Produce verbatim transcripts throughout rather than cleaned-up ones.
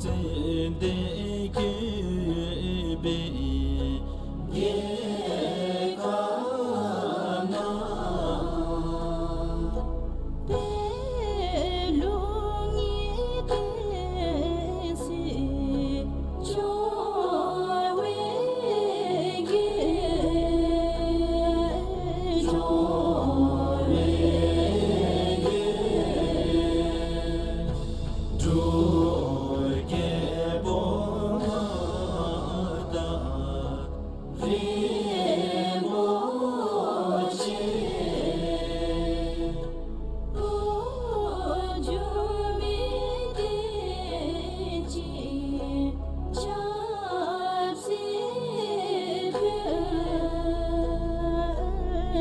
ཙན་དན་བཀོད་པའི་རྒྱལ་ཁབ་ན། ལུགས་གཉིས་ལྡན་སྲིད་སྐྱོང་བའི་རྒྱལ། སྐྱོང་བའི་རྒྱལ། འབྲུག་རྒྱལ་པོ་མངའ་བདག་རིན་པོ་ཆེ། འགྲོ་འགྱུར་མི་བདེ་ཅིང་ཆབ་སྲིད་དཔོན།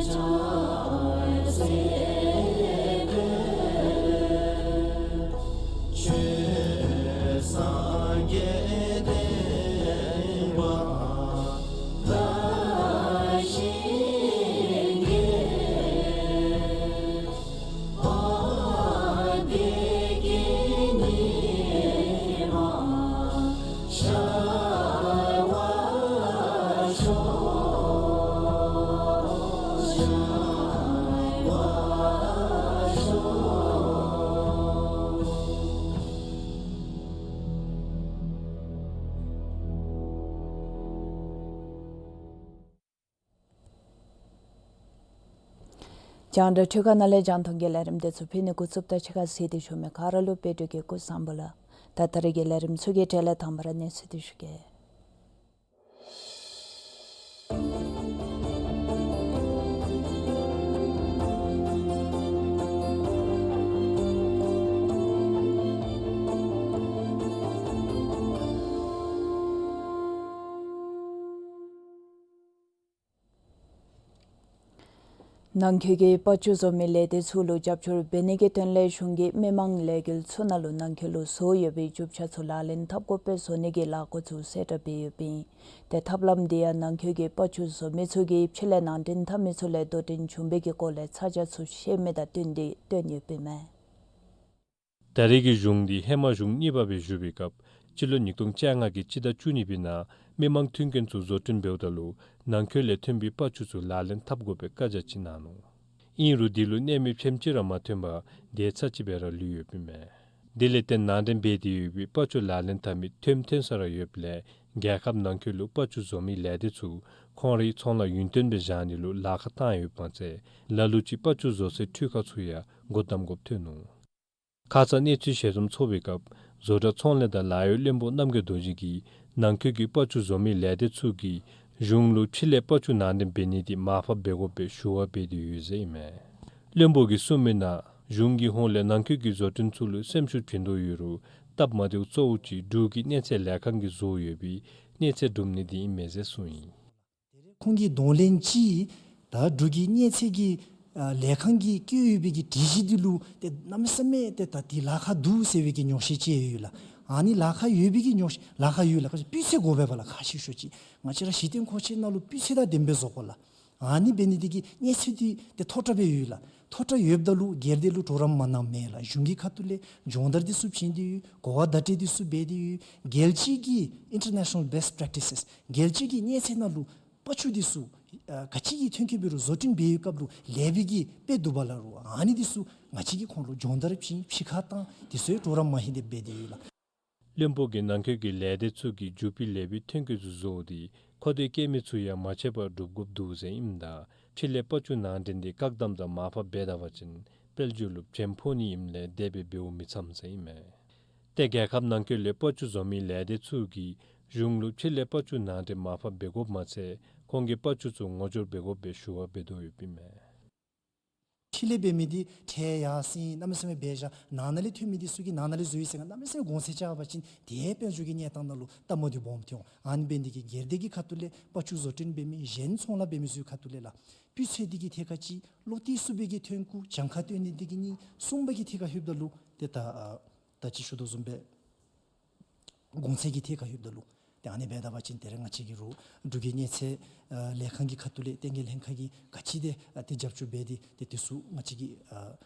ཆབ་སྲིད་དཔོན། ཆོས་སངས་རྒྱས་བསྟན་པ་ལ་ཞིང་གི། འོ་བདེ་སྐྱིད་ཉི་མ་ཤར་བར་ཤོག། ཤར་བར་ཤོག། རྒྱང་བསྒྲགས་འཕྲུལ་ཁང་ནང་ལས་རྒྱང་མཐོང་གི་ལས་རིམ་དེ་ཚུ་ཕུལ་ནི་འགོ་བཙུགསཔ་ད་ཕྱི་ཁར་གཟིགས་ཏེ་བཞུགས་མི་ག་ར་ལུ་དཔལ་སྤྲུལ་སྐུ་གཟུགས་བཟང་པོ་ལགས། ད་ད་རེས་ཀྱི་ལས་རིམ་ཚུ་གི་གྲས་ལས་དང་པ་ར་གནས་ཚུལ་དེ་ཞུ་གེ། ནང་འཁོད་ཀྱི་དཔའ་བཅུ་བཟོ་མི་ལས་སྡེ་ཚུ་ལུ་རྒྱབ་སྐྱོར་འབད་ནི་གི་དོན་ལས་གཞུང་གིས་མི་མང་ལས་འགུལ་ཚུ་ནང་ལུ་ནང་འཁོད་ལུ་བཟོ་ཡོད་པའི་རྒྱུ་ཆ་ཚུ་ལག་ལེན་འཐབ་དགོཔ་སྦེ་བཟོ་ནི་གི་ལས་འགུལ་ཚུ་གསལ་བསྒྲགས་འབད་ཡོདཔ་ཨིན། ཏེ་ཐབས་ལམ་འདི་ཡང་ནང་འཁོད་ཀྱི་དཔའ་བཅུ་བཟོ་མི་ཚུ་གིས་ཕྱི་ལས་ནང་འདྲེན་འཐབ་མི་ཚུ་ལས་དོ་འགྲན་བྱུང་བའི་གི་སྐོར་ལས་ཚ་གྱང་ཚུ་བཤད་མི་དང་བསྟུན་ཏེ་བཏོན་ཡོདཔ་ཨིན་མས། ད་རེས་ཀྱི་གཞུང་འདི་ཧེ་མ་གཞུང་གཉིས་པ་སྦེ་བཞུགས་པའི་སྐབས་སྤྱི་ལོ་ཉིས་སྟོང་བཅོ་ལྔ་གི་སྤྱི་ཟླ་བཅུ་གཉིས་པའི་ནང་མི་མང་མཐུན་རྐྱེན་ཚུ་བཟོ་སྐྲུན་འབདཝ་ད་ལུ་ནང་འཁོད་ལས་ཐོན་པའི་དཔའ་བཅུ་ཚུ་ལག་ལེན་འཐབ་དགོ་པའི་བཀའ་རྒྱ་ཅིག་གནང་ནུག། ཨིན་རུང་འདི་ལུ་གནད་མེད་ཕྱེངམ་ཅིག་ར་མ་ཐོན་པར་དེ་ཚར་གཅིག་སྦེ་ར་ལུས་ཡོདཔ་ཨིན་མས། དེ་ལས་བརྟེན་ནང་འདྲེན་འབད་དེ་ཡོད་པའི་དཔའ་བཅུ་ལག་ལེན་འཐབ་མི་ཐོནམ་ཐོན་ས་ར་ཡོདཔ་ལས་རྒྱལ་ཁབ་ནང་འཁོད་ལུ་དཔའ་བཅུ་བཟོ་མི་ལས་སྡེ་ཚུ་ཁོང་རའི་ཚོང་ལཱ་ཡུན་བརྟན་སྦེ་བཞག་ནི་ལུ་ལཱ་ཁག་བཏང་ཡོདཔ་མ་ཚད་ལ་ལུ་ཅིག་དཔའ་བཅུ་བཟོ་སའི་འཕྲུལ་ཁང་ཚུ་ཡང་སྒོ་བསྡམ་དགོཔ་ཐོན་ནུག། ཁ་ཙ་གནས་ཚུལ་ཞལ་འཛོམས་ཚོགས་པའི་སྐབས་བཟོ་གྲྭ་ཚོང་ལས་དང་ལཱ་གཡོག་བློན་པོ་རྣམ་རྒྱལ་རྡོ་རྗེ་གིས་ནང་འཁོད་ཀྱི་དཔའ་བཅུ་བཟོ་མི་ལས་སྡེ་ཚུ་གིས་གཞུང་ལུ་ཕྱི་ལས་དཔའ་བཅུ་ནང་འདྲེན་འབད་ནི་འདི་མར་ཕབ་འབད་དགོ་པའི་ཞུ་བ་འབད་དེ་ཡོད་ཟེར་ཨིན་མས། བློན་པོ་གིས་གསུངས་མི་ནང་གཞུང་གི་ཧོངས་ལས་ནང་འཁོད་ཀྱི་བཟོ་སྐྲུན་ཚུ་ལུ་སེམས་ཤུགས་བྱིན་དོ་ཡོད་རུང་སྟབས་མ་བདེཝ་གཙོ་བོ་ཅིག་འབྲུག་གི་གནས་ཚད་ལས་ཁང་གིས་བཟོ་ཡོད་པའི་གནས་ཚད་སྒྲུབ་ནི་འདི་ཨིན་མས་ཟེར་གསུངས་ཡི། ཁོང་གིས་གདོང་ལེན་ཅིག་ད་འབྲུག་གི་གནས་ཚད་ཀྱི་ཨ་ལས་ཁང་གིས་བཀོད་ཡོད་པའི་གི་སྒྲིག་གཞི་འདི་ལུ་ཏེ་གནམ་མེད་ས་མེད་ཏེ་ད་འདི་ལཱ་ཁག་འདུག་ཟེར་བའི་གི་ཉོགས་བཤད་ཅིག་ཡོད་ལགས། ཨ་ནི་ལཱ་ཁག་ཡོད་པའི་གི་ཉོགས་བཤད་ལཱ་ཁག་ཡོད་ལགས། ཁ་ཅིག་སྤུས་ཚད་དགོ་པས་པ་ལགས། ཁ་ཤས་ཤོས་ཅིག་ང་བཅས་ར་གཞི་རྟེན་མཁོ་ཆས་ནང་ལུ་སྤུས་ཚད་དང་ལྡནམ་སྦེ་བཟོ་དགོ་ལགས། ཨ་ནི་འབད་ནི་འདི་གིས་གནས་ཚད་འདི་ཏེ་མཐོ་དྲགས་སྦེ་ཡོད་ལགས། མཐོ་དྲགས་ཡོདཔ་ད་ལུ་སྒེར་སྡེ་ལུ་གྲོགས་རམ་མ་གནངམ་མེན་ལགས། གཞུང་གི་ཁ་ཐུག་ལས་སྦྱོང་བརྡར་འདི་ཚུ་བྱིན་ཏེ་ཡོད། གོ་བ་བརྡ་སྤྲོད་འདི་ཚུ་འབད་དེ་ཡོད། རྒྱལ་སྤྱི་གི་international best practices རྒྱལ་སྤྱི་གི་གནས་ཚད་ནང་ལུ་དཔའ་བཅུ་འདི་ཚུ་ཨ་ག་ཅི་གི་ཐོན་སྐྱེད་འབད་རུང་བཟོ་སྐྲུན་འབད་བའི་སྐབས་ལུ་ལེགས་པའི་གི་དཔེ་འདུག་པ་ལགས། རུང་ཨ་ནི་འདི་ཚུ་ང་བཅས་ཀྱིས་ཁོང་ལུ་སྦྱོང་བརྡར་བྱིན་ཕྱི་ཁར་བཏང་འདི་ཚུ་ཡང་གྲོགས་རམ་མ་ཧེ་འདི་འབད་དེ་ཡོད་ལགས། བློན་པོ་གིས་ནང་འཁོད་ཀྱི་ལས་སྡེ་ཚུ་གིས་རྒྱུ་སྤུས་ལེགས་པའི་ཐོན་སྐྱེད་ཚུ་བཟོ་སྟེ་མཁོ་འདོད་བསྐྱེད་མི་ཚུ་ཡང་མ་ཆད་པར་སྒྲུབ་དགོཔ་འདུག་ཟེར་ཨིནམ་ད་ཕྱི་ལས་དཔའ་བཅུ་ནང་འདྲེན་འདི་བཀག་དམ་དང་མར་ཕབ་འབད་ད་པ་ཅིན་དཔལ་འབྱོར་ལུ་བྱེམ་ཕོག་ནི་ཨིནམ་ལས་དེ་སྦེ་འབདཝ་མི་འཚམས་ཟེར་ཨིན་མས། ཏེ་རྒྱལ་ཁབ་ནང་འཁོད་ལས་དཔའ་བཅུ་བཟོ་མི་ལས་སྡེ་ཚུ་གིས་གཞུང་ལུ་ཕྱི་ལས་དཔའ་བཅུ་ནང་འདྲེན་མར་ཕབ་འབད་དགོཔ་མ་ཚད་ཁོང་གི་དཔའ་བཅུ་ཚུ་ངོ་སྦྱོར་འབད་དགོ་པའི་ཞུ་བ་འབད་དོ་ཡོདཔ་ཨིན་མས། ཕྱི་ལས་འབད་མི་འདི་ཁྲལ་ཡར་སེང་གནམ་མེད་ས་མེད་འབད་བཞག། ནང་ན་ལས་ཐོན་མི་འདི་ཚུ་གིས་ནང་ན་ལས་བཟོ་ཡི་ཟེར་གནམ་མེད་ས་མེད་གོང་ཚད་རྐྱབ་པ་ཅིན་དེ་དཔལ་འབྱོར་གྱི་གནས་སྟངས་ནང་ལུ་སྟབས་མ་བདེཝ་སྦོམ་ཐོན་འོང་། ཨ་ནི་འབད་ནི་འདི་གིས་སྒེར་སྡེ་གི་ཁ་ཐུག་ལས་དཔའ་བཅུ་བཟོ་སྐྲུན་འབད་མི་གཞན་ཚོང་ལཱ་འབད་མི་ཚུ་གི་ཁ་ཐུག་ལས་ལགས་སྤུས་ཚད་འདི་གི་ཐད་ཁར་ཅིག་བློ་གཏད་ཚུགས་པའི་གི་ཐོན་ཁུངས་གྱངས་ཁ་བཏོན་ནི་འདི་གིས་གཉིས། གསུམ་པ་གི་ཐད་ཁར་ལྷོདཔ་ད་ལུ་ཏེ་ད་ཨ་ད་ཅི་ཞུ་དོ་བཟུམ་སྦེ་གོང་ཚད་ཀྱི་ཐད་ཁར་ལྷོདཔ་ད་ལུ་ཏེ་ཨ་ནི་འབད་ད་པ་ཅིན་ད་རེས་ང་བཅས་ཀྱི་རུང་འབྲུག་གི་གནས་ཚད་ཨ་ལས་ཁང་གི་ཁ་ཐུག་ལས་ལྟེ་གནས་ལྷན་ཁག་གིས་ག་ཅི་དེ་ཨ་ཏེ་རྒྱབ་སྐྱོར་འབད་དེ་ཏེ་དེ་ཚུ་ང་བཅས་ཀྱིས་ཨ་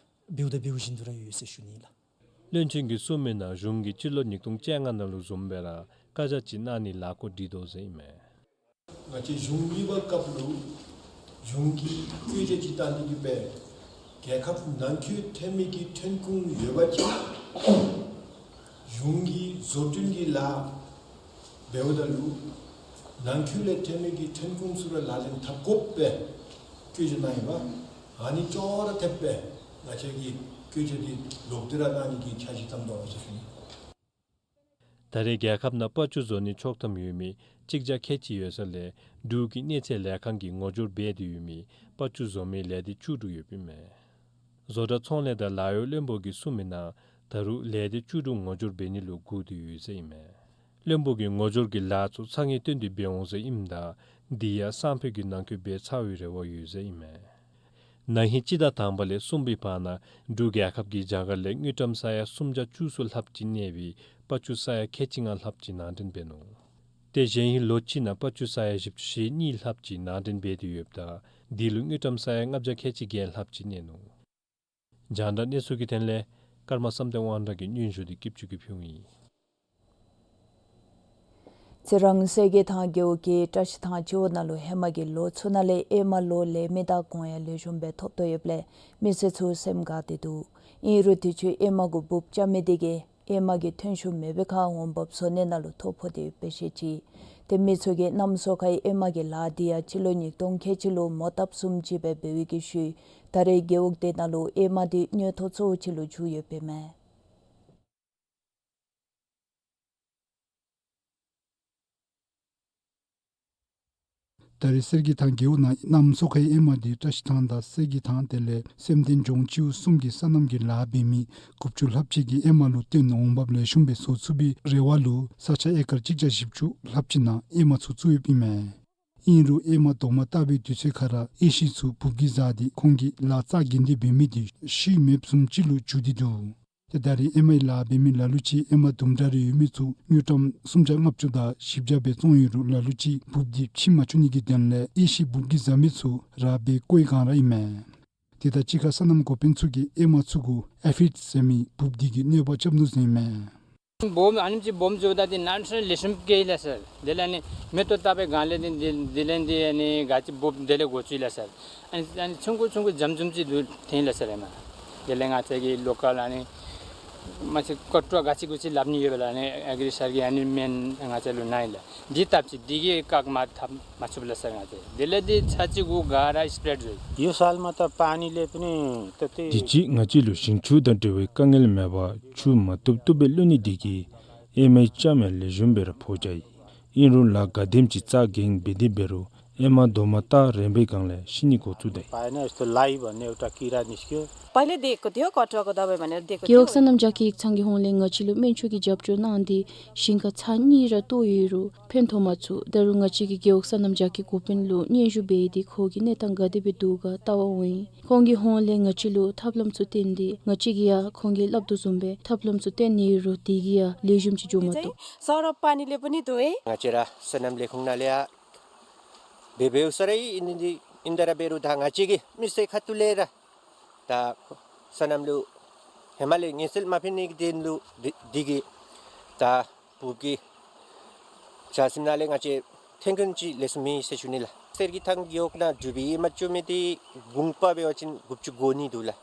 འབདཝ་ད་འབདཝ་བཞིན་དུ་ར་ཡོད་ཟེར་ཞུ་ནི་ལགས། བློན་ཆེན་གྱིས་གསུངས་མི་ནང་གཞུང་གིས་སྤྱི་ལོ་ཉིས་སྟོང་བཅོ་ལྔ་ནང་ལུ་བཟུམ་སྦེ་ར་བཀའ་རྒྱ་ཅིག་གནང་ནི་ལཱ་འགོ་སྒྲིག་དོ་ཟེར་ཨིན་མས། ང་བཅས་གཞུང་གཉིས་པ་སྐབས་ལུ་གཞུང་གིས་བཀོད་རྒྱ་ཅིག་བཏང་ནི་དེ་གིས་སྦེ་རྒྱལ་ཁབ་ནང་འཁོད་ཐོན་མི་གི་ཐོན་ཁུངས་ཡོད་པ་ཅིན་གཞུང་གིས་བཟོ་སྐྲུན་གྱི་ལཱ་འབདཝ་ད་ལུ་ནང་འཁོད་ལས་ཐོན་མི་གི་ཐོན་ཁུངས་ཚུ་ར་ལག་ལེན་འཐབ་དགོཔ་སྦེ་བཀོད་རྒྱ་གནང་ཡོདཔ། ཨ་ནི་ཅོག་ར་འཐདཔ་སྦེ་ང་བཅས་ཀྱིས་བཀོད་རྒྱ་འདི་ལོག་སྟེ་ར་གནང་ནི་གི་འཆར་གཞི་བརྩམས་དོ་ཟེར་ཞུ་ནི། ད་རེས་རྒྱལ་ཁབ་ནང་པར་སྐྲུན་བཟོ་ནི་ཆོག་ཐམ་ཡོད་མི་གཅིག་བརྒྱ་ཁལ་གཅིག་ཡོད་ས་ལས་འབྲུག་གི་གནས་ཚད་ལས་ཁང་གིས་ངོ་སྦྱོར་འབད་དེ་ཡོད་མི་པར་སྐྲུན་བཟོ་མི་ལས་སྡེ་བཅུ་དྲུག་ཡོདཔ་ཨིན་མས། བཟོ་གྲྭ་ཚོང་ལས་དང་ལཱ་གཡོག་བློན་པོ་གིས་གསུངས་མི་ནང་ད་རུང་ལས་སྡེ་བཅུ་དྲུག་ངོ་སྦྱོར་འབད་ནི་ལུ་སྒུག་སྟེ་ཡོད་ཟེར་ཨིན་མས། བློན་པོ་གིས་ངོ་སྦྱོར་གྱི་ལཱ་ཚུ་ཚ་ངེས་བཏོན་ཏེ་འབད་འོང་ཟེར་ཨིནམ་ད་འདི་ཡང་སང་ཕོད་ཀྱི་ནང་འཁོད་འབད་ཚར་བའི་རེ་བ་ཡོད་ཟེར་ཨིན་མས། ན་ཧིང་སྤྱི་ཟླ་དང་པ་ལས་གསུམ་པའི་བར་ན་འབྲུག་རྒྱལ་ཁབ་ཀྱིས་རྒྱ་གར་ལས་དངུལ་ཀྲམ་ས་ཡ་སུམ་བརྒྱ་བཅུ་གསུམ་ལྷགཔ་ཅིག་གནས་པའི་པར་སྐྲུན་ས་ཡ་ཁལ་གཅིག་ལྔ་ལྷགཔ་ཅིག་ནང་འདྲེན་འབད་ནུག། ཏེ་གཞེས་ཧིང་ལོ་གཅིག་ནང་པར་སྐྲུན་ས་ཡ་བཞི་བཅུ་ཞེ་གཉིས་ལྷགཔ་ཅིག་ནང་འདྲེན་འབད་དེ་ཡོདཔ་ད་འདི་ལུ་དངུལ་ཀྲམ་ས་ཡ་ལྔ་བརྒྱ་ཁལ་གཅིག་བརྒྱད་ལྷགཔ་ཅིག་གནས་ནུག། རྒྱང་བསྒྲགས་གནས་ཚུལ་གྱི་དོན་ལས་ཀརྨ་བསམ་གཏན་དབང་གྲགས་ཀྱི་སྙན་ཞུ་འདི་སྐྱིད་ཆུ་གིས་ཕུལཝ་ཨིན། རྩི་རང་གསེར་གྱི་ཐང་རྒེད་འོག་གི་བཀྲ་ཤིས་ཐང་སྤྱི་འོག་ནང་ལུ་ཧེ་མ་གི་ལོ་ཚུ་ནང་ལས་ཨེ་མ་ལོ་ལེགས་མི་དང་གོང་ཡང་ལེགས་ཤོམ་སྦེ་ཐོབ་དོ་ཡོདཔ་ལས་མི་སེར་ཚུ་སེམས་དགའ་སྟེ་འདུག། ཨིན་རུང་དུས་ཅི་ཨེ་མ་གུ་འབུཔ་རྐྱབ་མི་དེ་གིས་ཨེ་མ་གི་ཐོན་ཤུགས་མེད་པའི་ཁར་འོང་འབབ་བཟོ་གནས་ནང་ལུ་ཐོ་ཕོག་སྟེ་ཡོདཔ་སྦེ་བཤད་ཅི། ཏེ་མི་ཚུ་གིས་གནམ་སོ་ཁའི་ཨེ་མ་གི་ལཱ་འདི་ཡང་སྤྱི་ལོ་ཉིས་སྟོང་ཁལ་གཅིག་ལུ་མོ་བཏབ་བཟུམ་ཅིག་སྦེ་འབད་བའི་གི་ཤུལ་ད་རེས་རྒེད་འོག་དེ་ནང་ལུ་ཨེ་མ་འདི་དངུལ་ཐོག་གཙོ་བོ་ཅིག་ལུ་གྱུར་ཡོདཔ་ཨིན་མས། ད་རེས་གསེར་གྱི་ཐང་རྒེད་འོག་ནང་གནམ་སོ་ཁའི་ཨེ་མ་འདི་བཀྲ་ཤིས་ཐང་དང་གསེར་གྱི་ཐང་དེ་ལས་སེམས་ལྡན་ལྗོངས་སྤྱི་འོག་གསུམ་གྱི་སོ་ནམ་གྱི་ལཱ་འབད་མི་དགུ་བཅུ་ལྷགཔ་ཅིག་གིས་ཨེ་མ་ལུ་བརྟེན་འོང་འབབ་ལེགས་ཤོམ་སྦེ་བཟོ་ཚུགས་པའི་རེ་བ་ལུ་ས་ཆ་ཨེ་ཀར་གཅིག་བརྒྱ་བཞི་བཅུ་ལྷགཔ་ཅིག་ནང་ཨེ་མ་ཚུ་བཙུགས་ཡོདཔ་ཨིན་མས། ཨིན་རུང་ཨེ་མ་རྡོག་མ་བཏགས་པའི་དུས་ཚོད་ཁར་ར་ཨེ་ཤི་ཚུ་འབུཔ་གིས་བཟའ་སྟེ་ཁོང་གི་ལཱ་རྩ་འགེངས་ཏེ་འབད་མི་དེ་ཤུལ་མེདཔ་བཟུམ་ཅིག་ལུ་གྱུར་ཏེ་འདུག། ཏེ་ད་རེས་ཨེ་མའི་ལཱ་འབད་མི་ལ་ལུ་ཅིག་ཨེ་མ་དུམ་གྲ་རེ་ཡོད་མི་ཚུ་དངུལ་ཀྲམ་སུམ་བརྒྱ་ལྔ་བཅུ་དང་བཞི་བརྒྱ་སྦེ་བཙོང་ཡོད་རུང་ལ་ལུ་ཅིག་འབུཔ་འདི་ཕྱིར་མ་བཅུག་ནི་གི་དོན་ལས་ཨེ་ཤི་འབུཔ་གིས་བཟའ་མི་ཚུ་ར་སྦེ་བཀོ་བའི་སྒང་ར་ཨིན་མས། དེ་དང་གཅིག་ཁར་སོ་ནམ་འགོ་དཔོན་ཚུ་གིས་ཨེ་མ་ཚུ་གུ་ཨེ་ཕིཌ་ཟེར་མི་འབུཔ་འདི་གིས་གནོད་པ་རྐྱབ་ནུག་ཟེར་ཨིན་མས། སྦོམ་ཨ་ནེམ་ཅིག་སྦོམ་འགྱོཝ་ད་འདི་ནང་ཁྲོལ་ལེགས་ཤོམ་སྦེ་ཡོད་ལགས་སར། དེ་ལས་ཨ་ནི་མེ་ཏོག་བཏབ་པའི་སྒང་ལས་འདི་འདི་དེ་ལས་འདི་ཨ་ནི་ག་ཅི་འབུཔ་དེ་ལས་འགོ་བཙུགས་ཡི་ལགས་སར། ཨ་ནི་ཨ་ནི་ཆུང་ཀུ་ཆུང་ཀུ་འཇམ་འཇམ་ཅིག་འདུག་ཐོན་ཡི་ལགས་སར་ཨེ་མ། དེ་ལས་ང་བཅས་ཀྱི་ལོ་ཀལ་ཨ་ནི་མ་གཞི་ཀོ་ཊ་ག་ཅི་གུ་ཅི་སླབ་ནི་ཡོད་པས་ལགས། ཨ་ནི་ཨེ་གྷི་རི་སར་གྱིས་ཨ་ནི་སྨན་ང་བཅས་ལུ་གནང་ཡི་ལགས། འདི་བཏབ་ཅི། འདི་གིས་བཀག་མ་ཐབས་མ་ཆོདཔ་ལགས་སར་ང་བཅས། དེ་ལས་འདི་ཚར་གཅིག་གུ་ག་ར་སི་པེརེཌ་འགྱོ་ཡི། यो सालमा त पानीले पनि त्यति དུས་ཅི་ང་བཅས་ལུ་ཞིང་ཆུ་དང་འབྲེལ་བའི་དཀའ་ངལ་མེད་པར་ཆུ་མ་བཏུབ་བཏུབ་སྦེ་བླུག་ནི་དེ་གིས་ཨེ་མའི་ལྕམ་ཡང་ལེགས་ཤོམ་སྦེ་ར་ཕོག་བྱ་ཡི། ཨིན་རུང་ལཱ་ག་དེམ་ཅིག་རྩ་འགེངས་འབད་དེ་འབད་རུང་ཨེ་མ་རྡོག་མ་བཏགས་རན་པའི་སྒང་ལས་ཤི་ནི་འགོ་བཙུགས་ད་ཡི། पाएन, यस्तो लाइ भन्ने एउटा किरा निस्क्यो। पहिले दिएको थियो, कटुवाको दबाई भनेर दिएको थियो। རྒེད་འོག་སོ་ནམ་རྒྱ་སྐྱེད་ཡིག་ཚང་གི་ཧོངས་ལས་ང་བཅས་ལུ་སྨན་བཅོས་ཀྱི་རྒྱབ་སྐྱོར་གནང་སྟེ་ཞིང་ཁ་ཚར་གཉིས་ར་བཏོག་ཡོད་རུང་ཕན་ཐོགས་མ་ཚུགས། ད་རུང་ང་བཅས་ཀྱིས་རྒེད་འོག་སོ་ནམ་རྒྱ་སྐྱེད་འགོ་དཔོན་ལུ་སྙན་ཞུ་འབད་དེ་ཁོ་གི་གནས་སྟངས་ག་དེ་སྦེ་འདུག་ག་བལྟ་བར་འོང་ཡི། ཁོང་གི་ཧོངས་ལས་ང་བཅས་ལུ་ཐབས་ལམ་ཚུ་བསྟན་ཏེ་ང་བཅས་ཀྱིས་ཡང་ཁོང་གིས་སླབ་དོ་བཟུམ་སྦེ་ཐབས་ལམ་ཚུ་བསྟན་ནི་ཡོད་རུང་དེ་གིས་ཡང་ལེགས་ཤོམ་ཅིག་འགྱོ་མ་དོ། सरब पानीले पनि धोए। ང་བཅས་ར་སོ་ནམ་ལས་ཁུངས་ནང་ལས་ཡང་འབད་འབདཝ་ས་ར་ཨིན་ནི་འདི་ཨིན་ད་ར་འབད་རུང་ད་ང་བཅས་ཀྱི་མི་སེར་ཁ་ཐུག་ལས་ར་ད་སོ་ནམ་ལུ་ཧེ་མ་ལས་ངལ་རྩོལ་མ་ཕན་ནི་གི་དོན་ལུ་འདི་འདི་གིས་ད་འབུཔ་གི་ཆ་སེམས་ནང་ལས་ང་བཅས་ཐོན་ཁུངས་ཅིག་ལེགས་ཤོམ་མེད་ཟེར་ཞུ་ནི་ལགས། གསེར་གྱི་ཐང་རྒེད་འོག་ནང་འབྲུག་པའི་ཨེ་མ་བཙུགས་མི་འདི་གུང་པ་འབད་བ་ཅིན་དགུ་བཅུ་གོ་གཉིས་འདུག་ལགས།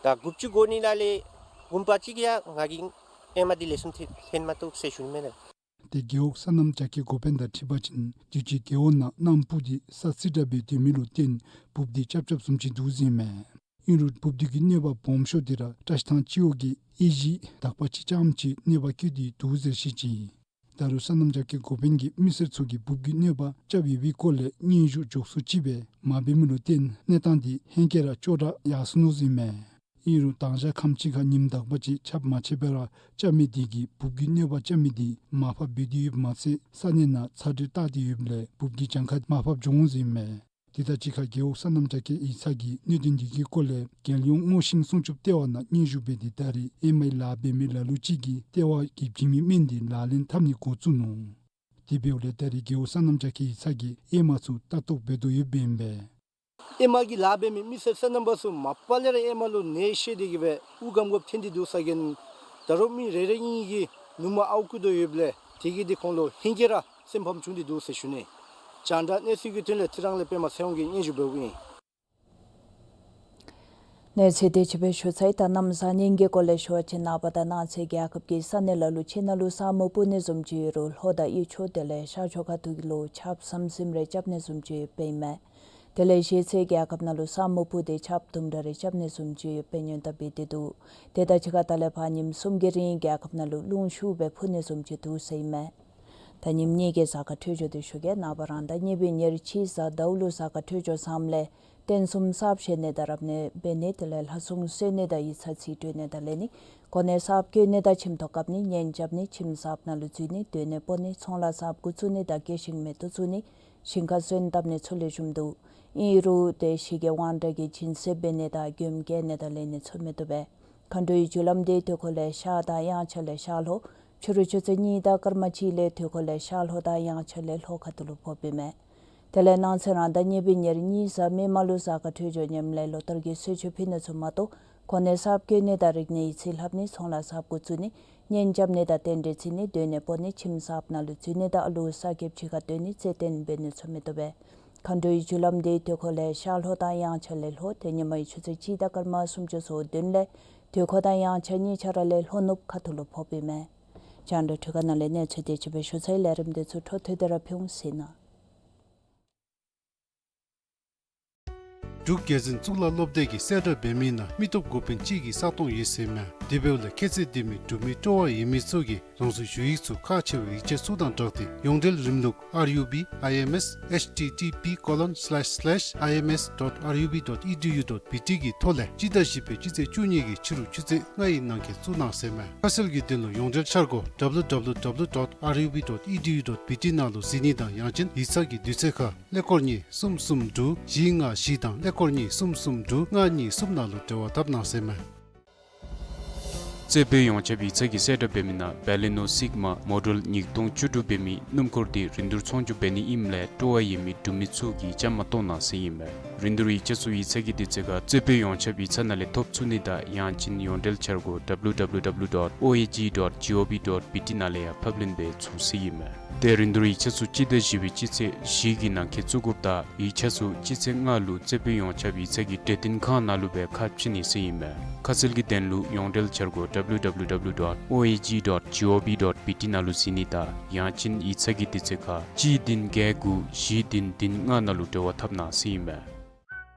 ད་དགུ་བཅུ་གོ་གཉིས་ནང་ལས་གུང་པ་གཅིག་ཡང་ང་གིས་ཨེ་མ་འདི་ལེགས་ཤོམ་ཐོན་ཐོན་མ་བཏུབ་ཟེར་ཞུ་ནི་མས་ལགས། ཏེ་རྒེད་འོག་སོ་ནམ་རྒྱ་སྐྱེད་འགོ་དཔོན་དང་འཁྲིལ་བ་ཅིན་དུས་ཅི་རྒེད་འོག་ནང་གནམ་སྤུ་འདི་ས་བསིལ་དྲགས་སྦེ་སྡོད་མི་ལུ་བརྟེན་འབུཔ་འདི་ཆབ་ཆབ་བཟུམ་ཅིག་འདུག་ཟེར་ཨིན་མས། ཨིན་རུང་འབུཔ་འདི་གི་གནོད་པ་སྦོམ་ཤོས་འདི་ར་བཀྲ་ཤིས་ཐང་སྤྱི་འོག་གི་ཨེ་གཞི་དག་པ་ཅིག་རྐྱངམ་ཅིག་གནོད་པ་བཀལ་ཏེ་འདུག་ཟེར་བཤད་ཅི། ད་རུང་སོ་ནམ་རྒྱ་སྐྱེད་འགོ་དཔོན་གྱིས་མི་སེར་ཚུ་གིས་འབུཔ་གི་གནོད་པ་རྐྱབ་ཡོད་པའི་སྐོར་ལས་སྙན་ཞུ་མགྱོགས་སུ་ཅིག་སྦེ་མ་འབད་མི་ལུ་བརྟེན་གནས་སྟངས་འདི་ཧེང་སྐལ་ར་སྐྱོ་དྲགས་ཡར་སོ་ནུག་ཟེར་ཨིན་མས། ཨིན་རུང་དང་ཞག་ཁམས་ཅིག་ཁར་ཉིམ་དག་པ་ཅིག་ཁྱབ་མ་ཆེ་བར་རྐྱབ་མི་དེ་གིས་འབུཔ་གི་གནོད་པ་རྐྱབ་མི་དེ་མར་ཕབ་འབད་དེ་ཡོདཔ་མ་ཚད་ས་གནས་ནང་ཚ་དྲོད་བཏགས་ཏེ་ཡོདཔ་ལས་འབུཔ་གི་གྱངས་ཁ་མར་ཕབ་འགྱོ་འོང་ཟེར་ཨིན་མས། དེ་དང་གཅིག་ཁར་རྒེད་འོག་སོ་ནམ་རྒྱ་སྐྱེད་ཡིག་ཚང་གིས་གནད་དོན་དེ་གི་སྐོར་ལས་རྒྱལ་ཡོངས་སྔོ་ཤིང་སྲུང་སྐྱོབ་ལྟེ་བ་ནང་སྙན་ཞུ་འབད་དེ་ད་རེས་ཨེ་མའི་ལཱ་འབད་མི་ལ་ལུ་ཅིག་གིས་ལྟེ་བ་གིས་བྱིན་མི་སྨན་དེ་ལག་ལེན་འཐབ་ནི་འགོ་བཙུགས་ནུག། དེ་འབདཝ་ལས་ད་རེས་རྒེད་འོག་སོ་ནམ་རྒྱ་སྐྱེད་ཡིག་ཚང་གིས་ཨེ་མ་ཚུ་ལྟ་རྟོག་འབད་དོ་ཡོདཔ་ཨིན་པས། ཨེ་མ་གི་ལཱ་འབད་མི་མི་སེར་སོ་ནམ་པ་ཚུ་མ་པ་ལས་ར་ཨེ་མ་ལུ་ནད་ཤོར་ཏེ་གིས་སྦེ་དབུགས་སྒམ་སྒམ་ཐོན་ཏེ་འདུག་ཟེར་གནང་ ད་རུང་མི་རེ་རེ་གཉིས་ཀྱིས་ནུ་མ་ཨརཝ་བརྐུ་དོ་ཡོདཔ་ལས་དེ་གིས་དེ་ཁོང་ལུ་ཧེང་སྐལ་ར་སེམས་ཕམ་བྱུང་སྟེ་འདུག་ཟེར་ཞུ་ནི། རྒྱང་བསྒྲགས་གནས་ཚུལ་གྱི་དོན་ལས་ཚེ་རིང་ལས་པདྨ་ཚེ་དབང་གིས་སྙན་ཞུ་འབདཝ་ཨིན། གནས་ཚུལ་དེ་ཅིག་སྦེ་ཞུ་ཚར་ཡི། ད་གནམ་གཤིས་ཉེན་ཁའི་སྐོར་ལས་ཞུ་བ་ཅིན་ནངས་པ་དང་གནངས་ཚེ་རྒྱལ་ཁབ་ཀྱི་ས་གནས་ལ་ལུ་ཕྱི་ནང་ལུ་ས་སྨུག་སྤུབ་ནི་བཟུམ་ཅིག་ཡོད་རུང་ལྷོ་དང་དབུས་ཕྱོགས་དེ་ལས་ཤར་ཕྱོགས་ཁ་ཐུག་ལུ་ཆརཔ་ཟིམ་ཟིམ་རེ་རྐྱབ་ནི་བཟུམ་ཅིག་ཡོདཔ་ཨིན་མས། དེ་ལས་གཞེས་ཚེ་རྒྱལ་ཁབ་ནང་ལུ་ས་སྨུག་སྤུབ་སྟེ་ཆརཔ་དུམ་གྲ་རེ་རྐྱབ་ནི་བཟུམ་ཅིག་ཡོདཔ་སྙན་གྲགས་འབད་དེ་འདུག། དེ་དང་གཅིག་ཁར་ད་ལས་ཕར་ཉིནམ་གསུམ་གྱི་རིང་རྒྱལ་ཁབ་ནང་ལུ་རླུང་ཤུགས་སྦེ་འཕུ་ནི་བཟུམ་ཅིག་འདུག་ཟེར་ཨིན་མས། ད་ཉིནམ་གཉིས་ཀྱི་གཟའ་སྐར་འཕྲོད་སྦྱོར་དེ་ཞུ་གེ། ནངས་པ་རང་ཟླ་གཉིས་པའི་ཉེར་གཅིག་གཟའ་ཟླཝ་ལུ་གཟའ་སྐར་འཕྲོད་སྦྱོར་བཟངམ་ལས་རྟེན་གསུམ་གསརཔ་བཞེངས་ནི་དང་རབ་གནས་འབད་ནི་དེ་ལས་ལྷ་སྲུང་གསོལ་ནི་དང་ཡིག་ཚང་རྩིས་སྤྲོད་ནི་དང་ལེན་ནི། གོ་གནས་གསརཔ་བསྐོ་ནི་དང་ཁྱིམ་ཐོག་བཀབ་ནི། གཉེན་རྐྱབ་ནི། ཁྱིམ་གསརཔ་ནང་ལུ་འཛུལ་ནི། སྡོད་གནས་སྤོ་ནི། ཚོང་ལཱ་གསརཔ་འགོ་བཙུགས་ནི་དང་སྐྱེ་ཤིང་མེ་ཏོག་བཙུགས་ནི། ཞིང་ཁར་སོན་བཏབ་ནི་ཚུ་ལེགས་ཤོམ་འདུག། ཨིན་རུང་ཏེ་ཞི་རྒོལ་དབང་དྲག་གི་སྦྱིན་སྲེག་འབད་ནི་དང་མགྱོནམ་བཀལ་ནི་དང་ལེན་ནི་ཚུ་མི་བཏུབ་པས། མཁའ་འགྲོའི་རྒྱུ་ལམ་དེ་དུས་འཁོར་ལས་ཤར་དང་དབྱངས་འཆར་ལས་ཤར་ལྷོ། ཕྱི་རུ་ཆུ་ཚོད་གཉིས་དང་སྐར་མ་གཅིག་ལས་དུས་འཁོར་ལས་ཤར་ལྷོ་དང་དབྱངས་འཆར་ལས་ལྷོ་ཁ་ཐུག་ལུ་ཕོགཔ་ཨིན་མས། དེ་ལས་གནངས་ཚེ་རང་ཟླ་གཉིས་པའི་ཉེར་གཉིས་གཟའ་མིག་དམར་ལུ་གཟའ་སྐར་འཕྲོད་སྦྱོར་ཉམས་ལས་ལོ་ལྟར་གྱི་གསོལ་མཆོད་ཕུལ་ནི་ཚུ་མ་གཏོགས་གོ་གནས་གསརཔ་བསྐོ་ནི་དང་རིག་གནས་ཡིག་རྩིས་ལྷབ་ནི། ཚོང་ལཱ་གསརཔ་འགོ་བཙུགས་ནི། གཉེན་རྐྱབ་ནི་དང་རྟེན་འབྲེལ་བརྩི་ནི། སྡོད་གནས་སྤོ་ནི། ཁྱིམ་གསརཔ་ནང་ལུ་འཛུལ་ནི་དང་ཨ་ལུ་གསར་སྐྱེས་གཅིག་ཁར་སྡོད་ནི་རྩེད་འགྲན་འབད་ནི་ཚུ་མི་བཏུབ་པས། མཁའ་འགྲོའི་རྒྱུ་ལམ་དེ་དུས་འཁོར་ལས་ཤར་ལྷོ་དང་དབྱངས་འཆར་ལས་ལྷོ། ཏེ་ཉི་མའི་ཆུ་ཚོད་གཅིག་དང་སྐར་མ་སུམ་ཅུ་སོ་བདུན་ལས་དུས་འཁོར་དང་དབྱངས་འཆར་གཉིས་ཆ་ར་ལས་ལྷོ་ནུབ་ཁ་ཐུག་ལུ་ཕོགཔ་ཨིན་མས། རྒྱང་བསྒྲགས་འཕྲུལ་ཁང་ནང་ལས་གནས་ཚུལ་དེ་ཅིག་སྦེ་ཞུ་ཚར་ཡི། ལས་རིམ་དེ་ཚུ་འཕྲོ་མཐུད་དེ་ར་ཕུལ་འོང་ཟེར་ཨིན། འབྲུག་རྒྱལ་འཛིན་གཙུག་ལག་སློབ་སྡེ་གིས་གསལ་བསྒྲགས་འབད་མི་ནང་མི་སྟོབས་འགོ་དཔོན་གཅིག་གི་ས་སྟོང་ཡོད་ཟེར་མས། དེ་འབདཝ་ལས་ཁྱད་ཚད་ལྡན་མི་འབྲུག་མི་སྤྲོ་བ་ཡོད་མི་ཚུ་གིས་རང་སོའི་ཞུ་ཡིག་ཚུ་ཁག་ཆེ་བའི་ཡིག་ཆ་ཚུ་དང་སྦྲགས་ཏེ་ཡོངས་འབྲེལ་རིམ་ལུགས་R U B I M S H T T P colon slash slash I M S dot R U B dot E D U dot B T གི་ཐོག་ལས་སྤྱི་ཟླ་བཞི་པའི་སྤྱི་ཚེས་བཅུ་གཉིས་ཀྱི་ཕྱི་རུ་ཆུ་ཚོད་ལྔ་ཡི་ནང་འཁོད་བཙུགས་གནང་ཟེར་མས། ཁ་གསལ་གྱི་དོན་ལུ་ཡོངས་འབྲེལ་འཆར་སྒོ་W W W dot R U B dot E D U dot B T ནང་ལུ་གཟིགས་ནི་དང་ཡང་ཅིན་ཡིག་ཚང་གི་དུས་ཚོད་ཁར་ཀླད་ཀོར་གཉིས་གསུམ་གསུམ་དྲུག་བཞི་ལྔ་བཞི་དང་ཀླད་ཀོར་གཉིས་གསུམ་གསུམ་དྲུག་ལྔ་གཉིས་གསུམ་ནང་ལུ་འབྲེལ་བ་འཐབ་གནང་ཟེར་མས། རྩེ་དཔོན་ཡོངས་ཁྱབ་ཡིག་ཚང་གིས་གསལ་བསྒྲགས་འབད་མི་ནང་བེ་ལི་ནོ་སིག་མ་མོ་ཌེལ་ཉིས་སྟོང་བཅུ་དྲུག་འབད་མི་སྣུམ་འཁོར་དེ་རིན་བསྡུར་ཚོང་བསྒྱུར་འབད་ནི་ཨིནམ་ལས་སྤྲོ་བ་ཡོད་མི་འབྲུག་མི་ཚུ་གིས་བཅའ་མར་གཏོགས་གནང་ཟེར་ཨིན་མས། རིན་བསྡུར་ཡིག་ཆ་ཚུ་ཡིག་ཚང་གི་དུས་ཚོད་ཁར་རྩེ་དཔོན་ཡོངས་ཁྱབ་ཡིག་ཚང་ནང་ལས་ཐོབ་ཚུགས་ནི་དང་ཡང་ཅིན་ཡོངས་འབྲེལ་འཆར་སྒོ W W W dot O A G dot G O V dot B T ནང་ལས་ཡང་ཕབ་ལེན་འབད་ཚུགས་ཟེར་ཨིན་མས། ཏེ་རིན་བསྡུར་ཡིག་ཆ་ཚུ་སྤྱི་ཟླ་བཞི་པའི་སྤྱི་ཚེས་བཞི་གི་ནང་འཁོད་བཙུགས་དགོཔ་དང་ཡིག་ཆ་ཚུ་སྤྱི་ཚེས་ལྔ་ལུ་རྩེ་དཔོན་ཡོངས་ཁྱབ་ཡིག་ཚང་གི་གྲོས་སྟོན་ཁང་ནང་ལུ་སྦེ་ཁ་ཕྱེ་ནི་ཟེར་ཨིན་མས། ཁ་གསལ་གྱི་དོན་ལུ་ཡོངས་འབྲེལ་འཆར་སྒོ་W W W dot O A G dot G O V dot B T ནང་ལུ་གཟིགས་ནི་དང་ཡང་ཅིན་ཡིག་ཚང་གི་དུས་ཚོད་ཁར་གཅིག་བདུན་བརྒྱད་དགུ་བཞི་བདུན་བདུན་ལྔ་ནང་ལུ་འབྲེལ་བ་འཐབ་གནང་ཟེར་ཨིན་མས།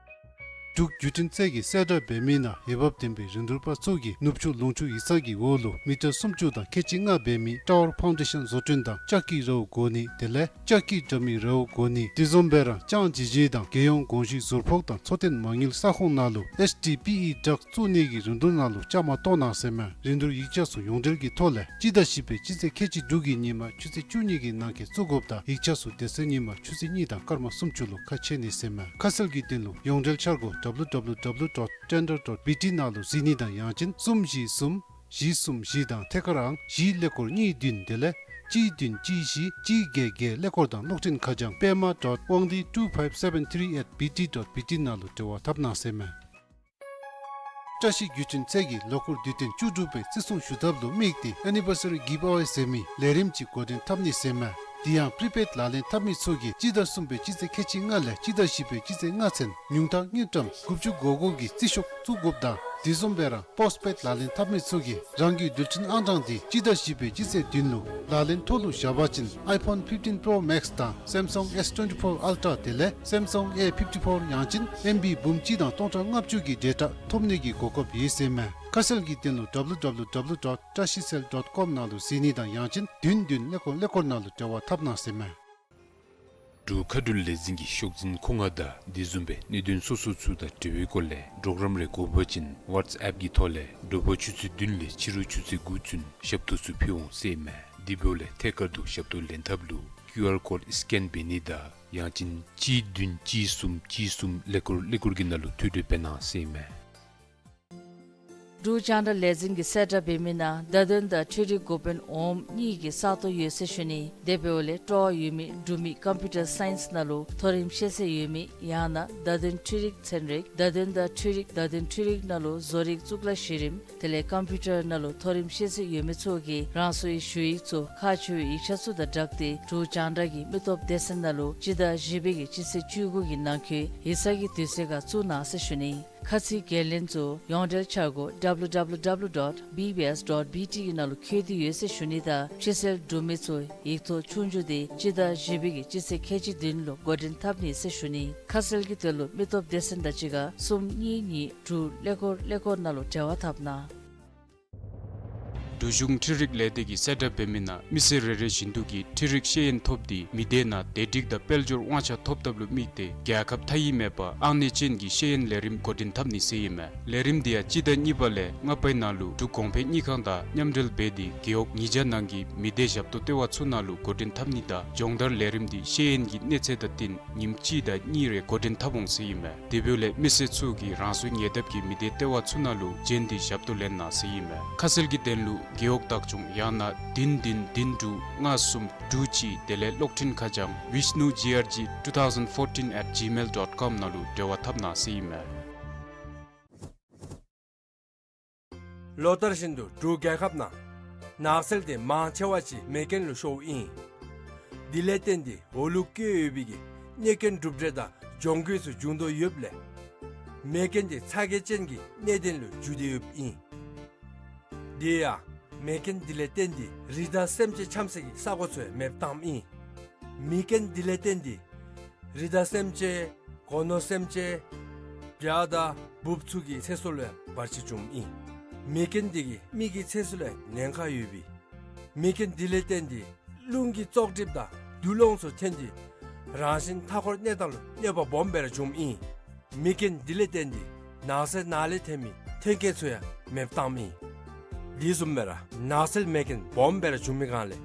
འབྲུག་བརྒྱུད་འཕྲིན་ཚད་ཀྱིས་གསལ་བསྒྲགས་འབད་མི་ནང་འོས་འབབ་ལྡན་པའི་རིན་བསྡུར་པ་ཚུ་གིས་ནུབ་ཕྱོགས་ལུང་ཕྱོགས་ཡིག་ཚང་གི་འོག་ལུ་མི་ཊར་སུམ་ཅུ་དང་ཁལ་གཅིག་ལྔ་འབད་མི་ཊ་ཝར་ཕའུན་ཌེ་ཤན་བཟོ་སྐྲུན་དང་ལྕགས་ཀྱི་རཝ་བགོ་ནི་དེ་ལས་ལྕགས་ཀྱི་དྲ་མིག་རཝ་བགོ་ནི་དེ་བཟུམ་སྦེ་ར་ལྕང་ཇི་ཇི་དང་རྒྱལ་ཡོངས་གོང་ཞུའི་ཟུར་ཕོགས་དང་འཚོ་རྟེན་མ་དངུལ་ས་ཁོངས་ནང་ལུ་ཨེཆ་ཌི་པི་ཨི་ཌག་བཙུགས་ནི་གི་རིན་བསྡུར་ནང་ལུ་བཅའ་མར་གཏོགས་གནང་ཟེར་མས། རིན་བསྡུར་ཡིག་ཆ་ཚུ་ཡོངས་འབྲེལ་གྱི་ཐོག་ལས་སྤྱི་ཟླ་བཞི་པའི་སྤྱི་ཚེས་ཁལ་གཅིག་དྲུག་གི་ཉིན་མ་ཆུ་ཚོད་བཅུ་གཉིས་ཀྱི་ནང་འཁོད་བཙུགས་དགོཔ་དང་ཡིག་ཆ་ཚུ་དེ་ཚེ་ཉིན་མ་ཆུ་ཚོད་གཉིས་དང་སྐར་མ་སུམ་ཅུ་ལུ་ཁ་ཕྱེ་ནི་ཟེར་མས། ཁ་གསལ་གྱི་དོན་ལུ་ཡོངས་འབྲེལ་འཆར་སྒོ་W W W dot tender dot B T ནང་ལུ་གཟིགས་ནི་དང་ཡང་ཅིན་གསུམ་བཞི་གསུམ་བཞི་གསུམ་བཞི་དང་ཐད་ཀར་ཨང་བཞི་ཀླད་ཀོར་གཉིས་བདུན་དེ་ལས་གཅིག་བདུན་གཅིག་བཞི་གཅིག་བརྒྱད་བརྒྱད་ཀླད་ཀོར་དང་གློག་འཕྲིན་ཁ་བྱང་པདྨ་dot wangdi two five seven three at B T dot B T ནང་ལུ་འབྲེལ་བ་འཐབ་གནང་ཟེར་མས། བཀྲ་ཤིས་བརྒྱུད་འཕྲིན་ཚད་ཀྱིས་ལོ་འཁོར་དུས་སྟོན་བཅུ་དྲུག་པའི་བརྩི་སྲུང་ཞུ་ཐབས་ལུ་དམིགས་ཏེ་ཨེ་ནི་བར་སི་རི་གིབ་ཨ་ཝེ་ཟེར་མི་ལས་རིམ་ཅིག་འགོ་འདྲེན་འཐབ་ནི་ཟེར་མས། དེ་ཡང་པི་རི་པེཌ་ལག་ལེན་འཐབ་མི་ཚུ་གིས་སྤྱི་ཟླ་གསུམ་པའི་སྤྱི་ཚེས་ཁལ་གཅིག་ལྔ་ལས་སྤྱི་ཟླ་བཞི་པའི་སྤྱི་ཚེས་ལྔ་ཚུན་ཉུང་མཐའ་དངུལ་ཀྲམ་དགུ་བཅུ་གོ་དགུ་གི་རྩིས་ཤོག་བཙུགས་དགོཔ་དང་དེ་བཟུམ་སྦེ་ར་པོསཊ་པེཌ་ལག་ལེན་འཐབ་མི་ཚུ་གིས་རང་གི་རྡུལ་ཕྲན་ཨང་གྲངས་དེ་སྤྱི་ཟླ་བཞི་པའི་སྤྱི་ཚེས་བདུན་ལུ་ལག་ལེན་ཐོག་ལུ་བཞག་པ་ཅིན་iPhone fifteen Pro Max དང་Samsung S twenty-four Ultra དེ་ལས་Samsung A fifty-four ཡང་ཅིན་ཨེམ་བི་འབུམ་གཅིག་དང་སྟོང་ཕྲག་ལྔ་བཅུ་གི་ཌེ་ཊ་ཐོབ་ནི་གི་གོ་སྐབས་ཡོད་ཟེར་མས། ཁ་གསལ་གྱི་དོན་ལུ་W W W dot trashicell dot com ནང་ལུ་གཟིགས་ནི་དང་ཡང་ཅིན་བདུན་བདུན་ཀླད་ཀོར་ཀླད་ཀོར་ནང་ལུ་འབྲེལ་བ་འཐབ་གནང་ཟེར་མས། འབྲུག་མཁའ་འགྲུལ་ལས་འཛིན་གྱི་ཤོག་འཛིན་ཁོ་ང་དང་དེ་བཟུམ་སྦེ་གནད་དོན་སོ་སོ་ཚུ་དང་འབྲེལ་བའི་སྐོར་ལས་གྲོགས་རམ་རེ་དགོ་པ་ཅིན་ཝཊས་ཨེཔ་གི་ཐོག་ལས་དྲོ་པ་ཆུ་ཚོད་བདུན་ལས་ཕྱི་རུ་ཆུ་ཚོད་དགུ་ཚུན་ཞབས་ཏོག་ཚུ་ཕུལ་འོང་ཟེར་མས། དེ་འབདཝ་ལས་ཐད་ཀར་དུ་ཞབས་ཏོག་ལེན་ཐབས་ལུ་ཀིའུ་ཨར་ཀོཌ་སི་ཀེན་འབད་ནི་དང་ཡང་ཅིན་གཅིག་བདུན་གཅིག་གསུམ་གཅིག་གསུམ་ཀླད་ཀོར་ཀླད་ཀོར་གྱི་ནང་ལུ་ཐོ་འགོད་འབད་གནང་ཟེར་མས། འབྲུག་རྒྱང་བསྒྲགས་ལས་འཛིན་གྱིས་གསལ་བསྒྲགས་འབད་མི་ནང་བརྡ་དོན་དང་འཕྲུལ་རིག་འགོ་དཔོན་འོགམ་གཉིས་ཀྱི་ས་སྟོང་ཡོད་ཟེར་ཞུ་ནི། དེ་འབདཝ་ལས་སྤྲོ་བ་ཡོད་མི་འབྲུག་མི་ཀམ་པིའུ་ཊར་སའིནསི་ནང་ལུ་མཐོ་རིམ་ཤེས་ཚད་ཡོད་མི་ཡང་ན་བརྡ་དོན་འཕྲུལ་རིག་ཚན་རིག་བརྡ་དོན་དང་འཕྲུལ་རིག་བརྡ་དོན་འཕྲུལ་རིག་ནང་ལུ་བཟོ་རིག་གཙུག་ལག་གཞི་རིམ་དེ་ལས་ཀམ་པིའུ་ཊར་ནང་ལུ་མཐོ་རིམ་ཤེས་ཚད་ཡོད་མི་ཚུ་གིས་རང་སོའི་ཞུ་ཡིག་ཚུ་ཁག་ཆེ་བའི་ཡིག་ཆ་ཚུ་དང་སྦྲགས་ཏེ་འབྲུག་རྒྱང་བསྒྲགས་ཀྱི་མི་སྟོབས་སྡེ་ཚན་ནང་ལུ་སྤྱི་ཟླ་བཞི་པའི་གི་སྤྱི་ཚེས་བཅུ་དགུ་གི་ནང་འཁོད་ཡིག་ཚང་གི་དུས་ཚོད་ཁར་བཙུགས་གནང་ཟེར་ཞུ་ནི། ཁ་ཚིག་འགན་ལེན་ཚུ་ཡོངས་འབྲེལ་འཆར་སྒོ་W W W dot B B S dot B T གི་ནང་ལུ་འཁོད་དེ་ཡོད་ཟེར་ཞུ་ནི་དང་ཕྱིར་སེལ་གྲུབ་མི་ཚུ་ཡིག་ཐོག་ཆོས་རྒྱུགས་དེ་སྤྱི་ཟླ་བཞི་པའི་གི་སྤྱི་ཚེས་ཁལ་གཅིག་བདུན་ལུ་འགོ་འདྲེན་འཐབ་ནི་ཟེར་ཞུ་ནི། ཁ་གསལ་གྱི་དོན་ལུ་མི་སྟོབས་སྡེ་ཚན་དང་གཅིག་ཁར་གསུམ་གཉིས་གཉིས་དྲུག་ཀླད་ཀོར་ཀླད་ཀོར་ནང་ལུ་འབྲེལ་བ་འཐབ་གནང་། འབྲུག་གཞུང་འཕྲུལ་རིག་ལས་སྡེ་གིས་གསལ་བསྒྲགས་འབད་མི་ནང་མི་སེར་རེ་རེ་བཞིན་དུ་གིས་འཕྲུལ་རིག་ཤེས་ཡོན་ཐོབ་སྟེ་མི་སྡེ་ནང་བདེ་སྒྲིག་དང་དཔལ་འབྱོར་དབང་ཆ་ཐོབ་ཐབས་ལུ་དམིགས་ཏེ་རྒྱལ་ཁབ་མཐའ་དབྱེ་མེད་པར་ཨང་གནས་ཅན་གྱི་ཤེས་ཡོན་ལས་རིམ་འགོ་འདྲེན་འཐབ་ནི་ཟེར་ཨིན་མས། ལས་རིམ་འདི་ཡང་སྤྱི་ཟླ་གཉིས་པ་ལས་ལྔ་པའི་ནང་ལུ་འབྲུག་གོང་འཕེལ་དངུལ་ཁང་དང་མཉམ་འབྲེལ་འབད་དེ་རྒེད་འོག་ཉིས་བརྒྱ་ནང་གི་མི་སྡེ་ཞབས་ཏོག་ལྟེ་བ་ཚུ་ནང་ལུ་འགོ་འདྲེན་འཐབ་ནི་དང་སྦྱོང་བརྡར་ལས་རིམ་འདི་ཤེས་ཡོན་གྱི་གནས་ཚད་དང་བསྟུན་ཉིནམ་གཅིག་དང་གཉིས་རེ་འགོ་འདྲེན་འཐབ་འོང་ཟེར་ཨིན་མས། དེ་འབདཝ་ལས་མི་སེར་ཚུ་གིས་རང་སོའི་ཉེ་འདབས་ཀྱི་མི་སྡེ་ལྟེ་བ་ཚུ་ནང་ལུ་བྱོན་ཏེ་ཞབས་ཏོག་ལེན་གནང་ཟེར་ཨིན་མས། ཁ་གསལ་གྱི་དོན་ལུ་རྒེད་འོག་བདག་སྐྱོང་ཡང་ན་བདུན་བདུན་བདུན་དྲུག་ལྔ་གསུམ་དྲུག་གཅིག་དེ་ལས་གློག་འཕྲིན་ཁ་བྱང་vishnu G R G two thousand fourteen at gmail dot com ནང་ལུ་འབྲེལ་བ་འཐབ་གནང་ཟེར་ཨིན་མས། ལོ་ལྟར་བཞིན་དུ་འབྲུག་རྒྱལ་ཁབ་ནང་ནགས་ཚལ་དེ་མང་ཆེ་བ་ཅིག་མེ་རྐྱེན་ལུ་ཤོརཝ་ཨིན། དེ་ལས་བརྟེན་ཏེ་འོག་ལུ་བཀོད་ཡོད་པའི་གི་གནོད་སྐྱོན་གྲུབ་འབྲས་དང་གྱོང་གུད་ཚུ་འབྱུང་དོ་ཡོདཔ་ལས་མེ་རྐྱེན་དེ་ཚ་གྱང་ཅན་གྱི་གནད་དོན་ལུ་འགྱུར་ཏེ་ཡོདཔ་ཨིན། དེ་ཡང་མེ་རྐྱེན་དེ་ལས་བརྟེན་ཏེ་རི་དྭགས་སེམས་ཅན་འཁྱམ་སའི་གི་ས་གོ་ཚུ་ཡང་མེདཔ་བཏངམ་ཨིན། མེ་རྐྱེན་དེ་ལས་བརྟེན་ཏེ་རི་དྭགས་སེམས་ཅན་སྒོ་ནོར་སེམས་ཅན་བྱ་དང་འབུཔ་ཚུ་གི་ཚེ་སྲོག་ལུ་ཡང་བར་ཆད་བྱུངམ་ཨིན། མེ་རྐྱེན་དེ་གིས་མི་གི་ཚེ་སྲོག་ལུ་ཡང་ཉེན་ཁ་ཡོདཔ་ཨིན། མེ་རྐྱེན་དེ་ལས་བརྟེན་ཏེ་རླུང་གི་བཙོག་གྲིབ་དང་རྡུལ་སློང་ཚུ་ཐོན་ཏེ་རང་བཞིན་མཐའ་འཁོར་གནས་སྟངས་ལུ་གནོད་པ་སྦོམ་སྦེ་ར་བྱུངམ་ཨིན། མེ་རྐྱེན་དེ་ལས་བརྟེན་ཏེ་ནགས་ཚལ་ནང་ལས་ཐོན་མི་མཐུན་རྐྱེན་ཚུ་ཡང་མེདཔ་བཏངམ་ཨིན། དེ་བཟུམ་སྦེ་ར་ནགས་ཚལ་མེ་རྐྱེན་སྦོམ་སྦེ་ར་བྱུང་མི་སྒང་ལས་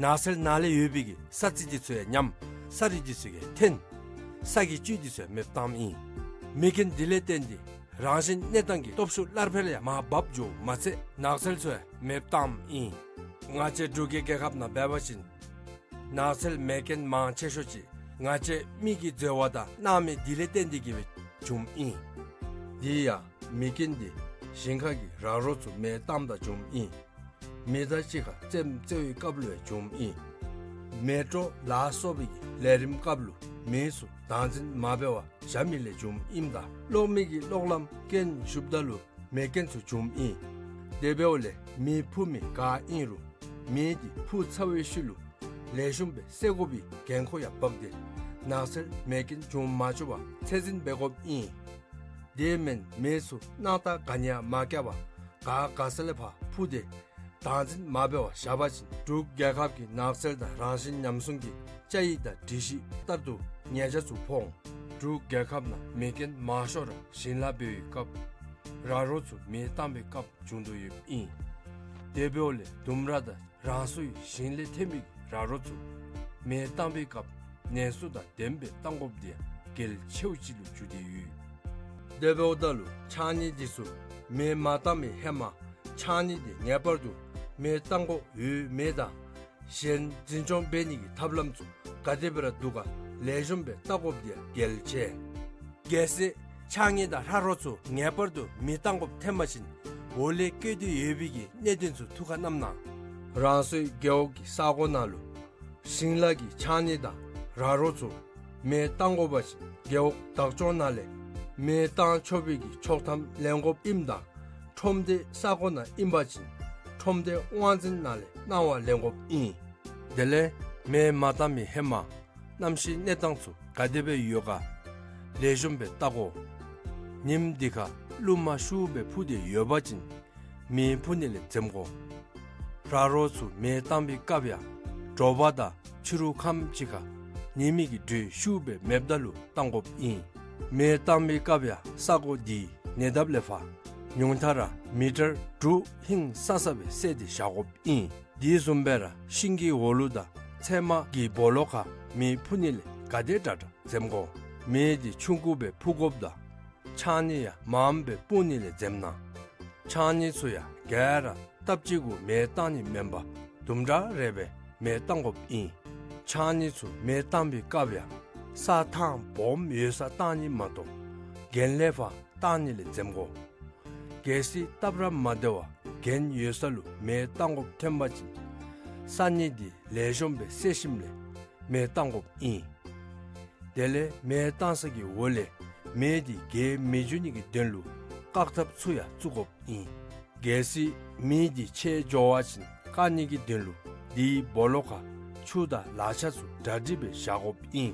ནགས་ཚལ་ནང་ལས་ཡོད་པའི་གི་ས་རྩི་དེ་ཚུ་ཡང་ཉམས། ས་རུད་དེ་ཚུ་ཡང་ཐོན། ས་གི་བཅུད་དེ་ཚུ་ཡང་མེདཔ་བཏངམ་ཨིན། མེ་རྐྱེན་དེ་ལས་བརྟེན་ཏེ་རང་བཞིན་གནས་སྟངས་ཀྱི་སྟོབས་ཤུགས་སླར་འཕེལ་ཡང་མར་བབས་འགྱོཝ་མ་ཚད་ནགས་ཚལ་ཚུ་ཡང་མེདཔ་བཏངམ་ཨིན། ང་བཅས་འབྲུག་གི་རྒྱལ་ཁབ་ནང་འབད་བ་ཅིན་ནགས་ཚལ་མེ་རྐྱེན་མང་ཆེ་ཤོས་ཅིག་ང་བཅས་མི་གིས་འཛོལ་བ་དང་གནང་མི་དེ་ལས་བརྟེན་ཏེ་གིས་སྦེ་བྱུངམ་ཨིན། དེ་ཡང་མེ་རྐྱེན་དེ་ཞིང་ཁ་གི་ར་རོ་ཚུ་མེ་བཏངམ་ད་བྱུངམ་ཨིན། མི་དང་གཅིག་ཁར་རྩེདམོ་རྩེ་བའི་སྐབས་ལུ་ཡང་བྱུངམ་ཨིན། མེ་སྤྲོ་ལ་སོགས་པའི་གི་ལས་རིམ་སྐབས་ལུ་མི་ཚུ་བདག་འཛིན་མ་འབད་བར་བཞག་མི་ལས་བྱུངམ་ཨིནམ་ད་གློག་མེ་གི་གློག་ལམ་རྐྱེན་ཞུགསཔ་ད་ལུ་མེ་རྐྱེན་ཚུ་བྱུངམ་ཨིན། དེ་འབདཝ་ལས་མེ་འཕུ་མི་ག་ཨིན་རུང་མེ་དེ་འཕུ་ཚར་བའི་ཤུལ་ལུ་ལེགས་ཤོམ་སྦེ་བསལ་དགོ་པའི་འགན་ཁུར་ཡང་འབག་སྟེ་ནགས་ཚལ་མེ་རྐྱེན་འབྱུང་མ་བཅུག་པར་ཚད་འཛིན་འབད་དགོཔ་ཨིན། དེ་མེན་མེ་ཚུ་སྣང་ཐག་ག་ནི་ཡང་མ་བཀལ་བར་ག་དགའ་ས་ལས་ཕར་འཕུ་སྟེ་བདག་འཛིན་མ་འབད་བར་བཞག་པ་ཅིན་འབྲུག་རྒྱལ་ཁབ་ཀྱི་ནགས་ཚལ་དང་རང་བཞིན་ཉམས་སྲུང་གི་བཅའ་ཡིག་དང་སྒྲིག་གཞི་ལྟར་དུ་ཉེས་ཆད་ཚུ་ཕོག་འོང་། འབྲུག་རྒྱལ་ཁབ་ནང་མེ་རྐྱེན་མང་ཤོས་ར་ཞིང་ལཱ་འབད་བའི་སྐབས་ར་རོ་ཚུ་མེ་བཏང་བའི་སྐབས་བྱུང་དོ་ཡོདཔ་ཨིན། དེ་འབདཝ་ལས་ལྡུམ་ར་དང་རང་སོའི་ཞིང་ལས་ཐོན་མི་གི་ར་རོ་ཚུ་མེ་བཏང་བའི་སྐབས་ནན་སུ་དང་ལྡནམ་སྦེ་བཏང་དགོཔ་དེ་ཡང་གལ་ཆེཝ་ཅིག་ལུ་གྱུར་ཏེ་ཡོད། དེ་འབདཝ་ད་ལུ་ཕྱགས་སྙིགས་དེ་ཚུ་མེ་མ་བཏང་མི་ཧེ་མ་ཕྱགས་སྙིགས་དེ་ངེས་པར་དུ་མེ་བཏང་དགོཔ་ཡོད་མེད་དང་གཞན་འཛིན་སྐྱོང་འབད་ནི་གི་ཐབས་ལམ་ཚུ་ག་དེ་སྦེ་ར་འདུག་ག་ལེགས་ཤོམ་སྦེ་བལྟ་དགོཔ་དེ་ཡང་གལ་ཆེ། གལ་སྲིད་ཕྱགས་སྙིགས་དང་ཧྲ་རོ་ཚུ་ངེས་པར་དུ་མེ་བཏང་དགོཔ་ཐོན་པ་ཅིན་འོག་ལས་བཀོད་དེ་ཡོད་པའི་གི་གནད་དོན་ཚུ་ཐུགས་ཁར་བསྣམ་གནང་། རང་སོའི་རྒེད་འོག་གི་ས་གོ་ནང་ལུ་ཞིང་ལཱ་གི་ཕྱགས་སྙིགས་དང་ར་རོ་ཚུ་མེ་བཏང་དགོ་པ་ཅིན་རྒེད་འོག་བདག་སྐྱོང་ནང་ལས་མེ་བཏང་ཆོག་པའི་གི་ཆོག་ཐམ་ལེན་དགོཔ་ཨིནམ་ད་ཁྲོམ་སྡེ་ས་གོ་ནང་ཨིན་པ་ཅིན་ཁྲོམ་སྡེ་དབང་འཛིན་ནང་ལས་གནང་བ་ལེན་དགོཔ་ཨིན། དེ་ལས་མེ་མ་བཏང་མི་ཧེ་མ་གནམ་གཤིས་གནས་སྟངས་ཚུ་ག་དེ་སྦེ་ཡོད་ག་ལེགས་ཤོམ་སྦེ་བལྟ་དགོ། ཉིནམ་དེ་ཁར་རླུང་མ་ཤུགས་སྦེ་འཕུ་སྟེ་ཡོད་པ་ཅིན་མེ་འཕུ་ནི་ལས་འཛེམ་དགོ། ར་རོ་ཚུ་མེ་བཏང་བའི་སྐབས་ཡང་དྲོ་པ་དང་ཕྱི་རུ་ཁམས་ཅིག་ཁར་ཉི་མའི་གི་དྲོད་ཤུགས་སྦེ་མེདཔ་ད་ལུ་བཏང་དགོཔ་ཨིན། མེ་བཏང་བའི་སྐབས་ཡང་ས་གོ་དེའི་ཉེ་འདབས་ལས་ཕར་ཉུང་མཐའ་ར་མི་ཊར་དྲུག་ཧིང་སང་ས་སྦེ་བསལ་ཏེ་བཞག་དགོཔ་ཨིན། དེ་བཟུམ་སྦེ་ར་ཤིང་གི་འོག་ལུ་དང་ཚལ་མ་གི་སྦོ་ལོགས་ཁར་མེ་འཕུ་ནི་ལས་ག་དེ་དྲག་དྲག་འཛེམ་དགོ། མེ་དེ་ཆུང་ཀུ་སྦེ་འཕུ་དགོཔ་དང་ཕྱགས་སྙིགས་ཡང་མངམ་སྦེ་སྤུངས་ནི་ལས་འཛེམ་གནང་། ཕྱགས་སྙིགས་ཚུ་ཡང་ག་ར་སྟབས་གཅིག་གུ་མེ་བཏང་ནི་མེན་པར་དུམ་གྲ་རེ་སྦེ་མེ་བཏང་དགོཔ་ཨིན། ཕྱགས་སྙིགས་ཚུ་མེ་བཏང་པའི་སྐབས་ཡང་ས་ཐང་སྦོམ་ཡོད་སར་བཏང་ནི་མ་གཏོགས་གྱེན་ལས་ཕར་བཏང་ནི་ལས་འཛེམ་དགོ། གལ་སྲིད་སྟབས་ར་མ་བདེ་བར་གྱེན་ཡོད་ས་ལུ་མེ་བཏང་དགོཔ་ཐོན་པ་ཅིན་ས་སྙིགས་འདི་ལེགས་ཤོམ་སྦེ་བསལ་ཞིནམ་ལས་མེ་བཏང་དགོཔ་ཨིན། དེ་ལས་མེ་བཏང་ས་གི་འོག་ལས་མེ་འདི་རྒྱས་མི་འགྱོ་ནི་གི་དོན་ལུ་བཀག་ཐབས་ཚུ་ཡང་བཙུགས་དགོཔ་ཨིན། གལ་སྲིད་མེ་འདི་ཆད་འགྱོ་བ་ཅིན་བཀག་ནི་གི་དོན་ལུ་དེའི་སྦོ་ལོགས་ཁར་ཆུ་དང་ལག་ཆ་ཚུ་གྲ་སྒྲིག་སྦེ་བཞག་དགོཔ་ཨིན།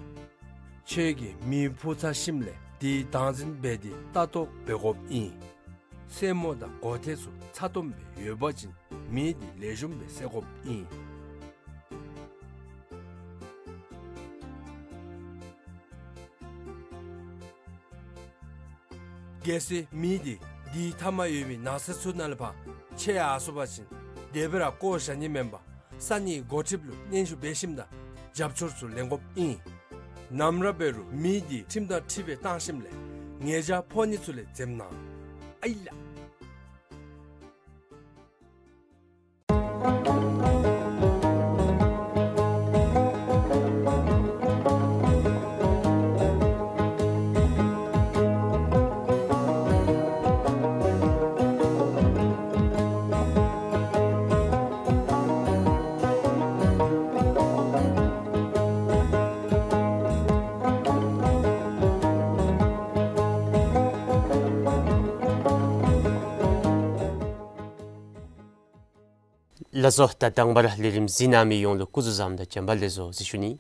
ཁྱོད་ཀྱིས་མེ་ཕུ་ཚར་ཞིནམ་ལས་དེའི་བདག་འཛིན་འབད་དེ་ལྟ་རྟོག་འབད་དགོཔ་ཨིན། སེན་མོ་དང་མགོ་ཐད་ཚུ་ཚ་ཏོམ་སྦེ་ཡོད་པ་ཅིན་མེ་འདི་ལེགས་ཤོམ་སྦེ་བསད་དགོཔ་ཨིན། གལ་སྲིད་མེ་འདི་དེའི་མཐའ་མར་ཡོད་པའི་ནགས་ཚལ་ཚུ་ནང་ལས་ཕར་ཆད་ཡར་སོང་པ་ཅིན་དེ་སྦེ་ར་བཀོ་བཞག་ནི་མེན་པར་ས་གནས་འགོ་ཁྲིདཔ་ལུ་སྙན་ཞུ་འབད་ཞིནམ་དང་རྒྱབ་སྐྱོར་ཚུ་ལེན་དགོཔ་ཨིན། ནམ་ར་འབད་རུང་མེ་འདི་ཁྲིམས་དང་འཁྲིལ་སྦེ་བཏང་ཞིནམ་ལས་ཉེས་བྱ་ཕོག་ནི་ཚུ་ལས་འཛེམ་གནང་། ཨའི་ལགས། ལགས་སོ། ད་དང་པ་ར་ལས་རིམ་གཟིགས་གནང་མི་ཡོངས་ལུ་སྐུ་གཟུགས་བཟང་དང་བྱོན་པ་ལེགས་སོ་ཟེར་ཞུ་ནི།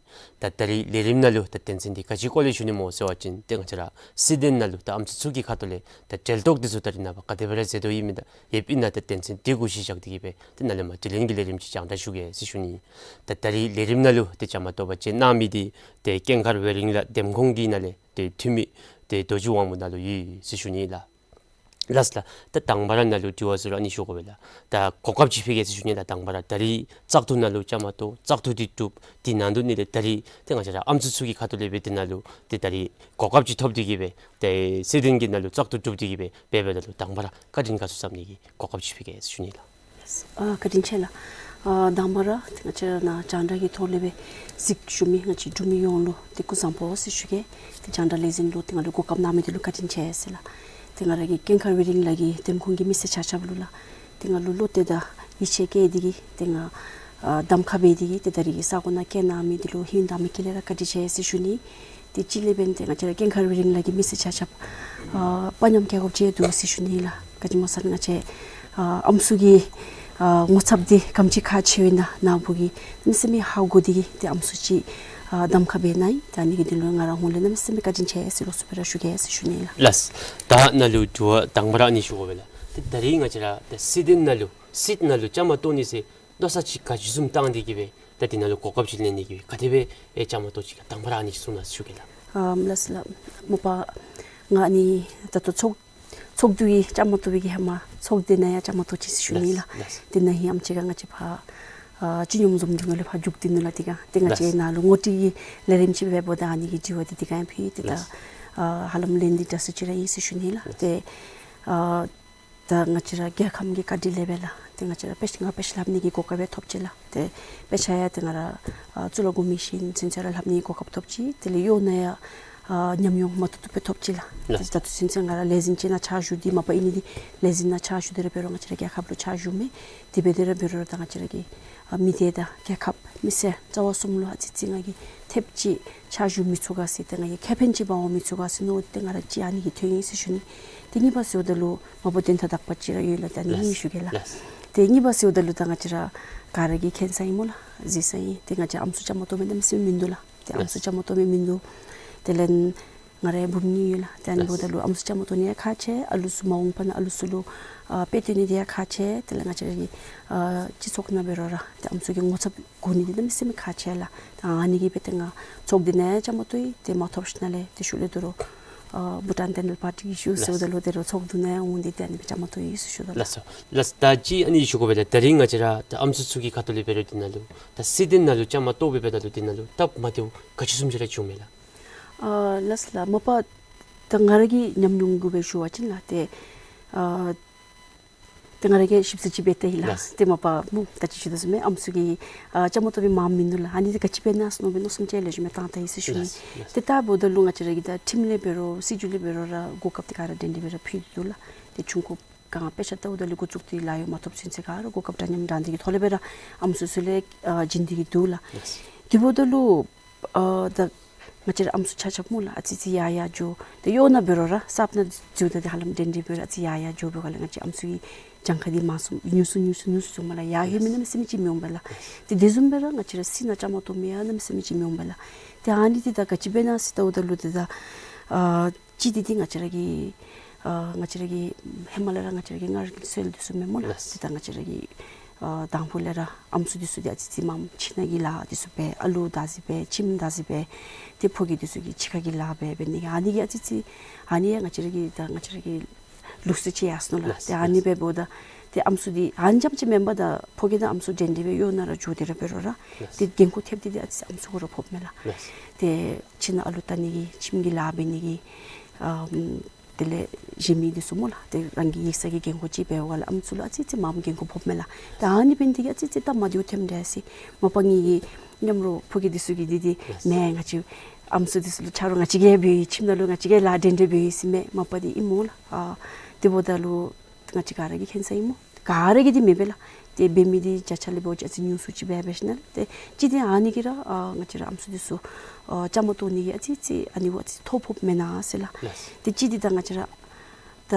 ད་ད་རིས་ལས་རིམ་ནང་ལུ་ད་དོན་ཚན་འདི་ག་ཅིའི་སྐོར་ལས་ཞུ་ནི་སྨོ་ཟེར་བ་ཅིན་ཏེ་ང་བཅས་ར་སྲིད་དོན་ནང་ལུ་ད་ཨམ་སྲུ་ཚུ་གི་ཁ་ཐུག་ལས་ད་འབྲེལ་གཏོགས་འདི་ཚུ་ད་རེས་ནངས་པ་ག་དེ་སྦེ་ར་མཛད་དོ་ཡོདཔ་ཨིན་མེན་ན། ད་དོན་ཚན་འདི་གུ་གཞི་བཞག་སྟེ་གིས་སྦེ་ཏེ་ནཱ་ལས་མར་དྲི་ལན་གྱི་ལས་རིམ་ཅིག་རྒྱང་བསྒྲགས་ཞུ་གེ་ཟེར་ཞུ་ནི། ད་ད་རིས་ལས་རིམ་ནང་ལུ་ཏེ་བཅའ་མར་གཏོགས་པ་ཅིན་གནང་མི་འདི་ཏེ་ཀེང་ཁར་ཝེ་རིང་ལགས་འདེམས་ཁོངས་ཀྱི་ནང་ལས་ཏེ་འཐུས་མི་ཏེ་རྡོ་རྗེ་དབང་མོ་ནཱ་ལུ་ཡོད་ཟེར་ཞུ་ནི་ལགས། ལགས་ལགས། ད་དང་པ་ར་ནཱ་ལུ་དྲི་བ་ཟེར་རུང་ཨ་ནི་ཞུ་དགོ་པས་ལགས། ད་གོ་སྐབས་ཅིག་ཕུལ་གེ་ཟེར་ཞུ་ནི་ལགས། དང་པ་ར་ད་རིས་བཙག་འཐུ་ནང་ལུ་བཅའ་མར་གཏོགས་བཙག་འཐུ་འདི་གྲུབ། དེ་ནང་དོག་ནང་ལས་ད་རིས་ཏེ་ང་བཅས་ར་ཨམ་སྲུ་ཚུ་གི་ཁ་ཐུག་ལས་སྦེ་དེ་ནང་ལུ་ཏེ་ད་རིས་གོ་སྐབས་ཅིག་ཐོབ་སྟེ་གིས་སྦེ་ཏེ་སྲིད་དོན་གྱི་ནང་ལུ་བཙག་འཐུ་གྲུབ་སྟེ་གིས་སྦེ་འབད་འབདཝ་ད་ལུ་དང་པ་ར་བཀའ་དྲིན་དགའ་ཚོར་བསམ་ནི་གི་གོ་སྐབས་ཅིག་ཕུལ་གེ་ཟེར་ཞུ་ནི་ལགས། ཨ་བཀའ་དྲིན་ཆེ་ལགས། ཨ་དང་པ་ར་ཏེ་ང་བཅས་ར་ནཱ་རྒྱང་བསྒྲགས་ཀྱི་ཐོག་ལས་སྦེ་གཟིགས་བཞུགས་མི་ང་བཅས་འབྲུག་མི་ཡོངས་ལུ་ཏེ་སྐུ་གཟུགས་བཟང་པོ་ཟེར་ཞུ་གེ། ཏེ་རྒྱང་བསྒྲགས་ལས་འཛིན་ལུ་ཏེ་ང་ལུ་གོ་སྐབས་གནང་མི་འདི་ལུ་བཀའ་དྲིན་ཆེ་ཟེར་ལགས། ཏེ་ང་ར་གི་ཀེང་ཁར་ཝེ་རིང་ལགས་ཀྱི་འདེམས་ཁོངས་ཀྱི་མི་སེར་ཆ་ཁྱབ་ལུ་ལགས། ཏེ་ང་ལུ་བློ་གཏད་དང་ཡིད་ཆེས་བསྐྱེད་དེ་གིས་ཏེ་ང་ཨ་གདམ་ཁ་འབད་དེ་གིས་ཏེ་ད་རིས་ཀྱི་ས་གོ་ནང་བསྐྱལ་གནང་མི་འདི་ལུ་ཧིང་དྭངས་མའི་དཀྱིལ་ལས་ར་བཀའ་དྲིན་ཆེ་ཟེར་ཞུ་ནི། ཏེ་གཅིག་ལས་འབདན་ཏེ་ང་བཅས་ར་ཀེང་ཁར་ཝེ་རིང་ལགས་ཀྱི་མི་སེར་ཆ་ཁྱབ་ཨ་དཔའ་ཉམས་བསྐྱེད་དགོཔ་ཅིག་འདུག་ཟེར་ཞུ་ནི་ལགས། ག་ཅི་སྨོ་ཟེར་ན་ང་བཅས་ཨ་ཨམ་སྲུ་གི་ཨ་ངོ་ཚབ་འདི་ག་དེམ་ཅིག་ཁག་ཆེཝ་ཨིན་ན་ནཱ་བུ་གིས་གནམ་མེད་ས་མེད་ཧ་གོ་སྟེ་གིས་ཏེ་ཨམ་སྲུ་ཅིག་ཨ་གདམ་ཁ་འབད་གནང་ཡི། ད་ཨ་ནི་གི་དོན་ལུ་ང་ར་ཧོངས་ལས་གནམ་མེད་ས་མེད་བཀའ་དྲིན་ཆེ་ཟེར་ལོགས་སུ་སྦེ་ར་ཞུ་གེ་ཟེར་ཞུ་ནི་ལགས། ལགས། ད་ནཱ་ལུ་དྲི་བ་དང་པ་ར་ཨ་ནི་ཞུ་དགོ་པས་ལགས། ཏེ་ད་རིས་ང་བཅས་ར་ཏེ་སྲིད་དོན་ནང་ལུ་སྲིད་ནང་ལུ་བཅའ་མར་གཏོགས་ནི་ཟེར་མནོ་བསམ་ཅིག་ག་ཅི་བཟུམ་བཏང་སྟེ་གིས་སྦེ་ད་དེ་ནང་ལུ་གོ་སྐབས་ཅིག་ལེན་ནི་གིས་སྦེ་ག་དེ་སྦེ་ཨེ་བཅའ་མར་གཏོགས་ཅི་ག་དང་པ་ར་ཨ་ནི་ཅིག་གསུང་གནང་ཟེར་ཞུ་གེ་ལགས། ཨམ་ལགས་ལགས། མ་པ་ང་ཨ་ནི་ད་ལྟོ་ཚོགས་ཚོགས་འདུ་གི་བཅའ་མར་གཏོགས་པའི་གི་ཧེ་མ་ཚོགས་སྡེ་ནང་ཡང་བཅའ་མར་གཏོགས་ཅི་ཟེར་ཞུ་ནི་ལགས། ལགས། དེ་ནང་ཧེ་ཨམ་ཅིག་ཁར་ང་བཅས་ཕར་ཨ་སྤྱི་སྙོམས་འཛོམས་འདུ་ནང་ལས་ཕར་བཞུགས་ཏེ་ནུག་ལགས། དེ་སྒང་ཏེ་ང་བཅས་ལགས། ནཱ་ལུ་ངོ་སྤྲོད་ཀྱི་ལས་རིམ་ཅིག་འབདཝ་ད་ཨ་ནི་གི་དྲི་བ་འདི་དེ་སྒང་ཕུལ་ཏེ་ད་ལགས། ཨ་ཧ་ལམ་ལན་འདི་འདྲ་སུ་ཅིག་ར་ཨིན་ཟེར་ཞུ་ནི་ལགས། ལགས། ཏེ་ཨ་ད་ང་བཅས་ར་རྒྱལ་ཁམས་ཀྱི་བཀའ་དྲིན་ལས་སྦེ་ལགས། ཏེ་ང་བཅས་ར་དཔེ་ཆ་ང་དཔེ་ཆ་ལྷབ་ནི་གི་གོ་སྐབས་སྦེ་ཐོབ་ཅི་ལགས། ཏེ་དཔེ་ཆ་ཡང་ཏེ་ང་ར་ཨ་གཙུག་ལག་དགོངས་མི་བཞིན་ཚུན་ཚོད་ར་ལྷབ་ནི་གི་གོ་སྐབས་ཐོབ་ཅི། དེ་ལས་གཡོག་ནང་ཡང་ཨ་ཉམས་མྱོང་མ་ཐུབ་ཐུབ་སྦེ་ཐོབ་ཅི་ལགས། ལགས། ཏེ་ད་ལྟོ་ཚུན་ཚོད་ང་ར་ལས་འཛིན་ཅིག་ནང་ཕྱག་ཞུ་སྟེ་མ་པ་ཨིན་ནི་འདི་ལས་འཛིན་ནང་ཕྱག་ཞུ་སྟེ་ར་འབད་རུང་ང་བཅས་ར་རྒྱལ་ཁབ་ལུ་ཕྱག་ཞུ་མི་དེ་སྦེ་དེ་ར་འབད་རུང་ད་ང་བཅས་ར་གི་ཨ་མི་སྡེ་དང་རྒྱལ་ཁབ་མི་སེར་རྩ་བ་གསུམ་ལུ་ཨ་ཙི་ཅིག་ང་གིས་ཐེབས་ཅིག་ཕྱག་ཞུ་མི་ཚུགས་ག་ཟེར་ཏེ་ང་གིས་ཁེ་ཕན་ཅིག་འབག་འོང་མི་ཚུགས་ག་ཟེར་མནོ་སྟེ་ང་ར་ཅིག་ཨ་ནི་གི་ཐོན་ཡི་ཟེར་ཞུ་ནི། ཏེ་གཉིས་པ་ཟེརཝ་ད་ལུ་མ་པ་དོན་དག་དག་པ་ཅིག་ར་ཡོད་ལགས། ཏེ་ཨ་ནི་ལགས། ཨིན་ཞུ་གེ་ལགས། ལགས། ཏེ་གཉིས་པ་ཟེརཝ་ད་ལུ་ད་ང་བཅས་ར་ག་ར་གི་མཁྱེན་ས་ཨིན་སྨོ་ལགས། གཟིགས་ས་ཨིན། ཏེ་ང་བཅས་ཨམ་སྲུ་བཅའ་མར་གཏོགས་མི་གནམ་མེད་ས་མེད་མིན་འདུག་ལགས། ཏེ་ཨམ་སྲུ་ལགས། བཅའ་མར་གཏོགས་མི་མིན་འདུག། དེ་ལས་ང་རའི་བུམོ་གཉིས་ཡོད་ལགས། ཏེ་ཨ་ནི་ལགས། འབདཝ་ད་ལུ་ཨམ་སྲུ་བཅའ་མར་གཏོགས་ནི་ཡང་ཁག་ཆེ། ཨ་ལུ་ཚུ་མ་འོངས་པ་ན་ཨ་ལུ་ཚུ་ལུ་ཨ་དཔེ་སྟོན་ནི་འདི་ཡང་ཁག་ཆེ། དེ་ལས་ང་བཅས་ར་གི་ཨ་སྤྱི་ཚོགས་ནང་འབད་རུང་ར་ཏེ་ཨམ་སྲུ་གི་ངོ་ཚབ་དགོ་ནི་འདི་གནམ་མེད་ས་མེད་ཁག་ཆེ་ལགས། ད་ཨ་ནི་གིས་སྦེ་ཏེ་ང་ཚོགས་འདུ་ནང་ཡང་བཅའ་མར་གཏོགས་ཡི། ཏེ་མ་ཐོབ་ཞིནམ་ལས་ཏེ་ཤུལ་ལས་དོ་རུང་ཨ་བྷུ་ཊཱན་ནེ་ཤ་ནཱལ་པར་ཊི་གི་ཞུ་ཟེརཝ་ད་ལུ་དོ་རུང་ཚོགས་འདུ་ནང་ཡང་འོང་སྟེ་ཏེ་ཨ་ནི་སྦེ་བཅའ་མར་གཏོགས་ཡི་ཟེར་ཞུ་དོ་ལགས། ལགས་སོ། ལགས། ད་ཅི་ཨ་ནི་ཞུ་དགོ་པས་ལགས། ད་རིས་ང་བཅས་ར་ད་ཨམ་སྲུ་ཚུ་གི་ཁ་ཐུག་ལས་འབད་རུང་འདི་ནང་ལུ་ད་སྲིད་དོན་ནང་ལུ་བཅའ་མར་གཏོགས་སྦེ་འབདཝ་ད་ལུ་འདི་ནང་ལུ་སྟབས་མ་བདེཝ་ག་ཅི་བཟུམ་ཅིག་ར་བྱུངམ་མས་ལགས། ཨ་ལགས་ལགས། མ་པ་ད་ང་ར་གི་ཉམས་མྱོང་གུ་སྦེ་ཞུ་བ་ཅིན་ལགས། ཏེ་ཨ་ ཏེ་ང་ར་གིས་ཞིབ་འཚོལ་ཅིག་འབད་ལྟཝ་ཨིན་ལགས། ལགས། ཏེ་མ་པ་སྨོ་ད་ཅི་ཞུ་དོ་བཟུམ་སྦེ་ཨམ་སྲུ་གི་ཨ་བཅའ་མར་གཏོགས་མི་མངམ་མིན་འདུག་ལགས། ཨ་ནི་འདི་ག་ཅི་འབད་ནི་ཟེར་མནོ་སྦེ་མནོ་བསམ་ཅིག་ལེགས་ཤོམ་སྦེ་བཏང་ད་ཡི་ཟེར་ཞུ་ནི། ལགས། ལགས། ཏེ་ད་འབདཝ་ད་ལུ་ང་བཅས་ར་གི་ད་ཁྲིམས་ལས་འབད་རུང་སྲིད་བྱུས་ལས་འབད་རུང་ར་གོ་སྐབས་འདི་ག་ར་འདྲན་འདྲ་སྦེ་ར་ཕུལ་འདུག་ལགས། ཏེ་ཆུང་ཀུ་ག་དཔེ་ཆ་ལྟཝ་ད་ལུ་འགོ་བཙུགས་ཏེ་ལཱ་གཡོག་མ་ཐོབ་ཚུན་ཚོད་ག་ར་གོ་སྐབས་འདྲ་མཉམ་འདྲ་འདི་གི་ཐོག་ལས་སྦེ་ར་ཨམ་སྲུ་ཚུ་ལས་ཨ་བྱིན་ཏེ་གི་འདུག་ལགས། ལགས། ཏེ་འབདཝ་ད་ལུ་ཨ་ད་ང་བཅས་ར་ཨམ་སྲུ་ཆ་ཁྱབ་སྨོ་ལགས། ཨ་ཙི་ཙི་ཡར་ཡར་འགྱོ། ཏེ་གཡོག་ནང་འབད་རུང་ར་གསརཔ་ནང་འཛུལཝ་ད་འདི་ཧ་ལམ་འདྲན་འདྲ་སྦེ་ར་ཨ་ཙི་ཡར་ཡར་འགྱོ་བའི་སྒང་ལས་ང་བཅས་ཨམ་སྲུ་གི་གྱངས་ཁ་འདི་མང་སུ་ཉུང་སུ་ཉུང་སུ་ཉུང་སུ་སོངམ་ལགས། ཡར་ལྷོད་མི་གནམ་མེད་ས་མེད་ཅིག་མི་འོང་པས་ལགས། ཏེ་དེ་བཟུམ་སྦེ་ར་ང་བཅས་ར་སྲིད་ནང་བཅའ་མར་གཏོགས་མི་ཡང་གནམ་མེད་ས་མེད་ཅིག་མི་འོང་པས་ལགས། ཏེ་ཨ་ནི་འདི་ད་ག་ཅི་འབད་ནི་ཟེར་ལྟཝ་ད་ལུ་ཏེ་ད་ཨ་གཅིག་འདི་འདི་ང་བཅས་ར་གི་ཨ་ང་བཅས་ར་གི་ཧེ་མ་ལས་ར་ང་བཅས་ར་གི་སྔར་གྱི་སྲོལ་འདི་ཚུ་མེན་སྨོ་ལགས། ལགས། ཏེ་ད་ང་བཅས་ར་གི་ཨ་དང་ཕུ་ལས་ར་ཨམ་སྲུ་འདི་ཚུ་འདི་ཨ་ཙི་ཙི་མངམ་ཁྱིམ་ནང་གི་ལཱ་འདི་ཚུ་འབད། ཨ་ལུ་བདག་འཛིན་འབད། ཁྱིམ་བདག་འཛིན་འབད། ཏེ་ཕོ་སྐྱེས་འདི་ཚུ་གི་ཕྱི་ཁ་གི་ལཱ་འབད་འབད་ནི་གི་ཨ་ནི་གི་ཨ་ཙི་ཙི་ཨ་ནི་ཡང་ང་བཅས་ར་གི་ད་ང་བཅས་ར་གི་ལུགས་སྲོལ་ཅིག་ཡར་སོང་ནུག་ལགས། ལགས། ཏེ་ཨ་ནི་ལགས། འབདཝ་འབདཝ་ད་ཏེ་ཨམ་སྲུ་འདི་ཨ་ནི་རྐྱངམ་ཅིག་མེན་པར་ད་ཕོ་སྐྱེས་དང་ཨམ་སྲུ་འདྲན་འདྲ་སྦེ་གཡོག་ནང་ར་འགྱོ་སྟེ་ར་འབད་རུང་ར། ལགས། ཏེ་འགན་ཁུར་ཐེབས་འདི་འདི་ཨ་ཙི་ཙི་ཨམ་སྲུ་གུ་ར་ཕོགཔ་མས་ལགས། ལགས། ཏེ་ཁྱིམ་ནང་ཨ་ལུ་བལྟ་ནི་གི་ཁྱིམ་གྱི་ལཱ་འབད་ནི་གི་ཨམ་དེ་ལས་གཞན་མི་འདི་ཚུ་སྨོ་ལགས། ཏེ་རང་གི་ཡིག་ཚང་གི་འགན་ཁུར་ཅིག་འབད་བའི་སྒང་ལས་ཨམ་སྲུ་ལུ་ཨ་ཙི་ཙི་མངམ་འགན་ཁུར་ཕོགཔ་མས་ལགས། ཏེ་ཨ་ནི་འབད་ནི་འདི་གིས་ཨ་ཙི་ཙི་སྟབས་མ་བདེཝ་ཐོནམ་འདྲས་ཟེར། མ་པ་ངེ་གི་མཉམ་རོགས་ཕོ་སྐྱེས་འདི་ཚུ་གིས་འདི་འདི་མེན། ང་བཅས་ཨམ་སྲུ་འདི་ཚུ་ལུ་ཆ་རོགས་ང་བཅས་ཀྱིས་འབད་ཡི། ཁྱིམ་ནང་ལུ་ང་བཅས་ཀྱིས་ལཱ་འདྲན་འདྲ་འབད་ཡི་ཟེར་མས། མ་པ་འདི་ཨིན་སྨོ་ལགས། ཨ་དེ་འབདཝ་ད་ལུ་ང་བཅས་ག་ར་གི་མཁྱེན་ས་ཨིན་སྨོ། ག་ར་གིས་འདི་མེན་པས་ལགས། ཏེ་འབད་མི་འདི་བརྒྱ་ཆ་ལས་འབད་བ་ཅིན་ཨ་ཙི་ཉུང་སུ་ཅིག་འབད་འབད་ཞིནམ་ལས་ཏེ་གཅིག་འདི་ཨ་ནི་གིས་ར་ཨ་ང་བཅས་ར་ཨམ་སྲུ་འདི་ཚུ་ཨ་བཅའ་མར་གཏོགས་ནི་གི་ཨ་ཙི་ཙི་ཨ་ནི་བ་ཨ་ཙི་ཐོ་ཕོགཔ་མེན་ན་ཟེར་ལགས། ལགས། ཏེ་གཅིག་འདི་ད་ང་བཅས་ར་ད་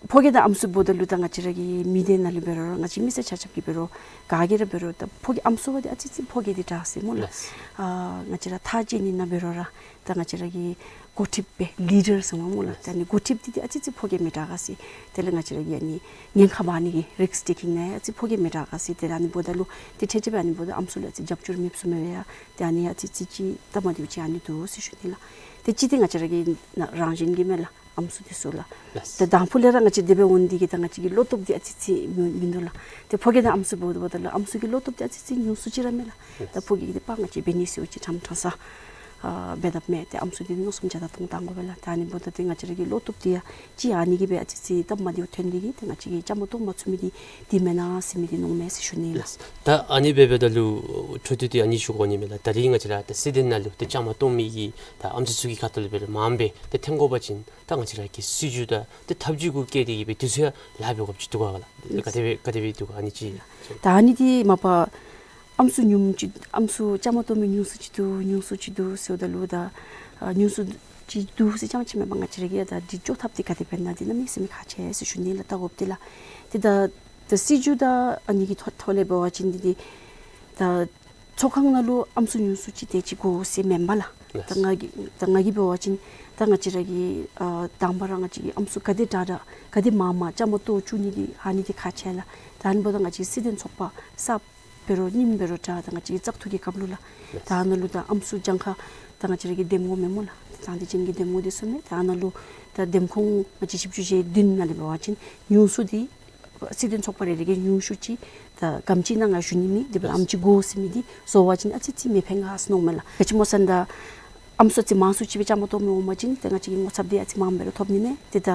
ཕོ་སྐྱེས་དང་ཨམ་སྲུ་འབདཝ་ད་ལུ་ད་ང་བཅས་ར་གི་མི་སྡེ་ནང་ལུ་འབད་རུང་ར་ང་བཅས་མི་སེར་ཆ་ཁྱབ་ཀྱིས་འབད་རུང་ག་གིས་ར་འབད་རུང་ད་ཕོ་སྐྱེས་ཨམ་སྲུ་བ་འདི་ཨ་ཙི་ཙི་ཕོ་སྐྱེས་འདི་དྲག་ཟེར་སྨོ་ལགས། ལགས། ཨ་ང་བཅས་ར་ཐག་བཅད་ནི་ནང་འབད་རུང་ར་ད་ང་བཅས་ར་གི་འགོ་ཁྲིདཔ་སྦེ་ལི་ཌར་ཟེར་སྨོ་ལགས། ལགས། ད་ཨ་ནི་འགོ་ཁྲིདཔ་འདི་འདི་ཨ་ཙི་ཙི་ཕོ་སྐྱེས་མི་དྲག་ག་ཟེར། དེ་ལས་ང་བཅས་ར་གི་ཨ་ནི་ཉེན་ཁ་འབག་ནི་གི་རིསཀ་ཊེ་ཀིང་ནང་ཡང་ཨ་ཙི་ཕོ་སྐྱེས་མི་དྲག་ག་ཟེར། དེ་ལས་ཨ་ནི་འབདཝ་ད་ལུ་ཏེ་ཁྲལ་ཆེ་སྦེ་ཨ་ནི་འབདཝ་ད་ཨམ་སྲུ་ལུ་ཨ་ཙི་རྒྱབ་སྐྱོར་མེདཔ་བཟུམ་སྦེ་ཡང་ཏེ་ཨ་ནི་ཨ་ཙི་ཙི་ཅིག་སྟབས་མ་བདེཝ་ཅིག་ཨ་ནི་འདུག་ཟེར་ཞུ་ནི་ལགས། ཏེ་གཅིག་འདི་ང་བཅས་ར་གི་ན་རང་བཞིན་གྱིས་མས་ལགས། ཨམ་སྲུ་འདི་ཚུ་ལགས། ལགས། ཏེ་དང་ཕུ་ལས་ར་ང་བཅས་དེ་སྦེ་འོང་ནི་འདི་གིས་ད་ང་བཅས་ཀྱི་བློ་སྟོབས་འདི་ཨ་ཙི་ཙི་མི་མིན་འདུག་ལགས། ཏེ་ཕོ་སྐྱེས་དང་ཨམ་སྲུ་འབདཝ་ད་ལུ་ཨམ་སྲུ་གི་བློ་སྟོབས་འདི་ཨ་ཙི་ཙི་ཉུང་སུ་ཅིག་ར་མས་ལགས། ལགས། ད་ཕོ་སྐྱེས་ཀྱིས་འདི་ཕར་ང་བཅས་འབད་ནི་ཟེར་བ་ཅིན་ཕྲང་ཕྲང་ས་ཨ་འབད་དཔ་མས། ཏེ་ཨམ་སྲུ་འདི་མནོ་བསམ་བརྒྱ་དང་སྟོང་བཏང་དགོ་པས་ལགས། ད་ཨ་ནི་འབདཝ་ད་ཏེ་ང་བཅས་ར་གི་བློ་སྟོབས་འདི་ཡང་ཅིག་ཨ་ནི་གིས་སྦེ་ཨ་ཙི་ཙི་སྟབས་མ་བདེཝ་ཐོན་ནི་འདི་གིས་ཏེ་ང་བཅས་ཀྱིས་བཅའ་མར་གཏོགས་མ་ཚུགས་མི་འདི་འདི་མེན་ན་ཟེར་མི་འདི་མནོཝ་མས་ཟེར་ཞུ་ནི་ལགས། ལགས། ད་ཨ་ནི་སྦེ་འབདཝ་ད་ལུ་འཕྲོ་མཐུད་དེ་ཨ་ནི་ཞུ་དགོ་ནི་མས་ལགས། ད་རིས་ང་བཅས་ར་ད་སྲིད་དོན་ནང་ལུ་ཏེ་བཅའ་མར་གཏོགས་མི་གི་ད་ཨམ་སྲུ་ཚུ་གི་ཁ་ཐུག་ལས་འབད་རུང་མངམ་སྦེ་ཏེ་འཐོན་དགོ་པ་ཅིན་ད་ང་བཅས་ར་གི་སྲིད་བྱུས་དང་ཏེ་ཐབས་བྱུས་གུ་བཀལ་ཏེ་གིས་སྦེ་དུས་ཚོད་ལཱ་འབད་དགོཔ་ཅིག་འདུག་ག་ལགས། ག་དེ་སྦེ་ག་དེ་སྦེ་འདུག་ག་ཨ་ནི་ཅིག། ད་ཨ་ནི་འདི་མ་པ་ཨམ་སྲུ་ཉུང་ཅིག་ཨམ་སྲུ་བཅའ་མར་གཏོགས་མི་ཉུང་སུ་ཅིག་འདུག་ཉུང་སུ་ཅིག་འདུག་ཟེརཝ་ད་ལུ་ད་ཨ་ཉུང་སུ་ཅིག་འདུག་ཟེར་རྐྱངམ་ཅིག་མེན་པར་ང་བཅས་ར་གིས་ད་འདི་འགྱོ་ཐབས་འདི་ག་དེ་འབད་ན་འདི་གནམ་མེད་ས་མེད་ཁག་ཆེ་ཟེར་ཞུ་ནི་ལགས། ད་འོངམ་འདི་ལགས། ཏེ་ད་ད་སྲིད་བྱུས་དང་ཨ་ནི་གི་ཐོག་ཐོག་ལས་འབད་བ་ཅིན་འདི་འདི་ད་ཚོགས་ཁང་ནང་ལུ་ཨམ་སྲུ་ཉུང་སུ་ཅིག་དེ་ཅིག་དགོ་ཟེར་མེན་པ་ལགས། ལགས། ད་ང་གིས་ད་ང་གིས་འབད་བ་ཅིན་ད་ང་བཅས་ར་གི་ཨ་དང་པ་ར་ང་བཅས་ཀྱིས་ཨམ་སྲུ་ག་དེ་དྲག་དྲག་ག་དེ་མང་མང་བཅའ་མར་གཏོགས་བཅུག་ནི་འདི་ཨ་ནི་འདི་ཁག་ཆེ་ལགས། ད་ཨ་ནི་འབདཝ་ད་ང་བཅས་སྲིད་དོན་ཚོགས་པ་གསརཔ་འབད་རུང་རྙིངམ་འབད་རུང་འདྲ་ད་ང་བཅས་ཀྱི་བཙག་འཐུ་གི་སྐབས་ལུ་ལགས། ད་ཨ་ནཱ་ལུ་ད་ཨམ་སྲུ་གྱངས་ཁ་ད་ང་བཅས་ར་གི་འདེམས་ངོ་མེན་སྨོ་ལགས། ད་དེ་ཅན་གྱི་འདེམས་ངོ་འདི་ཚུ་མས། ད་ཨ་ནཱ་ལུ་ད་འདེམས་ཁོངས་ང་བཅས་བཞི་བཅུ་ཞེ་བདུན་ནང་ལས་འབད་བ་ཅིན་ཉུང་སུ་འདི་སྲིད་དོན་ཚོགས་པ་རེ་རེ་གིས་ཉུང་སུ་ཅིག་ད་ག་དེམ་ཅིག་ཨིན་ན་ང་ཞུ་ནི་མེད། དེ་འབདཝ་ལས་ཨམ་ཅིག་དགོ་ཟེར་མི་འདི་བཟོ་བ་ཅིན་ཨ་ཙི་ཙི་མི་ཕན་ག་ཟེར་མནོཝ་མས་ལགས། ག་ཅི་སྨོ་ཟེར་ན་ད་ཨམ་སྲུ་ཨ་ཙི་མང་སུ་ཅིག་སྦེ་བཅའ་མར་གཏོགས་མི་འོང་པ་ཅིན་ཏེ་ང་བཅས་ཀྱི་ངོ་ཚབ་འདི་ཨ་ཙི་མངམ་འབད་རུང་ཐོབ་ནི་མས། ཏེ་ད་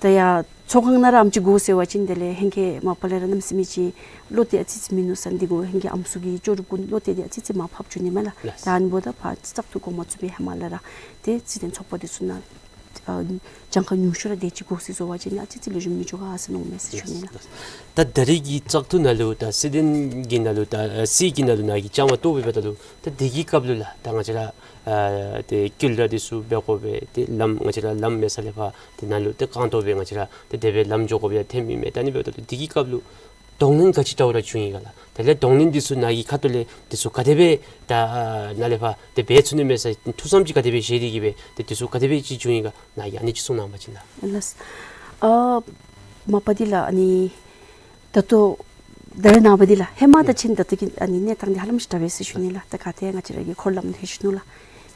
ད་ཡར་ཚོགས་ཁང་ནང་ར་ཨམ་ཅིག་དགོ་ཟེར་བ་ཅིན་དེ་ལས་ཧེང་སྐལ་མ་པ་ལས་ར་གནམ་མེད་ས་མེད་ཅིག་བློ་གཏད་ཨ་ཙི་ཙི་མིན་ནུག་ཟེར་འདི་གུ་ཧེང་སྐལ་ཨམ་སྲུ་གི་ལྕོགས་གྲུབ་གུ་བློ་གཏད་འདི་ཨ་ཙི་ཙི་མར་ཕབ་བཅུག་ནི་མས་ལགས། ལགས། ད་ཨ་ནི་འབདཝ་ད་ཕར་བཙག་འཐུ་འགོ་མ་བཙུགས་པའི་ཧེ་མ་ལས་ར་ཏེ་སྲིད་དོན་ཚོགས་པ་འདི་ཚུ་ནང་ཨ་གྱངས་ཁ་ཉུང་ཤོས་ར་དེ་ཅིག་དགོ་ཟེར་བཟོ་བ་ཅིན་ཨ་ཙི་ཙི་ལེགས་ཤོམ་མི་འགྱོ་ག་ཟེར་མནོཝ་མས་ཟེར་ཞུ་ནི་ལགས། ད་ད་རིས་ཀྱི་བཙག་འཐུ་ནང་ལུ་ད་སྲིད་དོན་གྱི་ནང་ལུ་ད་སྲིད་ཀྱི་ནང་ལུ་ནཱ་གིས་བཅའ་མར་གཏོགས་འབདཝ་ད་ལུ་ད་དེ་གི་སྐབས་ལུ་ལགས་ད་ང་བཅས་ར་ཨ་ཏེ་བསྐུལ་བ་འདི་ཚུ་འབད་དགོ་པས། ཏེ་ལམ་ང་བཅས་ར་ལམ་མེད་ས་ལས་ཕར་ཏེ་ནཱ་ལུ་ཏེ་རྐང་སྟོང་སྦེ་ང་བཅས་ར་ཏེ་དེ་སྦེ་ལམ་འགྱོ་དགོཔ་ཡང་ཐོནམ་ཨིན་མས། ད་ཨ་ནི་འབདཝ་ད་ལུ་དེ་གི་སྐབས་ལུ་གདོང་ལེན་ག་ཅི་འདྲཝ་ར་བྱུང་ཡི་ག་ལགས། དེ་ལས་གདོང་ལེན་འདི་ཚུ་ནཱ་གི་ཁ་ཐུག་ལས་འདི་ཚུ་ག་དེ་སྦེ་ད་ནཱ་ལས་ཕར་ཏེ་འབད་ཚུགས་ནི་མས་ཟེར་ཐུགས་བསམ་ཅིག་ག་དེ་སྦེ་བཞེས་ཏེ་གིས་སྦེ་ཏེ་འདི་ཚུ་ག་དེ་སྦེ་ཅིག་བྱུང་ཡི་ག་ནཱ་གིས་ཨ་ནི་ཅིག་གསུང་གནང་བ་ཅིན་ལགས། ལགས། ཨ་མ་པ་འདི་ལགས་ཨ་ནི་ད་ལྟོ་ད་རེས་ནངས་པ་འདི་ལགས་ཧེ་མ་དང་ཕྱི་ད་ལྟོ་གི་ཨ་ནི་གནས་སྟངས་འདི་ཧ་ལམ་ཅིག་དྲག་པས་ཟེར་ཞུ་ནི་ལགས། ད་ག་ཏེ་ང་བཅས་ར་གི་འཁོར་ལམ་ལྷོད་ཅི་ནུག་ལགས།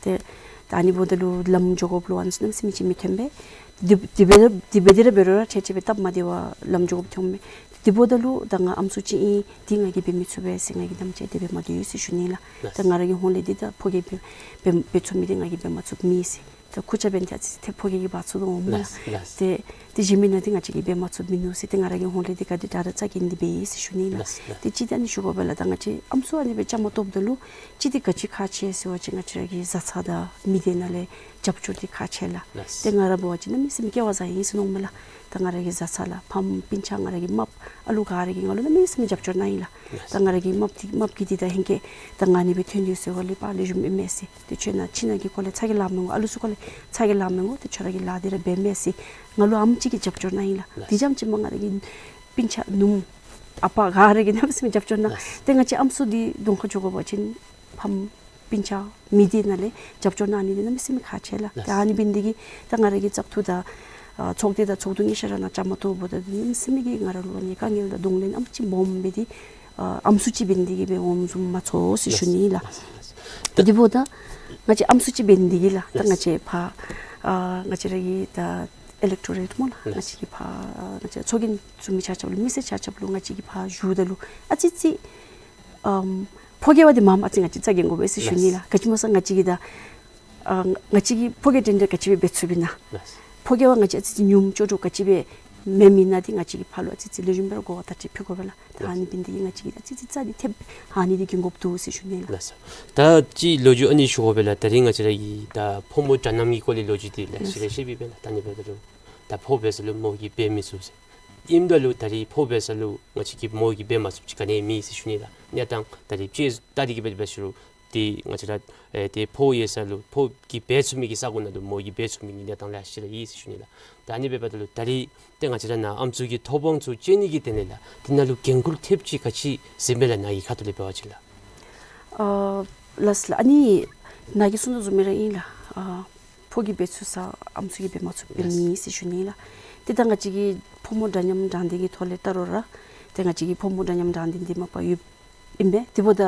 ཏེ་ད་ཨ་ནི་འབདཝ་ད་ལུ་ལམ་འགྱོ་དགོཔ་ལུ་ཨ་ནི་ཚུ་གནམ་མེད་ས་མེད་ཅིག་མི་ཐོན་པས། དེ་དེ་འབད་དེ་འབད་དེ་ར་འབད་རུང་ར་ཁྲལ་ཆེ་སྦེ་སྟབས་མ་བདེ་བར་ལམ་འགྱོ་དགོཔ་ཐོནམ་མས། དེ་འབདཝ་ད་ལུ་ད་ང་ཨམ་སྲུ་ཅིག་ཨིན། འདི་ང་གིས་འབད་མི་ཚུགས་པས་ཟེར་ང་གིས་དམ་བཅའ་དེ་སྦེ་མ་སྡོད་ཟེར་ཞུ་ནི་ལགས། ད་ང་ར་གི་ཧོངས་ལས་འདི་ད་ཕོ་སྐྱེས་འབད་འབད་འབད་ཚུགས་མི་འདི་ང་གིས་འབད་མ་ཚུགས་མི་ཟེར། ད་ཁུར་ཆ་འབད་ནི་འདི་ཨ་ཙི་ཙི་ཐེབས་ཕོ་རྒྱས་ཀྱིས་འབག་ཚུགས་དོ་འོང་སྨོ་ལགས། ལགས་ལགས། ཏེ་ཏེ་གཞན་མི་ནང་འདི་ང་བཅས་ཀྱིས་འབད་མ་ཚུགསཔ་ཨིན་ནུག་ཟེར། ཏེ་ང་ར་གི་ཧོངས་ལས་འདི་ག་དེ་དྲག་དྲག་རྩ་འགེངས་ཏེ་འབད་ཡི་ཟེར་ཞུ་ནི་ལགས། ལགས་ལགས། ཏེ་ཅིག་ད་ཨ་ནི་ཞུ་དགོ་པས་ལགས། ད་ང་བཅས་ཨམ་སྲུ་ཨ་ནི་སྦེ་བཅའ་མར་གཏོགསཔ་ད་ལུ་ཅིག་འདི་ག་ཅི་ཁག་ཆེ་ཟེར་བ་ཅིན་ང་བཅས་ར་གི་བཟའ་ཚང་དང་མི་སྡེ་ནང་ལས་རྒྱབ་སྐྱོར་འདི་ཁག་ཆེ་ལགས། ལགས། ཏེ་ང་ར་འབད་བ་ཅིན་གནམ་མེད་ས་མེད་སྐལ་བ་བཟང་ཡི་ཟེར་མནོཝ་མས་ལགས། ད་ང་ར་གི་བཟའ་ཚང་ལགས་ཕམ་སྤུན་ཆ་ང་ར་གི་རྨགཔ་ཨ་ལུ་ག་ར་གིས་ང་ལུ་གནམ་མེད་ས་མེད་རྒྱབ་སྐྱོར་གནང་ཡི་ལགས། ལགས། ད་ང་ར་གི་རྨགཔ་འདི་རྨགཔ་གི་འདི་ད་ཧེང་སྐལ་ད་ང་ཨ་ནི་སྦེ་ཐོན་ཡི་ཟེར་བ་ལས་ཕར་ལེགས་ཤོམ་ཨིན་མས་ཟེར། ཏེ་ཁྱོད་ནཱ་ཁྱིམ་ནང་གི་སྐོར་ལས་ཚ་གྱང་ལང་མི་དགོ། ཨ་ལུ་ཚུ་སྐོར་ལས་ཚ་གྱང་ལང་མི་དགོ། ཏེ་ཁྱོད་ར་གི་ལཱ་འདི་ར་འབད་མས་ཟེར་ང་ལུ་ཨ་ནེམ་ཅིག་གིས་རྒྱབ་སྐྱོར་གནང་ཡི་ལགས། ལགས། དེ་ཙམ་ཅིག་མ་ང་ར་གི་སྤུན་ཆ་ནུམོ་ཨ་པ་ག་ར་གིས་གནམ་མེད་ས་མེད་རྒྱབ་སྐྱོར་གནང་། ལགས། ཏེ་ང་བཅས་ཨམ་སྲུ་འདི་གདོང་ཁར་འགྱོ་དགོ་པ་ཅིན་ཕམ་སྤུན་ཆ་མི་སྡེ་ནང་ལས་རྒྱབ་སྐྱོར་གནང་ནི་འདི་གནམ་མེད་ས་མེད་ཁག་ཆེ་ལགས། ལགས། ད་ཨ་ནི་འབད་ནི་འདི་གིས་ད་ང་ར་གི་བཙག་འཐུ་དང་ཨ་ཚོགས་སྡེ་དང་ཚོགས་འདུ་གཉིས་ཆ་ར་ནང་བཅའ་མར་གཏོགསཔ་ད་གནམ་མེད་ས་མེད་ཀྱི་ང་ར་ལུ་ཨ་ནི་དཀའ་ངལ་དང་གདོང་ལེན་ཨ་ནེམ་ཅིག་སྦོམ་སྦེ་འདི་ཨ་ཨམ་སྲུ་ཅིག་འབད་ནི་འདི་གིས་སྦེ་འོང་བཟུམ་མ་ཚོར་ཟེར་ཞུ་ནི་ལགས། ལགས་ལགས། ད་དེ་འབདཝ་ད་ང་བཅས་ཨམ་སྲུ་ཅིག་འབད་ནི་འདི་གིས་ལགས། ད་ང་ལགས། བཅས་ཕར་ཨ་ང་བཅས་ར་གི་ད་ཨི་ལེག་ཊོ་རེཊ་སྨོ་ལགས། ལགས། ང་བཅས་ཀྱི་ཕར་ཨ་ང་བཅས་ཚོགས་རྒྱན་བཙུགས་མི་ཆ་ཁྱབ་ལུ་མི་སེར་ཆ་ཁྱབ་ལུ་ང་བཅས་ཀྱིས་ཕར་ཞུཝ་ད་ལུ་ཨ་ཙི་ཙི་ཨམ་ཕོ་སྐྱེས་པ་འདི་མངམ་ཨ་ཙི་ང་བཅས་རྩ་འགེངས་དགོ་པས་ཟེར་ཞུ་ནི་ལགས། ལགས། ག་ཅི་སྨོ་ཟེར་ང་བཅས་ཀྱིས་ད་ཨ་ང་བཅས་ཀྱིས་ཕོ་སྐྱེས་འདྲན་འདྲ་ག་ཅི་སྦེ་འབད་ཚུགས་པས་ན། ལགས། ཕོ་སྐྱེས་པ་ང་བཅས་ཨ་ཙི་ཙི་ཉུངམ་ཅོག་ཅོག་ག་ཅི་སྦེ་མེན་མེན་ན་འདི་ང་བཅས་ཀྱིས་ཕར་ལུ་ཨ་ཙི་ཙི་ལེགས་ཤོམ་སྦེ་ར་གོ་བརྡ་ཅིག་ཕུལ་དགོ་པས་ལགས། ད་ཨ་ནི་འབད་ནི་འདི་གིས་ང་བཅས་ཀྱིས་ཨ་ཙི་ཙི་རྩ་འདི་ཐེབས་ཨ་ནི་འདི་འགེངས་དགོཔ་འདུག་ཟེར་ཞུ་ནི་ལགས། ལགས་སོ། ད་ཅིག་ལོ་རྒྱུས་ཨ་ནི་ཞུ་དགོ་པས་ལགས། ད་རིས་ང་བཅས་ར་གི་ད་ཕོ་མོ་འདྲ་མཉམ་གྱི་སྐོར་ལས་ལོ་རྒྱུས་འདི་ལེ་ཤ་རེ་བཤད་པས་ལགས། ད་ཨ་ནི་འབདཝ་ད་ལུ་ད་ཕོ་འབད་ས་ལུ་མོ་གིས་འབད་མི་ཚུགས་ཟེར། ཨིནམ་ད་ལུ་ད་རིས་ཕོ་འབད་ས་ལུ་ང་བཅས་ཀྱིས་མོ་གིས་འབད་མ་ཚུགསཔ་ཅིག་ག་ནི་མེད་ཟེར་ཞུ་ནི་ལགས། གནས་སྟངས་ད་རིས་དཔྱེ་ལྟ་སྟེ་གིས་འབད་འབད་ཞུ་རུང་ཏེ་ང་བཅས་ར་ཨེ་ཏེ་ཕོ་ཡོད་ས་ལུ་ཕོ་གིས་འབད་ཚུགས་མི་གི་ས་གོ་ནང་ལུ་མོ་གིས་འབད་ཚུགས་མི་གི་གནས་སྟངས་ལེ་ཤ་ར་ཡོད་ཟེར་ཞུ་ནི་ལགས། ད་ཨ་ནི་འབདཝ་ད་ལུ་ད་རིས་ཏེ་ང་བཅས་ར་ནཱ་ཨམ་སྲུ་གི་ཐོབ་དབང་ཚུ་སྤྱོད་ནི་གི་དོན་ལས་ལགས་དེ་ནང་ལུ་འགན་ཁུར་ཐེབས་ཅིག་ག་ཅི་ཟེར་མས་ལགས། ནཱ་གི་ཁ་ཐུག་ལས་འབད་བ་ཅིན་ལགས། ཨ་ལགས་ལགས། ཨ་ནི་ནཱ་གིས་གསུང་དོ་བཟུམ་སྦེ་ར་ཨིན་ལགས། ཨ་ཕོ་གིས་འབད་ཚུགས་ས་ཨམ་སྲུ་གིས་འབད་མ་ཚུགས་འབད་མི་ཟེར་ཞུ་ནི་ལགས། ཏེ་ད་ང་བཅས་ཀྱི་ཕོ་མོ་འདྲ་མཉམ་དྲང་བདེན་གྱི་ཐོག་ལས་བལྟ་རུང་ར་ཏེ་ང་བཅས་ཀྱི་ཕོ་མོ་འདྲ་མཉམ་དྲང་བདེན་འདི་མ་པ་ཡོདཔ་ཨིན་པས། དེ་འབདཝ་ད་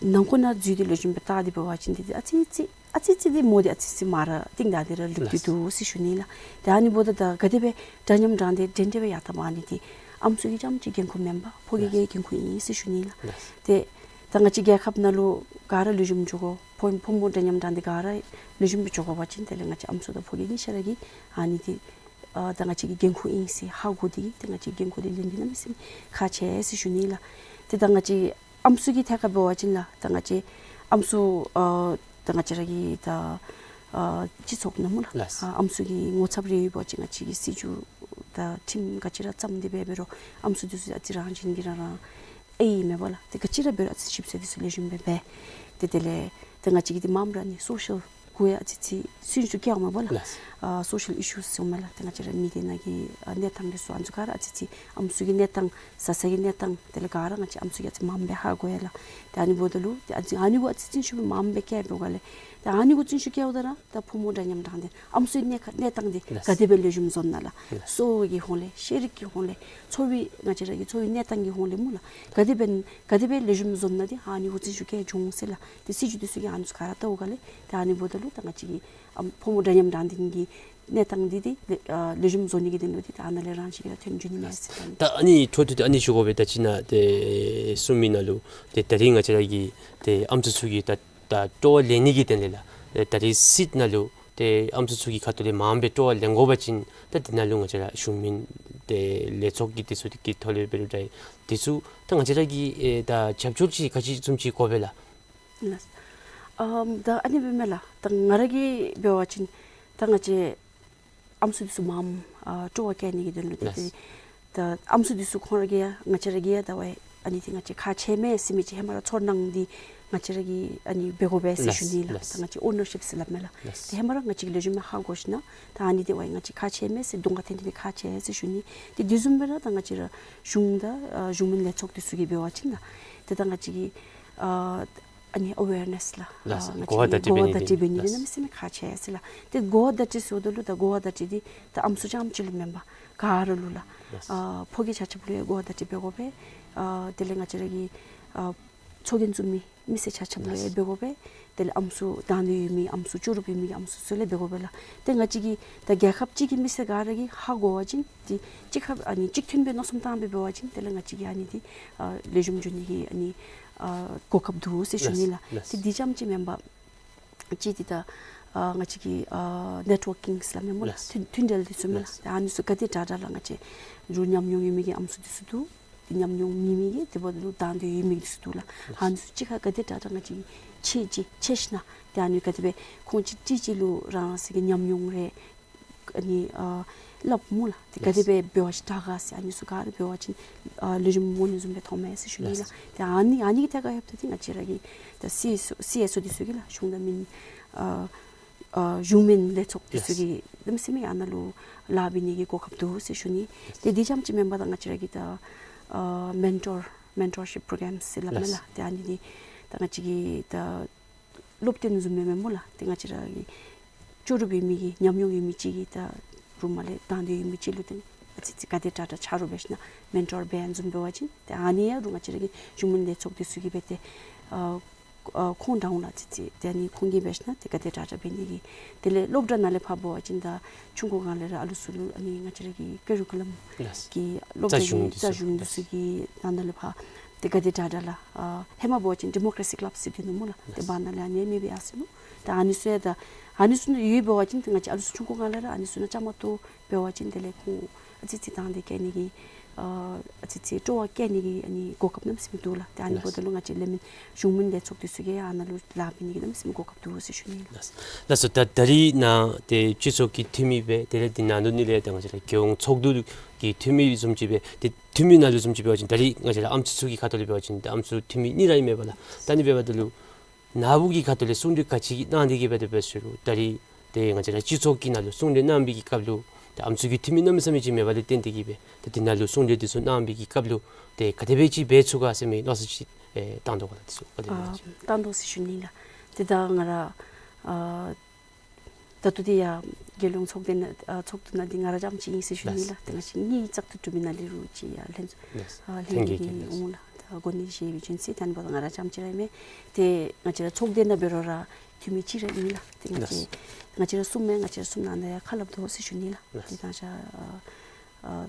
ནང་འཁོད་ནང་འཛུལ་ཏེ་ལེགས་ཤོམ་སྦེ་བལྟ་སྟེ་འབད་བ་ཅིན་འདི་ཏེ་ཨ་ཙི་ཙི་ཨ་ཙི་ཙི་འདི་མོ་འདི་ཨ་ཙི་ཙི་མ་ར་གཏིང་བདག་འདི་ར་ལུས་ཏེ་འདུག་ཟེར་ཞུ་ནི་ལགས། ཏེ་ཨ་ནི་འབདཝ་ད་ད་ག་དེ་སྦེ་འདྲ་མཉམ་དྲང་བདེན་འདྲན་འདྲ་སྦེ་ཡར་བཏང་བ་ཨ་ནི་འདི་ཨམ་སྲུ་གི་རྐྱངམ་གཅིག་འགན་ཁུར་མེན་པར་ཕོ་གི་གི་འགན་ཁུར་ཨིན་ཟེར་ཞུ་ནི་ལགས། ཏེ་ད་ང་བཅས་རྒྱལ་ཁབ་ནང་ལུ་ག་ར་ལེགས་ཤོམ་འགྱོ་དགོ། ཕོ་ཕོ་མོ་འདྲ་མཉམ་དྲང་བདེན་ག་ར་ལེགས་ཤོམ་སྦེ་འགྱོ་དགོ་པ་ཅིན་དེ་ལས་ང་བཅས་ཨམ་སྲུ་དང་ཕོ་སྐྱེས་གཉིས་ཆ་ར་གིས་ཨ་ནི་འདི་ཨ་ད་ང་བཅས་ཀྱི་འགན་ཁུར་ཨིན་ཟེར་ཧ་གོ་སྟེ་གིས་ཏེ་ང་བཅས་འགན་ཁུར་འདི་ལེན་ནི་གནམ་མེད་ས་མེད་ཁག་ཆེ་ཟེར་ཞུ་ནི་ལགས། ཏེ་ད་ང་བཅས་ཨམ་སྲུ་གི་ཐད་ཁར་འབད་བ་ཅིན་ལགས་ད་ང་བཅས་ཨམ་སྲུ་ཨ་ད་ང་བཅས་ར་གི་ད་ཨ་སྤྱི་ཚོགས་ནང་སྨོ་ལགས། ལགས། ཨ་ཨམ་སྲུ་གི་ངོ་ཚབ་རེ་ཡོད་པ་ཅིན་ང་བཅས་ཀྱི་སྲིད་བྱུས་དང་ཁྲིམས་ག་ཅི་ར་བརྩམས་ཏེ་འབད་འབད་རུང་ཨམ་སྲུ་འདི་ཚུ་ཨ་ཙི་རང་བཞིན་གྱིས་རང་རང་ཨེ་ཨིན་མས་པ་ལགས། ཏེ་ག་ཅི་ར་འབད་རུང་ཨ་ཙི་ཞིབ་འཚོལ་འདི་ཚུ་ལེགས་ཤོམ་སྦེ་འབད། ཏེ་དེ་ལས་ཏེ་ང་བཅས་ཀྱི་འདི་མངམ་ར་ནི་སོ་ཤལ་གུ་ཡང་ཨ་ཙི་ཙི་སུན་སུ་སྐྱེཝ་མས་པ་ལགས། ལགས། ཨ་སོ་ཤལ་ཨི་ཤུ་ཟེར་མས་ལགས། ཏེ་ང་བཅས་ར་མི་སྡེ་ནང་གི་ཨ་གནས་སྟངས་འདི་ཚུ་ཨ་ནི་ཚུ་ག་ར་ཨ་ཙི་ཙི་ཨམ་སྲུ་གི་གནས་སྟངས་བཟའ་ཚང་གི་གནས་སྟངས་དེ་ལས་ག་ར་ང་བཅས་ཨམ་སྲུ་གིས་ཨ་ཙི་མངམ་སྦེ་ཧ་གོ་ཡི་ལགས། ཏེ་ཨ་ནི་འབདཝ་ད་ལུ་ཏེ་ཨ་ཙི་ཨ་ནི་གུ་ཨ་ཙི་བརྩོན་ཤུགས་སྦེ་མངམ་སྦེ་བསྐྱེད་འབདཝ་ལས་ཏེ་ཨ་ནི་གུ་བརྩོན་ཤུགས་བསྐྱེདཔ་ད་ར་ད་ཕོ་མོ་འདྲ་མཉམ་དྲང་བདེན་ཨམ་སྲུའི་གནས་ཁ་གནས་སྟངས་འདི་ལགས། ག་དེ་སྦེ་ལེགས་ཤོམ་བཟོ་ནི་ལགས། ལགས། གསོ་བའི་གི་ཧོང་ལས་ཤེས་རིག་གི་ཧོང་ལས་འཚོ་བའི་ང་བཅས་ར་གི་འཚོ་བའི་གནས་སྟངས་ཀྱི་ཧོང་ལས་སྨོ་ལགས། ག་དེ་སྦེ་ག་དེ་སྦེ་ལེགས་ཤོམ་བཟོ་ནི་འདི་ཨ་ནི་གུ་བརྩོན་ཤུགས་བསྐྱེད་འོང་ཟེར་ལགས། ཏེ་སྲིད་བྱུས་འདི་ཚུ་གིས་ཨ་ནི་ཚུ་ག་ར་བལྟཝ་ག་ལས་ཏེ་ཨ་ནི་འབདཝ་ད་ལུ་ད་ང་བཅས་ཀྱི་ཨམ་ཕོ་མོ་འདྲ་མཉམ་དྲང་བདེན་གྱི་གནས་སྟངས་འདི་འདི་ལེགས་ཨ་ལེགས་ཤོམ་བཟོ་ནི་གི་དོན་ལུ་འདི་ད་ཨ་ནཱ་ལས་རང་བཞིན་གྱིས་ར་ཐོན་འགྱོ་ནི་མས་ཟེར། ད་ཨ་ནི་འཕྲོ་མཐུད་དེ་ཨ་ནི་ཞུ་དགོ་པས། ད་ཅི་ནཱ་ཏེ་གསུངས་མི་ནང་ལུ་ཏེ་ད་རིས་ང་བཅས་ར་གི་ཏེ་ཨམ་སྲུ་ཚུ་གི་ད་ད་སྤྲོ་བ་ལེན་ནི་གི་དོན་ལས་ལགས། ད་རིས་སྲིད་ནང་ལུ་ཏེ་ཨམ་སྲུ་ཚུ་གི་ཁ་ཐུག་ལས་མངམ་སྦེ་སྤྲོ་བ་ལེན་དགོ་པ་ཅིན་ད་དེ་ནང་ལུ་ང་བཅས་ར་གཞུང་མིན་ཏེ་ལས་ཚོགས་ཀྱི་འདི་ཚུ་གི་ཐོག་ལས་འབད་རུང་འདྲ་འདི་ཚུ་ད་ང་བཅས་ར་གིས་ཨེ་ད་རྒྱབ་སྐྱོར་ཅིག་ག་ཅི་བཟུམ་ཅིག་དགོ་པས་ལགས། ལགས། ཨམ་ད་ཨ་ནི་སྦེ་མས་ལགས། ད་ང་ར་གིས་འབད་བ་ཅིན་ད་ང་བཅས་ཨམ་སྲུ་འདི་ཚུ་མངམ་ཨ་སྤྲོ་བ་བསྐྱེད་ནི་གི་དོན་ལུ་ཏེ་ལགས། ཏེ་ད་ཨམ་སྲུ་འདི་ཚུ་ཁོང་ར་གིས་ཡང་ང་བཅས་ར་གིས་ཡང་ད་ཝའི་ཨ་ནི་འདི་ང་བཅས་ཁག་ཆེ་མས་ཟེར་མི་ཅིག་ཧེ་མ་ར་ཚོར་སྣང་འདི་ང་བཅས་ར་གིས་ཨ་ནི་འབད་དགོ་པས་ཟེར་ཞུ་ནི་ལགས། ལགས། ད་ང་བཅས་ཨོ་ནར་ཤིཔ་ཟེར་སླབ་མས་ལགས། ལགས། ཏེ་ཧེ་མ་ར་ང་བཅས་ཀྱིས་ལེགས་ཤོམ་སྦེ་ཧ་གོ་ཞིན་ན་ད་ཨ་ནི་འདི་ཝའི་ང་བཅས་ཁག་ཆེ་མས་ཟེར་གདོང་ཁར་འཐོན་ཏེ་སྦེ་ཁག་ཆེ་ཟེར་ཞུ་ནི། ཏེ་དེ་བཟུམ་སྦེ་ར་ད་ང་བཅས་ར་གཞུང་དང་ཨ་གཞུང་མིན་ལས་ཚོགས་འདི་ཚུ་གིས་འབད་བ་ཅིན་ལགས། ཏེ་ད་ང་བཅས་ཀྱིས་ཨ་ཨ་ནི་ཨ་ཝེར་ནེསི་ལགས། ལགས། ཨ་ང་གོ་བ་བརྡ་སྤྲོད་འབད་ནི་འདི་གོ་བ་བརྡ་སྤྲོད་འབད་ནི་འདི་ལགས། གནམ་མེད་ས་མེད་ཁག་ཆེ་ཟེར་ལགས། ཏེ་གོ་བ་བརྡ་སྤྲོད་ཟེརཝ་ད་ལུ་ད་གོ་བ་བརྡ་སྤྲོད་འདི་ད་ཨམ་སྲུ་རྐྱངམ་ཅིག་ལུ་མེན་པར་ག་ར་ལུ་ལགས། ལགས། ཨ་ཕོ་སྐྱེས་ཆ་ཁྱབ་ལུ་ཡང་གོ་བ་བརྡ་སྤྲོད་འབད་དགོ་པས། ཨ་དེ་ལས་ང་བཅས་ར་གི་ཨ་ཚོགས་རྒྱན་བཙུགས་མི་མི་སེར་ཆ་ཁྱབ་ལུ་ཡང་འབད་དགོ་པས། དེ་ལས་ཨམ་སྲུ་དང་འདོད་ཡོད་མི་ཨམ་སྲུ་ལྕོགས་གྲུབ་ཡོད་མི་གི་ཨམ་སྲུ་ཚུ་ལུ་འབད་དགོ་པས་ལགས། ཏེ་ང་བཅས་ཀྱི་ད་རྒྱལ་ཁབ་གཅིག་གི་མི་སེར་ག་ར་གིས་ཧ་གོ་བ་ཅིན་ཏེ་གཅིག་ཁར་ཨ་ནི་གཅིག་མཐུན་སྦེ་མནོ་བསམ་བཏང་སྦེ་འབད་བ་ཅིན་དེ་ལས་ང་བཅས་ཀྱི་ཨ་ནི་འདི་ཨ་ལེགས་ཤོམ་འགྱོ་ནི་གི་ཨ་ནི་ཨ་གོ་སྐབས་འདུག་ཟེར་ཞུ་ནི་ལགས། ལགས། ཏེ་འདི་ཙམ་ཅིག་མེན་པར་གཅིག་འདི་ད་ ཨ་ང་བཅས་ཀྱི་ཨ་ནེཊ་ཝར་ཀིང་ཟེར་སླབ་མས་སྨོ་ལགས། ལགས། མཐུན་མཐུན་འབྲེལ་འདི་ཚུ་མས་ལགས། ལགས། ད་ཨ་ནི་ཚུ་ག་དེ་དྲག་དྲག་ལགས། ང་བཅས་རུང་ཉམས་མྱོང་ཡོད་མི་གི་ཨམ་སྲུ་འདི་ཚུ་འདུག། དེ་ཉམས་མྱོང་མེད་མི་གི་དེ་འབདཝ་ད་ལུ་དང་འདོད་ཡོད་མི་གི་འདི་ཚུ་འདུག་ལགས། ཨ་ནི་ཚུ་གཅིག་ཁར་ག་དེ་དྲག་དྲག་ང་བཅས་ཀྱིས་ཕྱད་ཅི་ཕྱད་ཞིན་ན་ཏེ་ཨ་ནི་ག་དེ་སྦེ་ཁོང་གཅིག་གཅིག་གཅིག་ལུ་རང་རང་སོའི་གི་ཉམས་མྱོང་རེ་ཨ་ནི་ཨ་སླབ་སྨོ་ལགས། ཏེ་ག་དེ་སྦེ་འབད་བ་ཅིན་དྲག་ག་ཟེར་ཨ་ནི་ཚུ་ག་ར་འབད་བ་ཅིན་ཨ་ལེགས་ཤོམ་འོང་ནི་བཟུམ་སྦེ་མཐོངམ་མས་ཟེར་ཞུ་ནི་ལགས། ཏེ་ཨ་ནི་ཨ་ནི་གི་ཐད་ཁར་ཡོདཔ་ད་ཏེ་ང་བཅས་ར་གི་ད་སི་ཨེསི་ཨོ་སི་ཨེསི་ཨོ་འདི་ཚུ་གིས་ལགས་གཞུང་དང་མི་ཨ་ཨ་གཞུང་མིན་ལས་ཚོགས་འདི་ཚུ་གིས་གནམ་མེད་ས་མེད་ཨ་ནཱ་ལུ་ལཱ་འབད་ནི་གི་གོ་སྐབས་འདུག་ཟེར་ཞུ་ནི། ཏེ་དེ་རྐྱངམ་ཅིག་མེན་པར་ད་ང་བཅས་ར་གི་ད་ཨ་མེན་ཊོར་མེན་ཊོར་ཤིཔ་པྲོ་གརམ་ཟེར་སླབ་མས་ལགས། ཏེ་ཨ་ནི་འདི་ད་ང་བཅས་ཀྱི་ད་སློབ་སྟོན་བཟུམ་མས་མས་སྨོ་ལགས། ཏེ་ང་བཅས་ར་གི་ལྕོགས་གྲུབ་ཡོད་མི་གི་ཉམས་མྱོང་ཡོད་མི་ཅིག་གིས་ད་རུང་མ་ལས་དང་འདོད་ཡོད་མི་ཅིག་ལུ་ཏེ་ཨ་ཙི་ཙི་ག་དེ་དྲག་དྲག་ཆ་རོགས་འབད་ཞིན་ན་མེན་ཊོར་འབད་བཟུམ་འབད་བ་ཅིན་ཏེ་ཨ་ནི་ཡང་རུང་ང་བཅས་ར་གི་གཞུང་མིན་ལས་ཚོགས་འདི་ཚུ་གིས་འབད་དེ་ཨ་ཨ་ཁོང་འདྲཝ་ལུ་ཨ་ཙི་ཙི་ཏེ་ཨ་ནི་ཁོང་གིས་འབད་ཞིན་ན་ཏེ་ག་དེ་དྲག་དྲག་འབད་ནི་གི་དེ་ལས་སློབ་གྲྭ་ནང་ལས་ཕར་འབད་བ་ཅིན་ད་ཆུང་ཀུ་སྒང་ལས་ར་ཨ་ལུ་ཚུ་ལུ་ཨ་ནི་ང་བཅས་ར་གི་ཀ་རི་ཀུ་ལམ་ལགས། གི་སློབ་རྩ་གྲྭ་གི་གཞུང་འདི་རྩ་ཚུ་གཞུང་འདི་ཚུ་གི་ནང་ན་ལས་ཕར་ཏེ་ག་དེ་དྲག་དྲག་ལགས། ཨ་ཧེ་མ་འབད་བ་ཅིན་ཌི་མོ་ཀྲེ་སི་ཀི་ལབ་ཟེར་འདུག་ནུག་སྨོ་ལགས། ཏེ་བར་ན་ལས་ཨ་ནི་མེདཔ་སྦེ་ཡར་སོ་ནུག། ད་ཨ་ནི་ཚུ་ཡང་ད་ཨ་ནི་ཚུ་ནང་ཡོད་འབད་བ་ཅིན་ཏེ་ང་བཅས་ཨ་ལུ་ཚུ་ཆུང་ཀུ་སྒང་ལས་ར་ཨ་ནི་ཚུ་ནང་བཅའ་མར་གཏོགས་འབད་བ་ཅིན་དེ་ལས་ཁོང་ཨ་ཙི་ཙི་དང་འདོད་བསྐྱེད་ནི་གི་ཨ་ཨ་ཙི་ཙི་སྤྲོ་བ་བསྐྱེད་ནི་གི་ཨ་ནི་གོ་སྐབས་གནམ་མེད་ས་མེད་འདུག་ལགས། ཏེ་ཨ་ནི་འབདཝ་ད་ལུ་ང་བཅས་ལས་མི་གཞུང་མིན་ལས་ཚོགས་འདི་ཚུ་གིས་ཨ་ནཱ་ལུ་ལཱ་འབད་ནི་གི་གནམ་མེད་ས་མེད་གོ་སྐབས་འདུག་ཟེར་ཞུ་ནི་ལགས། ལགས་སོ། ད་ད་རིས་ནཱ་ཏེ་སྤྱི་ཚོགས་ཀྱི་འཐུས་མི་སྦེ་དེ་ལས་འདི་ནང་དུ་ནི་ལས་ད་ང་བཅས་ར་རྒྱལ་ཡོངས་ཚོགས་འདུ་གི་འཐུས་མི་བཟུམ་ཅིག་སྦེ་ཏེ་འཐུས་མི་ནང་ལུ་བཟུམ་ཅིག་འབད་བ་ཅིན་ད་རིས་ང་བཅས་ར་ཨམ་སྲུ་ཚུ་གི་ཁ་ཐུག་ལས་འབད་བ་ཅིན་ད་ཨམ་སྲུ་འཐུས་མི་གཉིས་ར་ཨིན་མས་པ་ལགས། ད་ཨ་ནི་འབདཝ་ད་ལུ་ནཱ་བུ་གི་ཁ་ཐུག་ལས་གསུང་གྲོས་ག་ཅི་གནང་སྟེ་གི་སྦེ་དེ་སྦེ་ཟེར་རུང་ད་རིས་ཏེ་ང་བཅས་ར་སྤྱི་ཚོགས་ཀྱི་ནང་ལུ་གསུང་གྲོས་གནང་པའི་གི་སྐབས་ལུ་ཏེ་ཨམ་སྲུ་གི་འཐུས་མི་གནམ་མེད་ས་མེད་ཅིག་མེད་པ་ལས་བརྟེན་ཏེ་གི་སྦེ་ཏེ་འདི་ནང་ལུ་གསུང་གྲོས་འདི་ཚུ་གནང་པའི་གི་སྐབས་ལུ་ཏེ་ག་དེ་སྦེ་ཅིག་འབད་ཚུགས་ག་ཟེར་མི་མནོ་བསམ་ཅིག་ཨེ་བཏང་དོ་ག་ལགས། འདི་ཚུ་ག་དེ་སྦེ་ཨ་ཅིག་བཏང་དོ་ཟེར་ཞུ་ནི་ལགས། ཏེ་ད་ང་ར་ཨ་ད་ལྟོ་འདི་ཡང་རྒྱལ་ཡོངས་ཚོགས་སྡེ་ནང་ཨ་ཚོགས་འདུ་ནང་འདི་ང་ར་རྐྱངམ་ཅིག་ཨིན་ཟེར་ཞུ་ནི་ལགས། ལགས། ཏེ་ང་བཅས་གཉིས་བཙག་འཐུ་གྲུབ་མི་ནང་ལས་རུང་ཅིག་ཡང་ལྷན་ལགས། ཨ་ལྷན་རྒྱས་ཀྱིས་ལྷན་རྒྱས་ཀྱིས་འོང་ལགས། ད་གོ་གནས་བཞེས་པའི་རྒྱུ་མཚན་ད་ཨ་ནི་འབདཝ་ད་ང་ར་རྐྱངམ་ཅིག་ར་ཨིན་མས། ཏེ་ང་བཅས་ར་ཚོགས་སྡེ་ནང་འབད་རུང་ར་འཐུས་མི་གཅིག་ར་ཨིན་ལགས། ཏེ་ང་བཅས་ལགས། ང་བཅས་ར་གསུམ་མས། ང་བཅས་ར་གསུམ་ནང་ན་ཡང་ཁ་སླབ་དོ་ཟེར་ཞུ་ནི་ལགས། ལགས། ཏེ་ད་ང་བཅས་ཨ་ཨ་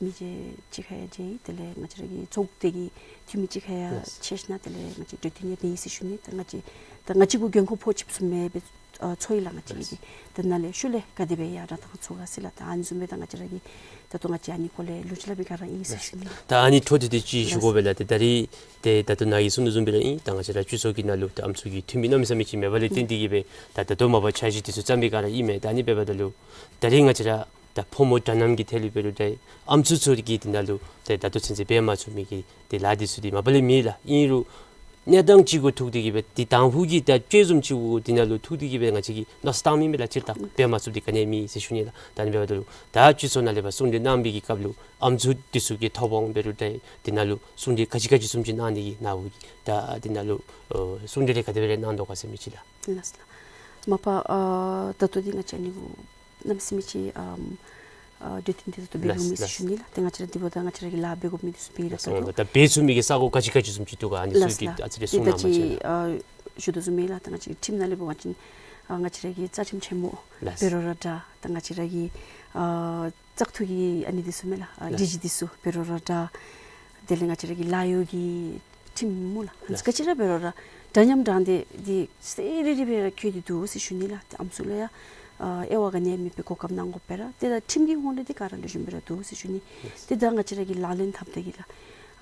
མི་རྗེ་གཅིག་ཁར་ཡང་མཇལ་ཡི། དེ་ལས་ང་བཅས་ར་གི་ཚོགས་སྡེ་གི་འཐུས་མི་གཅིག་ཁར་ཡང་ལགས། མཇལ་ཞིན་ན་དེ་ལས་ང་བཅས་གྲོས་བསྟུན་ཡང་འབད་ཡི་ཟེར་ཞུ་ནི། ད་ང་བཅས་ད་ང་བཅས་གུ་འགན་ཁུར་ཕོག་ཅིག་ཚུད་མི་སྦེ་ཨ་ཚོར་ཡི་ལགས། ང་བཅས་ལགས། ཀྱིས་དེ་ནང་ལས་ཤུལ་ལས་ག་དེ་སྦེ་ཡར་དྲག་བཏང་ཚུགས་ག་ཟེར་ལགས། ད་ཨ་ནི་བཟུམ་སྦེ་ད་ང་བཅས་ར་གིས་ད་ལྟོ་ང་བཅས་ཨ་ནི་སྐོར་ལས་ལོ་རྒྱུས་སླབ་པའི་སྒང་ར་ཨིན་ཟེར་ཞུ་ནི་ལགས། ད་ཨ་ནི་འཕྲོ་མཐུད་དེ་ཅིག་ཞུ་དགོ་པས་ལགས། ཏེ་ད་རིས་ཏེ་ད་ལྟོ་ནཱ་གིས་གསུངས་དོ་བཟུམ་སྦེ་ར་ཨིན། ད་ང་བཅས་ར་སྤྱི་ཚོགས་ཀྱི་ནང་ལུ་ད་ཨམ་སྲུ་གི་འཐུས་མི་གནམ་མེད་ས་མེད་ཅིག་མེད་པ་ལས་བརྟེན་ཏེ་གི་སྦེ་ད་ད་ལྟོ་མ་པ་འཆར་གཞི་འདི་ཚུ་བརྩམས་པའི་སྒང་ར་ཨིན་མས། ད་ཨ་ནི་འབདཝ་ད་ལུ་ད་རིས་ང་བཅས་ར་ད་ཕོ་མོ་འདྲ་མཉམ་གྱི་ཐད་ལུ་འབད་རུང་ད་ཨམ་སྲུ་ཚུ་གིས་འདི་ནང་ལུ་ཏེ་ད་ལྟོ་ཚུན་ཚོད་འབད་མ་ཚུགས་མི་གི་ཏེ་ལཱ་འདི་ཚུ་འདི་མ་པ་ལས་མེད་ལགས། ཨིན་རུང་གནས་སྟངས་ཅིག་གུ་ཐུག་སྟེ་གི་སྦེ་ཏེ་དང་ཕུ་གི་ད་དཔྱད་བཟུམ་ཅིག་གུ་འདི་ནང་ལུ་ཐུག་སྟེ་གི་སྦེ་ང་བཅས་ཀྱིས་མནོ་བསམ་བཏང་མི་མས་ལགས། སྤྱིར་བཏང་འབད་མ་ཚུགསཔ་འདི་ག་ནི་ཡང་མེད་ཟེར་ཞུ་ནི་ལགས། ད་ཨ་ནི་འབདཝ་ད་ལུ་ད་སྤྱི་ཚོགས་ནང་ལས་ཕར་གསུང་གྲོས་གནང་པའི་གི་སྐབས་ལུ་ཨམ་སྲུ་འདི་ཚུ་གི་ཐོབ་དབང་འབད་རུང་ད་འདི་ནང་ལུ་གསུང་གྲོས་ག་ཅི་ག་ཅི་བཟུམ་ཅིག་གནང་ནི་གི་ནཱ་བུ་གིས་ད་འདི་ནང་ལུ་ཨོ་གསུང་གྲོས་རེ་ག་དེ་སྦེ་རེ་གནང་དོ་ག་ཟེར་མི་ཅིག་ལགས། ལགས་སོ་ལགས། མ་པ་ཨ་ད་ལྟོ་འདི་ང་བཅས་ཨ་ནི་གུ་གནམ་མེད་ས་མེད་ཅིག་ཨམ་ཨ་གྲོས་བསྟུན་འདི་ད་ལྟོ་འབད་ལགས་རུང་མེད་ཟེར་ཞུ་ནི་ལགས། ཏེ་ང་བཅས་ར་འདི་འབདཝ་ད་ང་བཅས་ར་གིས་ལཱ་འབད་དགོ་མི་འདི་ཚུ་འབད་ར་ལགས། ད་ལྟོ་ད་འབད་ཚུགས་མི་གི་ས་གོ་ག་ཅི་ག་ཅི་བཟུམ་ཅིག་འདུག་ག་ཨ་ནི་ཚུ་ལགས་གི་ལགས། ཨ་ཙི་རེ་གསུང་གནང་པ་ཅིག་ལགས། ཏེ་ད་ཅི་ཨ་ཞུ་དོ་བཟུམ་སྦེ་ལགས། ད་ང་བཅས་ཁྲིམས་ནང་ལས་འབད་བ་ཅིན་ཨ་ང་བཅས་ར་གི་རྩ་ཁྲིམས་ཆེན་མོ་ལགས། འབད་རུང་ར་འདྲ། ད་ང་བཅས་ར་གི་ཨ་བཙག་འཐུ་གི་ཨ་ནི་འདི་ཚུ་མས་ལགས། ཨ་ལགས། སྒྲིག་གཞི་འདི་ཚུ་འབད་རུང་ར་འདྲ། དེ་ལས་ང་བཅས་ར་གི་ལཱ་གཡོག་གི་ཁྲིམས་སྨོ་ལགས། ལགས། ག་ཅི་ར་འབད་རུང་ར་འདྲ་མཉམ་དྲང་བདེན་འདི་གསལ་རི་རི་སྦེ་ར་བཀོད་དེ་འདུག་ཟེར་ཞུ་ནི་ལགས། ཏེ་ཨམ་སྲུ་ལུ་ཡང་ཨ་དབྱེ་བ་ག་ནི་ཡང་མེད་པའི་གོ་སྐབས་གནང་དགོ་པས་ར། ཏེ་ད་ཁྲིམས་ཀྱི་ཧོང་ལས་འདི་ག་ར་ལེགས་ཤོམ་སྦེ་ར་འདུག་ཟེར་ཞུ་ནི། ལགས། ཏེ་ད་ང་བཅས་ར་གིས་ལག་ལེན་འཐབ་ད་གི་ལགས།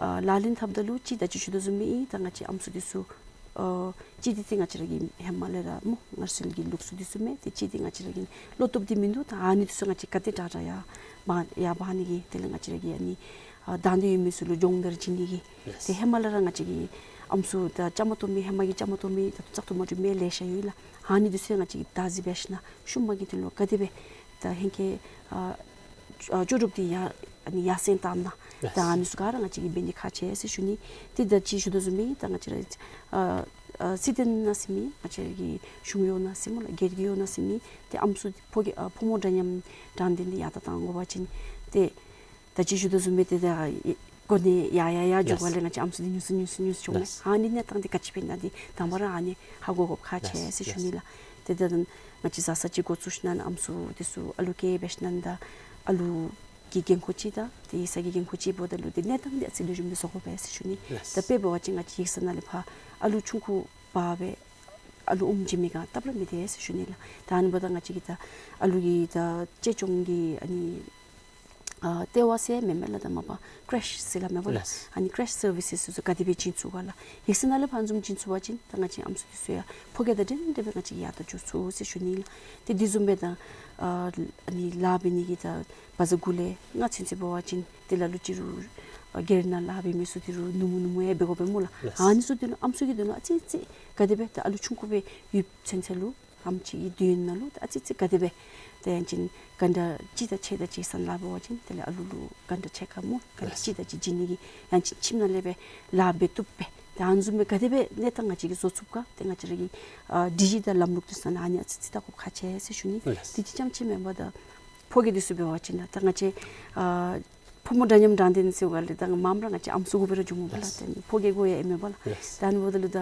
ཨ་ལག་ལེན་འཐབ་ད་ལུ་ཅིག་ད་ཅི་ཞུ་དོ་བཟུམ་སྦེ་ཨིན། ད་ང་བཅས་ཨམ་སྲུ་འདི་ཚུ་ཨ་གཅིག་འདི་ཏེ་ང་བཅས་ར་གི་ཧེ་མ་ལས་ར་སྨོ་སྔར་སྲོལ་གྱི་ལུགས་སྲོལ་འདི་ཚུ་མས། ཏེ་གཅིག་འདི་ང་བཅས་ར་གི་བློ་སྟོབས་འདི་མིན་འདུག། ད་ཨ་ནི་འདི་ཚུ་ང་བཅས་ག་དེ་དྲག་དྲག་ཡར་འབག་ཡར་འབག་ནི་གི་དེ་ལས་ང་བཅས་ར་གི་ཨ་ནི་ཨ་དང་འདོད་ཡོད་མི་ཚུ་ལུ་སྦྱོང་བརྡར་བྱིན་ནི་གི། ལགས། ཏེ་ཧེ་མ་ལས་ར་ང་བཅས་ཀྱི་ཨམ་སྲུ་ད་བཅའ་མར་གཏོགས་མི་ཧེ་མ་གི་བཅའ་མར་གཏོགས་མི་ད་བཙག་འཐུ་མ་གྲུབ་མི་ལེ་ཤ་ཡོད་ལགས། ཨ་ནི་འདི་ཚུ་ཡང་ང་བཅས་ཀྱིས་བདག་འཛིན་འབད་ཞིན་ན་ཤུལ་མ་གི་དོན་ལུ་ག་དེ་སྦེ་ད་ཧེང་སྐལ་ཨ་ཨ་ལྕོགས་གྲུབ་འདི་ཡར་ཨ་ནི་ཡར་སེང་བཏང་ན། ལགས། ད་ཨ་ནི་ཚུ་ག་ར་ང་བཅས་ཀྱིས་འབད་ནི་ཁག་ཆེ་ཟེར་ཞུ་ནི། ཏེ་ད་ཅི་ཞུ་དོ་བཟུམ་སྦེ་ད་ང་བཅས་ར་ཨ་ཨ་སྲིད་དོན་ནང་ཟེར་མི་ང་བཅས་ར་གི་གཞུང་གཡོག་ནང་ཟེར་སྨོ་ལགས། སྒེར་གྱི་གཡོག་ནང་ཟེར་མི་ཏེ་ཨམ་སྲུ་ཕོ་སྐྱེས་ཨ་ཕོ་མོ་འདྲ་མཉམ་དྲང་བདེན་འདི་ཡར་དྲག་གཏང་དགོ་པ་ཅིན་ཏེ་ད་ཅི་ཞུ་དོ་བཟུམ་སྦེ་ཏེ་ད་གོ་གནས་ཡར་ཡར་ཡར་འགྱོ་བ་ལས། ལགས། ང་བཅས་ཨམ་སྲུ་འདི་ཉུང་སུ་ཉུང་སུ་ཉུང་སུ་འགྱོཝ་མས། ལགས། ཨ་ནི་གནས་སྟངས་འདི་ག་ཅི་སྦེ་ཨིན་ན་འདི་དང་པ་ར་ཨ་ནི་ཧ་གོ་དགོཔ་ཁག་ཆེ་ཟེར་ཞུ་ནི་ལགས། ལགས། ཏེ་ད་ང་བཅས་བཟའ་ཚང་ཅིག་འགོ་བཙུགས་ཞིན་ན་ཨམ་སྲུ་འདི་ཚུ་ཨ་ལུ་སྐྱེས་འབད་ཞིན་ན་ད་ཨ་ལུ་གི་འགན་ཁུར་ཅིག་དང་ཏེ་ཡིག་ཚང་གི་འགན་ཁུར་ཅིག་འབདཝ་ད་ལུ་ཏེ་གནས་སྟངས་འདི་ཨ་ཙི་ལེགས་ཤོམ་སྦེ་བཟོ་དགོ་པས་ཟེར་ཞུ་ནི། ལགས། ད་དཔེ་འབད་བ་ཅིན་ང་བཅས་ཡིག་ཚང་ནང་ལས་ཕར་ཨ་ལུ་ཆུང་ཀུ་འབག་སྦེ་ཨ་ ཨ་ལུ་ཨོམ་བྱིན་མི་ག་སྟབས་ར་མི་བདེ་ཟེར་ཞུ་ནི་ལགས། ད་ཨ་ནི་འབདཝ་ད་ང་བཅས་ཀྱིས་ད་ཨ་ལུ་གི་ད་གཅེས་སྐྱོང་གི་ཨ་ནི་ཨ་ལྟེ་བ་ཟེར་མེན་མས་ལགས། ད་མ་པ་ཀྲེཤ་ཟེར་སླབ་མས་པ་ལགས། ལགས། ཨ་ནི་ཀྲེཤ་སར་བི་སེས་ཚུ་ག་དེ་སྦེ་བྱིན་ཚུགས་ག་ལགས། ཡིག་ཚང་ནང་ལས་ཕར་བཟུམ་བྱིན་ཚུགས་པ་ཅིན་ད་ང་བཅས་ཨམ་སྲུ་འདི་ཚུ་ཡང་ཕོ་སྐྱེས་དང་འདྲན་འདྲ་སྦེ་ང་བཅས་ཡར་ད་འགྱོ་ཚུགས་ཟེར་ཞུ་ནི་ལགས། ཏེ་དེ་བཟུམ་སྦེ་ད་ཨ་ཨ་ནི་ལཱ་འབད་ནི་གི་ད་བ་ཛ་དགུ་ལས་ལྔ་ཚུན་ཚོད་འབད་བ་ཅིན་དེ་ལ་ལུ་ཅིག་རུང་ཨ་སྒེར་ནང་ལཱ་འབད་མི་ཚུ་དེ་རུང་ནུབ་མོ་ནུབ་མོ་ཡང་འབད་དགོ་པས་སྨོ་ལགས། ལགས། ཨ་ནི་ཚུ་དེ་ལུ་ཨམ་སྲུ་གི་དོན་ལུ་ཨ་ཙི་ཙི་ག་དེ་སྦེ་ད་ཨ་ལུ་ཆུང་ཀུ་སྦེ་ཡོད་ཚུན་ཚོད་ལུ་ཨམ་ཅིག་གི་དོན་ནང་ལུ་ཨ་ཙི་ཙི་ག་དེ་སྦེ་ཏེ་ཡང་ཅིན་གྷན་ཊ་གཅིག་དང་ཕྱེད་དེ་ཅིག་སོང་ལཱ་འབད་བ་ཅིན་དེ་ལས་ཨ་ལུ་ལུ་གྷན་ཊ་ཕྱེད་ཀ་སྨོ་གྷན་ཊ་གཅིག་དེ་ཅིག་བྱིན་ནི་གི་ཡང་ཅིན་ཁྱིམ་ནང་ལས་སྦེ་ལཱ་འབད་བཏུབ་པས། ཏེ་ཨ་ནི་བཟུམ་སྦེ་ག་དེ་སྦེ་གནས་སྟངས་ང་བཅས་ཀྱིས་བཟོ་ཚུགས་ག་ཏེ་ང་བཅས་ར་གི་ཨ་སྒྲིག་གཞི་དང་ལམ་ལུགས་འདི་ཚུ་ནང་ཨ་ནི་ཨ་ཙི་ཙི་བལྟ་དགོཔ་ཁག་ཆེ་ཟེར་ཞུ་ནི། ལགས། དེ་ཅིག་རྐྱངམ་ཅིག་མེན་པར་ད་ཕོ་སྐྱེས་འདི་ཚུ་འབད་བ་ཅིན་ད་ད་ང་བཅས་ཨ་ཕོ་མོ་འདྲ་མཉམ་དྲང་བདེན་ཟེར་བ་ལས་ད་མངམ་ར་ང་བཅས་ཨམ་སྲུ་དགོ་པས་ར་འགྱོཝ་མས་པ་ལགས། ལགས། ཏེ་ཕོ་སྐྱེས་དགོ་ཡང་ཨིན་མས་པ་ལགས། ལགས། ད་ཨ་ནི་འབདཝ་ད་ལུ་ད་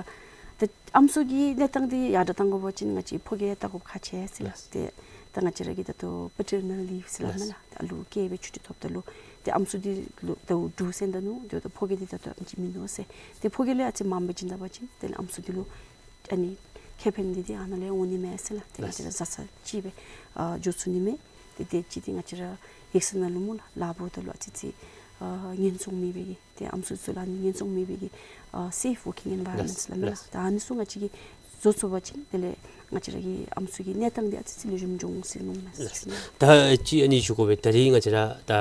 ད་ཨམ་སྲུ་གི་གནས་སྟངས་འདི་ཡར་དྲག་གཏང་དགོ་པ་ཅིན་ང་བཅས་ཕོ་སྐྱེས་བལྟ་དགོཔ་ཁག་ཆེ་ཟེར་ལགས། ལགས། ཏེ་ད་ང་བཅས་ར་གི་ད་ལྟོ་པ་ཊར་ནཱལ་ལིབ་ཟེར་སླབ་མས་ལགས། ལགས། ད་ཨ་ལུ་སྐྱེས་སྦེ་ཆུ་ཊི་ཐོབ་ད་ལུ་ཏེ་ཨམ་སྲུ་འདི་ལུ་ད་འབྲུག་སེང་ད་ནུག། ཏེ་ད་ཕོ་སྐྱེས་འདི་ད་ལྟོ་ཨ་ནི་ཅིག་མིན་འདུག་ཟེར། ཏེ་ཕོ་སྐྱེས་ལས་ཨ་ཙི་མངམ་སྦེ་བྱིན་ད་པ་ཅིན་དེ་ལས་ཨམ་སྲུ་འདི་ལུ་ཨ་ནི་ཁེ་ཕན་འདི་འདི་ཨ་ནཱ་ལས་འོང་ནི་མས་ཟེར་ལགས། ཏེ་ང་བཅས་ར་བཟའ་ཚང་གཅིག་སྦེ་ཨ་འགྱོ་ཚུགས་ནི་མས། ཏེ་དེ་ཅིག་འདི་ང་བཅས་ར་ཡིག་ཚང་ནང་ལུ་སྨོ་ལགས་ལཱ་འབདཝ་ད་ལུ་ཨ་ཙི་ཙི་ཨ་ངན་སོང་མེད་པའི་གི་ཏེ་ཨམ་སྲུ་ཚུ་ལུ་ཨ་ནི་ངན་སོང་མེད་པའི་གི་ཨ་སེཕ་ཝར་ཀིང་ཨེན་ཝའི་རོན་མེནཊ་ལགས། ལགས། ལགས། ད་ཨ་ནི་ཚུ་ང་བཅས་ཀྱིས་བཟོ་ཚུགས་པ་ཅིན་དེ་ལས་ང་བཅས་ར་གི་ཨམ་སྲུ་གི་གནས་སྟངས་འདི་ཨ་ཙི་ཙི་ལེགས་ཤོམ་འགྱོ་འོང་ཟེར་མནོཝ་མས། ལགས། ད་ཅི་ཨ་ནི་ཞུ་དགོ་པས། ད་རིས་ང་བཅས་ར་ད་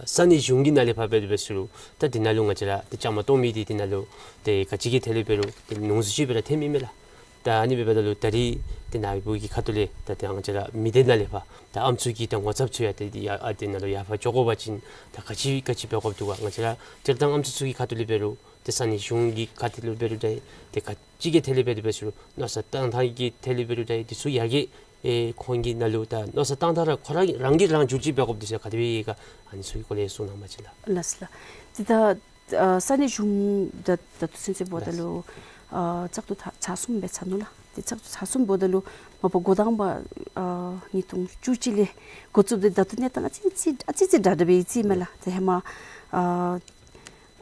ས་གནས་གཞུང་གི་ནང་ལས་ཕར་འབད་དེ་འབད་ཟེར་རུང་ད་འདི་ནང་ལུ་ང་བཅས་ར་ད་བཅའ་མར་གཏོགས་མི་འདི་འདི་ནང་ལུ་ཏེ་ག་ཅི་གི་ཐད་ལས་འབད་རུང་ཏེ་ནོར་འཛོལ་ཅིག་སྦེ་ར་ཐོན་མི་མས་ལགས། ད་ཨ་ནི་འབདཝ་ད་ལུ་ད་རིས་ཏེ་ནཱ་གི་བུ་གི་ཁ་ཐུག་ལས་ད་ཏེ་ང་བཅས་ར་མི་སྡེ་ནང་ལས་ཕར་ད་ཨམ་སྲུ་གི་ད་ངོ་ཚབ་ཚུ་ཡང་ཏེ་ཡར་ཨ་འདི་ནང་ལུ་ཡར་ཕར་འགྱོ་དགོ་པ་ཅིན་ད་ག་ཅི་ག་ཅི་འབད་དགོཔ་འདུག་ག། ང་བཅས་ར་སྤྱིར་བཏང་ཨམ་སྲུ་ཚུ་གི་ཁ་ཐུག་ལས་འབད་རུང་ཏེ་ས་གནས་གཞུང་གི་ཁ་ཐུག་ལས་འབད་རུང་ད་ཏེ་ག་ཅི་གི་ཐད་ལས་འབད་དེ་འབད་ཟེར་རུང་མནོ་བསམ་བཏང་ཐངས་ཀྱི་ཐད་ལས་འབད་རུང་ད་འདི་ཚུ་ཡར་རྒྱས་ཨེ་ཁོང་གི་ནང་ལུ་ད་མནོ་བསམ་བཏང་ཐངས་ར་ཁོ་ར་རང་གིས་རང་བསྒྱུར་ཅིག་འབད་དགོཔ་འདུག་ཟེར་ག་དེ་སྦེ་ཡོད་ག། ཨ་ནི་ཚུ་གི་སྐོར་ལས་གསུང་གནང་བ་ཅིན་ལགས། ལགས་ལགས། ཏེ་ད་ཨ་ས་གནས་གཞུང་ད་ད་ལྟོ་ཚུན་ཚོད་འབདཝ་ད་ལུ་ཨ་བཙག་འཐུ་ཚར་ཚར་གསུམ་སྦེ་ཚར་ནུག་ལགས། ཏེ་བཙག་འཐུ་ཚར་གསུམ་འབདཝ་ད་ལུ་མ་པ་འགོ་དང་པ་ཨ་ཉིས་སྟོང་བཅུ་གཅིག་ལས་འགོ་བཙུགས་ཏེ་ད་ལྟོ་གནས་སྟངས་ཨ་ཙི་ཙི་ཨ་ཙི་ཙི་དྲག་དྲག་སྦེ་ཡོད་ཅི་མས་ལགས། ཏེ་ཧེ་མ་ཨ་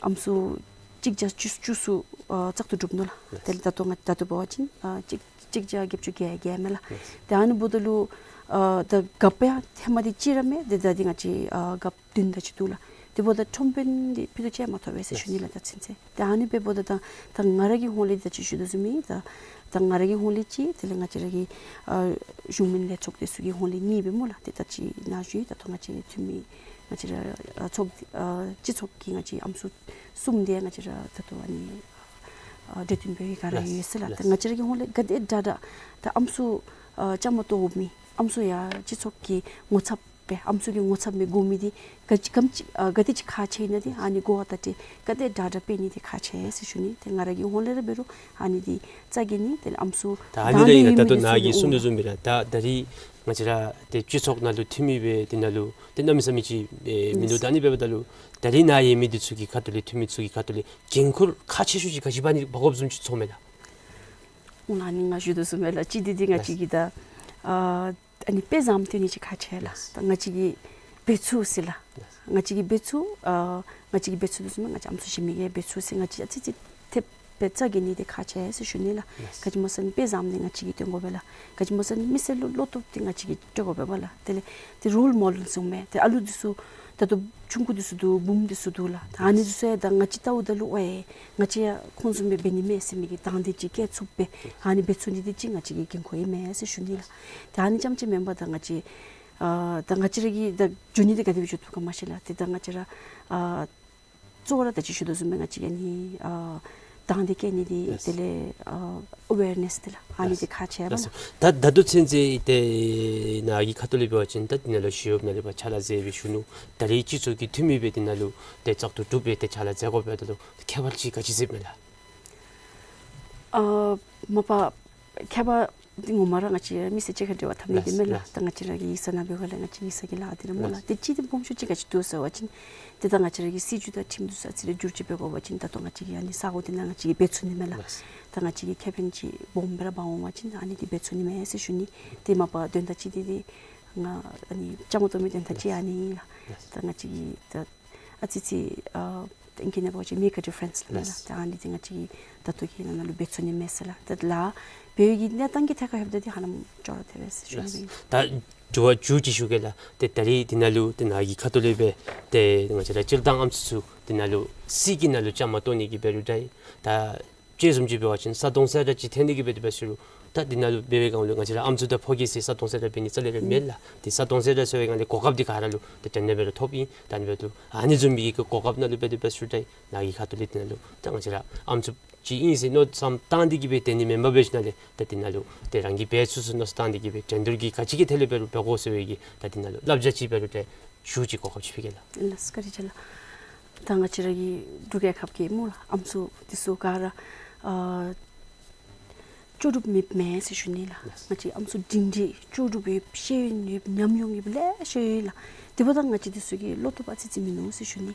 ཨམ་སྲུ་གཅིག་བརྒྱ་བཅུ་བཅུ་ཚུ་ཨ་བཙག་འཐུ་གྲུབ་ནུག་ལགས། ཏེ་ད་ལྟོ་ང་ད་ལྟོ་འབད་བ་ཅིན་ཨ་གཅིག་གཅིག་བརྒྱ་བརྒྱད་ཅུ་གྱ་བརྒྱད་མས་ལགས། ཏེ་ཨ་ནི་འབདཝ་ད་ལུ་ཨ་ད་རྒཔོ་ཡང་ཧེ་མ་འདི་གཅིག་ར་མེད། ཏེ་ད་འདི་ང་བཅས་ཨ་རྒཔོ་བདུན་དེ་ཅིག་འདུག་ལགས། དེ་འབདཝ་ད་ཁྲོམ་དཔོན་འདི་ཕུད་རྡོག་གཅིག་མ་ཐོབ་པས་ཟེར་ཞུ་ནི་ལགས། ད་ཚུན་ཚོད་ཏེ་ཨ་ནི་འབདཝ་ད་ད་ད་ང་ར་གི་ཧོངས་ལས་ད་ཅི་ཞུ་དོ་བཟུམ་སྦེ་ད་ད་ང་ར་གི་ཧོངས་ལས་གཅིག་དེ་ལས་ང་བཅས་ར་གི་ཨ་གཞུང་མིན་ལས་ཚོགས་འདི་ཚུ་གི་ཧོངས་ལས་གཉིས་སྦེ་སྨོ་ལགས། ཏེ་ད་ཅི་ནཱ་ཞུ་ཡི་ད་ལྟོ་ང་བཅས་འཐུས་མི་ང་བཅས་ར་ཨ་ཚོགས་ཨ་སྤྱི་ཚོགས་ཀྱི་ང་བཅས་ཨམ་སྲུ་གསུམ་འདི་ང་བཅས་ར་ད་ལྟོ་ཨ་ནི་ཨ་གྲོས་བསྟུན་འབད་བའི་སྒང་ར་ཡོད་ཟེར་ལགས། ད་ང་བཅས་ར་གི་ཧོངས་ལས་ག་དེ་དྲག་དྲག་ད་ཨམ་སྲུ་ཨ་བཅའ་མར་གཏོགས་མི་ཨམ་སྲུ་ཡང་སྤྱི་ཚོགས་ཀྱི་ངོ་ཚབ་སྦེ་ཨམ་སྲུ་གི་ངོ་ཚབ་སྦེ་དགོ་མི་འདི་ག་ཅི་གམ་ཅིག་ཨ་ག་དེ་ཅིག་ཁག་ཆེ་ཨིན་ན་འདི་ཨ་ནི་གོ་བ་བརྡ་སྤྲོད་ག་དེ་དྲག་དྲག་འབད་ནི་འདི་ཁག་ཆེ་ཟེར་ཞུ་ནི། ཏེ་ང་ར་གི་ཧོངས་ལས་ར་འབད་རུང་ཨ་ནི་འདི་རྩ་འགེངས་ནི་དེ་ལས་ཨམ་སྲུ་ད་ཨ་ནི་ད་ལས་ཨིན་ན་ད་ལྟོ་ནཱ་གིས་གསུང་དོ་བཟུམ་སྦེ་ར་ད་ད་རིས་ང་བཅས་ར་ཏེ་སྤྱི་ཚོགས་ནང་ལུ་འཐུས་མི་སྦེ་འདི་ནང་ལུ་ཏེ་གནམ་མེད་ས་མེད་ཅིག་ཨེ་མིན་འདུག། ད་ཨ་ནི་འབདཝ་ད་ལུ་ད་རིས་ནཱ་ཡོད་མི་འདི་ཚུ་གི་ཁ་ཐུག་ལས་འཐུས་མི་ཚུ་གི་ཁ་ཐུག་ལས་འགན་ཁུར་ཁག་ཆེ་ཤོས་ཅིག་ག་ཅི་འབག་ནི་འབག་དགོཔ་བཟུམ་ཅིག་ཚོརཝ་མས་ལགས། ཨ་ནི་ང་ཞུ་དོ་བཟུམ་སྦེ་ལགས་གཅིག་འདི་འདི་ང་བཅས་ཀྱིས་ད་ཨ་ཨ་ནི་དཔེ་བཟངམ་སྟོན་ནི་ཅིག་ཁག་ཆེ་ལགས། ད་ང་བཅས་ཀྱི་འབད་ཚུགས་ཟེར་ལགས། ང་བཅས་ཀྱི་འབད་ཚུགས་ཨ་ང་བཅས་ཀྱི་འབད་ཚུགས་དོ་བཟུམ་སྦེ་ང་བཅས་ཨམ་སྲུ་གཞན་མི་གིས་འབད་ཚུགས་ཟེར་ང་བཅས་ཨ་ཙི་ཙི་ཐེབས་སྦེ་རྩ་འགེངས་ནི་འདི་ཁག་ཆེ་ཟེར་ཞུ་ནི་ལགས། ག་ཅི་སྨོ་ཟེར་ན་དཔེ་བཟངམ་འདི་ང་བཅས་ཀྱིས་སྟོན་དགོ་པས་ལགས། ག་ཅི་སྨོ་ཟེར་ན་མི་སེར་ལུ་བློ་སྟོབས་འདི་ང་བཅས་ཀྱིས་སྤྲོད་དགོ་པས་ལགས། དེ་ལས་འདི་རོལ་མོ་ཌེལ་ཟེར་མི་འདི་ཨ་ལུ་འདི་ཚུ་ད་ལྟོ་ཆུང་ཀུ་འདི་ཚུ་འདུག། བུམོ་འདི་ཚུ་འདུག་ལགས། ད་ཨ་ནི་འདི་ཚུ་ཡང་ད་ང་བཅས་བལྟཝ་ད་ལུ་ཨེ་ང་བཅས་ཡང་ཁོང་བཟུམ་སྦེ་འབད་ནི་མས་ཟེར་མི་གི་དང་འདོད་ཅིག་བསྐྱེད་ཚུགསཔ་སྦེ་ཨ་ནི་འབད་ཚུགས་ནི་འདི་ཅིག་ང་བཅས་ཀྱི་འགན་ཁུར་ཨིན་མས་ཟེར་ཞུ་ནི་ལགས། ད་ཨ་ནི་རྐྱངམ་ཅིག་མེན་པར་ད་ང་བཅས་ཨ་ད་ང་བཅས་ར་གིས་ད་འགྱོ་ནི་འདི་ག་དེ་སྦེ་འགྱོ་བཏུབ་ག་མ་ཤེས་ལགས། ཏེ་ད་ང་བཅས་ར་ཨ་གཙོ་བོ་ར་ད་ཅི་ཞུ་དོ་བཟུམ་སྦེ་ང་བཅས་ཀྱི་ཨ་ནི་ཨ་དང་འདོད་བསྐྱེད་ནི་འདི་ལགས། དེ་ལས་ཨ་ཨ་ཝེར་ནེསི་འདི་ལགས། ཨ་ནི་འདི་ལགས། ཁག་ཆེ་བས་ལགས། ལགས་སོ། ད་ད་ལྟོ་ཚུན་ཚོད་ཏེ་ནཱ་གི་ཁ་ཐུག་ལས་འབད་བ་ཅིན་ད་འདི་ནང་ལུ་ཞི་གཡོགཔ་ནང་ལས་ཕར་ཕྱག་ལཱ་མཛད་སྦེ་བཞུགས་ནུག། ད་རིས་སྤྱི་ཚོགས་ཀྱི་འཐུས་མི་སྦེ་འདི་ནང་ལུ་ཏེ་བཙག་འཐུ་གྲུབ་སྦེ་ཏེ་ཕྱག་ལཱ་མཛད་དགོཔ་འབདཝ་ད་ལུ་ཁྱད་པར་ཅིག་ག་ཅི་གཟིགསཔ་མས་ལགས། ཨ་མ་པ་ཁྱད་པར་འདི་ངོ་མ་ར་ང་བཅས་མི་སེར་གཅིག་ཁར་འབྲེལ་བ་འཐབ་ནི་འདི་མེན་ལགས། ལགས། ད་ང་བཅས་ར་གི་ཡིག་ཚང་ནང་འབད་བ་ལས་ང་བཅས་ཡིག་ཚང་གི་ལཱ་འདི་ར་སྨོ་ལགས། ལགས། ཏེ་གཅིག་འདི་སྦོམ་ཤོས་ཅིག་ག་ཅི་འདུག་ཟེར་བ་ཅིན་ཏེ་ད་ང་བཅས་ར་གི་སྲིད་བྱུས་དང་ཁྲིམས་འདི་ཚུ་ཨ་ཙི་རེ་བསྒྱུར་བཅོས་འབད་དགོ་པ་ཅིན་ད་ལྟོ་ང་བཅས་ཀྱིས་ཨ་ནི་ས་གོ་འདི་ནང་ང་བཅས་ཀྱིས་འབད་ཚུགས་ནི་མས་ལགས། ལགས། ད་ང་བཅས་ཀྱི་ཁེ་ཕན་ཅིག་སྦོམ་སྦེ་ར་འབག་འོང་པ་ཅིན་ཨ་ནི་འདི་འབད་ཚུགས་ནི་མས་ཟེར་ཞུ་ནི། ཏེ་མ་པ་དོན་དག་གཅིག་འདི་འདི་ང་ཨ་ནི་བཅའ་མར་གཏོགས་མི་དོན་དག་གཅིག་ཨ་ནི་ཨིན་ལགས། ལགས། ད་ང་བཅས་ཀྱིས་ད་ཨ་ཙི་ཙི་ཨ་ཏེ་ཨིང་སྐད་ནང་འབད་བ་ཅིན་make a difference ལགས། ལགས། ད་ཨ་ནི་འདི་ང་བཅས་ཀྱིས་ད་ལྟོ་གི་ནང་ན་ལུ་འབད་ཚུགས་ནི་མས་ཟེར་ལགས། ད་ལཱ་ འབད་བའི་གི་གནས་སྟངས་ཀྱི་ཐད་ཁར་ལྷོདཔ་ད་འདི་ཧ་ལམ་ཅོག་ར་འཐདཔ་སྦེ་ཟེར་ཞུ་ནི་ཨིན། ད་དྲི་བ་མཇུག་ཅིག་ཞུ་གེ་ལགས། ཏེ་ད་རིས་འདི་ནང་ལུ་ཏེ་ནཱ་གི་ཁ་ཐུག་ལས་སྦེ་ཏེ་ང་བཅས་ར་སྤྱིར་བཏང་ཨམ་སྲུ་ཚུ་འདི་ནང་ལུ་སྲིད་ཀྱི་ནང་ལུ་བཅའ་མར་གཏོགས་ནི་གི་འབད་རུང་འདྲ་ད་དཔྱེ་བཟུམ་ཅིག་འབད་བ་ཅིན་ས་དོང་གསལ་བསྒྲགས་ཅིག་འཐོན་ནི་གི་འབད་དེ་འབད་ཞུ་རུང་ད་འདི་ནང་ལུ་འབད་བའི་སྒང་ལུ་ང་བཅས་ར་ཨམ་སྲུ་དང་ཕོ་སྐྱེས་ཟེར་ས་དོང་གསལ་བསྒྲགས་འབད་ནི་རྩ་ལས་ར་མེད་ལགས། ཏེ་ས་དོང་གསལ་བསྒྲགས་ཟེར་བའི་སྒང་ལས་གོ་སྐབས་འདི་ག་ར་ལུ་ཏེ་དྲན་ནི་འབད་རུང་ཐོབ་ཨིན། ད་ཨ་ནི་འབད་རུང་ཨ་ནི་བཟུམ་མའི་གི་གོ་སྐབས་ནང་ལུ་འབད་དེ་འབད་ཞུ་རུང་ད་ནཱ་གི་ཁ་ཐུག་ལས་འདི་ནང་ལུ་ད་ང་བཅས་ར་ཨམ་སྲུ་ཅིག་ཨིན་ཟེར་མནོ་བསམ་བཏང་སྟེ་གི་སྦེ་འཐོན་ནི་མེན་པར་འབད་ཞིནམ་ལས་ད་འདི་ནང་ལུ་ཏེ་རང་གིས་འབད་ཚུགས་ཚུགས་མནོ་བསམ་བཏང་སྟེ་གི་སྦེ་འགྲན་བསྡུར་གྱི་ག་ཅི་གི་ཐད་ལས་འབད་རུང་འབད་དགོ་ཟེར་བའི་གི་ད་འདི་ནང་ལུ་བསླབ་བྱ་ཅིག་འབད་རུང་ཏེ་ཞུ་ཅིག་གོ་སྐབས་ཅིག་ཕུལ་གེ་ལགས། ལགས་སོ་བཀའ་དྲིན་ཆེ་ལགས། ད་ང་བཅས་ར་གི་འབྲུག་རྒྱལ་ཁབ་ཀྱི་སྨོ་ལགས་ཨམ་སྲུ་འདི་ཚུ་ག་ར་ཨ་ལྕོགས་གྲུབ་མེདཔ་མེན་ཟེར་ཞུ་ནི་ལགས། ལགས། ང་བཅས་ཨམ་སྲུ་སྒྲིང་སྒྲིང་ལྕོགས་གྲུབ་ཡོད་ཤེས་ཡོན་ཡོད་ཉམས་མྱོང་ཡོདཔ་ལེ་ཤ་ཡོད་ལགས། དེ་འབདཝ་ད་ང་བཅས་འདི་ཚུ་གི་བློ་སྟོབས་ཨ་ཙི་ཙི་མིན་ནུག་ཟེར་ཞུ་ནི།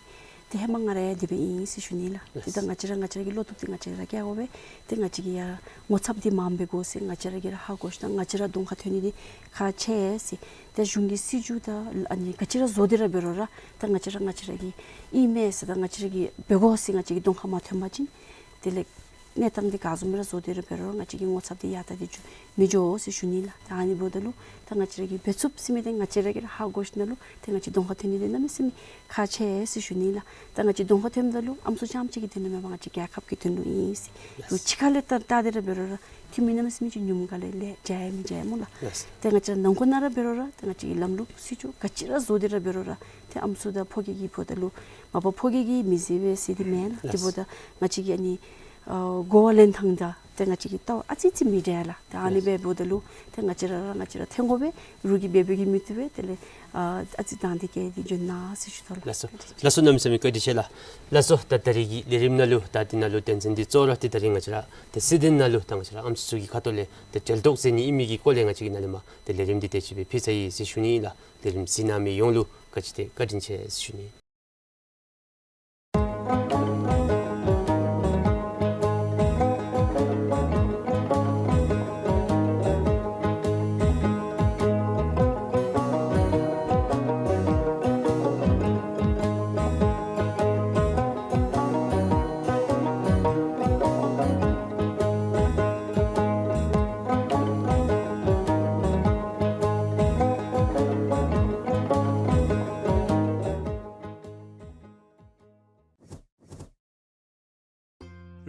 ཏེ་ཧེ་མ་ང་ར་ཡང་དེ་སྦེ་ཨིན་ཟེར་ཞུ་ནི་ལགས། ཏེ་ད་ང་བཅས་ར་ང་བཅས་ར་གི་བློ་སྟོབས་འདི་ང་བཅས་ར་བསྐྱེད་དགོ་པས། ཏེ་ང་བཅས་ཀྱིས་ཡང་ངོ་ཚབ་འདི་མངམ་འབད་དགོ་ཟེར་ང་བཅས་ར་གིས་ར་ཧ་གོ་ཞིནམ་ང་བཅས་ར་གདོང་ཁར་འཐོན་ནི་འདི་ཁག་ཆེ་ཟེར། ཏེ་གཞུང་གི་སྲིད་བྱུས་དང་ཨ་ནི་ག་ཅི་ར་བཟོ་སྟེ་ར་འབད་རུང་ར་ད་ང་བཅས་ར་ང་བཅས་ར་གི་ཨིན་མས་ཟེར་ད་ང་བཅས་ར་གིས་འབད་དགོ་ཟེར་ང་བཅས་ཀྱི་གདོང་ཁར་མ་འཐོན་པ་ཅིན་དེ་ལས་གནས་སྟངས་འདི་ག་བཟུམ་ར་བཟོ་སྟེ་ར་འབད་རུང་ར་ང་བཅས་ཀྱི་ངོ་ཚབ་འདི་ཡར་ལྟ་སྟེ་འགྱོ་མི་འགྱོ་ཟེར་ཞུ་ནི་ལགས། ད་ཨ་ནི་འབདཝ་ད་ལུ་ད་ང་བཅས་ར་གིས་འབད་ཚུགསཔ་ཟེར་མི་འདི་ང་བཅས་ར་གིས་ར་ཧ་གོ་ཞིནམ་ལུ་ཏེ་ང་བཅས་གདོང་ཁར་འཐོན་ནི་འདི་གནམ་མེད་ས་མེད་ཁག་ཆེ་ཟེར་ཞུ་ནི་ལགས། ད་ང་བཅས་གདོང་ཁར་འཐོནམ་ད་ལུ་ཨམ་སྲུ་རྐྱངམ་གཅིག་གི་དོན་ལུ་མེན་པར་ང་བཅས་རྒྱལ་ཁབ་ཀྱི་དོན་ལུ་ཨིན་ཟེར། ལགས། ལུ་ཕྱི་ཁ་ལས་ལྟ་ལྟ་སྟེ་ར་འབད་རུང་ར་འཐུས་མི་གནམ་མེད་ས་མེད་ཅིག་ཉུངམ་ག་ལས་ལས་བྱ་ཡང་མི་བྱ་ཡང་སྨོ་ལགས། ལགས། ཏེ་ང་བཅས་ར་ནང་འཁོད་ནང་ར་འབད་རུང་ར་ཏེ་ང་བཅས་ཀྱི་ལམ་ལུགས་སྲིད་བྱུས་ག་ཅི་ར་བཟོ་སྟེ་ར་འབད་རུང་ར་ཏེ་ཨམ་སྲུ་དང་ཕོ་སྐྱེས་ཀྱི་བུ་དང་ལུ་མ་པ་ཕོ་སྐྱེས་ཀྱིས་མི་བཟོད་པས་ཟེར་འདི་མེན་ལགས། ལགས། དེ་འབདཝ་ད་ང་བཅས་ཀྱི་ཨ་ནི་ཨ་གོ་བ་ལེན་ཐངས་དང་ཏེ་ང་བཅས་ཀྱི་ལྟ་བ་ཨ་ཙི་ཙི་མི་འདྲ་ལགས། ཏེ་ཨ་ནི་ལགས། འབདཝ་ད་ལུ་ཏེ་ང་བཅས་ར་ར་ང་བཅས་ར་འཐོན་དགོ་པས། རོགས་ཀྱིས་འབད་འབད་གིས་མི་བཏུབ་པས། དེ་ལས་ཨ་ཨ་ཙི་དང་འདི་གིས་འདི་འགྱོ་ནི་ཟེར་ཞུ་དོ་ལགས། ལགས་སོ། ལགས་སོ། གནམ་མེད་ས་མེད་བཀའ་དྲིན་ཆེ་ལགས། ལགས་སོ། ད་ད་རིས་ཀྱི་ལས་རིམ་ནང་ལུ་ད་འདི་ནང་ལུ་དོན་ཚན་འདི་གཙོ་བོ་ར་ཏེ་ད་རིས་ང་བཅས་ར་ཏེ་སྲིད་དོན་ནང་ལུ་ད་ང་བཅས་ར་ཨམ་སྲུ་ཚུ་གི་ཁ་ཐུག་ལས་ཏེ་འབྲེལ་གཏོགས་མཛད་ནི་ཨིན་མི་གི་སྐོར་ལས་ང་བཅས་ཀྱིས་ནཱ་ལས་མར་ཏེ་ལས་རིམ་འདི་དེ་ཅིག་སྦེ་ཕུལ་ཚར་ཡི་ཟེར་ཞུ་ནི་ཨིན་ལགས། ལས་རིམ་གཟིགས་གནང་མི་ཡོངས་ལུ་བཀའ་དྲིན་ཆེ་བཀའ་དྲིན་ཆེ་ཟེར་ཞུ་ནི།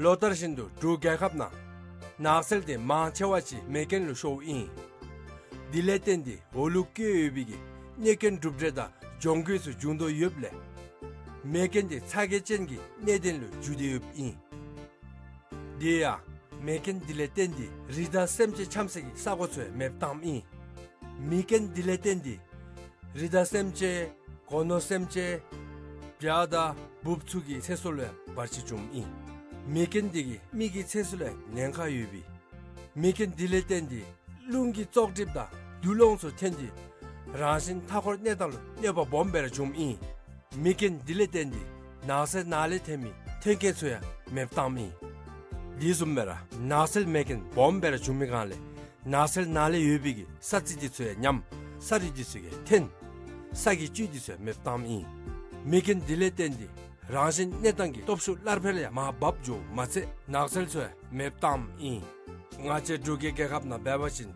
ལོ་ལྟར་བཞིན་དུ་འབྲུག་རྒྱལ་ཁབ་ནང་ནགས་ཚལ་དེ་མང་ཆེ་བ་ཅིག་མེ་རྐྱེན་ལུ་ཤོརཝ་ཨིན། དེ་ལས་བརྟེན་ཏེ་འོ་ལུ་བཀོད་ཡོད་པའི་གི་གནོད་སྐྱོན་གྲུབ་འབྲས་དང་གྱོང་གུད་ཚུ་འབྱུང་དོ་ཡོདཔ་ལས་མེ་རྐྱེན་དེ་ཚ་གྱང་ཅན་གྱི་གནད་དོན་ལུ་འགྱུར་ཏེ་ཡོདཔ་ཨིན། དེ་ཡང་མེ་རྐྱེན་དེ་ལས་བརྟེན་ཏེ་རི་དྭགས་སེམས་ཅན་འཁྱམ་སའི་གི་ས་གོ་ཚུ་ཡང་མེདཔ་བཏངམ་ཨིན། མེ་རྐྱེན་དེ་ལས་བརྟེན་ཏེ་རི་དྭགས་སེམས་ཅན་སྒོ་ནོར་སེམས་ཅན་བྱ་དང་འབུཔ་ཚུ་གི་ཚེ་སྲོག་ལུ་ཡང་བར་ཆད་བྱུངམ་ཨིན། མེ་རྐྱེན་དེ་གིས་མི་གི་ཚེ་སྲོག་ལུ་ཡང་ཉེན་ཁ་ཡོད་པས། མེ་རྐྱེན་དེ་ལས་བརྟེན་ཏེ་རླུང་གི་བཙོག་གྲིབ་དང་རྡུལ་སློང་ཚུ་ཐོན་ཏེ་རང་བཞིན་མཐའ་འཁོར་གནས་སྟངས་ལུ་གནོད་པ་སྦོམ་སྦེ་ར་བྱུངམ་ཨིན། མེ་རྐྱེན་དེ་ལས་བརྟེན་ཏེ་ནགས་ཚལ་ནང་ལས་ཐོན་མི་མཐུན་རྐྱེན་ཚུ་ཡང་མེདཔ་བཏངམ་ཨིན། དེ་བཟུམ་སྦེ་ར་ནགས་ཚལ་མེ་རྐྱེན་སྦོམ་སྦེ་ར་བྱུང་མི་སྒང་ལས་ནགས་ཚལ་ནང་ལས་ཡོད་པའི་གི་ས་རྩི་དེ་ཚུ་ཡང་ཉམས། ས་རུད་དེ་ཚུ་ཡང་ཐོན། ས་གི་བཅུད་དེ་ཚུ་ཡང་མེདཔ་བཏངམ་ཨིན། མེ་རྐྱེན་དེ་ལས་བརྟེན་ཏེ་རང་བཞིན་གནས་སྟངས་ཀྱི་སྟོབས་ཤུགས་སླར་འཕེལ་ཡང་མར་འབབ་འགྱོཝ་མ་ཚད་ནགས་ཚལ་ཚུ་ཡང་མེདཔ་བཏངམ་ཨིན། ང་བཅས་འབྲུག་གི་རྒྱལ་ཁབ་ནང་འབད་བ་ཅིན་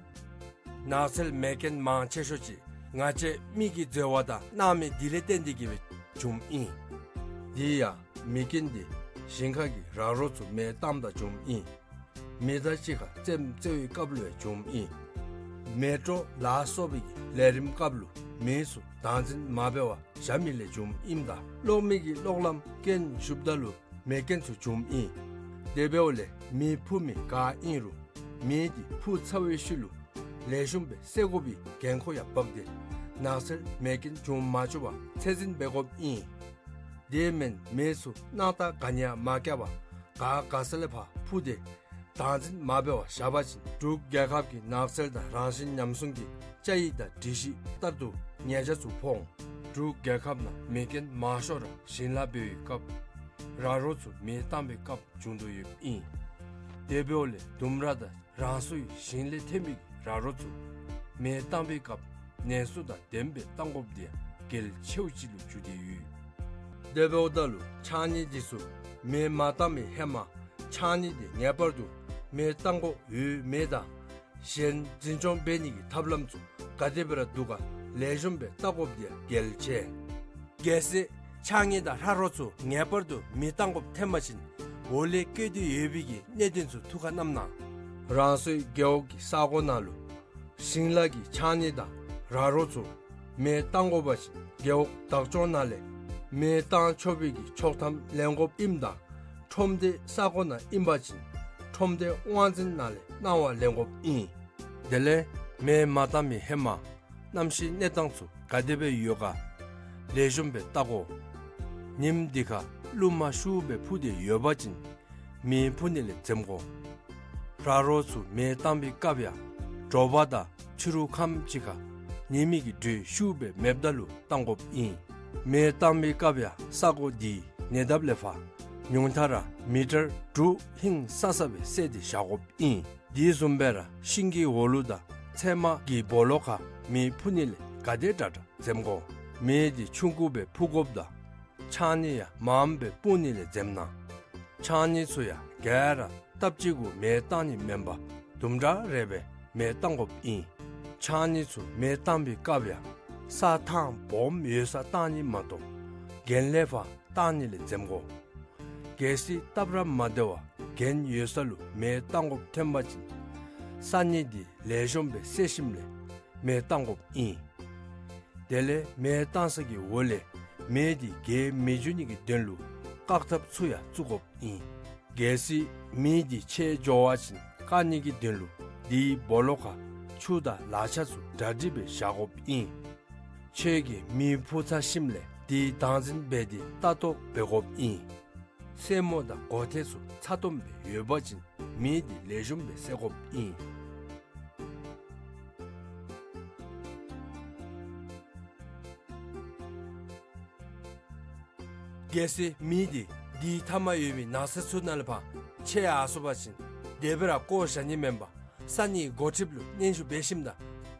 ནགས་ཚལ་མེ་རྐྱེན་མང་ཆེ་ཤོས་ཅིག་ང་བཅས་མི་གི་འཛོལ་བ་དང་སྣང་མེད་དེ་ལས་བརྟེན་ཏེ་གི་སྦེ་བྱུངམ་ཨིན། དེ་ཡང་མེ་རྐྱེན་དེ་ཞིང་ཁ་གི་ར་རོ་ཚུ་མེ་བཏངམ་ད་བྱུངམ་ཨིན། མི་དང་གཅིག་ཁར་རྩེདམོ་རྩེ་བའི་སྐབས་ལུ་ཡང་བྱུངམ་ཨིན། མེ་སྤྲོ་ལ་སོགས་པའི་གི་ལས་རིམ་སྐབས་ལུ་མི་ཚུ་བདག་འཛིན་མ་འབད་བར་བཞག་མི་ལས་བྱུངམ་ཨིནམ་ད་གློག་མེ་གི་གློག་ལམ་རྐྱེན་ཞུགསཔ་ད་ལུ་མེ་རྐྱེན་ཚུ་བྱུངམ་ཨིན། དེ་འབདཝ་ལས་མེ་ཕུ་མི་ག་ཨིན་རུང་མེ་དེ་ཕུ་ཚར་བའི་ཤུལ་ལུ་ལེགས་ཤོམ་སྦེ་བསད་དགོ་པའི་འགན་ཁུར་ཡང་བབས་ཏེ་ནགས་ཚལ་མེ་རྐྱེན་འབྱུང་མ་བཅུག་པར་ཚད་འཛིན་འབད་དགོཔ་ཨིན། དེ་མེན་མེ་ཚུ་སྣང་ཐག་ག་ནི་ཡང་མ་བཀལ་བར་ག་ག་ས་ལས་ཕར་ཕུ་སྟེ་བདག་འཛིན་མ་འབད་བར་བཞག་པ་ཅིན་འབྲུག་རྒྱལ་ཁབ་ཀྱི་ནགས་ཚལ་དང་རང་བཞིན་ཉམས་སྲུང་གི་བཅའ་ཡིག་དང་སྒྲིག་གཞི་ལྟར་དུ་ཉེས་ཆད་ཚུ་ཕོག་འོང་། འབྲུག་རྒྱལ་ཁབ་ནང་མེ་རྐྱེན་མང་ཤོས་ར་ཞིང་ལཱ་འབད་བའི་སྐབས་ར་རོ་ཚུ་མེ་བཏང་བའི་སྐབས་བྱུང་དོ་ཡོདཔ་ཨིན། དེ་འབདཝ་ལས་ལྡུམ་ར་དང་རང་སོའི་ཞིང་ལས་ཐོན་པའི་ར་རོ་ཚུ་མེ་བཏང་བའི་སྐབས་ནན་སུ་དང་ལྡནམ་སྦེ་བཏང་དགོཔ་དེ་ཡང་གལ་ཆེཝ་ཅིག་ལུ་གྱུར་ཏེ་ཡོད། དེ་འབདཝ་ད་ལུ་ཕྱགས་སྙིགས་དེ་ཚུ་མེ་མ་བཏང་བའི་ཧེ་མ་ཕྱགས་སྙིགས་དེ་ངེས་པར་དུ་ མེ་བཏང་དགོཔ་ཡོད་མེད་དང་གཞན་འཛིན་སྐྱོང་འབད་ནི་གི་ཐབས་ལམ་ཚུ་ག་དེ་སྦེ་ར་འདུག་ག་ལེགས་ཤོམ་སྦེ་བལྟ་དགོཔ་འདི་ཡང་གལ་ཆེ། གལ་སྲིད་ཕྱགས་སྙིགས་དང་ལྷ་རོ་ཚུ་ངེས་པར་དུ་མེ་བཏང་དགོཔ་ཐོན་པ་ཅིན་འོག་ལས་བཀོད་དེ་ཡོད་པའི་གི་གནད་དོན་ཚུ་ཐུགས་ཁར་བསྣམས་གནང་། རང་སོའི་རྒེད་འོག་གི་ས་གོ་ནང་ལུ་ཞིང་ལཱ་གི་ཕྱགས་སྙིགས་དང་ར་རོ་ཚུ་མེ་བཏང་དགོ་པ་ཅིན་རྒེད་འོག་བདག་སྐྱོང་ནང་ལས་མེ་བཏང་ཆོག་པའི་གི་ཆོག་ཐམ་ལེན་དགོཔ་ཨིནམ་ད་ཁྲོམ་སྡེའི་ས་གོ་ནང་ཨིན་པ་ཅིན་ཁྲོམ་སྡེའི་དབང་འཛིན་ནང་ལས་གནང་བ་ལེན་དགོཔ་ཨིན། དེ་ལས་མེ་མ་བཏང་མི་ཧེ་མ་གནམ་གཤིས་གནས་སྟངས་ཚུ་ག་དེ་སྦེ་ཡོད་ག་ལེགས་ཤོམ་སྦེ་བལྟ་དགོ། ཉིམ་འདི་ཁར་རླུང་མ་ཤུགས་སྦེ་འཕུ་སྟེ་ཡོད་པ་ཅིན་མེ་འཕུ་ནི་ལས་འཛེམ་དགོ། ར་རོ་ཚུ་མེ་བཏང་པའི་སྐབས་ཡང་དྲོ་པ་དང་ཕྱི་རུ་ཁམས་ཅིག་ཁར་ཉི་མའི་གི་དྲོད་ཤུགས་སྦེ་མེདཔ་ད་ལུ་བཏང་དགོཔ་ཨིན། མེ་བཏང་པའི་སྐབས་ཡང་ས་གོ་འདི་ཉེ་འདབས་ལས་ཕར་ཉུང་མཐའ་ར་མི་ཊར་དྲུག་ཧིང་སང་ས་སྦེ་བསལ་ཏེ་བཞག་དགོཔ་ཨིན། དེ་བཟུམ་སྦེ་ར་ཤིང་གི་འོག་ལུ་དང་ཚལ་མ་གི་སྦོ་ལོགས་ཁར་མེ་འཕུ་ནི་ལས་ག་དེ་དྲག་དྲག་འཛེམ་དགོ། མེ་འདི་ཆུང་ཀུ་སྦེ་འཕུ་དགོཔ་དང་ཕྱགས་སྙིགས་ཡང་མངམ་སྦེ་སྤུངས་ནི་ལས་འཛེམ་གནང་། ཕྱགས་སྙིགས་ཚུ་ཡང་ག་ར་སྟབས་གཅིག་གུ་མེ་བཏང་ནི་མེན་པར་དུམ་གྲ་རེ་སྦེ་མེ་བཏང་དགོཔ་ཨིན། ཕྱགས་སྙིགས་ཚུ་མེ་བཏང་པའི་སྐབས་ཡང་ས་ཐང་སྦོམ་ཡོད་སར་བཏང་ནི་མ་གཏོགས་གྱེན་ལས་ཕར་བཏང་ནི་ལས་འཛེམ་དགོ། གལ་སྲིད་སྟབས་ར་མ་བདེ་བར་གྱེན་ཡོད་ས་ལུ་མེ་བཏང་དགོཔ་ཐོན་པ་ཅིན་ས་སྙིགས་འདི་ལེགས་ཤོམ་སྦེ་བསལ་ཞིནམ་ལས་མེ་བཏང་དགོཔ་ཨིན། དེ་ལས་མེ་བཏང་ས་གི་འོག་ལས་མེ་འདི་རྒྱས་མི་འགྱོ་ནི་གི་དོན་ལུ་བཀག་ཐབས་ཚུ་ཡང་བཙུགས་དགོཔ་ཨིན། གལ་སྲིད་མེ་འདི་ཆད་འགྱོ་བ་ཅིན་བཀག་ནི་གི་དོན་ལུ་དེའི་སྦོ་ལོགས་ཁར་ཆུ་དང་ལག་ཆ་ཚུ་གྲ་སྒྲིག་སྦེ་བཞག་དགོཔ་ཨིན། ཁྱོད་ཀྱིས་མེ་འཕུ་ཚར་ཞིནམ་ལས་དེ་དམ་འཛིན་འབད་དེ་ལྟ་རྟོག་འབད་དགོཔ་ཨིན། སེན་མོ་དང་མགོ་ཐལ་ཚུ་ཚ་ཏོམ་སྦེ་ཡོད་པ་ཅིན་མེ་འདི་ལེགས་ཤོམ་སྦེ་བསལ་དགོཔ་ཨིན། གལ་སྲིད་མེ་འདི་དེའི་མཐའ་མར་ཡོད་པའི་ནགས་ཚལ་ཚུ་ནང་ལས་ཕར་ཆད་ཡར་སོང་པ་ཅིན་དེ་སྦེ་ར་བཀོ་བཞག་ནི་མེན་པར་ས་གནས་འགོ་ཁྲིདཔ་ལུ་སྙན་ཞུ་འབད་ཞིནམ་ད་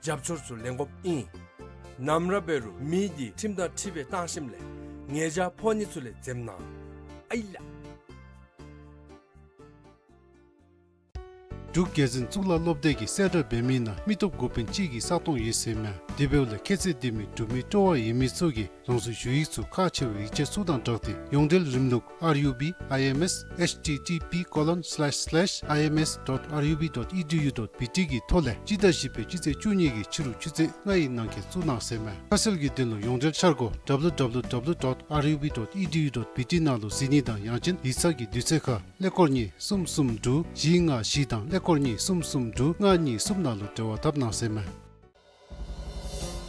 རྒྱབ་སྐྱོར་ཚུ་ལེན་དགོཔ་ཨིན། ནམ་ར་འབད་རུང་མེ་འདི་ཁྲིམས་དང་འཁྲིལ་སྦེ་བཏང་ཞིནམ་ལས་ཉེས་བྱ་ཕོག་ནི་ཚུ་ལས་འཛེམ་གནང་། ཨའི་ལ། འབྲུག་རྒྱལ་འཛིན་གཙུག་ལག་སློབ་སྡེ་གིས་གསལ་བསྒྲགས་འབད་མི་ནང་མི་སྟོབས་འགོ་དཔོན་གཅིག་གི་ས་སྟོང་ཡོད་ཟེར་མས། དེ་འབདཝ་ལས་ཁྱད་ཚད་ལྡན་མི་འབྲུག་མི་སྤྲོ་བ་ཡོད་མི་ཚུ་གིས་རང་སོའི་ཞུ་ཡིག་ཚུ་ཁག་ཆེ་བའི་ཡིག་ཆ་ཚུ་དང་སྦྲགས་ཏེ་ཡོངས་འབྲེལ་རིམ་ལུགས་R U B I M S H T T P colon slash slash I M S dot R U B dot E D U dot B T གི་ཐོག་ལས་སྤྱི་ཟླ་བཞི་པའི་སྤྱི་ཚེས་བཅུ་གཉིས་ཀྱི་ཕྱི་རུ་ཆུ་ཚོད་ལྔ་ཡི་ནང་འཁོད་བཙུགས་གནང་ཟེར་མས། ཁ་གསལ་གྱི་དོན་ལུ་ཡོངས་འབྲེལ་འཆར་སྒོ་W W W dot R U B dot E D U dot B T ནང་ལུ་གཟིགས་ནི་དང་ཡང་ཅིན་ཡིག་ཚང་གི་དུས་ཚོད་ཁར་ཀླད་ཀོར་གཉིས་གསུམ་གསུམ་དྲུག་བཞི་ལྔ་བཞི་དང་ཀླད་ཀོར་གཉིས་གསུམ་གསུམ་དྲུག་ལྔ་གཉིས་གསུམ་ནང་ལུ་འབྲེལ་བ་འཐབ་གནང་ཟེར་མས།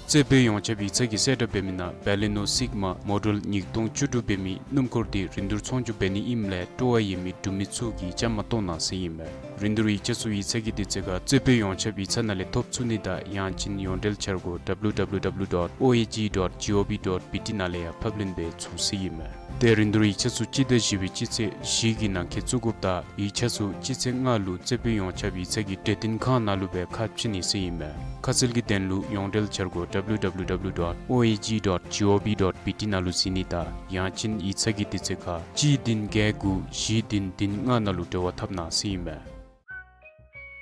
རྩེ་དཔོན་ཡོངས་ཁྱབ་ཡིག་ཚང་གིས་གསལ་བསྒྲགས་འབད་མི་ནང་བེ་ལི་ནོ་སིག་མ་མོ་ཌེལ་ཉིས་སྟོང་བཅུ་དྲུག་འབད་མི་སྣུམ་འཁོར་འདི་རིན་བསྡུར་ཚོང་བསྒྱུར་འབད་ནི་ཨིནམ་ལས་སྤྲོ་བ་ཡོད་མི་འབྲུག་མི་ཚུ་གིས་བཅའ་མར་གཏོགས་གནང་ཟེར་ཨིན་མས། རིན་བསྡུར་ཡིག་ཆ་ཚུ་ཡིག་ཚང་གི་དུས་ཚོད་ཁར་རྩེ་དཔོན་ཡོངས་ཁྱབ་ཡིག་ཚང་ནང་ལས་ཐོབ་ཚུགས་ནི་དང་ཡང་ཅིན་ཡོངས་འབྲེལ་འཆར་སྒོ་W W W dot O A G dot G O V dot B T ནང་ལས་ཡང་ཕབ་ལེན་འབད་ཚུགས་ཟེར་ཨིན་མས། ཏེ་རིན་བསྡུར་ཡིག་ཆ་ཚུ་སྤྱི་ཟླ་བཞི་པའི་སྤྱི་ཚེས་བཞི་གི་ནང་འཁོད་བཙུགས་དགོཔ་དང་ཡིག་ཆ་ཚུ་སྤྱི་ཚེས་ལྔ་ལུ་རྩེ་དཔོན་ཡོངས་ཁྱབ་ཡིག་ཚང་གི་གྲོས་བསྟུན་ཁང་ནང་ལུ་སྦེ་ཁ་ཕྱེ་ནི་ཟེར་ཨིན་མས། ཁ་གསལ་གྱི་དོན་ལུ་ཡོངས་འབྲེལ་འཆར་སྒོ་W W W dot O A G dot G O V dot B T ནང་ལུ་གཟིགས་ནི་དང་ཡང་ཅིན་ཡིག་ཚང་གི་དུས་ཚོད་ཁར་གཅིག་བདུན་བརྒྱད་དགུ་བཞི་བདུན་བདུན་ལྔ་ནང་ལུ་འབྲེལ་བ་འཐབ་གནང་ཟེར་ཨིན་མས།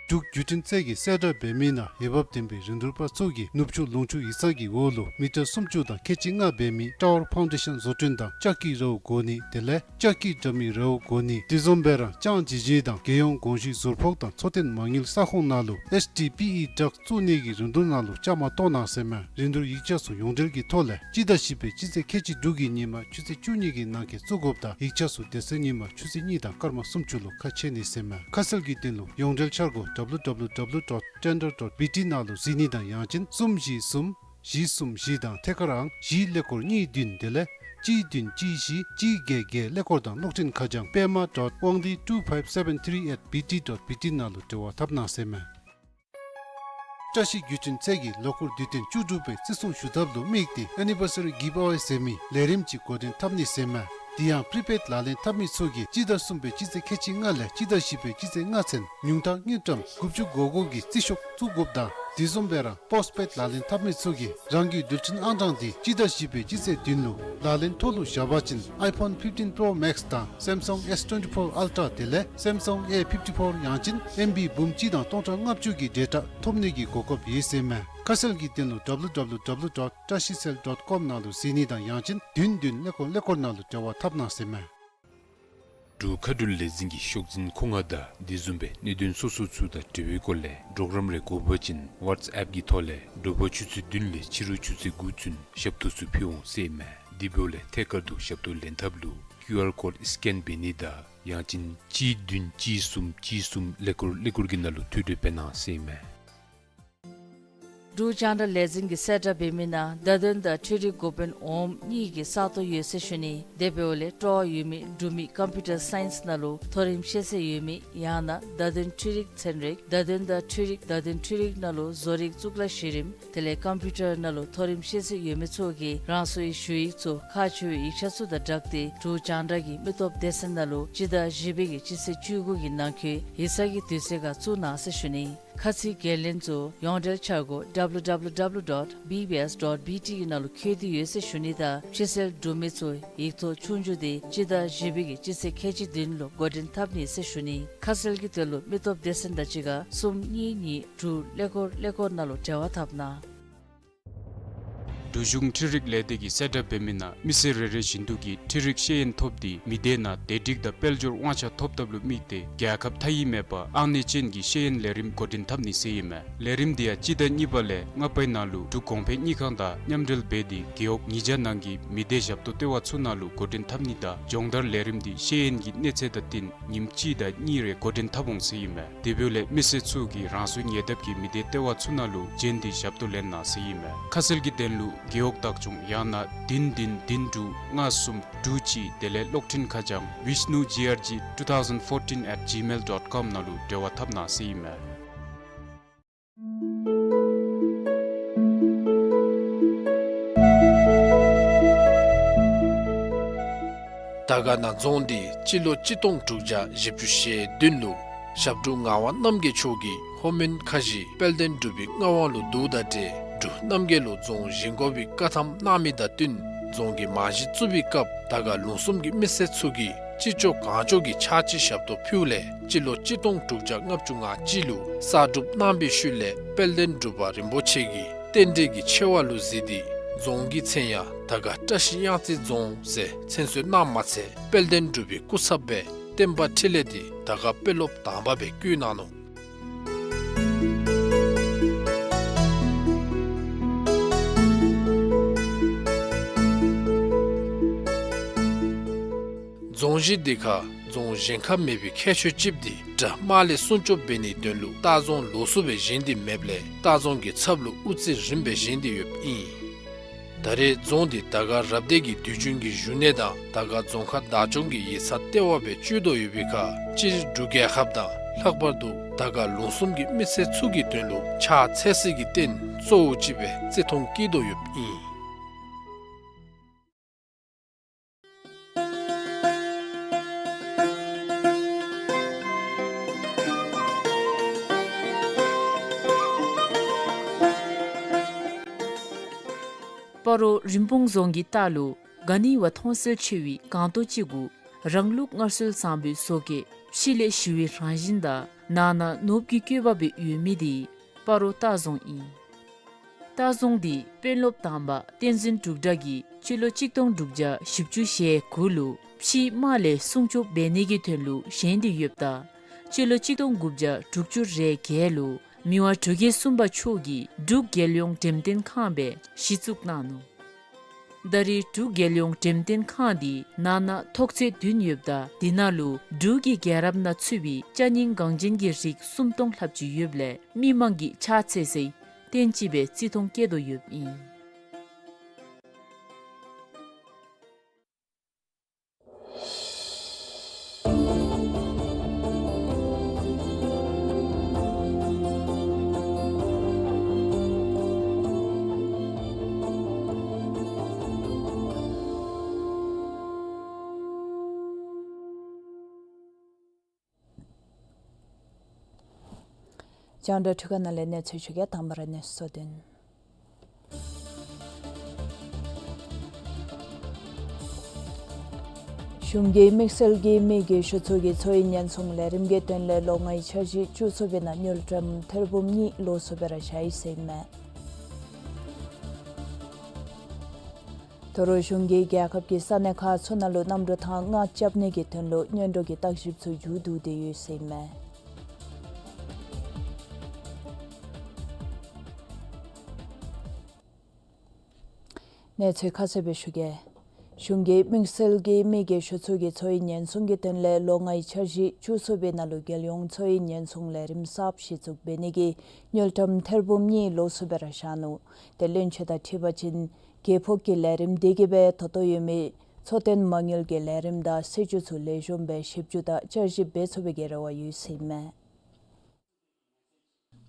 འབྲུག་བརྒྱུད་འཕྲིན་ཚད་ཀྱིས་གསལ་བསྒྲགས་འབད་མི་ནང་འོས་འབབ་ལྡན་པའི་རིན་བསྡུར་པ་ཚུ་གིས་ནུབ་ཕྱོགས་ལུང་ཕྱོགས་ཡིག་ཚང་གི་འོག་ལུ་མི་ཊར་སུམ་ཅུ་དང་ཁལ་གཅིག་ལྔ་འབད་མི་ཊ་ཝར་ཕའུན་ཌེ་ཤན་བཟོ་སྐྲུན་དང་ལྕགས་ཀྱི་རཝ་བསྒོར་ནི་དེ་ལས་ལྕགས་ཀྱི་དྲ་མིག་རཝ་བསྒོར་ནི་དེ་བཟུམ་སྦེ་ར་ལྕང་ཇི་ཇི་དང་རྒྱལ་ཡོངས་གོང་ཞུས་ཟུར་ཕོག་དང་འཚོ་རྟེན་མ་དངུལ་ས་ཁོངས་ནང་ལུ་H T P E ཌག་བཙུགས་ནི་གི་རིན་བསྡུར་ནང་ལུ་བཅའ་མར་གཏོགས་གནང་ཟེར་མས། རིན་བསྡུར་ཡིག་ཆ་ཚུ་ཡོངས་འབྲེལ་གྱི་ཐོག་ལས་སྤྱི་ཟླ་བཞི་པའི་སྤྱི་ཚེས་ཁལ་གཅིག་དྲུག་གི་ཉིན་མ་ཆུ་ཚོད་བཅུ་གཉིས་ཀྱི་ནང་འཁོད་བཙུགས་དགོཔ་དང་ཡིག་ཆ་ཚུ་དེ་ཚེ་ཉིན་མ་ཆུ་ཚོད་གཉིས་དང་སྐར་མ་སུམ་ཅུ་ལུ་ཁ་ཕྱེ་ནི་ཟེར་མས། ཁ་གསལ་གྱི་དོན་ལུ་ཡོངས་འབྲེལ་འཆར་སྒོ་W W W dot tender dot B T ནང་ལུ་གཟིགས་ནི་དང་ཡང་ཅིན་གསུམ་བཞི་གསུམ་བཞི་གསུམ་བཞི་དང་ཐད་ཀར་ཨང་བཞི་ཀླད་ཀོར་གཉིས་བདུན་དེ་ལས་གཅིག་བདུན་གཅིག་བཞི་གཅིག་བརྒྱད་བརྒྱད་ཀླད་ཀོར་དང་གློག་འཕྲིན་ཁ་བྱང་པད་མ་dot wangdi two five seven three at B T dot B T ནང་ལུ་འབྲེལ་བ་འཐབ་གནང་ཟེར་མས། བཀྲ་ཤིས་བརྒྱུད་འཕྲིན་ཚད་ཀྱིས་ལོ་འཁོར་དུས་སྟོན་བཅུ་དྲུག་པའི་བརྩི་སྲུང་ཞུ་ཐབས་ལུ་དམིགས་ཏེ་Anniversary Giveaway ཟེར་མི་ལས་རིམ་ཅིག་འགོ་འདྲེན་འཐབ་ནི་ཟེར་མས། དེ་ཡང་པྲི་པེཌ་ལག་ལེན་འཐབ་མི་ཚུ་གིས་སྤྱི་ཟླ་གསུམ་པའི་སྤྱི་ཚེས་ཁལ་གཅིག་ལྔ་ལས་སྤྱི་ཟླ་བཞི་པའི་སྤྱི་ཚེས་ལྔ་ཚུན་ཉུང་མཐའ་དངུལ་ཀྲམ་དགུ་བཅུ་གོ་གོ་གི་རྩིས་ཤོག་བཙུགས་དགོཔ་དང་ དེ་བཟུམ་སྦེ་ར་པོསཊ་པེཌ་ལག་ལེན་འཐབ་མི་ཚུ་གིས་རང་གི་རྡུལ་ཕྲན་ཨང་གྲངས་དེ་སྤྱི་ཟླ་བཞི་པའི་སྤྱི་ཚེས་བདུན་ལུ་ལག་ལེན་ཐོག་ལུ་བཞག་པ་ཅིན་ཨའི་ཕོན་ཕིཕ་ཊིན་པྲོ་མེཀསི་དང་སེམ་སང་ཨེསི་ཊུ་ཝེན་ཊི་ཕོར་ཨལ་ཊྲ་དེ་ལས་སེམ་སང་ཨེ་ཕིཕ་ཊི་ཕོར་ཡང་ཅིན་ཨེམ་བི་འབུམ་གཅིག་དང་སྟོང་ཕྲག་ལྔ་བཅུ་གི་ཌེ་ཊ་ཐོབ་ནི་གི་གོ་སྐབས་ཡོད་ཟེར་མས། ཁ་གསལ་གྱི་དོན་ལུ་ཌབ་ལུ་ཌབ་ལུ་ཌབ་ལུ་ཌོཊ་ཊ་ཤི་སེལ་ཌོཊ་ཀོམ་ནང་ལུ་གཟིགས་ནི་དང་ཡང་ཅིན་བདུན་བདུན་ཀླད་ཀོར་ཀླད་ཀོར་ནང་ལུ་འབྲེལ་བ་འཐབ་གནང་ཟེར་མས། འབྲུག་མཁའ་འགྲུལ་ལས་འཛིན་གྱི་ཤོག་འཛིན་ཁོ་ང་དང་དེ་བཟུམ་སྦེ་གནད་དོན་སོ་སོ་ཚུ་དང་འབྲེལ་བའི་སྐོར་ལས་གྲོགས་རམ་རེ་དགོ་པ་ཅིན་ཝཊས་ཨེཔ་གི་ཐོག་ལས་དྲོ་པ་ཆུ་ཚོད་བདུན་ལས་ཕྱི་རུ་ཆུ་ཚོད་དགུ་ཚུན་ཞབས་ཏོག་ཚུ་ཕུལ་འོང་ཟེར་མས། དེ་འབདཝ་ལས་ཐད་ཀར་དུ་ཞབས་ཏོག་ལེན་ཐབས་ལུ་ཀིའུ་ཨར་ཀོཌ་སི་ཀེན་འབད་ནི་དང་ཡང་ཅིན་གཅིག་བདུན་གཅིག་གསུམ་གཅིག་གསུམ་ཀླད་ཀོར་ཀླད་ཀོར་གྱི་ནང་ལུ་ཐུགས་སྤྲོ་འབད་གནང་ཟེར་མས། འབྲུག་རྒྱང་བསྒྲགས་ལས་འཛིན་གྱིས་གསལ་བསྒྲགས་འབད་མི་ནང་བརྡ་དོན་དང་འཕྲུལ་རིག་འགོ་དཔོན་འོགམ་གཉིས་ཀྱི་ས་སྟོང་ཡོད་ཟེར་ཞུ་ནི། དེ་འབདཝ་ལས་སྤྲོ་བ་ཡོད་མི་འབྲུག་མི་ཀམ་པིའུ་ཊར་སའིནསི་ནང་ལུ་མཐོ་རིམ་ཤེས་ཚད་ཡོད་མི་ཡང་ན་བརྡ་དོན་འཕྲུལ་རིག་ཚན་རིག་བརྡ་དོན་དང་འཕྲུལ་རིག་བརྡ་དོན་འཕྲུལ་རིག་ནང་ལུ་བཟོ་རིག་གཙུག་ལག་གཞི་རིམ་དེ་ལས་ཀམ་པིའུ་ཊར་ནང་ལུ་མཐོ་རིམ་ཤེས་ཚད་ཡོད་མི་ཚུ་གིས་རང་སོའི་ཞུ་ཡིག་ཚུ་ཁག་ཆེ་བའི་ཡིག་ཆ་ཚུ་དང་སྦྲགས་ཏེ་འབྲུག་རྒྱང་བསྒྲགས་ཀྱི་མི་སྟོབས་སྡེ་ཚན་ནང་ལུ་སྤྱི་ཟླ་བཞི་པའི་གི་སྤྱི་ཚེས་བཅུ་དགུ་གི་ནང་འཁོད་ཡིག་ཚང་གི་དུས་ཚོད་ཁར་བཙུགས་གནང་ཟེར་ཞུ་ནི། ཁ་ཚིག་འགན་ལེན་ཚུ་ཡོངས་འབྲེལ་འཆར་སྒོ་ཌབ་ལུ་ཌབ་ལུ་ཌབ་ལུ་ཌོཊ་བི་བི་ཨེསི་ཌོཊ་བི་ཊི་གི་ནང་ལུ་བཀོད་དེ་ཡོད་ཟེར་ཞུ་ནི་དང་ཕྱི་སེལ་འབྲུག་མི་ཚུ་ཡིག་ཐོག་ཆོས་རྒྱུགས་དེ་སྤྱི་ཟླ་བཞི་པའི་གི་སྤྱི་ཚེས་ཁལ་གཅིག་བདུན་ལུ་འགོ་འདྲེན་འཐབ་ནི་ཟེར་ཞུ་ནི། ཁ་གསལ་གྱི་དོན་ལུ་མི་སྟོབས་སྡེ་ཚན་དང་གཅིག་ཁར་གསུམ་གཉིས་གཉིས་དྲུག་ཀླད་ཀོར་ཀླད་ཀོར་ནང་ལུ་འབྲེལ་བ་འཐབ་གནང་། འབྲུག་གཞུང་འཕྲུལ་རིག་ལས་སྡེ་གིས་གསལ་བསྒྲགས་འབད་མི་ནང་མི་སེར་རེ་རེ་བཞིན་དུ་གིས་འཕྲུལ་རིག་ཤེས་ཡོན་ཐོབ་སྟེ་མི་སྡེ་ནང་བདེ་སྒྲིག་དང་དཔལ་འབྱོར་དབང་ཆ་ཐོབ་ཐབས་ལུ་དམིགས་ཏེ་རྒྱལ་ཁབ་མཐའ་དབུས་མེད་པར་ཨང་གནས་ཅན་གྱི་ཤེས་ཡོན་ལས་རིམ་འགོ་འདྲེན་འཐབ་ནི་ཟེར་ཨིན་མས། ལས་རིམ་འདི་ཡང་སྤྱི་ཟླ་གཉིས་པ་ལས་ལྔ་པའི་ནང་ལུ་འབྲུག་གོང་འཕེལ་དངུལ་ཁང་དང་མཉམ་འབྲེལ་འབད་དེ་རྒེད་འོག་ཉིས་བརྒྱ་ནང་གི་མི་སྡེ་ཞབས་ཏོག་ལྟེ་བ་ཚུ་ནང་ལུ་འགོ་འདྲེན་འཐབ་ནི་དང་སྦྱོང་བརྡར་ལས་རིམ་འདི་ཤེས་ཡོན་གྱི་གནས་ཚད་དང་བསྟུན་ཉིནམ་གཅིག་དང་གཉིས་རེ་འགོ་འདྲེན་འཐབ་འོང་ཟེར་ཨིན་མས། དེ་འབདཝ་ལས་མི་སེར་ཚུ་གིས་རང་སོའི་ཉེ་འདབས་ཀྱི་མི་སྡེ་ལྟེ་བ་ཚུ་ནང་ལུ་བྱོན་ཏེ་ཞབས་ཏོག་ལེན་གནང་ཟེར་ཨིན་མས། ཁ་གསལ་གྱི་དོན་ལུ་རྒེད་འོག་བདག་སྐྱོང་ཡང་ན་བདུན་བདུན་བདུན་དྲུག་ལྔ་གསུམ་དྲུག་གཅིག་དེ་ལས་གློག་འཕྲིན་ཁ་བྱང་vishnu G R G two thousand fourteen at gmail dot com ནང་ལུ་འབྲེལ་བ་འཐབ་གནང་ཟེར་ཨིན་མས། དར་དཀར་ན་རྫོང་འདི་སྤྱི་ལོ་གཅིག་སྟོང་དྲུག་བརྒྱ་བཞི་བཅུ་ཞེ་བདུན་ལུ་ཞབས་དྲུང་ངག་དབང་རྣམ་རྒྱལ་མཆོག་གིས་ལྷོ་མོན་ཁ་བཞི་དཔལ་ལྡན་འབྲུག་པའི་མངའ་དབང་ལུ་བསྡུཝ་ད་ཏེ་འབྲུག་རྣམ་རྒྱལ་ལུ་རྫོང་བཞེངས་དགོ་པའི་བཀའ་ཐམ་གནང་མི་དང་བསྟུན་རྫོང་གི་རྨང་གཞི་བཙུགས་པའི་སྐབས་དར་དཀར་ལུང་གསུམ་གྱི་མི་སེར་ཚུ་གིས་ཅི་ལྕོགས་གང་ལྕོགས་ཀྱི་ཕྱག་ཕྱིད་ཞབས་ཏོག་ཕུལཝ་ལས་སྤྱི་ལོ་གཅིག་སྟོང་དྲུག་བརྒྱ་ལྔ་བཅུ་ང་གཅིག་ལུ་གསར་སྒྲུབ་གནང་བའི་ཤུལ་ལས་དཔལ་ལྡན་འབྲུག་པ་རིན་པོ་ཆེ་གིས་རྟེན་འབྲེལ་གྱི་ཆེ་བ་ལུ་གཟིགས་ཏེ་རྫོང་གི་མཚན་ཡང་དར་དཀར་བཀྲ་ཤིས་གཡང་རྩེ་རྫོང་ཟེར་མཚན་གསོལ་གནངམ་མ་ཚད་དཔལ་ལྡན་འབྲུག་པའི་སྐུ་ཚབ་སྦེ་བསྟན་པ་འཕྲིན་ལས་འདི་དར་དཀར་དཔོན་སློབ་དང་པ་སྦེ་བསྐོ་གནང་ནུག། རྫོང་གཞི་འདི་ཁར་རྫོང་གཞན་ཁར་མེད་པའི་ཁྱད་ཆོས་ཅིག་འདི་དགྲ་དམག་ལས་སྲུང་སྐྱོབ་འབད་ནིའི་དོན་ལུ་ལྟ་རྫོང་ལོགས་སུ་སྦེ་བཞེངས་ཏེ་མེདཔ་ལས་ལྟ་རྫོང་གི་ཚབ་ལུ་དབུ་རྩེ་རིམ་སྦེ་བཞེངས་ཏེ་ཡོདཔ་ཨིན། ད་རེས་རྫོང་འདི་དར་དཀར་རབ་སྡེ་གི་དུས་རྒྱུན་གྱི་བཞུགས་གནས་དང་དར་དཀར་རྫོང་ཁག་བདག་སྐྱོང་གི་ཡིག་ཚང་ལྟེ་བ་སྦེ་སྤྱོད་དོ་ཡོད་པའི་ཁར་སྤྱིར་འབྲུག་རྒྱལ་ཁབ་དང་ལྷག་པར་དུ་དར་དཀར་ལུང་གསུམ་གྱི་མི་སེར་ཚུ་གི་དོན་ལུ་ཕྱག་འཚལ་སའི་གི་རྟེན་གཙོ་བོ་ཅིག་སྦེ་བརྩི་མཐོང་བསྐྱེད་དོ་ཡོདཔ་ཨིན། སྤ་རོ་རིན་སྤུངས་རྫོང་གི་ལྟག་ལུ་ག་ནི་བ་མཐོང་གསལ་ཆེ་བའི་སྒང་ཏོག་ཅིག་གུ་རང་ལུགས་སྔར་སྲོལ་བཟང་པོའི་བཟོ་བཀོད་ཕྱི་ལས་ཞི་བའི་རང་བཞིན་དང་ནང་ན་ནོར་བུ་གི་བཀོད་པ་སྦེ་ཡོད་མི་འདི་སྤ་རོ་ལྟ་རྫོང་ཨིན། ལྟ་རྫོང་འདི་དཔོན་སློབ་དང་པ་བསྟན་འཛིན་འབྲུག་གྲགས་ཀྱིས་སྤྱི་ལོ་གཅིག་སྟོང་དྲུག་བརྒྱ་བཞི་བཅུ་ཞེ་དགུ་ལུ་ཕྱིའི་དམག་ལས་སྲུང་སྐྱོབ་འབད་ནི་གི་དོན་ལུ་བཞེངས་ཏེ་ཡོདཔ་ད་སྤྱི་ལོ་གཅིག་སྟོང་དགུ་བརྒྱ་དྲུག་ཅུ་རེ་བརྒྱད་ལུ་མི་དབང་འབྲུག་རྒྱལ་གསུམ་པ་མཆོག་གིས་འབྲུག་རྒྱལ་ཡོངས་འགྲེམས་སྟོན་ཁང་སྦེ་གཞི་བཙུགས་གནང་ནུག། ད་རེས་འབྲུག་རྒྱལ་ཡོངས་འགྲེམས་སྟོན་ཁང་འདི་ནང་ན་ཐོག་ཚད་བདུན་ཡོདཔ་ད་འདི་ནང་ལུ་འབྲུག་གི་རྒྱལ་རབས་ནང་ཚུད་པའི་ཅ་རྙིང་འགངས་ཅན་གྱི་རིགས་སུམ་སྟོང་ལྷགཔ་ཅིག་ཡོདཔ་ལས་མི་མང་གིས་ཕྱག་འཚལ་སའི་རྟེན་ཅིག་སྦེ་བརྩི་མཐོང་བསྐྱེད་དོ་ཡོདཔ་ཨིན། རྒྱང་བསྒྲགས་འཕྲུལ་ཁང་ནང་ལས་གནས་ཚུལ་ཞུ་གེ། དང་པ་ར་གནས་ཚུལ་དོན། གཞུང་གིས་དམིགས་བསལ་གྱི་མི་རྒས་ཤོས་ཚུ་གི་འཚོ་བའི་ཉེན་སྲུང་ལས་རིམ་གྱི་དོན་ལས་ལོ་ལྔའི་འཆར་གཞི་བཅུ་གསུམ་པའི་ནང་དངུལ་ཀྲམ་ཐེར་འབུམ་གཉིས་ལོགས་སུ་སྦེ་ར་བཞག་ཡི་ཟེར་ཨིན་མས། ད་རུང་གཞུང་གིས་རྒྱལ་ཁབ་ཀྱི་ས་གནས་ཁག་ཚུ་ནང་ལུ་གནམ་གྲུ་ཐང་ལྔ་རྐྱབ་ནི་གི་དོན་ལུ་སྔོན་འགྲོ་གི་བརྟག་ཞིབ་ཚུ་མཇུག་བསྡུ་སྟེ་ཡོད་ཟེར་ཨིན་མས། གནས་ཚུལ་ཁ་གསལ་སྦེ་ཞུ་གེ། གཞུང་གིས་དམིགས་བསལ་གྱི་མི་རྒས་ཤོས་ཚུ་གི་འཚོ་བའི་ཉེན་སྲུང་གི་དོན་ལས་ལོ་ལྔའི་འཆར་གཞི་བཅུ་གསུམ་པའི་ནང་ལུ་རྒྱལ་ཡོངས་འཚོ་བའི་ཉེན་སྲུང་ལས་རིམ་གསརཔ་གཞི་བཙུགས་འབད་ནི་གི་དངུལ་ཀྲམ་ཐེར་འབུམ་གཉིས་ལོགས་སུ་སྦེ་ར་བཞག་ནུག། ཏེ་བློན་ཆེན་དང་འཁྲིལ་བ་ཅིན་རྒས་ཕོག་གི་ལས་རིམ་དེ་གིས་སྦེ་ད་ལྟོ་ཡོད་མི་འཚོ་རྟེན་མ་དངུལ་གྱི་ལས་རིམ་དང་སྲིད་བྱུས་ཚུ་ལེགས་ཤོམ་སྦེ་ཞིབ་འཇུག་དང་བསྐྱར་ཞིབ་འབད་ཚུགས་པའི་གི་རེ་བ་ཡོད་ཟེར་ཨིན་མས།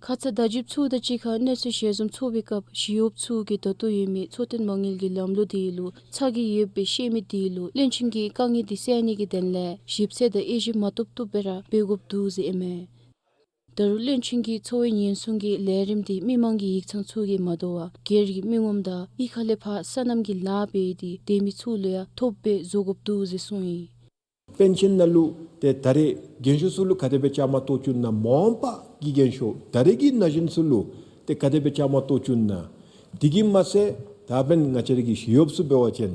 ཁ་ཙ་བརྡ་བརྒྱུདཔ་ཚུ་དང་གཅིག་ཁར་གནས་ཚུལ་ཞལ་འཛོམས་ཚོགས་པའི་སྐབས་ཞི་གཡོགཔ་ཚུ་གིས་ད་ལྟོ་ཡོད་མི་འཚོ་རྟེན་མ་དངུལ་གྱི་ལམ་ལུགས་དེ་ལུ་ཚ་གྱང་ཡོདཔ་སྦེ་བཤད་མི་དེ་ལུ་བློན་ཆེན་གྱིས་དཀའ་ངལ་དེ་སེལ་ནི་གི་དོན་ལས་ཞིབ་འཚོལ་དང་དབྱེ་ཞིབ་མ་ཐོབ་ཐོབ་སྦེ་ར་འབད་དགོཔ་འདུག་ཟེར་ཨིན་མས། ད་རུང་བློན་ཆེན་གྱིས་འཚོ་བའི་ཉེན་སྲུང་གི་ལས་རིམ་དེ་མི་མང་གི་ཡིག་ཚང་ཚུ་གིས་མ་དོ་བར་སྒེར་གྱི་མི་ངོམ་དང་གཡུས་ཁ་ལས་ཕར་སོ་ནམ་གྱི་ལཱ་འབད་དེ་སྡོད་མི་ཚུ་ལུ་ཡང་ཐོབ་སྦེ་བཟོ་དགོཔ་འདུག་ཟེར་གསུངས་ཡི། པེན་ཤཱན་ནང་ལུ་ཏེ་ད་རེས་རྒན་ཤོས་ཚུ་ལུ་ག་དེ་སྦེ་བཅའ་མར་གཏོགས་བཅུག་ན་མ་འོངས་པ་གི་རྒན་ཤོས་ད་རེས་ཀྱི་ན་གཞོན་ཚུ་ལུ་ཏེ་ག་དེ་སྦེ་བཅའ་མར་གཏོགས་བཅུག་ན། དེ་གིས་མ་ཚད་ད་འབདན་ང་བཅས་ར་གི་ཞི་གཡོགཔ་ཚུ་འབད་བ་ཅིན་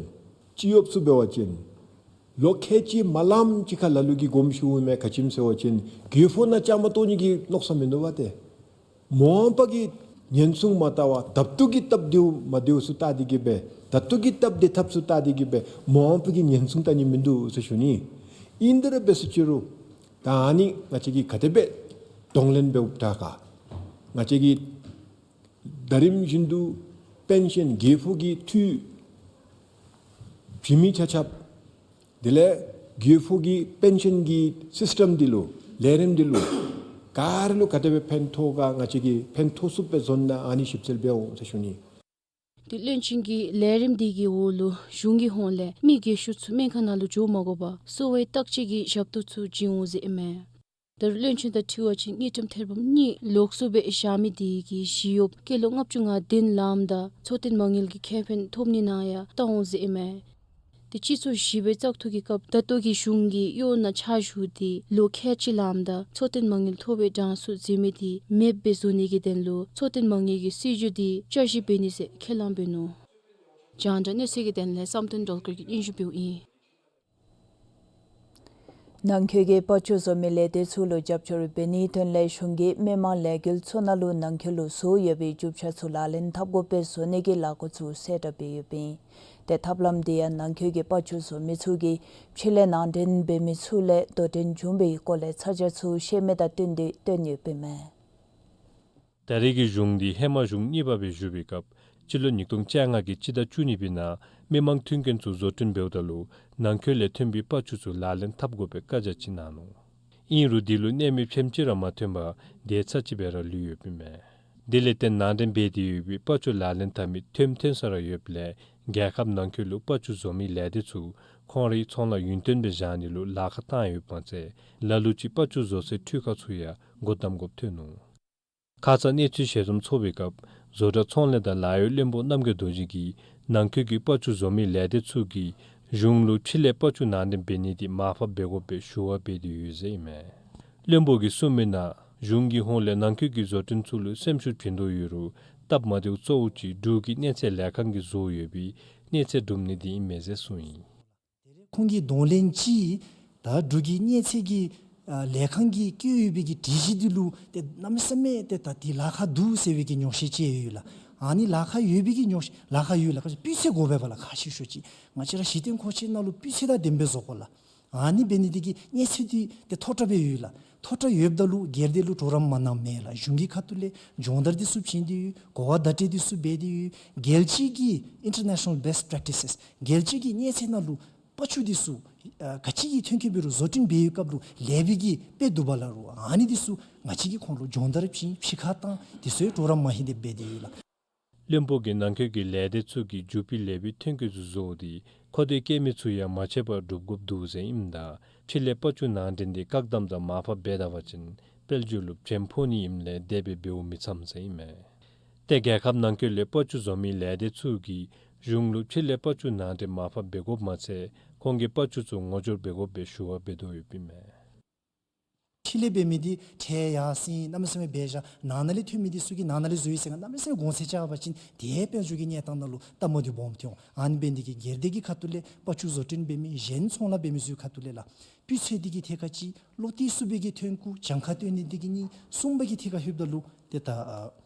སྤྱི་གཡོགཔ་ཚུ་འབད་བ་ཅིན་ལོ་ཁལ་གཅིག་མ་ལངམ་ཅིག་ཁར་ལ་ལུ་གིས་དགོངསམ་ཞུཝ་མས། ག་ཅི་སྨོ་ཟེར་བ་ཅིན་རྒས་ཕོག་ནང་བཅའ་མར་གཏོགས་ནི་གི་མནོ་བསམ་མིན་འདུག་པ་ཏེ། མ་འོངས་པ་གི་ཉེན་སྲུང་མ་བལྟ་བར་ད་ལྟོ་གི་སྟབས་བདེཝ་མ་བདེཝ་ཚུ་བལྟ་སྟེ་གིས་སྦེ་ད་ལྟོ་གི་སྟབས་བདེ་ཐབས་ཚུ་བལྟ་སྟེ་གིས་སྦེ་མ་འོངས་པ་གི་ཉེན་སྲུང་བལྟ་ནི་མིན་འདུག་ཟེར་ཞུ་ནི། ཨིན་དེ་ར་འབད་ཟེར་ཅི་རུང་ད་ཨ་ནི་ང་བཅས་ཀྱིས་ག་དེ་སྦེ་གདོང་ལེན་འབདཝ་དྲག་ག། ང་བཅས་ཀྱིས་ད་རིམ་བཞིན་དུ་པེན་ཤཱན་རྒས་ཕོག་གི་འཐུས་བྱིན་མི་ཆ་ཁྱབ། དེ་ལས་རྒས་ཕོག་གི་པེན་ཤཱན་གྱི་སིསི་ཊེམ་འདི་ལུ་ལས་རིམ་འདི་ལུ་ག་ར་ལུ་ག་དེ་སྦེ་ཕན་ཐོགས་ག་ང་བཅས་ཀྱིས་ཕན་ཐོགས་ཚུགསཔ་སྦེ་བཟོ་ན་ཨ་ནི་ཞིབ་འཚོལ་འབད་འོང་ཟེར་ཞུ་ནི། ཏེ་བློན་ཆེན་གྱིས་ལས་རིམ་འདི་གི་འོག་ལུ་གཞུང་གི་ཧོངས་ལས་མི་རྒས་ཤོས་ཚུ་སྨན་ཁང་ནང་ལུ་འགྱོ་མ་དགོ་པར་གསོ་བའི་བརྟག་དཔྱད་ཀྱི་ཞབས་ཏོག་ཚུ་བྱིན་འོང་ཟེར་ཨིན་མས། ད་རུང་བློན་ཆེན་དང་འཁྲིལ་བ་ཅིན་དངུལ་ཀྲམ་ཐེར་འབུམ་གཉིས་ལོགས་སུ་སྦེ་བཞག་མི་དེ་གིས་ཞི་གཡོགཔ་སྐྱེས་ལོ་ལྔ་བཅུ་ང་བདུན་ལངམ་ད་འཚོ་རྟེན་མ་དངུལ་གྱི་ཁེ་ཕན་ཐོབ་ནི་ནང་ཡང་བལྟ་འོང་ཟེར་ཨིན་མས། ཏེ་སྤྱི་ཚོགས་བཞི་པའི་བཙག་འཐུ་གི་སྐབས་ད་ལྟོ་གི་གཞུང་གིས་གཡོག་ནང་ཕྱག་ཞུ་སྟེ་ལོ་ཁལ་གཅིག་ལངམ་ད་འཚོ་རྟེན་མ་དངུལ་ཐོབ་པའི་གྲངས་སུ་འཛུལ་མི་དེ་མེདཔ་སྦེ་བཟོ་ནི་གི་དོན་ལུ་འཚོ་རྟེན་མ་དངུལ་གྱི་སྲིད་བྱུས་དེ་བསྐྱར་ཞིབ་འབད་ནི་ཟེར་ཁས་བླངས་འབད་ནུག། རྒྱང་བསྒྲགས་གནས་ཚུལ་གྱི་དོན་ལས་བསམ་གཏན་སྒྲོལ་དཀར་གྱིས་སྙན་ཞུ་འབདཝ་ཨིན། ནང་འཁོད་ཀྱི་པག་ཅུ་བཟོ་མི་ལས་སྡེ་ཚུ་ལུ་རྒྱབ་སྐྱོར་འབད་ནིའི་དོན་ལས་གཞུང་གིས་མི་དམངས་ལས་འགུལ་ཚུ་ནང་ལུ་ནང་འཁོད་ལུ་བཟོ་ཡོད་པའི་རྒྱུ་ཆ་ཚུ་ལག་ལེན་འཐབ་དགོཔ་སྦེ་བཟོ་ནི་གི་ལས་འགུལ་ཚུ་གསལ་བསྒྲགས་འབད་ཡོདཔ་ཨིན། ཏེ་ཐབས་ལམ་དེ་ཡང་ནང་འཁོད་ཀྱི་པག་ཅུ་བཟོ་མི་ཚུ་གིས་ཕྱི་ལས་ནང་འདྲེན་འབད་མི་ཚུ་ལས་དོ་འགྲན་བྱུང་བའི་སྐོར་ལས་ཚ་གྱང་ཚུ་བཤད་མི་དང་བསྟུན་ཏེ་བཏོན་ཡོདཔ་ཨིན་མས། ད་རེས་ཀྱི་གཞུང་འདི་ཧེ་མ་གཞུང་གཉིས་པ་སྦེ་བཞུགས་པའི་སྐབས་སྤྱི་ལོ་ཉིས་སྟོང་བཅོ་ལྔ་གི་སྤྱི་ཟླ་བཅུ་གཉིས་པའི་ནང་མི་དམངས་མཐུན་རྐྱེན་ཚུ་བཟོ་སྐྲུན་འབདཝ་ད་ལུ་ནང་འཁོད་ལས་ཐོན་པའི་པག་ཅུ་ཚུ་ལག་ལེན་འཐབ་དགོ་པའི་བཀའ་རྒྱ་ཅིག་གནང་ནུག། ཨིན་རུང་དེ་ལུ་གནས་མི་ཕྱེནམ་ཅིག་ར་མ་ཐོན་པར་དེ་ཚར་གཅིག་སྦེ་ར་ལུས་ཡོདཔ་ཨིན་མས། དེ་ལས་བརྟེན་ནང་འདྲེན་འབད་དེ་ཡོད་པའི་པག་ཅུ་ལག་ལེན་འཐབ་མི་ཐོནམ་ཐོན་ས་ར་ཡོདཔ་ལས་རྒྱལ་ཁབ་ནང་འཁོད་ལུ་པག་ཅུ་བཟོ་མི་ལས་སྡེ་ཚུ་ཁོང་རའི་ཚོང་ལཱ་ཡུན་བརྟན་སྦེ་བཞག་ནི་ལུ་ལཱ་ཁག་བཏང་ཡོདཔ་མ་ཚད་ལ་ལུ་ཅིག་པག་ཅུ་བཟོ་སའི་འཕྲུལ་ཁང་ཚུ་ཡང་སྒོ་བསྡམ་དགོཔ་ཐོན་ནུག། ཁ་ཙ་གནས་ཚུལ་ཞལ་འཛོམས་ཚོགས་པའི་སྐབས་བཟོ་གྲྭ་ཚོང་ལས་དང་ལཱ་གཡོག་བློན་པོ་རྣམ་རྒྱལ་རྡོ་རྗེ་གིས་ནང་འཁོད་ཀྱི་པག་ཅུ་བཟོ་མི་ལས་སྡེ་ཚུ་གིས་གཞུང་ལུ་ཕྱི་ལས་པག་ཅུ་ནང་འདྲེན་འབད་ནི་དེ་མར་ཕབ་འབད་དགོ་པའི་ཞུ་བ་འབད་དེ་ཡོད་ཟེར་ཨིན་མས། བློན་པོ་གིས་གསུངས་མི་ནང་གཞུང་གི་ཧོངས་ལས་ནང་འཁོད་ཀྱི་བཟོ་སྐྲུན་ཚུ་ལུ་སེམས་ཤུགས་བྱིན་དོ་ཡོད་རུང་སྟབས་མ་བདེཝ་གཙོ་བོ་ཅིག་འབྲུག་གི་གནས་ཚད་ལས་ཁང་གིས་བཟོ་ཡོད་པའི་གནས་ཚད་སྒྲུབ་ནི་དེ་ཨིན་མས་ཟེར་གསུངས་ཡི། ཁོང་གི་གདོང་ལེན་ཅིག་ད་འབྲུག་གི་གནས་ཚད་ཀྱི་ཨ་ལས་ཁང་གིས་བཀོད་ཡོད་པའི་གི་སྒྲིག་གཞི་འདི་ལུ་ཏེ་གནམ་མེད་ས་མེད་ཏེ་ད་འདི་ལཱ་ཁག་འདུག་ཟེར་བའི་གི་ཉོགས་བཤད་ཅིག་ཡོད་ལགས། ཨ་ནི་ལཱ་ཁག་ཡོད་པའི་གི་ཉོགས་ལཱ་ཁག་ཡོད་ལགས། སྤུས་ཚད་དགོ་པས་ལགས། ཁ་ཤས་ཤོས་ཅིག་ང་བཅས་ར་གཞི་རྟེན་མཁོ་ཆས་ནང་ལུ་སྤུས་ཚད་དང་ལྡནམ་སྦེ་བཟོ་དགོ་ལགས། ཨ་ནི་འབད་ནི་དེ་གིས་གནས་ཚད་འདི་ཏེ་མཐོ་དྲགས་སྦེ་ཡོད་ལགས། མཐོ་དྲགས་ཡོདཔ་ད་ལུ་སྒེར་སྡེ་ལུ་གྲོགས་རམ་མ་གནངམ་མེད་ལགས། གཞུང་གི་ཁ་ཐུག་ལས་སྦྱོང་བརྡར་འདི་ཚུ་བྱིན་ཏེ་ཡོད། གོ་བ་བརྡ་སྤྲོད་འདི་ཚུ་འབད་དེ་ཡོད། རྒྱལ་སྤྱི་གི་ཨིན་ཊར་ནེ་ཤ་ནཱལ་བེསཊ་པྲེག་ཊི་སེསི་རྒྱལ་སྤྱི་གི་གནས་ཚད་ནང་ལུ་པག་ཅུ་འདི་ཚུ་ཨ་ག་ཅི་གི་ཐོན་སྐྱེད་འབད་རུང་བཟོ་སྐྲུན་འབད་བའི་སྐབས་ལུ་ལེགས་པའི་གི་དཔེ་འདུག་པ་ལགས། རུང་ཨ་ནི་འདི་ཚུ་ང་བཅས་ཀྱིས་ཁོང་ལུ་སྦྱོང་བརྡར་བྱིན་ཕྱི་ཁར་བཏང་འདི་ཚུ་གྲོགས་རམ་མ་ཧིང་དེ་འབད་དེ་ཡོད་ལགས། བློན་པོ་གིས་ནང་འཁོད་ཀྱི་ལས་སྡེ་ཚུ་གིས་རྒྱུ་སྤུས་ལེགས་པའི་ཐོན་སྐྱེད་ཚུ་བཟོ་སྟེ་ མཁོ་འདོད་བསྐྱེད་མི་ཚུ་ཡང་མ་ཆད་པར་སྒྲུབ་དགོཔ་འདུག་ཟེར་ཨིནམ་ད་ཕྱི་ལས་པ་ཅུ་ནང་འདྲེན་འདི་བཀག་དམ་དང་མར་ཕབ་འབད་ད་པ་ཅིན་དཔལ་འབྱོར་ལུ་བྱེམ་ཕོག་ནི་ཨིནམ་ལས་དེ་སྦེ་འབདཝ་མི་འཚམ་ཟེར་ཨིན་མས། ཏེ་རྒྱལ་ཁབ་ནང་འཁོད་ལས་པ་ཅུ་བཟོ་མི་ལས་སྡེ་ཚུ་གིས་གཞུང་ལུ་ཕྱི་ལས་པ་ཅུ་ནང་འདྲེན་མར་ཕབ་འབད་དགོཔ་མ་ཚད་ཁོང་གིས་པ་ཅུ་ཚུ་ངོ་སྦྱོར་འབད་དགོཔ་སྦེ་ཞུ་བ་འབད་དོ་ཡོདཔ་ཨིན་མས། ཕྱི་ལས་འབད་མི་འདི་ཁྲལ་ཡར་སེང་གནམ་མེད་ས་མེད་འབད་བཞག། ནང་ན་ལས་ཐོན་མི་འདི་ཚུ་གིས་ནང་ན་ལས་བཟོ་ཡི་ཟེར་གནམ་མེད་ས་མེད་གོང་ཚད་རྐྱབ་པ་ཅིན་དེ་དཔལ་འབྱོར་གྱི་གནས་སྟངས་ནང་ལུ་སྟབས་མ་བདེཝ་སྦོམ་ཐོན་འོང་། ཨ་ནི་འབད་ནི་དེ་གིས་སྒེར་སྡེ་གི་ཁ་ཐུག་ལས་པ་ཅུ་བཟོ་སྐྲུན་འབད་མི་གཞན་ཚོང་ལཱ་འབད་མི་ཚུ་གི་ཁ་ཐུག་ལས་ལགས་སྤུས་ཚད་འདི་གི་ཐད་ཁར་གཅིག། བློ་གཏད་ཚུགས་པའི་གི་ཐོན་ཁུངས་གྱངས་ཁ་བཏོན་ནི་འདི་གིས་གཉིས། གསུམ་པ་གི་ཐད་ཁར་ལྷོདཔ་ད་ལུ་ཏེ་ད་ཨ་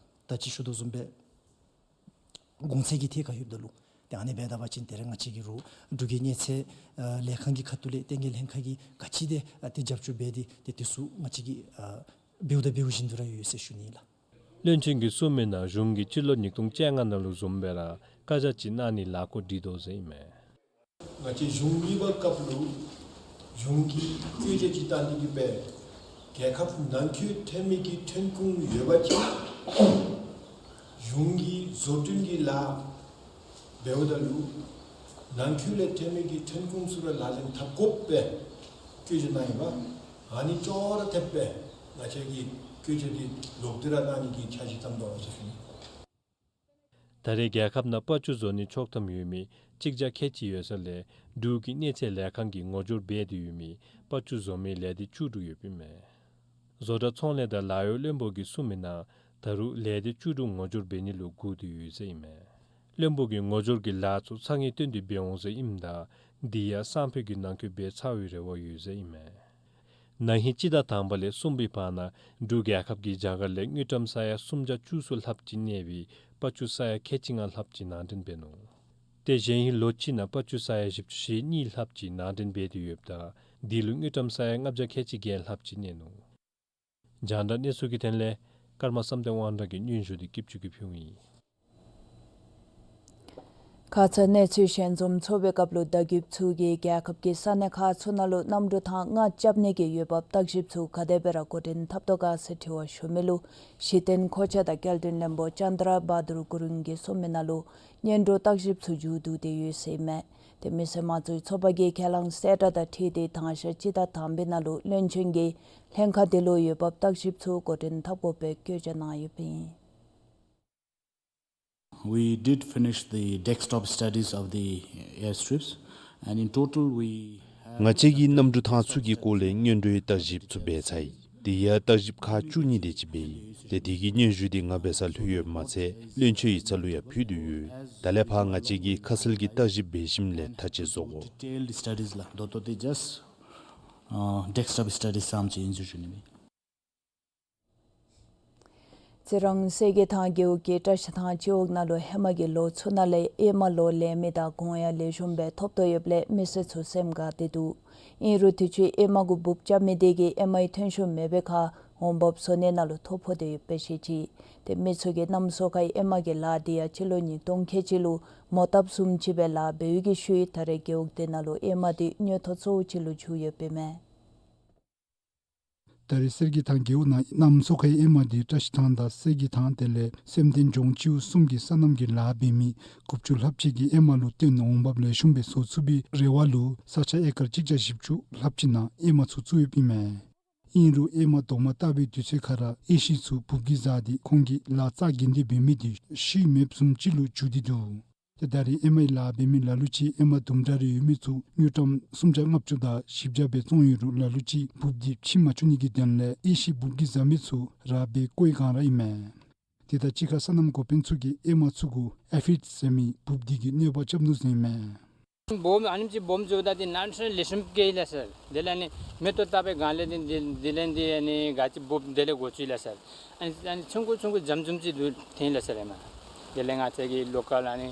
ད་ཅི་ཞུ་དོ་བཟུམ་སྦེ་གོང་ཚད་ཀྱི་ཐད་ཁར་ལྷོདཔ་ད་ལུ་ཏེ་ཨ་ནི་འབད་ད་པ་ཅིན་ཏེ་ར་ང་བཅས་ཀྱི་རོགས་འབྲུག་གི་གནས་ཚད་ཨ་ལས་ཁང་གི་ཁ་ཐུག་ལས་ལྟེ་གནས་ལྷན་ཁག་གིས་ག་ཅི་དེ་ཨ་ཏེ་རྒྱབ་སྐྱོར་འབད་དེ་ཏེ་དེ་ཚུ་ང་བཅས་ཀྱིས་ཨ་འབདཝ་ད་འབདཝ་བཞིན་དུ་ར་ཡོད་ཟེར་ཞུ་ནི་ལགས། བློན་ཆེན་གྱིས་གསུངས་མི་ནང་གཞུང་གིས་སྤྱི་ལོ་ཉིས་སྟོང་བཅོ་ལྔ་ནང་ལུ་བཟུམ་སྦེ་ར་བཀའ་རྒྱ་ཅིག་གནང་ནི་ལཱ་འགོ་སྒྲིག་དོ་ཟེར་ཨིན་མས། ང་བཅས་གཞུང་གཉིས་པ་སྐབས་ལུ་གཞུང་གིས་བཀོད་རྒྱ་ཅིག་བཏང་སྟེ་གིས་སྦེ་རྒྱལ་ཁབ་ནང་འཁོད་ཐོན་མི་གི་ཐོན་ཁུངས་ཡོད་པ་ཅིན་གཞུང་གིས་བཟོ་སྐྲུན་གྱི་ལཱ་འབདཝ་ད་ལུ་ནང་འཁོད་ལས་ཐོན་མི་གི་ཐོན་ཁུངས་ཚུ་ར་ལག་ལེན་འཐབ་དགོཔ་སྦེ་བཀོད་རྒྱ་གནང་ཡི་པ། ཨ་ནི་ཅོག་ར་འཐདཔ་སྦེ་ང་བཅས་ཀྱིས་བཀོད་རྒྱ་འདི་ལོག་སྟེ་ར་གནང་ནི་གི་འཆར་གཞི་བརྩམས་དོ་ཟེར་ཞུ་ནི། ད་རེས་རྒྱལ་ཁབ་ནང་པ་ཅུ་བཟོ་ནི་ཆོག་ཐམ་ཡོད་མི་གཅིག་བརྒྱ་ཁལ་གཅིག་ཡོད་ས་ལས་འབྲུག་གི་གནས་ཚད་ལས་ཁང་གིས་ངོ་སྦྱོར་འབད་དེ་ཡོད་མི་པ་ཅུ་བཟོ་མི་ལས་སྡེ་བཅུ་དྲུག་ཡོདཔ་ཨིན་མས། བཟོ་གྲྭ་ཚོང་ལས་དང་ལཱ་གཡོག་བློན་པོ་གིས་གསུངས་མི་ནང་ད་རུང་ལས་སྡེ་བཅུ་དྲུག་ངོ་སྦྱོར་འབད་ནི་ལུ་བསྒུགས་ཏེ་ཡོད་ཟེར་ཨིན་མས། བློན་པོ་གིས་ངོ་སྦྱོར་གྱི་ལཱ་ཚུ་ཚ་ངེས་བཏོན་ཏེ་འབད་འོང་ཟེར་ཨིནམ་ད་འདི་ཡང་སང་ཕོད་ཀྱི་ནང་འཁོད་འབད་ཚར་བའི་རེ་བ་ཡོད་ཟེར་ཨིན་མས། ན་ཧིང་སྤྱི་ཟླ་དང་པ་ལས་གསུམ་པའི་བར་ན་འབྲུག་རྒྱལ་ཁབ་ཀྱིས་རྒྱ་གར་ལས་དངུལ་ཀྲམ་ས་ཡ་སུམ་བརྒྱ་བཅུ་གསུམ་ལྷགཔ་ཅིག་གནས་པའི་པ་ཅུ་ས་ཡ་ཁལ་གཅིག་ལྔ་ལྷགཔ་ཅིག་ནང་འདྲེན་འབད་ནུག། ཏེ་གཞེས་ཧིང་ལོ་གཅིག་ནང་པ་ཅུ་ས་ཡ་བཞི་བཅུ་ཞེ་གཉིས་ལྷགཔ་ཅིག་ནང་འདྲེན་འབད་དེ་ཡོདཔ་ད་འདི་ལུ་དངུལ་ཀྲམ་ས་ཡ་ལྔ་བརྒྱ་ཁལ་གཅིག་བརྒྱད་ལྷགཔ་ཅིག་གནས་ནུག། རྒྱང་བསྒྲགས་གནས་ཚུལ་གྱི་དོན་ལས་ཀརྨ་བསམ་གཏན་དབང་གྲགས་ཀྱི་སྙན་ཞུ་འདི་སྐྱིད་ཆུ་གིས་ཕུལཝ་ཨིན། ཁ་ཙ་གནས་ཚུལ་ཞལ་འཛོམས་ཚོགས་པའི་སྐབས་ལུ་བརྡ་བརྒྱུདཔ་ཚུ་གིས་རྒྱལ་ཁབ་ཀྱི་ས་གནས་ཁག་ཚུ་ནང་ལུ་གནམ་གྲུ་ཐང་ལྔ་རྐྱབ་ནི་གི་འོས་འབབ་བརྟག་ཞིབ་ཚུ་ག་དེ་སྦེ་ར་འགོ་འདྲེན་འཐབ་དོ་ག་ཟེར་དྲི་བ་ཞུ་མི་ལུ་གཞི་རྟེན་མཁོ་ཆས་དང་སྐྱེལ་འདྲེན་བློན་པོ་ཅན་དྲ་བྷ་དུར་གུ་རུང་གིས་གསུངས་མི་ནང་ལུ་སྔོན་འགྲོ་བརྟག་ཞིབ་ཚུ་མཇུག་བསྡུ་སྟེ་ཡོད་ཟེར་ཨིན་མས། ཏེ་མི་སེར་དམངས་གཙོའི་ཚོགས་པ་གིས་ཁས་བླངས་གསལ་བསྒྲགས་དང་འཁྲིལ་ཏེ་དང་ཞག་སྤྱི་ཟླ་དང་པའི་ནང་ལུ་བློན་ཆེན་གྱིས་ལྷན་ཁག་དེ་ལུ་འོས་འབབ་བརྟག་ཞིབ་ཚུ་འགོ་འདྲེན་འཐབ་དགོ་པའི་བཀོད་རྒྱ་གནང་ཡོདཔ་ཨིན། We did finish the desktop studies of the airstrips, and in total we have ང་བཅས་ཀྱིས་གནམ་གྲུ་ཐང་ཚུ་གི་སྐོར་ལས་སྔོན་འགྲོའི་བརྟག་ཞིབ་ཚུ་འབད་ཚར་ཡི། དེ་ཡང་བརྟག་ཞིབ་ཁག་བཅུ་གཉིས་དེ་ཅིག་འབད་ཡི། ཏེ་དེ་གི་སྙན་ཞུ་དེ་ང་འབད་སར་ལྷོད་ཡོདཔ་མ་ཚད་བློན་ཆེན་ཡིག་ཚང་ལུ་ཡང་ཕུལ་ཏེ་ཡོད། ད་ལས་ཕར་ང་བཅས་ཀྱིས་ཁ་གསལ་གྱི་བརྟག་ཞིབ་འབད་ཞིནམ་ལས་ཐག་བཅད་བཟོ་དགོ། Detailed studies ལགས། ད་ལྟོ་དེ་just ཨ་desktop studies ཙམ་ཅིག་ཨིན་ཟེར་ཞུ་ནི་ཨིན། རྩི་རང་གསེར་གྱི་ཐང་རྒེད་འོག་གི་བཀྲ་ཤིས་ཐང་སྤྱི་འོག་ནང་ལུ་ཧེ་མ་གི་ལོ་ཚུ་ནང་ལས་ཨེ་མ་ལོ་ལེན་མི་དང་གོང་ཡང་ལེགས་ཤོམ་སྦེ་ཐོབ་དོ་ཡོདཔ་ལས་མི་སེར་ཚུ་སེམས་དགའ་སྟེ་འདུག། ཨིན་རུང་དུས་ཅི་ཨེ་མ་གུ་འབུཔ་རྐྱབ་མི་དེ་གིས་ཨེ་མའི་ཐོན་ཤུགས་མེད་པའི་ཁར་འོང་འབབ་བཟོ་ནི་ནང་ལུ་ཐོ་ཕོག་སྟེ་ཡོདཔ་སྦེ་བཤད་ཅི། ཏེ་མི་ཚུ་གིས་གནམ་སོ་ཁའི་ཨེ་མ་གི་ལཱ་དེ་ཡང་སྤྱི་ལོ་ཉིས་སྟོང་ཁལ་གཅིག་ལུ་མོ་བཏབ་བཟུམ་ཅིག་སྦེ་ལཱ་འབད་བའི་གི་ཤུལ་ད་རེས་རྒེད་འོག་དེ་ནང་ལུ་ཨེ་མ་དེ་དངུལ་ཐོག་གཙོ་བོ་ཅིག་ལུ་གྱུར་ཡོདཔ་ཨིན་མས། ད་རེས་གསེར་གྱི་ཐང་རྒེད་འོག་ནང་གནམ་སོ་ཁའི་ཨེ་མ་དེ་བཀྲ་ཤིས་ཐང་དང་གསེར་གྱི་ཐང་དེ་ལས་སེམས་ལྡན་ལྗོངས་སྤྱི་འོག་གསུམ་གྱི་སོ་ནམ་གྱི་ལཱ་འབད་མི་དགུ་བཅུ་ལྷགཔ་ཅིག་གིས་ཨེ་མ་ལུ་བརྟེན་འོང་འབབ་ལེགས་ཤོམ་སྦེ་བཟོ་ཚུགས་པའི་རེ་བ་ལུ་ས་ཆ་ཨེ་ཀར་གཅིག་བརྒྱ་བཞི་བཅུ་ལྷགཔ་ཅིག་ནང་ཨེ་མ་ཚུ་བཙུགས་ཡོདཔ་ཨིན་མས། ཨིན་རུང་ཨེ་མ་རྡོག་མ་བཏགས་པའི་དུས་ཚོད་ཁར་ར་ཨེ་ཤི་ཚུ་འབུབ་ཀྱིས་བཟའ་སྟེ་ཁོང་གི་ལཱ་རྩ་འགེངས་ཏེ་འབད་མི་དེ་ཤུལ་མེདཔ་བཟུམ་ཅིག་ལུ་གྱུར་ཏེ་འདུག། ཏེ་ད་རེས་ཨེ་མའི་ལཱ་འབད་མི་ལ་ལུ་ཅིག་ཨེ་མ་དུམ་གྲ་རེ་ཡོད་མི་ཚུ་དངུལ་ཀྲམ་སུམ་བརྒྱ་ལྔ་བཅུ་དང་བཞི་བརྒྱ་སྦེ་བཙོང་ཡོད་རུང་ལ་ལུ་ཅིག་འབུབ་དེ་ཕྱིར་མ་བཅུག་ནི་གི་དོན་ལས་ཨེ་ཤི་འབུབ་ཀྱིས་བཟའ་མི་ཚུ་ར་སྦེ་བཀོ་བའི་སྒང་ར་ཨིན་མས། དེ་དང་གཅིག་ཁར་སོ་ནམ་འགོ་དཔོན་ཚུ་གིས་ཨེ་མ་ཚུ་གུ་ཨེ་ཕིཌ་ཟེར་མི་འབུབ་དེ་གིས་གནོད་པ་རྐྱབ་ནུག་ཟེར་ཨིན་མས། སྦོམ་ཨ་ནེམ་ཅིག་སྦོམ་འགྱོཝ་ད་དེ་ནང་ཧྲན་ལེགས་ཤོམ་སྦེ་ཡི་ལགས་སར། དེ་ལས་ཨ་ནི་མེ་ཏོག་བཏབ་པའི་སྒང་ལས་དེ་དེ་དེ་ལས་དེ་ཨ་ནི་ག་ཅི་འབུབ་དེ་ལས་འགོ་བཙུགས་ཡི་ལགས་སར། ཨ་ནི་ཨ་ནི་ཆུང་ཀུ་ཆུང་ཀུ་འཇམ་འཇམ་ཅིག་འདུག་ཐོན་ཡི་ལགས་སར་ཨེ་མ། དེ་ལས་ང་བཅས་ཀྱི་ལོ་ཀལ་ཨ་ནི་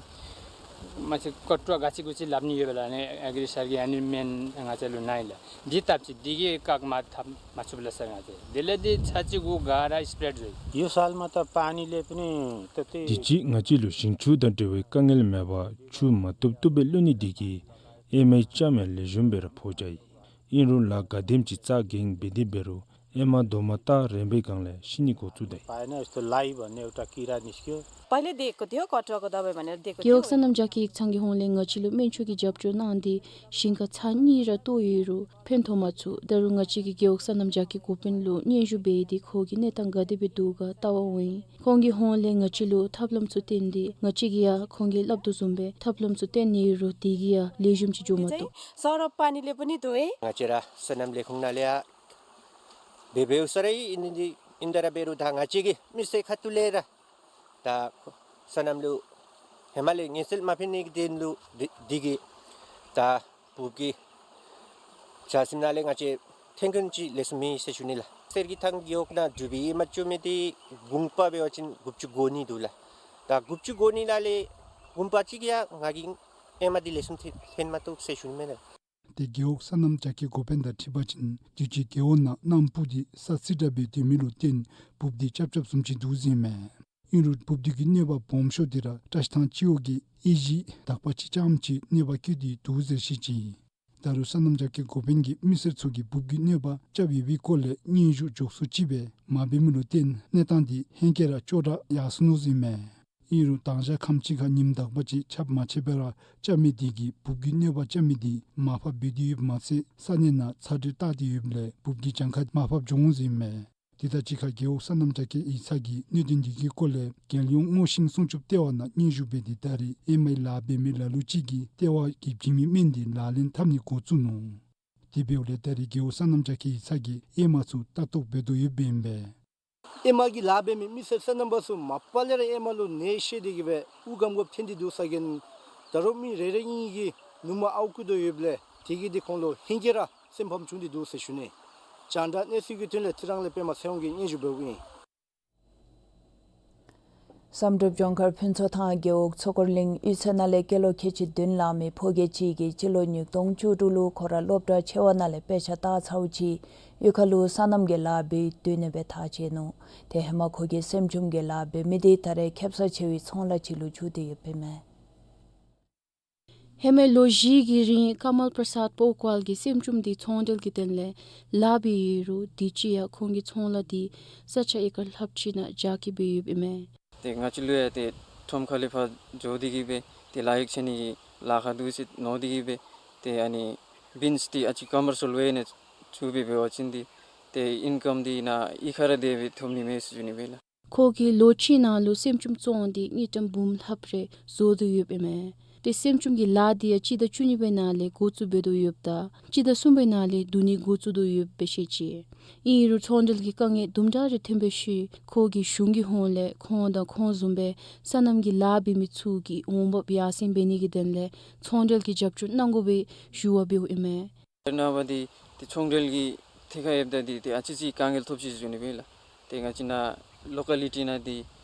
མ་གཞི་ཀོ་ཀྲོ་ག་ཅི་གུ་ཅི་ལབ་ནི་ཡོད་པས་ལགས། ཨ་ནི་ཨེ་གི་རི་སར་གྱིས་ཨ་ནི་སྨན་ང་བཅས་ལུ་གནང་ཡི་ལགས། འདི་བཏབ་ཅི་འདི་གིས་བཀག་མ་ཐབས་མ་ཚུགས་ལགས་སར་ང་བཅས། དེ་ལས་དེ་ཚར་གཅིག་གུ་ག་ར་སི་པེརེཌ་རེད། यो सालमा त पानीले पनि त्यति དུས་ཅི་ང་བཅས་ལུ་ཞིང་ཆུ་དང་འབྲེལ་བའི་དཀའ་ངལ་མེད་པར་ཆུ་མ་བཏུབ་བཏུབ་སྦེ་བླུག་ནི་དེ་གིས་ཨེ་མའི་ལྕངམ་ཡང་ལེགས་ཤོམ་སྦེ་ར་ཕོག་བྱུང་ཡི། ཨིན་རུང་ལཱ་ག་དེམ་ཅིག་རྩ་འགེངས་འབད་དེ་འབད་རུང་ ཨེ་མ་རྡོག་མ་བཏགས་རན་པའི་སྒང་ལས་ཤི་ནི་འགོ་བཙུགས་ཏེ། पाएन, यस्तो लाइ भन्ने एउटा किरा निस्क्यो। पहिले दिएको थियो, कटुवाको दबाई भनेर दिएको पहिले थियो। गेवोक सनाम जकिया ཚང་གི་ཧོངས་ལས་ང་བཅས་ལུ་སྨན་བཅོས་ཀྱི་རྒྱབ་སྐྱོར་གནང་སྟེ་ཞིང་ཁ་ཚར་གཉིས་ར་བཏོག་ཡོད་རུང་ཕན་ཐོགས་མ་ཚུགས། ད་རུང་ང་བཅས་ཀྱིས་གེ་འོག་སོ་ནམ་རྒྱ་སྐྱེད་འགོ་དཔོན་ལུ་སྙན་ཞུ་འབད་དེ་ཁོ་གི་གནས་སྟངས་ག་དེ་སྦེ་འདུག་ག་བལྟ་བར་འོང་ཡི། ཁོང་གི་ཧོངས་ལས་ང་བཅས་ལུ་ཐབས་ལམ་ཚུ་བསྟན་ཏེ་ང་བཅས་ཀྱིས་ཡང་ཁོང་གིས་སླབ་དོ་བཟུམ་སྦེ་ཐབས་ལམ་ཚུ་བསྟན་ནི་ཡོད་རུང་དེ་གིས་ཡང་ལེགས་ཤོམ་ཅིག་འགྱོ་མ་བཏུབ། सरह पानीले पनि धोए। ང་བཅས་ར་སོ་ནམ་ལས་ཁུངས་ནང་ལས་ཡང་འབད་འབདཝ་ས་ར་ཨིན་ནི་འདི་ཨིན་ད་ར་འབད་རུང་ད་ང་བཅས་ཀྱིས་མི་སེར་ཁ་ཐུག་ལས་ར་ད་སོ་ནམ་ལུ་ཧེ་མ་ལས་ཉེན་སེལ་མ་ཕན་ནི་གི་དོན་ལུ་འདི་འདི་གིས་ད་བུབ་ཀྱི་ཆ་སེམས་ནང་ལས་ང་བཅས་ཐོན་ཁུངས་ཅིག་ལེགས་ཤོམ་མེད་ཟེར་ཞུ་ནི་ལགས། གསེར་གྱི་ཐང་གི་འོག་ནང་འགྲུལ་པའི་ཨེ་མ་བཅོ་མི་འདི་དགུང་པ་འབད་བ་ཅིན་དགུ་བཅུ་གོ་གཉིས་འདུག་ལགས། ད་དགུ་བཅུ་གོ་གཉིས་ནང་ལས་དགུང་པ་གཅིག་ཡང་ང་གིས་ཨེ་མ་འདི་ལེགས་ཤོམ་ཐོན་ཐོན་མ་བཏུབ་ཟེར་ཞུ་ནི་མེན་ན། ཏེ་རྒེད་འོག་སོ་ནམ་རྒྱ་སྐྱེད་འགོ་དཔོན་དང་འཁྲིལ་བ་ཅིན་དུས་ཅི་རྒེད་འོག་ནང་གནམ་སྦུག་འདི་ས་བསིལ་དྲགས་སྦེ་སྡོད་མི་ལུ་བརྟེན་འབུབ་འདི་ཆབ་ཆབ་བཟུམ་ཅིག་འདུག་ཟེར་ཨིན་མས། ཨིན་རུང་འབུབ་འདི་གི་གནོད་པ་སྦོམ་ཤོས་འདི་ར་བཀྲ་ཤིས་ཐང་སྤྱི་འོག་གི་ཨེ་གཞི་དག་པ་ཅིག་རྐྱངམ་ཅིག་གནོད་པ་བཀལ་ཏེ་འདུག་ཟེར་བཤད་ཅི། ད་རུང་སོ་ནམ་རྒྱ་སྐྱེད་འགོ་དཔོན་གྱིས་མི་སེར་ཚུ་གིས་འབུབ་ཀྱི་གནོད་པ་རྐྱབ་ཡོད་པའི་སྐོར་ལས་སྙན་ཞུ་མགྱོགས་སུ་ཅིག་སྦེ་མ་འབད་མི་ལུ་བརྟེན་གནས་སྟངས་འདི་ཧེང་སྐལ་ར་སྐྱོ་དྲགས་ཡར་སོ་ནུག་ཟེར་ཨིན་མས། ཨིན་རུང་དང་ཞག་ཁམས་ཅིག་ཁར་ཉིམ་དག་པ་ཅིག་ཆརཔ་མ་ཆད་པར་ར་རྐྱབ་མི་འདི་གིས་འབུབ་ཀྱི་གནོད་པ་རྐྱབ་མི་འདི་མར་ཕབ་འབད་དེ་ཡོདཔ་མ་ཚད་ས་གནས་ནང་ཚ་དྲོད་བཏགས་ཏེ་ཡོདཔ་ལས་འབུབ་ཀྱི་གྱངས་ཁ་མར་ཕབ་འགྱོ་འོང་ཟེར་ཨིན་མས། དེ་དང་གཅིག་ཁར་རྒེད་འོག་སོ་ནམ་རྒྱ་སྐྱེད་ཡིག་ཚང་གིས་གནད་དོན་འདི་གི་སྐོར་ལས་རྒྱལ་ཡོངས་སྔོ་ཤིང་སྲུང་སྐྱོབ་ལྟེ་བ་ནང་སྙན་ཞུ་འབད་དེ་ད་རེས་ཨེ་མའི་ལཱ་འབད་མི་ལ་ལུ་ཅིག་གིས་ལྟེ་བ་གིས་བྱིན་མི་སྨན་འདི་ལག་ལེན་འཐབ་ནི་འགོ་བཙུགས་ནུག། དེ་འབདཝ་ལས་ད་རེས་རྒེད་འོག་སོ་ནམ་རྒྱ་སྐྱེད་ཡིག་ཚང་གིས་ཨེ་མ་ཚུ་ལྟ་རྟོག་འབད་དོ་ཡོདཔ་ཨིན་པས། ཨེ་མ་གི་ལཱ་འབད་མི་མི་སེར་སོ་ནམ་པ་ཚུ་མ་པ་ལས་ར་ཨེ་མ་ལུ་ནད་ཤོར་ཏེ་གིས་སྦེ་དབུགས་སྒམ་སྒམ་ཐོན་ཏེ་འདུག་ས་གིས་ད་རུང་མི་རེ་རེ་གཉིས་ཀྱིས་ནུ་མ་ཨརཝ་བརྐུ་དོ་ཡོདཔ་ལས་དེ་གིས་འདི་ཁོང་ལུ་ཧེང་སྐལ་ར་སེམས་ཕམ་བྱུང་སྟེ་འདུག་ཟེར་ཞུ་ནི། རྒྱང་བསྒྲགས་གནས་ཚུལ་གྱི་དོན་ལས་ཚེ་རིང་ལས་པདྨ་ཚེ་དབང་གིས་སྙན་ཞུ་འབདཝ་ཨིན། བསམ་གྲུབ་ལྗོངས་མཁར་ཕུན་ཚོགས་ཐང་རྒེད་འོག་ཚོ་སྐོར་གླིང་གཡུས་ཚན་ནང་ལས་སྐྱེས་ལོ་ཁལ་གཅིག་བདུན་ལང་མི་ཕོ་སྐྱེས་ཅིག་གིས་སྤྱི་ལོ་ཉིས་སྟོང་བཅུ་དྲུག་ལུ་ཁོ་ར་སློབ་གྲྭ་ཆེ་བ་ནང་ལས་དཔེ་ཆ་ལྟ་ཚརཝ་ཅིག་གཡུས་ཁ་ལུ་སོ་ནམ་གྱི་ལཱ་འབད་སྡོད་ནི་སྦེ་ཐག་བཅད་ནུག། ཏེ་ཧེ་མ་ཁོ་གིས་སེམས་བཅོམ་གྱི་ལཱ་འབད་མི་འདི་ད་རེས་ཁེབ་ས་ཆེ་བའི་ཚོང་ལཱ་ཅིག་ལུ་འགྱུར་ཏེ་ཡོདཔ་ཨིན་མས། ཧེ་མའི་ལོ་བཞི་གི་རིང་ཀ་མལ་པྲ་སཱད་པོ་ཀཱལ་གྱིས་སེམས་བཅོམ་འདི་ཚོང་འབྲེལ་གྱི་དོན་ལས་ལཱ་འབད་ཡོད་རུང་དུས་ཅི་ཡང་ཁོང་གི་ཚོང་ལཱ་འདི་ས་ཆ་ཨེ་ཀར་ལྷགཔ་ཅིག་ནང་རྒྱ་སྐྱེད་འབད་ཡོདཔ་ཨིན་མས། ཏེ་ང་བཅས་ལུ་ཡང་ཏེ་ཁྲོམ་ཁ་ལས་ཕར་འགྱོ་སྟེ་གིས་སྦེ་ཏེ་ལཱ་གཡོག་བྱ་ནི་གི་ལཱ་ཁག་འདུག་ཟེར་མནོ་སྟེ་གིས་སྦེ་ཏེ་ཨ་ནི་བིནསི་འདི་ཨ་ཙི་ཀོ་མར་ཤལ་ཝེ་ནང་བཙུགས་སྦེ་འབད་བ་ཅིན་འདི་ཏེ་ཨིན་ཀམ་འདི་ནཱ་གཡུས་ཁར་ར་སྡོད་སྦེ་ཐོབ་ནི་མས་ཟེར་ཞུ་ནི་སྦེ་ལགས། ཁོ་གིས་ལོ་གཅིག་ནང་ལུ་སེམས་བཅོམ་བཙོང་སྟེ་དངུལ་ཀྲམ་འབུམ་ལྷགཔ་རེ་བཟོ་དོ་ཡོདཔ་ཨིན་མས། ཏེ་སེམས་བཅོམ་གྱི་ལཱ་འདི་ཡང་སྤྱི་ཟླ་བཅུ་གཉིས་པའི་ནང་ལས་འགོ་བཙུགས་འབད་དོ་ཡོདཔ་ད་སྤྱི་ཟླ་གསུམ་པའི་ནང་ལས་བསྡུ་ནི་འགོ་བཙུགས་དོ་ཡོདཔ་སྦེ་བཤད་ཅི། ཨིན་རུང་ཚོང་འབྲེལ་གྱི་དཀའ་ངལ་དུམ་གྲ་རེ་ཐོན་པའི་ཤུལ་ཁོ་གིས་གཞུང་གི་ཧོངས་ལས་ཁོང་དང་ཁོང་བཟུམ་སྦེ་སོ་ནམ་གྱི་ལཱ་འབད་མི་ཚུ་གི་འོང་འབབ་ཡར་སེང་འབད་ནི་གི་དོན་ལས་ཚོང་འབྲེལ་གྱི་རྒྱབ་སྐྱོར་གནང་དགོ་པའི་ཞུ་བ་འབདཝ་ཨིན་མས། ནངས་པ་འདི་ཏེ་ཚོང་འབྲེལ་གྱི་ཐད་ཁར་ཡོདཔ་ད་འདི་ཏེ་ཨ་ཙི་ཅིག་དཀའ་ངལ་ཐོབ་ཅི་ཟེར་ཞུ་ནི་སྦེ་ལགས། ཏེ་ང་བཅས་ནཱ་ལོ་ཀེ་ལི་ཊི་ནང་འདི་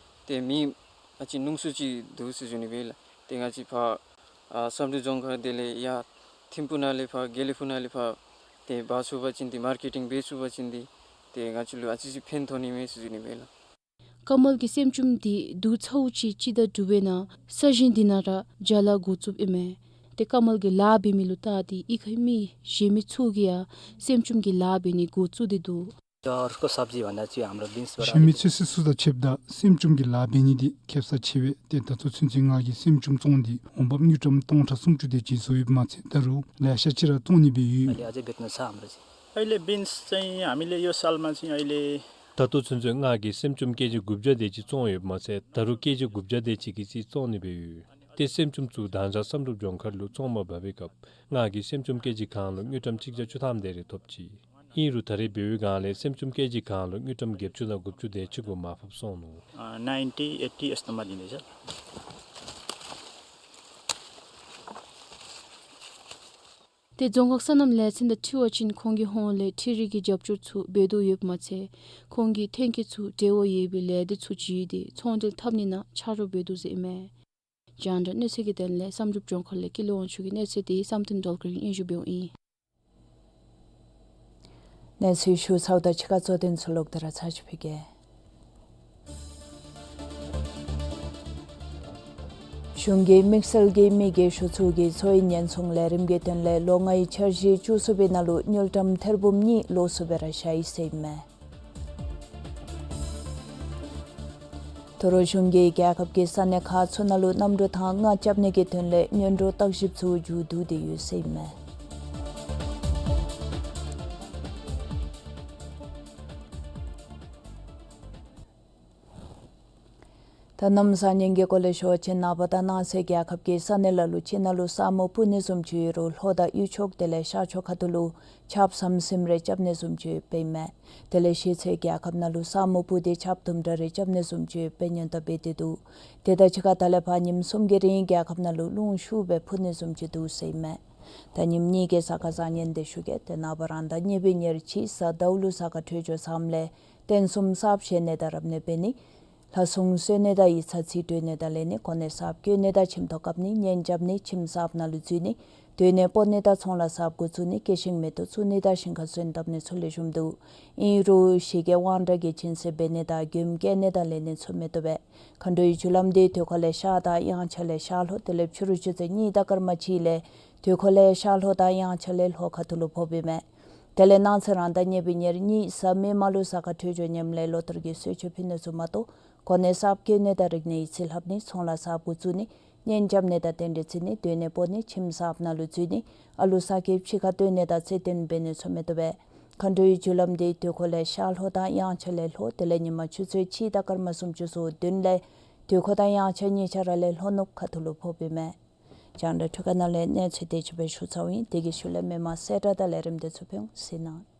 ཏེ་མི་ཨ་ཙི་ཉུང་སུ་ཅིག་འདུག་ཟེར་ཞུ་ནི་སྦེ་ལགས། ཏེ་ང་བཅས་ཕར་ཨ་བསམ་གྲུབ་ལྗོངས་མཁར་དེ་ལས་ཡར་ཐིམ་ཕུག་ནང་ལས་ཕར་དགེ་ལེགས་ཕུག་ནང་ལས་ཕར་ཏེ་འབག་ཚུགས་པ་ཅིན་འདི་མར་ཀེ་ཊིང་འབད་ཚུགས་པ་ཅིན་འདི་ཏེ་ང་བཅས་ལུ་ཨ་ཙི་ཅིག་ཕན་ཐོགས་ནི་མས་ཟེར་ཞུ་ནི་སྦེ་ལགས། ཀ་མལ་གྱི་སེམས་བཅོམ་འདི་བསྡུ་ཚརཝ་ཅིག་སྤྱི་ཟླ་དྲུག་པའི་ནང་ས་ཞིང་འདི་ནང་ར་བྱ་ལཱ་འགོ་བཙུགསཔ་ཨིན་མས། ཏེ་ཀ་མལ་གྱིས་ལཱ་འབད་མི་ལུ་བལྟ་སྟེ་གཡུས་ཁའི་མི་གཞན་མི་ཚུ་གིས་ཡང་སེམས་བཅོམ་གྱི་ལཱ་འབད་ནི་འགོ་བཙུགས་ཏེ་འདུག། तो अर्को सब्जी भन्दा चाहिँ हाम्रो बिन्सबाट གཞན་མི་ཚོད་བསྲེ་ཚུ་དང་ཕྱདཔ་ད་སེམས་བཅོམ་གྱི་ལཱ་འབད་ནི་འདི་ཁེབ་ས་ཆེ་བས། ཏེ་ད་ལྟོ་ཚུན་ཚོད་ང་གིས་སེམས་བཅོམ་བཙོང་སྟེ་འོང་འབབ་དངུལ་ཀྲམ་སྟོང་ཕྲག་སུམ་ཅུ་དེ་ཅིག་བཟོ་ཡོདཔ་མ་ཚད་ད་རུང་ལེ་ཤ་ཅིག་ར་བཙོང་ནི་སྦེ་ཡོད། अहिले अझै बेच्न छ हाम्रो चाहिँ। अहिले बिन्स चाहिँ हामीले यो सालमा चाहिँ अहिले ད་ལྟོ་ཚུན་ཚོད་ང་གིས་སེམས་བཅོམ་ཀེ་ཇི་དགུ་བརྒྱ་དེ་ཅིག་བཙོང་ཡོདཔ་མ་ཚད་ད་རུང་ཀེ་ཇི་དགུ་བརྒྱ་དེ་ཅིག་གི་ཅིག་བཙོང་ནི་སྦེ་ཡོད། ཏེ་སེམས་བཅོམ་ཚུ་དང་ཞག་བསམ་གྲུབ་ལྗོངས་མཁར་ལུ་བཙོང་མར་འབག་པའི་སྐབས་ང་གིས་སེམས་བཅོམ་ཀེ་ཇི་གང་ལུ་དངུལ་ཀྲམ་གཅིག་བརྒྱ་བཅུ་ཐམ་དེ་རེ་ཐོབ་ཅི། ཨིན་རུང་ད་རེས་འབདཝ་སྒང་ལས་སེམས་བཅོམ་ཀེ་ཇི་གང་ལུ་དངུལ་ཀྲམ་བརྒྱད་ཅུ་དང་དགུ་བཅུ་དེ་ཅིག་གུ་མར་ཕབ་སོང་ནུག། नाइन्टी एट्टी यस्तोमा दिँदैछ। ཏེ་རྫོང་ཁག་སོ་ནམ་ལས་ཚན་དང་འཁྲིལ་བ་ཅིན་ཁོང་གི་ཧོངས་ལས་འཕྲུལ་རིག་གི་རྒྱབ་སྐྱོར་ཚུ་འབད་དོ་ཡོདཔ་མ་ཚད་ཁོང་གིས་ཐོན་སྐྱེད་ཚུ་འབྲེལ་བ་ཡོད་པའི་ལས་སྡེ་ཚུ་བརྒྱུད་དེ་ཚོང་འབྲེལ་འཐབ་ནི་ནང་ཆ་རོགས་འབད་དོ་ཟེར་ཨིན་མས། རྒྱང་བསྒྲགས་གནས་ཚུལ་གྱི་དོན་ལས་བསམ་གྲུབ་ལྗོངས་མཁར་ལས་ཀུན་ལེགས་དབང་ཕྱུག་གི་གནས་ཚུལ་འདི་བསམ་གཏན་སྒྲོལ་དཀར་གྱིས་སྙན་ཞུ་འབདཝ་ཨིན། གནས་ཚུལ་ཞུ་ཚརཝ་ད་ཕྱི་ཁ་གཙོ་དོན་ཚུ་ལོག་སྟེ་ར་ཚར་ཅིག་ཕུལ་གེ། གཞུང་གིས་དམིགས་བསལ་གྱི་མི་རྒས་ཤོས་ཚུ་གི་འཚོ་བའི་ཉེན་སྲུང་ལས་རིམ་གྱི་དོན་ལས་ལོ་ལྔའི་འཆར་གཞི་བཅུ་གསུམ་པའི་ནང་ལུ་དངུལ་ཀྲམ་ཐེར་འབུམ་གཉིས་ལོགས་སུ་སྦེ་ར་བཞག་ཡི་ཟེར་ཨིན་མས། ད་རུང་གཞུང་གིས་རྒྱལ་ཁབ་ཀྱི་ས་གནས་ཁག་ཚུ་ནང་ལུ་གནམ་གྲུ་ཐང་ལྔ་རྐྱབ་ནི་གི་དོན་ལས་སྔོན་འགྲོ་བརྟག་ཞིབ་ཚུ་མཇུག་བསྡུ་སྟེ་ཡོད་ཟེར་ཨིན་མས། ད་གནམ་ས་གཉིས་ཀྱི་སྐོར་ལས་ཞུ་བ་ཅིན་ནངས་པ་དང་གནངས་ཚེ་རྒྱལ་ཁབ་ཀྱི་ས་གནས་ལ་ལུ་ཕྱི་ནང་ལུ་ས་སྨུག་སྤུབ་ནི་བཟུམ་ཅིག་ཡོད་རུང་ལྷོ་དང་དབུས་ཕྱོགས་དེ་ལས་ཤར་ཕྱོགས་ཁ་ཐུག་ལུ་ཆརཔ་ཟམ་ཟིམ་རེ་རྐྱབ་ནི་བཟུམ་ཅིག་ཡོདཔ་ཨིན་མས། དེ་ལས་ཤི་ཚེ་རྒྱལ་ཁབ་ནང་ལུ་ས་སྨུག་སྤུབ་སྟེ་ཆརཔ་དུམ་གྲ་རེ་རྐྱབ་ནི་བཟུམ་ཅིག་ཡོདཔ་སྦེ་སྔོན་བརྡ་འབད་དེ་འདུག། དེ་དང་གཅིག་ཁར་ད་ལས་ཕར་ཉིནམ་གསུམ་གྱི་རིང་རྒྱལ་ཁབ་ནང་ལུ་རླུང་ཤུགས་སྦེ་འཕུ་ནི་བཟུམ་ཅིག་འདུག་ཟེར་ཨིན་མས། ད་ཉིནམ་གཉིས་ཀྱི་གཟའ་སྐར་བཟང་ངན་དེ་ཞུ་གེ། ཏེ་ནངས་པ་རང་ཟླ་གཉིས་པའི་ཉེར་གཅིག་གཟའ་ཟླཝ་ལུ་གཟའ་སྐར་འཕྲོད་སྦྱོར་བཟངམ་ལས་རྟེན་གསུམ་གསརཔ་བཞེངས་ནི་དང་རབ་གནས་འབད་ནི། ལྷ་སྲུང་གསོལ་ནི་དང་ཡིག་ཚང་རྩིས་སྤྲོད་ནི་དང་ལེན་ནི། གོ་གནས་གསརཔ་བསྐོ་ནི་དང་ཁྱིམ་ཐོག་བཀབ་ནི། གཉེན་རྐྱབ་ནི། ཁྱིམ་གསརཔ་ནང་ལུ་འཛུལ་ནི། སྡོད་གནས་སྤོ་ནི་དང་ཚོང་ལཱ་གསརཔ་འགོ་བཙུགས་ནི། སྐྱེད་ཤིང་མེ་ཏོག་བཙུགས་ནི་དང་ཞིང་ཁ་སོན་བཏབ་ནི་ཚུ་ལེགས་ཤོམ་འདུག། ཨིན་རུང་ཞི་རྒོལ་དབང་དྲག་གི་སྦྱིན་སྲེག་འབད་ནི་དང་མགྱོནམ་བསྐྱལ་ནི་དང་ལེན་ནི་ཚུ་མི་བཏུབ་པས། མཁའ་འགྲོའི་རྒྱུ་ལམ་འདི་དུས་འཁོར་ལས་ཤར་དང་དབྱངས་འཆར་ལས་ཤར་ལྷོ་དེ་ལས་ཕྱི་རུ་ཆུ་ཚོད་གཉིས་དང་སྐར་མ་གཅིག་ལས་དུས་འཁོར་ལས་ཤར་ལྷོ་དང་དབྱངས་འཆར་ལས་ལྷོ་ཁ་ཐུག་ལུ་ཕོགཔ་ཨིན་མས། དེ་ལས་གནངས་ཚེ་རང་ཟླ་གཉིས་པའི་ཉེར་གཉིས་གཟའ་མིག་དམར་ལུ་གཟའ་སྐར་འཕྲོད་སྦྱོར་ངནམ་ལས་ལོ་ལྟར་གྱི་གསོལ་མཆོད་ཕུལ་ནི་ཚུ་མ་གཏོགས་གོ་གནས་གསརཔ་བསྐོ་ནི་དང་རིག་གནས་ཡིག་རྩིས་ལྷབ་ནི། ཚོང་ལཱ་གསརཔ་འགོ་བཙུགས་ནི། གཉེན་རྐྱབ་ནི་དང་རྟེན་འབྲེལ་བརྩི་ནི། སྡོད་གནས་སྤོ་ནི། ཁྱིམ་གསརཔ་ནང་ལུ་འཛུལ་ནི། ཨ་ལུ་གསར་སྐྱེས་ཕྱི་ཁར་བཏོན་ནི་དང་རྩེད་འགྲན་འབད་ནི་ཚུ་མི་བཏུབ་པས། མཁའ་འགྲོའི་རྒྱུ་ལམ་འདི་དུས་འཁོར་ལས་ཤར་ལྷོ་དང་དབྱངས་འཆར་ལས་ལྷོ་དེ་ལས་ཉིན་མ་ཆུ་ཚོད་གཅིག་དང་སྐར་མ་སུམ་ཅུ་སོ་བདུན་ལས་དུས་འཁོར་དང་དབྱངས་འཆར་གཉིས་ཆ་ར་ལས་ལྷོ་ནུབ་ཁ་ཐུག་ལུ་ཕོགཔ་ཨིན་མས། རྒྱང་བསྒྲགས་འཕྲུལ་ཁང་ནང་ལས་གནས་ཚུལ་དེ་ཅིག་སྦེ་ཞུ་ཚརཝ་ཨིན། དེ་གི་ཤུལ་ལས་མི་མང་གསལ་བསྒྲགས་དང་ལས་རིམ་དེ་ཚུ་ཕུལ་འོང་། གཟིགས་གནང་།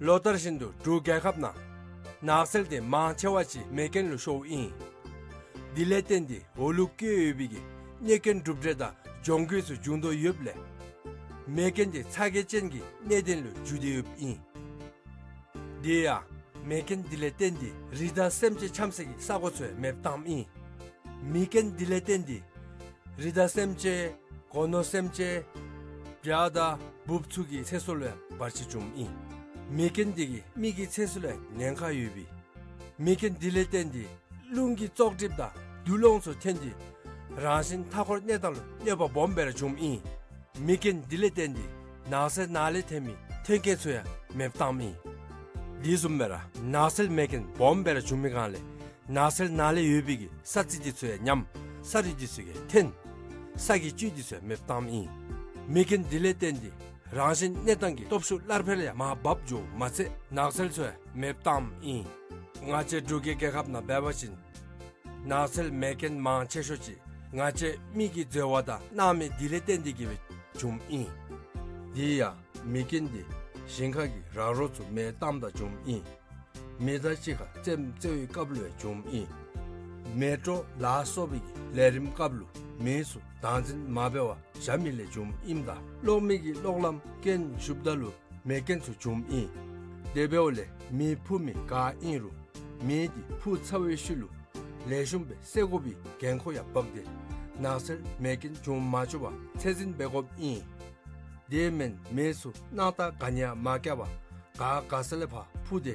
ལོ་ལྟར་བཞིན་དུ་འབྲུག་རྒྱལ་ཁབ་ནང་ནགས་ཚལ་དེ་མང་ཆེ་བ་ཅིག་མེ་རྐྱེན་ལུ་ཤོརཝ་ཨིན། དེ་ལས་བརྟེན་ཏེ་འོག་ལུ་བཀོད་ཡོད་པའི་གི་གནོད་རྐྱེན་གྲུབ་འབྲས་དང་གྱོང་གུད་ཚུ་འབྱུང་དོ་ཡོདཔ་ལས་མེ་རྐྱེན་དེ་ཚ་གྱང་ཅན་གྱི་གནད་དོན་ལུ་འགྱུར་ཏེ་ཡོདཔ་ཨིན། དེ་ཡང་མེ་རྐྱེན་དེ་ལས་བརྟེན་ཏེ་རི་དྭགས་སེམས་ཅན་འཁྱམ་སའི་གི་ས་གོ་ཚུ་ཡང་མེདཔ་བཏངམ་ཨིན། མེ་རྐྱེན་དེ་ལས་བརྟེན་ཏེ་རི་དྭགས་སེམས་ཅན་སྒོ་ནོར་སེམས་ཅན་བྱ་དང་འབུཔ་ཚུ་གི་ཚེ་སྲོག་ལུ་ཡང་བར་ཆད་བྱུངམ་ཨིན། མེ་རྐྱེན་དེ་གིས་མི་གི་ཚེ་སྲོག་ལུ་ཡང་ཉེན་ཁ་ཡོད་པས། མེ་རྐྱེན་དེ་ལས་བརྟེན་ཏེ་རླུང་གི་བཙོག་གྲིབ་དང་དུག་རླངས་ཚུ་ཐོན་ཏེ་རང་བཞིན་མཐའ་འཁོར་གནས་སྟངས་ལུ་གནོད་པ་སྦོམ་སྦེ་ར་བྱུངམ་ཨིན། མེ་རྐྱེན་དེ་ལས་བརྟེན་ཏེ་ནགས་ཚལ་ནང་ལས་ཐོན་མི་ཐོན་སྐྱེད་ཚུ་ཡང་མེདཔ་བཏངམ་ཨིན། དེ་བཟུམ་སྦེ་ར་ནགས་ཚལ་མེ་རྐྱེན་སྦོམ་སྦེ་ར་བྱུང་མི་སྒང་ལས་ནགས་ཚལ་ནང་ལས་ཡོད་པའི་གི་ས་རྩི་དེ་ཚུ་ཡང་ཉམས། ས་རུད་དེ་ཚུ་ཡང་ཐོན། ས་གི་བཅུད་དེ་ཚུ་ཡང་མེདཔ་བཏངམ་ཨིན། མེ་རྐྱེན་དེ་ལས་བརྟེན་ཏེ་རང་བཞིན་གནས་སྟངས་ཀྱི་སྟོབས་ཤུགས་སླར་འཕེལ་ཡང་མར་བབས་འགྱོཝ་མ་ཚད་ནགས་ཚལ་ཚུ་ཡང་མེདཔ་བཏངམ་ཨིན། ང་བཅས་འབྲུག་གི་རྒྱལ་ཁབ་ནང་འབད་བ་ཅིན་ནགས་ཚལ་མེ་རྐྱེན་མང་ཆེ་ཤོས་ཅིག་ང་བཅས་མི་གི་འཛོལ་བ་དང་སྣང་མེད་དེ་ལས་བརྟེན་ཏེ་གིས་སྦེ་བྱུངམ་ཨིན། དེ་ཡང་མེ་རྐྱེན་དེ་ཞིང་ཁ་གི་ར་རོ་ཚུ་མེ་བཏངམ་ད་བྱུངམ་ཨིན། མི་དང་གཅིག་ཁར་རྩེདམོ་རྩེ་བའི་སྐབས་ལུ་ཡང་བྱུངམ་ཨིན། མེ་སྤྲོ་ལ་སོགས་པའི་ལས་རིམ་སྐབས་ལུ་མི་ཚུ་བདག་འཛིན་མ་འབད་བར་བཞག་མི་ལས་བྱུངམ་ཨིནམ་ད་གློག་མེ་གི་གློག་ལམ་རྐྱེན་ཞུགསཔ་ད་ལུ་མེ་རྐྱེན་ཚུ་བྱུངམ་ཨིན། དེ་འབདཝ་ལས་མེ་འཕུ་མི་ག་ཨིན་རུང་མེ་དེ་འཕུ་ཚར་བའི་ཤུལ་ལུ་ལེགས་ཤོམ་སྦེ་བསད་དགོ་པའི་འགན་ཁུར་ཡང་འབག་སྟེ་ནགས་ཚལ་མེ་རྐྱེན་འབྱུང་མ་བཅུག་པར་ཚད་འཛིན་འབད་དགོཔ་ཨིན། དེ་མེན་མེ་ཚུ་གནམ་ལྟར་ག་ནི་ཡང་མ་བཀལ་བར་ག་ག་ས་ལས་ཕར་འཕུ་སྟེ་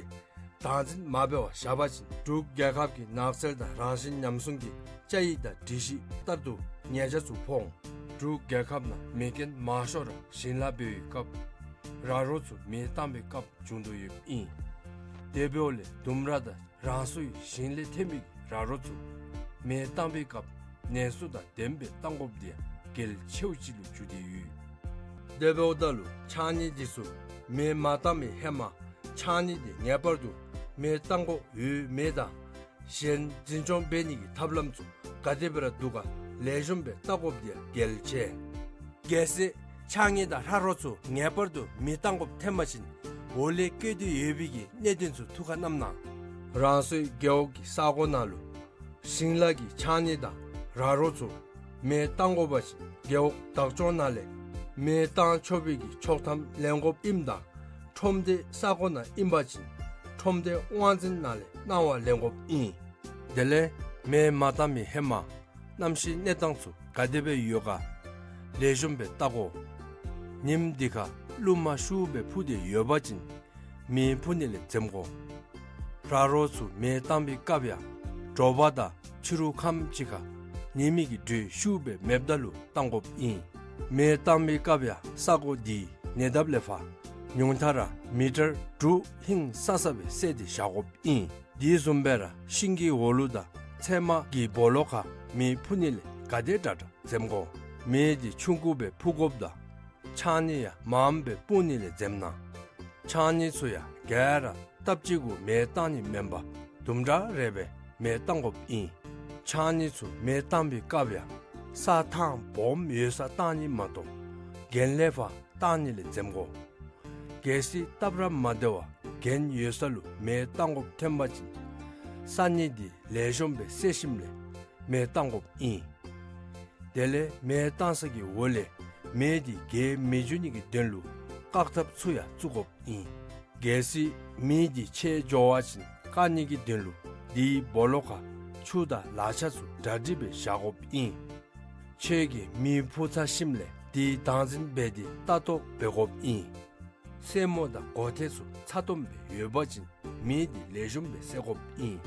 བདག་འཛིན་མ་འབད་བར་བཞག་པ་ཅིན་འབྲུག་རྒྱལ་ཁབ་ཀྱི་ནགས་ཚལ་དང་རང་བཞིན་ཉམས་སྲུང་གི་བཅའ་ཡིག་དང་སྒྲིག་གཞི་ལྟར་དུ་ཉེས་ཆད་ཚུ་ཕོག་འོང་། འབྲུག་རྒྱལ་ཁབ་ནང་མེ་རྐྱེན་མང་ཤོས་ར་ཞིང་ལཱ་འབད་བའི་སྐབས་ར་རོ་ཚུ་མེ་བཏང་བའི་སྐབས་བྱུང་དོ་ཡོདཔ་ཨིན། དེ་འབདཝ་ལས་ལྡུམ་ར་དང་རང་སོའི་ཞིང་ལས་ཐོན་མི་ར་རོ་ཚུ་མེ་བཏང་བའི་སྐབས་ནན་སུ་དང་ལྡནམ་སྦེ་བཏང་དགོཔ་དེ་ཡང་གལ་ཆེཝ་ཅིག་ལུ་གྱུར་ཏེ་ཡོད། དེ་འབདཝ་ད་ལུ་ཕྱགས་སྙིགས་དེ་ཚུ་མེ་མ་བཏང་བའི་ཧེ་མ་ཕྱགས་སྙིགས་དེ་ངེས་པར་དུ་མེ་བཏང་དགོཔ་ཡོད་མེད་དང་ གཞན་འཛིན་སྐྱོང་འབད་ནི་གི་ཐབས་ལམ་ཚུ་ག་དེ་སྦེ་ར་འདུག་ག་ལེགས་ཤོམ་སྦེ་བལྟ་དགོཔ་འདི་ཡང་གལ་ཆེ། གལ་སྲིད་ཕྱགས་སྙིགས་དང་ལྷ་རོ་ཚུ་ངེས་པར་དུ་མེ་བཏང་དགོཔ་ཐོན་པ་ཅིན་འོག་ལས་བཀོད་དེ་ཡོད་པའི་གི་གནད་དོན་ཚུ་ཐུགས་ཁར་བསྣམས་གནང་། རང་སོའི་རྒེད་འོག་གི་ས་གོ་ནང་ལུ་ཞིང་ལཱ་གི་ཕྱགས་སྙིགས་དང་ར་རོ་ཚུ་མེ་བཏང་དགོ་པ་ཅིན་རྒེད་འོག་བདག་སྐྱོང་ནང་ལས་མེ་བཏང་ཆོག་པའི་གི་ཆོག་ཐམ་ལེན་དགོཔ་ཨིནམ་ད་ཁྲོམ་སྡེ་ས་གོ་ནང་ཨིན་པ་ཅིན་ཁྲོམ་སྡེ་དབང་འཛིན་ནང་ལས་གནང་བ་ལེན་དགོཔ་ཨིན། དེ་ལས་མེ་མ་བཏང་མི་ཧེ་མ་གནམ་གཤིས་གནས་སྟངས་ཚུ་ག་དེ་སྦེ་ཡོད་ག་ལེགས་ཤོམ་སྦེ་བལྟ་དགོ། ཉིམ་འདི་ཁར་རླུང་མ་ཤུགས་སྦེ་འཕུ་སྟེ་ཡོད་པ་ཅིན་མེ་འཕུ་ནི་ལས་འཛེམ་དགོ། ར་རོ་ཚུ་མེ་བཏང་པའི་སྐབས་ཡང་དྲོ་པ་དང་ཕྱི་རུ་ཁམས་ཅིག་ཁར་ཉི་མའི་གི་འགྲོས་ཤུགས་སྦེ་མེདཔ་ད་ལུ་བཏང་དགོཔ་ཨིན། མེ་བཏང་པའི་སྐབས་ཡང་ས་གོ་འདི་ཉེ་འདབས་ལས་ཕར་ཉུང་མཐའ་ར་མི་ཊར་དྲུག་ཧིང་སང་ས་སྦེ་བསལ་ཏེ་བཞག་དགོཔ་ཨིན། དེ་བཟུམ་སྦེ་ར་ཤིང་གི་འོག་ལུ་དང་ཚལ་མ་གི་སྦོ་ལོགས་ཁར་མེ་འཕུ་ནི་ལས་ག་དེ་དྲག་དྲག་འཛེམ་དགོ། མེ་འདི་ཆུང་ཀུ་སྦེ་འཕུ་དགོཔ་དང་ཕྱགས་སྙིགས་ཡང་མངམ་སྦེ་སྤུངས་ནི་ལས་འཛེམ་གནང་། ཕྱགས་སྙིགས་ཚུ་ཡང་ག་ར་སྟབས་གཅིག་གུ་མེ་བཏང་ནི་མེན་པར་དུམ་གྲ་རེ་སྦེ་མེ་བཏང་དགོཔ་ཨིན། ཕྱགས་སྙིགས་ཚུ་མེ་བཏང་པའི་སྐབས་ཡང་ས་ཐང་སྦོམ་ཡོད་སར་བཏང་ནི་མ་གཏོགས་གྱེན་ལས་ཕར་བཏང་ནི་ལས་འཛེམ་དགོ། གལ་སྲིད་སྟབས་ར་མ་བདེ་བར་གྱེན་ཡོད་ས་ལུ་མེ་བཏང་དགོཔ་ཐོན་པ་ཅིན་ས་སྙིགས་འདི་ལེགས་ཤོམ་སྦེ་བསལ་ཞིནམ་ལས་མེ་བཏང་དགོཔ་ཨིན། དེ་ལས་མེ་བཏང་ས་གི་འོག་ལས་མེ་འདི་རྒྱས་མི་འགྱོ་ནི་གི་དོན་ལུ་བཀག་ཐབས་ཚུ་ཡང་བཙུགས་དགོཔ་ཨིན། གལ་སྲིད་མེ་འདི་ཆད་འགྱོ་བ་ཅིན་བཀག་ནི་གི་དོན་ལུ་དེའི་སྦོ་ལོགས་ཁར་ཆུ་དང་ལག་ཆ་ཚུ་གྲ་སྒྲིག་སྦེ་བཞག་དགོཔ་ཨིན། ཁྱོད་ཀྱིས་མེ་འཕུ་ཚར་ཞིནམ་ལས་དེ་བདག་འཛིན་འབད་དེ་ལྟ་རྟོག་འབད་དགོཔ་ཨིན། སེན་མོ་དང་མགོ་ཐད་ཚུ་ཚ་ཏོམ་སྦེ་ཡོད་པ་ཅིན་མེ་འདི་ལེགས་ཤོམ་སྦེ་བསད་དགོཔ་ཨིན།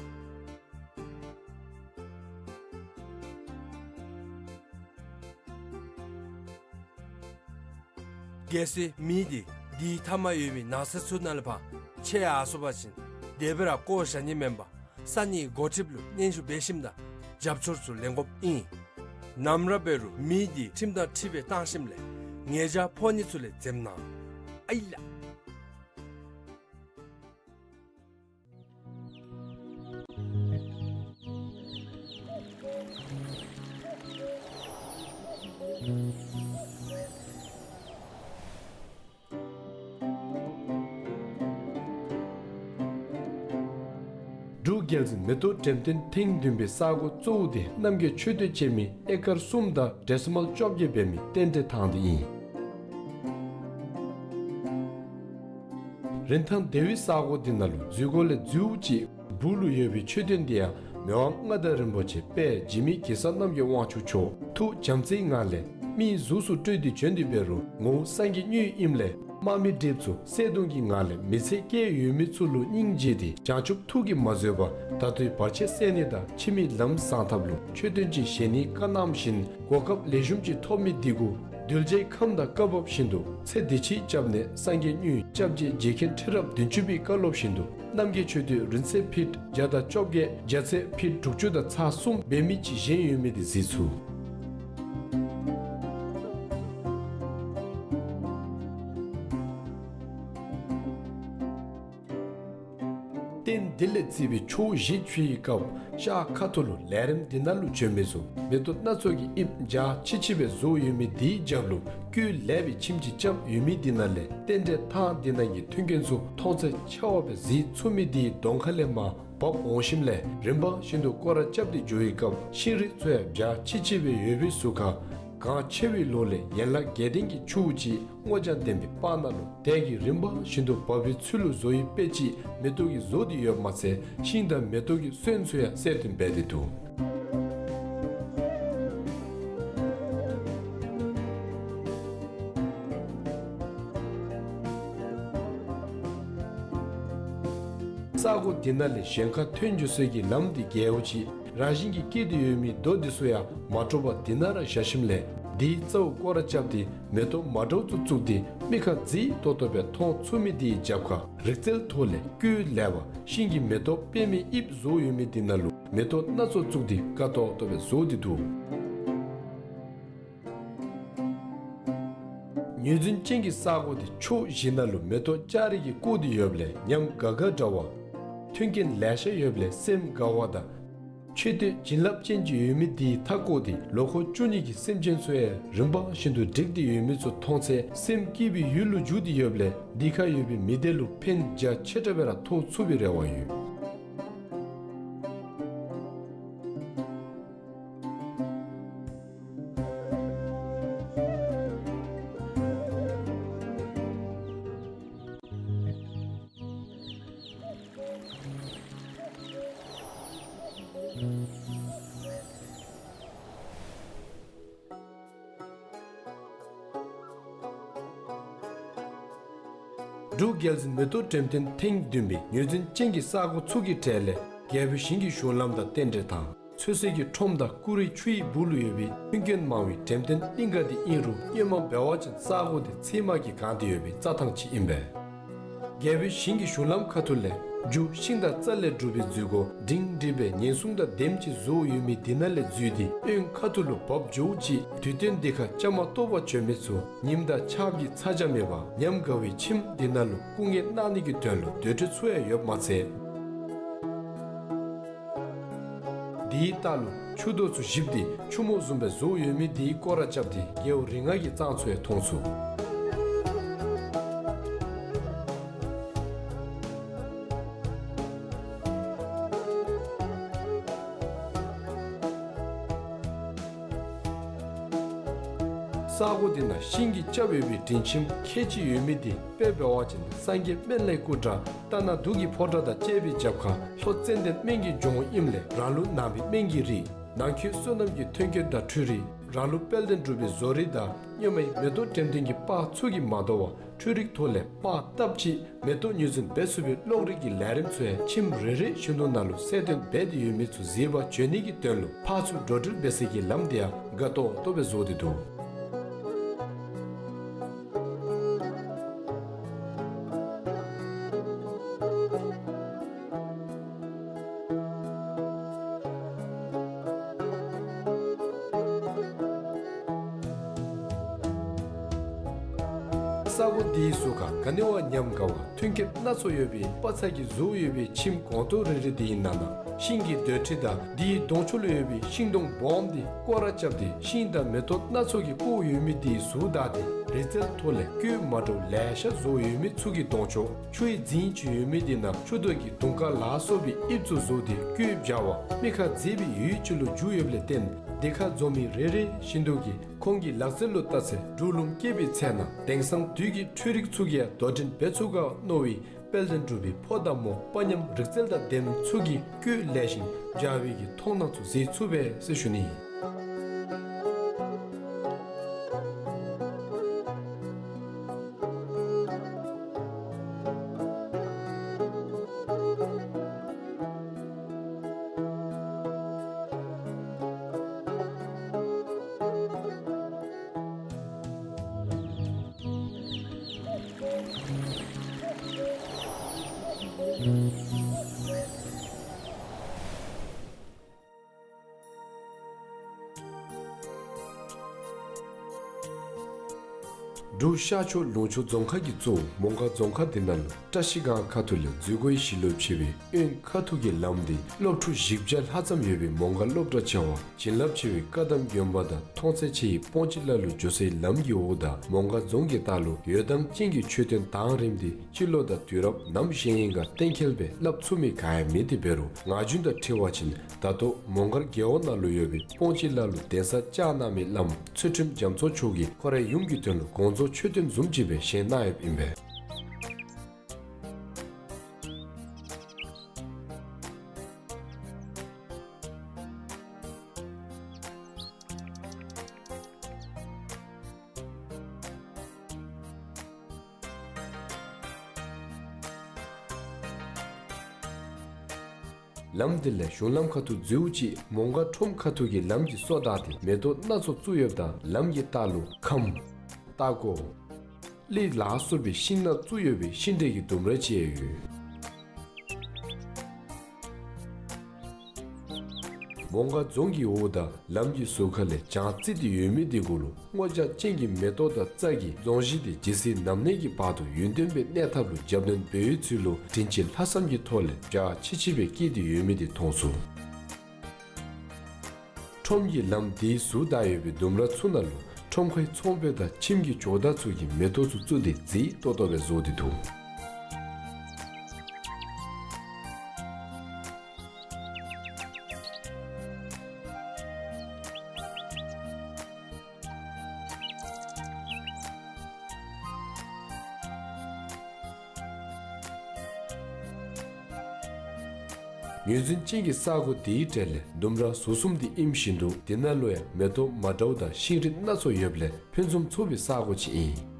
གལ་སྲིད་མེ་འདི་དེའི་མཐའ་མར་ཡོད་པའི་ནགས་ཚལ་ཚུ་ནང་ལས་ཕར་ཆད་ཡར་སོང་པ་ཅིན་དེ་སྦེ་ར་བཀོ་བཞག་ནི་མེན་པར་ས་གནས་འགོ་ཁྲིདཔ་ལུ་སྙན་ཞུ་འབད་ཞིནམ་ད་རྒྱབ་སྐྱོར་ཚུ་ལེན་དགོཔ་ཨིན། ནམ་ར་འབད་རུང་མེ་འདི་ཁྲིམས་དང་འཁྲིལ་བའི་བཏང་ཞིནམ་ལས་ཉེས་བྱ་ཕོག་ནི་ཚུ་ལས་འཛེམ་གནང་། ཨའི་ལགས། འབྲུག་རྒྱལ་འཛིན་མེ་ཏོག་འགྲེམས་སྟོན་ཐེངས་བདུན་པའི་ས་གོ་གཙོ་བོ་དེ་རྣམ་རྒྱལ་མཆོད་རྟེན་ཅན་མའི་ཨེ་ཀར་གསུམ་དང་ཌེ་སི་མལ་བཅོ་བརྒྱད་འབད་མི་རྟེན་འབྲེལ་ཐང་དེ་ཨིན། རིན་ཐང་དེ་བའི་ས་གོ་དེ་ནང་ལུ་འཛུལ་སྒོ་ལས་འཛུལཝ་ཅིག་སྦུག་ལུ་ཡོད་པའི་མཆོད་རྟེན་དེ་ཡང་མི་དབང་མངའ་བདག་རིན་པོ་ཆེ་དཔལ་འཇིགས་མེད་གེ་སར་རྣམ་རྒྱལ་དབང་ཕྱུག་མཆོག་ཐུགས་བྱམས་བརྩེའི་ངང་ལས་མིའི་གཟུགས་སུ་སྤྲུལ་ཏེ་བྱོན་ཏེ་འབད་རུང་ངོ་བོ་སངས་རྒྱས་དངོས་ཨིནམ་ལས་དམག་མི་གྲིབ་ཚུ་བསད་གཏོང་གི་ངང་ལས་མི་ཚེ་བསྐྱལ་ཡོད་མི་ཚུ་ལུ་སྙིང་རྗེ་སྟེ་བྱང་ཆུབ་ཐུགས་ཀྱིས་མ་བཟོད་པར་ད་ལྟོའི་བར་ཆད་སེལ་ནི་དང་ཕྱི་མའི་ལམ་བཟང་ཐབས་ལུ་མཆོད་རྟེན་ཅིག་བཞེངས་ནིའི་བཀའ་གནངམ་བཞིན་གོ་སྐབས་ལེགས་ཤོམ་ཅིག་ཐོབ་མི་འདི་གུ་གདུལ་བྱའི་ཁམས་དང་བཀའ་བབས་བཞིན་དུ་ཚེ་འདི་ཕྱིའི་སྐྱབས་གནས་སངས་རྒྱས་དངོས་སྐྱབས་རྗེ་རྗེ་མཁན་ཁྲི་རབས་བདུན་ཅུ་པའི་བཀའ་སློབ་བཞིན་དུ་རྣམ་རྒྱལ་མཆོད་རྟེན་རིང་ཚད་ཕིཊ་བརྒྱ་དང་བཅོ་བརྒྱད་རྒྱ་ཚད་ཕིཊ་དྲུག་ཅུ་དང་ཚག་གསུམ་འབད་མི་ཅིག་བཞེངས་ཡོད་མི་དེ་གཟིགས་ཚུགས། རྟེན་འདི་ལས་བརྩིས་པའི་ཕྱོགས་བཞི་ཕྱེ་བའི་སྐབས་ཤར་ཁ་ཐུག་ལུ་ལས་རིམ་འདི་ནང་ལུ་བྱོན་མི་ཚུ་མེ་ཏོག་སྣ་ཚོགས་ཀྱི་དབྱིབས་འཇའ་ཆི་ཆི་སྦེ་བཟོ་ཡོད་མི་དེའི་རྒྱབ་ལུ་བཀོད་ལེགས་པའི་ཁྱིམ་ཅིག་རྐྱབ་ཡོད་མི་དེ་ནང་ལས་རྟེན་འབྲེལ་ཐང་དེ་ནང་གི་མཐུན་རྐྱེན་ཚུ་མཐོང་ཚད་ཆེ་བ་སྦེ་གཟིགས་ཚུགས་མི་དེའི་གདོང་ཁ་ལས་མར་བབས་འོང་ཞིནམ་ལས་རིམ་པ་བཞིན་དུ་སྐོར་ར་རྐྱབ་སྟེ་འགྱོ་བའི་སྐབས་ཤིང་རིགས་ཚུ་ཡང་འཇའ་ཆི་ཆི་སྦེ་ཡོད་པའི་ཟུར་ཁར་གངས་ཆེ་བའི་ལོགས་ལས་ཡན་ལག་བརྒྱད་ལྡན་གྱི་ཆུ་བོ་ཅིག་སྔོ་ལྗང་ལྡན་པའི་སྤང་ནང་ལུ་དལ་གྱིས་རིམ་པ་བཞིན་དུ་འབབ་པའི་ཚུལ་ལུ་བཟོ་བའི་དཔེ་ཅིག་མེ་ཏོག་གིས་བཟོ་སྟེ་ཡོདཔ་མ་ཚད་ཤིང་དང་མེ་ཏོག་གི་སོན་ཚུ་ཡང་གསལ་སྟོན་འབད་དེ་འདུག། ས་གོ་དེ་ནང་ལས་གཞན་ཁར་ཐོན་འགྱོ་སའི་གི་ལམ་འདི་རྒྱལཝ་ཅིག་རང་བཞིན་གྱིས་སྐྱེས་ཏེ་ཡོད་མི་རྡོ་འདི་ཚུ་ཡང་མ་དཀྲོགས་པར་དེ་ནང་ར་བཞག་ཞིནམ་ལས་དེའི་རྩ་བོ་སྐོར་ར་རྐྱབ་སྟེ་མེ་ཏོག་མ་འདྲཝ་ཚུ་བཙུགས་ཏེ་མིག་ཁར་མཛེས་ཏོག་ཏོ་སྦེ་མཐོང་ཚུགས་མི་དེའི་རྒྱབ་ཁར་རིག་རྩལ་ཐོག་ལས་བཀོད་ལེགས་པ་ཤིང་གི་མེ་ཏོག་པདྨའི་དབྱིབས་བཟོ་ཡོད་མི་དེ་ནང་ལུ་མེ་ཏོག་སྣ་ཚོགས་བཙུགས་ཏེ་དགའ་ཏོག་ཏོ་སྦེ་བཟོ་སྟེ་འདུག། ངོས་འཛིན་ཅན་གྱི་ས་གོ་དེ་ཕྱོགས་བཞི་ནང་ལུ་མེ་ཏོག་ལྕགས་རི་གིས་བསྐོར་ཏེ་ཡོདཔ་ལས་ཉམས་དགའ་དགའ་འདྲ་བ། མཐུན་རྐྱེན་ལེ་ཤ་ཡོདཔ་ལས་སེམས་དགའ་བ་དང་། མཆོད་རྟེན་བྱིན་རླབས་ཅན་ཅིག་ཡོད་མི་དེའི་མཐའ་བསྐོར་ཏེ་ལོ་འཁོར་བཅུ་གཉིས་ཀྱི་སེམས་ཅན་ཚུ་ཡང་རིམ་པ་བཞིན་དུ་བསྒྲིགས་ཏེ་ཡོད་མི་ཚུ་མཐོང་ཚེ་སེམས་སྐྱིད་པའི་ཡུལ་ལུ་འགྱུར་ཏེ་ཡོདཔ་ལས་འདི་ཁར་ཡོད་པའི་མི་སྡེ་ལུ་ཕན་རྒྱ་ཆེ་དྲགས་སྦེ་ར་ཐོགས་ཚུགས་པའི་རེ་བ་ཡོད། འབྲུག་རྒྱལ་འཛིན་མེ་ཏོག་འགྲེམས་སྟོན་ཐེངས་བདུན་པའི་ངོས་འཛིན་ཅན་གྱི་ས་གོ་ཚུ་གི་གྲས་ལས་རྒྱལ་པོའི་ཞིང་གི་གཞུང་ལམ་དང་རྟེན་འབྲེལ་དང་། ཚོད་བསྲེ་གི་ཁྲོམ་དང་ཀུ་རེ་ཆུའི་སྦུག་ལུ་ཡོད་པའི་མཐུན་རྐྱེན་མང་བའི་འགྲེམས་སྟོན་གླིང་ག་འདི་ཨིན་རུང་སྔོན་མ་འབད་བ་ཅིན་ས་གོ་འདི་ཚལ་མ་གིས་གང་སྟེ་ཡོད་པའི་རྩྭ་ཐང་ཅིག་ཨིན་པས། རྒྱལ་པོའི་ཞིང་གི་གཞུང་ལམ་ཁ་ཐུག་ལས་རྒྱུ་ཤིང་དང་རྩྭ་ལས་གྲུབ་པའི་འཛུལ་སྒོ་འབྲིང་འབྲིང་སྦེ་ཉེན་སྲུང་དང་ལྡནམ་ཅིག་བཟོ་ཡོད་མི་འདི་ནང་ལས་འཛུལ་ཏེ་དབོན་ཁ་ཐུག་ལུ་བབས་འགྱོཝ་ཅིག་དུས་སྟོན་འདི་ཁར་བཅའ་མར་གཏོགས་པར་བྱོན་མི་ཚུ་ཉིམ་དང་ཆརཔ་གི་ཚ་གྱང་མེད་པར་ཉམས་དགའ་བའི་ཁྱིམ་འདི་ནང་ལུ་སྐུ་ངལ་གནང་ནི་གི་དོན་ལུ་སྡོད་ཁྲི་ཚུ་ཡང་ཡོདཔ་མ་ཚད། དེའི་ལྟག་ལུ་ཆུ་རྡོ་ཚུ་བཞིབས་ཏེ་ཆུ་མོ་བཟུམ་སྦེ་བཟོ་ཡོད་མི་དེའི་སྐོར་ར་རྐྱབ་སྟེ་རྒྱལ་པོ་རིགས་ལྔ་གི་གཙང་ཚུ་ཡང་མཐོང་ཚུགས། ས་གོ་འདི་ནང་ཤིང་གིས་རྐྱབ་ཡོད་པའི་མགྲིན་ཁྱིམ་ཁལ་གཅིག་ཡོད་མི་དེ་དཔེ་འབད་བ་ཅིན་སངས་རྒྱས་སྨན་བླའི་སྐུ་འདྲ་རྟ་ནག་གདུགས་ཀྱི་ཕོ་བྲང་དང་བཅས་པའི་རྒྱབ་ཁར་ལྷོ་ཙན་དན་སྨན་གྱི་ལྗོངས་ཨིནམ་ལས་རང་ལུགས་ནང་པའི་སྨན་གྱི་རིགས་ནང་ཁུལ་སོ་ནམ་གྱི་ཐོན་སྐྱེད་དང་འཕྲུལ་རིག་རང་ལུགས་དཔལ་ལྡན་འབྲུག་པའི་བཟོ་རིག་དང་སྔོན་མའི་མེ་ཏོག་འགྲེམས་སྟོན་གྱི་པར་ཚུ་གིས་མ་དོ་བར་འཕྲུལ་རིག་ཐོག་ལས་པར་བཏབ་ཅིག་མེ་ཏོག་ངོས་འཛིན་འབད་ཚུགས་པའི་གློག་རིག་གི་ལས་རིམ་ཚུ་ཡང་ཁྱིམ་རེ་རེ་བཞིན་དུ་ནང་ལུ་གསལ་སྟོན་འབད་དེ་ཡོད་མི་ཚུ་གཟིགས་པར་བྱོན་ནི་གི་དོན་ལུ་ཕར་ཚུར་འགྲོ་འགྲུལ་འབད་སའི་གི་ལམ་དེ་ཡང་དགའ་ཏོག་ཏོ་སྦེ་བཟོ་སྟེ་འདུག། ས་གོ་འདིའི་ཟུར་ཁར་ག་ནི་བ་ཉམས་དགའ་བ་ཐོན་སྐྱེད་སྣ་ཚོགས་ཡོད་པའི་པ་ཚྭ་གིས་བཟོ་ཡོད་པའི་ཁྱིམ་གོང་ཏོག་རེ་རེ་དེའི་ནང་ན་ཤིང་གི་སྡོད་ཁྲི་དང་དེའི་གདོང་ཕྱོགས་ལུ་ཡོད་པའི་ཤིང་སྡོང་སྦོམ་དེ་སྐོར་ར་རྐྱབ་སྟེ་ཤིང་དང་མེ་ཏོག་སྣ་ཚོགས་ཀྱིས་བསྐོར་ཡོད་མི་དེའི་ཟུར་བདའ་སྟེ་རི་རྩལ་ཐོག་ལས་བཀོད་མ་འདྲཝ་ལེ་ཤ་བཟོ་ཡོད་མི་ཚུ་གི་གདོང་ཕྱོགས་ཆུའི་རྫིང་ཅིག་ཡོད་མི་དེ་ནང་ཆུ་རྡོ་གི་དུང་དཀར་ལ་སོགས་པའི་དབྱིབས་ཚུ་བཟོ་སྟེ་བཀོད་སྦྱར་བ་མི་ཁར་མཛེས་པའི་ཡུལ་ཅིག་ལུ་འགྱུར་ཡོདཔ་ལས་བརྟེན་དེ་ཁར་འཛོམས་མི་རེ་རེ་བཞིན་དུ་གིས་ཁོང་གི་ལག་རྩལ་ལུ་བལྟ་ཚེ་འབྲུག་ལུང་སྐྱེས་པའི་ཚལ་ནང་དེང་སང་དུས་ཀྱི་འཕྲུལ་རིག་ཚུ་གིས་ཡང་དོ་འགྲན་འབད་ཚུགས་ག་མནོ་བའི་དཔལ་ལྡན་འབྲུག་པའི་ཕོ་དང་མོ་དཔའ་ཉམས་རིག་རྩལ་དང་ལྡནམ་ཚུ་གིས་བཀོད་ལེགས་ཤིང་སྦྱར་བའི་གི་མཐོང་སྣང་ཚུ་གཟིགས་ཚུགས་པས་ཟེར་ཞུ་ནི་ཨིན། འབྲུག་ཤར་ཕྱོགས་ལུང་ཕྱོགས་རྫོང་ཁག་གི་གཙོ་བོ་མོང་སྒར་རྫོང་ཁག་འདི་ནང་ལུ་བཀྲ་ཤིས་སྒང་ཁ་ཐུག་ལས་འཛུལ་སྒོའི་ཞི་ལུ་ཕྱེ་བའི་དབོན་ཁ་ཐུག་གི་ལམ་འདི་སློབ་ཕྲུག་བཞི་བརྒྱ་ལྷག་ཙམ་ཡོད་པའི་མོང་སྒར་སློབ་གྲྭ་བྱ་བ་བྱིན་རླབས་ཆེ་བའི་བཀའ་གདམས་དགོན་པ་དང་མཐོང་ཚད་ཆེ་བའི་སྤོང་སྤྱིར་བླ་ལུ་འགྱོ་སའི་ལམ་གྱི་འོག་དང་མོང་སྒར་རྫོང་གི་ལྟག་ལུ་འོད་མདངས་ཅན་གྱི་མཆོད་རྟེན་དང་རིམ་འདི་སྤྱི་ལོ་དང་དུས་རབས་ནམ་བཞེངས་ཡི་ག་གཏན་འཁེལ་སྦེ་སླབ་ཚུགས་མི་ག་ཡང་མེད་དེ་འབད་རུང་ངག་རྒྱུན་དང་འཁྲིལ་བ་ཅིན་ད་ལྟོ་མོང་སྒར་རྒེད་འོག་ནང་ལུ་ཡོད་པའི་སྤོང་སྤྱིར་བླ་ལུ་གདན་ས་བཅགས་གནང་མི་བླམ་ཚུལ་ཁྲིམས་རྒྱ་མཚོ་མཆོག་གིས་ཁོ་རའི་ཡུམ་གྱི་དོན་ལུ་དགོངས་རྫོགས་མཆོད་རྟེན་བཟུམ་ཅིག་སྦེ་བཞེངས་གནང་ཡོདཔ་ཨིན་པས། ལམ་འདི་ལས་གཞུང་ལམ་ཁ་ཐུག་འཛུལཝ་ཅིག་མོང་སྒར་ཁྲོམ་ཁ་ཐུག་གི་ལམ་གྱི་སོ་བདའ་སྟེ་མེ་ཏོག་སྣ་ཚོགས་བཙུགས་ཡོདཔ་དང་ལམ་གྱི་ལྟག་ལུ་ཁམས་རྟ་མགོ་གླི་ལ་སོགས་པའི་ཤིང་ནགས་བཙུགས་ཡོད་པའི་ཤིང་འབྲས་ཀྱི་ལྡུམ་ར་ཅིག་ཡང་ཡོད། མོང་སྒར་རྫོང་གི་འོག་དང་ལམ་གྱི་ཟུར་ཁ་ལས་བྱང་རྩིས་ཏེ་ཡོད་མི་དེ་གུ་ལུ་སྔོ་ལྗང་ཅན་གྱི་མེ་ཏོག་དང་རྩྭ་གིས་རྫོང་གཞི་དེ་ཇི་སྲིད་ནམ་གནས་ཀྱི་བར་དུ་ཡུན་བརྟན་པའི་གནས་ཐབས་ལུ་རྒྱབ་སྣོན་འབད་བའི་ཚུལ་ལུ་དྲིན་ཅན་ལྷག་བསམ་གྱི་ཐོག་ལས་བྱ་ཆི་ཆི་སྦེ་བསྐྱལ་ཏེ་ཡོད་མི་དེ་མཐོང་ཚུགས། ཁྲོམ་གྱི་ལམ་དེའི་ཟུར་བདའ་ཡོད་པའི་ལྡུམ་ར་ཚུ་ནང་ལུ་ཁྲོམ་ཁའི་ཚོང་དཔོན་དང་ཁྱིམ་གྱི་ཇོ་བདག་ཚུ་གིས་མེ་ཏོག་ཚུ་བཙུགས་ཏེ་མཛེས་ཏོག་ཏོ་སྦེ་བཟོ་སྟེ་འདུག། ངོས་འཛིན་ཅན་གྱི་ས་གོ་དེའི་གྲས་ལས་ལྡུམ་ར་ཟུར་གསུམ་དེ་ཨིནམ་བཞིན་དུ་དེ་ནང་ལུ་ཡང་མེ་ཏོག་མ་འདྲཝ་དང་ཤིང་རིགས་སྣ་ཚོགས་ཡོདཔ་ལས་ཕུན་སུམ་ཚོགས་པའི་ས་གོ་ཅིག་ཨིན།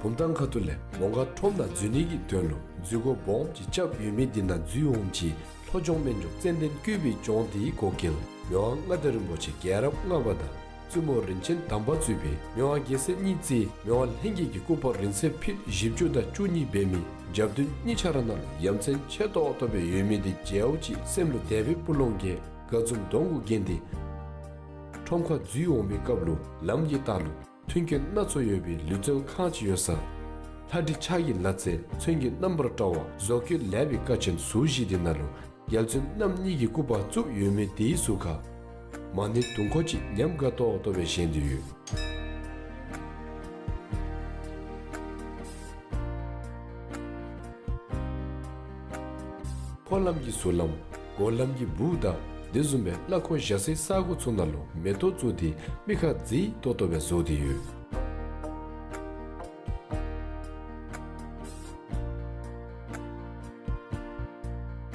བུམ་ཐང་ཁ་ཐུག་ལས་མོང་སྒར་ཁྲོམ་ནང་འཛུལ་ནི་གི་དོན་ལུ་འཛུལ་སྒོ་སྦོམ་ཅིག་རྐྱབ་ཡོད་མི་དེ་ནང་འཛུལ་འོངམ་ཅིག་ལྷོ་ལྗོངས་སྨན་ལྗོངས་ཙན་དན་བཀོད་པའི་ལྗོངས་དེའི་འགོ་སྐལ་མི་དབང་མངའ་བདག་རིན་པོ་ཆེ་རྒྱལ་རབས་ལྔ་པ་དང་བཙུན་མོ་རིན་ཆེན་དམ་པ་གཙོས་པའི་མི་དབང་རྒྱལ་སྲས་གཉིས་བརྩིས་མི་དབང་ལྷན་རྒྱས་ཀྱི་སྐུ་པར་རིང་ཚད་ཕིཊ་བཞི་བཅུ་དང་བཅུ་གཉིས་འབད་མི་རྒྱབ་མདུན་གཉིས་ཆ་ར་ནང་ལུ་ཡ་མཚན་ཆེ་ཏོག་ཏོ་སྦེ་ཡོད་མི་དེ་མཇལཝ་ཅིག་སེམས་ལུ་དད་པའི་སྤུ་ལོང་གིས་དགའ་འཛུམ་གདོང་གུ་བརྒྱན་ཏེ་ཁྲོམ་ཁར་འཛུལ་འོང་པའི་སྐབས་ལུ་ལམ་གྱི་ལྟག་ལུ་མཐུན་རྐྱེན་སྣ་ཚོགས་ཡོད་པའི་ལུས་རྩལ་ཁང་ཅིག་ཡོད་ས། ལྷ་འབྲི་ཆགས་ཀྱི་ལ་རྩེ་མཚོན་གྱི་རྣམ་པར་བཀྲ་བ་བཟོ་བཀོད་ལེགས་པའི་ཀ་ཆེན་ཟུར་བཞི་དེ་ནང་ལུ་རྒྱལ་བཙུན་རྣམ་གཉིས་ཀྱི་སྐུ་པར་བཙུགས་ཡོད་མི་དེའི་ཟུར་ཁར་མ་ཎི་དུང་འཁོར་ཅིག་ཉམས་དགའ་ཏོག་ཏོ་སྦེ་བཞེངས་ཏེ་ཡོད། འཁོར་ལམ་གྱི་ཟུར་ལམ་སྒོ་ལམ་གྱི་སྦུག་དང་དེ་བཟུམ་སྦེ་གླ་འཁོར་བཞག་སའི་ས་གོ་ཚུ་ནང་ལུ་མེ་ཏོག་བཙུགས་ཏེ་མི་ཁར་མཛེས་ཏོག་ཏོ་སྦེ་བཟོ་སྟེ་ཡོད།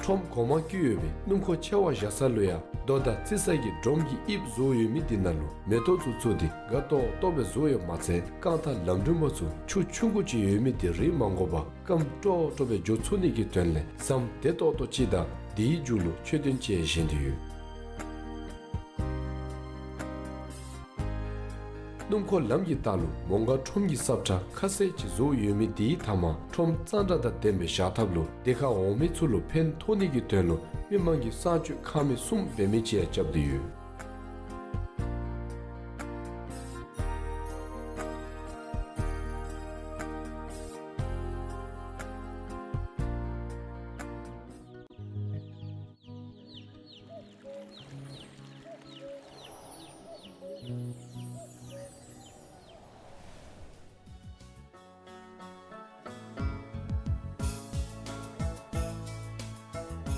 ཁྲོམ་གོང་མ་བཀོད་ཡོད་པའི་སྣུམ་འཁོར་ཆེ་བ་བཞག་ས་ལུ་ཡང་རྡོ་དང་རྩི་ས་གི་སྒྲོམ་གྱི་དབྱིབས་བཟོ་ཡོད་མི་དེ་ནང་ལུ་མེ་ཏོག་ཚུ་བཙུགས་ཏེ་དགའ་ཏོག་ཏོ་སྦེ་བཟོ་ཡོདཔ་མ་ཚད་རྐང་ཐང་ལམ་རིམ་པ་ཚུ་ཆུ་ཆུང་ཀུ་ཅིག་ཡོད་མི་དེ་རེ་མ་དགོ་པར་སྐམ་ཏོག་ཏོ་སྦེ་འགྱོ་ཚུགས་ནི་གི་དོན་ལས་ཟམ་བདེ་ཏོག་ཏོ་ཅིག་དང་དེའི་མཇུག་ལུ་མཆོད་རྟེན་ཅིག་བཞེངས་ཏེ་ཡོད། སྣུམ་འཁོར་ལམ་གྱི་ལྟག་ལུ་མོང་སྒར་ཁྲོམ་གྱི་སབ་ཁྲ་ཁ་གསལ་ཅིག་བཟོ་ཡོད་མི་དེའི་མཐའ་མར་ཁྲོམ་གཙང་སྦྲ་དང་ལྡན་པའི་བཞག་ཐབས་ལུ་དེ་ཁར་འོང་མི་ཚུ་ལུ་ཕན་ཐོགས་ནི་གི་དོན་ལུ་མི་མང་གི་གསང་སྤྱོད་ཁང་མིག་གསུམ་འབད་མི་ཅིག་ཡང་རྐྱབ་སྟེ་ཡོད།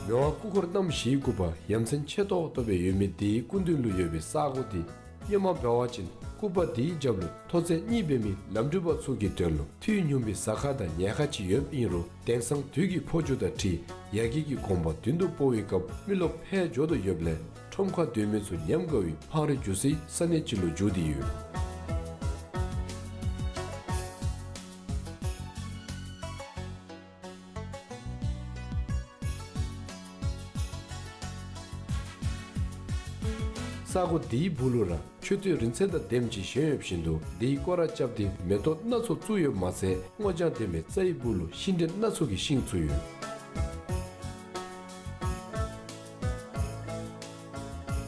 མི་དབང་སྐུ་འཁོར་རྣམ་བཞིའི་སྐུ་པར་ཡ་མཚན་ཆེ་ཏོག་ཏོ་སྦེ་ཡོད་མི་དེའི་སྐུ་མདུན་ལུ་ཡོད་པའི་ས་གོ་དེ་སྔོན་མ་འབད་བ་ཅིན་སྐུ་པར་དེའི་རྒྱབ་ལུ་མཐོ་ཚད་གཉིས་འབད་མི་ལམ་འགྲུལ་པ་ཚུ་གི་དོན་ལུ་ཐོག་སྙོམས་པའི་ཟ་ཁང་དང་ཉལ་ཁང་ཅིག་ཡོདཔ་ཨིན་རུང་དེང་སང་དུས་ཀྱི་འཕོ་འགྱུར་དང་འཁྲིལ་ཡར་རྒྱས་ཀྱི་གོམ་པ་མདུན་དུ་སྤོ་བའི་སྐབས་མི་རློབས་འཕེལ་འགྱོ་དོ་ཡོདཔ་ལས་ཁྲོམ་ཁར་སྡོད་མི་ཚུ་ཉམས་དགའ་བའི་འཕང་རིས་འགྱོ་སའི་ས་གནས་ཅིག་ལུ་འགྱུར་ཏེ་ཡོད། ས་གོ་དེའི་སྦུག་ལུ་ར་མཆོད་རྟེན་རིང་ཚད་དང་ལྡནམ་ཅིག་བཞེངས་ཡོདཔ་བཞིན་དུ་དེའི་སྐོར་ར་རྐྱབ་སྟེ་མེ་ཏོག་སྣ་ཚོགས་བཙུགས་ཡོདཔ་མ་ཚད་སྔོ་ལྗང་ལྡན་པའི་རྩྭའི་སྦུག་ལུ་ཤིང་འབྲས་སྣ་ཚོགས་ཀྱི་ཤིང་བཙུགས་ཡོད།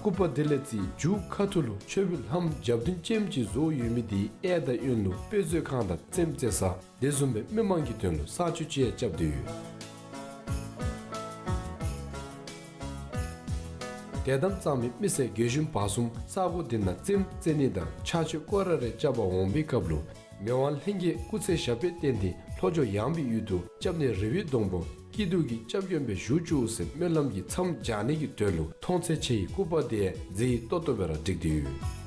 སྐུ་པར་དེ་ལས་རྩིས་མཇུག་ཁ་ཐུག་ལུ་མཆོད་པའི་ལྷམ་རྒྱབ་མདུན་ཅནམ་ཅིག་བཟོ་ཡོད་མི་དེའི་གཡས་དང་གཡོན་ལུ་དཔེ་མཛོད་ཁང་དང་རྩེདམོ་རྩེ་ས་དེ་བཟུམ་སྦེ་མི་མང་གི་དོན་ལུ་གསང་སྤྱོད་ཅིག་ཡང་རྐྱབ་སྟེ་ཡོད། དད་དམ་གཙང་མའི་མི་སེར་རྒས་གཞོན་བར་གསུམ་ས་གོ་དེ་ནང་རྩེདམོ་རྩེ་ནི་དང་ཕྱག་མཆོད་སྐོར་ར་རེ་རྐྱབ་པར་འོང་པའི་སྐབས་ལུ་མི་དབང་ལྷན་རྒྱས་སྐུ་ཚེ་ཞབས་པད་བརྟན་ཏེ་ལྷོ་ཕྱོགས་ཡངས་པའི་ཡུལ་དུ་སྐྱབས་གནས་རི་བོའི་སྡོང་པོ་སྐྱིད་སྡུག་གི་སྐྱབས་མགོན་སྦེ་བཞུགས་བཅུག་ཟེར་སྨོན་ལམ་གྱི་མཚམས་སྦྱར་ནི་གི་དོན་ལུ་མཐོང་ཚད་ཆེ་བའི་སྐུ་པར་དེ་མཛེས་ཏོག་ཏོ་སྦེ་ར་བསྒྲིགས་ཏེ་ཡོད།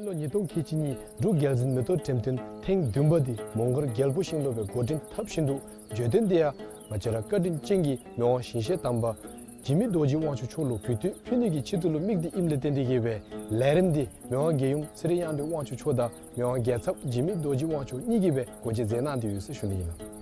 ལོ་ཉིས་སྟོང་ཁལ་གཅིག་གཉིས་འབྲུག་རྒྱལ་འཛིན་མེ་ཏོག་འགྲེམས་སྟོན་ཐེངས་བདུན་པ་འདི་མོང་སྒར་རྒྱལ་པོ་ཤིང་ལུ་སྦེ་འགོ་འདྲེན་འཐབ་བཞིན་དུ་བརྗོད་དོན་འདི་ཡང་ང་བཅས་ར་བཀའ་དྲིན་ཅན་གྱི་མི་དབང་ཞིང་གཤེགས་དམ་པ་འཇིགས་མེད་རྡོ་རྗེ་དབང་ཕྱུག་མཆོག་ལུ་གུས་བཏུད་ཕུལ་ནི་གི་ཆེད་དུ་ལུ་དམིགས་ཏེ་ཨིནམ་ལས་བརྟེན་ཏེ་གིས་སྦེ་ལས་རིམ་འདི་མི་དབང་རྒྱལ་ཡུམ་ཚེ་རིང་དབྱངས་སྒྲོན་དབང་ཕྱུག་མཆོག་དང་མི་དབང་རྒྱལ་ཚབ་འཇིགས་མེད་རྡོ་རྗེ་དབང་ཕྱུག་གཉིས་ཀྱིས་སྦེ་སྒོ་འབྱེད་མཛད་གནང་སྟེ་ཡོད་ཟེར་ཞུ་ནི་ཨིན་ལགས།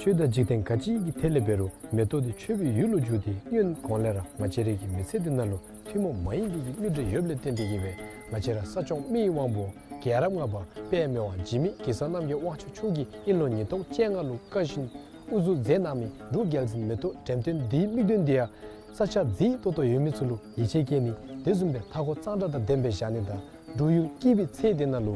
ཆོས་དང་འཇིག་རྟེན་ག་ཅི་གི་ཐད་ལས་འབད་རུང་མེ་ཏོག་འདི་ཆོས་པའི་ཡུལ་ལུ་བསྒྱུར་ཏེ་སྔོན་གོང་ལས་ར་ང་བཅས་རའི་གི་མི་ཚེ་འདི་ནང་ལུ་ཐུན་མོང་མ་ཡིན་པའི་གི་དངོས་འབྲེལ་ཡོདཔ་ལས་བརྟེན་ཏེ་གིས་སྦེ་ང་བཅས་ར་ས་སྐྱོང་མི་ཡི་དབང་པོ་རྒྱལ་རབས་ལྔ་པ་དཔལ་མི་དབང་འཇིགས་མེད་གེ་སར་རྣམ་རྒྱལ་དབང་ཕྱུག་མཆོག་གིས་དབྱིན་ལོ་ཉིས་སྟོང་བཅོ་ལྔ་ལུ་བཀའ་བཞིན་དབུ་འཛུགས་མཛད་གནང་མི་འབྲུག་རྒྱལ་འཛིན་མེ་ཏོག་འགྲེམས་སྟོན་འདིའི་དམིགས་དོན་འདི་ཡང་ས་ཆ་མཛེས་ཏོག་ཏོ་ཡོད་མི་ཚུ་ལུ་ཡིད་ཆེས་བསྐྱེད་ནི་དེ་བཟུམ་སྦེ་མཐའ་འཁོར་གཙང་སྦྲ་དང་ལྡནམ་སྦེ་བཞག་ནི་དང་འབྲུག་ཡུལ་སྐྱིད་པའི་ཚལ་འདི་ནང་ལུ་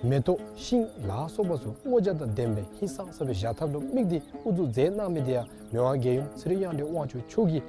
མེ་ཏོག་ཤིང་ལ་སོགས་པ་ཚུ་སྔོ་སྦྱང་དང་ལྡནམ་སྦེ་ཧིང་སངས་ས་སྦེ་བཞག་ཐབས་ལུ་དམིགས་ཏེ་དབུ་འཛུགས་མཛད་གནང་མི་འདི་ཡང་མི་དབང་རྒྱལ་ཡུམ་ཚེ་རིང་དབྱངས་སྒྲོན་དབང་ཕྱུག་མཆོག་གིས་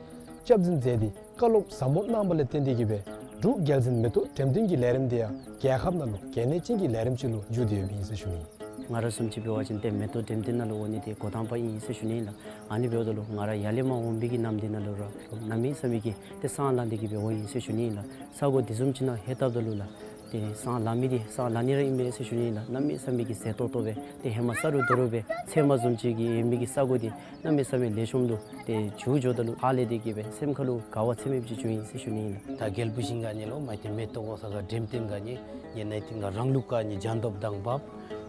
སྐྱབས་འཛིན་མཛད་དེ་བཀའ་སློབ་ཟབ་མོ་གནང་བ་ལས་བརྟེན་ཏེ་གིས་སྦེ་འབྲུག་རྒྱལ་འཛིན་མེ་ཏོག་འགྲེམས་སྟོན་གྱི་ལས་རིམ་འདི་ཡང་རྒྱལ་ཁབ་ནང་ལུ་གལ་གནད་ཅན་གྱི་ལས་རིམ་ཅིག་ལུ་འགྱུར་ཏེ་ཡོདཔ་ཨིན་ཟེར་ཞུ་ནི། ང་ར་བཟུམ་ཅིག་འབད་བ་ཅིན་ཏེ་མེ་ཏོག་འགྲེམས་སྟོན་ནང་ལུ་འོང་ནི་འདི་འགོ་དང་པ་ཨིན་ཟེར་ཞུ་ནི་ཨིན་ལགས། ཨ་ནི་འབདཝ་ད་ལུ་ང་ར་ཡར་ལས་མར་འོང་མི་གི་ནམ་འདི་ནང་ལུ་ར་གནམ་མེད་ས་མེད་ཀྱི་ཏེ་སང་ལངས་ཏེ་གིས་སྦེ་འོང་ཡི་ཟེར་ཞུ་ནི་ཨིན་ལགས། ས་གོ་འདི་བཟུམ་ཅིག་ནང་ལྷོད་བལྟཝ་ད་ལུ་ལགས། ཏེ་སང་ལངས་མི་འདི་སང་ལངས་ནི་ར་ཨིན་མས་ཟེར་ཞུ་ནི་ཨིན་ལགས། གནམ་མེད་ས་མེད་ཀྱི་མཛེས་ཏོག་ཏོ་སྦེ་ཏེ་ཧེ་མ་ས་རུ་རྡོ་རུ་སྦེ་ཚལ་མ་བཟུམ་ཅིག་གི་ཡོད་མི་གི་ས་གོ་འདི་གནམ་མེད་ས་མེད་ལེགས་ཤོམ་ལུ་ཏེ་འགྱུར་འགྱོཝ་ད་ལུ་ཧ་ལས་ཏེ་གིས་སྦེ་སེམས་ཁ་ལུ་དགའ་བ་ཚད་མེདཔ་ཅིག་བྱུང་ཡི་ཟེར་ཞུ་ནི་ཨིན་ལགས། ད་རྒྱལ་པོ་ཤིང་ག་ནི་ལུ་མ་ཏེ་མེ་ཏོག་འོང་ས་ག་འགྲེམས་སྟོན་ག་ནི་ནི་ནཱ་ཏེ་ག་རང་ལུགས་ག་ནི་ལྗང་མདོག་དང་འབབ་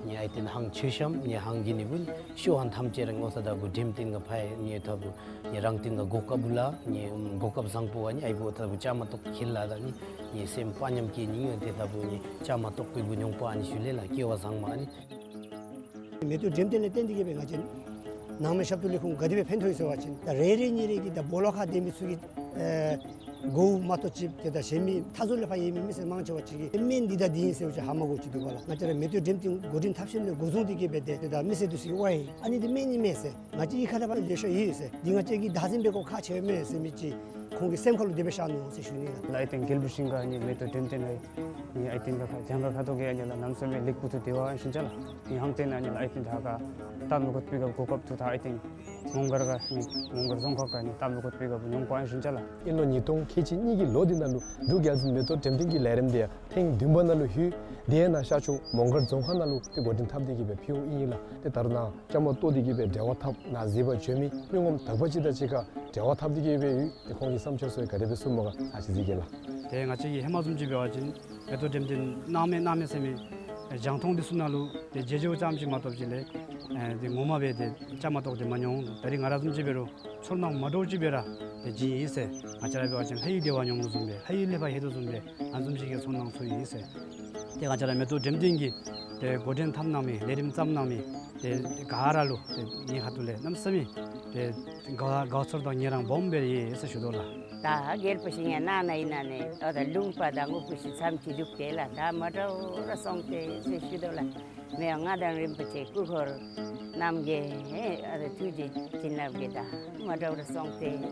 ནི་ཨའི་ཏེན་ཧང་ཆོས་བཤམས་ནི་ཧང་གི་ནི་བུ་ནི་ཤོ་ཧང་ཐམས་ཅད་ར་འོང་ས་ད་བུ་འགྲེམས་སྟོན་ག་ཕར་ནི་ད་བུ་ནི་རང་སྟེང་ག་གོ་སྐབས་ལ་ནི་གོ་སྐབས་བཟང་པོ་བ་ནི་ཨའི་བུ་ད་བུ་བཅའ་མར་གཏོགས་ཁེལ་ལ་ད་ནི་ནི་སེམས་དཔའ་ཉམས་སྐྱེ་ནི་ཡོད། ཏེ་ད་བུ་ནི་བཅའ་མར་གཏོགས་པའི་བུ་མྱོང་པ་ནི་ཞུ་ལེ་ལགས། སྐལ་བ་བཟང་མ་ནི། མེ་ཏོག་འགྲེམས་སྟོན་ལས་བརྟེན་ཏེ་གིས་སྦེ་ང་བཅས་ནང་མི་ཞབས་ཏོག་ལས་ཁུངས་ག་དེ་སྦེ་ཕན་ཐོགས་ཡི་ཟེར་བ་ཅིན་ད་རེ་རེ་གཉིས་རེ་གིས་ད་སྦོ་ལོགས་ཁར་སྡོད་མི་ཚུ་གིས་ཨེ་གོཝ་མ་གཏོགས་ཅིག་ཏེ་ད་གཞན་མི་མཐའ་ཟུར་ལས་ཕར་ཡོད་མི་མི་སེར་མང་ཆེ་བ་ཅིག་གིས་སྨན་འདི་དང་འདི་ཨིན་ཟེར་བ་ཅིན་ཧ་མ་གོཝ་ཅིག་འདུག་པ་ལགས། ང་བཅས་ར་མེ་ཏོག་འགྲེམས་སྟོན་འགོ་འདྲེན་འཐབ་ཞིནམ་ལས་འགོ་བཟུང་སྟེ་གིས་སྦེ་ཏེ་ཏེ་ད་མི་སེར་འདི་ཚུ་གིས་ཝའི་ཨ་ནི་འདི་སྨན་ཨིན་མས་ཟེར། ང་བཅས་གཡུས་ཁ་ལས་ཕར་ལེ་ཤ་ཡོད་ཟེར། འདི་ང་བཅས་ཀྱིས་བདག་འཛིན་འབད་དགོཔ་ཁག་ཆེ་མས་ཟེར་མི་ཅིག་ཁོང་གི་སེམས་ཁ་ལུ་དེ་སྦེ་ཤར་ནུག་ཟེར་ཞུ་ནི་ལགས། ལགས་ཨའི་ཏེན་རྒྱལ་པོ་ཤིང་ག་ནི་མེ་ཏོག་འགྲེམས་སྟོན་ནི་ནི་ཨའི་ཏེན་ག་ཁ་གྱངས་ཁ་ཁ་དོག་གི་ཨ་ནི་ལགས་གནམ་མེད་ས་མེད་ལེགས་པོ་ཏོག་ཏོ་དེ་བ་ཨིན་ཞུ་ཅ་ལགས། ནི་ཧང་ཏེན་ཨ་ནི་ལགས་ཨའི་ཏེན་ད་ག་སྟབས་མ་བཀོད་པའི་ག་གོ་སྐབས་ཐོབ་ད་ཨའི་ཏེན་མོང་སྒར་ག་ནི་མོང་སྒར་རྫོང་ཁག་ག་ནི་སྟབས་མ་བཀོད་པའི་ག་བུ་མྱོང་པ་ཨིན་ཞུ་ཅ་ལགས། དབྱིན་ལོ་ཉིས་སྟོང་ཁལ་གཅིག་གཉིས་ཀྱི་ལོ་འདི་ནང་ལུ་འབྲུག་རྒྱལ་འཛིན་མེ་ཏོག་འགྲེམས་སྟོན་གྱི་ལས་རིམ་འདི་ཐེངས་བདུན་པ་ནང་ལུ་ལྷོད། དེ་ནང་ཤར་ཕྱོགས་མོང་སྒར་རྫོང་ཁག་ནང་ལུ་ཏེ་འགོ་འདྲེན་འཐབ་སྟེ་གིས་སྦེ་ཕུལཝ་ཨིན་ལགས། ཏེ་ད་རུང་ནཱ་བཅའ་མར་གཏོགས་ཏེ་གིས་སྦེ་འབྲེལ་བ་འཐབ་ནཱ་གཟིགས་པར་བྱོན་མི་མི་ངོམ་དག་པ་ཅིག་དང་གཅིག་ཁར་འབྲེལ་བ་འཐབ་སྟེ་གིས་སྦེ་ཡོད། ཏེ་ཁོང་གི་བསམ་འཆར་ཚུ་ག་དེ་སྦེ་གསུངམ་ག་ཚར་ཅིག་གཟིགས་གེ་ལགས། ཏེ་ང་བཅས་ཀྱིས་ཧེ་མ་བཟུམ་ཅིག་འབད་བ་ཅིན་མེ་ཏོག་འགྲེམས་སྟོན་གནང་མས་གནང་མས་ཟེར་མི་རྒྱང་མཐོང་འདི་ཚུ་ནང་ལུ་ཏེ་མཇལ་མཇལཝ་ཙམ་ཅིག་མ་གཏོགས་ཅིག་ལས་ཨེ་ཏེ་ངོ་མ་སྦེ་ཏེ་བཅའ་མར་གཏོགས་ཏེ་མ་མྱོང་། ད་རིས་ང་ར་བཟུམ་ཅིག་འབད་རུང་ཚོར་སྣང་མ་འདྲཝ་ཅིག་སྦེ་ར་ཏེ་བྱིན་ཡི་ཟེར། ང་བཅས་ར་འབད་བ་ཅིན་ལྷ་ཡུལ་བདེ་བ་མྱོང་དོ་བཟུམ་སྦེ་ལྷ་ཡུལ་ལས་ཕར་ལྷོད་དོ་བཟུམ་སྦེ་ཨ་བཟུམ་ཅིག་གི་ཚོར་སྣང་ཚོར་ཡི་ཟེར། ཏེ་ང་བཅས་ར་མེ་ཏོག་འགྲེམས་སྟོན་གྱི་ཏེ་འགོ་འདྲེན་འཐབ་གནང་མི་ལས་རིམ་བརྩམ་གནང་མི་ཏེ་ག་ར་ལུ་ཏེ་ངེའི་ཁ་ཐུག་ལས་གནམ་མེད་ས་མེད་ཏེ་དགའ་དགའ་ཚོར་དང་ངལ་རངས་སྦོམ་སྦེ་ཡོད་ཟེར་ཞུ་དོ་ལགས། ད་རྒྱལ་པོ་ཤིང་ཡང་ནང་ན་ཨིན་ན་ནི་ད་ད་ལུང་པ་དང་དངོས་པོ་ཅིག་ཙམ་ཅིག་འདུག་སྟེ་ལགས། ད་མ་འདྲཝ་ར་སོང་སྟེ་ཟེར་ཞུ་དོ་ལགས། མི་དབང་མངའ་བདག་རིན་པོ་ཆེ་སྐུ་འཁོར་རྣམས་ཀྱི་ཨ་ཐུགས་རྗེ་བྱིན་རླབས་ཀྱིས་ད་མ་འདྲཝ་ར་སོང་སྟེ་ད།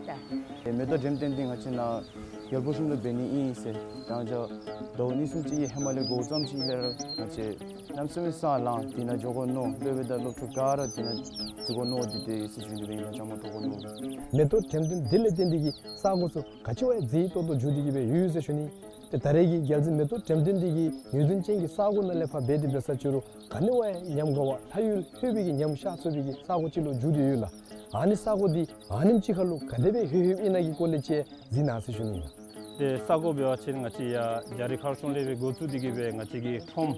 ཨེ་མེ་ཏོག་འགྲེམས་སྟོན་འདི་ང་བཅས་ནཱ་རྒྱལ་པོ་ཤིང་ལུ་འབད་ནི་ཨིན་ཟེར། ད་ང་བཅས་ཟླཝ་གཉིས་གསུམ་ཅིག་གི་ཧེ་མ་ལས་འགོ་བརྩམས་ཅི་ལས་ར་ང་བཅས་གནམ་མེད་ས་མེད་ལཱ་འདི་ནང་འགྱོ་དགོ་མནོ། སློབ་དཔོན་དང་སློབ་ཕྲུག་ག་ར་འདི་ནང་འཛུལ་དགོ་མནོ་སྟེ་ཏེ་ཟེར་ཞུ་ནི་སྦེ་ཨིན་ལགས། བཅའ་མར་གཏོགས་དགོ་མནོ། མེ་ཏོག་འགྲེམས་སྟོན་འདི་ལས་བརྟེན་ཏེ་གིས་ས་གོ་ཚུ་ག་ཅི་བ་ཡང་མཛེས་ཏོག་ཏོ་འགྱུར་ཏེ་གིས་སྦེ་ཡོད་ཟེར་ཞུ་ནི། ཏེ་ད་རེས་ཀྱི་རྒྱལ་འཛིན་མེ་ཏོག་འགྲེམས་སྟོན་འདི་གིས་ངེས་དོན་ཅན་གྱི་ས་གོ་ནང་ལས་ཕར་འབད་དེ་འབད་ས་ཅིག་རུང་ག་ནི་བ་ཡང་ཉམས་དགའ་བ་ལྷ་ཡུལ་ལྷོད་པའི་གི་ཉམས་ཤར་ཚུགས་པའི་གི་ས་གོ་ཅིག་ལུ་འགྱུར་ཏེ་ཡོད་ལགས། ཨ་ནི་ས་གོ་འདི་ཨ་ནེམ་ཅིག་ཁར་ལུ་ག་དེ་སྦེ་ལྷོད་ལྷོདཔ་ཨིན་ན་གི་སྐོར་ལས་ཅིག་གཟིགས་གནང་ཟེར་ཞུ་ནི་ཨིན་ལགས། ཏེ་ས་གོ་འབད་བ་ཅིན་ང་བཅས་ཡར་རྒྱ་རི་མཁར་གཞུང་ལས་སྦེ་འགོ་བཙུགས་ཏེ་གིས་སྦེ་ང་བཅས་ཀྱི་ཁྲོམ་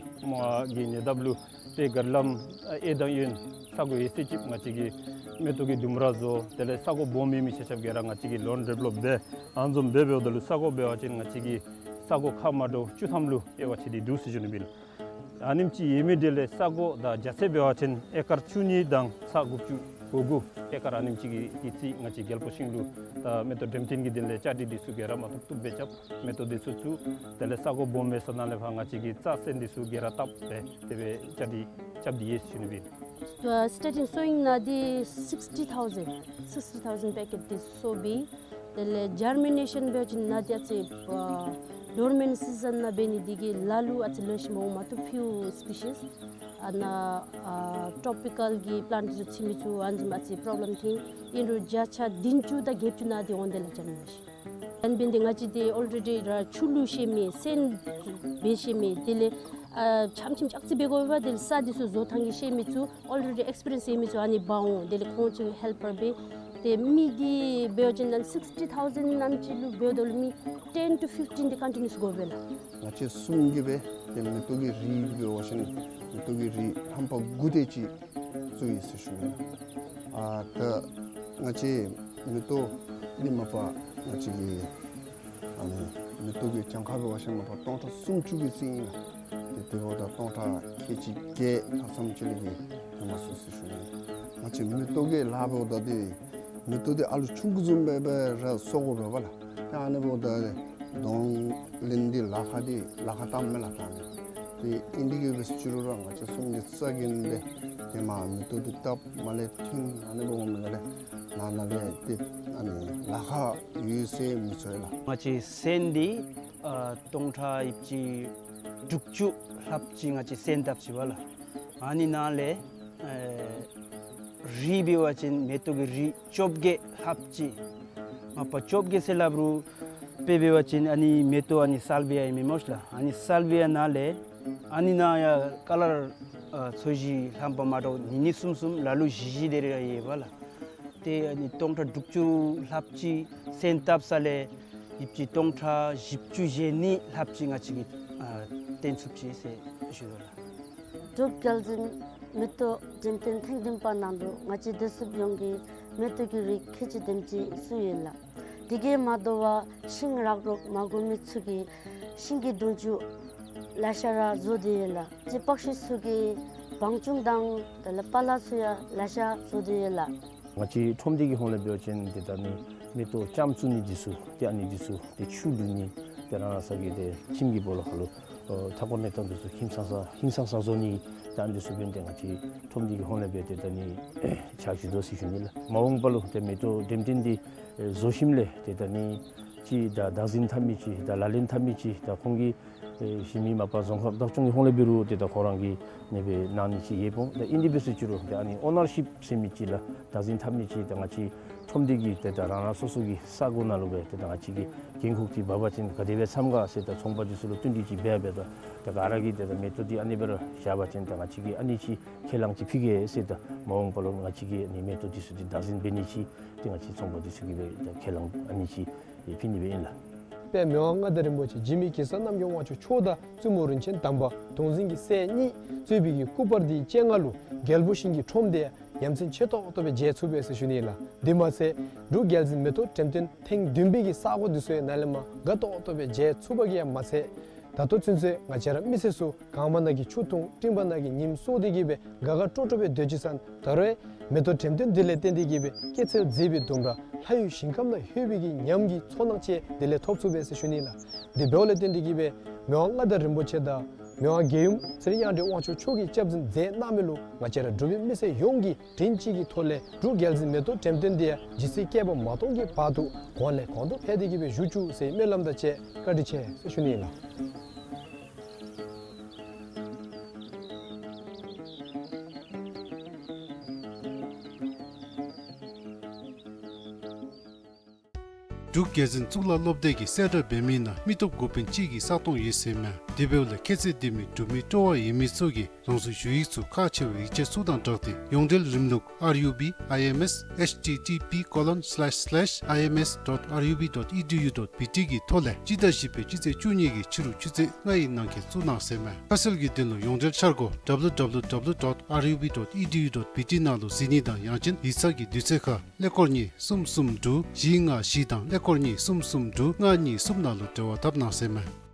གྱི་ཉེ་འདབས་ལུ་ཏེ་གར་ལམ་ཨེ་དང་གཡོན་ས་གོ་ཡོད་ཚད་ཅིག་ང་བཅས་ཀྱིས་མེ་ཏོག་གི་ལྡུམ་ར་བཟོ། དེ་ལས་ས་གོ་སྦོམ་ཡོད་མི་ཆ་ཁྱབ་ཀྱིས་ར་ང་བཅས་ཀྱིས་ལོན་རེབ་ལོ་འབད། ཨ་ནི་བཟུམ་འབད་འབདཝ་ད་ལུ་ས་གོ་འབད་བ་ཅིན་ང་བཅས་ཀྱིས་ས་གོ་ཁག་མ་འདྲཝ་བཅུ་ཐམ་ལུ་དབྱེ་བ་ཕྱེ་སྟེ་འདུག་ཟེར་ཞུ་ནི་ཨིན། ཨ་ནེམ་ཅིག་ཡོད་མི་འདི་ལས་ས་གོ་དང་རྒྱ་ཚད་འབད་བ་ཅིན་ཨེ་ཀར་བཅུ་གཉིས་དང་ས་དགུ་བཅུ་གོ་དགུ་ཨེ་ཀར་ཨ་ནེམ་ཅིག་གི་ཡོད་ཚད་ང་བཅས་རྒྱལ་པོ་ཤིང་ལུ་ད་མེ་ཏོག་འགྲེམས་སྟོན་གྱི་དོན་ལས་བཅའ་སྒྲིག་འདི་ཚུ་ག་ར་མ་ཐུབ་ཐུབ་སྦེ་རྐྱབ། མེ་ཏོག་འདི་ཚུ་བཙུགས། དེ་ལས་ས་གོ་སྦོམ་མེད་ས་ནང་ལས་ཕར་ང་བཅས་ཀྱིས་རྩྭ་སོན་འདི་ཚུ་ག་ར་བཏབ་སྦེ་དེ་སྦེ་བཅའ་སྒྲིག་རྐྱབ་སྟེ་ཡོད་ཟེར་ཞུ་ནི་ཨིན། Uh, starting sowing ནང་འདི་sixty thousand, sixty thousand packet འདི་སོ་བི། དེ་ལས་ཇར་མི་ནེ་ཤཱན་འབད་བ་ཅིན་ནཱ་འདི་ཨ་ཙི་ཨ་ཌོར་མེནཊ་སི་ཛཱན་ནང་འབད་ནི་འདི་གིས་ལ་ལུ་ཨ་ཙི་ལེགས་ཤོམ་འོང་མ་བཏུབ། ཕིའུ་སི་པི་ཤིས་ཨ་ནཱ་ཨ་ཊོ་པི་ཀཱལ་གྱི་པི་ལཱནཊ་ཚུ་ཚུད་མི་ཚུ་ཨ་ནི་བཟུམ་ཨ་ཙི་པོརོབ་ལེམ་ཐོན། ཨིན་རུང་བརྒྱ་ཆ་བདུན་ཅུ་དང་བརྒྱད་ཅུ་ནང་འདི་འོང་དེ་ལགས་ཇར་མི་ནེ་ཤཱན། ཨ་ནི་འབདཝ་ད་ང་བཅས་འདི་already ར་ཆུ་བླུགས་ཤེས་མི་སོན་འབད་ཤེས་མི་དེ་ལས་ཨ་ཆམ་ཆིམ་ཅོག་རྩི་འབད་དགོ་པས། དེ་ལས་ས་འདི་ཚུ་བཟོ་ཐངས་ཀྱི་ཤེས་མི་ཚུ་already experience ཡོད་མི་ཚུ་ཨ་ནི་འབག་འོང་། དེ་ལས་ཁོང་ཚུ་helper འབད། ཏེ་མི་གིས་འབད་བ་ཅིན་ཨ་ནི་sixty thousand ནང་ཅིག་ལུ་འབདཝ་ད་ལུ་མི་ten to fifteen འདི་continuous དགོ་པས་ལགས། ང་བཅས་གསུམ་གྱིས་སྦེ་ཏེ་མེ་ཏོག་གི་རིགས་འབད་བ་ཅིན་མེ་ཏོག་གི་རིགས་རྣམ་པ་དགུ་དེ་ཅིག་བཙུགས་ཡི་ཟེར་ཞུ་ནི། ཨ་ད་ང་བཅས་མེ་ཏོག་འདི་མ་པ་ང་བཅས་ཀྱི་ཨ་ནི་མེ་ཏོག་གི་གྱངས་ཁ་འབད་བ་ཅིན་མ་པ་སྟོང་ཕྲག་སུམ་ཅུ་གི་རྩིས་ཨིན་ལགས། ཏེ་དེ་འབདཝ་ད་སྟོང་ཕྲག་ཁལ་གཅིག་བརྒྱད་ལྷགཔ་ཙམ་ཅིག་ལས་ཀྱི་ཧེ་མ་སོང་ཟེར་ཞུ་ནི། ང་བཅས་མེ་ཏོག་གི་ལཱ་འབདཝ་ད་འདི་མེ་ཏོག་འདི་ཨ་ལུ་ཆུང་ཀུ་བཟུམ་སྦེ་སྦེ་ར་གསོ་དགོ་པས་ལགས། ཏེ་ཨ་ནི་འབདཝ་ད་གདོང་ལེན་འདི་ལཱ་ཁག་འདི་ལཱ་ཁག་དྲགས་མས་ལགས་ད་ནི། ཏེ་ཨིན་དེ་གིས་འབད་ཟེར་ཞུ་རུང་ར་ང་བཅས་གསུམ་གྱི་རྩ་འགེངས་ཏེ་ཏེ་མ་མེ་ཏོག་འདི་བཏབ་མ་ལས་ཐོན་ཨ་ནི་འབདཝ་མས་ལགས། ནང་ན་ལས་ཏེ་ཨ་ནི་ལཱ་ཁག་ཡོད་ཟེར་མི་ཚོར་ལགས། ང་བཅས་སོན་འདི་ཨ་སྟོང་ཕྲག་ཡིབ་ཅིག་དྲུག་ཅུ་ལྷགཔ་ཅིག་ང་བཅས་སོན་བཏབ་ཅི་པ་ལགས། ཨ་ནི་ནང་ལས་ཨེ་རིགས་འབད་བ་ཅིན་མེ་ཏོག་གི་རིགས་བཅོ་བརྒྱད་ལྷགཔ་ཅིག། མ་པ་བཅོ་བརྒྱད་ཟེར་སླབ་རུང་དཔེ་འབད་བ་ཅིན་ཨ་ནི་མེ་ཏོག་ཨ་ནི་སཱལ་བི་ཡ་ཨིན་མས་སྨོ་ལགས། ཨ་ནི་སཱལ་བི་ཡ་ནང་ལས་ཨ་ནི་ནང་ཡང་ཀ་ལར་ཨ་ཚོས་གཞི་རྣམ་པ་མ་འདྲཝ་གཉིས་གཉིས་གསུམ་གསུམ་ལ་ལུ་བཞི་བཞི་དེ་རེ་ཡོད་པས་ལགས། ཏེ་ཨ་ནི་སྟོང་ཕྲག་དྲུག་ཅུ་ལྷགཔ་ཅིག་སོན་བཏབ་ས་ལས་ཡིབ་ཅིག་སྟོང་ཕྲག་བཞི་བཅུ་ཞེ་གཉིས་ལྷགཔ་ཅིག་ང་བཅས་ཀྱིས་ཨ་བཏོན་ཚུགས་ཅི་ཟེར་ཞུ་དོ་ལགས། འབྲུག་རྒྱལ་འཛིན་མེ་ཏོག་འགྲེམས་སྟོན་ཐེངས་བདུན་པ་ནང་ལུ་ང་བཅས་བདེ་སྲུངཔ་ཡོངས་ཀྱིས་མེ་ཏོག་གི་རིགས་ཁལ་གཅིག་དེམ་ཅིག་བཙུགས་ཡི་ལགས། དེ་གིས་མ་དོ་བར་ཤིང་རག་རོག་མ་དགོ་མི་ཚུ་གིས་ཤིང་གི་དུང་ཅུ་ལེ་ཤ་ར་བཟོ་སྟེ་ཡོད་ལགས། ཅིག་པགས་ཤུ་ཚུ་གིས་བང་ཅུང་དང་དེ་ལས་པ་ལ་ཚུ་ཡང་ལེ་ཤ་བཟོ་སྟེ་ཡོད་ལགས། ང་བཅས་ཁྲོམ་སྡེ་གི་ཧོངས་ལས་འབད་བ་ཅིན་ཏེ་ད་ནི་མེ་ཏོག་ལྕངམ་བཙུགས་ནི་འདི་ཚུ་ཏེ་ཨ་ནི་འདི་ཚུ་ཏེ་ཆུ་བླུག་ནི་ཏེ་རང་རང་ས་གི་ཏེ་ཁྱིམ་གྱི་སྦོ་ལོགས་ཁར་ལུ་ཨོ་ཐག་ཀོ་མེ་ཏོག་འདི་ཚུ་ཧིང་སངས་ས་ཧིང་སངས་ས་བཟོ་ནི་ཏེ་ཨ་ནི་འདི་ཚུ་འབདན་ཏེ་ང་བཅས་ཁྲོམ་སྡེ་གི་ཧོངས་ལས་འབད་ཏེ་ད་ནི་ཕྱག་ཞུ་དོ་ཟེར་ཞུ་ནི་ལགས། མ་འོངས་པ་ལུ་ཏེ་མེ་ཏོག་འགྲེམས་སྟོན་འདི་ཨེ་བཟོ་ཞིནམ་ལས་ཏེ་ད་ནི་ཅིག་ད་བདག་འཛིན་འཐབ་མི་ཅིག་ད་ལག་ལེན་འཐབ་མི་ཅིག་ད་ཁོང་གི་ཨེ་གཞི་མི་མ་པ་རྫོང་ཁག་བདག་སྐྱོང་གི་ཧོངས་ལས་འབད་རུང་ཏེ་ད་ཁོང་ར་གིས་ཨ་ནི་སྦེ་གནང་ནི་ཅིག་ཡོདཔ་འོང་། ད་ཨིན་དེ་འབད་ཟེར་ཞུ་རུང་ཏེ་ཨ་ནི་ཨོ་ནར་ཤིཔ་ཟེར་མི་ཅིག་ལགས། བདག་འཛིན་འཐབ་མི་ཅིག་ད་ང་བཅས་ཁྲོམ་སྡེ་གི་ཏེ་ད་རང་རང་སོ་སོ་གི་ས་གོ་ནང་ལུ་སྦེ་ཏེ་ད་ང་བཅས་ཀྱིས་འགན་ཁུར་ཅིག་འབག་པ་ཅིན་ག་དེ་སྦེ་འཚམས་ག་ཟེར་ད་ཚོང་པ་འདི་ཚུ་ལུ་བསྟུན་གྲོས་ཅིག་འབད་འབད་ད་ད་ག་ར་གིས་ཏེ་ད་མེ་ཏོག་འདི་ཨ་ནི་སྦེ་ར་བཞག་པ་ཅིན་ད་ང་བཅས་ཀྱིས་ཨ་ནི་ཅིག་ཁས་བླངས་ཅིག་ཕུལ་གེ་ཟེར། ད་མ་འོངས་པ་ལུ་ང་བཅས་ཀྱིས་ཨ་ནི་མེ་ཏོག་འདི་ཚུ་འདི་བདག་འཛིན་འབད་ནི་ཅིག་ཏེ་ང་བཅས་ཚོང་པ་འདི་ཚུ་གིས་སྦེ་ད་ཁས་བླངས་ཨ་ནི་ཅིག་ཨེ་ཕུལ་ནི་སྦེ་ཨིན་ལགས། དཔལ་མི་དབང་མངའ་བདག་རིན་པོ་ཆེ་འཇིགས་མེད་གེ་སར་རྣམ་རྒྱལ་དབང་ཕྱུག་མཆོག་དང་བཙུན་མོ་རིན་ཆེན་དམ་པ་གདུང་འཛིན་གྱི་སྲས་གཉིས་གཙོས་པའི་གི་སྐུ་པར་འདི་བཅོ་ལྔ་ལུ་རྒྱལ་པོ་ཞིང་གི་ཁྲོམ་སྡེ་ཡ་ཡ་མཚན་ཆེ་ཏོག་ཏོ་སྦེ་མཇལ་ཚུགས་པས་ཟེར་ཞུ་ནི་ལགས། དེ་མ་ཚད་འབྲུག་རྒྱལ་འཛིན་མེ་ཏོག་འགྲེམས་སྟོན་ཐེངས་བདུན་པའི་གི་ས་གོ་འདི་ཚུ་ཡང་ནཱ་ལས་མར་དགའ་ཏོག་ཏོ་སྦེ་མཇལ་ཚུགས་པ་གིས་ཡང་མ་ཚད་ད་ལྟོ་ཚུན་ཚོད་ང་བཅས་ར་མི་སེར་ཚུ་གངམ་ནང་གི་ཆུ་འཐུང་སྤྲིནམ་ནང་གི་ཉིམ་སྲོ་སྟེ་གིས་སྦེ་དགའ་དགའ་སྤྲོ་སྤྲོ་སྦེ་སྡོད་ཅི་ཟེར་ན་ད་རུང་མེ་ཏོག་འགྲེམས་སྟོན་འདི་ལས་བརྟེན་ཏེ་གིས་སྦེ་སྐྱེད་ཚལ་མཛེས་པའི་ལྡུམ་ར་ལྷ་ཡུལ་ཞིང་ཁམས་ནང་ལྷོད་པའི་གི་ཉམས་ཀྱི་ཚོར་སྣང་ཅིག་དེ་ལས་ཐོབ་ཚུགས་པས་ཟེར་ཞུ་ནི་ལགས། དེ་འབདཝ་ལས་བརྟེན་ཏེ་གིས་སྦེ་མི་དབང་མངའ་བདག་རིན་པོ་ཆེ་དང་མི་དབང་རྒྱལ་ཡུམ་ཚེ་རིང་གཡང་སྒྲོན་དབང་ཕྱུག་མཆོག་གིས་སྐྱབས་འཛིན་མཛད་གནང་མི་ལུ་ང་བཅས་ར་འབྲུག་པའི་མི་སེར་ཡོངས་ཀྱིས་མགྲིན་གཅིག་གི་ཐོག་ལས་འབྲུག་རྒྱལ་འཛིན་མེ་ཏོག་འགྲེམས་སྟོན་འདི་ཡང་ཇི་སྲིད་བསྐལ་པ་མ་སྟོངས་ཀྱི་བར་དུ་གོང་ལས་གོང་དུ་འཕེལ་ཏེ་གིས་སྦེ་བཞུགས་བཅུག་ཟེར་སྨོན་ལམ་དང་བཅས་བཀའ་དྲིན་ཆེ་ཟེར་ཞུ་ནི་ཨིན་ལགས། འབྲུག་རྒྱལ་འཛིན་གཙུག་ལག་སློབ་སྡེ་གི་གསལ་བསྒྲགས་འབད་མི་ནང་མི་སྟོབས་འགོ་དཔོན་ཅིག་གི་ས་སྟོང་ཡོད་ཟེར་མས། དེ་འབདཝ་ལས་ཁྱད་ཚད་ལྡན་མི་འབྲུག་མི་སྤྲོ་བ་ཡོད་མི་ཚུ་གིས་རང་སོའི་ཞུ་ཡིག་ཚུ་ཁག་ཆེ་བའི་ཡིག་ཆ་ཚུ་དང་སྦྲགས་ཏེ་ཡོངས་འབྲེལ་རིམ་ལུགས་R U B I M S H T T P colon slash slash I M S dot R U B dot E D U dot B T གི་ཐོག་ལས་སྤྱི་ཟླ་བཞི་པའི་སྤྱི་ཚེས་བཅུ་གཉིས་ཀྱི་ཕྱི་རུ་ཆུ་ཚོད་ལྔ་ཡི་ནང་འཁོད་བཙུགས་གནང་ཟེར་མས། ཁ་གསལ་གྱི་དོན་ལུ་ཡོངས་འབྲེལ་འཆར་སྒོ་W W W dot R U B dot E D U dot B T ནང་ལུ་གཟིགས་ནི་དང་ཡང་ཅིན་ཡིག་ཚང་གི་དུས་ཚོད་ཁར་ཀླད་ཀོར་གཉིས་གསུམ་གསུམ་དྲུག་བཞི་ལྔ་བཞི་དང་ཀླད་ཀོར་གཉིས་གསུམ་གསུམ་དྲུག་ལྔ་གཉིས་གསུམ་ནང་ལུ་འབྲེལ་བ་འཐབ་གནང་ཟེར་མས།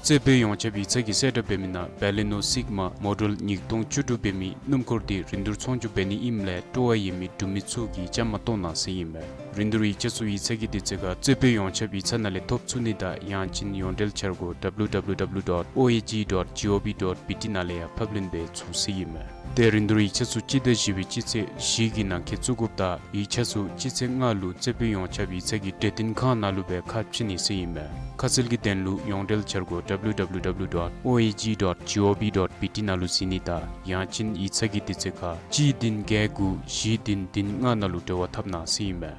རྩེ་དཔོན་ཡོངས་ཁྱབ་ཡིག་ཚང་གི་གསལ་བསྒྲགས་འབད་མི་ནང་བེ་ལི་ནོ་སིག་མ་མོ་ཌེལ་ཉིས་སྟོང་བཅུ་དྲུག་འབད་མི་སྣུམ་འཁོར་འདི་རིན་བསྡུར་ཚོང་བསྒྱུར་འབད་ནི་ཨིནམ་ལས་སྤྲོ་བ་ཡོད་མི་འབྲུག་མི་ཚུ་གིས་བཅའ་མར་གཏོགས་གནང་ཟེར་ཨིན་མས། རིན་བསྡུར་ཡིག་ཆ་ཚུ་ཡིག་ཚང་གི་དུས་ཚོད་ཁར་རྩེ་དཔོན་ཡོངས་ཁྱབ་ཡིག་ཚང་ནང་ལས་ཐོབ་ཚུགས་ནི་དང་ཡང་ཅིན་ཡོངས་འབྲེལ་འཆར་སྒོ་W W W dot O A G dot G O V dot B T ནང་ལས་ཡང་ཕབ་ལེན་འབད་ཚུགས་ཟེར་ཨིན་མས། ཏེ་རིན་བསྡུར་ཡིག་ཆ་ཚུ་སྤྱི་ཟླ་བཞི་པའི་སྤྱི་ཚེས་བཞི་གི་ནང་འཁོད་བཙུགས་དགོཔ་དང་ཡིག་ཆ་ཚུ་སྤྱི་ཚེས་ལྔ་ལུ་རྩེ་དཔོན་ཡོངས་ཁྱབ་ཡིག་ཚང་གི་གྲོས་སྟོན་ཁང་ནང་ལུ་སྦེ་ཁ་ཕྱེ་ནི་ཟེར་ཨིན་མས། ཁ་གསལ་གྱི་དོན་ལུ་ཡོངས་འབྲེལ་འཆར་སྒོ་W W W dot O A G dot G O V dot B T ནང་ལུ་གཟིགས་ནི་དང་ཡང་ཅིན་ཡིག་ཚང་གི་དུས་ཚོད་ཁར་གཅིག་བདུན་བརྒྱད་དགུ་བཞི་བདུན་བདུན་ལྔ་ནང་ལུ་འབྲེལ་བ་འཐབ་གནང་ཟེར་ཨིན་མས།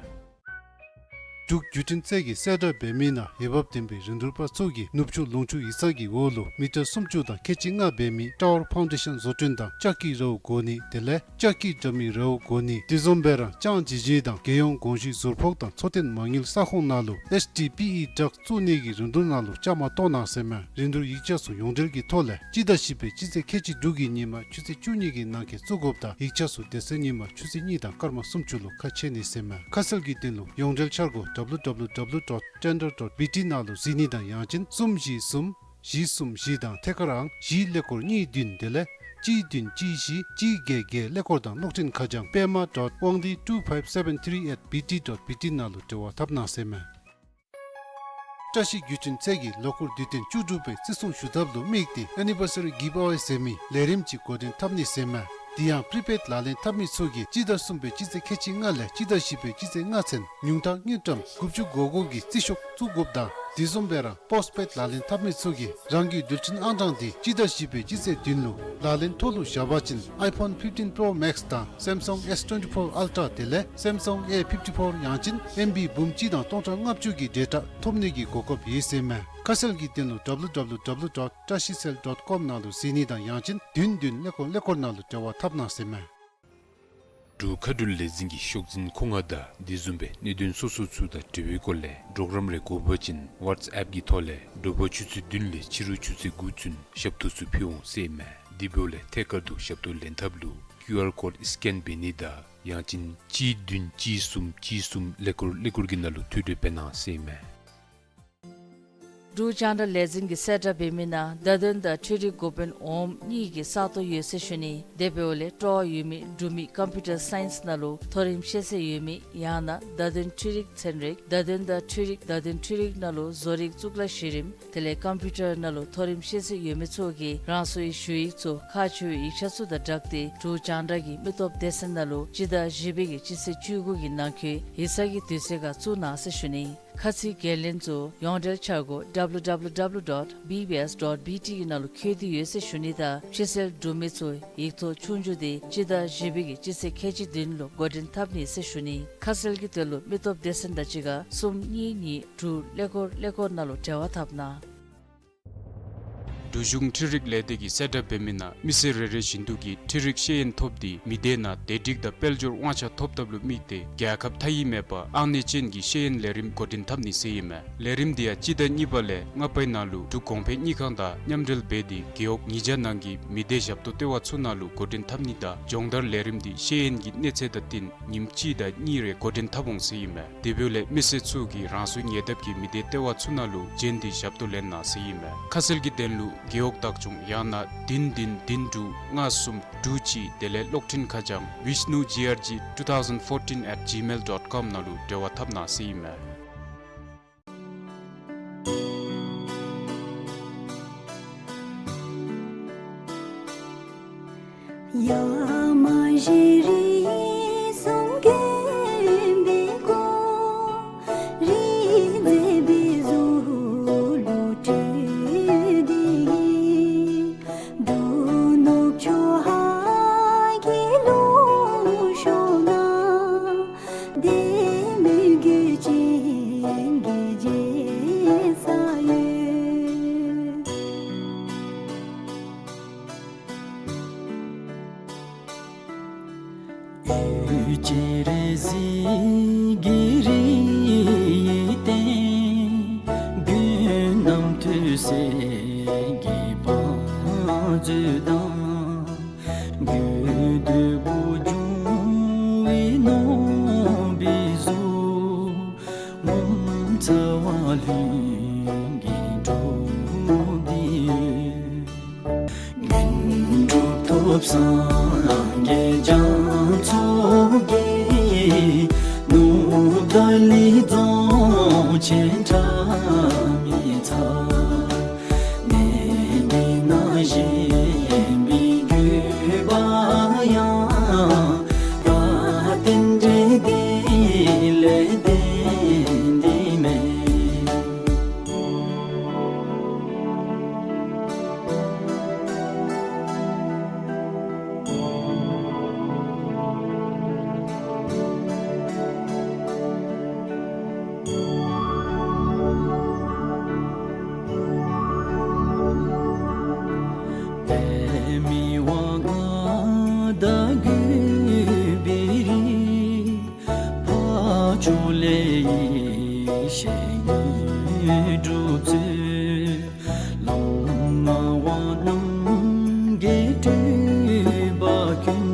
འབྲུག་བརྒྱུད་འཕྲིན་ཚད་ཀྱི་གསལ་བསྒྲགས་འབད་མི་ནང་འོས་འབབ་ལྡན་པའི་རིན་བསྡུར་པ་ཚུ་གིས་ནུབ་ཕྱོགས་ལུང་ཕྱོགས་ཡིག་ཚང་གི་འོག་ལུ་མི་ཊར་སུམ་ཅུ་དང་ཁལ་གཅིག་ལྔ་འབད་མི་ཊ་ཝར་ཕའུན་ཌེ་ཤན་བཟོ་སྐྲུན་དང་ལྕགས་ཀྱི་རཝ་བགོ་ནི་དེ་ལས་ལྕགས་ཀྱི་དྲ་མིག་རཝ་བགོ་ནི། དེ་བཟུམ་སྦེ་ར་ལྕང་ཇི་ཇི་དང་རྒྱལ་ཡོངས་གོང་ཞུས་ཟུར་ཕོགས་དང་འཚོ་རྟེན་མ་དངུལ་ས་ཁོངས་ནང་ལུ་ཨེས་ཌི་པི་ཨི་ཌག་བཙུགས་ནི་གི་རིན་བསྡུར་ནང་ལུ་བཅའ་མར་གཏོགས་གནང་ཟེར་མས། རིན་བསྡུར་ཡིག་ཆ་ཚུ་ཡོངས་འབྲེལ་གྱི་ཐོག་ལས་སྤྱི་ཟླ་བཞི་པའི་སྤྱི་ཚེས་ཁལ་གཅིག་དྲུག་གི་ཉིན་མ་ཆུ་ཚོད་བཅུ་གཉིས་ཀྱི་ནང་འཁོད་བཙུགས་དགོཔ་དང་ཡིག་ཆ་ཚུ་དེ་ཚེ་ཉིན་མ་ཆུ་ཚོད་གཉིས་དང་སྐར་མ་སུམ་ཅུ་ལུ་ཁ་ཕྱེ་ནི་ཟེར་མས། ཁ་གསལ་གྱི་དོན་ལུ་ཡོངས་འབྲེལ་འཆར་སྒོ་W W W dot tender dot B T ནང་ལུ་གཟིགས་ནི་དང་ཡང་ཅིན་གསུམ་བཞི་གསུམ་བཞི་གསུམ་བཞི་དང་ཐད་ཀར་ཨང་བཞི་ཀླད་ཀོར་གཉིས་བདུན་དེ་ལས་གཅིག་བདུན་གཅིག་བཞི་གཅིག་བརྒྱད་བརྒྱད་ཀླད་ཀོར་དང་གློག་འཕྲིན་ཁ་བྱང་པདྨ་dot wangdi two five seven three at B T dot B T ནང་ལུ་འབྲེལ་བ་འཐབ་གནང་ཟེར་མས། བཀྲ་ཤིས་བརྒྱུད་འཕྲིན་ཚད་ཀྱིས་ལོ་འཁོར་དུས་སྟོན་བཅུ་དྲུག་པའི་བརྩི་སྲུང་ཞུ་ཐབས་ལུ་དམིགས་ཏེ་ཨེ་ནི་བར་སི་རི་གིབ་ཨ་ཝེ་ཟེར་མི་ལས་རིམ་ཅིག་འགོ་འདྲེན་འཐབ་ནི་ཟེར་མས། དེ་ཡང་པི་རི་པེཌ་ལག་ལེན་འཐབ་མི་ཚུ་གིས་སྤྱི་ཟླ་གསུམ་པའི་སྤྱི་ཚེས་ཁལ་གཅིག་ལྔ་ལས་སྤྱི་ཟླ་བཞི་པའི་སྤྱི་ཚེས་ལྔ་ཚུན་ཉུང་མཐའ་དངུལ་ཀྲམ་དགུ་བཅུ་གོ་དགུ་གི་རྩིས་ཤོག་བཙུགས་དགོཔ་དང་དེ་བཟུམ་སྦེ་ར་པོསཊ་པེཌ་ལག་ལེན་འཐབ་མི་ཚུ་གིས་རང་གི་རྡུལ་ཕྲན་ཨང་གྲངས་དེ་སྤྱི་ཟླ་བཞི་པའི་སྤྱི་ཚེས་བདུན་ལུ་ལག་ལེན་ཐོག་ལུ་བཞག་པ་ཅིན་iPhone fifteen Pro Max དང་Samsung S twenty-four Ultra དེ་ལས་Samsung A fifty-four ཡང་ཅིན་ཨེམ་བི་འབུམ་གཅིག་དང་སྟོང་ཕྲག་ལྔ་བཅུ་གི་ཌེ་ཊ་ཐོབ་ནི་གི་གོ་སྐབས་ཡོད་ཟེར་མས། ཁ་གསལ་གྱི་དོན་ལུ་W W W dot trashicell dot com ནང་ལུ་གཟིགས་ནི་དང་ཡང་ཅིན་བདུན་བདུན་ཀླད་ཀོར་ཀླད་ཀོར་ནང་ལུ་འབྲེལ་བ་འཐབ་གནང་ཟེར་མས། འབྲུག་མཁའ་འགྲུལ་ལས་འཛིན་གྱི་ཤོག་འཛིན་ཁོ་ང་དང་དེ་བཟུམ་སྦེ་གནད་དོན་སོ་སོ་ཚུ་དང་འབྲེལ་བའི་སྐོར་ལས་གྲོགས་རམ་རེ་དགོ་པ་ཅིན་ཝཊས་ཨེཔ་གི་ཐོག་ལས་དྲོ་པ་ཆུ་ཚོད་བདུན་ལས་ཕྱི་རུ་ཆུ་ཚོད་དགུ་ཚུན་ཞབས་ཏོག་ཚུ་ཕུལ་འོང་ཟེར་མས། དེ་འབདཝ་ལས་ཐད་ཀར་དུ་ཞབས་ཏོག་ལེན་ཐབས་ལུ་ཀིའུ་ཨར་ཀོཌ་སི་ཀེན་འབད་ནི་དང་ཡང་ཅིན་གཅིག་བདུན་གཅིག་གསུམ་གཅིག་གསུམ་ཀླད་ཀོར་ཀླད་ཀོར་གྱི་ནང་ལུ་ཐོ་འགོད་འབད་གནང་ཟེར་མས། འབྲུག་རྒྱང་བསྒྲགས་ལས་འཛིན་གྱིས་གསལ་བསྒྲགས་འབད་མི་ནང་བརྡ་དོན་དང་འཕྲུལ་རིག་འགོ་དཔོན་འོགམ་གཉིས་ཀྱི་ས་སྟོང་ཡོད་ཟེར་ཞུ་ནི། དེ་འབདཝ་ལས་སྤྲོ་བ་ཡོད་མི་འབྲུག་མི་ཀམ་པིའུ་ཊར་སའིནསི་ནང་ལུ་མཐོ་རིམ་ཤེས་ཚད་ཡོད་མི་ཡང་ན་བརྡ་དོན་འཕྲུལ་རིག་ཚན་རིག་བརྡ་དོན་དང་འཕྲུལ་རིག་བརྡ་དོན་འཕྲུལ་རིག་ནང་ལུ་བཟོ་རིག་གཙུག་ལག་གཞི་རིམ་དེ་ལས་ཀམ་པིའུ་ཊར་ནང་ལུ་མཐོ་རིམ་ཤེས་ཚད་ཡོད་མི་ཚུ་གིས་རང་སོའི་ཞུ་ཡིག་ཚུ་ཁག་ཆེ་བའི་ཡིག་ཆ་ཚུ་དང་སྦྲགས་ཏེ་འབྲུག་རྒྱང་བསྒྲགས་ཀྱི་མི་སྟོབས་སྡེ་ཚན་ནང་ལུ་སྤྱི་ཟླ་བཞི་པའི་གི་སྤྱི་ཚེས་བཅུ་དགུ་གི་ནང་འཁོད་ཡིག་ཚང་གི་དུས་ཚོད་ཁར་བཙུགས་གནང་ཟེར་ཞུ་ནི། ཁ་ཚིག་འགན་ལེན་ཚུ་ཡོངས་འབྲེལ་འཆར་སྒོ་W W W dot B B S dot B T གི་ནང་ལུ་བཀོད་དེ་ཡོད་ཟེར་ཞུ་ནི་དང་ཕྱི་སེལ་འབྲུག་མི་ཚུ་ཡིག་ཐོག་ཆོས་རྒྱུགས་དེ་སྤྱི་ཟླ་བཞི་པའི་གི་སྤྱི་ཚེས་ཁལ་གཅིག་བདུན་ལུ་འགོ་འདྲེན་འཐབ་ནི་ཟེར་ཞུ་ནི། ཁ་གསལ་གྱི་དོན་ལུ་མི་སྟོབས་སྡེ་ཚན་དང་གཅིག་ཁར་གསུམ་གཉིས་གཉིས་དྲུག་ཀླད་ཀོར་ཀླད་ཀོར་ནང་ལུ་འབྲེལ་བ་འཐབ་གནང་། འབྲུག་གཞུང་འཕྲུལ་རིག་ལས་སྡེ་གིས་གསལ་བསྒྲགས་འབད་མི་ནང་མི་སེར་རེ་རེ་བཞིན་དུ་གིས་འཕྲུལ་རིག་ཤེས་ཡོན་ཐོབ་སྟེ་མི་སྡེ་ནང་བདེ་སྒྲིག་དང་དཔལ་འབྱོར་དབང་ཆ་ཐོབ་ཐབས་ལུ་དམིགས་ཏེ་རྒྱལ་ཁབ་མཐའ་དབུས་མེད་པར་ཨང་གནས་ཅན་གྱི་ཤེས་ཡོན་ལས་རིམ་འགོ་འདྲེན་འཐབ་ནི་ཟེར་ཨིན་མས། ལས་རིམ་འདི་ཡང་སྤྱི་ཟླ་གཉིས་པ་ལས་ལྔ་པའི་ནང་ལུ་འབྲུག་གོང་འཕེལ་དངུལ་ཁང་དང་མཉམ་འབྲེལ་འབད་དེ་རྒེད་འོག་ཉིས་བརྒྱ་ནང་གི་མི་སྡེ་ཞབས་ཏོག་ལྟེ་བ་ཚུ་ནང་ལུ་འགོ་འདྲེན་འཐབ་ནི་དང་སྦྱོང་བརྡར་ལས་རིམ་འདི་ཤེས་ཡོན་གྱི་གནས་ཚད་དང་བསྟུན་ཉིནམ་གཅིག་དང་གཉིས་རེ་འགོ་འདྲེན་འཐབ་འོང་ཟེར་ཨིན་མས། དེ་འབདཝ་ལས་མི་སེར་ཚུ་གིས་རང་སོའི་ཉེ་འདབས་ཀྱི་མི་སྡེ་ལྟེ་བ་ཚུ་ནང་ལུ་བྱོན་ཏེ་ཞབས་ཏོག་ལེན་གནང་ཟེར་ཨིན་མས། ཁ་གསལ་གྱི་དོན་ལུ་རྒེད་འོག་བདག་སྐྱོང་ཡང་ན་བདུན་བདུན་བདུན་དྲུག་ལྔ་གསུམ་དྲུག་གཅིག་དེ་ལས་གློག་འཕྲིན་ཁ་བྱང་vishnu G R G two thousand fourteen at gmail dot com ནང་ལུ་འབྲེལ་བ་འཐབ་གནང་ཟེར་ཨིན་མས། སྒྲུབ་ཚུལ། བླ་མ་དབང་རྣམས་ཀྱིས་སྤྲུལ་པ་ཀུན།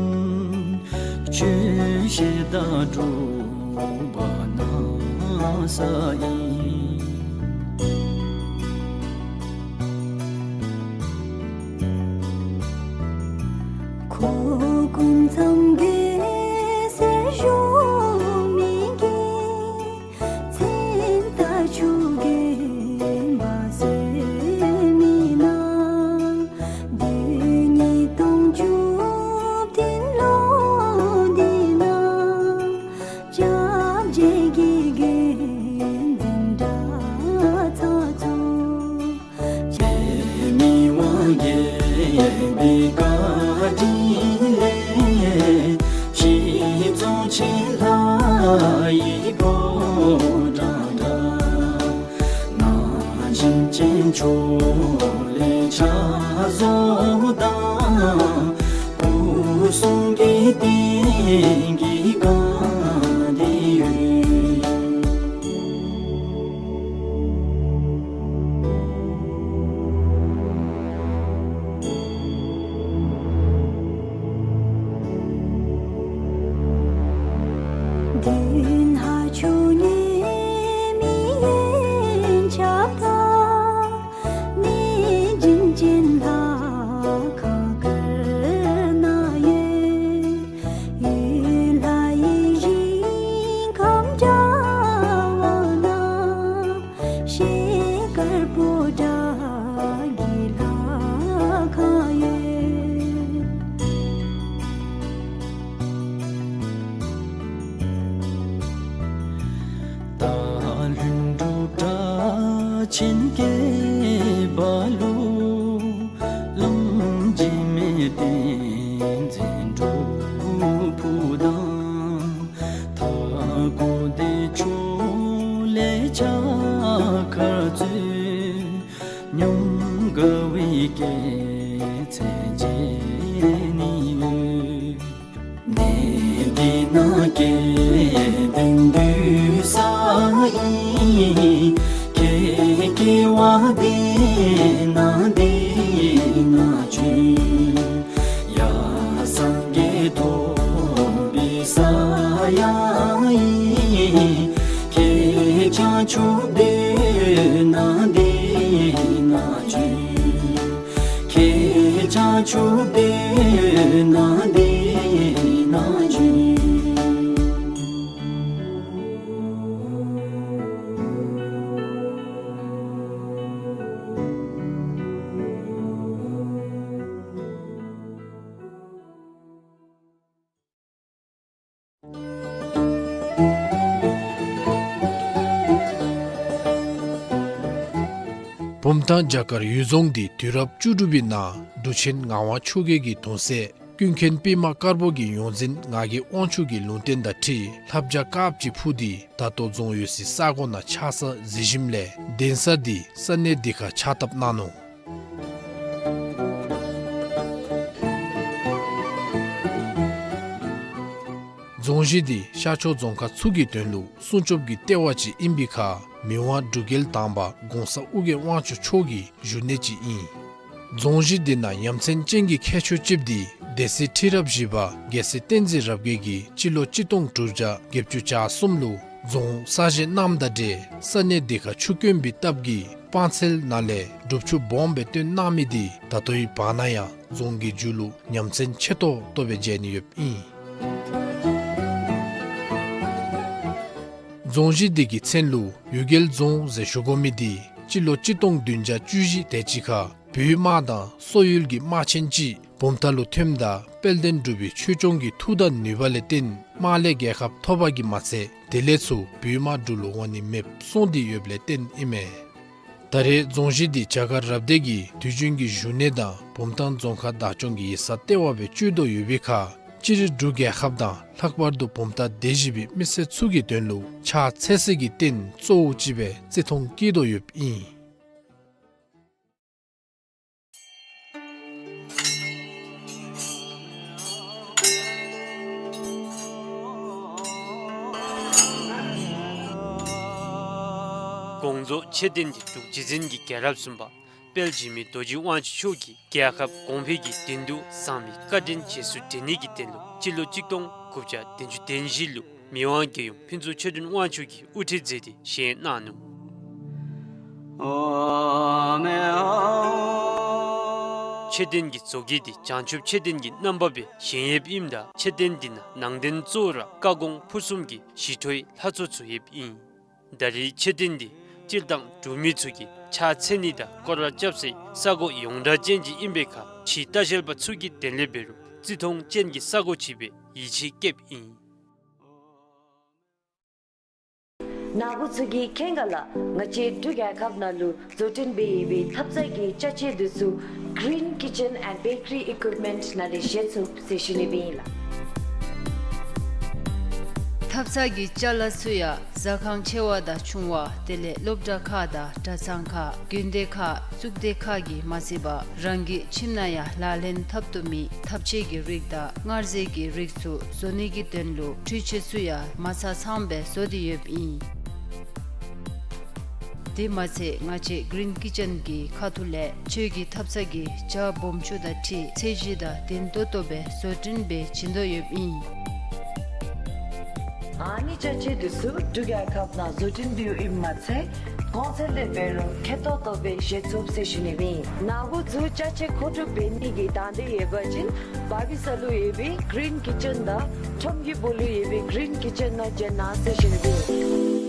ཆོས་བཤད་དང་སྒྲུབ་པ་སྣང་ས་ཡིན། ཁོ་སྐུ་མཚམས་གེ་སར་བཞུགས་མི་གི། མཚན་རྟགས་ཆུ་རྒྱུན་འབབ་སྲོལ་མི་སྣང་། བདུན་ཉིས་སྟོང་བཅུ་བདུན་ལོ་འདི་ན། སྐྱབས་རྗེ་གི་དགེ་འདུན་གྲྭ་ཚང་ཚུ། འབད་མི་དབང་རྒྱལ་པོའི་བཀའ་དྲིན་ལས། གཞིས་རྫོང་ཆེན་ལྷ་ཡི་ཕོ་བྲང་དང་། གནང་སྦྱིན་ཅན་ཕྱོགས་ལས་ཕྱག་བཟོ་དང་། སྐུ་གསུང་གི་རྟེན་གྱི་བཀའ་འདི་ཡོད། མདུན་ལྷ་ཆུ་ཉེ་མི་གཡོན་ཆབ་དང་། གནས་བྱིན་ཅན་ལྷ་ཁང་དཀར་ནང་ཡོད། ཡུལ་ལྷ་ཡི་ཞིང་ཁམས་འདྲ་བ་ན། ཤེལ་དཀར་པོ་ཏ་གི་ལྷ་ཁང་ཡོད། སྟག་ལྷུན་གྲུབ་གྲགས་ཆེན་སྐྱེས་པ་ལུ། བླམ་འཇིགས་མེད་བསྟན་འཛིན་སྒྲུབ་ཕུག་དང་། མཐའ་འཁོབ་བདེ་མཆོག་ལས་ཕྱག་འཁར་སྩོལ། ཉམས་དགའ་བའི་སྐྱེད་ཚལ་མཇལ་ནི་ཡོད། གནས་འདི་ན་སྐལ་ལྡན་འདུས་ས་ཨིན། ཁྱེད་སྐྱེ་བ་འདི་ན་འདི་ན་བྱོན། ཡང་སངས་རྒྱས་ཐོབ་པའི་ས་ཡང་ཨིན། ཁྱེད་བྱང་ཆུབ་འདོད་ན་འདི་ན་བྱོན། ཁྱེད་བྱང་ཆུབ་འདོད་ན་འདི་ན་བྱོན། བུམ་ཐང་བྱ་དཀར་གཡུལ་རྫོང་འདི་དུས་རབས་བཅུ་དྲུག་པའི་ནང་འབྲུག་ཆེན་ངག་དབང་ཆོས་རྒྱལ་གྱི་གདུང་སྲས་ཀུན་མཁྱེན་པདྨ་དཀར་པོ་གི་ཡོངས་འཛིན་ངག་གི་དབང་ཕྱུག་གི་ལུང་བསྟན་དང་འཁྲིལ་ལྷ་བྱ་དཀརཔོ་ཅིག་འཕུར་ཏེ་ད་ལྟོ་རྫོང་ཡོད་སའི་ས་གོ་ནང་ཆགས་ས་གཟིགས་ཞིནམ་ལས་གདན་ས་འདི་ས་གནས་འདི་ཁར་ཕྱག་བཏབ་གནང་ནུག། རྫོང་གཞི་འདི་ཤར་ཕྱོགས་རྫོང་ཁག་ཚུ་གི་དོན་ལུ་སྲུང་སྐྱོབ་ཀྱི་ལྟེ་བ་ཅིག་ཨིན་པའི་ཁར་མི་དབང་འབྲུག་རྒྱལ་དང་པ་གོང་ས་ཨོ་རྒྱན་དབང་ཕྱུག་མཆོག་གི་བཞུགས་གནས་ཅིག་ཨིན། རྫོང་གཞི་འདི་ནང་ཡ་མཚན་ཅན་གྱི་ཁྱད་ཆོས་ཅིག་འདི་སྡེ་སྲིད་ཁྲི་རབས་བཞི་པ་རྒྱལ་སྲས་བསྟན་འཛིན་རབ་རྒྱས་ཀྱིས་སྤྱི་ལོ་གཅིག་སྟོང་དྲུག་བརྒྱ་བརྒྱད་ཅུ་གྱ་གསུམ་ལུ་རྫོང་གསར་བཞེངས་གནངམ་དང་འབྲེལ་ས་གནས་འདི་ཁར་ཆུ་དཀོན་པའི་སྟབས་ཀྱིས་སྤང་ཚལ་ནང་ལས་སྒྲུབ་ཆུ་སྦོམ་སྦེ་བཏོན་གནང་མི་འདི་ད་ལྟོའི་བར་ན་ཡང་རྫོང་གི་མཇུག་ལུ་ཡ་མཚན་ཆེ་ཏོག་ཏོ་སྦེ་མཇལ་ནི་ཡོདཔ་ཨིན། རྫོང་གཞི་འདི་གི་མཚན་ལུ་གཡུལ་རྒྱལ་རྫོང་ཟེར་ཞུ་དགོ་མི་འདི་སྤྱི་ལོ་གཅིག་སྟོང་བདུན་བརྒྱ་བཅུ་བཞི་དེ་ཅིག་ཁར་བོད་དམག་དང་སོག་ཡུལ་གྱི་དམག་ཆེན་ཅིག་བུམ་ཐང་ལུ་ཐོནམ་ད་དཔལ་ལྡན་འབྲུག་པའི་ཆོས་སྐྱོང་གི་མཐུ་དང་ནུས་པ་ལས་བརྟེན་དམག་ལས་རྒྱལ་ཁ་ཐོབ་པ་གིས་མ་ཚད་དེ་ལས་ཚུར་བོད་དམག་འབྲུག་ལུ་འོང་ནི་མེདཔ་སོང་སྟེ་ཡོདཔ་ལས་བརྟེན་ཨིན་མས། ད་རེས་རྫོང་གཞི་འདི་བྱ་དཀར་རབ་སྡེ་གི་དུས་རྒྱུན་གྱི་བཞུགས་གནས་དང་བུམ་ཐང་རྫོང་ཁག་བདག་སྐྱོང་གི་ཡིག་ཚང་ལྟེ་བ་སྦེ་སྤྱོད་དོ་ཡོད་པའི་ཁར་སྤྱིར་འབྲུག་རྒྱལ་ཁབ་དང་ལྷག་པར་དུ་བུམ་ཐང་སྡེ་བཞི་པའི་མི་སེར་ཚུ་གི་དོན་ལུ་ཕྱག་འཚལ་སའི་རྟེན་གཙོ་བོ་ཅིག་སྦེ་བརྩི་མཐོང་བསྐྱེད་དོ་ཡོདཔ་ཨིན། ཀོང་ཇོ་མཆོད་རྟེན་འདི་འབྲུག་རྗེ་བཙུན་གྱི་རྒྱལ་རབས་གསུམ་པ་དཔལ་འཇིགས་མེད་རྡོ་རྗེ་དབང་ཕྱུག་མཆོག་གིས་རྒྱལ་ཁབ་གོང་འཕེལ་གྱི་དོན་དུ་བཟང་མི་བཀའ་དྲིན་རྗེས་སུ་དྲན་ནི་གི་དོན་ལུ་སྤྱི་ལོ་གཅིག་སྟོང་དགུ་བརྒྱ་བདུན་ཅུ་དོན་བཞི་ལུ་མི་དབང་རྒྱལ་ཡུམ་ཕུན་ཚོགས་ཆོས་སྒྲོན་དབང་ཕྱུག་གིས་དབུ་ཁྲིད་མཛད་དེ་བཞེངས་གནང་ནུག། མཆོད་རྟེན་གྱི་བཟོ་བཀོད་འདི་བྱང་ཆུབ་མཆོད་རྟེན་གྱི་རྣམ་པ་སྦེ་བཞེངས་ཡོདཔ་ཨིནམ་ད་མཆོད་རྟེན་འདི་ནང་ནང་རྟེན་གཙོ་བོ་ར་བཀའ་དགོངས་ཕུར་གསུམ་གྱི་ཞི་ཁྲོའི་ལྷ་ཚོགས་ཚུ་ཡོདཔ་ཨིན། ད་རེས་མཆོད་རྟེན་འདི་སྤྱིར་བཏང་འབྲུག་མི་ཚུ་གིས་ཕྱག་འཚལ་ནི་དང་སྐོར་ར་རྐྱབ་སའི་ས་གོ་ཡོངས་གྲགས་ཅན་ཅིག་ཨིན་པའི་ཁར་ཕྱི་ལྟ་བཤལ་པ་ཚུ་གི་དོན་ལས་འབད་རུང་བརྩི་མཐོང་ཅན་གྱི་ས་གོ་ཅིག་སྦེ་ཡིད་ཆེས་བསྐྱེདཔ་ཨིན། ནཱ་བུ་ཚུ་གིས་མཁྱེན་ག་ལགས། ང་བཅས་འབྲུག་རྒྱལ་ཁབ་ནང་ལུ་བཟོ་སྐྲུན་འབད་བའི་ཐབ་ཚང་གི་ཅ་ཆས་འདི་ཚུ་Green Kitchen and Bakery Equipment ནང་ལས་བཞེས་ཚུགས་ཟེར་ཞུ་ནི་སྦེ་ཨིན་ལགས། ཐབ་ཚང་གི་ཅ་ལ་ཚུ་ཡང་ཟ་ཁང་ཆེ་བ་དང་ཆུང་བ་དེ་ལས་སློབ་གྲྭ་ཁག་དང་གྲྭ་ཚང་ཁག་དགོན་སྡེ་ཁག་གཙུག་སྡེ་ཁག་གིས་མ་ཚད་པར་རང་གི་ཁྱིམ་ནང་ཡང་ལག་ལེན་འཐབ་བཏུབ་མི་ཐབ་ཆས་ཀྱི་རིགས་དང་མངར་ཟས་ཀྱི་རིགས་ཚུ་བཟོ་ནི་གི་དོན་ལུ་འཕྲུལ་ཆས་ཚུ་ཡང་མ་ཚང་ཚངམ་སྦེ་བཟོ་སྟེ་ཡོདཔ་ཨིན། དེ་མ་ཚད་ང་བཅས་Green Kitchen གྱི་ཁ་ཐུག་ལས་ཁྱོད་ཀྱི་ཐབ་ཚང་གི་ཇ་སྦོམ་ཆུང་དང་འཁྲིལ་ཚད་གཞི་དང་ལྡན་ཏོག་ཏོ་སྦེ་བཟོ་སྐྲུན་འབད་བྱིན་དོ་ཡོདཔ་ཨིན། ཨ་ནི་ཅ་ཆས་འདི་ཚུ་འབྲུག་རྒྱལ་ཁབ་ནང་བཟོ་སྐྲུན་འབདཝ་ཨིནམ་མ་ཚད་གོང་ཚད་ལས་འབད་རུང་མཁོ་ཏོག་ཏོ་སྦེ་བཞེས་ཚུགས་ཟེར་ཞུ་ནི་སྦེ་ཨིན། ནཱ་བུ་ཚུ་ཅ་ཆས་མཁོ་སྒྲུབ་འབད་ནི་གི་དང་འདོད་ཡོད་པ་ཅིན་བར་བི་ས་ལུ་ཡོད་པའི་Green Kitchen དང་ཁྲོམ་གྱི་སྦུག་ལུ་ཡོད་པའི་Green Kitchen ནང་བྱོན་གནང་ཟེར་ཞུ་ནི་སྦེ་ཨིན།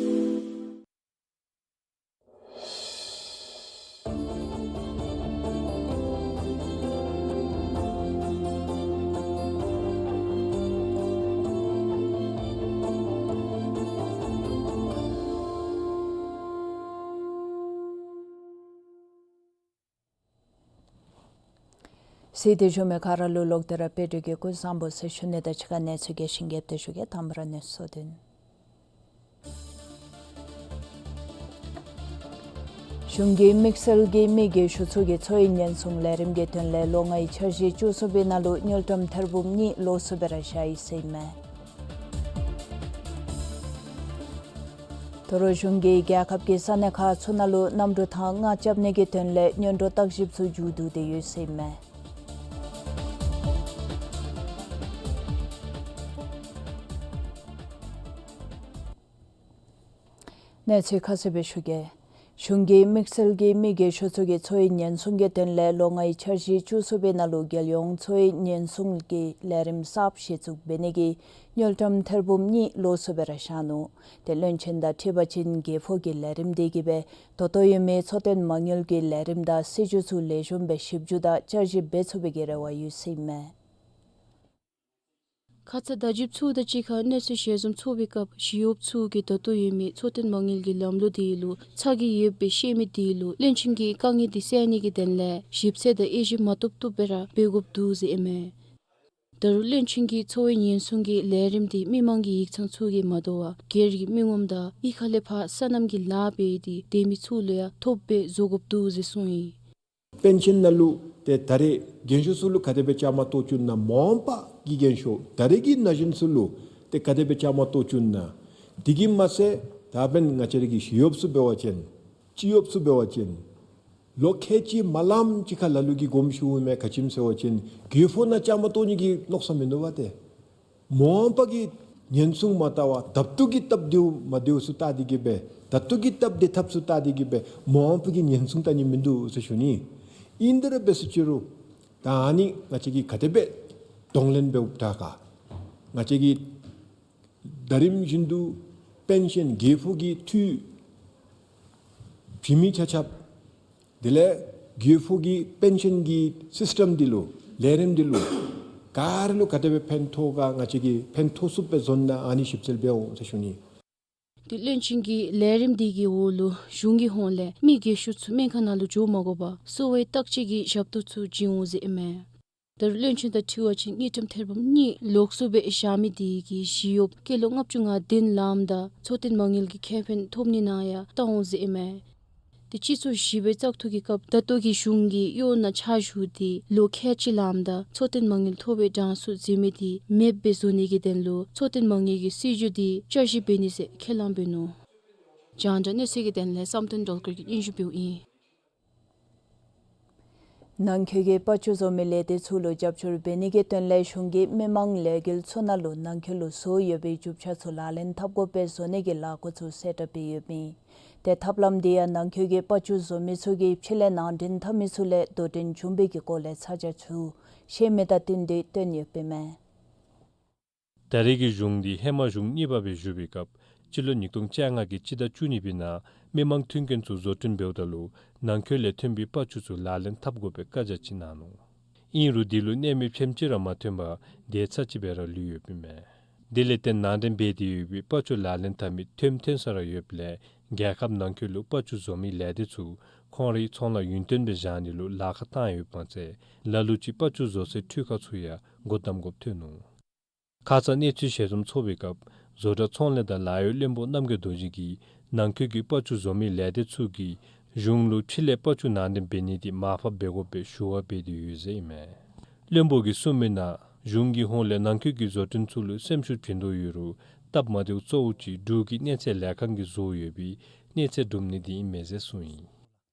གཟིགས་ཏེ་བཞུགས་མི་ག་ར་ལུ་ལོག་སྟེ་ར་དཔལ་འབྱོར་གྱི་སྐུ་གཟུགས་བཟང་པོ་ཟེར་ཞུ་ནི་དང་གཅིག་ཁར་གནས་ཚུལ་རྒྱས་ཤིང་རྒྱསཔ་སྦེ་ཞུ་གེ། དང་པ་ར་གནས་ཚུལ་དོན། གཞུང་གིས་དམིགས་བསལ་གྱིས་མི་རྒས་ཤོས་ཚུ་གི་འཚོ་བའི་ཉེན་སྲུང་ལས་རིམ་གྱི་དོན་ལས་ལོ་ལྔའི་འཆར་གཞི་བཅུ་གསུམ་པའི་ནང་ལུ་དངུལ་ཀྲམ་ཐེར་འབུམ་གཉིས་ལོགས་སུ་སྦེ་ར་བཞག་ཡི་ཟེར་ཨིན་མས། དོ་རུང་གཞུང་གིས་རྒྱལ་ཁབ་ཀྱི་ས་གནས་ཁག་ཚུ་ནང་ལུ་གནམ་གྲུ་ཐང་ལྔ་རྐྱབ་ནི་གི་དོན་ལས་སྔོན་འགྲོ་བརྟག་ཞིབ་ཚུ་མཇུག་བསྡུ་སྟེ་ཡོད་ཟེར་ཨིན་མས། གནས་ཚུལ་ཁ་གསལ་སྦེ་ཞུ་གེ། གཞུང་གིས་དམིགས་བསལ་གྱིས་མི་རྒས་ཤོས་ཚུ་གི་འཚོ་བའི་ཉེན་སྲུང་གི་དོན་ལས་ལོ་ལྔའི་འཆར་གཞི་བཅུ་གསུམ་པའི་ནང་ལུ་རྒྱལ་ཡོངས་འཚོ་བའི་ཉེན་སྲུང་གི་ལས་རིམ་གསརཔ་གཞི་བཙུགས་འབད་ནི་གི་དངུལ་ཀྲམ་ཐེར་འབུམ་གཉིས་ལོགས་སུ་སྦེ་ར་བཞག་ནུག། དེ་བློན་ཆེན་དང་འཁྲིལ་བ་ཅིན་རྒྱལ་ཕོགས་ཀྱི་ལས་རིམ་དེ་གིས་སྦེ་ད་ལྟོ་ཡོད་མི་འཚོ་རྟེན་མ་དངུལ་གྱི་ལས་རིམ་དང་སྲིད་བྱུས་ཚུ་ལེགས་ཤོམ་སྦེ་ཞིབ་འཇུག་དང་བསྐྱར་ཞིབ་འབད་ཚུགས་པའི་གི་རེ་བ་ཡོད་ཟེར་ཨིན་མས། ཁ་ཙ་བརྡ་བརྒྱུད་ཚུ་དང་གཅིག་ཁར་གནས་ཚུལ་ཞལ་འཛོམས་ཚོགས་པའི་སྐབས་ཞི་གཡོགཔ་ཚུ་གིས་ད་ལྟོ་ཡོད་མི་འཚོ་རྟེན་མ་དངུལ་གྱི་ལམ་ལུགས་དེ་ལུ་ཚ་གྱང་ཡོདཔ་སྦེ་བཤད་མི་དེ་ལུ་བློན་ཆེན་གྱིས་དཀའ་ངལ་དེ་སེལ་ནི་གི་དོན་ལས་ཞིབ་འཚོལ་དང་དབྱེ་ཞིབ་མ་ཐོབ་ཐོབ་སྦེ་ར་འབད་དགོཔ་འདུག་ཟེར་ཨིན་མས། ད་རུང་བློན་ཆེན་གྱིས་འཚོ་བའི་ཉེན་སྲུང་གི་ལས་རིམ་དེ་མི་མང་གི་ཡིག་ཚང་ཚུ་གིས་མ་དོ་བར་སྒེར་གྱི་མི་ངོམ་དང་གཡུས་ཁ་ལས་ཕར་སོ་ནམ་གྱི་ལཱ་འབད་དེ་སྡོད་མི་ཚུ་ལུ་ཡང་ཐོབ་སྦེ་བཟོ་དགོཔ་འདུག་ཟེར་གསུངས་ཡི། པེན་ཤཱན་ནང་ལུ་ཏེ་ད་རེས་རྒན་ཤོས་ཚུ་ལུ་ག་དེ་སྦེ་བཅའ་མར་གཏོགས་བཅུག་ན་མ་འོངས་པ་གི་རྒན་ཤོས་ད་རེས་ཀྱི་ན་གཞོན་ཚུ་ལུ་ཏེ་ག་དེ་སྦེ་བཅའ་མར་གཏོགས་བཅུག་ན། དེ་གིས་མ་ཚད་ད་འབདན་ང་བཅས་ར་གི་ཞི་གཡོགཔ་ཚུ་འབད་བ་ཅིན་སྤྱི་གཡོགཔ་ཚུ་འབད་བ་ཅིན་ལོ་ཁལ་གཅིག་མ་ལངམ་ཅིག་ཁར་ལ་ལུ་གིས་དགོངསམ་ཞུཝ་མས། ག་ཅི་སྨོ་ཟེར་བ་ཅིན་རྒྱལ་ཕོགས་ནང་བཅའ་མར་གཏོགས་ནི་གི་མནོ་བསམ་མིན་འདུག་པ་ཏེ། མ་འོངས་པ་གི་ཉེན་སྲུང་མ་བལྟ་བར་ད་ལྟོ་གི་སྟབས་བདེཝ་མ་བདེཝ་ཚུ་བལྟ་སྟེ་གིས་སྦེ་ད་ལྟོ་གི་སྟབས་བདེ་ཐབས་ཚུ་བལྟ་སྟེ་གིས་སྦེ་མ་འོངས་པ་གི་ཉེན་སྲུང་བལྟ་ནི་མིན་འདུག་ཟེར་ཞུ་ནི། ཨིན་ཏེ་ར་འབད་ཟེར་ཅི་རུང་ད་ཨ་ནི་ང་བཅས་ཀྱིས་ག་དེ་སྦེ་གདོང་ལེན་འབདཝ་དྲག་ག། ང་བཅས་ཀྱི་ད་རིམ་བཞིན་དུ་པེན་ཤཱན་རྒྱལ་ཕོགས་ཀྱི་འཐུས་བྱིན་མི་ཆ་ཁྱབ་དེ་ལས་རྒྱལ་ཕོགས་ཀྱི་པེན་ཤཱན་གྱི་སིསི་ཊམ་འདི་ལུ་ལས་རིམ་འདི་ལུ་ག་ར་ལུ་ག་དེ་སྦེ་ཕན་ཐོགས་ག་ང་བཅས་ཀྱིས་ཕན་ཐོགས་ཚུགསཔ་སྦེ་བཟོ་ན་ཨ་ནི་ཞིབ་འཚོལ་འབད་འོང་ཟེར་ཞུ་ནི། ཏེ་བློན་ཆེན་གྱིས་ལས་རིམ་འདི་གི་འོག་ལུ་གཞུང་གི་ཧོངས་ལས་མི་རྒས་ཤོས་ཚུ་སྨན་ཁང་ནང་ལུ་འགྱོ་མ་དགོ་པར་གསོ་བའི་བརྟག་དཔྱད་ཀྱི་ཞབས་ཏོག་ཚུ་བྱིན་འོང་ཟེར་ཨིན་མས། ད་རུང་བློན་ཆེན་དང་འཁྲིལ་བ་ཅིན་དངུལ་ཀྲམ་ཐེར་འབུམ་གཉིས་ལོགས་སུ་སྦེ་བཞག་མི་དེ་གིས་ཞི་གཡོགཔ་སྐྱེས་ལོ་ལྔ་བཅུ་ང་བདུན་ལངམ་ད་འཚོ་རྟེན་མ་དངུལ་གྱི་ཁེ་ཕན་ཐོབ་ནི་ནང་ཡང་བལྟ་འོང་ཟེར་ཨིན་མས། ཏེ་སྤྱི་ཚོགས་ཞི་བའི་བཙག་འཐུ་གི་སྐབས་ད་ལྟོ་གི་གཞུང་གིས་གཡོག་ནང་ཕྱག་ཞུ་སྟེ་ལོ་ཁལ་གཅིག་ལངམ་ད་འཚོ་རྟེན་མ་དངུལ་ཐོབ་པའི་གྲངས་སུ་འཛུལ་མི་དེ་མེདཔ་སྦེ་བཟོ་ནི་གི་དོན་ལུ་འཚོ་རྟེན་མ་དངུལ་གྱི་སྲིད་བྱུས་དེ་བསྐྱར་ཞིབ་འབད་ནི་ཟེར་ཁས་བླངས་འབད་ནུག། རྒྱང་བསྒྲགས་གནས་ཚུལ་གྱི་དོན་ལས་བསམ་གཏན་སྒྲོལ་དཀར་གྱིས་སྙན་ཞུ་ཕུལཝ་ཨིན། ནང་འཁོད་ཀྱི་པར་ཆུ་བཟོ་མི་ལས་སྡེ་ཚུ་ལུ་རྒྱབ་སྐྱོར་འབད་ནི་གི་དོན་ལས་གཞུང་གིས་མི་མང་ལས་འགུལ་ཚུ་ནང་ལུ་ནང་འཁོད་ལུ་བཟོ་ཡོད་པའི་རྒྱུ་ཆ་ཚུ་ལག་ལེན་འཐབ་དགོ་པའི་བཟོ་ནི་གི་ལཱ་འགོ་ཚུགས་གསལ་བསྒྲགས་འབད་ཡོདཔ་ཨིན། ཏེ་ཐབས་ལམ་འདི་ཡང་ནང་འཁོད་ཀྱི་པར་ཆུ་བཟོ་མི་ཚུ་གིས་ཕྱི་ལས་ནང་འདྲེན་འཐབ་མི་ཚུ་ལས་དོ་འགྲན་བྱུང་བའི་གི་སྐོར་ལས་ཚ་གྱང་ཚུ་ཤེས་མི་དང་བསྟུན་ཏེ་སྟོན་ཡོདཔ་ཨིན་མས། ད་རེས་ཀྱི་གཞུང་འདི་ཧེ་མ་གཞུང་གཉིས་པ་སྦེ་བཞུགས་པའི་སྐབས་སྤྱི་ལོ་ཉིས་སྟོང་བཅོ་ལྔ་གི་སྤྱི་ཟླ་བཅུ་གཉིས་པའི་ནང་མི་མང་མཐུན་རྐྱེན་ཚུ་བཟོ་སྐྲུན་འབདཝ་ད་ལུ་ནང་འཁོད་ལས་ཐོན་པའི་པར་ཆུ་ཚུ་ལག་ལེན་འཐབ་དགོ་པའི་བཀའ་རྒྱ་ཅིག་གནང་ནུག། ཨིན་རུང་འདི་ལུ་གནས་མི་ཕྱེངམ་ཅིག་ར་མ་ཐོན་པར་དེ་ཚར་གཅིག་སྦེ་ར་ལུས་ཡོདཔ་ཨིན་མས། དེ་ལས་བརྟེན་ནང་འདྲེན་འབད་དེ་ཡོད་པའི་པར་ཆུ་ལག་ལེན་འཐབ་མི་ཐོནམ་ཐོན་ས་ར་ཡོདཔ་ལས་རྒྱལ་ཁབ་ནང་འཁོད་ལུ་པར་ཆུ་བཟོ་མི་ལས་སྡེ་ཚུ་ཁོང་རའི་ཚོང་ལཱ་ཡུན་བརྟན་སྦེ་བཞག་ནི་ལུ་ལཱ་ཁག་བཏང་ཡོདཔ་མ་ཚད་ལ་ལུ་ཅིག་པར་ཆུ་བཟོ་སའི་འཕྲུལ་ཁང་ཚུ་ཡང་སྒོ་བསྡམ་དགོཔ་ཐོན་ནུག། ཁ་ཙ་གནས་ཚུལ་ཞལ་འཛོམས་ཚོགས་པའི་སྐབས་བཟོ་གྲྭ་ཚོང་ལས་དང་ལཱ་གཡོག་བློན་པོ་རྣམ་རྒྱལ་རྡོ་རྗེ་གིས་ནང་འཁོད་ཀྱི་པར་ཆུ་བཟོ་མི་ལས་སྡེ་ཚུ་གིས་གཞུང་ལུ་ཕྱི་ལས་པར་ཆུ་ནང་འདྲེན་འབད་ནི་འདི་མར་ཕབ་འབད་དགོ་པའི་ཞུ་བ་འབད་དེ་ཡོད་ཟེར་ཨིན་མས། བློན་པོ་གིས་གསུངས་མི་ནང་གཞུང་གི་ཧོངས་ལས་ནང་འཁོད་ཀྱི་བཟོ་སྐྲུན་ཚུ་ལུ་སེམས་ཤུགས་བྱིན་དོ་ཡོད་རུང་སྟབས་མ་བདེཝ་གཙོ་བོ་ཅིག་འབྲུག་གི་གནས་ཚད་ལས་ཁང་གིས་བཟོ་ཡོད་པའི་གནས་ཚད་སྒྲུབ་ནི་འདི་ཨིན་མས་ཟེར་གསུངས་ཡི།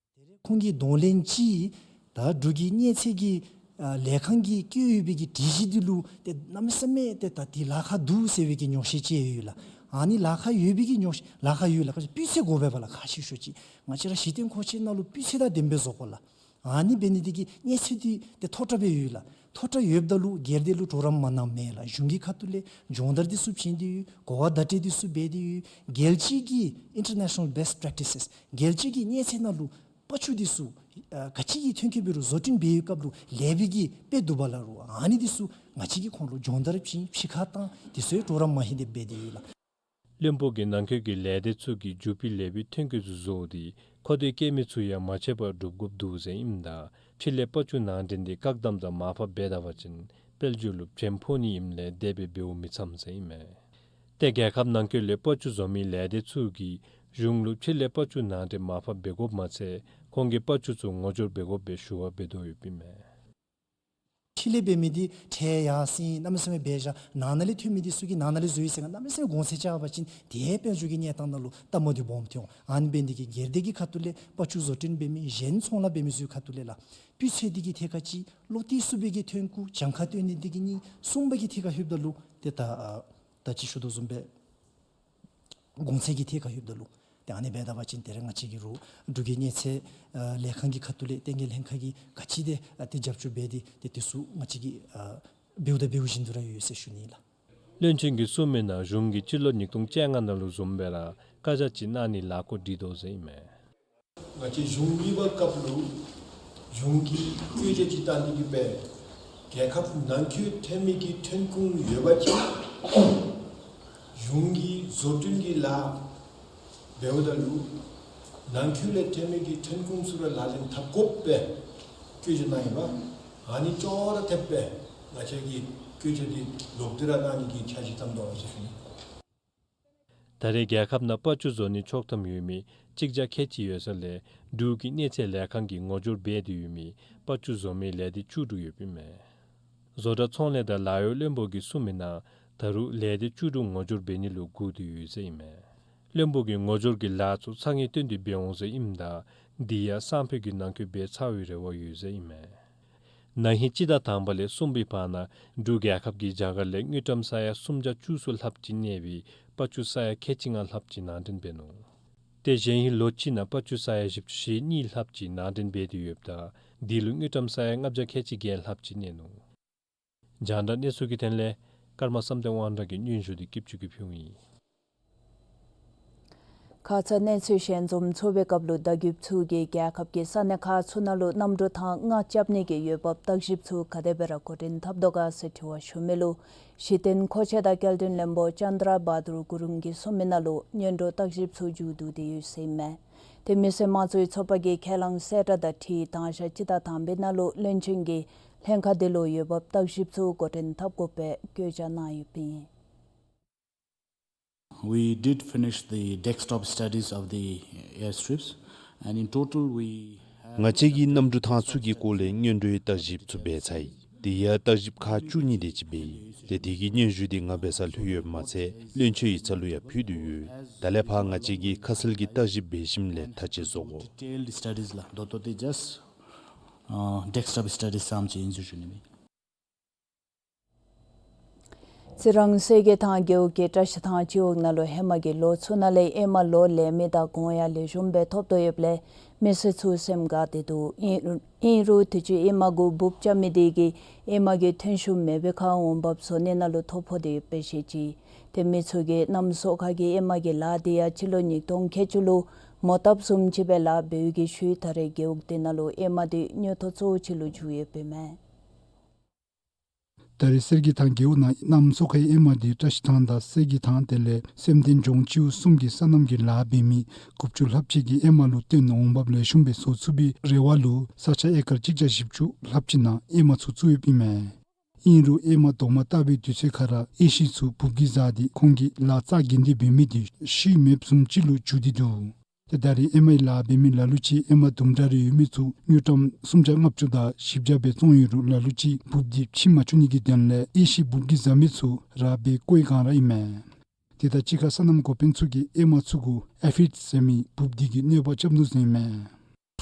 ཁོང་གིས་གདོང་ལེན་ཅིག་ད་འབྲུག་གི་གནས་ཚད་ཀྱི་ཨ་ལས་ཁང་གིས་བཀོད་ཡོད་པའི་གི་སྒྲིག་གཞི་འདི་ལུ་ཏེ་གནམ་མེད་ས་མེད་ཏེ་ད་འདི་ལཱ་ཁག་འདུག་ཟེར་བའི་གི་ཉོགས་བཤད་ཅིག་ཡོད་ལགས། ཨ་ནི་ལཱ་ཁག་ཡོད་པའི་གི་ཉོགས་ལཱ་ཁག་ཡོད་ལགས། ཁ་ཅིག་སྤུས་ཚད་དགོ་པས་པ་ལགས། ཁ་ཤས་ཤོས་ཅིག་ང་བཅས་ར་གཞི་རྟེན་མཁོ་ཆས་ནང་ལུ་སྤུས་ཚད་དང་ལྡནམ་སྦེ་བཟོ་དགོ་ལགས། ཨ་ནི་འབད་ནི་འདི་གིས་གནས་ཚད་འདི་ཏེ་མཐོ་དྲགས་སྦེ་ཡོད་ལགས། མཐོ་དྲགས་ཡོདཔ་ད་ལུ་སྒེར་སྡེ་ལུ་གྲོགས་རམ་མ་གནངམ་མེན་ལགས། གཞུང་གི་ཁ་ཐུག་ལས་སྦྱོང་བརྡར་འདི་ཚུ་བྱིན་ཏེ་ཡོད། གོ་བ་བརྡ་སྤྲོད་འདི་ཚུ་འབད་དེ་ཡོད། རྒྱལ་སྤྱི་གི་international best practices རྒྱལ་སྤྱི་གི་གནས་ཚད་ནང་ལུ་པར་ཆུ་འདི་ཚུ་ཨ་ག་ཅི་གི་ཐོན་སྐྱེད་འབད་རུང་བཟོ་སྐྲུན་འབད་བའི་སྐབས་ལུ་ལེགས་པའི་གི་དཔེ་འདུག་པ་ལགས། རུང་ཨ་ནི་འདི་ཚུ་ང་བཅས་ཀྱིས་ཁོང་ལུ་སྦྱོང་བརྡར་བྱིན་ཕྱི་ཁར་བཏང་འདི་ཚུ་གྲོགས་རམ་མ་ཧིང་སྟེ་འབད་དེ་ཡོད་ལགས། བློན་པོ་གིས་ནང་འཁོད་ཀྱི་ལས་སྡེ་ཚུ་གིས་རྒྱུ་སྤུས་ལེགས་པའི་ཐོན་སྐྱེད་ཚུ་བཟོ་སྟེ་མཁོ་འདོད་བསྐྱེད་མི་ཚུ་ཡང་མ་ཆད་པར་སྒྲུབ་དགོཔ་འདུག་ཟེར་ཨིནམ་ད་ཕྱི་ལས་པར་ཆུ་ནང་འདྲེན་འདི་བཀག་དམ་དང་མར་ཕབ་འབད་ད་པ་ཅིན་དཔལ་འབྱོར་ལུ་བྱེམ་ཕོག་ནི་ཨིནམ་ལས་དེ་སྦེ་འབདཝ་མི་འཚམ་ཟེར་ཨིན་མས། ཏེ་རྒྱལ་ཁབ་ནང་འཁོད་ལས་པར་ཆུ་བཟོ་མི་ལས་སྡེ་ཚུ་གིས་གཞུང་ལུ་ཕྱི་ལས་པར་ཆུ་ནང་འདྲེན་མར་ཕབ་འབད་དགོཔ་མ་ཚད་ཁོང་གི་པར་ཆུ་ཚུ་ངོ་སྦྱོར་འབད་དགོ་པའི་ཞུ་བ་འབད་དོ་ཡོདཔ་ཨིན་མས། ཕྱི་ལས་འབད་མི་འདི་ཁྲལ་ཡར་སེང་གནམ་མེད་ས་མེད་འབད་བཞག། ནང་ན་ལས་ཐོན་མི་འདི་ཚུ་གིས་ནང་ན་ལས་བཟོ་ཡི་ཟེར་གནམ་མེད་ས་མེད་གོང་ཚད་བཅག་པ་ཅིན་དེ་དཔལ་འབྱོར་གྱི་གནས་སྟངས་ནང་ལུ་སྟབས་མ་བདེཝ་སྦོམ་ཐོན་འོང་། ཨ་ནི་འབད་ནི་འདི་གིས་སྒེར་སྡེ་གི་ཁ་ཐུག་ལས་པར་ཆུ་བཟོ་སྐྲུན་འབད་མི་གཞན་ཚོང་ལཱ་འབད་མི་ཚུ་གི་ཁ་ཐུག་ལས་ལགས་སྤུས་ཚད་འདི་གི་ཐད་ཁར་གཅིག། བློ་གཏད་ཚུགས་པའི་གི་ཐོན་ཁུངས་གྱངས་ཁ་བཏོན་ནི་འདི་གིས་གཉིས། གསུམ་པ་གི་ཐད་ཁར་ལྷོདཔ་ད་ལུ་ཏེ་ད་ཨ་ད་ཅི་ཞུ་དོ་བཟུམ་སྦེ་གོང་ཚད་ཀྱི་ཐད་ཁར་ལྷོདཔ་ད་ལུ་ཏེ་ཨ་ནི་འབད་ད་པ་ཅིན་ཏེ་ར་ང་བཅས་ཀྱི་རུང་འབྲུག་གི་གནས་ཚད་ཨ་ལས་ཁང་གི་ཁ་ཐུག་ལས་ལྟེ་གནས་ལྷན་ཁག་གིས་ག་ཅི་ཏེ་ཨ་ཏེ་རྒྱབ་སྐྱོར་འབད་དེ་ཏེ་དེ་ཚུ་ང་བཅས་ཀྱིས་ཨ་འབདཝ་ད་འབདཝ་བཞིན་དུ་ར་ཡོད་ཟེར་ཞུ་ནི་ལགས། བློན་ཆེན་གྱིས་གསུངས་མི་ནང་གཞུང་གིས་སྤྱི་ལོ་ཉིས་སྟོང་བཅོ་ལྔ་ནང་ལུ་བཟུམ་སྦེ་ར་བཀའ་རྒྱ་ཅིག་གནང་ནི་ལཱ་འགོ་འདྲེན་དོ་ཟེར་ཨིན་མས། ང་བཅས་གཞུང་གཉིས་པ་སྐབས་ལུ་གཞུང་གིས་བཀོད་རྒྱ་ཅིག་བཏང་ནི་འདི་འབད་རྒྱལ་ཁབ་ནང་འཁོད་ཐོན་མི་གི་ཐོན་ཁུངས་ཡོད་པ་ཅིན་གཞུང་གིས་བཟོ་སྐྲུན་གྱི་ལཱ་འབདཝ་ད་ལུ་ནང་འཁོད་ལས་ཐོན་མི་གི་ཐོན་ཁུངས་ཚུ་ར་ལག་ལེན་འཐབ་དགོཔ་སྦེ་བཀོད་རྒྱ་གནང་ཡོདཔ། ཨ་ནི་ཅོག་ར་འཐདཔ་སྦེ་ང་བཅས་ཀྱིས་བཀོད་རྒྱ་འདི་ལོག་སྟེ་ར་གནང་ནི་གི་འཆར་གཞི་བརྩམས་དོ་ཟེར་ཞུ་ནི། ད་རེས་རྒྱལ་ཁབ་ནང་པར་ཆུ་བཟོ་ནི་ཆོག་ཐམ་ཡོད་མི་གཅིག་བརྒྱ་ཁལ་གཅིག་ཡོད་ས་ལས་འབྲུག་གི་གནས་ཚད་ལས་ཁང་གིས་ངོ་སྦྱོར་འབད་དེ་ཡོད་མི་པར་ཆུ་བཟོ་མི་ལས་སྡེ་བཅུ་དྲུག་ཡོདཔ་ཨིན་མས། བཟོ་གྲྭ་ཚོང་ལས་དང་ལཱ་གཡོག་བློན་པོ་གིས་གསུངས་མི་ནང་ད་རུང་ལས་སྡེ་བཅུ་དྲུག་ངོ་སྦྱོར་འབད་ནི་ལུ་སྒུག་སྟེ་ཡོད་ཟེར་ཨིན་མས། བློན་པོ་གིས་ངོ་སྦྱོར་གྱི་ལཱ་ཚུ་ཚ་ངེས་བཏོན་ཏེ་འབད་འོང་ཟེར་ཨིནམ་ད་འདི་ཡང་སང་ཕོད་ཀྱི་ནང་འཁོད་འབད་ཚར་བའི་རེ་བ་ཡོད་ཟེར་ཨིན་མས། ན་ཧིང་སྤྱི་ཟླ་དང་པ་ལས་གསུམ་པའི་བར་ན་འབྲུག་རྒྱལ་ཁབ་ཀྱིས་རྒྱ་གར་ལས་དངུལ་ཀྲམ་ས་ཡ་སུམ་བརྒྱ་བཅུ་གསུམ་ལྷགཔ་ཅིག་གནས་པའི་པར་ཆུ་ས་ཡ་ཁལ་གཅིག་ལྔ་ལྷགཔ་ཅིག་ནང་འདྲེན་འབད་ནུག། ཏེ་གཞེས་ཧིང་ལོ་གཅིག་ནང་པར་ཆུ་ས་ཡ་བཞི་བཅུ་ཞེ་གཉིས་ལྷགཔ་ཅིག་ནང་འདྲེན་འབད་དེ་ཡོདཔ་ད་འདི་ལུ་དངུལ་ཀྲམ་ས་ཡ་ལྔ་བརྒྱ་ཁལ་གཅིག་བརྒྱད་ལྷགཔ་ཅིག་གནས་ནུག། རྒྱང་བསྒྲགས་གནས་ཚུལ་གྱི་དོན་ལས་ཀརྨ་བསམ་གཏན་དབང་གྲགས་ཀྱིས་སྙན་ཞུ་འདི་སྐྱིད་ཆུ་གིས་ཕུལཝ་ཨིན། ཁ་ཙ་གནས་ཚུལ་ཞལ་འཛོམས་ཚོགས་པའི་སྐབས་ལུ་བརྡ་བརྒྱུདཔ་ཚུ་གིས་རྒྱལ་ཁབ་ཀྱི་ས་གནས་ཁག་ཚུ་ནང་ལུ་གནམ་གྲུ་ཐང་ལྔ་རྐྱབ་ནི་གི་འོས་འབབ་བརྟག་ཞིབ་ཚུ་ག་དེ་སྦེ་ར་འགོ་འདྲེན་འཐབ་དོ་ག་ཟེར་དྲི་བ་ཞུ་མི་ལུ་གཞི་རྟེན་མཁོ་ཆས་དང་སྐྱེལ་འདྲེན་བློན་པོ་ཅན་དྲ་བྷ་དུར་གུ་རུང་གིས་གསུངས་མི་ནང་ལུ་སྔོན་འགྲོ་བརྟག་ཞིབ་ཚུ་མཇུག་བསྡུ་སྟེ་ཡོད་ཟེར་ཨིན་མས། ཏེ་མི་སེར་དམངས་གཙོའི་ཚོགས་པ་གི་ཁས་བླངས་གསལ་བསྒྲགས་དང་འཁྲིལ་དང་ཞག་སྤྱི་ཟླ་དང་པའི་ནང་ལུ་བློན་ཆེན་གྱིས་ལྷན་ཁག་འདི་ལུ་འོས་འབབ་བརྟག་ཞིབ་ཚུ་འགོ་འདྲེན་འཐབ་དགོ་པའི་བཀོད་རྒྱ་གནང་ཡོདཔ་ཨིན། We did finish the desktop studies of the airstrips, and in total we have ང་བཅས་ཀྱིས་གནམ་གྲུ་ཐང་ཚུ་གི་སྐོར་ལས་སྔོན་འགྲོའི་བརྟག་ཞིབ་ཚུ་འབད་ཚར་ཡི། དེ་ཡང་བརྟག་ཞིབ་ཁག་བཅུ་གཉིས་དེ་ཅིག་འབད་ཡི། ཏེ་དེ་གི་སྙན་ཞུ་དེ་ང་འབད་སར་ལྷོད་ཡོདཔ་མ་ཚད་བློན་ཆེན་ཡིག་ཚང་ལུ་ཡང་ཕུལ་དོ་ཡོད། ད་ལས་ཕར་ང་བཅས་ཀྱིས་ཁ་གསལ་གྱི་བརྟག་ཞིབ་འབད་ཞིནམ་ལས་ཐག་བཅད་བཟོ་དགོ། Detailed studies ལགས། ད་ལྟོ་དེ་just ཨ་desktop studies ཙམ་ཅིག་ཨིན་ཟེར་ཞུ་ནི་མས། རྩི་རང་གསེར་གྱི་ཐང་རྒེད་འོག་གི་བཀྲ་ཤིས་ཐང་སྤྱི་འོག་ནང་ལུ་ཧེ་མ་གི་ལོ་ཚུ་ནང་ལས་ཨེ་མ་ལོ་ལེན་མི་དང་གོང་ཡང་ལེགས་ཤོམ་སྦེ་ཐོབ་དོ་ཡོདཔ་ལས་མི་སེར་ཚུ་སེམས་དགའ་སྟེ་འདུག། ཨིན་ཨིན་རུང་དུས་ཅི་ཨེ་མ་གུ་འབུཔ་རྐྱབ་མི་དེ་གིས་ཨེ་མ་གི་ཐོན་ཤུགས་མེད་པའི་ཁར་འོང་འབབ་བཟོ་གནས་ནང་ལུ་ཐོ་ཕོག་སྟེ་ཡོདཔ་སྦེ་བཤད་ཅི། ཏེ་མི་ཚུ་གིས་གནམ་སོ་ཁ་གི་ཨེ་མ་གི་ལཱ་དེ་ཡང་སྤྱི་ལོ་ཉིས་སྟོང་ཁལ་གཅིག་ལུ་མོ་བཏབ་བཟུམ་ཅིག་སྦེ་ལཱ་འབད་ཡོད་གི་ཤུལ་ད་རེས་རྒེད་འོག་དེ་ནང་ལུ་ཨེ་མ་དེ་མྱུར་ཐོག་གཙོ་བོ་ཅིག་ལུ་གྱུར་ཡོདཔ་ཨིན་མས། ད་རེས་གསེར་གྱི་ཐང་རྒེད་འོག་ནང་གནམ་སོ་ཁའི་ཨེ་མ་དེ་བཀྲ་ཤིས་ཐང་དང་གསེར་གྱི་ཐང་དེ་ལས་སེམས་ལྡན་ལྗོངས་སྤྱི་འོག་གསུམ་གྱི་སོ་ནམ་གྱི་ལཱ་འབད་མི་དགུ་བཅུ་ལྷགཔ་ཅིག་གིས་ཨེ་མ་ལུ་བརྟེན་འོང་འབབ་ལེགས་ཤོམ་སྦེ་བཟོ་ཚུགས་པའི་རེ་བ་ལུ་ས་ཆ་ཨེ་ཀར་གཅིག་བརྒྱ་བཞི་བཅུ་ལྷགཔ་ཅིག་ནང་ཨེ་མ་ཚུ་བཙུགས་ཡོདཔ་ཨིན་མས། ཨིན་རུང་ཨེ་མ་རྡོག་མ་བཏགས་པའི་དུས་ཚོད་ཁར་ར་ཨེ་ཤི་ཚུ་འབུཔ་གིས་བཟའ་སྟེ་ཁོང་གི་ལཱ་རྩ་འགེངས་ཏེ་འབད་མི་དེ་ཤུལ་མེདཔ་བཟུམ་ཅིག་ལུ་གྱུར་ཏེ་འདུག། ཏེ་ད་རེས་ཨེ་མའི་ལཱ་འབད་མི་ལ་ལུ་ཅིག་ཨེ་མ་དུམ་གྲ་རེ་ཡོད་མི་ཚུ་དངུལ་ཀྲམ་སུམ་བརྒྱ་ལྔ་བཅུ་དང་བཞི་བརྒྱ་སྦེ་བཙོང་ཡོད་རུང་ལ་ལུ་ཅིག་འབུཔ་དེ་ཕྱིར་མ་བཅུག་ནི་གི་དོན་ལས་ཨེ་ཤི་འབུཔ་གིས་བཟའ་མི་ཚུ་ར་སྦེ་བཀོ་བའི་སྒང་ར་ཨིན་མས། དེ་དང་གཅིག་ཁར་སོ་ནམ་འགོ་དཔོན་ཚུ་གིས་ཨེ་མ་ཚུ་གུ་ཨེ་ཕིཌསི་ཟེར་མི་འབུཔ་དེ་གིས་གནོད་པ་རྐྱབ་ནུག་ཟེར་ཨིན་མས།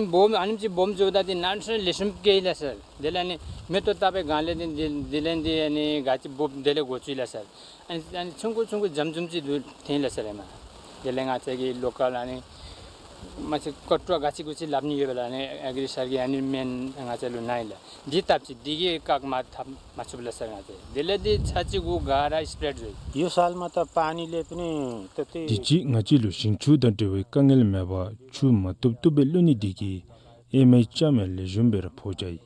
སྦོམ་ཨ་ནེམ་ཅིག་སྦོམ་འགྱོཝ་ད་དེ་ནང་ཁྲོལ་ལེགས་ཤོམ་སྐྱེ་ཡི་ལགས་སར། དེ་ལས་ཨ་ནི་མེ་ཏོག་བཏབ་པའི་སྒང་ལས་དེ་དེ་དེ་ལས་དེ་ཨ་ནི་ག་ཅི་འབུཔ་དེ་ལས་འགོ་བཙུགས་ཡི་ལགས་སར། ཨ་ནི་ཨ་ནི་ཆུང་ཀུ་ཆུང་ཀུ་འཇམ་འཇམ་ཅིག་འདུག་ཐོན་ཡི་ལགས་སར་ཨེ་མ། དེ་ལས་ང་བཅས་ཀྱི་ལོ་ཀལ་ཨ་ནི་མ་གཞི་ཀོ་ཀྲོ་ག་ཅི་གུ་ཅི་སླབ་ནི་ཡོད་པས་ལགས། ཨ་ནི་ཨེ་གི་རི་སར་གྱིས་ཨ་ནི་སྨན་ང་བཅས་ལུ་གནང་ཡི་ལགས། འདི་བཏབ་ཅི་འདི་གིས་བཀག་མ་ཐབས་མ་ཚུགས་པས་ལགས་སར་ང་བཅས། དེ་ལས་དེ་ཚར་གཅིག་གུ་ག་ར་སི་པེརེཌ་འགྱོ་ཡི། ཡོད་སར་མ་ད་པ་ནི་ལས་པ་ནི་ད་དེ། དུས་ཅི་ང་བཅས་ལུ་ཞིང་ཆུ་དང་འབྲེལ་བའི་དཀའ་ངལ་མེད་པར་ཆུ་མ་ཐུབ་ཐུབ་སྦེ་བླུག་ནི་དེ་གིས་ཨེ་མའི་ལྕངམ་ཡང་ལེགས་ཤོམ་སྦེ་ར་ཕོག་བྱ་ཡི།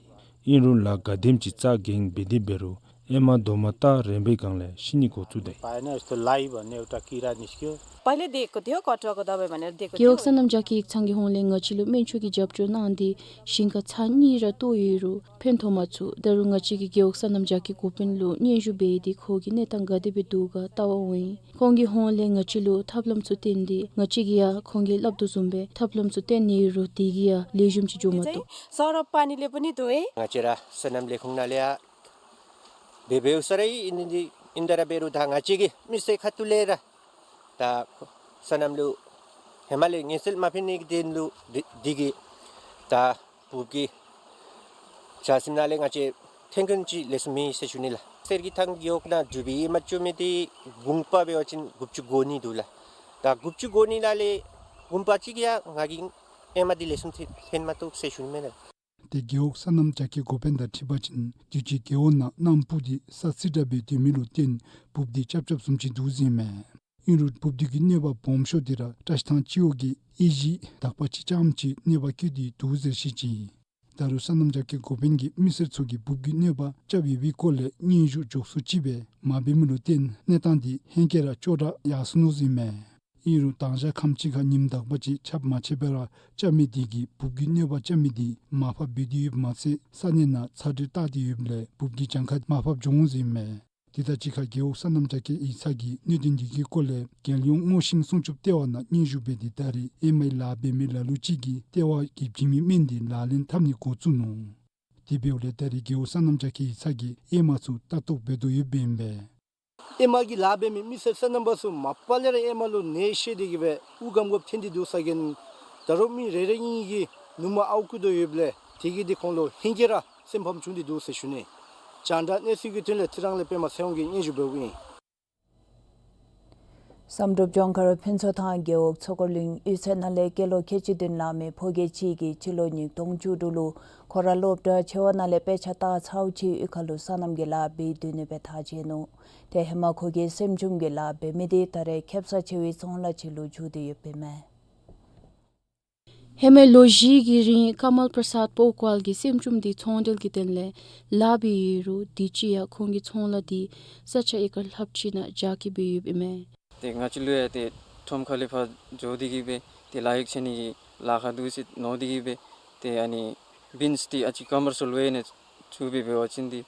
ཨིན་རུང་ལཱ་ག་དེམ་ཅིག་རྩ་འགེངས་འབད་དེ་འབད་རུང་ཨེ་མ་རྡོག་མ་བཏགས་རན་པའི་སྒང་ལས་ཤི་ནི་འགོ་བཙུགས་ད་ཡི། पानी यस्तो लाइ भन्ने एउटा किरा निस्क्यो। पहिले दिएको थियो, कटुवाको दबाई भनेर दिएको थियो। རྒེད་འོག་སོ་ནམ་རྒྱ་སྐྱེད་ཡིག་ཚང་གི་ཧོངས་ལས་ང་བཅས་ལུ་སྨན་བཅོས་ཀྱི་རྒྱབ་སྐྱོར་གནང་སྟེ་ཞིང་ཁ་ཚར་གཉིས་ར་བཏོག་ཡོད་རུང་ཕན་ཐོགས་མ་ཚུགས། ད་རུང་ང་བཅས་ཀྱིས་རྒེད་འོག་སོ་ནམ་རྒྱ་སྐྱེད་འགོ་དཔོན་ལུ་སྙན་ཞུ་འབད་དེ་ཁོ་གི་གནས་སྟངས་ག་དེ་སྦེ་འདུག་ག་བལྟ་བར་འོང་ཡི། ཁོང་གི་ཧོངས་ལས་ང་བཅས་ལུ་ཐབས་ལམ་ཚུ་བསྟན་ཏེ་ང་བཅས་ཀྱིས་ཡང་ཁོང་གིས་སླབ་དོ་བཟུམ་སྦེ་ཐབས་ལམ་ཚུ་བསྟན་ནི་ཡོད་རུང་དེ་གིས་ཡང་ལེགས་ཤོམ་ཅིག་འགྱོ་མ་བཏུབ། सरह पानीले पनि धोए। ང་བཅས་ར་སོ་ནམ་ལས་ཁུངས་ནང་ལས་ཡང་འབད་འབདཝ་ས་ར་ཨིན་ཨིན་ཨིན་ད་ར་འབད་རུང་ད་ང་བཅས་ཀྱི་མི་སེར་ཁ་ཐུག་ལས་ར་ད་སོ་ནམ་ལུ་ཧེ་མ་ལས་ངན་སེལ་མ་ཕན་ནི་གི་དོན་ལུ་འདི་འདི་གིས་ད་འབུཔ་གི་ཆ་སེམས་ནང་ལས་ང་བཅས་ཐོན་ཁུངས་ཅིག་ལེགས་སུ་མེད་ཟེར་ཞུ་ནི་ལགས། གསེར་གྱི་ཐང་རྒེད་འོག་ནང་འབྲུག་པའི་ཨེ་མ་བཅོ་མི་དེ་དགུང་པ་འབད་བ་ཅིན་དགུ་བཅུ་གོ་གཉིས་འདུག་ལགས། ད་དགུ་བཅུ་གོ་གཉིས་ནང་ལས་དགུང་པ་གཅིག་ཡང་ང་གིས་ཨེ་མ་དེ་ལེགས་སུ་ཐོན་ཐོན་མ་བཏུབ་ཟེར་ཞུ་ནི་མས་ལགས། ཏེ་རྒེད་འོག་སོ་ནམ་རྒྱ་སྐྱེད་འགོ་དཔོན་དང་འཁྲིལ་བ་ཅིན་དུས་ཅི་རྒེད་འོག་ནང་གནམ་སྤུ་དེ་ས་བསིལ་དྲགས་སྦེ་སྡོད་མི་ལུ་བརྟེན་འབུཔ་དེ་རྐྱབ་རྐྱབ་བཟུམ་ཅིག་འདུག་ཟེར་ཨིན་མས། ཨིན་རུང་འབུཔ་དེ་གི་གནོད་པ་སྦོམ་ཤོས་དེ་ར་བཀྲ་ཤིས་ཐང་སྤྱི་འོག་གི་ཨེ་གཞི་དག་པ་ཅིག་རྐྱངམ་ཅིག་གནོད་པ་བཀལ་ཏེ་འདུག་ཟེར་བཤད་ཅི། ད་རུང་སོ་ནམ་རྒྱ་སྐྱེད་འགོ་དཔོན་གྱིས་མི་སེར་ཚུ་གིས་འབུཔ་གི་གནོད་པ་རྐྱབ་ཡོད་པའི་སྐོར་ལས་སྙན་ཞུ་མགྱོགས་སུ་ཅིག་སྦེ་མ་འབད་མི་ལུ་བརྟེན་གནས་སྟངས་དེ་ཧེང་སྐལ་ར་སྐྱོ་དྲགས་ཡར་སོ་ནུག་ཟེར་ཨིན་མས། ཨིན་རུང་དང་ཞག་ཁམས་ཅིག་ཁར་ཉིནམ་དག་པ་ཅིག་ཆརཔ་མ་ཆད་པར་རྐྱབ་མི་དེ་གིས་འབུཔ་གི་གནོད་པ་རྐྱབ་མི་དེ་མར་ཕབ་འབད་དེ་ཡོདཔ་མ་ཚད་ས་གནས་ནང་ཚ་དྲོད་བཏགས་ཏེ་ཡོདཔ་ལས་འབུཔ་གི་གྱངས་ཁ་མར་ཕབ་འགྱོ་འོང་ཟེར་ཨིན་མས། དེ་དང་གཅིག་ཁར་རྒེད་འོག་སོ་ནམ་རྒྱ་སྐྱེད་ཡིག་ཚང་གིས་གནད་དོན་དེ་གི་སྐོར་ལས་རྒྱལ་ཡོངས་སྔོ་ཤིང་སྲུང་སྐྱོབ་ལྟེ་བ་ནང་སྙན་ཞུ་འབད་དེ་ད་རེས་ཨེ་མའི་ལཱ་འབད་མི་ལ་ལུ་ཅིག་གིས་ལྟེ་བ་གིས་བྱིན་མི་སྨན་དེ་ལག་ལེན་འཐབ་ནི་འགོ་བཙུགས་ནུག། དེ་འབདཝ་ལས་ད་རེས་རྒེད་འོག་སོ་ནམ་རྒྱ་སྐྱེད་ཡིག་ཚང་གིས་ཨེ་མ་ཚུ་ལྟ་རྟོག་འབད་དོ་ཡོདཔ་ཨིན་པས། ཨེ་མ་གི་ལཱ་འབད་མི་མི་སེར་སོ་ནམ་པ་ཚུ་མ་པ་ལས་ར་ཨེ་མ་ལུ་ནད་ཤོར་ཏེ་གིས་སྦེ་དབུགས་སྒམ་སྒམ་ཐོན་ཏེ་འདུག་ཟེར་གནང་། ད་རུང་མི་རེ་རེ་གཉིས་གཉིས་ཀྱིས་ནུ་མ་ཨརཝ་བརྐུ་དོ་ཡོདཔ་ལས་དེ་གིས་དེ་ཁོང་ལུ་ཧེང་སྐལ་ར་སེམས་ཕམ་བྱུང་སྟེ་འདུག་ཟེར་ཞུ་ནི། རྒྱང་བསྒྲགས་གནས་ཚུལ་གྱི་དོན་ལས་ཚེ་རིང་ལས་པདྨ་ཚེ་དབང་གིས་སྙན་ཞུ་འབདཝ་ཨིན། བསམ་གྲུབ་ལྗོངས་མཁར་ཕུན་ཚོགས་ཐང་རྒེད་འོག་མཚོ་སྐོར་གླིང་གཡུས་ཚན་ནང་ལས་སྐྱེས་ལོ་ཁལ་གཅིག་བདུན་ལང་མི་ཕོ་སྐྱེས་ཅིག་གིས་སྤྱི་ལོ་ཉིས་སྟོང་བཅུ་དྲུག་ལུ་ཁོ་ར་སློབ་གྲྭ་ཆེ་བ་ནང་ལས་དཔེ་ཆ་ལྟ་ཚརཝ་ཅིག་གཡུས་ཁ་ལུ་སོ་ནམ་གྱི་ལཱ་འབད་སྡོད་ནི་སྦེ་ཐག་བཅད་ནུག། ཏེ་ཧེ་མ་ཁོ་གིས་སེམས་བཅོམ་གྱི་ལཱ་འབད་མི་དེ་ད་རེས་ཁེབ་ས་ཆེ་བའི་ཚོང་ལཱ་ཅིག་ལུ་འགྱུར་ཏེ་ཡོདཔ་ཨིན་མས། ཧེ་མའི་ལོ་བཞི་གི་རིང་ཀ་མལ་པྲ་སཱད་པོ་ཀཱལ་གྱིས་སེམས་བཅོམ་དེ་ཚོང་འབྲེལ་གྱི་དོན་ལས་ལཱ་འབད་ཡོད་རུང་དུས་ཅི་ཡང་ཁོང་གི་ཚོང་ལཱ་དེ་ས་ཆ་ཨེ་ཀར་ལྷགཔ་ཅིག་ནང་རྒྱ་སྐྱེད་འབད་ཡོདཔ་ཨིན་མས། ཏེ་ང་བཅས་ལུ་ཡང་ཏེ་ཁྲོམ་ཁ་ལས་ཕར་འགྱོ་སྟེ་གིས་སྦེ་ཏེ་ལཱ་གཡོག་བྱིན་ནི་གི་ལཱ་ཁག་འདུག་ཟེར་མནོ་སྟེ་གིས་སྦེ་ཏེ་ཨ་ནི་བིནསི་དེ་ཨ་ཙི་ཀོ་མར་ཤལ་ཝེ་ནང་བཙུགས་སྦེ་འབད་བ་ཅིན་ཏེ་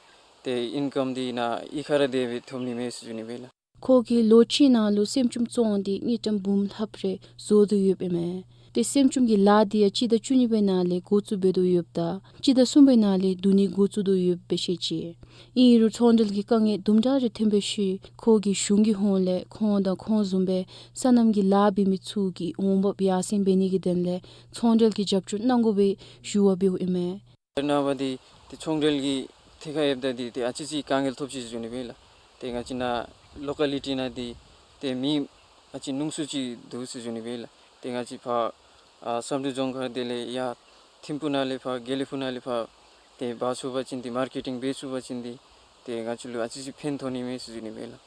ཏེ་ཨིན་ཀམ་དེ་ནཱ་གཡུས་ཁར་ར་སྡོད་སྦེ་ཐོབ་ནི་མས་ཟེར་ཞུ་ནི་སྦེ་ལགས། ཁོ་གིས་ལོ་གཅིག་ནང་ལུ་སེམས་བཅོམ་བཙོང་སྟེ་དངུལ་ཀྲམ་འབུམ་ལྷགཔ་རེ་བཟོ་སྟེ་ཡོདཔ་ཨིན་མས། ཏེ་སེམས་བྱུང་གི་ལཱ་འདི་ཡང་སྤྱི་ཟླ་བཅུ་གཉིས་པའི་ནང་ལས་འགོ་བཙུགས་འབད་དོ་ཡོདཔ་ད་སྤྱི་ཟླ་གསུམ་པའི་ནང་ལས་བསྡུ་ནི་འགོ་བཙུགས་དོ་ཡོདཔ་སྦེ་བཤད་ཅི། ཨིན་རུང་ཚོང་འབྲེལ་གྱི་དཀའ་ངལ་དུམ་གྲ་རེ་ཐོན་པའི་ཤུལ་ཁོ་གིས་གཞུང་གི་ཧོངས་ལས་ཁོང་དང་ཁོང་བཟུམ་སྦེ་སོ་ནམ་གྱི་ལཱ་འབད་མི་ཚུ་གི་འོང་འབབ་ཡར་སེང་འབད་ནི་གི་དོན་ལས་ཚོང་འབྲེལ་གྱི་རྒྱབ་སྐྱོར་གནང་དགོ་པའི་ཞུ་བ་འབདཝ་ཨིན་མས། ནངས་པ་འདི་ཏེ་ཚོང་འབྲེལ་གྱི་ཐད་ཁར་ཡོདཔ་ད་འདི་ཏེ་ཨ་ཙི་ཅིག་དཀའ་ངལ་ཐོབ་ཅི་ཟེར་ཞུ་ནི་སྦེ་ལགས། ཏེ་ང་བཅས་ནཱ་ལོ་ཀེ་ལི་ཊི་ནང་འདི་ཏེ་མི་ཨ་ཙི་ཉུང་སུ་ཅིག་འདུག་ཟེར་ཞུ་ནི་སྦེ་ལགས། ཏེ་ང་བཅས་ཕར་ཨ་བསམ་གྲུབ་ལྗོངས་མཁར་དེ་ལས་ཡར་ཐིམ་ཕུག་ནང་ལས་ཕར་དགེ་ལེགས་ཕུག་ནང་ལས་ཕར་ཏེ་འབག་ཚུགས་པ་ཅིན་འདི་མར་ཀེ་ཊིང་འབད་ཚུགས་པ་ཅིན་འདི་ཏེ་ང་བཅས་ལུ་ཨ་ཙི་ཅིག་ཕན་ཐོགས་ནི་མས་ཟེར་ཞུ་ནི་སྦེ་ལགས།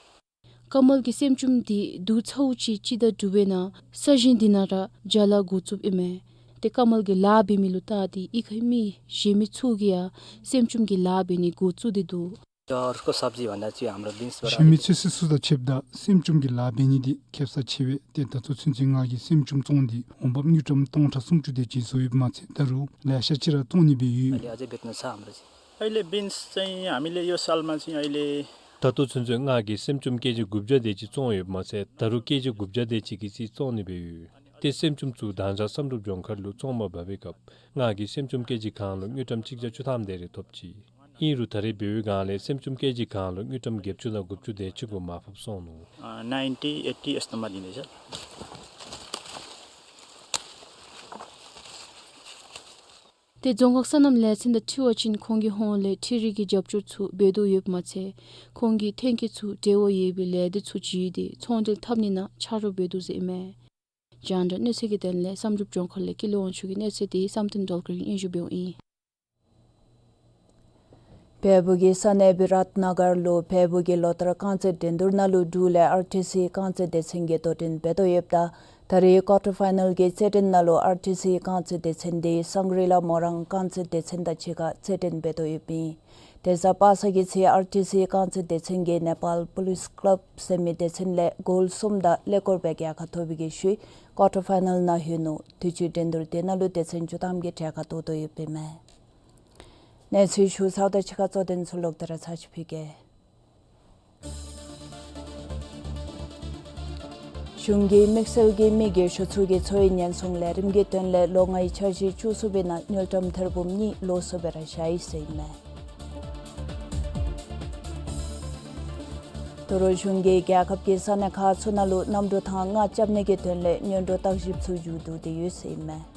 ཀ་མལ་གྱི་སེམས་བྱུང་འདི་བསྡུ་ཚརཝ་ཅིག་སྤྱི་ཟླ་དྲུག་པའི་ནང་ས་ཞིང་འདི་ནང་ར་བྱ་ལཱ་འགོ་བཙུགསཔ་ཨིན་མས། ཏེ་ཀ་མལ་གྱི་ལཱ་འབད་མི་ལུ་བལྟ་སྟེ་གཡུས་ཁའི་མི་གཞན་མི་ཚུ་གིས་ཡང་སེམས་བྱུང་གི་ལཱ་འབད་ནི་འགོ་བཙུགས་ཏེ་འདུག། और उसको सब्जी भन्दा चाहिँ हाम्रो बिन्स ཤིང་མི་ཚོས་སོ་སོ་དང་ཕྱདཔ་ད་སེམས་བྱུང་གི་ལཱ་འབད་ནི་འདི་ཁེབ་ས་ཆེ་བས། ཏེ་ད་ལྟོ་ཚུན་ཚོད་ང་གིས་སེམས་བྱུང་བཙོང་སྟེ་འོང་འབབ་དངུལ་ཀྲམ་སྟོང་ཕྲག་སུམ་ཅུ་དེ་ཅིག་བཟོ་ཡོདཔ་མ་ཚད་ད་རུང་ལེ་ཤ་ཅིག་ར་བཙོང་ནི་འབད་ཡོད། अहिले अझै बेच्न छ हाम्रो चाहिँ। अहिले बिन्स चाहिँ हामीले यो सालमा चाहिँ अहिले ད་ལྟོ་ཚུན་ཚོད་ང་གིས་སེམས་བྱུང་ཀེ་ཇི་དགུ་བརྒྱ་དེ་ཅིག་བཙོང་ཡོདཔ་མ་ཚད་ད་རུང་ཀེ་ཇི་དགུ་བརྒྱ་དེ་ཅིག་གི་རྩིས་བཙོང་ནི་འབད་ཡོད། ཏེ་སེམས་བྱུང་ཚུ་དང་ཞག་བསམ་གྲུབ་ལྗོངས་མཁར་ལུ་བཙོང་མ་འབག་པའི་སྐབས་ང་གིས་སེམས་བྱུང་ཀེ་ཇི་གང་ལུ་དངུལ་ཀྲམ་གཅིག་བརྒྱ་བཅུ་ཐམ་དེ་རེ་ཐོབ་ཅི། ཨིན་རུང་ད་རེས་འབདཝ་སྒང་ལས་སེམས་བྱུང་ཀེ་ཇི་གང་ལུ་དངུལ་ཀྲམ་བརྒྱད་ཅུ་དང་དགུ་བཅུ་དེ་ཅིག་གུ་མར་ཕབ་སོང་ནུག། अ, नाइन्टी एट्टी यस्तोमा दिँदैछ। ཏེ་རྫོང་ཁག་སོ་ནམ་ལས་ཚན་དང་འཁྲིལ་བ་ཅིན་ཁོང་གི་ཧོངས་ལས་འཕྲུལ་རིག་གི་རྒྱབ་སྐྱོར་ཚུ་འབད་དོ་ཡོདཔ་མ་ཚད་ཁོང་གིས་ཐོན་སྐྱེད་ཚུ་འབྲེལ་བ་ཡོད་པའི་ལས་སྡེ་ཚུ་བརྒྱུད་དེ་ཚོང་འབྲེལ་འཐབ་ནི་ནང་ཆ་རོགས་འབད་དོ་ཟེར་ཨིན་མས། རྒྱང་བསྒྲགས་གནས་ཚུལ་གྱི་དོན་ལས་བསམ་གྲུབ་ལྗོངས་མཁར་ལས་ཀུན་ལེགས་དབང་ཕྱུག་གི་གནས་ཚུལ་འདི་བསམ་གཏན་སྒྲོལ་དཀར་གྱིས་སྙན་ཞུ་འབདཝ་ཨིན། བལ་པོ་གི་ས་གནས་བི་རཱཏ་ན་གར་ལུ་བལ་པོ་གི་ལོ་ལྟར་རྐང་རྩེད་འགྲན་བསྡུར་ནང་ལུ་འབྲུག་ལས་ཨར་ཊི་སི་རྐང་རྩེད་སྡེ་ཚན་གྱིས་དོ་འགྲན་འབད་དོ་ཡོདཔ་ད་ད་རེས་ཀོར་ཊར་ཕའི་ནཱལ་གྱི་རྩེད་འགྲན་ནང་ལུ་ཨར་ཊི་སི་རྐང་རྩེད་སྡེ་ཚན་འདི་སང་གྲི་ལ་མོ་རང་རྐང་རྩེད་སྡེ་ཚན་དང་གཅིག་ཁར་རྩེད་འགྲན་འབད་དོ་ཡོདཔ་ཨིན། དེ་གཟའ་པ་སངས་ཀྱི་ཚེ་ཨར་ཊི་སི་རྐང་རྩེད་སྡེ་ཚན་གྱིས་ནེ་པཱལ་པོ་ལིས་ཀི་ལབ་ཟེར་མི་སྡེ་ཚན་ལས་གོལ་གསུམ་དང་ཀླད་ཀོར་སྦེ་རྒྱལ་ཁ་ཐོབ་པའི་ཤུལ་ཀོར་ཊར་ཕའི་ནཱལ་ནང་ལྷོད་ནུག། དུས་ཅི་འགྲན་བསྡུར་དེ་ནང་ལུ་སྡེ་ཚན་བཅུ་ཐམ་གྱིས་གྲལ་ཁར་གཏོགས་དོ་ཡོདཔ་ཨིན་མས། གནས་ཚུལ་ཞུ་ཚརཝ་དང་གཅིག་ཁར་གཙོ་དོན་ཚུ་ལོག་སྟེ་ར་ཚར་ཅིག་ཕུལ་གེ། གཞུང་གིས་དམིགས་བསལ་གྱི་མི་སྒེར་ཤོག་ཚོགས་ཀྱི་འཚོ་བའི་ཉེན་སྲུང་ལས་རིམ་གྱི་དོན་ལས་ལོ་ལྔའི་འཆར་གཞི་བཅུ་གསུམ་པའི་ནང་དངུལ་ཀྲམ་ཐེར་འབུམ་གཉིས་ལོགས་སུ་སྦེ་ར་བཞག་ཡི་ཟེར་ཨིན་མས། ད་རུང་གཞུང་གིས་རྒྱལ་ཁབ་ཀྱི་ས་གནས་ཁག་ཚུ་ནང་ལུ་གནམ་གྲུ་ཐང་ལྔ་རྐྱབ་ནི་གི་དོན་ལས་སྔོན་འགྲོ་བརྟག་ཞིབ་ཚུ་མཇུག་བསྡུ་སྟེ་ཡོད་ཟེར་ཨིན་མས།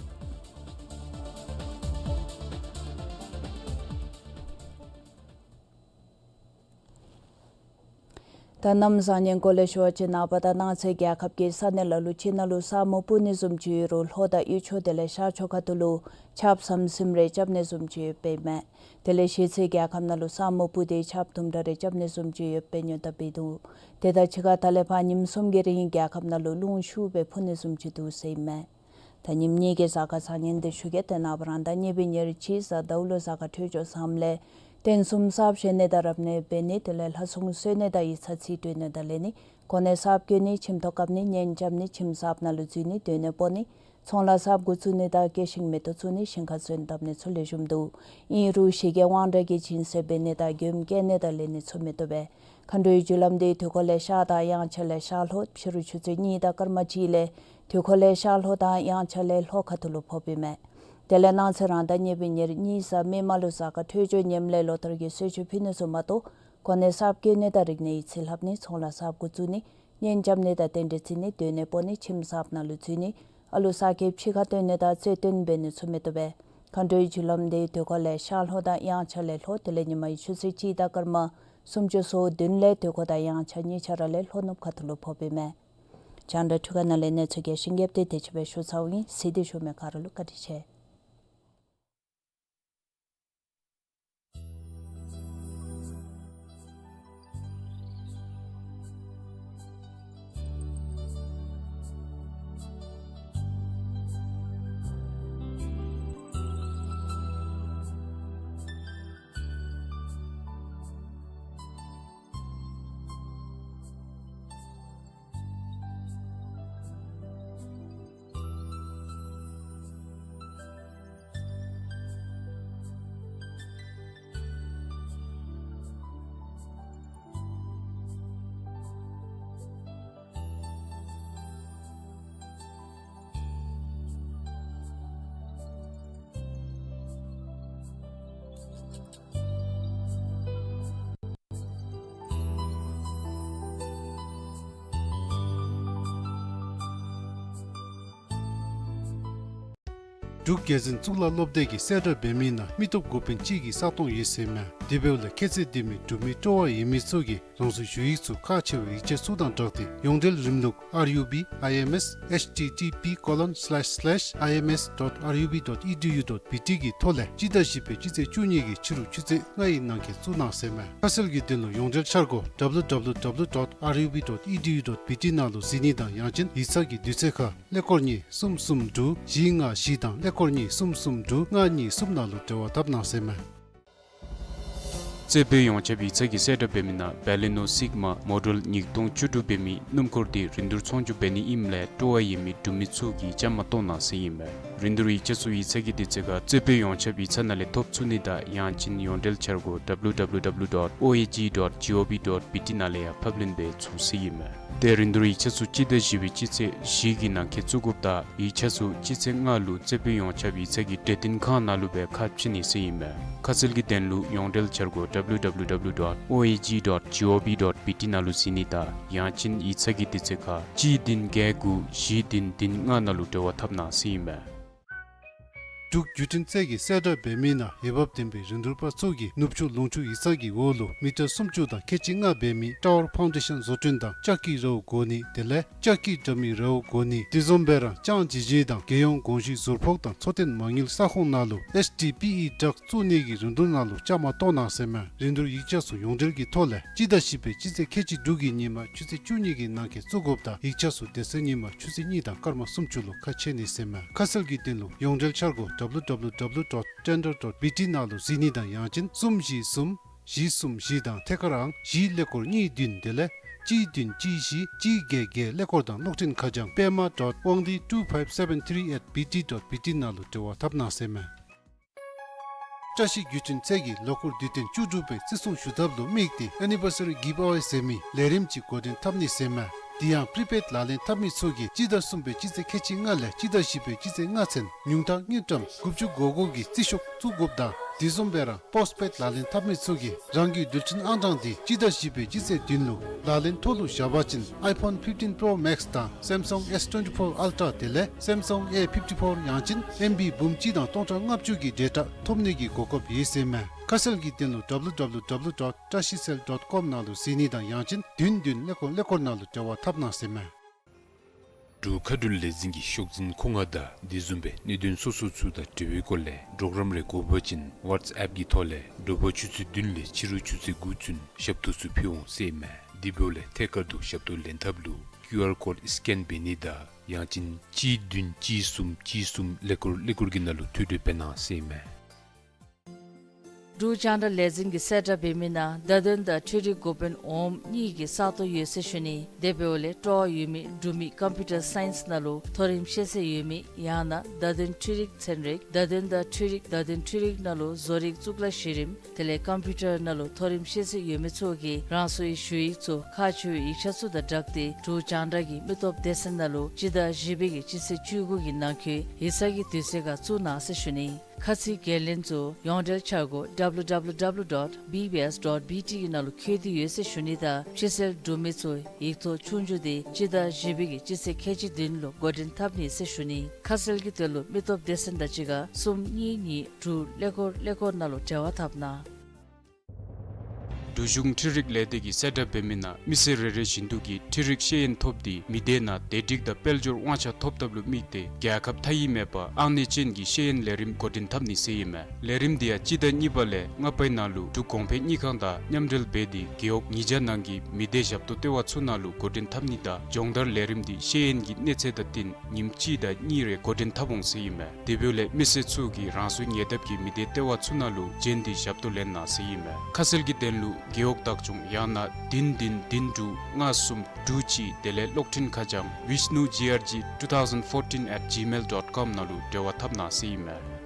ད་གནམ་བཟང་ངན་སྐོར་ལས་ཞུ་བ་ཅིན་ནངས་པ་དང་གནངས་ཚེ་རྒྱལ་ཁབ་ཀྱི་ས་གནས་ལ་ལུ་ཅིག་ནང་ལུ་ས་སྨུག་སྤུབ་ནི་བཟུམ་ཅིག་ཡོད་རུང་ལྷོ་དང་དབུས་ཕྱོགས་དེ་ལས་ཤར་ཕྱོགས་ཁ་ཐུག་ལུ་ཆརཔ་ཟམ་ཟིམ་རེ་རྐྱབ་ནི་བཟུམ་ཅིག་ཡོདཔ་ཨིན་མས། དེ་ལས་གཞེས་ཚེ་རྒྱལ་ཁབ་ནང་ལུ་ས་སྨུག་སྤུབ་སྟེ་ཆརཔ་དུམ་གྲ་རེ་རྐྱབ་ནི་བཟུམ་ཅིག་ཡོདཔ་སྦེ་སྔོན་བརྡ་འབད་འདུག། དེ་དང་གཅིག་ཁར་ད་ལས་ཕར་ཉིནམ་གསུམ་གྱི་རིང་རྒྱལ་ཁབ་ནང་ལུ་རླུང་ཤུགས་སྦེ་འཕུ་ནི་བཟུམ་ཅིག་འདུག་ཟེར་ཨིན་མས། ད་ཉིནམ་གཉིས་ཀྱི་གཟའ་སྐར་བཟང་ངན་འདི་ཞུ་གེ། ཏེ་ནངས་པ་རང་ཟླ་གཉིས་པའི་ཉེར་གཅིག་གཟའ་ཟླཝ་ལུ་གཟའ་སྐར་འཕྲོད་སྦྱོར་བཟངམ་ལས་རྟེན་གསུམ་གསརཔ་བཞེངས་ནི་དང་རབ་གནས་འབད་ནི་དེ་ལས་ལྷ་སྲུང་གསོལ་ནི་དང་ཡིག་ཚང་རྩིས་སྤྲོད་ནི་དང་ལེན་ནི་གོ་གནས་གསརཔ་བསྐོ་ནི་ཁྱིམ་ཐོག་བཀབ་ནི་གཉེན་རྐྱབ་ནི་ཁྱིམ་གསརཔ་ནང་ལུ་འཛུལ་ནི་སྡོད་གནས་སྤོ་ནི་ཚོང་ལཱ་གསརཔ་འགོ་བཙུགས་ནི་དང་སྐྱེད་ཤིང་མེ་ཏོག་བཙུགས་ནི་ཞིང་ཁར་ཚོན་བཏབ་ནི་ཚུ་ལེགས་ཤོམ་འདུག། ཨིན་རུང་ཞི་རྒྱས་དབང་དྲག་གི་སྦྱིན་སྲེག་འབད་ནི་དང་མགྱོནམ་བསྐྱལ་ནི་དང་ལེན་ནི་ཚུ་མི་བཏུབ་པས། མཁའ་འགྲོའི་རྒྱུ་ལམ་འདི་དུས་འཁོར་ལས་ཤར་དང་དབྱངས་འཆར་ལས་ཤར་ལྷོ་ཕྱི་རུ་ཆུ་ཚོད་གཉིས་དང་སྐར་མ་གཅིག་ལས་དུས་འཁོར་ལས་ཤར་ལྷོ་དང་དབྱངས་འཆར་ལས་ལྷོ་ཁ་ཐུག་ལུ་ཕོགཔ་ཨིན་མས། དེ་ལས་གནངས་ཚེ་རང་ཟླ་གཉིས་པའི་ཉེར་གཉིས་གཟའ་མིག་དམར་ལུ་གཟའ་སྐར་འཕྲོད་སྦྱོར་ངནམ་ལས་ལོ་ལྟར་གྱི་གསོལ་མཆོད་ཕུལ་ནི་ཚུ་མ་གཏོགས་གོ་གནས་གསརཔ་བསྐོ་ནི་དང་རིག་གནས་ཡིག་རྩིས་ལྷབ་ནི་ཚོང་ལཱ་གསརཔ་འགོ་བཙུགས་ནི་གཉེན་རྐྱབ་ནི་དང་རྟེན་འབྲེལ་བརྩི་ནི་སྡོད་གནས་སྤོ་ནི་ཁྱིམ་གསརཔ་ནང་ལུ་འཛུལ་ནི་ཨ་ལུ་གསར་སྐྱེས་ཕྱི་ཁར་བཏོན་ནི་དང་རྩོད་བཏོན་འབད་ནི་ཚུ་མི་བཏུབ་པས། མཁའ་འགྲོའི་རྒྱུ་ལམ་འདི་དུས་འཁོར་ལས་ཤར་ལྷོ་དང་དབྱངས་འཆར་ལས་ལྷོ་དེ་ལས་ཉི་མའི་ཆུ་ཚོད་གཅིག་དང་སྐར་མ་སུམ་ཅུ་སོ་བདུན་ལས་དུས་འཁོར་དང་དབྱངས་འཆར་གཉིས་ཆ་ར་ལས་ལྷོ་ནུབ་ཁ་ཐུག་ལུ་ཕོགཔ་ཨིན་མས། རྒྱང་བསྒྲགས་འཕྲུལ་ཁང་ནང་ལས་གནས་ཚུལ་རྒྱས་ཤིང་རྒྱསཔ་འདི་དེ་ཅིག་སྦེ་ཞུ་ཚརཝ་ཨིན། གཟིགས་ཏེ་བཞུགས་མི་ག་ར་ལུ་བཀའ་དྲིན་ཆེ། འབྲུག་རྒྱལ་འཛིན་གཙུག་ལག་སློབ་སྡེ་གི་གསལ་བསྒྲགས་འབད་མི་ནང་མི་སྟོབས་འགོ་དཔོན་གཅིག་གི་ས་སྟོང་ཡོད་ཟེར་མས། དེ་འབདཝ་ལས་ཁྱད་ཚད་ལྡན་མི་འབྲུག་མི་སྤྲོ་བ་ཡོད་མི་ཚུ་གིས་རང་སོའི་ཞུ་ཡིག་ཚུ་ཁག་ཆེ་བའི་ཡིག་ཆ་ཚུ་དང་སྦྲགས་ཏེ་ཡོངས་འབྲེལ་རིམ་ལུགས་R U B I M S H T T P colon slash slash I M S dot R U B dot E D U dot B T གི་ཐོག་ལས་སྤྱི་ཟླ་བཞི་པའི་སྤྱི་ཚེས་བཅུ་གཉིས་ཀྱི་ཕྱི་རུ་ཆུ་ཚོད་ལྔ་ཡི་ནང་འཁོད་བཙུགས་གནང་ཟེར་མས། ཁ་གསལ་གྱི་དོན་ལུ་ཡོངས་འབྲེལ་འཆར་སྒོ་W W W dot R U B dot E D U dot B T ནང་ལུ་གཟིགས་ནི་དང་ཡང་ཅིན་ཡིག་ཚང་གི་དུས་ཚོད་ཁར་ཀླད་ཀོར་གཉིས་གསུམ་གསུམ་དྲུག་བཞི་ལྔ་བཞི་དང་ཀླད་ཀོར་གཉིས་གསུམ་གསུམ་དྲུག་ལྔ་གཉིས་གསུམ་ནང་ལུ་འབྲེལ་བ་འཐབ་གནང་ཟེར་མས། རྩེ་དཔོན་ཡོངས་ཁྱབ་ཡིག་ཚང་གི་གསལ་བསྒྲགས་འབད་མི་ནང་བེ་ལི་ནོ་སིག་མ་མོ་ཌེལ་ཉིས་སྟོང་བཅུ་དྲུག་འབད་མི་སྣུམ་འཁོར་འདི་རིན་བསྡུར་ཚོང་སྒྱུར་འབད་ནི་ཨིནམ་ལས་སྤྲོ་བ་ཡོད་མི་འབྲུག་མི་ཚུ་གིས་བཅའ་མར་གཏོགས་གནང་ཟེར་ཨིན་མས། རིན་བསྡུར་ཡིག་ཆ་ཚུ་ཡིག་ཚང་གི་དུས་ཚོད་ཁར་རྩེ་དཔོན་ཡོངས་ཁྱབ་ཡིག་ཚང་ནང་ལས་ཐོབ་ཚུགས་ནི་དང་ཡང་ཅིན་ཡོངས་འབྲེལ་འཆར་སྒོ་W W W dot O A G dot G O V dot B T ནང་ལས་ཡང་ཕབ་ལེན་འབད་ཚུགས་ཟེར་ཨིན་མས། ཏེ་རིན་བསྡུར་ཡིག་ཆ་ཚུ་སྤྱི་ཟླ་བཞི་པའི་སྤྱི་ཚེས་བཞི་གི་ནང་འཁོད་བཙུགས་དགོཔ་དང་ཡིག་ཆ་ཚུ་སྤྱི་ཚེས་ལྔ་ལུ་རྩེ་དཔོན་ཡོངས་ཁྱབ་ཡིག་ཚང་གི་གྲོས་བསྟུན་ཁང་ནང་ལུ་སྦེ་ཁ་ཕྱེ་ནི་ཟེར་ཨིན་མས། ཁ་གསལ་གྱི་དོན་ལུ་ཡོངས་འབྲེལ་འཆར་སྒོ་W W W dot O A G dot G O V dot B T ནང་ལུ་གཟིགས་ནི་དང་ཡང་ཅིན་ཡིག་ཚང་གི་དུས་ཚོད་ཁར་གཅིག་བདུན་བརྒྱད་དགུ་བཞི་བདུན་བདུན་ལྔ་ནང་ལུ་འབྲེལ་བ་འཐབ་གནང་ཟེར་ཨིན་མས། འབྲུག་བརྒྱུད་འཕྲིན་ཚད་ཀྱི་གསལ་བསྒྲགས་འབད་མི་ནང་འོས་འབབ་ལྡན་པའི་རིན་བསྡུར་པ་ཚུ་གིས་ནུབ་ཕྱོགས་ལོངས་སྤྱོད་ཡིག་ཚང་གི་འོག་ལུ་མི་ཊར་སུམ་ཅུ་དང་ཁལ་གཅིག་ལྔ་འབད་མི་ཊ་ཝར་ཕའུན་ཌེ་ཤན་བཟོ་སྐྲུན་དང་ལྕགས་ཀྱི་རཝ་བསྒོར་ནི་དེ་ལས་ལྕགས་ཀྱི་དྲ་མིག་རཝ་བསྒོར་ནི་དེ་བཟུམ་སྦེ་ར་ལྕང་ལྗིད་ཆེ་དང་རྒྱལ་ཡོངས་གོང་ཞུའི་ཟུར་ཕོགས་དང་འཚོ་རྟེན་མ་དངུལ་ས་ཁོངས་ནང་ལུ་S T P E ཌག་བཙུགས་ནི་གི་རིན་བསྡུར་ནང་ལུ་བཅའ་མར་གཏོགས་གནང་ཟེར་མས། རིན་བསྡུར་ཡིག་ཆ་ཚུ་ཡོངས་འབྲེལ་གྱི་ཐོག་ལས་སྤྱི་ཟླ་བཞི་པའི་སྤྱི་ཚེས་ཁལ་གཅིག་དྲུག་གི་ཉིན་མ་ཆུ་ཚོད་བཅུ་གཉིས་ཀྱི་ནང་འཁོད་བཙུགས་དགོཔ་དང་ཡིག་ཆ་ཚུ་དེ་ཚེ་ཉིན་མ་ཆུ་ཚོད་གཉིས་དང་སྐར་མ་སུམ་ཅུ་ལུ་ཁ་ཕྱེ་ནི་ཟེར་མས། ཁ་གསལ་གྱི་དོན་ལུ་ཡོངས་འབྲེལ་འཆར་སྒོ་W W W dot tender dot B T ནང་ལུ་གཟིགས་ནི་དང་ཡང་ཅིན་གསུམ་བཞི་གསུམ་བཞི་གསུམ་བཞི་དང་ཐད་ཀར་ཨང་བཞི་ཀླད་ཀོར་གཉིས་བདུན་དེ་ལས་གཅིག་བདུན་གཅིག་བཞི་གཅིག་བརྒྱད་བརྒྱད་ཀླད་ཀོར་དང་གློག་འཕྲིན་ཁ་བྱང་པདྨ་dot wangdi two five seven three at B T dot B T ནང་ལུ་འབྲེལ་བ་འཐབ་གནང་ཟེར་མས། བཀྲ་ཤིས་བརྒྱུད་འཕྲིན་ཚད་ཀྱིས་ལོ་འཁོར་དུས་སྟོན་བཅུ་དྲུག་པའི་བརྩི་སྲུང་ཞུ་ཐབས་ལུ་དམིགས་ཏེ་Anniversary Giveaway ཟེར་མི་ལས་རིམ་ཅིག་འགོ་འདྲེན་འཐབ་ནི་ཟེར་མས། དེ་ཡང་པི་རི་པེཌ་ལག་ལེན་འཐབ་མི་ཚུ་གིས་སྤྱི་ཟླ་གསུམ་པའི་སྤྱི་ཚེས་ཁལ་གཅིག་ལྔ་ལས་སྤྱི་ཟླ་བཞི་པའི་སྤྱི་ཚེས་ལྔ་ཚུན་ཉུང་མཐའ་དངུལ་ཀྲམ་དགུ་བཅུ་གོ་དགུ་གི་རྩིས་ཤོག་བཙུགས་དགོཔ་དང་དེ་བཟུམ་སྦེ་ར་པོསཊ་པེཌ་ལག་ལེན་འཐབ་མི་ཚུ་གིས་རང་གི་རྡུལ་ཕྲན་ཨང་གྲངས་འདི་སྤྱི་ཟླ་བཞི་པའི་སྤྱི་ཚེས་བདུན་ལུ་ལག་ལེན་ཐོག་ལུ་བཞག་པ་ཅིན་iPhone fifteen Pro Max དང་Samsung S twenty-four Ultra དེ་ལས་Samsung A fifty-four ཡང་ཅིན་ཨེམ་བི་འབུམ་གཅིག་དང་སྟོང་ཕྲག་ལྔ་བཅུ་གི་ཌེ་ཊ་ཐོབ་ནི་གི་གོ་སྐབས་ཡོད་ཟེར་མས། ཁ་གསལ་གྱི་དོན་ལུ་W W W dot trashicell dot com ནང་ལུ་གཟིགས་ནི་དང་ཡང་ཅིན་བདུན་བདུན་ཀླད་ཀོར་ཀླད་ཀོར་ནང་ལུ་འབྲེལ་བ་འཐབ་གནང་ཟེར་མས། འབྲུག་མཁའ་འགྲུལ་ལས་འཛིན་གྱི་ཤོག་འཛིན་མཁོ་མངགས་དང་དེ་བཟུམ་སྦེ་གནད་དོན་སོ་སོ་ཚུ་དང་འབྲེལ་བའི་སྐོར་ལས་གྲོགས་རམ་རེ་དགོ་པ་ཅིན་ཝཊས་ཨེཔ་གི་ཐོག་ལས་དྲོ་པ་ཆུ་ཚོད་བདུན་ལས་ཕྱི་རུ་ཆུ་ཚོད་དགུ་ཚུན་ཞབས་ཏོག་ཚུ་ཕུལ་འོང་ཟེར་མས། དེ་འབདཝ་ལས་ཐད་ཀར་དུ་ཞབས་ཏོག་ལེན་ཐབས་ལུ་ཀིའུ་ཨར་ཀོཌ་སི་ཀེན་འབད་ནི་དང་ཡང་ཅིན་གཅིག་བདུན་གཅིག་གསུམ་གཅིག་གསུམ་ཀླད་ཀོར་ཀླད་ཀོར་གྱི་ནང་ལུ་ཐོ་འགོད་འབད་གནང་ཟེར་མས། འབྲུག་རྒྱང་བསྒྲགས་ལས་འཛིན་གྱི་གསལ་བསྒྲགས་འབད་མི་ནང་བརྡ་དོན་དང་འཕྲུལ་རིག་འགོ་དཔོན་འོགམ་གཉིས་ཀྱི་ས་སྟོང་ཡོད་ཟེར་ཞུ་ནི། དེ་འབདཝ་ལས་སྤྲོ་བ་ཡོད་མི་འབྲུག་མི་ཀམ་པིའུ་ཊར་སའིནསི་ནང་ལུ་མཐོ་རིམ་ཤེས་ཚད་ཡོད་མི་ཡང་ན་བརྡ་དོན་འཕྲུལ་རིག་ཚན་རིག་བརྡ་དོན་དང་འཕྲུལ་རིག་བརྡ་དོན་འཕྲུལ་རིག་ནང་ལུ་བཟོ་རིག་གཙུག་ལག་གཞི་རིམ་དེ་ལས་ཀམ་པིའུ་ཊར་ནང་ལུ་མཐོ་རིམ་ཤེས་ཚད་ཡོད་མི་ཚུ་གིས་རང་སོའི་ཞུ་ཡིག་ཚུ་ཁག་ཆེ་བའི་ཡིག་ཆ་ཚུ་དང་སྦྲགས་ཏེ་འབྲུག་རྒྱང་བསྒྲགས་ཀྱི་མི་སྟོབས་སྡེ་ཚན་ནང་ལུ་སྤྱི་ཟླ་བཞི་པའི་གི་སྤྱི་ཚེས་བཅུ་དགུ་གི་ནང་འཁོད་ཡིག་ཚང་གི་དུས་ཚོད་ཁར་བཙུགས་གནང་ཟེར་ཞུ་ནི། ཁ་ཚིག་འགན་ལེན་ཚུ་ཡོངས་འབྲེལ་འཆར་སྒོ་W W W dot B B S dot B T གི་ནང་ལུ་འཁོད་དེ་ཡོད་ཟེར་ཞུ་ནི་དང་ཕྱི་སེལ་འབྲུག་མི་ཚུ་ཡིག་ཐོག་ཆོས་རྒྱུགས་འདི་སྤྱི་ཟླ་བཞི་པའི་གི་སྤྱི་ཚེས་ཁལ་གཅིག་བདུན་ལུ་འགོ་འདྲེན་འཐབ་ནི་ཟེར་ཞུ་ནི། ཁ་གསལ་གྱི་དོན་ལུ་མི་སྟོབས་སྡེ་ཚན་དང་གཅིག་ཁར་གསུམ་གཉིས་གཉིས་དྲུག་ཀླད་ཀོར་ཀླད་ཀོར་ནང་ལུ་འབྲེལ་བ་འཐབ་གནང་། འབྲུག་གཞུང་འཕྲུལ་རིག་ལས་སྡེ་གི་གསལ་བསྒྲགས་འབད་མི་ནང་མི་སེར་རེ་རེ་བཞིན་དུ་གིས་འཕྲུལ་རིག་ཤེས་ཡོན་ཐོབ་སྟེ་མི་སྡེ་ནང་བདེ་སྒྲིག་དང་དཔལ་འབྱོར་དབང་ཆ་ཐོབ་ཐབས་ལུ་དམིགས་ཏེ་རྒྱལ་ཁབ་མཐའ་དབྱིབས་མེད་པར་ཨང་གནས་ཅན་གྱི་ཤེས་ཡོན་ལས་རིམ་འགོ་འདྲེན་འཐབ་ནི་ཟེར་ཨིན་མས། ལས་རིམ་འདི་ཡང་སྤྱི་ཟླ་གཉིས་པ་ལས་ལྔ་པའི་ནང་ལུ་འབྲུག་གོང་འཕེལ་དངུལ་ཁང་དང་མཉམ་འབྲེལ་འབད་དེ་རྒེད་འོག་ཉིས་བརྒྱ་ནང་གི་མི་སྡེ་ཞབས་ཏོག་ལྟེ་བ་ཚུ་ནང་ལུ་འགོ་འདྲེན་འཐབ་ནི་དང་སྦྱོང་བརྡར་ལས་རིམ་འདི་ཤེས་ཡོན་གྱི་གནས་ཚད་དང་བསྟུན་ཉིནམ་གཅིག་དང་གཉིས་རེ་འགོ་འདྲེན་འཐབ་འོང་ཟེར་ཨིན་མས། དེ་འབདཝ་ལས་མི་སེར་ཚུ་གིས་རང་སོའི་ཉེ་འདབས་ཀྱི་མི་སྡེ་ལྟེ་བ་ཚུ་ནང་ལུ་བྱོན་ཏེ་ཞབས་ཏོག་ལེན་གནང་ཟེར་ཨིན་མས། ཁ་གསལ་གྱི་དོན་ལུ་རྒེད་འོག་བདག་སྐྱོང་ཡང་ན་བདུན་བདུན་བདུན་དྲུག་ལྔ་གསུམ་དྲུག་གཅིག་དེ་ལས་གློག་འཕྲིན་ཁ་བྱང་vishnu G R G two thousand fourteen at gmail dot com ནང་ལུ་འབྲེལ་བ་འཐབ་གནང་ཟེར་ཨིན་མས།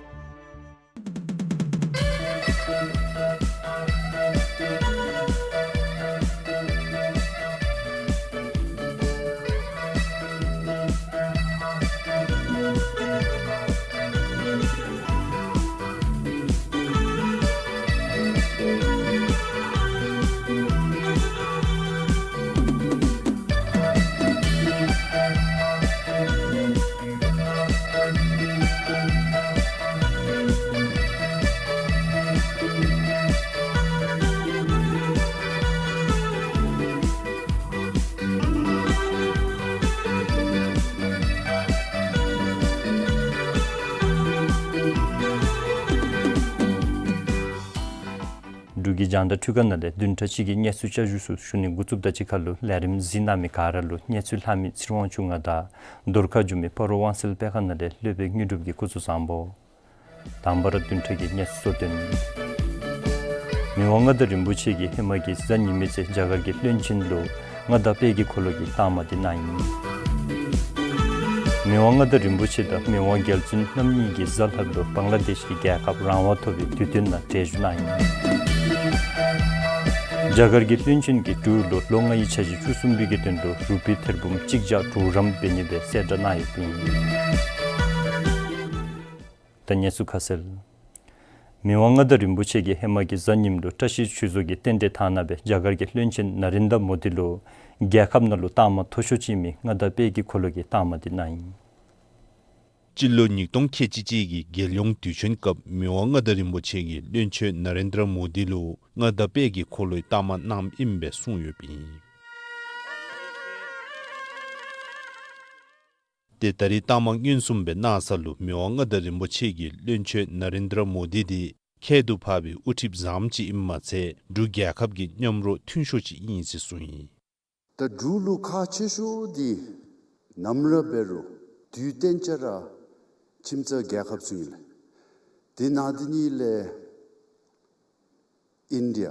གི་རྒྱང་བསྒྲགས་འཕྲུལ་ཁང་ནང་ལས་བདུན་ཕྲག་གཅིག་གི་གནས་ཚུལ་བསྐྱར་ཞུ་ཚུ་ཞུ་ནི་འགོ་བཙུགསཔ་དང་གཅིག་ཁར་ལུ་ལས་རིམ་གཟིགས་གནང་མི་ག་ར་ལུ་གནས་ཚུལ་ལྷག་མི་ཚེ་རིང་དབང་ཕྱུག་ང་དང་འདོར་ཁ་བསྒྱུར་མི་སྤ་རོ་དབང་གསལ་དཔེ་ཁང་ནང་ལས་སློབ་དཔོན་དངོས་གྲུབ་ཀྱིས་སྐུ་གཟུགས་བཟང་པོ། དང་པ་ར་བདུན་ཕྲག་གི་གནས་ཚུལ་གཙོ་དོན། མི་དབང་མངའ་བདག་རིན་པོ་ཆེ་གིས་ཧེ་མ་གི་གཟའ་ཉི་མའི་ཚེ་རྒྱ་གར་གྱི་བློན་ཆེན་ལུ་མངའ་བདག་དཔལ་གྱི་འཁོར་ལོ་གི་རྟགས་མ་འདི་གནང་ཡི། མི་དབང་མངའ་བདག་རིན་པོ་ཆེ་དང་མི་དབང་རྒྱལ་བཙུན་རྣམ་གཉིས་ཀྱིས་གཟའ་ལྷག་ལུ་བང་ལ་དེཤ་གི་རྒྱལ་ཁབ་རང་དབང་ཐོབ་པའི་དུས་སྟོན་ནང་གྲལ་བཞུགས་གནང་ཡི། རྒྱ་གར་གྱི་བློན་ཆེན་གྱིས་འབྲུག་ལུ་ལོ་ལྔ་ཡི་འཆར་གཞི་བཅུ་གསུམ་པའི་གི་དོན་ལུ་རུ་པི་ཐེར་འབུམ་གཅིག་བརྒྱ་དྲུག་རམ་འབད་ནི་སྦེ་གསལ་བསྒྲགས་གནང་ཡོདཔ་ཨིན། ད་གནས་ཚུལ་ཁ་གསལ། མི་དབང་མངའ་བདག་རིན་པོ་ཆེ་གིས་ཧེ་མ་གི་གཟའ་ཉིམ་ལུ་བཀྲ་ཤིས་ཆོས་རྫོང་གི་རྟེན་འབྲེལ་དག་སྣང་སྦེ་རྒྱ་གར་གྱི་བློན་ཆེན་ན་རེན་དྲ་མོ་དི་ལུ་རྒྱལ་ཁབ་ནང་ལུ་རྟགས་མ་མཐོ་ཤོས་ཅིག་ཨིན་མི་མངའ་བདག་དཔལ་གྱི་འཁོར་ལོ་གི་རྟགས་མ་འདི་གནང་ཡི། སྤྱི་ལོ་ཉིས་སྟོང་ཁལ་གཅིག་གཅིག་གི་རྒྱལ་ཡོངས་དུས་ཆེན་སྐབས་མི་དབང་མངའ་བདག་རིན་པོ་ཆེ་གིས་བློན་ཆེན་ན་རེན་དྲ་མོ་དི་ལུ་མངའ་བདག་དཔལ་གྱི་འཁོར་ལོའི་རྟགས་མ་གནངམ་ཨིན་པས་གསུངས་ཡོདཔ་ཨིན། ཏེ་ད་རེས་རྟགས་མ་མངོན་སུམ་སྦེ་གནང་ས་ལུ་མི་དབང་མངའ་བདག་རིན་པོ་ཆེ་གིས་བློན་ཆེན་ན་རེན་དྲ་མོ་དི་འདི་ཁྱད་དུ་འཕགས་པའི་དབུ་ཁྲིདཔ་བཟངམ་ཅིག་ཨིནམ་མ་ཚད་འབྲུག་རྒྱལ་ཁབ་ཀྱི་མཉམ་རོགས་མཐུན་ཤོས་ཅིག་ཨིན་ཟེར་གསུངས་ཡི། ད་འབྲུག་ལུ་ཁག་ཆེ་ཤོས་འདི་ནམ་ར་འབད་རུང་དུས་གཏན་ཆ་ར་ཁྱིམ་ཚང་རྒྱལ་ཁབ་ཚུ་ཨིན་ལགས། དེ་ནང་འདི་གཉིས་ལས་ཨིན་ཌི་ཡ་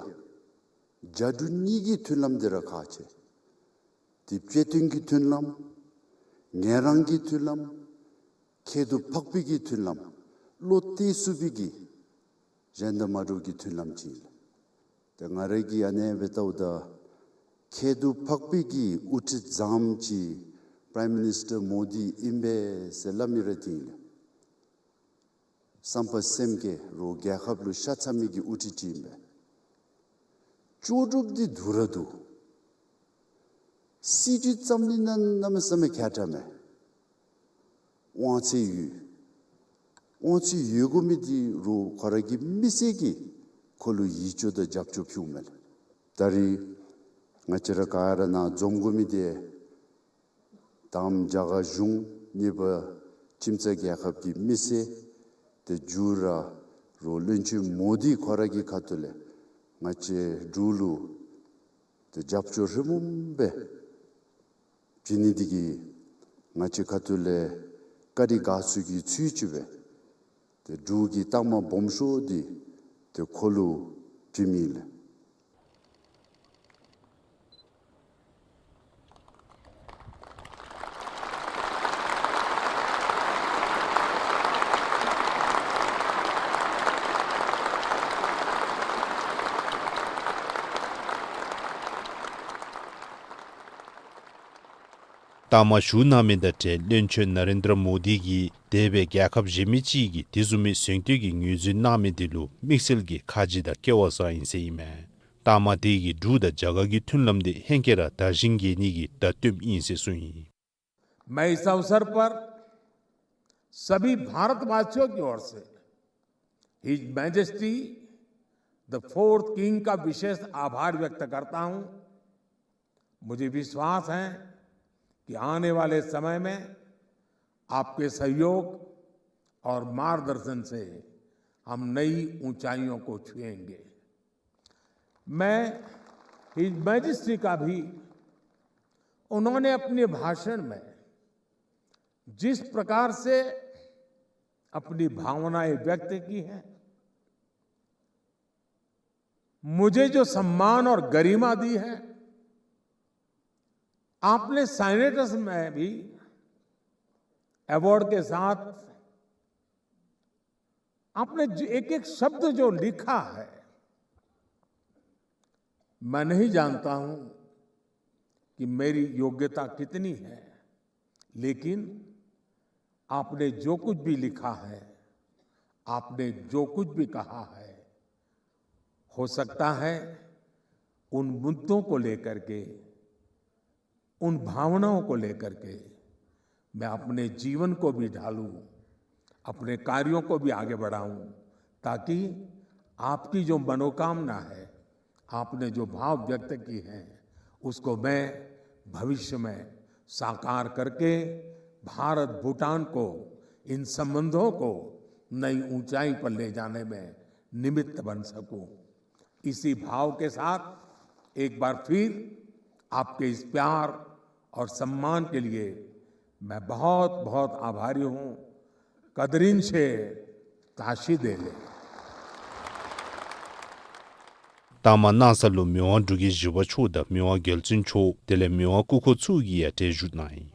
རྒྱ་འབྲུག་གཉིས་ཀྱི་མཐུན་ལམ་འདི་ར་ཁག་ཆེ། དེ་དཔྱེ་སྟོན་གྱི་མཐུན་ལམ། ངལ་རངས་ཀྱི་མཐུན་ལམ། ཁྱད་དུ་འཕགས་པའི་གི་མཐུན་ལམ། བློ་གཏད་ཚུགས་པའི་གི་གཞན་དང་མ་འདྲཝ་གི་མཐུན་ལམ་ཅིག་ཨིན་ལགས། ཏེ་ང་ར་གིས་ཨ་ནེ་སྦེ་བལྟཝ་ད་ཁྱད་དུ་འཕགས་པའི་གི་དབུ་ཁྲིདཔ་བཟངམ་ཅིག་པྲའིམ་མི་ནིསི་ཊར་མོ་དི་ཨིན་པས་ཟེར་སླབ་མི་ར་འདི་ཨིན་ལགས། བསམ་པ་སེམས་བསྐྱེད་རོགས་རྒྱལ་ཁབ་ལུ་ཤ་ཚ་མི་གི་དབུ་ཁྲིདཔ་ཅིག་ཨིན་པས། ལྕོགས་གྲུབ་འདི་འདུག་ར་འདུག། སྲིད་བྱུས་བརྩམ་ནི་ནང་གནམ་མེད་ས་མེད་མཁས་དྲགས་མས། དབང་ཚད་ཡོད། དབང་ཚད་ཡོད་དགོ་མི་འདི་རོགས་ཁོ་ར་གི་མི་སེར་གྱིས་ཁོ་ལུ་ཡིད་སྐྱོ་དང་རྒྱབ་སྐྱོར་ཕུལཝ་མས་ལགས། ད་རེས་ང་བཅས་ར་ག་ར་ནཱ་འཛོམས་དགོ་མི་འདི་དང་པ་རྒྱ་གར་གཞུང་གཉིས་པ་ཁྱིམ་ཚང་རྒྱལ་ཁབ་ཀྱི་མི་སེར་ཏེ་མཇུག་ར་རོགས་བློན་ཆེན་མོ་དི་ཁོ་ར་གི་ཁ་ཐུག་ལས་ང་བཅས་འབྲུག་ལུ་ཏེ་རྒྱབ་སྐྱོར་ཧྲིལ་བུམ་སྦེ་བྱིན་ནི་འདི་གིས་ང་བཅས་ཁ་ཐུག་ལས་བཀའ་དྲིན་དགའ་ཚོར་གྱི་ཚུལ་ཅིག་སྦེ་ཏེ་འབྲུག་གི་རྟགས་མ་སྦོམ་ཤོས་འདི་ཏེ་ཁོ་ལུ་བྱིནམ་ཨིན་ལགས། རྟགས་མ་ཞུ་གནང་མི་དང་འབྲེལ་བློན་ཆེན་ན་རེན་དྲ་མོ་དི་གིས་འདས་པའི་རྒྱལ་ཁབ་གཞན་མི་ཅིག་གིས་དེ་བཟུམ་མའི་གཟེངས་བསྟོད་ཀྱི་ངོས་འཛིན་གནང་མི་འདི་ལུ་དམིགས་བསལ་གྱི་ཁ་རྗེ་དང་སྐལ་བ་བཟང་ཡི་ཟེར་ཨིན་མས། རྟགས་མ་དེ་གིས་འབྲུག་དང་རྒྱ་གར་གྱི་མཐུན་ལམ་དེ་ཧེང་སྐལ་ར་དར་ཞིང་རྒྱས་ནི་གི་བརྡ་སྟོནམ་ཨིན་ཟེར་གསུངས་ཡི། मैं इस अवसर पर सभी भारतवासियों की ओर से His Majesty the Fourth King का विशेष आभार व्यक्त करता हूं। मुझे विश्वास है कि आने वाले समय में आपके सहयोग और मार्गदर्शन से हम नई ऊंचाइयों को छुएंगे। मैं हिज मैजेस्टी का भी, उन्होंने अपने भाषण में जिस प्रकार से अपनी भावनाएं व्यक्त की हैं, मुझे जो सम्मान और गरिमा दी है, आपने साइनेटस में भी अवार्ड के साथ आपने जो एक एक शब्द जो लिखा है, मैं नहीं जानता हूं कि मेरी योग्यता कितनी है, लेकिन आपने जो कुछ भी लिखा है, आपने जो कुछ भी कहा है, हो सकता है उन मुद्दों को लेकर के, उन भावनाओं को लेकर के मैं अपने जीवन को भी ढालूं, अपने कार्यों को भी आगे बढ़ाऊं, ताकि आपकी जो मनोकामना है, आपने जो भाव व्यक्त की हैं, उसको मैं भविष्य में साकार करके भारत भूटान को, इन संबंधों को नई ऊंचाई पर ले जाने में निमित्त बन सकूं। इसी भाव के साथ एक बार फिर आपके इस प्यार और सम्मान के लिए मैं बहुत, बहुत आभारी हूं। कदरिन छे ताशी देले। ད་མ་གནངས་ཚེ་ལུ་མི་དབང་འབྲུག་རྒྱལ་བཞི་པ་མཆོག་དང་མི་དབང་རྒྱལ་བཙུན་མཆོག་དེ་ལས་མི་དབང་སྐུ་འཁོར་ཚུ་གིས་ཡང་གྲལ་བཞུགས་གནང་ཡི།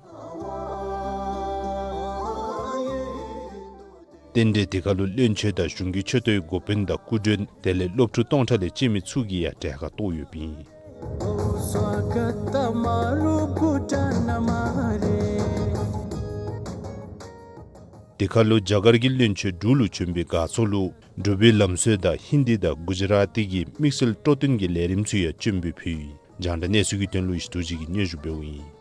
རྟེན་འབྲེལ་དེ་ཁར་ལུ་བློན་ཆེན་དང་གཞུང་གི་ཆེ་མཐོའི་འགོ་དཔོན་དང་སྐུ་མགྲོན་དེ་ལས་སློབ་ཕྲུག་སྟོང་ཕྲག་ལས་བཅད་མི་ཚུ་གིས་ཡང་གྲལ་ཁར་གཏོགས་ཡོདཔ་ཨིན། དེ་ཁར་ལུ་རྒྱ་གར་གྱི་བློན་ཆེན་འབྲུག་ལུ་བྱོན་པའི་དགའ་ཚོར་ལུ་འབྲུག་པའི་ལམ་སྲོལ་དང་ཧིན་དི་དང་གུ་ཇི་ར་ཏི་གི་དམིགས་བསལ་སྤྲོ་སྟོན་གྱི་ལས་རིམ་ཚུ་ཡང་སྤྱན་འབུལ་ཕུལ་ཡི། རྒྱང་བསྒྲགས་གནས་ཚུལ་གྱི་དོན་ལུ་ཡེ་ཤེས་རྡོ་རྗེ་གིས་སྙན་ཞུ་འབདཝ་ཨིན།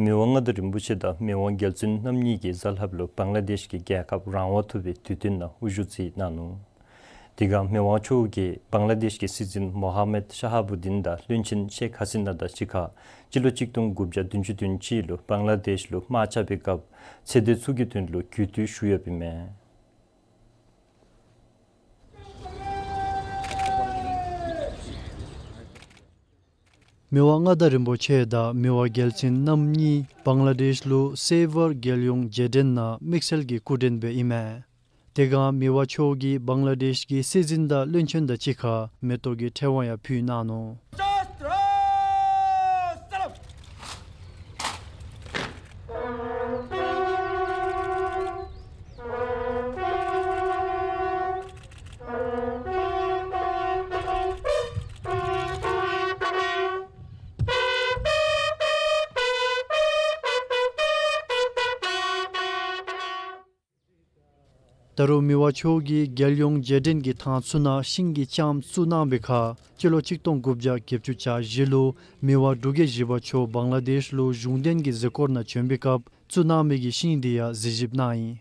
མི་དབང་མངའ་བདག་རིན་པོ་ཆེ་དང་མི་དབང་རྒྱལ་བཙུན་རྣམ་གཉིས་ཀྱིས་གཟའ་ལྷགཔ་ལུ་བང་ལ་དེཤ་གི་རྒྱལ་ཁབ་རང་དབང་ཐོབ་པའི་དུས་སྟོན་ནང་དབུ་བཞུགས་མཛད་གནང་ནུག། དེ་སྒང་མི་དབང་མཆོག་གིས་བང་ལ་དེཤ་གི་སྲིད་འཛིན་མོ་ཧ་མད་ཤ་ཧ་བུ་དིན་དང་བློན་ཆེན་ཤེག་ཧ་སི་ན་དང་གཅིག་ཁར་སྤྱི་ལོ་གཅིག་སྟོང་དགུ་བརྒྱ་བདུན་ཅུ་དོན་གཅིག་ལུ་བང་ལ་དེཤ་ལུ་དམག་རྐྱབ་པའི་སྐབས་ཚེ་འདས་ཚུ་གི་དོན་ལུ་གུས་བཏུད་ཞུ་ཡོདཔ་ཨིན་མས། མི་དབང་མངའ་བདག་རིན་པོ་ཆེ་དང་མི་དབང་རྒྱལ་བཙུན་རྣམ་གཉིས་བང་ལ་དེཤ་ལུ་སེ་བར་རྒྱལ་ཡོངས་རྗེས་དྲན་ནང་དམིགས་བསལ་གྱི་སྐུ་མགྲོན་སྦེ་ཨིན་མས། དེ་སྒང་མི་དབང་མཆོག་གིས་བང་ལ་དེཤ་གི་སྲིད་འཛིན་དང་བློན་ཆེན་དང་གཅིག་ཁར་མེ་ཏོག་གི་ཕྲེང་བ་ཡང་ཕུལ་གནང་ནུག། ད་རུང་མི་དབང་མཆོག་གིས་རྒྱལ་ཡོངས་རྗེས་དྲན་གྱི་ཐང་ཚུ་ནང་ཤིང་གི་ལྕངམ་བཙུགས་གནང་བའི་ཁར་སྤྱི་ལོ་གཅིག་སྟོང་དགུ་བརྒྱ་བརྒྱད་ཅུ་གྱ་བཞི་ལུ་མི་དབང་འབྲུག་རྒྱལ་བཞི་པ་མཆོག་བང་ལ་དེཤ་ལུ་གཞུང་འབྲེལ་གྱི་གཟིགས་སྐོར་ནང་བྱོན་པའི་སྐབས་བཙུགས་གནང་མི་གི་ཤིང་དེ་ཡང་གཟིགས་ཞིབ་གནང་ཡི།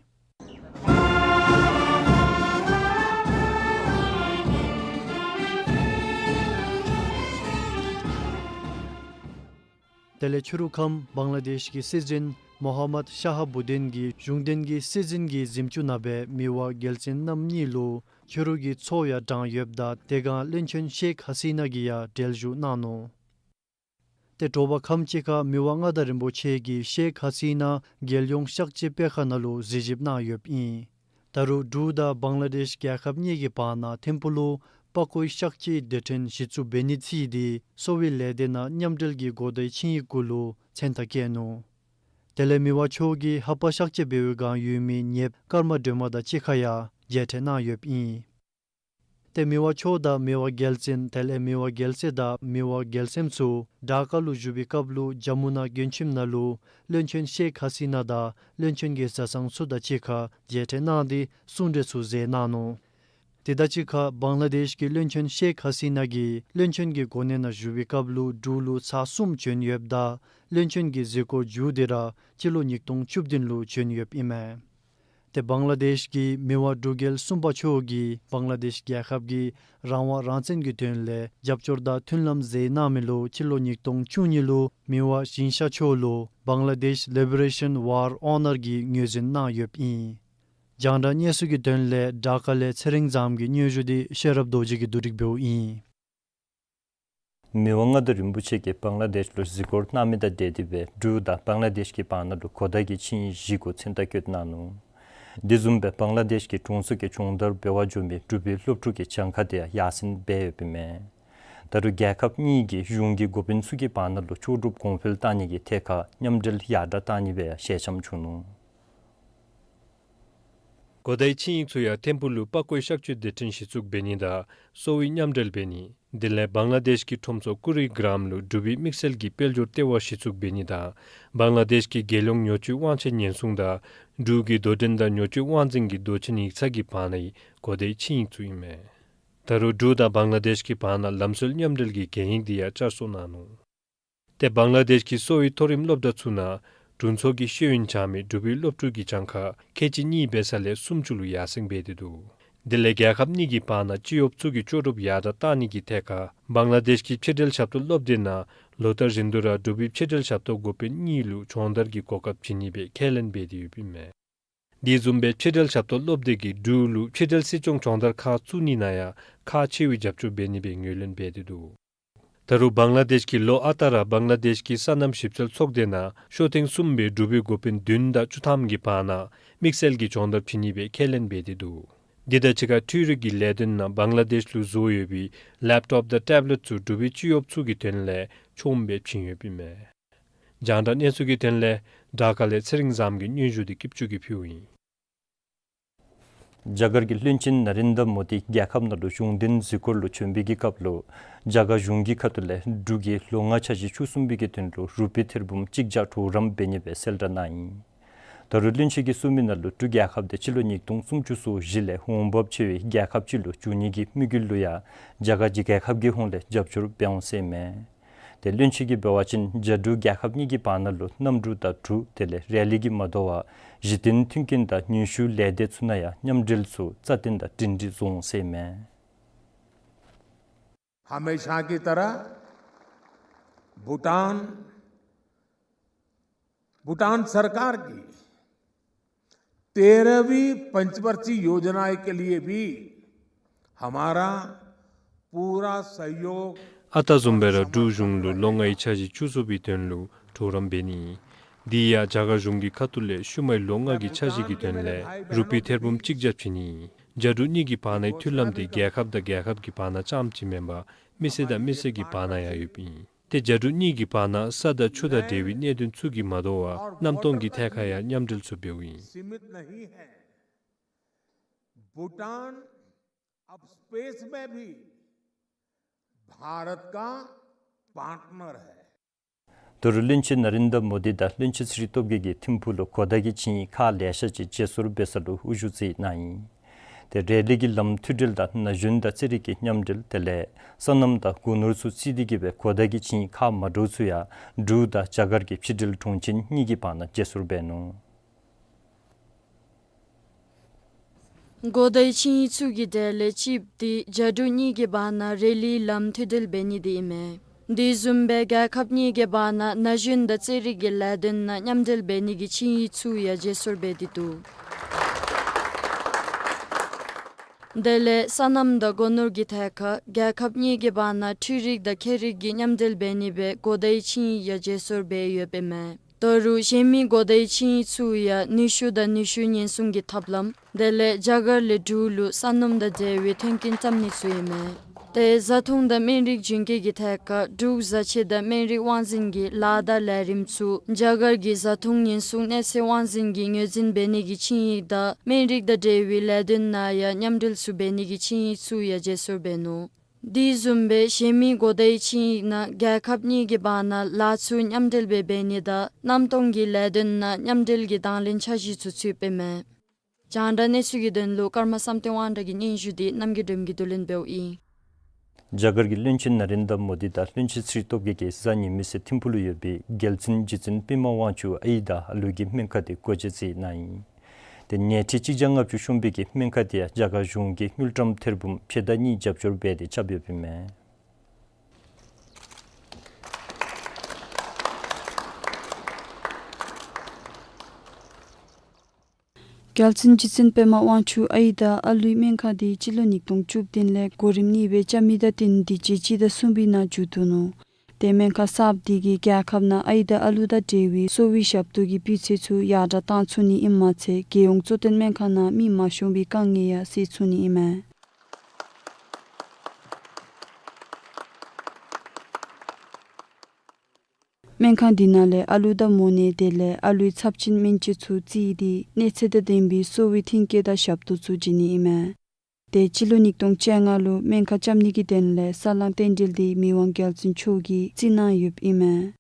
དེ་ལས་ཕྱི་རུ་ཁམས་བང་ལ་དེཤ་གི་སྲིད་འཛིན་མོ་ཧ་མད་ཤ་ཧ་བུ་དིན་གྱིས་གཞུང་འབྲེལ་གྱི་སྲིད་འཛིན་གྱི་གཟིམ་ཅུང་ནང་སྦེ་མི་དབང་རྒྱལ་བཙུན་རྣམ་གཉིས་ལུ་ཕྱི་རུ་གི་ཚོགས་ཡང་དྲངས་ཡོདཔ་ད་དེ་སྒང་བློན་ཆེན་ཤེག་ཧ་སི་ན་གིས་ཡང་གྲལ་བཞུགས་གནང་ནུག། ཏེ་དྲོ་པ་ཁམས་ཅིག་ཁར་མི་དབང་མངའ་བདག་རིན་པོ་ཆེ་གིས་ཤེག་ཧ་སི་ན་རྒྱལ་ཡོངས་གཤག་བཅོས་དཔེ་ཁང་ནང་ལུ་གཟིགས་ཞིབ་གནང་ཡོདཔ་ཨིན། ད་རུང་འབྲུག་དང་བང་ལ་དེཤ་རྒྱལ་ཁབ་གཉིས་ཀྱི་བར་ན་ཐིམ་ཕུག་ལུ་པགས་ཀོའི་གཤག་བཅོས་སྡེ་ཕྲན་གཞི་བཙུགས་འབད་ནི་ཚུ་དེ་གསོ་བའི་ལས་སྡེ་ནང་མཉམ་འབྲེལ་གྱི་གོ་བརྡའི་ཆིངས་ཡིག་གུ་ལུ་མཚན་རྟགས་བཀོད་ནུག། དེ་ལས་མི་དབང་མཆོག་གིས་ཧ་པ་གཤག་བཅོས་འབད་བའི་སྒང་ཡོད་མི་ཉེཔ་ཀརྨ་སྒྲོལ་མ་དང་གཅིག་ཁར་ཡང་མཇལ་འཕྲད་གནང་ཡོདཔ་ཨིན། ཏེ་མི་དབང་མཆོག་དང་མི་དབང་རྒྱལ་བཙུན་དེ་ལས་མི་དབང་རྒྱལ་སྲས་དང་མི་དབང་རྒྱལ་མཚམས་ཚུ་ཌ་ཀ་ལུ་བཞུགས་པའི་སྐབས་ལུ་ཇམ་མུ་ན་མགྲོན་ཁྱིམ་ནང་ལུ་བློན་ཆེན་ཤེག་ཧ་སི་ན་དང་བློན་ཆེན་གྱི་བཟའ་ཚང་ཚུ་དང་གཅིག་ཁར་མཇལ་འཕྲད་གནང་སྟེ་གསུང་གྲོས་ཚུ་མཛད་གནང་ནུག། དེ་དང་གཅིག་ཁར་བང་ལ་དེཤ་གི་བློན་ཆེན་ཤེག་ཧ་སི་ན་གིས་བློན་ཆེན་གྱི་གོ་གནས་ནང་བཞུགས་པའི་སྐབས་ལུ་འབྲུག་ལུ་ཚར་གསུམ་བྱོན་ཡོདཔ་ད་བློན་ཆེན་གྱི་གཟིགས་སྐོར་མཇུག་དེ་ར་སྤྱི་ལོ་ཉིས་སྟོང་བཅུ་བདུན་ལུ་བྱོན་ཡོདཔ་ཨིན་མས། ཏེ་བང་ལ་དེཤ་གི་མི་དབང་འབྲུག་རྒྱལ་གསུམ་པ་མཆོག་གིས་བང་ལ་དེཤ་རྒྱལ་ཁབ་ཀྱི་རང་དབང་རང་བཙན་གྱི་དོན་ལས་རྒྱབ་སྐྱོར་དང་མཐུན་ལམ་མཛད་གནང་མི་ལུ་སྤྱི་ལོ་ཉིས་སྟོང་བཅུ་གཉིས་ལུ་མི་དབང་ཞིང་གཤེགས་མཆོག་ལུ་Bangladesh Liberation War Honour གི་ངོས་འཛིན་གནང་ཡོདཔ་ཨིན། རྒྱང་བསྒྲགས་གནས་ཚུལ་གྱི་དོན་ལས་ཌ་ཀ་ལས་ཚེ་རིང་བཟངམོ་གི་སྙན་ཞུ་འདི་ཤེས་རབ་རྡོ་རྗེ་གིས་བསྡུ་སྒྲིག་འབདཝ་ཨིན། མི་དབང་མངའ་བདག་རིན་པོ་ཆེ་གིས་བང་ལ་དེཤ་ལུ་གཟིགས་སྐོར་གནང་མི་དང་འབྲེལ་ཏེ་སྦེ་འབྲུག་དང་བང་ལ་དེཤ་གི་བར་ན་ལུ་གོ་བརྡ་གི་ཆིངས་ཡིག་བཞི་གུ་མཚན་རྟགས་བཀོད་གནང་ནུག། དེ་བཟུམ་སྦེ་བང་ལ་དེཤ་གི་གྲོང་ཚོ་གི་སྦྱོང་བརྡར་འབད་བར་འགྱོ་མི་འབྲུག་པའི་སློབ་ཕྲུག་གི་གྱངས་ཁ་དེ་ཡར་སེང་འབད་ཡོདཔ་ཨིན་མས། ད་རུང་རྒྱལ་ཁབ་གཉིས་ཀྱི་གཞུང་གི་འགོ་དཔོན་ཚུ་གི་བར་ན་ལུ་ལྕོགས་གྲུབ་གོང་འཕེལ་གཏང་ནི་གི་ཐད་ཁར་མཉམ་འབྲེལ་ཡར་དྲག་གཏང་ནི་སྦེ་ཡང་ཞལ་འཆམ་བྱུང་ནུག། གོ་བརྡའི་ཆིངས་ཡིག་ཚུ་ཡང་ཐིམ་ཕུག་ལུ་པགས་ཀོའི་གཤག་བཅོས་སྡེ་ཕྲན་གཞི་བཙུགས་འབད་ནི་དང་གསོ་བའི་མཉམ་འབྲེལ་འབད་ནི། དེ་ལས་བང་ལ་དེཤ་གི་ཁྲོམ་ཚོགས་ཀུ་རི་གྲམ་ལུ་འབྲུག་པའི་དམིགས་བསལ་གྱི་དཔལ་འབྱོར་ལྟེ་བ་གཞི་བཙུགས་འབད་ནི་དང་བང་ལ་དེཤ་གི་རྒྱལ་ཡོངས་ཉོ་སྤྱོད་དབང་ཆའི་ཉེན་སྲུང་དང་འབྲུག་གི་དོ་འགྲན་དང་ཉོ་སྤྱོད་དབང་འཛིན་གྱི་མདོ་ཆེན་ཡིག་ཚང་གི་བར་ནའི་གོ་བརྡའི་ཆིངས་ཡིག་ཚུ་ཨིན་མས། ད་རུང་འབྲུག་དང་བང་ལ་དེཤ་གི་བར་ན་ལམ་སྲོལ་མཉམ་འབྲེལ་གྱི་གན་ཡིག་དེ་ཡང་བསྐྱར་གསོ་གནང་ནུག། ཏེ་བང་ལ་དེཤ་གི་གསོ་བའི་མཐོ་རིམ་སློབ་གྲྭ་ཚུ་ནང་དྲུང་འཚོ་གི་ཤེས་ཡོན་སྦྱང་མི་འབྲུག་པའི་སློབ་ཕྲུག་གི་གྱངས་ཁ་ཁལ་གཅིག་གཉིས་འབད་ས་ལས་སུམ་ཅུ་ལུ་ཡར་སེང་འབད་དེ་འདུག། དེ་ལས་རྒྱལ་ཁབ་གཉིས་ཀྱི་བར་ན་སྤྱི་གཡོགཔ་ཚུ་གི་ལྕོགས་གྲུབ་ཡར་དྲག་གཏང་ནི་གི་ཐད་ཁར་བང་ལ་དེཤ་གི་ཕྱི་འབྲེལ་ཞབས་ཏོག་སློབ་སྡེ་ནང་ལོ་ལྟར་བཞིན་དུ་ར་འབྲུག་པའི་ཕྱི་འབྲེལ་ཞབས་ཏོག་འགོ་དཔོན་གཉིས་ལུ་སྦྱོང་བརྡར་གྱི་གོ་སྐབས་བྱིན་ནི་སྦེ་ཁས་ལེན་འབད་དེ་ཡོདཔ་ཨིན་མས། དེ་བཟུམ་སྦེ་ཕྱི་འབྲེལ་ཞབས་ཏོག་སློབ་སྡེ་གིས་འབྲུག་ལུ་ཕྱི་འབྲེལ་སྲིད་སྐྱོང་སྦྱོང་བརྡར་ཁག་བཙུགས་ནི་ནང་ཡང་ཁག་ཆེ་བའི་རྒྱབ་སྐྱོར་འབད་ནི་སྦེ་ངོས་ལེན་འབད་དེ་འདུག། ད་རུང་བང་ལ་དེཤ་གིས་ལོ་ཨ་རྟག་ར་བང་ལ་དེཤ་གི་སོ་ནམ་ཞིབ་འཚོལ་ཚོགས་སྡེ་ནང་ཤོ་ཐེངས་གསུམ་སྦེ་འབྲུག་པའི་འགོ་དཔོན་བདུན་དང་བཅུ་ཐམ་གྱི་བར་ན་དམིགས་བསལ་གྱི་སྦྱོང་བརྡར་བྱིན་ནི་སྦེ་ཁས་ལེན་འབད་དེ་འདུག། འདི་དང་གཅིག་ཁར་འཕྲུལ་རིག་གི་ལས་དོན་ནང་བང་ལ་དེཤ་ལུ་བཟོ་ཡོད་པའི་ལེབ་ཊོབ་དང་ཊེབ་ལེཊ་ཚུ་འབྲུག་པའི་སྤྱི་གཡོགཔ་ཚུ་གི་དོན་ལས་ཆོག་སྦེ་བྱིན་ཡོདཔ་ཨིན་མས། རྒྱང་བསྒྲགས་གནས་ཚུལ་གྱི་དོན་ལས་དབྲ་ཁ་ལས་ཚེ་རིང་བཟངམོ་གིས་སྙན་ཞུ་འདི་སྐྱིདཔ་ཅུ་གིས་ཕུལཝ་ཨིན། རྒྱ་གར་གྱི་བློན་ཆེན་ནཱ་རེནྡྲ་མོ་དི་རྒྱལ་ཁབ་ནང་ལུ་གཞུང་འབྲེལ་གཟིགས་སྐོར་ལུ་བྱོན་པའི་གི་སྐབས་ལུ་རྒྱ་གར་གཞུང་གི་ཁ་ཐུག་ལས་འབྲུག་གི་ལོ་ལྔ་འཆར་གཞི་བཅུ་གསུམ་པའི་གི་དོན་ལུ་རུ་པི་ཐེར་འབུམ་གཅིག་བརྒྱ་གྲོགས་རམ་འབད་ནི་སྦེ་གསལ་བསྒྲགས་གནང་ཡི། ད་རུང་བློན་ཆེན་གྱིས་གསུངས་མི་ནང་ལུ་འབྲུག་རྒྱལ་ཁབ་འདི་སྤྱི་ལོ་ཉིས་སྟོང་སུམ་ཅུ་སོ་བཞི་ལས་འོང་འབབ་ཆེ་བའི་རྒྱལ་ཁབ་ཅིག་ལུ་འགྱུར་ནི་གི་དམིགས་ཡུལ་ལུ་ཡང་རྒྱ་གར་གྱི་རྒྱལ་ཁབ་ཀྱི་ཧོངས་ལས་རྒྱབ་སྐྱོར་འབད་འོང་ཟེར་ཨིན་མས། ཏེ་བློན་ཆེན་གྱིས་འབད་བ་ཅིན་རྒྱ་འབྲུག་རྒྱལ་ཁབ་གཉིས་ཀྱི་བར་ན་ལུ་གནམ་གྲུ་དང་གྲུ་དེ་ལས་རེ་ལི་གིས་མ་དོ་བར་གཞི་རྟེན་མཐུན་རྐྱེན་དང་ནུས་ཤུགས་ལས་སྡེ་ཚུ་ནང་ཡང་མཉམ་འབྲེལ་ཚུ་རྩ་བརྟན་དང་སྒྲིང་སྒྲི་བཟོ་འོང་ཟེར་ཨིན་མས། हमेशा की तरह भूटान, भूटान सरकार की तेरहवीं पंचवर्षीय योजना के लिए भी हमारा पूरा सहयोग। ཨ་རྟག་བཟུམ་སྦེ་ར་འབྲུག་གཞུང་ལུ་ལོ་ལྔའི་འཆར་གཞི་བཅུ་གསུམ་པའི་དོན་ལུ་གྲོགས་རམ་འབད་ནི། དེ་ཡང་རྒྱ་གར་གཞུང་གི་ཁ་ཐུག་ལས་ཤུལ་མའི་ལོ་ལྔ་གི་འཆར་གཞི་གི་དོན་ལས་རུ་པི་ཐེར་འབུམ་གཅིག་བརྒྱ་བྱིན་ནི། རྒྱ་འབྲུག་གཉིས་ཀྱི་བར་ནའི་མཐུན་ལམ་འདི་རྒྱལ་ཁབ་དང་རྒྱལ་ཁབ་ཀྱི་བར་ན་རྐྱངམ་ཅིག་མེན་པར་མི་སེར་དང་མི་སེར་གྱི་བར་ན་ཡང་ཡོདཔ་ཨིན། ཏེ་རྒྱ་འབྲུག་གཉིས་ཀྱི་བར་ན་ས་དང་ཆུ་དང་འབྲེལ་བའི་གནད་དོན་ཚུ་གིས་མ་དོ་བར་གནམ་སྟོང་གི་ཐད་ཁར་ཡང་མཉམ་འབྲེལ་ཚུ་འབདཝ་ཨིན། सीमित नहीं है। भूटान अब स्पेस में भी भारत का पार्टनर है। ད་རུང་བློན་ཆེན་ནཱ་རེནྡྲ་མོ་དི་དང་བློན་ཆེན་ཚེ་རིང་སྟོབས་རྒྱས་ཀྱིས་ཐིམ་ཕུག་ལུ་གོ་བརྡ་གི་ཆིངས་ཡིག་ཁག་ལེ་ཤ་ཅིག་བརྗེ་སོར་འབད་ས་ལུ་དབུ་བཞུགས་མཛད་གནང་ཡི། ཏེ་རེ་ལི་གི་ལམ་མཐུད་འབྲེལ་དང་ན་གཞོན་དང་རྩེད་རིགས་ཀྱི་མཉམ་འབྲེལ་དེ་ལས་སོ་ནམ་དང་སྒོ་ནོར་ཚུ་རྩིས་ཏེ་གིས་སྦེ་གོ་བརྡ་གི་ཆིངས་ཡིག་ཁག་མ་འདྲཝ་ཚུ་ཡང་འབྲུག་དང་རྒྱ་གར་གྱི་ཕྱི་འབྲེལ་དྲུང་ཆེན་གཉིས་ཀྱི་བར་ན་བརྗེ་སོར་འབད་ནུག། གོ་བརྡའི་ཆིངས་ཡིག་ཚུ་གི་གྲས་ལས་གཅིག་འདི་རྒྱ་འབྲུག་གཉིས་ཀྱི་བར་ན་རེ་ལིའི་ལམ་མཐུད་འབྲེལ་འབད་ནི་འདི་ཨིན་མས། དེ་བཟུམ་སྦེ་རྒྱལ་ཁབ་གཉིས་ཀྱི་བར་ན་ན་གཞོན་དང་རྩེད་རིགས་ཀྱི་ལས་དོན་ནང་མཉམ་འབྲེལ་འབད་ནི་གི་ཆིངས་ཡིག་ཚུ་ཡང་བརྗེ་སོར་འབད་དེ་འདུག། དེ་ལས་སོ་ནམ་དང་སྒོ་ནོར་གྱི་ཐད་ཁར་རྒྱལ་ཁབ་གཉིས་ཀྱི་བར་ན་འཕྲུལ་རིག་དང་ཁྱད་རིག་གི་མཉམ་འབྲེལ་འབད་ནི་སྦེ་གོ་བརྡའི་ཆིངས་ཡིག་ཡང་བརྗེ་སོར་འབད་ཡོདཔ་ཨིན་མས། ད་རུང་གཞན་མི་གོ་བརྡའི་ཆིངས་ཡིག་ཚུ་ཡང་ནུས་ཤུགས་དང་ནུས་ཤུགས་ཉེན་སྲུང་གི་ཐབས་ལམ་དེ་ལས་རྒྱ་གར་ལས་འབྲུག་ལུ་སོ་ནམ་དང་འབྲེལ་བའི་མཐུན་རྐྱེན་བརྩམ་ནི་ཚུ་ཨིན་མས། ཏེ་བཟའ་འཐུང་དང་སྨན་རིགས་རྒྱུན་སྐྱེལ་གྱི་ཐད་ཁར་འབྲུག་བཟའ་ཆས་དང་སྨན་རིགས་དབང་འཛིན་གྱི་ལཱ་དང་ལས་རིམ་ཚུ་རྒྱ་གར་གྱི་བཟའ་འཐུང་ཉེན་སྲུང་གནས་ཚད་དབང་འཛིན་གྱིས་ངོས་འཛིན་འབད་ནི་གི་ཆིངས་ཡིག་དང་སྨན་རིགས་དང་འབྲེལ་བའི་ལས་དོན་ནང་ཡང་མཉམ་འབྲེལ་ཚུ་འབད་ནི་གི་ཆིངས་ཡིག་ཚུ་ཡང་བརྗེ་སོར་འབད་ནུག། དེ་བཟུམ་སྦེ་གཞན་མི་གོ་བརྡའི་ཆིངས་ཡིག་ནང་རྒྱལ་ཁབ་གཉིས་ཀྱི་བར་ན་ལཱ་ཚུ་མཉམ་འབྲེལ་སྦེ་འབད་ནི་དང་གནམ་སྟོང་གི་ལས་དོན་ནང་མཉམ་འབྲེལ་གྱི་དང་ལེན་འཆར་གཞི་ཚུ་ཚུདཔ་ཨིན་མས། རྒྱང་བསྒྲགས་གནས་ཚུལ་གྱི་དོན་ལུ་ཀརྨ་བསམ་གཏན་དབང་གྲགས་ཀྱི་སྙན་ཞུ་འདི་རྣམ་རྒྱལ་སྒྲོལམ་གྱིས་བསྡུ་ལེན་འབདཝ་ཨིན། རྒྱ་གར་གྱི་བློན་ཆེན་ནཱ་རེནྡྲ་མོ་དི་དང་བློན་ཆེན་ཚེ་རིང་སྟོབས་རྒྱས་ཀྱིས་གཟའ་ཉི་མའི་ཚེ་ཐིམ་ཕུག་ལུ་ཡོད་པའི་རྒྱལ་བཙུན་རྗེ་བཙུན་པདྨ་དབང་ཕྱུག་ཨའི་དང་ཨ་ལུ་གི་སྨན་ཁང་འདི་སྒོ་འབྱེད་མཛད་གནང་ཡི། ཏེ་ཉལ་ཁྲི་གཅིག་བརྒྱ་ལྔ་བཅུ་ཤོང་པའི་གི་སྨན་ཁང་འདི་ཡང་རྒྱ་གར་གཞུང་གིས་དངུལ་ཀྲམ་ཐེར་འབུམ་ཕྱེད་དང་གཉིས་རྒྱབ་སྐྱོར་འབད་དེ་རྐྱབ་ཡོདཔ་ཨིན་མས། རྒྱལ་བཙུན་རྗེ་བཙུན་པདྨ་དབང་ཕྱུག་ཨའི་དང་ཨ་ལུའི་སྨན་ཁང་འདི་སྤྱི་ལོ་ཉིས་སྟོང་བཅུ་བདུན་ལས་གོ་རིམ་གཉིས་སྦེ་རྐྱབ་མི་དང་བསྟུན་ཏེ་སྤྱི་ཟླ་གསུམ་པའི་ནང་མཇུག་བསྡུ་ནུག། ཏེ་སྨན་ཁང་གསརཔ་འདི་གིས་རྒྱལ་ཁབ་ནང་ཨའི་དང་ཨ་ལུ་དང་འབྲེལ་བའི་གསོ་བའི་ཞབས་ཏོག་གི་སྤུས་ཚད་ཚུ་ཡར་དྲགས་བཏང་ཚུགས་ནི་ཨིནམ་མ་ཚད་རྒྱལ་ཡོངས་གཙོ་བསྟེན་སྨན་ཁང་ནང་མི་མ་ཤོང་པའི་དཀའ་ངལ་ཡང་སེལ་ཚུགས་ནི་ཨིན་མས། སྨན་ཁང་འདི་ནང་ལས་ཨ་ལུ་དང་མོ་ནད་དེ་ལས་ཨ་ལུའི་ཚབས་ཆེན་སྨན་བཅོས་ཚུ་རྩིས་ཏེ་གནས་ཚད་དང་ལྡན་པའི་གསོ་བའི་མཐུན་རྐྱེན་དང་ཞབས་ཏོག་ཚུ་བྱིན་ནི་ཨིན་མས། ཏེ་སྤྱི་ལོ་ཉིས་སྟོང་བཅོ་ལྔ་ལུ་སྨན་ཁང་རྐྱབ་ནི་གི་དོན་ལས་ས་བསླང་རྟེན་འབྲེལ་འདི་མི་དབང་རྒྱལ་བཙུན་མཆོག་གིས་བརྩི་གནང་ཡོདཔ་ཨིན་མས།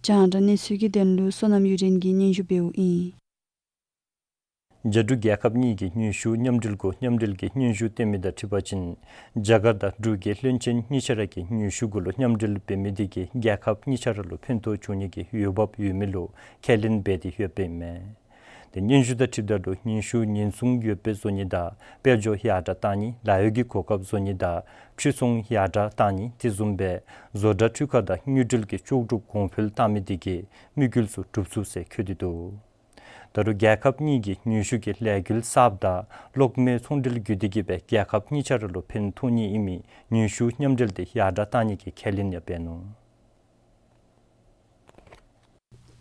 རྒྱང་བསྒྲགས་གནས་ཚུལ་གྱི་དོན་ལུ་བསོད་ནམས་གཡུ་སྒྲོན་གྱིས་སྙན་ཞུ་འབདཝ་ཨིན། རྒྱ་འབྲུག་རྒྱལ་ཁབ་གཉིས་ཀྱི་ནུས་ཤུགས་མཉམ་འབྲེལ་གུ་མཉམ་འབྲེལ་གྱི་སྙན་ཞུ་བཏོན་མི་དང་འཁྲིལ་བ་ཅིན་རྒྱ་གར་དང་འབྲུག་གི་བློན་ཆེན་གཉིས་ཆ་ར་གི་ནུས་ཤུགས་གུ་ལུ་མཉམ་འབྲེལ་འབད་མི་འདི་གིས་རྒྱལ་ཁབ་གཉིས་ཆ་ར་ལུ་ཕན་ཐོགས་འབྱུང་ནི་གི་འོས་འབབ་ཡོད་མི་ལུ་ཁས་ལེན་འབད་དེ་ཡོདཔ་ཨིན་མས། ཏེ་སྙན་ཞུ་དང་འཁྲིལཝ་ད་ལུ་ནུས་ཤུགས་ཉེན་སྲུང་ཡོདཔ་སྦེ་བཟོ་ནི་དང་དཔལ་འབྱོར་ཡར་དྲགས་བཏང་ནི་ལཱ་གཡོག་གི་གོ་སྐབས་བཟོ་ནི་དང་ཕྱིར་ཚོང་ཡར་དྲགས་བཏང་ནི་དེ་བཟུམ་སྦེ་བཟོ་གྲྭ་འཕྲུལ་ཁང་དང་དངུལ་འབྲེལ་གྱི་ལྕོགས་གྲུབ་གོང་འཕེལ་བཏང་མི་འདི་གིས་དམིགས་ཡུལ་ཚུ་འགྲུབ་ཚུགས་ཟེར་འཁོད་དེ་འདུག། ད་རུང་རྒྱལ་ཁབ་གཉིས་ཀྱིས་ནུས་ཤུགས་ཀྱི་ལས་འགུལ་གསརཔ་དང་གློག་མེའི་ཚོང་འབྲེལ་བརྒྱུད་དེ་གིས་སྦེ་རྒྱལ་ཁབ་གཉིས་ཆ་ར་ལུ་ཕན་ཐོགས་ནི་ཨིན་མི་ནུས་ཤུགས་མཉམ་འབྲེལ་འདི་ཡར་དྲག་བཏང་ནི་གི་ཁས་ལེན་ཡང་འབད་ནུག།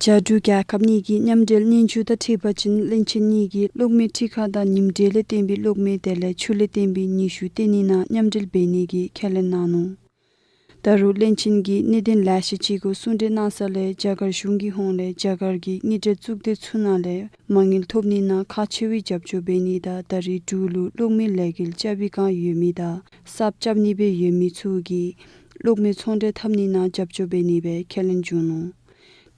རྒྱ་འབྲུག་རྒྱལ་ཁབ་གཉིས་ཀྱི་མཉམ་འབྲེལ་སྙན་ཞུ་དང་འཁྲིལ་བ་ཅིན་བློན་ཆེན་གཉིས་ཀྱིས་གློག་མེ་འཕྲུལ་ཁང་དང་ཉིམ་དྲོད་ལས་བརྟེན་པའི་གློག་མེ་དེ་ལས་ཆུ་ལས་བརྟེན་པའི་ནུས་ཤུགས་བཏོན་ནི་ནང་མཉམ་འབྲེལ་འབད་ནི་གི་ཁས་ལེན་གནང་ནུག། ད་རུང་བློན་ཆེན་གྱིས་གནད་དོན་ལེ་ཤ་ཅིག་གུ་གསུང་གྲོས་གནང་ས་ལས་རྒྱ་གར་གཞུང་གི་ཧོངས་ལས་རྒྱ་གར་གྱི་དངུལ་འབྲེལ་གཙུག་སྡེ་ཚུ་ནང་ལས་མ་དངུལ་ཐོབ་ནི་ནང་ཁག་ཆེ་བའི་རྒྱབ་སྐྱོར་འབད་ནི་དང་ད་རེས་འབྲུག་ལུ་གློག་མེ་ལས་འགུལ་རྐྱབ་པའི་བསྒང་ཡོད་མི་དང་གསརཔ་རྐྱབ་ནི་སྦེ་ཡོད་མི་ཚུ་གིས་གློག་མེ་ཚོང་འབྲེལ་འཐབ་ནི་ནང་རྒྱབ་སྐྱོར་འབད་ནི་སྦེ་ཁས་ལེན་བྱུང་ནུག།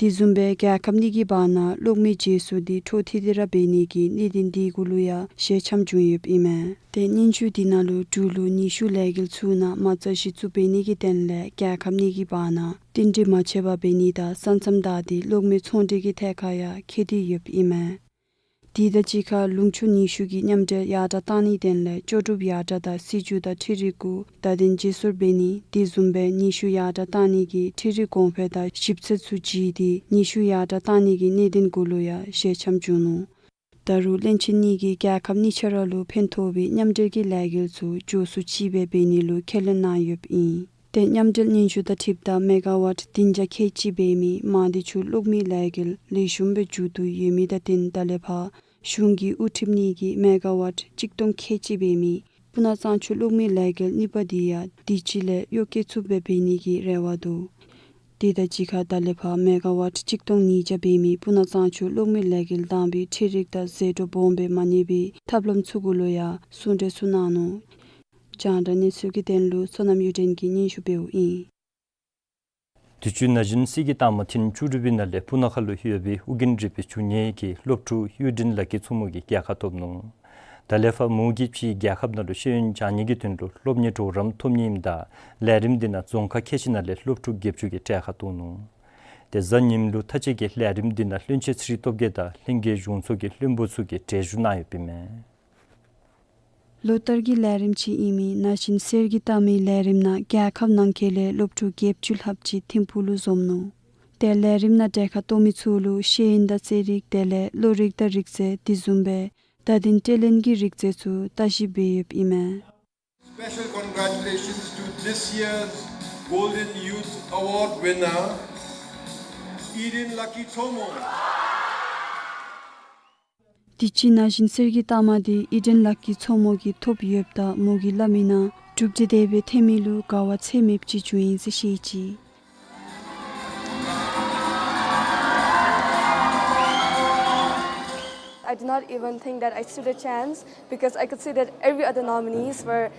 དེ་བཟུམ་སྦེ་རྒྱལ་ཁབ་གཉིས་ཀྱི་བར་ན་གློག་མེ་བརྗེ་སོར་འདི་འཕྲོ་མཐུད་དེ་ར་འབད་ནི་གི་གནད་དོན་འདི་གུ་ལུ་ཡང་ཞལ་འཆམ་བྱུང་ཡོདཔ་ཨིན་མས། ཏེ་སྙན་ཞུ་འདི་ནང་ལུ་འབྲུག་ལུ་ནུས་ཤུགས་ལས་འགུལ་ཚུ་ནང་མ་རྩ་གཞི་བཙུགས་འབད་ནི་གི་དོན་ལས་རྒྱལ་ཁབ་གཉིས་ཀྱི་བར་ན་བསྟུན་གྲོས་མ་ཆད་པར་འབད་ནི་དང་ས་མཚམས་བདའ་སྟེ་གློག་མེ་ཚོང་འབྲེལ་གྱི་ཐད་ཁར་ཡང་འཁོད་དེ་ཡོདཔ་ཨིན་མས། དེ་དང་གཅིག་ཁར་ལུང་ཕྱོགས་ནུས་ཤུགས་ཀྱི་མཉམ་འབྲེལ་ཡར་དྲག་བཏང་ནིའི་དོན་ལས་ལྕོགས་གྲུབ་ཡར་དྲག་དང་སྲིད་བྱུས་དང་འཕྲུལ་རིག་གུ་བརྡ་དོན་བརྗེ་སོར་འབད་ནི་དེ་བཟུམ་སྦེ་ནུས་ཤུགས་ཡར་དྲག་བཏང་ནི་གི་འཕྲུལ་རིག་གོང་འཕེལ་དང་ཞིབ་འཚོལ་ཚུ་བྱིན་ཏེ་ནུས་ཤུགས་ཡར་དྲག་བཏང་ནི་གི་གནད་དོན་གུ་ལུ་ཡང་ཞལ་འཆམ་བྱུང་ནུག། ད་རུང་བློན་ཆེན་གཉིས་ཀྱིས་རྒྱལ་ཁབ་གཉིས་ཆ་ར་ལུ་ཕན་ཐོགས་པའི་མཉམ་འབྲེལ་གྱི་ལས་འགུལ་ཚུ་མགྱོགས་སུ་ཅིག་སྦེ་འབད་ནི་ལུ་ཁས་ལེན་གནང་ཡོདཔ་ཨིན། ཏེ་མཉམ་འབྲེལ་སྙན་ཞུ་དང་འཁྲིལཝ་ད་མེ་ག་ཝཊ་བདུན་བརྒྱ་ཁལ་གཅིག་འབད་མི་མང་སྡེ་ཆུ་གློག་མེ་ལས་འགུལ་ལེགས་ཤོམ་སྦེ་མཇུག་བསྡུ་ཡོད་མི་དང་བསྟུན་ད་ལས་ཕར་གཞུང་གིས་དབུ་ཁྲིད་ནི་གི་མེ་ག་ཝཊ་གཅིག་སྟོང་ཁལ་གཅིག་འབད་མི་སྤུ་ན་གཙང་ཆུ་གློག་མེ་ལས་འགུལ་གཉིས་པ་འདི་ཡང་དུས་ཅི་ལས་གཡོག་བཀོལ་ཚུགསཔ་སྦེ་འབད་ནི་གི་རེ་བ་འདུག། དེ་དང་གཅིག་ཁར་ད་ལས་ཕར་མེ་ག་ཝཊ་གཅིག་སྟོང་ཉིས་བརྒྱ་འབད་མི་སྤུ་ན་གཙང་ཆུ་གློག་མེ་ལས་འགུལ་དང་པའི་འཕྲུལ་རིག་དང་ཟད་འགྲོ་སྦོམ་སྦེ་མ་ཉམས་པའི་ཐབས་ལམ་ཚུ་གུ་ལུ་ཡང་གསུང་གྲོས་ཚུ་གནང་ནུག། རྒྱང་བསྒྲགས་གནས་ཚུལ་གྱི་དོན་ལུ་བསོད་ནམས་གཡུ་སྒྲོན་གྱིས་སྙན་ཞུ་འབདཝ་ཨིན། དུས་ཅི་ན་གཞོན་གསེར་གྱི་རྟགས་མ་ཐེངས་བཅུ་དྲུག་པའི་ནང་ལས་སྤུ་ན་ཁ་ལུ་ཡོད་པའི་ཨོ་རྒྱན་རིག་པའི་འབྱུང་གནས་ཀྱི་སློབ་ཕྲུག་གཡུ་སྒྲོན་ལགས་ཀྱི་མཚོ་མོ་གིས་རྒྱལ་ཁ་ཐོབ་ནུག། ད་ལས་ཕར་མོ་གིས་ཕྱིའི་རྒྱལ་ཁབ་ནང་ལུ་ཤེས་ཡོན་སྦྱང་ནི་གི་དོན་ལུ་སློབ་གཉེར་གྲོགས་རམ་ཐོབ་ནི་ཨིནམ་ད་ལས་རིམ་འདི་ནང་རྫོང་ཁག་ཁལ་གཅིག་ནང་ལས་སློབ་ཕྲུག་བརྒྱད་ཅུ་གིས་གྲལ་ཁར་གཏོགས་ནུག། ཏེ་གཟའ་ཉིམ་ལུ་མཐའ་དཔྱད་ཀྱི་ལས་རིམ་འདི་ནང་བློན་ཆེན་ཚེ་རིང་སྟོབས་རྒྱས་དང་ལྷན་རྒྱས་གཞུང་ཚོགས་ཀྱི་བློན་པོ་ཚུ་གིས་གྲལ་བཞུགས་གནང་ཡོདཔ་ཨིན་མས། ལོ་ལྟར་གྱི་ལས་རིམ་ཅིག་ཨིན་མི་ན་གཞོན་གསེར་གྱི་རྟགས་མའི་ལས་རིམ་ནང་རྒྱལ་ཁབ་ནང་འཁོད་ལས་སློབ་ཕྲུག་བརྒྱད་ཅུ་ལྷགཔ་ཅིག་ཐིམ་ཕུག་ལུ་འཛོམས་ནུག། ཏེ་ལས་རིམ་ནང་གྲལ་ཁར་གཏོགས་མི་ཚུ་ལུ་ཤེས་ཡོན་དང་རྩེད་རིགས་དེ་ལས་བློ་རིག་དང་རིག་རྩལ་དེ་བཟུམ་སྦེ་བརྡ་དོན་སྤྲོད་ལེན་གྱི་རིག་རྩལ་ཚུ་བརྟག་ཞིབ་འབད་ཡོདཔ་ཨིན་མས། Special congratulations to this year's Golden Youth Award winner, Eden Lucky Thomo. དུས་ཅི་ན་གཞོན་གསེར་གྱི་རྟགས་མ་འདི་ཨི་ཌེན་ལགས་ཀྱི་མཚོ་མོ་གིས་ཐོབ་ཡོདཔ་ད་མོ་གིས་སླབ་མི་ནང་གྲུབ་འབྲས་དེ་སྦེ་ཐོན་མི་ལུ་དགའ་བ་ཚད་མེདཔ་ཅིག་བྱུང་ཡི་ཟེར་བཤད་ཅི། I did not even think that I stood a chance because I could see that every other nominees were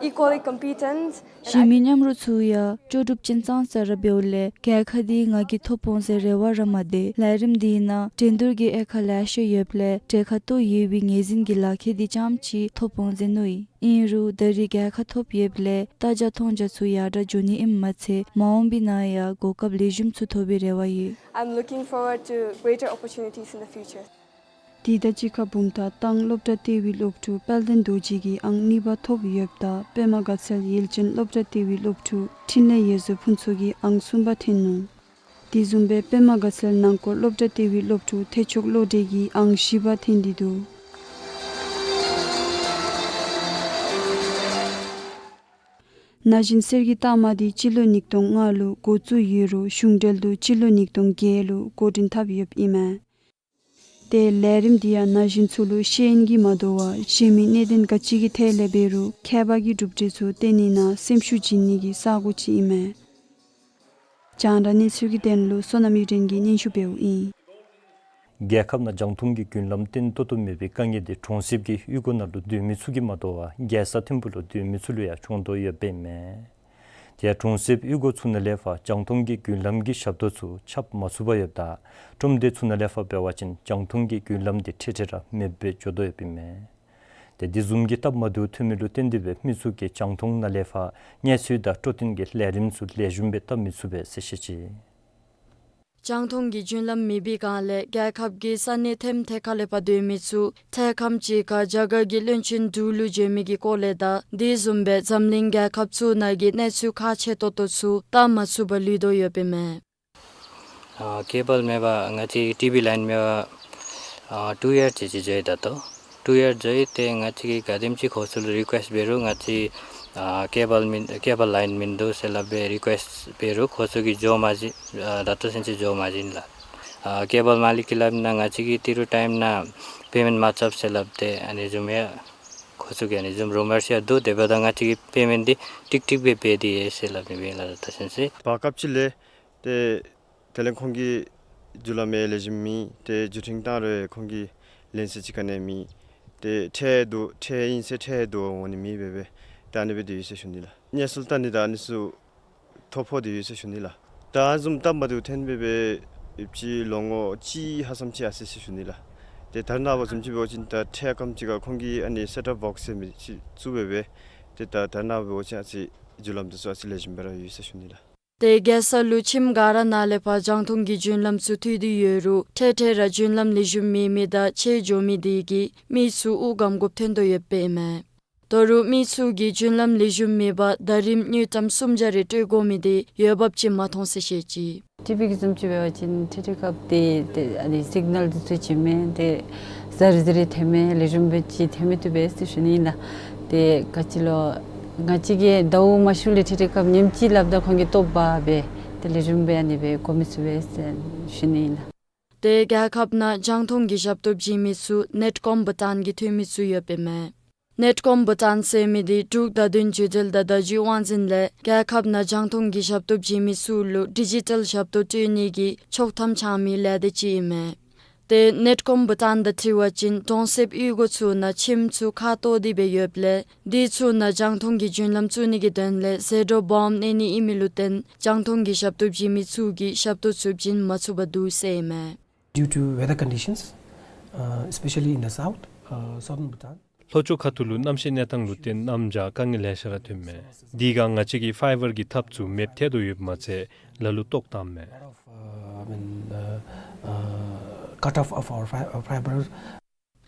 equally competent. གཞན་མི་མཉམ་རོགས་ཚུ་ཡང་ལྕོགས་གྲུབ་ཅན་ཙང་ཙ་ར་འབདཝ་ལས་རྒྱལ་ཁ་འདི་ང་གིས་ཐོབ་འོང་ཟེར་རེ་བ་ར་མ་བསྡད། ལས་རིམ་འདི་ནང་འགྲན་བསྡུར་གྱི་དབྱེ་ཁག་ལེ་ཤ་ཡོདཔ་ལས་གྲལ་ཁར་གཏོགས་ཡོད་པའི་ངོས་འཛིན་གྱི་ལག་ཁྱེར་འདི་རྐྱངམ་ཅིག་ཐོབ་འོང་ཟེར་མནོ་ཡི། ཨིན་རུང་ད་རེས་རྒྱལ་ཁ་ཐོབ་ཡོདཔ་ལས་ལྟ་རྒྱ་མཐོང་རྒྱ་ཚུ་ཡར་དྲག་འགྱོ་ནི་ཨིནམ་མ་ཚད་མ་འོངས་པའི་ནང་ཡང་གོ་སྐབས་ལེགས་ཤོམ་ཚུ་ཐོབ་པའི་རེ་བ་ཡོད། I'm looking forward to greater opportunities in the future. དེ་དང་གཅིག་ཁར་བུམ་ཐང་ཏང་སློབ་གྲྭ་ལྟེ་བའི་སློབ་ཕྲུག་དཔལ་ལྡན་རྡོ་རྗེ་གིས་ཨང་གཉིས་པ་ཐོབ་ཡོདཔ་ད་པདྨ་དགའ་ཚལ་ཡུལ་ཅན་སློབ་གྲྭ་ལྟེ་བའི་སློབ་ཕྲུག་འཕྲིན་ལས་འོད་ཟེར་ཕུན་ཚོགས་ཀྱིས་ཨང་གསུམ་པ་ཐོན་ནུག། དེ་བཟུམ་སྦེ་པདྨ་དགའ་ཚལ་ནང་སྐོར་སློབ་གྲྭ་ལྟེ་བའི་སློབ་ཕྲུག་ཐེག་མཆོག་བློ་གྲོས་ཀྱིས་ཨང་བཞི་པ་ཐོན་ཏེ་འདུག། ན་གཞོན་གསེར་གྱི་རྟགས་མ་འདི་སྤྱི་ལོ་ཉིས་སྟོང་ལྔ་ལུ་འགོ་བཙུགས་ཡོད་རུང་གཞུང་འབྲེལ་དུ་སྤྱི་ལོ་ཉིས་སྟོང་བརྒྱད་ལུ་འགོ་འདྲེན་འཐབ་ཡོདཔ་ཨིན་མས། ཏེ་ལས་རིམ་འདི་ཡང་ན་གཞོན་ཚུ་ལུ་ཤེས་ཡོན་གྱིས་མ་དོ་བར་གཞན་མི་གནད་དོན་ག་ཅི་གི་ཐད་ལས་འབད་རུང་མཁས་པ་གི་གྲུབ་འབྲས་ཚུ་སྟོན་ནི་ནང་སེམས་ཤུགས་བྱིན་ནི་གི་ས་གོ་ཅིག་ཨིན་མས། རྒྱང་བསྒྲགས་གནས་ཚུལ་གྱི་དོན་ལུ་བསོད་ནམས་གཡུ་སྒྲོན་གྱིས་སྙན་ཞུ་འབདཝ་ཨིན། རྒྱལ་ཁབ་ནང་རྒྱང་མཐོང་གི་མགུར་ལམ་བརྟན་ཏོག་ཏོ་མེད་པའི་དཀའ་ངལ་འདི་གྲོང་གསེབ་ཀྱི་གཡུས་སྒོ་ནང་ལུ་སྡོད་མི་ཚུ་གིས་མ་དོ་བར་རྒྱལ་ས་ཐིམ་ཕུག་ལུ་སྡོད་མི་ཚུ་ལུ་ཡང་བྱུང་དོ་ཡོདཔ་ཨིན་མས། དེ་ཡང་གྲོང་གསེབ་གཡུས་སྒོ་ཚུ་ནང་ལས་ཕར་རྒྱང་མཐོང་གི་མགུར་ལམ་གྱི་ཞབས་ཏོག་ཚུ་ཁྱབ་མ་ཚུགས་པར་ཡོདཔ་ད་ཁྲོམ་སྡེ་ཚུ་ནང་ལས་ཕར་འབད་བ་ཅིན་རྒྱང་མཐོང་གི་མགུར་ལམ་འདི་འཕྲལ་འཕྲལ་ར་མེདཔ་སྦེ་འགྱོ་དོ་ཡོདཔ་ཨིན་མས། ཏེ་དེ་བཟུམ་གྱི་སྟབས་མ་བདེཝ་ཐོན་མི་ལུ་བརྟེན་ཏེ་སྦེ་མི་ཚུ་གིས་རྒྱང་མཐོང་ནང་ལས་ཕར་གནས་ཚུལ་དང་འཕྲོ་མཐུད་ཀྱི་ལས་རིམ་ཚུ་ལེགས་ཤོམ་སྦེ་བལྟ་མི་ཚུགས་པས་ཟེར་བཤད་ཅི། རྒྱང་མཐོང་གི་རྒྱུན་ལམ་མེད་པའི་སྒང་ལས་རྒྱལ་ཁབ་ཀྱི་ས་གནས་ཐེམ་ཐེ་ཁ་ལས་ཕར་སྡོད་མི་ཚུ་ཐད་ཁམས་ཅིག་ཁར་རྒྱ་གར་གྱི་བློན་ཆེན་འབྲུག་ལུ་བྱོན་མི་གི་སྐོར་ལས་དང་དེ་བཟུམ་སྦེ་འཛམ་གླིང་རྒྱལ་ཁབ་ཚུ་ནང་གི་གནས་ཚུལ་ཁག་ཆེ་ཏོག་ཏོ་ཚུ་བལྟ་མ་ཚུགས་པར་ལུས་དོ་ཡོདཔ་ཨིན་མས། ཨ་ཀེ་བཱལ་མེད་པར་ང་བཅས་ཀྱི་ཊི་བི་ལའིན་མེད་པར་ ཨ་ཊུ་ཡར་ཅིག་ཅིག་འགྱོ་ཡི་ད་ལྟོ། ཊུ་ཡར་འགྱོ་ཡི། ཏེ་ང་བཅས་ཀྱིས་ག་དེམ་ཅིག་ཁོང་ཚུ་ལུ་རི་ཀུ་ཨེསཊ་འབད་རུང་ང་བཅས་ཨ་ཀེ་བཱལ་མིན་ཀེ་བཱལ་ལའིན་མིན་འདུག་ཟེར་སླབ་སྦེ་རི་ཀུ་ཨེསཊ་འབད་རུང་ཁོང་ཚུ་གིས་འགྱོ་མ་བྱིན། ཨ་ད་ལྟོ་ཚུན་ཚོད་འགྱོ་མ་བྱིན་ལགས། ཨ་ཀེ་བཱལ་མ་ལིག་གིས་སླབ་ནི་ནང་ང་བཅས་ཀྱིས་ཏི་རུ་ཊའིམ་ནང་པེ་མེནཊ་མ་རྐྱབ་ཟེར་སླབ་སྟེ་ཨ་ནི་བཟུམ་ཡང་ཁོང་ཚུ་གིས་ཨ་ནི་བཟུམ་རུ་མར་ཡང་འདུག། དེ་འབདཝ་ད་ང་བཅས་ཀྱིས་པེ་མེནཊ་འདི་ཀྲིག་ཀྲི་སྦེ་འབད་དེ་ཡོད་ཟེར་སླབ་ནི་སྦེ་ལགས། ད་ལྟོ་ཚུན་ཚོད་བར་སྐབས་ཅིག་ལས་ཏེ་དེ་ལས་ཁོང་གི་རྒྱུ་ལམ་ཡང་ལེགས་ཤོམ་མེད། ཏེ་བརྒྱུད་འཕྲིན་བཏང་རུང་ཁོང་གིས་ལན་ཟེར་ཅིག་ག་ནི་ཡང་མེད། ཏེ་འཕྲལ་དུ་འཕྲལ་ཨིན་ཟེར་འཕྲལ་དུ་འོང་ནི་མེད་པས། ཏེ་ཨ་ནི་སྦེ་སྡོད་ཡི་ཟེར་ཞུ་ནི་ལགས། གནས་ཚུལ་བལྟ་ནི་དང་ཨ་ནི་ཚུ་ཐོ་ཕོག་སྟེ་ཡོད་ཟེར་ཞུ་ནི་ལགས། ད་བཟུམ་སྟབས་མ་བདེཝ་ཐོན་སྦེ་སྦེ་ཡོདཔ་ཅིག་ལོ་ངོ་གཅིག་ལྷག་ཙམ་ཅིག་ཡར་སོ་ཡི་ཟེར་ཞུ་ནི་ལགས། ཏེ་ད་རེས་ནངས་པ་བཟུམ་ཅིག་འབད་བ་ཅིན་ད་འཕྲལ་ཁམས་ཅིག་ཁར་ཁོང་གིས་ཨ་ནི་སེཊ་ཨཔ་བོགསི་ཟེར་མི་ཅིག་བཙུགས་སྦེ་སྦེ་ཏེ་ད་ད་རེས་ནངས་པ་འབད་བ་ཅིན་ཨ་ཙི་རྒྱུ་ལམ་འདི་ཚུ་ཨ་ཙི་ལེགས་ཤོམ་སྦེ་ར་ཡོད་ཟེར་ཞུ་ནི་ལགས། ཏེ་རྒྱལ་ས་ལུ་ཁྱིམ་ག་ར་ནང་ལས་ཕར་རྒྱང་མཐོང་གི་རྒྱུན་ལམ་ཚུ་མཐུད་དེ་ཡོད་རུང་འཕྲལ་འཕྲལ་ར་རྒྱུན་ལམ་ལེགས་ཤོམ་མེད་མི་དང་ཆད་འགྱོ་མི་དེ་གིས་མི་ཚུ་དབུགས་སྒམ་དགོཔ་ཐོན་དོ་ཡོདཔ་ཨིན་མས། ད་རུང་མི་ཚུ་གིས་རྒྱུན་ལམ་ལེགས་ཤོམ་མེད་པར་ཟླ་རིམ་དངུལ་ཀྲམ་སུམ་བརྒྱ་རེ་སྤྲོད་དགོ་མི་དེ་འོས་འབབ་ཅིག་མ་མཐོང་ཟེར་བཤད་ཅི། ཊི་བི་གི་བཟུམ་ཅིག་འབད་བ་ཅིན་འཕྲལ་འཕྲལ་སྐབས་ཏེ་ཏེ་ཨ་ནི་སིག་ནཱལ་འདི་ཚུ་བྱིན་མས། ཏེ་ཟ་རི་ཟ་རི་ཐོན་མས། ལེགས་ཤོམ་སྦེ་ཅིག་ཐོན་མི་བཏུབ་པས་ཟེར་ཞུ་ནི་ཨིན་ལགས། ཏེ་ག་ཅི་ལོ་ང་བཅས་ཀྱིས་ཟླཝ་མ་ཤུལ་ལས་འཕྲལ་འཕྲལ་སྐབས་ཉིནམ་གཅིག་སླབ་ད་ཁོང་གིས་སྟོབས་འབག་སྦེ་ཏེ་ལེགས་ཤོམ་སྦེ་ཨ་ནི་སྦེ་འགོ་མི་ཚུགས་པས་ཟེར་ཞུ་ནི་ཨིན་ལགས། ཏེ་རྒྱལ་ཁབ་ནང་རྒྱང་མཐོང་གི་ཞབས་ཏོག་བྱིན་མི་ཚུ་ནེཊ་ཀོམ་བྷུ་ཊཱན་གྱི་འཐུས་མི་ཚུ་ཡོདཔ་ཨིན་མས། ནེཊ་ཀོམ་བྷུ་ཊཱན་ཟེར་མི་འདི་འབྲུག་བརྡ་དོན་བརྒྱུད་འབྲེལ་དང་བརྡ་བརྒྱུད་དབང་འཛིན་ལས་རྒྱལ་ཁབ་ནང་རྒྱང་མཐོང་གི་ཞབས་ཏོག་བྱིན་མི་ཚུ་ལུ་ཌི་ཇི་ཊལ་ཞབས་ཏོག་སྤྲོད་ནི་གི་ཆོག་ཐམ་འཆང་མི་ལས་སྡེ་ཅིག་ཨིན་མས། ཏེ་ནེཊ་ཀོམ་བྷུ་ཊཱན་དང་འཁྲིལ་བ་ཅིན་གྲོང་གསེབ་གཡུས་སྒོ་ཚུ་ནང་ཁྱིམ་ཚུ་ཁ་ཐོར་ཏེ་སྦེ་ཡོདཔ་ལས་དེ་ཚུ་ནང་རྒྱང་མཐོང་གི་རྒྱུན་ལམ་བཙུགས་ནི་གི་དོན་ལས་ཟད་འགྲོ་སྦོམ་གནས་ནི་ཨིན་མི་ལུ་བརྟེན་རྒྱང་མཐོང་གི་ཞབས་ཏོག་བྱིན་མི་ཚུ་གིས་ཞབས་ཏོག་ཚུ་བྱིན་མ་ཚུགས་པར་འདུག་ཟེར་ཨིན་མས། Due to weather conditions, uh, especially in the south, uh, southern Bhutan. ལྷོ་ཕྱོགས་ཁ་ཐུག་ལུ་གནམ་གཤིས་གནས་སྟངས་ལུ་བརྟེན་གནམ་བྱཱར་དཀའ་ངལ་ལེ་ཤ་ར་ཐོན་མས། དེ་སྒང་ང་བཅས་ཀྱིས་ཕའི་བར་གྱི་ཐགཔ་ཚུ་མེདཔ་ཐལ་དོ་ཡོདཔ་མ་ཚད་ལ་ལུ་བཏོག་བཏངམ་མས། Lot of, uh, I mean, uh, uh, cut off of our fi-, uh, fiber.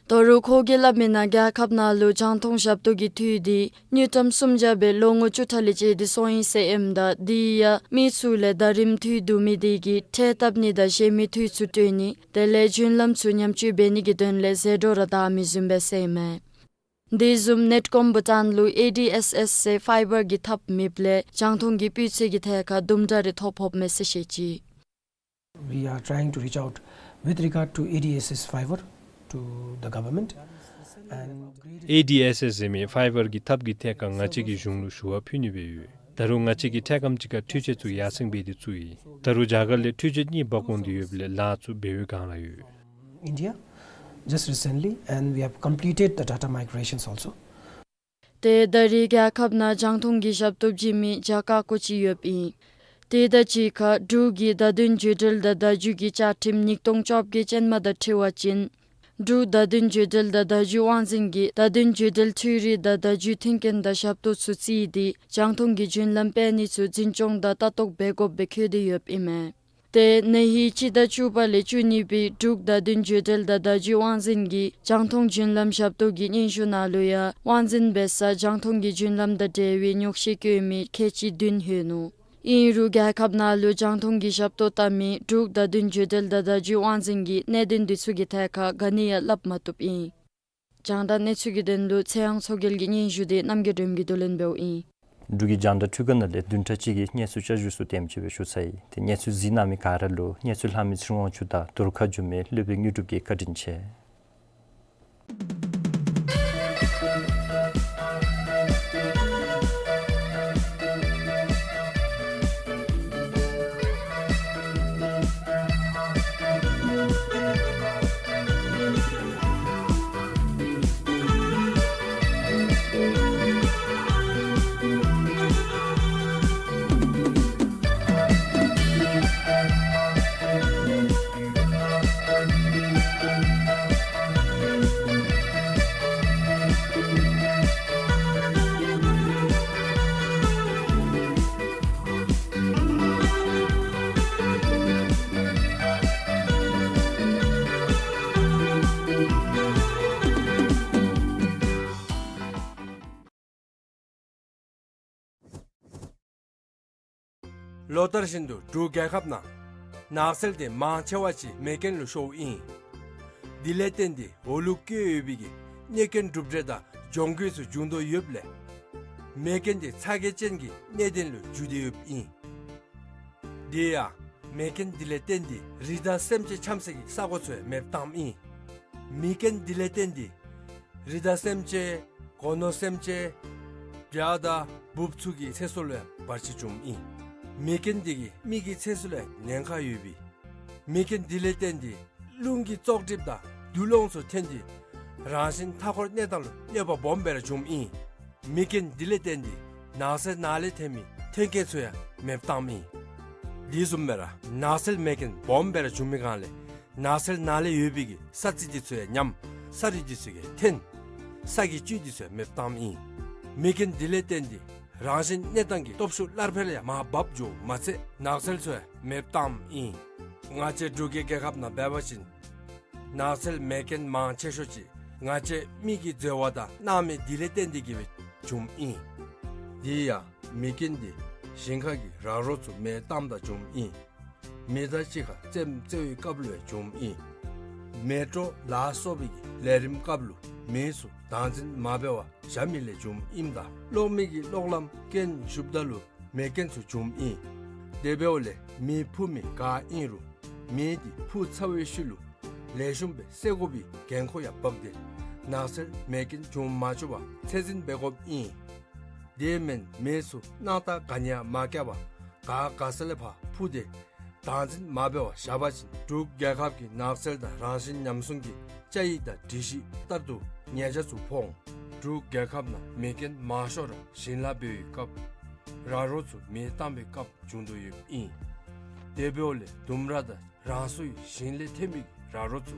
ད་རུང་ཁོ་གིས་སླབ་མི་ནང་རྒྱལ་ཁབ་ནང་ལུ་རྒྱང་མཐོང་ཞབས་ཏོག་གི་འཐུས་འདི་དངུལ་ཀྲམ་སུམ་བརྒྱ་སྦེ་ལོ་ངོ་བཅུ་ཕྲག་ལས་བཅད་དེ་སོང་ཡི་ཟེར་ཨིནམ་ད་དེ་ཡང་མི་ཚུ་ལས་ཟླ་རིམ་འཐུས་བསྡུ་མི་དེ་གིས་ཁྲལ་བཏབ་ནི་དང་གཞན་མི་འཐུས་ཚུ་སྤྲོད་ནི་དེ་ལས་རྒྱུན་ལམ་ཚུ་ཉམས་བཅོས་འབད་ནི་གི་དོན་ལས་ཟད་འགྲོ་ར་དར་མི་བཟུམ་སྦེ་ཟེར་ཨིན་མས། དེ་བཟུམ་ནེཊ་ཀོམ་བྷུ་ཊཱན་ལུ་ཨེ་ཌི་ཨེསི་ཨེསི་ཟེར་ཕའི་བར་གྱི་ཐགཔ་མེདཔ་ལས་རྒྱང་མཐོང་གི་སྤུས་ཚད་ཀྱི་ཐད་ཁར་དུམ་གྲ་རེ་ཐོ་ཕོགཔ་མས་ཟེར་བཤད་ཅི། We are trying to reach out with regard to A D S S fiber to the government and ཨེ་ཌི་ཨེསི་ཨེསི་ཟེར་མི་ཕའི་བར་གྱི་ཐགཔ་གི་ཐད་ཁར་ང་བཅས་ཀྱིས་གཞུང་ལུ་ཞུ་བ་ཕུལ་ནི་སྦེ་ཡོད། ད་རུང་ང་བཅས་ཀྱིས་འཕྲལ་ཁམས་ཅིག་ཁར་འཕྲུལ་ཆས་ཚུ་ཡར་སེང་འབད་དེ་བཙུགས་ཡི། ད་རུང་རྒྱ་གར་ལས་འཕྲུལ་ཆས་གཉིས་འབག་འོང་སྟེ་ཡོདཔ་ལས་ལཱ་ཚུ་འབད་བའི་བསྒང་ར་ཡོད། India just recently, and we have completed the data migrations also. ཏེ་ད་རེས་རྒྱལ་ཁབ་ནང་རྒྱང་མཐོང་གི་ཞབས་ཏོག་བྱིན་མི་བརྒྱ་ཀ་ཀོ་ཅིག་ཡོདཔ་ཨིན། དེ་དང་གཅིག་ཁར་འབྲུག་གི་བརྡ་དོན་བརྒྱུད་འབྲེལ་དང་བརྡ་བརྒྱུད་ཀྱི་བཅའ་ཁྲིམས་ཉིས་སྟོང་བཅོ་བརྒྱད་ཅན་མ་དང་འཁྲིལ་བ་ཅིན་འབྲུག་བརྡ་དོན་བརྒྱུད་འབྲེལ་དང་བརྡ་བརྒྱུད་དབང་འཛིན་གྱིས་བརྡ་དོན་བརྒྱུད་འབྲེལ་འཕྲུལ་རིག་དང་བརྡ་བརྒྱུད་མཐུན་རྐྱེན་དང་ཞབས་ཏོག་ཚུ་བརྩིས་ཏེ་རྒྱང་མཐོང་གི་རྒྱུན་ལམ་སྤེལ་ནི་ཚུ་འཛིན་སྐྱོང་དང་ལྟ་རྟོག་འབད་དགོཔ་སྦེ་འཁོད་དེ་ཡོདཔ་ཨིན་མས། ཏེ་ན་ཧིང་སྤྱི་ཟླ་བཅུ་པ་ལས་བཅུ་གཉིས་པའི་འབྲུག་བརྡ་དོན་བརྒྱུད་འབྲེལ་དང་བརྡ་བརྒྱུད་དབང་འཛིན་གྱི་རྒྱང་མཐོང་རྒྱུན་ལམ་ཞབས་ཏོག་གི་སྙན་ཞུ་ནང་ལུ་ཡང་དབང་འཛིན་འབད་སར་རྒྱང་མཐོང་གི་རྒྱུན་ལམ་དང་འབྲེལ་བའི་ཉོག་བཤད་བཀོད་མི་ཁལ་གཅིག་བདུན་ལྷོད་ནུག། ཨིན་རུང་རྒྱལ་ཁབ་ནང་ལུ་རྒྱང་མཐོང་གི་ཞབས་ཏོག་བལྟ་མི་འབྲུག་བརྡ་དོན་བརྒྱུད་འབྲེལ་དང་བརྡ་བརྒྱུད་དབང་འཛིན་གྱིས་གནད་དོན་འདི་ཚུ་གི་ཐད་ཁར་ག་ནི་ཡང་སླབ་མ་བཏུབ་ཨིན། རྒྱང་བསྒྲགས་གནས་ཚུལ་གྱི་དོན་ལུ་ཚེ་དབང་མཚོ་རྒྱལ་གྱི་སྙན་ཞུ་དེ་རྣམ་རྒྱལ་སྒྲོལམ་གྱིས་བསྡུ་ལེན་འབདཝ་ཨིན། འབྲུག་གི་རྒྱང་བསྒྲགས་འཕྲུལ་ཁང་ནང་ལས་བདུན་ཕྲག་གཅིག་གི་གནས་ཚུལ་བསྐྱར་ཞུ་ཚུ་དེམ་ཅིག་སྦེ་ཞུ་ཚར་ཡི། ཏེ་གནས་ཚུལ་གཟིགས་གནང་མི་ག་ར་ལུ་གནས་ཚུལ་ལྷག་མི་ཚེ་རིང་དབང་ཕྱུག་དང་རྡོར་ཁ་འགྱུར་མེད་སློབ་དཔོན་དངོས་གྲུབ་ཀྱིས་བཀའ་དྲིན་ཆེ། ལོ་ལྟར་བཞིན་དུ་འབྲུག་རྒྱལ་ཁབ་ནང་ནགས་ཚལ་དེ་མང་ཆེ་བ་ཅིག་མེ་རྐྱེན་ལུ་ཤོརཝ་ཨིན། འདི་ལས་བརྟེན་ཏེ་འོག་ལུ་བཀོད་ཡོད་པའི་གི་གནོད་སྐྱོན་གྲུབ་འབྲས་དང་གྱོང་གུད་ཚུ་འབྱུང་དོ་ཡོདཔ་ལས་མེ་རྐྱེན་འདི་ཚ་གྱང་ཅན་གྱི་གནད་དོན་ལུ་འགྱུར་ཏེ་ཡོདཔ་ཨིན། དེ་ཡང་མེ་རྐྱེན་འདི་ལས་བརྟེན་ཏེ་རི་དྭགས་སེམས་ཅན་འཁྱམས་སའི་གི་ས་གོ་ཚུ་ཡང་མེདཔ་བཏངམ་ཨིན། མེ་རྐྱེན་འདི་ལས་བརྟེན་ཏེ་རི་དྭགས་སེམས་ཅན་སྒོ་ནོར་སེམས་ཅན་བྱ་དང་འབུཔ་ཚུ་གི་ཚེ་སྲོག་ལུ་ཡང་བར་ཆད་བྱུངམ་ཨིན། མེ་རྐྱེན་འདི་གིས་མི་གི་ཚེ་སྲོག་ལུ་ཡང་ཉེན་ཁ་ཡོད་པས། མེ་རྐྱེན་འདི་ལས་བརྟེན་ཏེ་རླུང་གི་བཙོག་གྲིབ་དང་རྡུལ་སློང་ཚུ་ཐོན་ཏེ་རང་བཞིན་མཐའ་འཁོར་གནས་སྟངས་ལུ་གནོད་པ་སྦོམ་སྦེ་ར་བྱུངམ་ཨིན། མེ་རྐྱེན་འདི་ལས་བརྟེན་ཏེ་ནགས་ཚལ་ནང་ལས་ཐོན་མི་ཐོན་སྐྱེད་ཚུ་ཡང་མེདཔ་བཏངམ་ཨིན། དེ་བཟུམ་སྦེ་ར་ནགས་ཚལ་མེ་རྐྱེན་སྦོམ་སྦེ་ར་བྱུང་མི་སྒང་ལས་ནགས་ཚལ་ནང་ལས་ཡོད་པའི་གི་ས་རྩི་འདི་ཚུ་ཡང་ཉམས། ས་རུད་འདི་ཚུ་ཡང་ཐོན། ས་གི་བཅུད་འདི་ཚུ་ཡང་མེདཔ་བཏངམ་ཨིན། མེ་རྐྱེན་འདི་ལས་བརྟེན་ཏེ་རང་བཞིན་གནས་སྟངས་ཀྱི་སྟོབས་ཤུགས་སླར་འཕེལ་ཡང་མར་བབས་འགྱོཝ་མ་ཚད་ནགས་ཚལ་ཚུ་ཡང་མེདཔ་བཏངམ་ཨིན། ང་བཅས་འབྲུག་རྒྱལ་རྒྱལ་ཁབ་ནང་འབད་བ་ཅིན་ནགས་ཚལ་མེ་རྐྱེན་མང་ཆེ་ཤོས་ཅིག་ང་བཅས་མི་གིས་འཛོལ་བ་དང་སྣང་མེད་འདི་ལས་བརྟེན་ཏེ་གིས་སྦེ་བྱུངམ་ཨིན། དེ་ཡང་མེ་རྐྱེན་འདི་ཞིང་ཁ་གི་ར་རོ་ཚུ་མེ་བཏངམ་དང་བྱུངམ་ཨིན། མེ་མདའ་གཅིག་ཁར་རྩེདམོ་རྩེ་བའི་སྐབས་ལུ་ཡང་བྱུངམ་ཨིན། མེ་དྲོད་ལ་སོགས་པའི་གི་ལས་རིམ་སྐབས་ལུ་མེ་ཚུ་བདག་འཛིན་མ་འབད་བར་བཞག་མི་ལས་བྱུངམ་ཨིནམ་ད་གློག་མེ་གི་གློག་ལམ་རྐྱེན་ཞུགསཔ་ད་ལུ་མེ་རྐྱེན་ཚུ་བྱུངམ་ཨིན། དེ་འབདཝ་ལས་མེ་འཕུ་མི་ག་ཨིན་རུང་མེ་འདི་འཕུ་ཚར་བའི་ཤུལ་ལུ་ལེགས་ཤོམ་སྦེ་བསད་དགོ་པའི་འགན་ཁུར་ཡང་འབག་སྟེ་ནགས་ཚལ་མེ་རྐྱེན་འབྱུང་མ་བཅུག་པར་ཚད་འཛིན་འབད་དགོཔ་ཨིན། དེ་མེན་མེ་ཚུ་སྣང་ཐག་ག་ནི་ཡང་མ་བཀལ་བར་ག་ག་ས་ལས་ཕར་འཕུ་སྟེ་བདག་འཛིན་མ་འབད་བར་བཞག་པ་ཅིན་འབྲུག་རྒྱལ་ཁབ་ཀྱི་ནགས་ཚལ་དང་རང་བཞིན་ཉམས་སྲུང་གི་བཅའ་ཡིག་དང་སྒྲིག་གཞི་ལྟར་དུ་ཉེས་བྱ་ཚུ་ཕོག་འོང་། འབྲུག་རྒྱལ་ཁབ་ནང་མེ་རྐྱེན་མང་ཤོས་ར་ཞིང་ལཱ་འབད་བའི་སྐབས་ར་རོ་ཚུ་མེ་བཏང་བའི་སྐབས་བྱུང་དོ་ཡོདཔ་ཨིན། དེ་འབདཝ་ལས་ལྡུམ་ར་དང་རང་སོའི་ཞིང་ལས་ཐོན་མི་ར་རོ་ཚུ་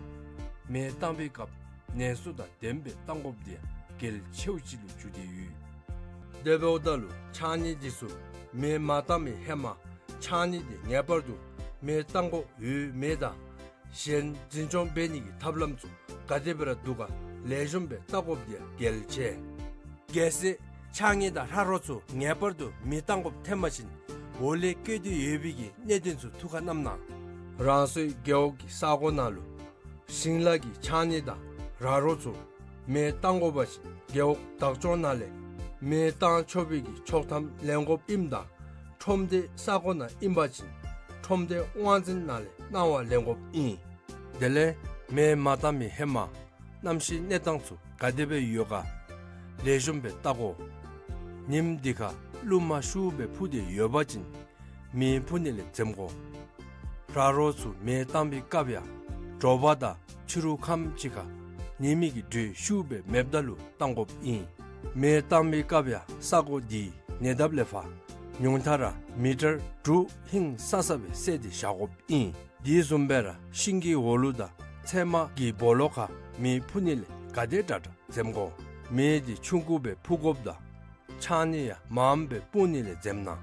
མེ་བཏང་བའི་སྐབས་ནན་སོ་དང་ལྡནམ་སྦེ་བཏང་དགོཔ་འདི་ཡང་གལ་ཆེཝ་ཅིག་ལུ་གྱུར་ཏེ་ཡོད། དེ་འབདཝ་ད་ལུ་ཕྱགས་སྙིགས་འདི་ཚུ་མེ་མ་བཏང་མི་ཧེ་མ་ཕྱགས་སྙིགས་འདི་ངེས་པར་དུ་མེ་བཏང་དགོཔ་ཡོད་མེད་དང་གཞན་འཛིན་སྐྱོང་འབད་ནི་གི་ཐབས་ལམ་ཚུ་ག་དེ་སྦེ་ར་འདུག་ག་ལེགས་ཤོམ་སྦེ་བལྟ་དགོཔ་འདི་ཡང་གལ་ཆེ། གལ་སྲིད་ཕྱགས་སྙིགས་དང་ར་རོ་ཚུ་ངེས་པར་དུ་མེ་བཏང་དགོཔ་ཐོན་པ་ཅིན་འོག་ལས་བཀོད་དེ་ཡོད་པའི་གི་གནད་དོན་ཚུ་ཐུགས་ཁར་བསྣམས་གནང་། རང་སོའི་རྒེད་འོག་གི་ས་གོ་ནང་ལུ་ཞིང་ལཱ་གི་ཕྱགས་སྙིགས་དང་ར་རོ་ཚུ་མེ་བཏང་དགོ་པ་ཅིན་རྒེད་འོག་བདག་སྐྱོང་ནང་ལས་མེ་བཏང་ཆོག་པའི་གི་ཆོག་ཐམ་ལེན་དགོཔ་ཨིནམ་ད་ཁྲོམ་སྡེའི་ས་གོ་ནང་ཨིན་པ་ཅིན་ཁྲོམ་སྡེའི་དབང་འཛིན་ནང་ལས་གནང་བ་ལེན་དགོཔ་ཨིན། དེ་ལས་མེ་མ་བཏང་མི་ཧེ་མ་གནམ་གཤིས་གནས་སྟངས་ཚུ་ག་དེ་སྦེ་ཡོད་ག་ལེགས་ཤོམ་སྦེ་བལྟ་དགོ། ཉིམ་འདི་ཁར་རླུང་མ་ཤུགས་སྦེ་འཕུ་སྟེ་ཡོད་པ་ཅིན་མེ་འཕུ་ནི་ལས་འཛེམ་དགོ། ར་རོ་ཚུ་མེ་བཏང་བའི་སྐབས་ཡང་དྲོ་པ་དང་ཕྱི་རུ་ཁམས་ཅིག་ཁར་ཉི་མའི་གི་དྲོད་ཤུགས་སྦེ་མེདཔ་ད་ལུ་བཏང་དགོཔ་ཨིན། མེ་བཏང་བའི་སྐབས་ཡང་ས་གོ་འདི་ཉེ་འདབས་ལས་ཕར་ཉུང་མཐའ་ར་མི་ཊར་དྲུག་ཧིང་སང་ས་སྦེ་བསལ་ཏེ་བཞག་དགོཔ་ཨིན། དེ་བཟུམ་སྦེ་ར་ཤིང་གི་འོག་ལུ་དང་ཚལ་མ་གི་སྦོ་ལོགས་ཁར་མེ་འཕུ་ནི་ལས་ག་དེ་དྲག་དྲག་འཛེམ་དགོ། མེ་འདི་ཆུང་ཀུ་སྦེ་འཕུ་དགོཔ་དང་ཕྱགས་སྙིགས་ཡང་མངམ་སྦེ་སྤུངས་ནི་ལས་འཛེམ་གནང་།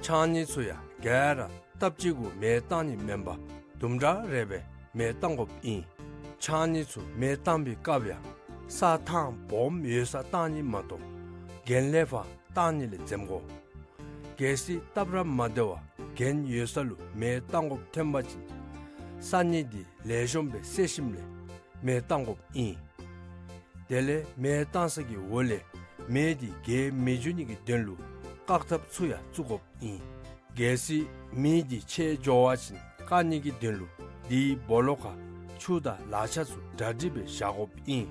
ཕྱགས་སྙིགས་ཚུ་ཡང་ག་ར་སྟབས་གཅིག་གུ་མེ་བཏང་ནི་མེན་པར་དུམ་གྲ་རེ་སྦེ་མེ་བཏང་དགོཔ་ཨིན། ཕྱགས་སྙིགས་ཚུ་མེ་བཏང་བའི་སྐབས་ཡང་ས་ཐང་སྦོམ་ཡོད་སར་བཏང་ནི་མ་གཏོགས་གྱེན་ལས་ཕར་བཏང་ནི་ལས་འཛེམ་དགོ། གལ་སྲིད་སྟབས་ར་མ་བདེ་བར་གྱེན་ཡོད་ས་ལུ་མེ་བཏང་དགོཔ་ཐོན་པ་ཅིན་ས་སྙིགས་འདི་ལེགས་ཤོམ་སྦེ་བསལ་ཞིནམ་ལས་མེ་བཏང་དགོཔ་ཨིན། དེ་ལས་མེ་བཏང་ས་གི་འོག་ལས་མེ་འདི་རྒྱས་མི་འགྱོ་ནི་གི་དོན་ལུ་བཀག་ཐབས་ཚུ་ཡང་བཙུགས་དགོཔ་ཨིན། གལ་སྲིད་མེ་འདི་ཆད་འགྱོ་བ་ཅིན་བཀག་ནི་གི་དོན་ལུ་དེའི་སྦོ་ལོགས་ཁར་ཆུ་དང་ལག་ཆ་ཚུ་གྲ་སྒྲིག་སྦེ་བཞག་དགོཔ་ཨིན།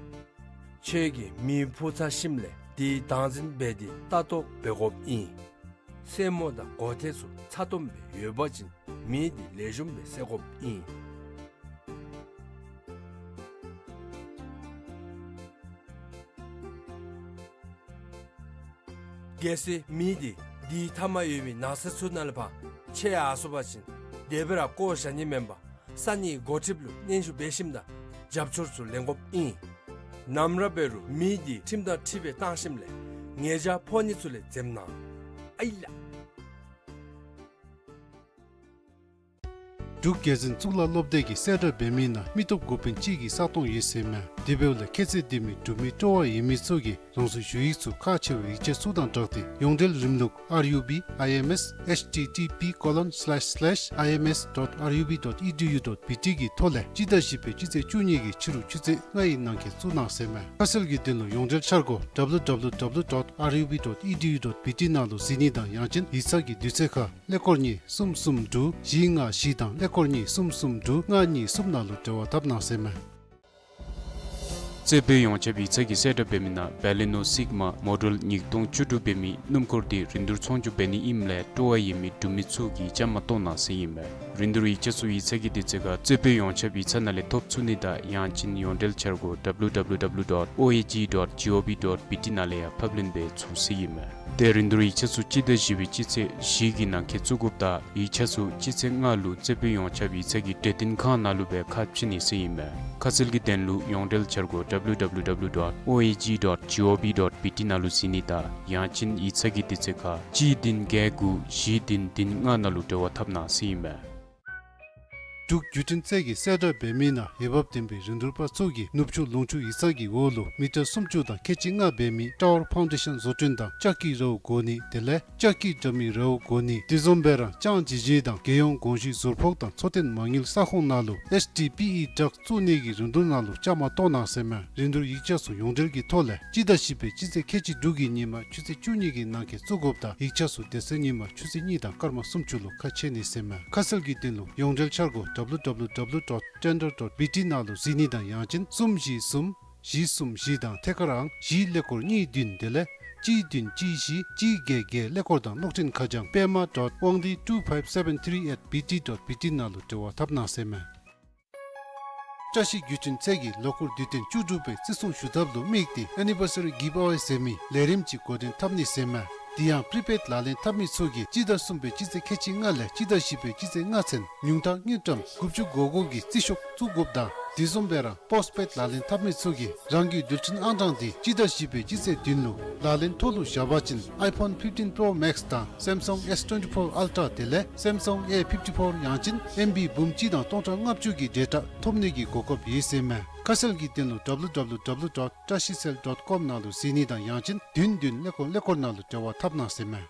ཁྱོད་ཀྱིས་མེ་འཕུ་ཚར་ཞིནམ་ལས་དེ་བདག་འཛིན་འབད་དེ་ལྟ་རྟོག་འབད་དགོཔ་ཨིན། སེན་མོ་དང་མགོ་ཐད་ཚུ་ཚ་ཏོམ་སྦེ་ཡོད་པ་ཅིན་མེ་འདི་ལེགས་ཤོམ་སྦེ་བསད་དགོཔ་ཨིན། གལ་སྲིད་མེ་འདི་དེའི་མཐའ་མར་ཡོད་པའི་ནགས་ཚལ་ཚུ་ནང་ལས་ཕར་ཆད་ཡར་སོང་པ་ཅིན་དེ་སྦེ་ར་བཀོ་བཞག་ནི་མེན་པར་ས་གནས་འགོ་ཁྲིདཔ་ལུ་སྙན་ཞུ་འབད་ཞིནམ་ད་རྒྱབ་སྐྱོར་ཚུ་ལེན་དགོཔ་ཨིན། ནམ་ར་འབད་རུང་མེ་འདི་ཁྲིམས་དང་འཁྲིལ་སྦེ་བཏང་ཞིནམ་ལས་ཉེས་བྱ་ཕོག་ནི་ཚུ་ལས་འཛེམ་གནང་། ཨའི་ལགས། འབྲུག་རྒྱལ་འཛིན་གཙུག་ལག་སློབ་སྡེ་གིས་གསལ་བསྒྲགས་འབད་མི་ནང་མི་སྟོབས་འགོ་དཔོན་གཅིག་གི་ས་སྟོང་ཡོད་ཟེར་མས། དེ་འབདཝ་ལས་ཁྱད་ཚད་ལྡན་མི་འབྲུག་མི་སྤྲོ་བ་ཡོད་མི་ཚུ་གིས་རང་སོའི་ཞུ་ཡིག་ཚུ་ཁག་ཆེ་བའི་ཡིག་ཆ་ཚུ་དང་སྦྲགས་ཏེ་ཡོངས་འབྲེལ་རིམ་ལུགས་R U B I M S H T T P colon slash slash I M S dot R U B dot E D U dot B T གི་ཐོག་ལས་སྤྱི་ཟླ་བཞི་པའི་སྤྱི་ཚེས་བཅུ་གཉིས་ཀྱི་ཕྱི་རུ་ཆུ་ཚོད་ལྔ་ཡི་ནང་འཁོད་བཙུགས་གནང་ཟེར་མས། ཁ་གསལ་གྱི་དོན་ལུ་ཡོངས་འབྲེལ་འཆར་སྒོ་W W W dot R U B dot E D U dot B T ནང་ལུ་གཟིགས་ནི་དང་ཡང་ཅིན་ཡིག་ཚང་གི་དུས་ཚོད་ཁར་ཀླད་ཀོར་གཉིས་གསུམ་གསུམ་དྲུག་བཞི་ལྔ་བཞི་དང་ཀླད་ཀོར་གཉིས་གསུམ་གསུམ་དྲུག་ལྔ་གཉིས་གསུམ་ནང་ལུ་འབྲེལ་བ་འཐབ་གནང་ཟེར་མས། རྩེ་དཔོན་ཡོངས་ཁྱབ་ཡིག་ཚང་གིས་གསལ་བསྒྲགས་འབད་མི་ནང་བེ་ལི་ནོ་སིག་མ་མོ་ཌེལ་ཉིས་སྟོང་བཅུ་དྲུག་འབད་མི་སྣུམ་འཁོར་འདི་རིན་བསྡུར་ཚོང་བསྒྱུར་འབད་ནི་ཨིནམ་ལས་སྤྲོ་བ་ཡོད་མི་འབྲུག་མི་ཚུ་གིས་བཅའ་མར་གཏོགས་གནང་ཟེར་ཨིན་མས། རིན་བསྡུར་ཡིག་ཆ་ཚུ་ཡིག་ཚང་གི་དུས་ཚོད་ཁར་རྩེ་དཔོན་ཡོངས་ཁྱབ་ཡིག་ཚང་ནང་ལས་ཐོབ་ཚུགས་ནི་དང་ཡང་ཅིན་ཡོངས་འབྲེལ་འཆར་སྒོ་W W W dot O A G dot G O V dot B T ནང་ལས་ཡང་ཕབ་ལེན་འབད་ཚུགས་ཟེར་ཨིན་མས། ཏེ་རིན་བསྡུར་ཡིག་ཆ་ཚུ་སྤྱི་ཟླ་བཞི་པའི་སྤྱི་ཚེས་བཞི་གི་ནང་འཁོད་བཙུགས་དགོཔ་དང་ཡིག་ཆ་ཚུ་སྤྱི་ཚེས་ལྔ་ལུ་རྩེ་དཔོན་ཡོངས་ཁྱབ་ཡིག་ཚང་གི་གྲོས་བསྟུན་ཁང་ནང་ལུ་སྦེ་ཁ་ཕྱེ་ནི་ཟེར་ཨིན་མས། ཁ་གསལ་གྱི་དོན་ལུ་ཡོངས་འབྲེལ་འཆར་སྒོ་W W W dot O A G dot G O V dot B T ནང་ལུ་གཟིགས་ནི་དང་ཡང་ཅིན་ཡིག་ཚང་གི་དུས་ཚོད་ཁར་གཅིག་བདུན་བརྒྱད་དགུ་བཞི་བདུན་བདུན་ལྔ་ནང་ལུ་འབྲེལ་བ་འཐབ་གནང་ཟེར་ཨིན་མས། འབྲུག་བརྒྱུད་འཕྲིན་ཚད་ཀྱིས་གསལ་བསྒྲགས་འབད་མི་ནང་འོས་འབབ་ལྡན་པའི་རིན་བསྡུར་པ་ཚུ་གིས་ནུབ་ཕྱོགས་ལུང་ཕྱོགས་ཡིག་ཚང་གི་འོག་ལུ་མི་ཊར་སུམ་ཅུ་དང་ཁལ་གཅིག་ལྔ་འབད་མི་ཊ་ཝར་ཕའུན་ཌེ་ཤན་བཟོ་སྐྲུན་དང་ལྕགས་ཀྱི་རཝ་བགོ་ནི་དེ་ལས་ལྕགས་ཀྱི་དྲ་མིག་རཝ་བགོ་ནི་དེ་བཟུམ་སྦེ་ར་ལྕང་ལྗིད་བརྗེ་དང་རྒྱལ་ཡོངས་གོང་ཞུས་ཟུར་ཕོགས་དང་འཚོ་རྟེན་མ་དངུལ་ས་ཁོངས་ནང་ལུ་H D P E ཌག་བཙུགས་ནི་གི་རིན་བསྡུར་ནང་ལུ་བཅའ་མར་གཏོགས་གནང་ཟེར་མས། རིན་བསྡུར་ཡིག་ཆ་ཚུ་ཡོངས་འབྲེལ་གྱི་ཐོག་ལས་སྤྱི་ཟླ་བཞི་པའི་སྤྱི་ཚེས་ཁལ་གཅིག་དྲུག་གི་ཉིན་མ་ཆུ་ཚོད་བཅུ་གཉིས་ཀྱི་ནང་འཁོད་བཙུགས་དགོཔ་དང་ཡིག་ཆ་ཚུ་དེ་ཚེ་ཉིན་མ་ཆུ་ཚོད་གཉིས་དང་སྐར་མ་སུམ་ཅུ་ལུ་ཁ་ཕྱེ་ནི་ཟེར་མས། ཁ་གསལ་གྱི་དོན་ལུ་ཡོངས་འབྲེལ་འཆར་སྒོ་W W W dot tender dot B T ནང་ལུ་གཟིགས་ནི་དང་ཡང་ཅིན་གསུམ་བཞི་གསུམ་བཞི་གསུམ་བཞི་དང་ཐད་ཀར་ཨང་བཞི་ཀླད་ཀོར་གཉིས་བདུན་དེ་ལས་གཅིག་བདུན་གཅིག་བཞི་གཅིག་བརྒྱད་བརྒྱད་ཀླད་ཀོར་དང་གློག་འཕྲིན་ཁ་བྱང་པད་མ་dot wangdi two five seven three at B T dot B T ནང་ལུ་འབྲེལ་བ་འཐབ་གནང་ཟེར་མས། བཀྲ་ཤིས་བརྒྱུད་འཕྲིན་ཚད་ཀྱིས་ལོ་འཁོར་དུས་སྟོན་བཅུ་དྲུག་པའི་བརྩི་སྲུང་ཞུ་ཐབས་ལུ་དམིགས་ཏེ་Anniversary Giveaway ཟེར་མི་ལས་རིམ་ཅིག་འགོ་འདྲེན་འཐབ་ནི་ཟེར་མས། དེ་ཡང་པི་རི་པེཌ་ལག་ལེན་འཐབ་མི་ཚུ་གིས་སྤྱི་ཟླ་གསུམ་པའི་སྤྱི་ཚེས་ཁལ་གཅིག་ལྔ་ལས་སྤྱི་ཟླ་བཞི་པའི་སྤྱི་ཚེས་ལྔ་ཚུན་ཉུང་མཐའ་དངུལ་ཀྲམ་དགུ་བཅུ་གོ་དགུ་གི་རྩིས་ཤོག་བཙུགས་དགོཔ་དང་དེ་བཟུམ་སྦེ་ར་པོསཊ་པེཌ་ལག་ལེན་འཐབ་མི་ཚུ་གིས་རང་གི་རྡུལ་ཕྲན་ཨང་གྲངས་དེ་སྤྱི་ཟླ་བཞི་པའི་སྤྱི་ཚེས་བདུན་ལུ་ལག་ལེན་ཐོག་ལུ་བཞག་པ་ཅིན་iPhone fifteen Pro Max དང་Samsung S twenty-four Ultra དེ་ལས་Samsung A fifty-four ཡང་ཅིན་ཨེམ་བི་འབུམ་གཅིག་དང་སྟོང་ཕྲག་ལྔ་བཅུ་གི་ཌེ་ཊ་ཐོབ་ནི་གི་གོ་སྐབས་ཡོད་ཟེར་མས། ཁ་གསལ་གྱི་དོན་ལུ་W W W dot trashicell dot com ནང་ལུ་གཟིགས་ནི་དང་ཡང་ཅིན་བདུན་བདུན་ཀླད་ཀོར་ཀླད་ཀོར་ནང་ལུ་འབྲེལ་བ་འཐབ་གནང་ཟེར་མས།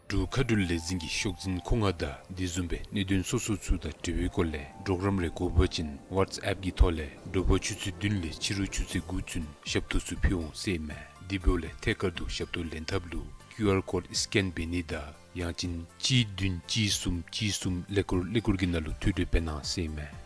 འབྲུག་མཁའ་འགྲུལ་ལས་འཛིན་གྱི་ཤོག་འཛིན་ཁོ་ན་དང་དེ་བཟུམ་སྦེ་གནད་དོན་སོ་སོ་ཚུ་དང་འབྲེལ་བའི་སྐོར་ལས་གྲོགས་རམ་རེ་དགོ་པ་ཅིན་ཝཊས་ཨེཔ་གི་ཐོག་ལས་དྲོ་པ་ཆུ་ཚོད་བདུན་ལས་ཕྱི་རུ་ཆུ་ཚོད་དགུ་ཚུན་ཞབས་ཏོག་ཚུ་ཕུལ་འོང་ཟེར་མས། དེ་འབདཝ་ལས་ཐད་ཀར་དུ་ཞབས་ཏོག་ལེན་ཐབས་ལུ་ཀིའུ་ཨར་ཀོཌ་སི་ཀེན་འབད་ནི་དང་ཡང་ཅིན་གཅིག་བདུན་གཅིག་གསུམ་གཅིག་གསུམ་ཀླད་ཀོར་ཀླད་ཀོར་གྱི་ནང་ལུ་ཐོ་འགོད་འབད་གནང་ཟེར་མས།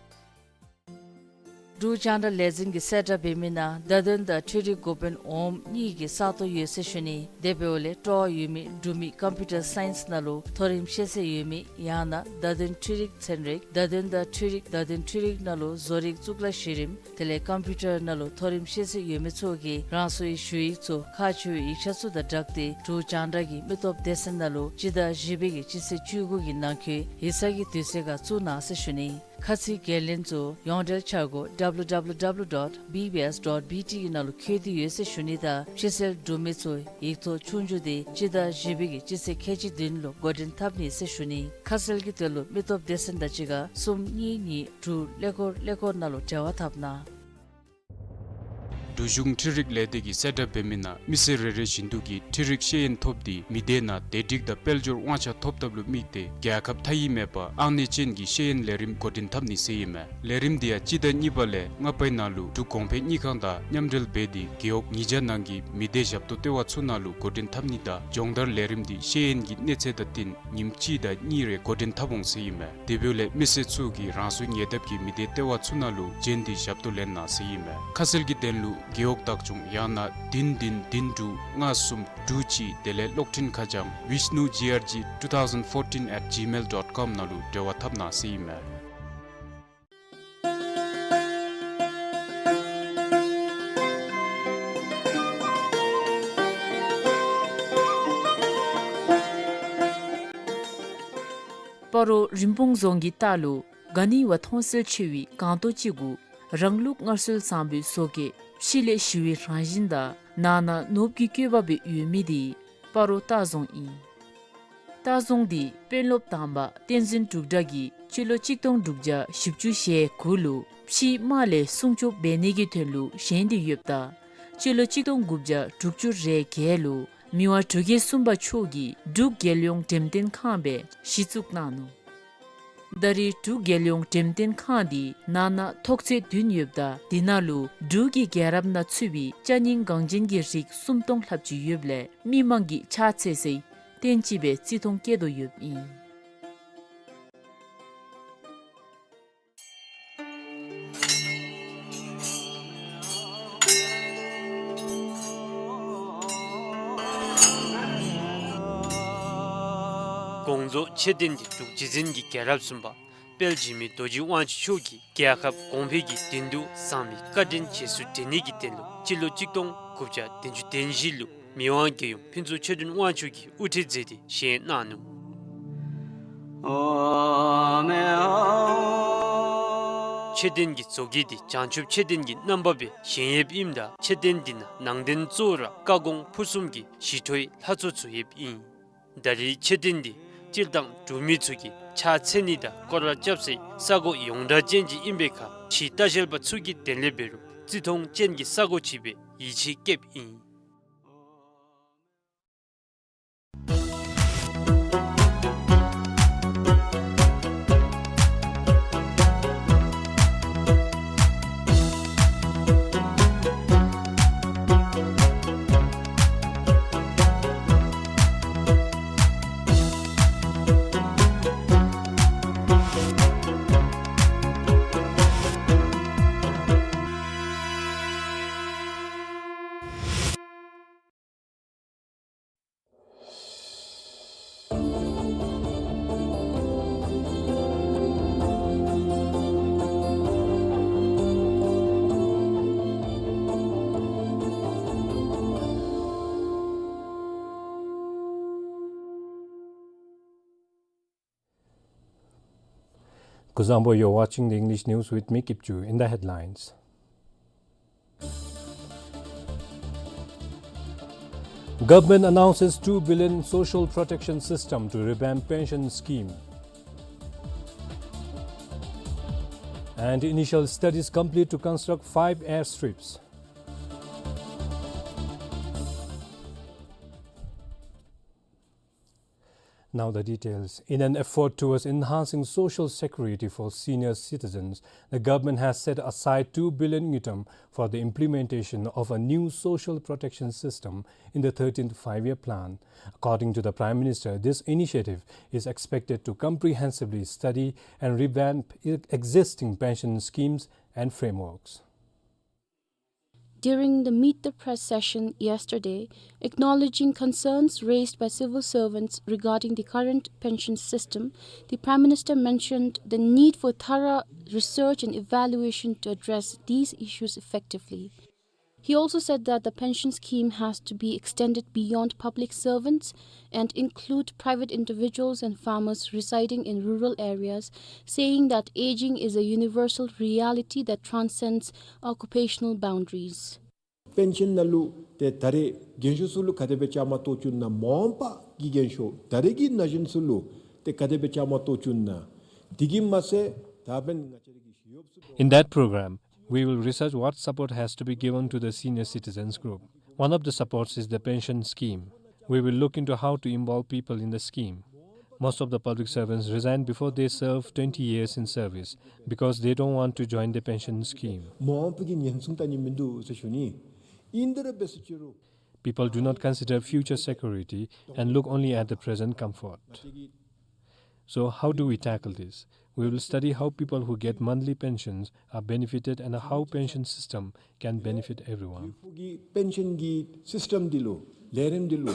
འབྲུག་རྒྱང་བསྒྲགས་ལས་འཛིན་གྱིས་གསལ་བསྒྲགས་འབད་མི་ནང་བརྡ་དོན་དང་འཕྲུལ་རིག་འགོ་དཔོན་འོགམ་གཉིས་ཀྱི་ས་སྟོང་ཡོད་ཟེར་ཞུ་ནི། དེ་འབདཝ་ལས་སྤྲོ་བ་ཡོད་མི་འབྲུག་མི་ཀམ་པིའུ་ཊར་སའིནསི་ནང་ལུ་མཐོ་རིམ་ཤེས་ཚད་ཡོད་མི་ཡང་ན་བརྡ་དོན་འཕྲུལ་རིག་ཚན་རིག་བརྡ་དོན་དང་འཕྲུལ་རིག་བརྡ་དོན་འཕྲུལ་རིག་ནང་ལུ་བཟོ་རིག་གཙུག་ལག་གཞི་རིམ་དེ་ལས་ཀམ་པིའུ་ཊར་ནང་ལུ་མཐོ་རིམ་ཤེས་ཚད་ཡོད་མི་ཚུ་གིས་རང་སོའི་ཞུ་ཡིག་ཚུ་ཁག་ཆེ་བའི་ཡིག་ཆ་ཚུ་དང་སྦྲགས་ཏེ་འབྲུག་རྒྱང་བསྒྲགས་ཀྱི་མི་སྟོབས་སྡེ་ཚན་ནང་ལུ་སྤྱི་ཟླ་བཞི་པའི་གི་སྤྱི་ཚེས་བཅུ་དགུ་གི་ནང་འཁོད་ཡིག་ཚང་གི་དུས་ཚོད་ཁར་བཙུགས་གནང་ཟེར་ཞུ་ནི། ཁ་ཚིག་འགན་ལེན་ཚུ་ཡོངས་འབྲེལ་འཆར་སྒོ་W W W dot B B S dot B T གི་ནང་ལུ་འཁོད་དེ་ཡོད་ཟེར་ཞུ་ནི་དང་ཕྱི་སེལ་འབྲུག་མི་ཚུ་ཡིག་ཐོག་ཆོས་རྒྱུགས་དེ་སྤྱི་ཟླ་བཞི་པའི་གི་སྤྱི་ཚེས་ཁལ་གཅིག་བདུན་ལུ་འགོ་འདྲེན་འཐབ་ནི་ཟེར་ཞུ་ནི། ཁ་གསལ་གྱི་དོན་ལུ་མི་སྟོབས་སྡེ་ཚན་དང་གཅིག་ཁར་གསུམ་གཉིས་གཉིས་དྲུག་ཀླད་ཀོར་ཀླད་ཀོར་ནང་ལུ་འབྲེལ་བ་འཐབ་གནང་། འབྲུག་གཞུང་འཕྲུལ་རིག་ལས་སྡེ་གིས་གསལ་བསྒྲགས་འབད་མི་ནང་མི་སེར་རེ་རེ་བཞིན་དུ་གིས་འཕྲུལ་རིག་ཤེས་ཡོན་ཐོབ་སྟེ་མི་སྡེ་ནང་བདེ་སྒྲིག་དང་དཔལ་འབྱོར་དབང་ཆ་ཐོབ་ཐབས་ལུ་དམིགས་ཏེ་རྒྱལ་ཁབ་མཐའ་དབུས་མེད་པར་ཨང་གནས་ཅན་གྱི་ཤེས་ཡོན་ལས་རིམ་འགོ་འདྲེན་འཐབ་ནི་ཟེར་ཨིན་མས། ལས་རིམ་འདི་ཡང་སྤྱི་ཟླ་གཉིས་པ་ལས་ལྔ་པའི་ནང་ལུ་འབྲུག་གོང་འཕེལ་དངུལ་ཁང་དང་མཉམ་འབྲེལ་འབད་དེ་རྒེད་འོག་ཉིས་བརྒྱ་ནང་གི་མི་སྡེ་ཞབས་ཏོག་ལྟེ་བ་ཚུ་ནང་ལུ་འགོ་འདྲེན་འཐབ་ནི་དང་སྦྱོང་བརྡར་ལས་རིམ་འདི་ཤེས་ཡོན་གྱི་གནས་ཚད་དང་བསྟུན་ཉིནམ་གཅིག་དང་གཉིས་རེ་འགོ་འདྲེན་འཐབ་འོང་ཟེར་ཨིན་མས། དེ་འབདཝ་ལས་མི་སེར་ཚུ་གིས་རང་སོའི་ཉེ་འདབས་ཀྱི་མི་སྡེ་ལྟེ་བ་ཚུ་ནང་ལུ་བྱོན་ཏེ་ཞབས་ཏོག་ལེན་གནང་ཟེར་ཨིན་མས། ཁ་གསལ་གྱི་དོན་ལུ་རྒེད་འོག་བདག་སྐྱོང་ཡང་ན་བདུན་བདུན་བདུན་དྲུག་ལྔ་གསུམ་དྲུག་གཅིག་དེ་ལས་གློག་འཕྲིན་ཁ་བྱང་vishnu G R G two thousand fourteen at gmail dot com ནང་ལུ་འབྲེལ་བ་འཐབ་གནང་ཟེར་ཨིན་མས། སྤ་རོ་རིན་སྤུངས་རྫོང་གི་ལྟག་ལུ་ག་ནི་བ་མཐོང་གསལ་ཆེ་བའི་སྒང་ཏོག་ཅིག་གུ་རང་ལུགས་སྔར་སྲོལ་བཟང་པོའི་བཟོ་བཀོད་ཕྱི་ལས་ཞི་བའི་རང་བཞིན་དང་ནང་ན་ནོར་བུའི་བཀོད་པ་སྦེ་ཡོད་མི་དེ་སྤ་རོ་ལྟ་རྫོང་ཨིན། ལྟ་བཟུང་འདི་དཔོན་སློབ་དང་པ་བསྟན་འཛིན་འབྲུག་གྲགས་ཀྱིས་སྤྱི་ལོ་གཅིག་སྟོང་དྲུག་བརྒྱ་བཞི་བཅུ་ཞེ་དགུ་ལུ་ཕྱིའི་དམག་ལས་སྲུང་སྐྱོབ་འབད་ནི་གི་དོན་ལུ་བཞེངས་ཏེ་ཡོདཔ་ད་སྤྱི་ལོ་གཅིག་སྟོང་དགུ་བརྒྱ་དྲུག་ཅུ་རེ་བརྒྱད་ལུ་མི་དབང་འབྲུག་རྒྱལ་གསུམ་པ་མཆོག་གིས་འབྲུག་རྒྱལ་ཡོངས་འགྲེམས་སྟོན་ཁང་སྦེ་གཞི་བཙུགས་གནང་ནུག། ད་རེས་འབྲུག་རྒྱལ་ཡོངས་འགྲེམས་སྟོན་ཁང་འདི་ནང་ན་ཐོག་ཚད་བདུན་ཡོདཔ་ད་དེ་ནང་ལུ་འབྲུག་གི་རྒྱལ་རབས་ནང་ཚུད་པའི་ཅ་རྙིང་འགངས་ཅན་གྱི་རིགས་སུམ་སྟོང་ལྷགཔ་ཅིག་ཡོདཔ་ལས་མི་མང་གིས་ཕྱག་འཚལ་སའི་རྟེན་ཅིག་སྦེ་བརྩི་མཐོང་བསྐྱེད་དོ་ཡོདཔ་ཨིན། དགོངས་རྫོགས་མཆོད་རྟེན་འདི་འབྲུག་རྗེ་བཙུན་གྱི་རྒྱལ་རབས་གསུམ་པ་དཔལ་འཇིགས་མེད་རྡོ་རྗེ་དབང་ཕྱུག་མཆོག་གིས་རྒྱལ་ཁབ་གོང་འཕེལ་གྱི་དོན་དུ་བཟང་མི་བཀའ་དྲིན་རྗེས་སུ་དྲན་ནི་གི་དོན་ལུ་སྤྱི་ལོ་གཅིག་སྟོང་དགུ་བརྒྱ་བདུན་ཅུ་དོན་བཞི་ལུ་མི་དབང་རྒྱལ་ཡུམ་ཕུན་ཚོགས་ཆོས་སྒྲོན་དབང་ཕྱུག་གིས་དབུ་ཁྲིད་མཛད་དེ་བཞེངས་གནང་ནུག། མཆོད་རྟེན་གྱི་མཛོད་དཀྱིལ་འདི་བྱང་ཆུབ་མཆོད་རྟེན་གྱི་རྣམ་པ་སྦེ་བཞེངས་ཡོདཔ་ཨིནམ་ད་མཆོད་རྟེན་འདི་ནང་ནང་རྟེན་གཙོ་བོ་ར་བཀའ་དགོངས་ཕུར་གསུམ་གྱི་ཞི་ཁྲོའི་ལྷ་ཚོགས་ཚུ་ཡོདཔ་ཨིན། ད་རེས་མཆོད་རྟེན་འདི་སྤྱིར་བཏང་འབྲུག་མི་ཚུ་གིས་ཕྱག་འཚལ་ནི་དང་སྐོར་ར་རྐྱབ་སའི་ས་གོ་ཡོངས་གྲགས་ཅན་ཅིག་ཨིན་པའི་ཁར་ཕྱིའི་ལྟ་བཤལ་པ་ཚུ་གིས་དེ་ལས་འབད་རུང་བརྩི་མཐོང་ཅན་གྱི་ས་གོ་ཅིག་སྦེ་ཡིད་ཆེས་བསྐྱེདཔ་ཨིན། Kuzuzangpo, you're watching the English news with me, Kipchu. In the headlines, government announces two billion social protection system to revamp pension scheme. And initial studies complete to construct five airstrips. Now the details. In an effort towards enhancing social security for senior citizens, the government has set aside two billion ngultrum for the implementation of a new social protection system in the thirteenth Five-Year Plan. According to the Prime Minister, this initiative is expected to comprehensively study and revamp e-, existing pension schemes and frameworks. During the Meet the Press session yesterday, acknowledging concerns raised by civil servants regarding the current pension system, the Prime Minister mentioned the need for thorough research and evaluation to address these issues effectively. He also said that the pension scheme has to be extended beyond public servants and include private individuals and farmers residing in rural areas, saying that aging is a universal reality that transcends occupational boundaries. Pension ནང་ལུ་ཏེ་ད་རེས་རྒན་ཤོས་ཚུ་ལུ་ག་དེ་སྦེ་བཅའ་མར་གཏོགས་བཅུག་ན་མ་འོངས་པ་གི་རྒན་ཤོས་ད་རེས་ཀྱི་ན་གཞོན་ཚུ་ལུ་ཏེ་ག་དེ་སྦེ་བཅའ་མར་གཏོགས་བཅུག་ན། དེ་གིས་མ་ཚད་ད་འབདན་ང་བཅས་ར་གི་ཞི་གཡོགཔ་ཚུ། In that program, we will research what support has to be given to the senior citizens group. One of the supports is the pension scheme. We will look into how to involve people in the scheme. Most of the public servants resign before they serve twenty years in service because they don't want to join the pension scheme. མ་འོངས་པ་གི་ཉེན་སྲུང་ལྟ་ནི་མིན་འདུག་ཟེར་ཞུ་ནི། ཨིན་ཏེ་ར་འབད་སོང་ཅི་རུང་། People do not consider future security and look only at the present comfort. So how do we tackle this? We will study how people who get monthly pensions are benefited and how pension system can benefit everyone. ཕུགས་ཀྱི་པེན་ཤཱན་གྱི་སིསི་ཊམ་འདི་ལུ་ལས་རིམ་འདི་ལུ་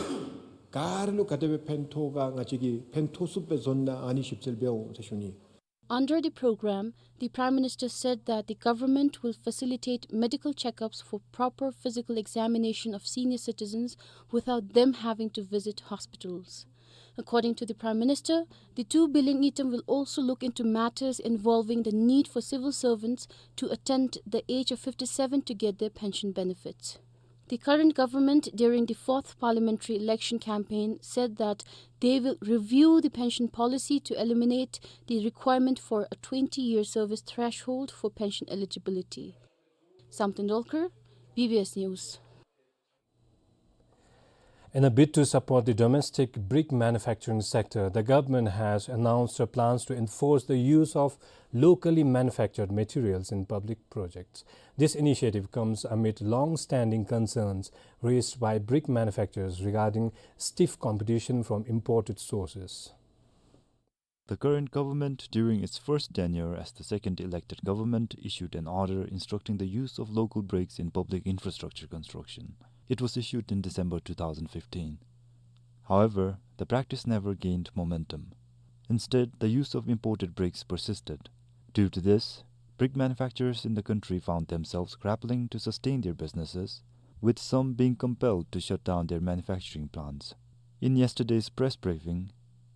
ག་ར་ལུ་ག་དེ་སྦེ་ཕན་ཐོགས་ག་ང་བཅས་ཀྱིས་ཕན་ཐོགས་ཚུགསཔ་སྦེ་བཟོ་ན་ཨ་ནི་ཞིབ་འཚོལ་འབད་འོང་ཟེར་ཞུ་ནི། Under the program, the Prime Minister said that the government will facilitate medical checkups for proper physical examination of senior citizens without them having to visit hospitals. According to the Prime Minister, the two billion ngultrum will also look into matters involving the need for civil servants to attend the age of fifty-seven to get their pension benefits. The current government, during the fourth parliamentary election campaign, said that they will review the pension policy to eliminate the requirement for a twenty-year service threshold for pension eligibility. Sam Tendolkar, B B S News. In a bid to support the domestic brick manufacturing sector, the government has announced her plans to enforce the use of locally manufactured materials in public projects. This initiative comes amid long-standing concerns raised by brick manufacturers regarding stiff competition from imported sources. The current government, during its first tenure as the second elected government, issued an order instructing the use of local bricks in public infrastructure construction. It was issued in December two thousand fifteen. However, the practice never gained momentum. Instead, the use of imported bricks persisted. Due to this, brick manufacturers in the country found themselves grappling to sustain their businesses, with some being compelled to shut down their manufacturing plants. In yesterday's press briefing,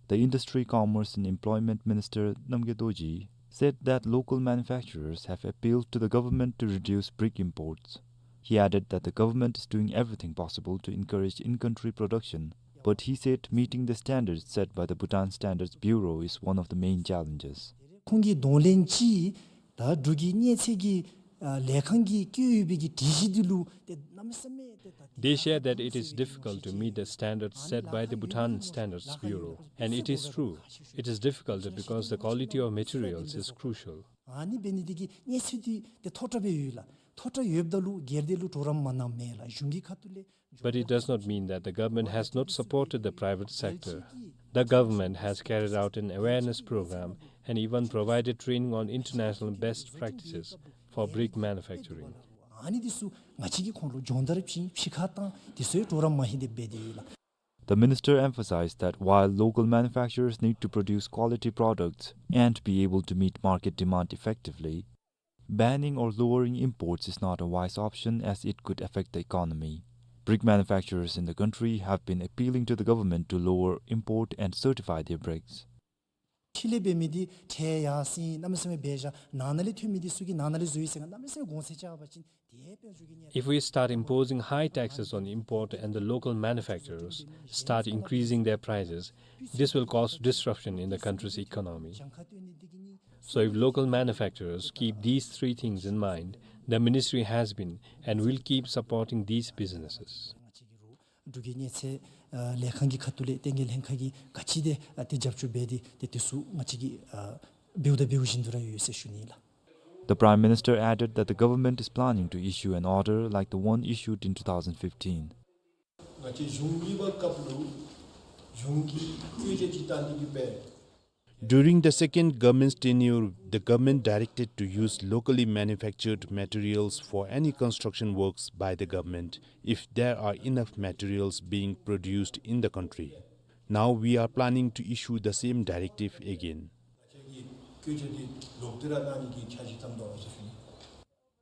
the Industry, Commerce and Employment Minister Namgay Dorji said that local manufacturers have appealed to the government to reduce brick imports. He added that the government is doing everything possible to encourage in-country production, but he said meeting the standards set by the Bhutan Standards Bureau is one of the main challenges. ཁོང་གིས་གདོང་ལེན་ཅིག་ད་འབྲུག་གི་མཉེན་ཆས་ཀྱི་ཨ་ལས་ཁང་གིས་བཀོད་ཡོད་པའི་གི་སྒྲིག་གཞི་འདི་ལུ་ཏེ་གནམ་མེད་ས་མེད་ཏེ་ད། They share that it is difficult to meet the standards set by the Bhutan Standards Bureau, and it is true. It is difficult because the quality of materials is crucial. ཨ་ནི་འབད་ནི་འདི་གིས་མཉེན་ཆས་འདི་ཏེ་མཐོ་དྲགས་སྦེ་ཡོད་ལགས། མཐོ་དྲགས་ཡོདཔ་ད་ལུ་སྒེར་སྡེ་ལུ་གྲོགས་རམ་མ་གནངམ་མས་ལགས། གཞུང་གི་ཁ་ཐུག་ལས། But it does not mean that the government has not supported the private sector. The government has carried out an awareness program and even provided training on international best practices for brick manufacturing. ཨ་ནི་འདི་ཚུ་ང་བཅས་ཀྱིས་ཁོང་ལུ་སྦྱོང་བརྡར་བྱིན་ཕྱི་ཁར་བཏང་། འདི་ཚུ་ཡང་གྲོགས་རམ་མ་ཧེ་འདི་འབད་དེ་ཡོད་ལགས། The minister emphasized that while local manufacturers need to produce quality products and be able to meet market demand effectively, banning or lowering imports is not a wise option as it could affect the economy. Brick manufacturers in the country have been appealing to the government to lower import and certify their bricks. ཕྱི་ལས་འབད་མི་འདི་ཁྲལ་ཡར་སེང་གནམ་མེད་ས་མེད་འབད་བཞག། ནང་ན་ལས་ཐོན་མི་འདི་ཚུ་གིས་ནང་ན་ལས་བཟོ་ཡི་ཟེར་གནམ་མེད་ས་མེད་གོང་ཚད་བཅག་པ་ཅིན་དེ་དཔལ་འབྱོར་གྱི་གནས། If we start imposing high taxes on import and the local manufacturers start increasing their prices, this will cause disruption in the country's economy. So if local manufacturers keep these three things in mind, the ministry has been and will keep supporting these businesses. འབྲུག་གི་མཉེན་ཆས་ཨ་ལས་ཁང་གི་ཁ་ཐུག་ལས་ལྟེ་གནས་ལྷན་ཁག་གིས་ག་ཅི་དེ་ཨ་ཏེ་རྒྱབ་སྐྱོར་འབད་དེ་ཏེ་དེ་ཚུ་ང་བཅས་ཀྱིས་ཨ་འབདཝ་ད་འབད་བཞིན་དུ་ར་ཡོད་ཟེར་ཞུ་ནི་ལགས། The Prime Minister added that the government is planning to issue an order like the one issued in two thousand fifteen. ང་བཅས་གཞུང་གཉིས་པ་སྐབས་ལུ་གཞུང་གི་བཀོད་རྒྱ་ཅིག་བཏང་སྟེ་གི་སྦེ། During the second government's tenure, the government directed to use locally manufactured materials for any construction works by the government if there are enough materials being produced in the country. Now we are planning to issue the same directive again.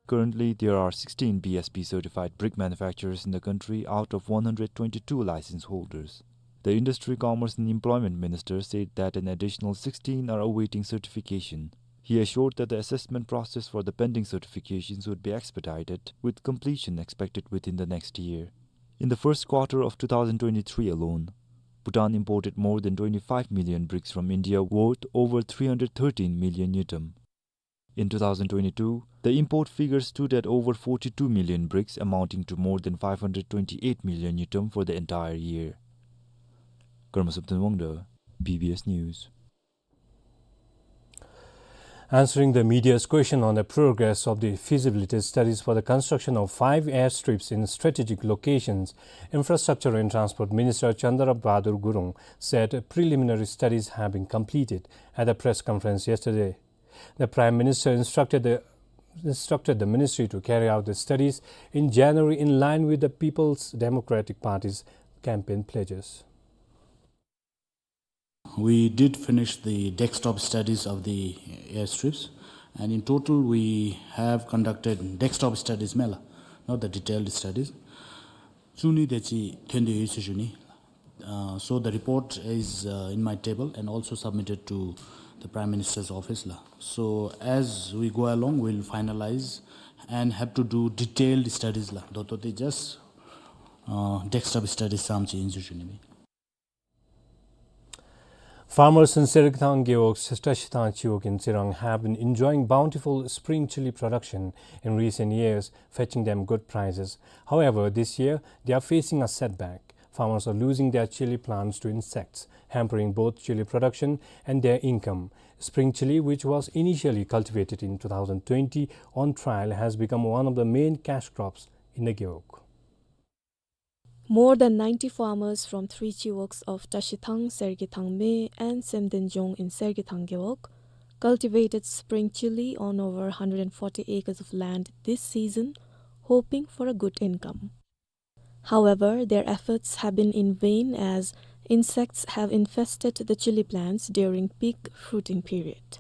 Currently, there are sixteen B S P certified brick manufacturers in the country out of one hundred twenty-two license holders. The Industry, Commerce and Employment Minister said that an additional sixteen are awaiting certification. He assured that the assessment process for the pending certifications would be expedited, with completion expected within the next year. In the first quarter of two thousand twenty-three alone, Bhutan imported more than twenty-five million bricks from India, worth over three hundred thirteen million ngultrum. In two thousand twenty-two, the import figure stood at over forty-two million bricks, amounting to more than five hundred twenty-eight million ngultrum for the entire year. Karma Samten Wangda, B B S News. Answering the media's question on the progress of the feasibility studies for the construction of five airstrips in strategic locations, Infrastructure and Transport Minister Chandra Bahadur Gurung said preliminary studies have been completed at a press conference yesterday. The Prime Minister instructed the, instructed the ministry to carry out the studies in January in line with the People's Democratic Party's campaign pledges. We did finish the desktop studies of the airstrips, and in total we have conducted desktop studies མས་ལགས, not the detailed studies. བཙུགས་ནི་དེ་ཅིག་ཐོན་ཏེ་ཡོད་ཟེར་ཞུ་ནི། Uh, so the report is, uh, in my table and also submitted to the Prime Minister's office ལགས. So as we go along, we'll finalize and have to do detailed studies ལགས. ད་ལྟོ་དེ་just ཨ་ཌེསྐ་ཊོབ་སི་ཊ་ཌི་ཙམ་ཅིག་ཨིན་ཟེར་ཞུ་ནི་མས། Farmers in Sergithang Gewog, Tashithang Chiwog in Tsirang have been enjoying bountiful spring chili production in recent years, fetching them good prices. However, this year, they are facing a setback. Farmers are losing their chili plants to insects, hampering both chili production and their income. Spring chili, which was initially cultivated in two thousand twenty on trial, has become one of the main cash crops in the Gewog. More than ninety farmers from three chiwogs of Tashithang, Sergithang Me and Semdenjong in Sergithang Gewog cultivated spring chili on over hundred and forty acres of land this season, hoping for a good income. However, their efforts have been in vain as insects have infested the chili plants during peak fruiting period.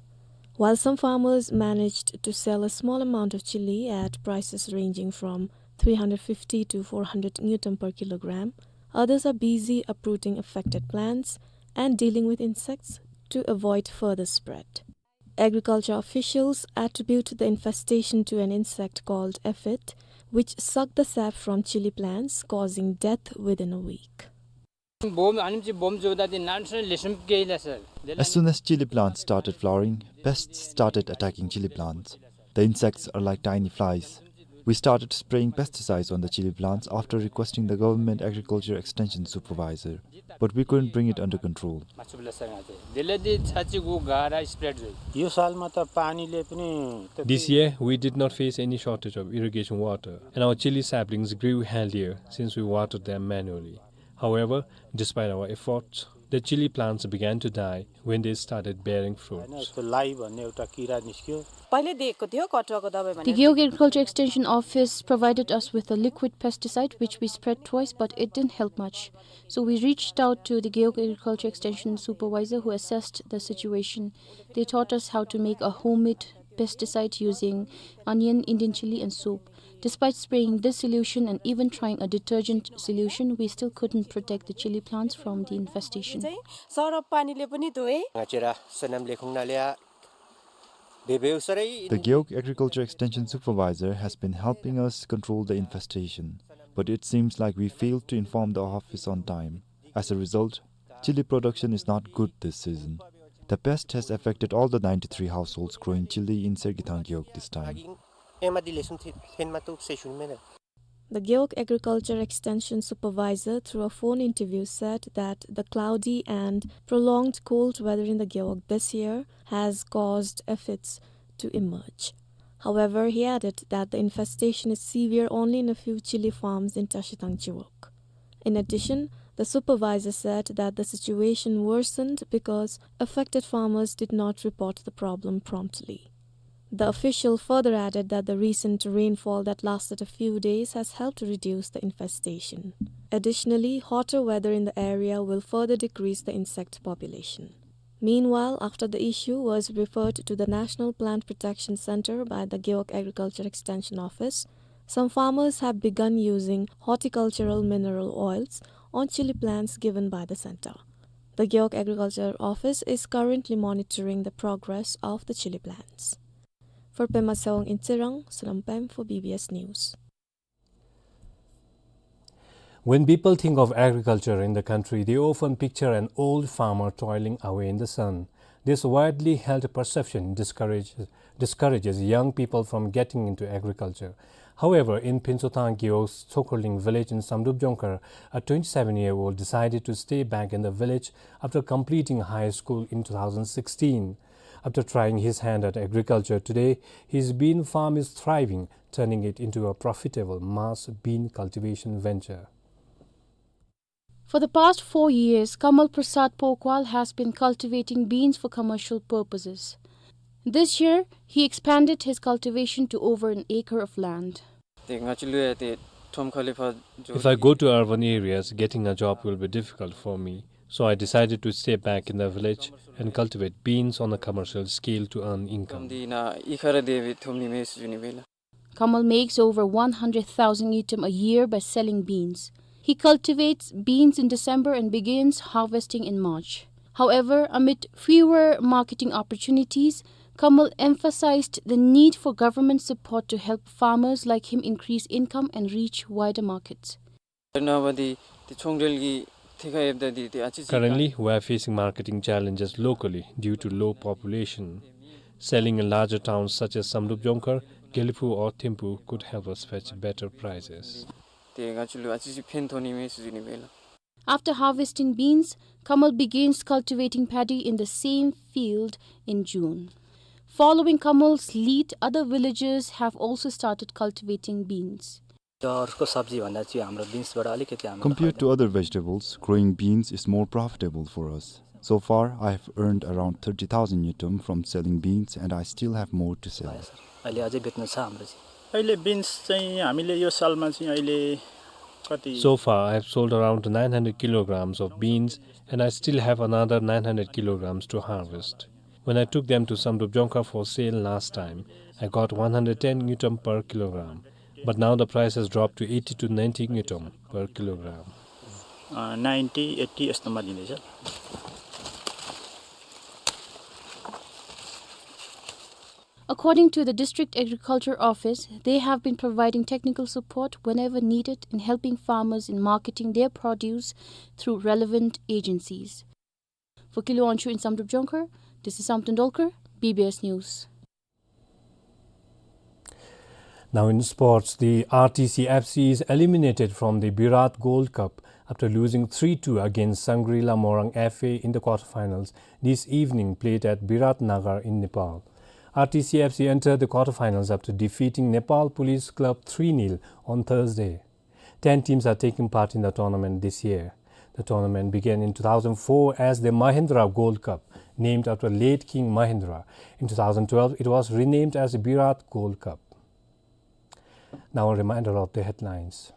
While some farmers managed to sell a small amount of chili at prices ranging from three hundred fifty to four hundred ngultrum per kilogram, others are busy uprooting affected plants and dealing with insects to avoid further spread. Agriculture officials attribute the infestation to an insect called aphid, which sucked the sap from chili plants, causing death within a week. As soon as chili plants started flowering, pests started attacking chili plants. The insects are like tiny flies. We started spraying pesticides on the chili plants after requesting the government agriculture extension supervisor, but we couldn't bring it under control. यो सालमा त पानीले पनि त This year, we did not face any shortage of irrigation water, and our chili saplings grew healthier since we watered them manually. However, despite our efforts, the chili plants began to die when they started bearing fruits. होइन, यस्तो लाई भन्ने एउटा किरा निस्क्यो। पहिले दिएको थियो कटुवाको दबाई भनेर। The Gewog Agriculture Extension Office provided us with a liquid pesticide which we spread twice, but it didn't help much. So we reached out to the Gewog Agriculture Extension Supervisor, who assessed the situation. They taught us how to make a homemade pesticide using onion, Indian chili and soap. Despite spraying this solution and even trying a detergent solution, we still couldn't protect the chili plants from the infestation. चाहिँ सरब पानीले पनि धोए। ngacheira senam lekhung nalia bebeu sarai. The Gewog Agriculture Extension Supervisor has been helping us control the infestation, but it seems like we failed to inform the office on time. As a result, chili production is not good this season. The pest has affected all the ninety-three households growing chili in Sergithang Gewog this time. एमा दिले सुन थेन मा तु सेसुन main. The Gewog Agriculture Extension Supervisor, through a phone interview, said that the cloudy and prolonged cold weather in the Gewog this year has caused aphids to emerge. However, he added that the infestation is severe only in a few chili farms in Tashithang Chiwog. In addition, the supervisor said that the situation worsened because affected farmers did not report the problem promptly. The official further added that the recent rainfall that lasted a few days has helped to reduce the infestation. Additionally, hotter weather in the area will further decrease the insect population. Meanwhile, after the issue was referred to the National Plant Protection Center by the Gewog Agriculture Extension Office, some farmers have begun using horticultural mineral oils on chili plants given by the center. The Gewog Agriculture Office is currently monitoring the progress of the chili plants. For Pema Sewang in Tsirang, Salam Pem for B B S News. When people think of agriculture in the country, they often picture an old farmer toiling away in the sun. This widely held perception discourages, discourages young people from getting into agriculture. However, in Phensotang Gewog's Tsokhorling village in Samdrup Jongkhar, a twenty-seven-year-old decided to stay back in the village after completing high school in two thousand sixteen. After trying his hand at agriculture, today his bean farm is thriving, turning it into a profitable mass bean cultivation venture. For the past four years, Kamal Prasad Pokwal has been cultivating beans for commercial purposes. This year, he expanded his cultivation to over an acre of land. If I go to urban areas, getting a job will be difficult for me. So I decided to stay back in the village and cultivate beans on a commercial scale to earn income. Kamal makes over one hundred thousand ngultrum a year by selling beans. He cultivates beans in December and begins harvesting in March. However, amid fewer marketing opportunities, Kamal emphasized the need for government support to help farmers like him increase income and reach wider markets. ནངས་པ་འདི་ཏེ་ཚོང་འབྲེལ་གྱི་ཐད་ཁར་ཡོདཔ་ད་འདི་ཏེ་ཨ་ཙི་ཅིག། Currently, we are facing marketing challenges locally due to low population. Selling in larger towns such as Samdrup Jongkhar, Gelephu or Thimphu could help us fetch better prices. ཏེ་ང་བཅས་ལུ་ཨ་ཙི་ཅིག་ཕན་ཐོགས་ནི་མས་ཟེར་ཞུ་ནི་མས་ལགས། After harvesting beans, Kamal begins cultivating paddy in the same field in June. Following Kamal's lead, other villagers have also started cultivating beans. अर्को सब्जी भन्दा चाहिँ हाम्रो बिन्सबाट अलिकति हाम्रो Compared to other vegetables, growing beans is more profitable for us. So far, I have earned around thirty thousand ngultrum from selling beans, and I still have more to sell. अहिले अझै बेच्नु छ हाम्रो चाहिँ। अहिले बिन्स चाहिँ हामीले यो सालमा चाहिँ अहिले कति So far, I have sold around nine hundred kilograms of beans, and I still have another nine hundred kilograms to harvest. When I took them to Samdrup Jongkhar for sale last time, I got one hundred ten ngultrum per kilogram. But now the price has dropped to eighty to ninety ngultrum per kilogram. A, ninety, eighty यस्तोमा दिँदैछ। According to the District Agriculture Office, they have been providing technical support whenever needed in helping farmers in marketing their produce through relevant agencies. For Kilo Wangchuk in Samdrup Jongkhar, this is Samten Dolkar, B B S News. Now in sports, the R T C F C is eliminated from the Birat Gold Cup after losing three two against Sangri-La Morang F A in the quarterfinals this evening, played at Biratnagar in Nepal. R T C F C entered the quarterfinals after defeating Nepal Police Club three nil on Thursday. Ten teams are taking part in the tournament this year. The tournament began in two thousand four as the Mahindra Gold Cup, named after late King Mahendra. In two thousand twelve, it was renamed as the Birat Gold Cup. Now a reminder of the headlines.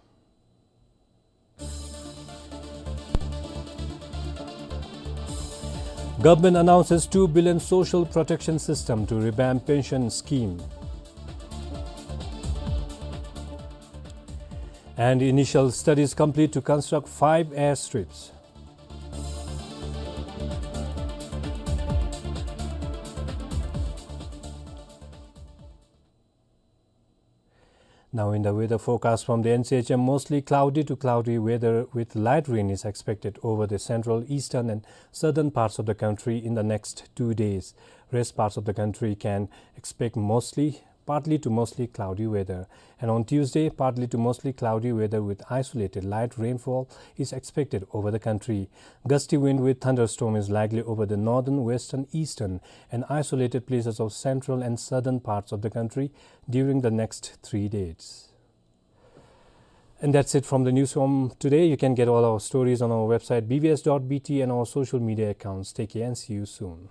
Government announces two billion social protection system to revamp pension scheme. And initial studies complete to construct five airstrips. Now in the weather forecast from the N C H M, mostly cloudy to cloudy weather with light rain is expected over the central, eastern and southern parts of the country in the next two days. Rest parts of the country can expect mostly, partly to mostly cloudy weather. And on Tuesday, partly to mostly cloudy weather with isolated light rainfall is expected over the country. Gusty wind with thunderstorm is likely over the northern, western, eastern and isolated places of central and southern parts of the country during the next three days. And that's it from the newsroom today. You can get all our stories on our website B B S dot B T and our social media accounts. Take care and see you soon.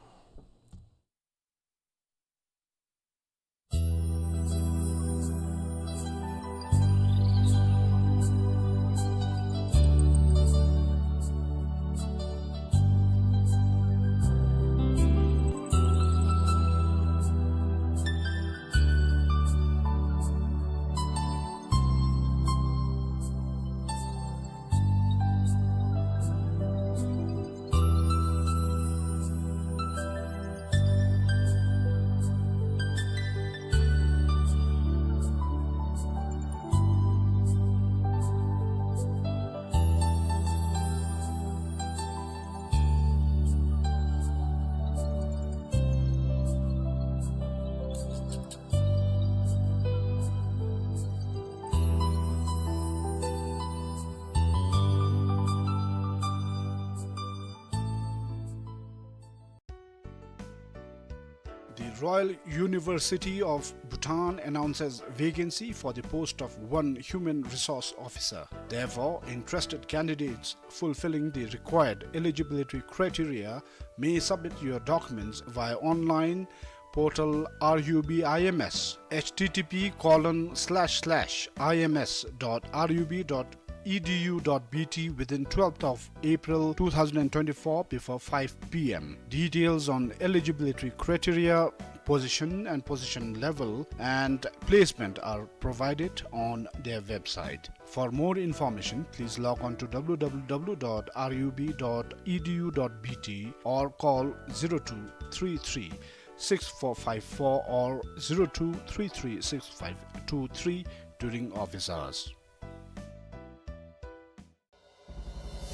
The Royal University of Bhutan announces vacancy for the post of one human resource officer. Therefore, interested candidates fulfilling the required eligibility criteria may submit your documents via online portal R U B I M S, H T T P colon slash slash I M S dot R U B dot E D U dot B T within twelfth of April two thousand and twenty-four before five P M. Details on eligibility criteria, position and position level, and placement are provided on their website. For more information, please log on to W W W dot R U B dot E D U dot B T or call zero two three three six four five four or zero two three three six five two three during office hours.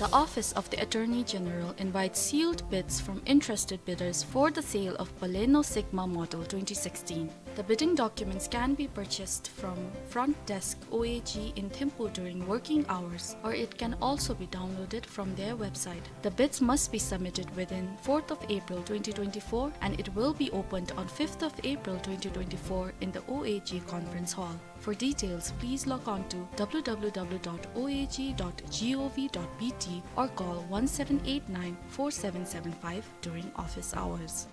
The Office of the Attorney General invites sealed bids from interested bidders for the sale of Baleno Sigma Model twenty sixteen. The bidding documents can be purchased from front desk O A G in Thimphu during working hours, or it can also be downloaded from their website. The bids must be submitted within fourth of April twenty twenty-four, and it will be opened on fifth of April twenty twenty-four in the O A G conference hall. For details, please log on to W W W dot O A G dot G O V dot B T or call one seven eight nine four seven seven five during office hours.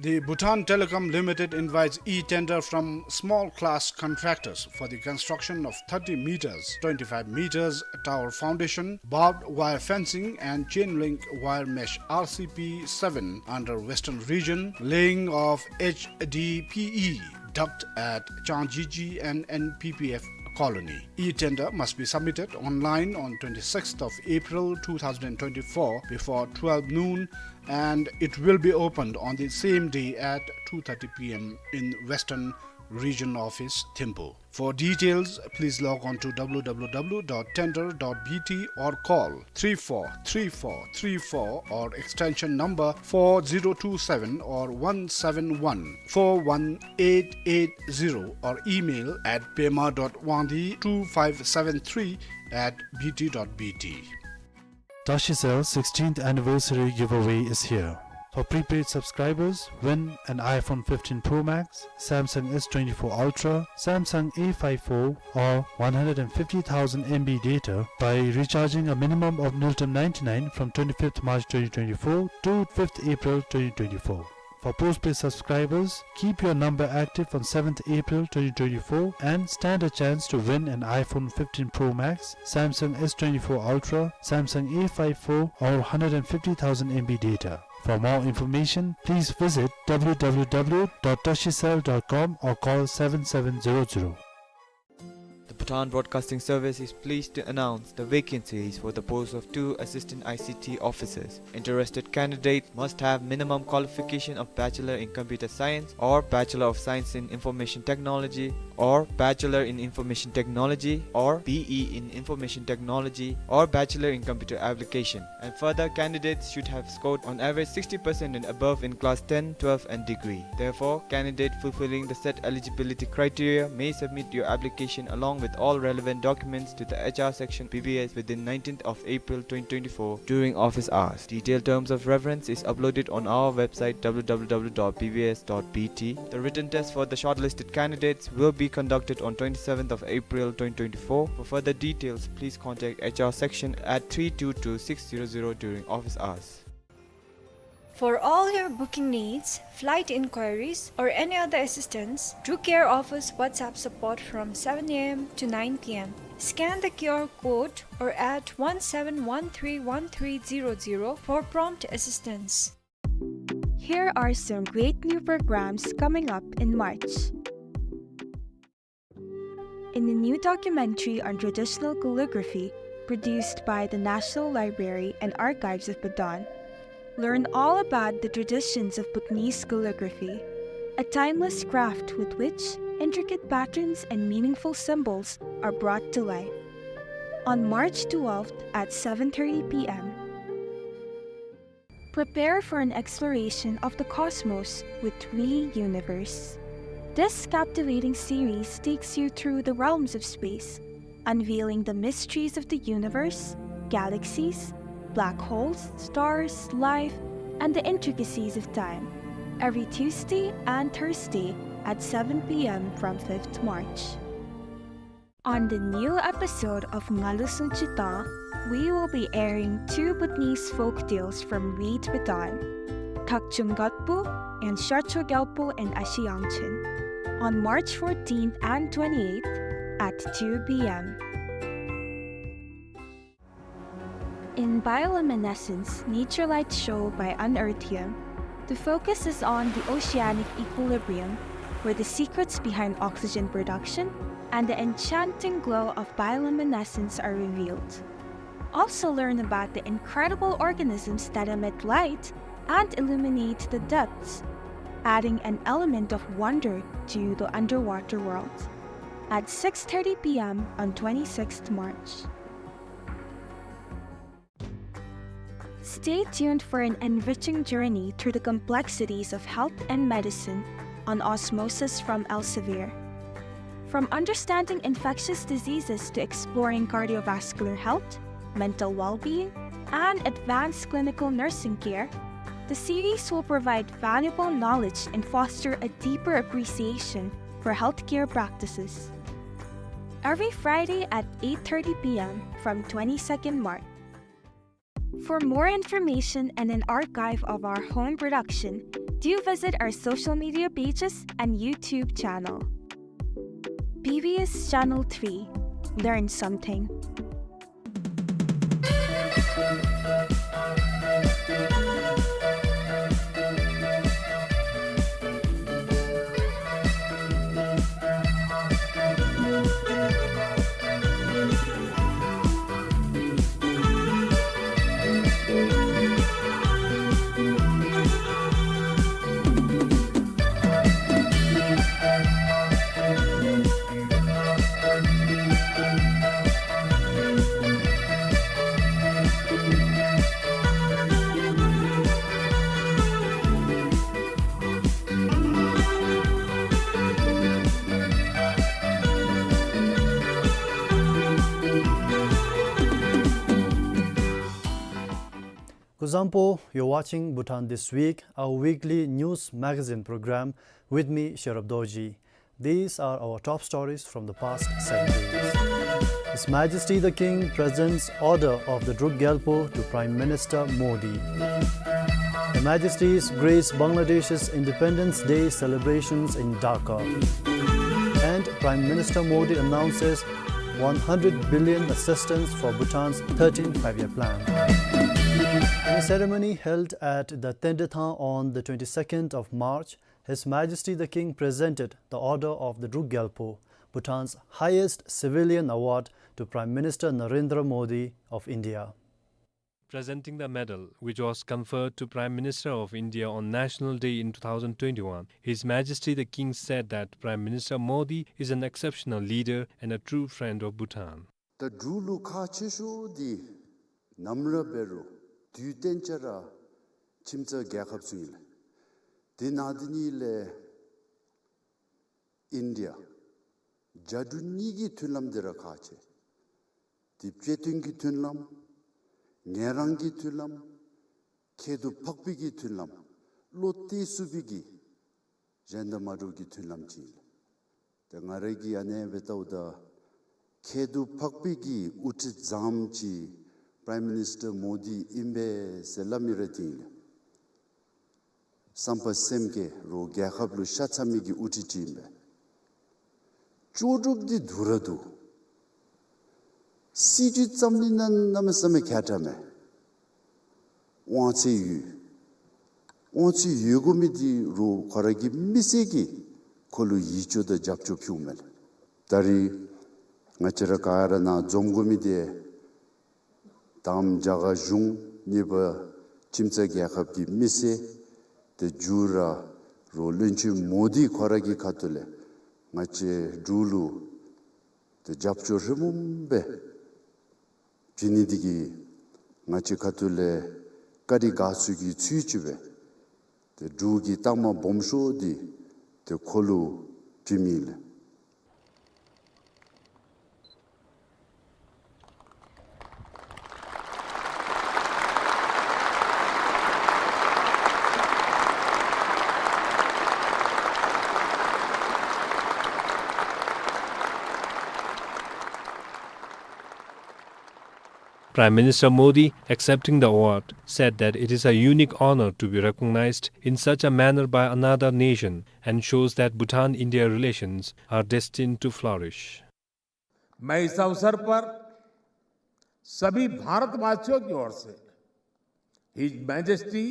The Bhutan Telecom Limited invites e-tender from small class contractors for the construction of thirty meters, twenty-five meters tower foundation, barbed wire fencing and chain link wire mesh R C P seven under Western Region, laying of H D P E duct at Changjiji and N P P F colony. E-tender must be submitted online on twenty-sixth of April two thousand twenty-four before twelve noon, and it will be opened on the same day at two thirty P M in Western Region Office, Thimphu. For details, please log on to W W W dot tender dot B T or call three four three four three four or extension number four zero two seven or one seven one four one eight eight zero or email at pema dot wangdi two five seven three at B T dot B T. Tashicel sixteenth anniversary giveaway is here. For prepaid subscribers, win an iPhone fifteen Pro Max, Samsung S twenty-four Ultra, Samsung A five four, or one hundred fifty thousand M B data by recharging a minimum of Ngultrum ninety-nine from twenty-fifth March twenty twenty-four to fifth April twenty twenty-four. For postpaid subscribers, keep your number active on seventh April twenty twenty-four and stand a chance to win an iPhone fifteen Pro Max, Samsung S twenty-four Ultra, Samsung A five four, or one hundred fifty thousand M B data. For more information, please visit W W W dot tashicel dot com or call seven seven zero zero. The Bhutan Broadcasting Service is pleased to announce the vacancies for the post of two assistant I C T officers. Interested candidates must have minimum qualification of Bachelor in Computer Science or Bachelor of Science in Information Technology or Bachelor in Information Technology or B E in Information Technology or Bachelor in Computer Application. And further, candidates should have scored on average sixty percent and above in class ten, twelve and degree. Therefore, candidate fulfilling the set eligibility criteria may submit your application along with all relevant documents to the H R section B B S within nineteenth of April twenty twenty-four during office hours. Detailed terms of reference is uploaded on our website W W W dot B B S dot B T. The written test for the shortlisted candidates will be conducted on twenty-seventh of April twenty twenty-four. For further details, please contact H R section at three two two six zero zero during office hours. For all your booking needs, flight inquiries, or any other assistance, Drew Care offers WhatsApp support from seven A M to nine P M. Scan the Q R code or at one seven one three one three zero zero for prompt assistance. Here are some great new programs coming up in March. In a new documentary on traditional calligraphy produced by the National Library and Archives of Bhutan, learn all about the traditions of Bhutanese calligraphy, a timeless craft with which intricate patterns and meaningful symbols are brought to life. On March twelfth at seven thirty P M. Prepare for an exploration of the cosmos with We Universe. This captivating series takes you through the realms of space, unveiling the mysteries of the universe, galaxies, black holes, stars, life, and the intricacies of time. Every Tuesday and Thursday at seven P M from fifth March. On the new episode of Ngalu Sunchita, we will be airing two Bhutanese folk tales from Reed Bhutan, Thakchung Gatpu and Sharcho Gyalpo and Ashi Yangchen, on March fourteenth and twenty-eighth at two P M. In Bioluminescence, Nature Light Show by Unearthium, the focus is on the oceanic equilibrium, where the secrets behind oxygen production and the enchanting glow of bioluminescence are revealed. Also learn about the incredible organisms that emit light and illuminate the depths, adding an element of wonder to the underwater world. At six thirty P M on twenty-sixth March. Stay tuned for an enriching journey through the complexities of health and medicine on Osmosis from Elsevier. From understanding infectious diseases to exploring cardiovascular health, mental well-being, and advanced clinical nursing care, the series will provide valuable knowledge and foster a deeper appreciation for healthcare practices. Every Friday at eight thirty p m from twenty-second March. For more information and an archive of our home production, do visit our social media pages and YouTube channel. B B S Channel three. Learn something. Kuzuzangpo, you're watching Bhutan This Week, our weekly news magazine program, with me, Sherab Dorji. These are our top stories from the past seven days. His Majesty the King presents Order of the Druk Gyalpo to Prime Minister Modi. Her Majesties grace Bangladesh's Independence Day celebrations in Dhaka. And Prime Minister Modi announces one hundred billion assistance for Bhutan's thirteenth Five-Year Plan. In a ceremony held at the Tendetan on the twenty-second of March, His Majesty the King presented the Order of the Druk Gyalpo, Bhutan's highest civilian award, to Prime Minister Narendra Modi of India. Presenting the medal, which was conferred to Prime Minister of India on National Day in two thousand twenty-one, His Majesty the King said that Prime Minister Modi is an exceptional leader and a true friend of Bhutan. ད་འབྲུག་ལུ་ཁག་ཆེ་ཤོས་འདི་ནམ་ར་འབད་རུང་དུས་གཏན་ཆ་ར་ཁྱིམ་ཚང་རྒྱལ་ཁབ་ཚུ་ཨིན་ལགས། དེ་ནང་འདི་གཉིས་ལས་ཨིན་ཌི་ཡ་རྒྱ་འབྲུག་གཉིས་ཀྱི་མཐུན་ལམ་འདི་ར་ཁག་ཆེ། དེ་བཅའ་དོན་གྱི་མཐུན་ལམ། ངལ་རངས་ཀྱི་མཐུན་ལམ། ཁྱད་དུ་འཕགས་པའི་གི་མཐུན་ལམ། བློ་གཏད་ཚུགས་པའི་གི་གཞན་དང་མ་འདྲཝ་གི་མཐུན་ལམ་ཅིག་ཨིན་ལགས། ཏེ་ང་ར་གིས་ཨ་ནེ་སྦེ་བལྟཝ་ད་ཁྱད་དུ་འཕགས་པའི་གི་དབུ་ཁྲིད་བཟངམ་ཅིག་Prime Minister Modi ཨིན་པས་ཟེར་སླབ་མི་ར་འདི་ཨིན་ལགས། བསམ་པ་སེམས་བསྐྱེད་རོགས་རྒྱལ་ཁབ་ལུ་ཤ་ཚ་མི་གི་དབུ་ཁྲིད་ཅིག་ཨིན་པས། ལྕོགས་གྲུབ་འདི་འདུག་ར་འདུག། སྲིད་བྱུས་ཙམ་ལས་ན་གནམ་མེད་ས་མེད་མཁས་དྲགས་མས། དབང་ཚད་ཡོད། དབང་ཚད་ཡོད་དགོ་མི་འདི་རོགས་ཁོ་ར་གི་མི་སེར་གྱིས་ཁོ་ལུ་ཡིད་སྐྱོ་དང་རྒྱབ་སྐྱོར་ཕུལཝ་མས་ལགས། ད་རིས་ང་བཅས་ར་ག་ར་ནཱ་འཛོམས་དགོ་མི་འདི་དང་པ་རྒྱ་གར་གཞུང་གཉིས་པ་ཁྱིམ་ཚང་རྒྱལ་ཁབ་ཀྱི་མི་སེར། ཏེ་མཇུག་ར་རོགས་བློན་ཆེན་མོ་དི་ཁོ་ར་གི་ཁ་ཐུག་ལས་ང་བཅས་འབྲུག་ལུ་ཏེ་རྒྱབ་སྐྱོར་ཧྲིལ་བུམ་སྦེ་བྱིན་ནི་འདི་གིས་ང་བཅས་ཁ་ཐུག་ལས་བཀའ་དྲིན་དགའ་ཚོར་གྱི་ཚུལ་ཅིག་སྦེ་ཏེ་འབྲུག་གི་རྟགས་མ་སྦོམ་ཤོས་འདི་ཏེ་ཁོ་ལུ་བྱིན་མི་ལགས། Prime Minister Modi, accepting the award, said that it is a unique honor to be recognized in such a manner by another nation and shows that Bhutan-India relations are destined to flourish. मैं इस अवसर पर सभी भारतवासियों की ओर से His Majesty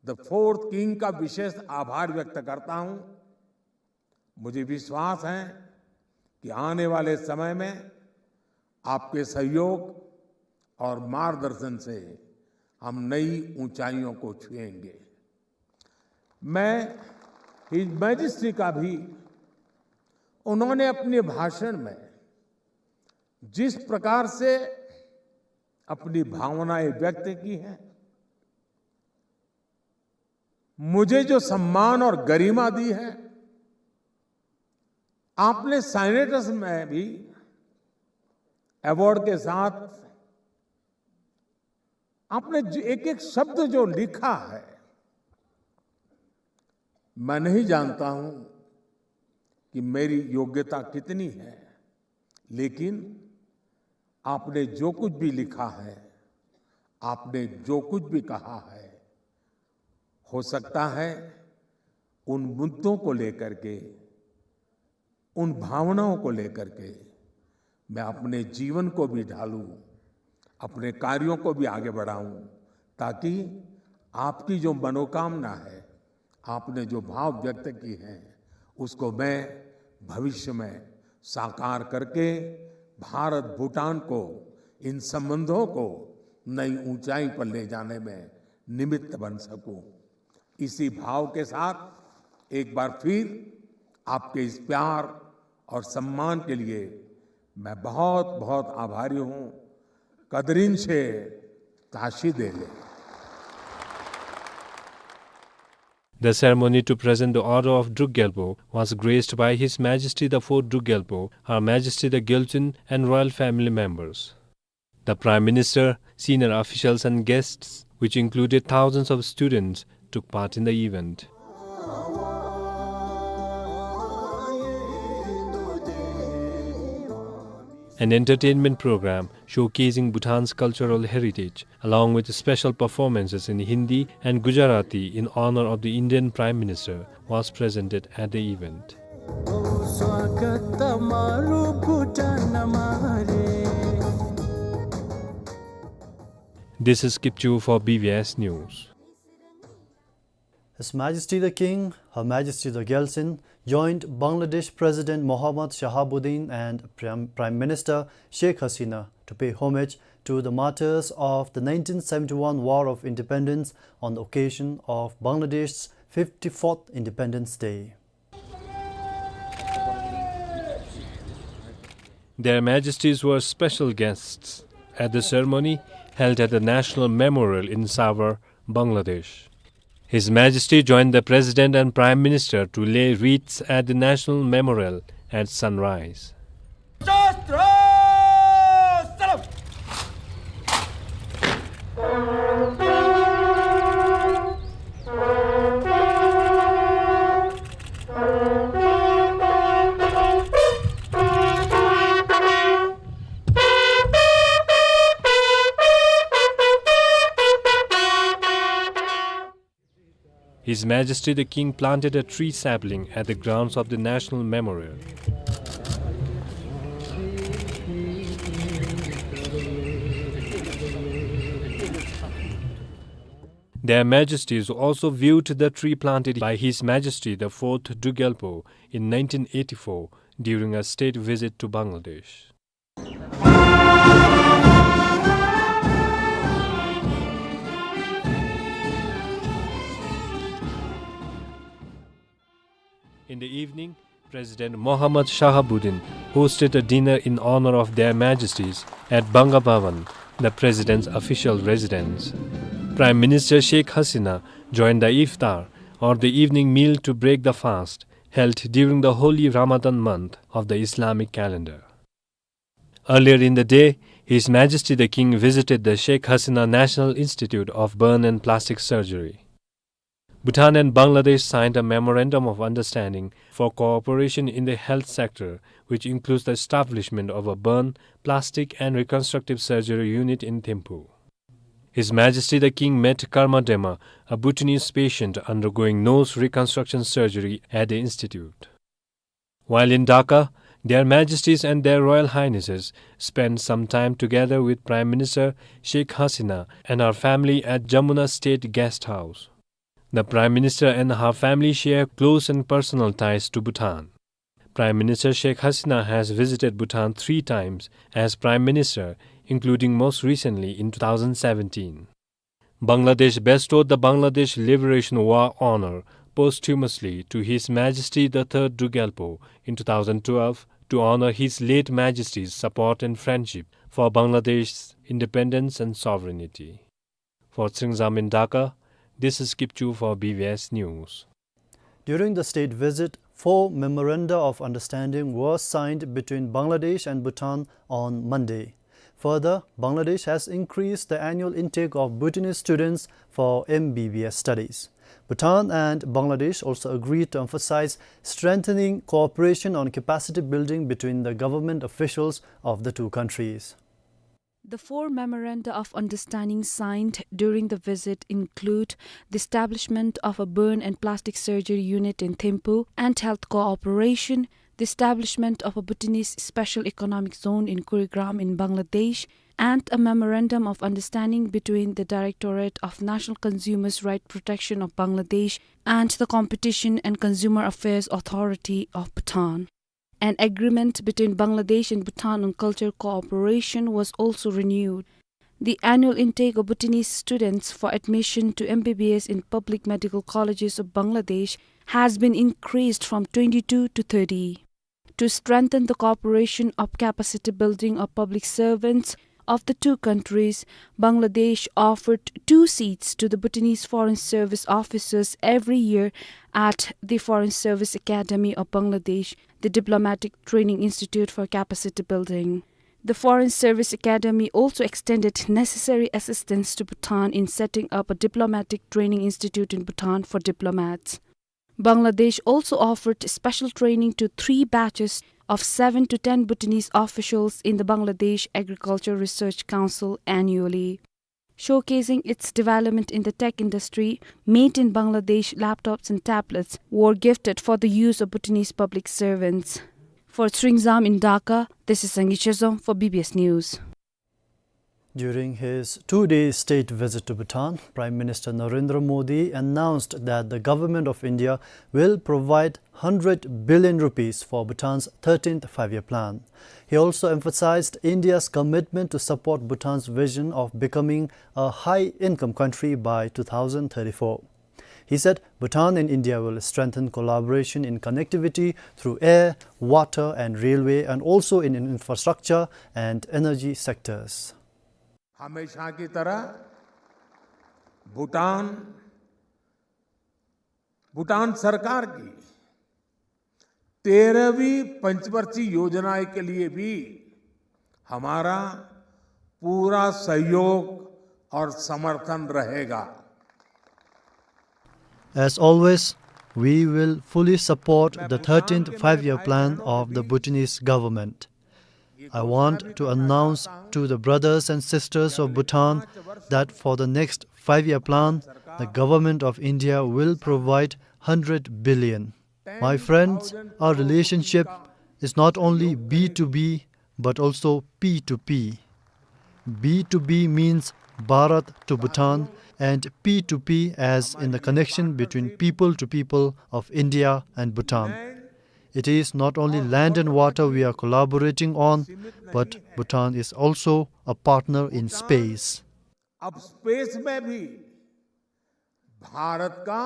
the Fourth King का विशेष आभार व्यक्त करता हूं। मुझे विश्वास है कि आने वाले समय में आपके सहयोग और मार्गदर्शन से हम नई ऊंचाइयों को छुएंगे। मैं His Majesty का भी उन्होंने अपने भाषण में जिस प्रकार से अपनी भावनाएं व्यक्त की हैं, मुझे जो सम्मान और गरिमा दी है, आपने साइनेटस में भी अवार्ड के साथ आपने जो एक-एक शब्द जो लिखा है, मैं नहीं जानता हूं कि मेरी योग्यता कितनी है, लेकिन आपने जो कुछ भी लिखा है, आपने जो कुछ भी कहा है, हो सकता है उन मुद्दों को लेकर के, उन भावनाओं को लेकर के मैं अपने जीवन को भी ढालूं, अपने कार्यों को भी आगे बढ़ाऊं, ताकि आपकी जो मनोकामना है, आपने जो भाव व्यक्त की हैं, उसको मैं भविष्य में साकार करके भारत भूटान को, इन संबंधों को नई ऊंचाई पर ले जाने में निमित्त बन सकूं। इसी भाव के साथ एक बार फिर आपके इस प्यार और सम्मान के लिए मैं बहुत, बहुत आभारी हूं। कदरिन शे ताशी देले। The ceremony to present the Order of Druk Gyalpo was graced by His Majesty the Fourth Druk Gyalpo, Her Majesty the Gyaltsuen, and royal family members. The Prime Minister, senior officials and guests, which included thousands of students, took part in the event. An entertainment program showcasing Bhutan's cultural heritage, along with special performances in Hindi and Gujarati in honor of the Indian Prime Minister, was presented at the event. This is Kipchu for B V S News. His Majesty the King, Her Majesty the Gyaltsuen joined Bangladesh President Mohammad Shahabuddin and Prime, Prime Minister Sheikh Hasina to pay homage to the martyrs of the nineteen seventy-one War of Independence on the occasion of Bangladesh's fifty-fourth Independence Day. Their Majesties were special guests at the ceremony held at the National Memorial in Savar, Bangladesh. His Majesty joined the President and Prime Minister to lay wreaths at the National Memorial at sunrise. His Majesty the King planted a tree sapling at the grounds of the National Memorial. Their Majesties also viewed the tree planted by His Majesty the Fourth Druk Gyalpo in nineteen eighty-four during a state visit to Bangladesh. In the evening, President Mohammad Shahabuddin hosted a dinner in honor of Their Majesties at Banga Bhavan, the President's official residence. Prime Minister Sheikh Hasina joined the iftar, or the evening meal to break the fast, held during the holy Ramadan month of the Islamic calendar. Earlier in the day, His Majesty the King visited the Sheikh Hasina National Institute of Burn and Plastic Surgery. Bhutan and Bangladesh signed a memorandum of understanding for cooperation in the health sector, which includes the establishment of a burn, plastic and reconstructive surgery unit in Thimphu. His Majesty the King met Karma Dema, a Bhutanese patient undergoing nose reconstruction surgery at the institute. While in Dhaka, Their Majesties and Their Royal Highnesses spent some time together with Prime Minister Sheikh Hasina and her family at Jamuna State Guest House. The Prime Minister and her family share close and personal ties to Bhutan. Prime Minister Sheikh Hasina has visited Bhutan three times as Prime Minister, including most recently in two thousand seventeen. Bangladesh bestowed the Bangladesh Liberation War Honor posthumously to His Majesty the Third Druk Gyalpo in two thousand twelve to honor His late Majesty's support and friendship for Bangladesh's independence and sovereignty. For Tshering Zamyen in Dhaka, this is Kipchoo for B B S News. During the state visit, four memoranda of understanding were signed between Bangladesh and Bhutan on Monday. Further, Bangladesh has increased the annual intake of Bhutanese students for M B B S studies. Bhutan and Bangladesh also agreed to emphasize strengthening cooperation on capacity building between the government officials of the two countries. The four memoranda of understanding signed during the visit include the establishment of a burn and plastic surgery unit in Thimphu and health cooperation, the establishment of a Bhutanese special economic zone in Kurigram in Bangladesh, and a memorandum of understanding between the Directorate of National Consumers' Right Protection of Bangladesh and the Competition and Consumer Affairs Authority of Bhutan. An agreement between Bangladesh and Bhutan on cultural cooperation was also renewed. The annual intake of Bhutanese students for admission to M B B S in public medical colleges of Bangladesh has been increased from twenty-two to thirty. To strengthen the cooperation of capacity building of public servants of the two countries, Bangladesh offered two seats to the Bhutanese Foreign Service officers every year at the Foreign Service Academy of Bangladesh, the Diplomatic Training Institute for Capacity Building. The Foreign Service Academy also extended necessary assistance to Bhutan in setting up a diplomatic training institute in Bhutan for diplomats. Bangladesh also offered special training to three batches of seven to ten Bhutanese officials in the Bangladesh Agriculture Research Council annually. Showcasing its development in the tech industry, made in Bangladesh laptops and tablets were gifted for the use of Bhutanese public servants. For Tshering Zamyen in Dhaka, this is Sangi Chezom for B B S News. During his two-day state visit to Bhutan, Prime Minister Narendra Modi announced that the Government of India will provide hundred billion rupees for Bhutan's thirteenth Five-Year Plan. He also emphasized India's commitment to support Bhutan's vision of becoming a high-income country by two thousand thirty-four. He said Bhutan and India will strengthen collaboration in connectivity through air, water and railway, and also in infrastructure and energy sectors. हमेशा की तरह भूटान, भूटान सरकार की तेरहवीं पंचवर्षीय योजना के लिए भी हमारा पूरा सहयोग और समर्थन रहेगा। As always, we will fully support the thirteenth Five-Year Plan of the Bhutanese government. I want to announce to the brothers and sisters of Bhutan that for the next five-year plan, the government of India will provide hundred billion. My friends, our relationship is not only B to B, but also P to P. B to B means Bharat to Bhutan, and P to P as in the connection between people to people of India and Bhutan. It is not only land and water we are collaborating on, but Bhutan is also a partner in space. अब स्पेस में भी भारत का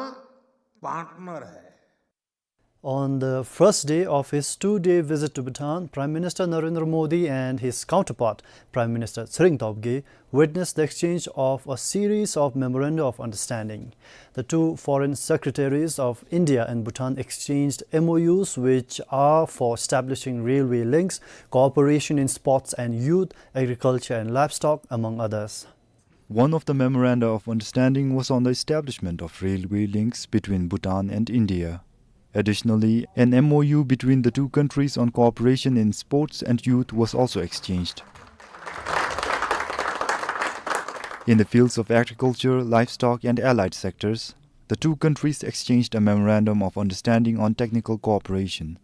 पार्टनर है। On the first day of his two-day visit to Bhutan, Prime Minister Narendra Modi and his counterpart, Prime Minister Tshering Tobgay, witnessed the exchange of a series of memoranda of understanding. The two foreign secretaries of India and Bhutan exchanged M O Us, which are for establishing railway links, cooperation in sports and youth, agriculture and livestock, among others. One of the memoranda of understanding was on the establishment of railway links between Bhutan and India. Additionally, an M O U between the two countries on cooperation in sports and youth was also exchanged. In the fields of agriculture, livestock, and allied sectors, the two countries exchanged a memorandum of understanding on technical cooperation.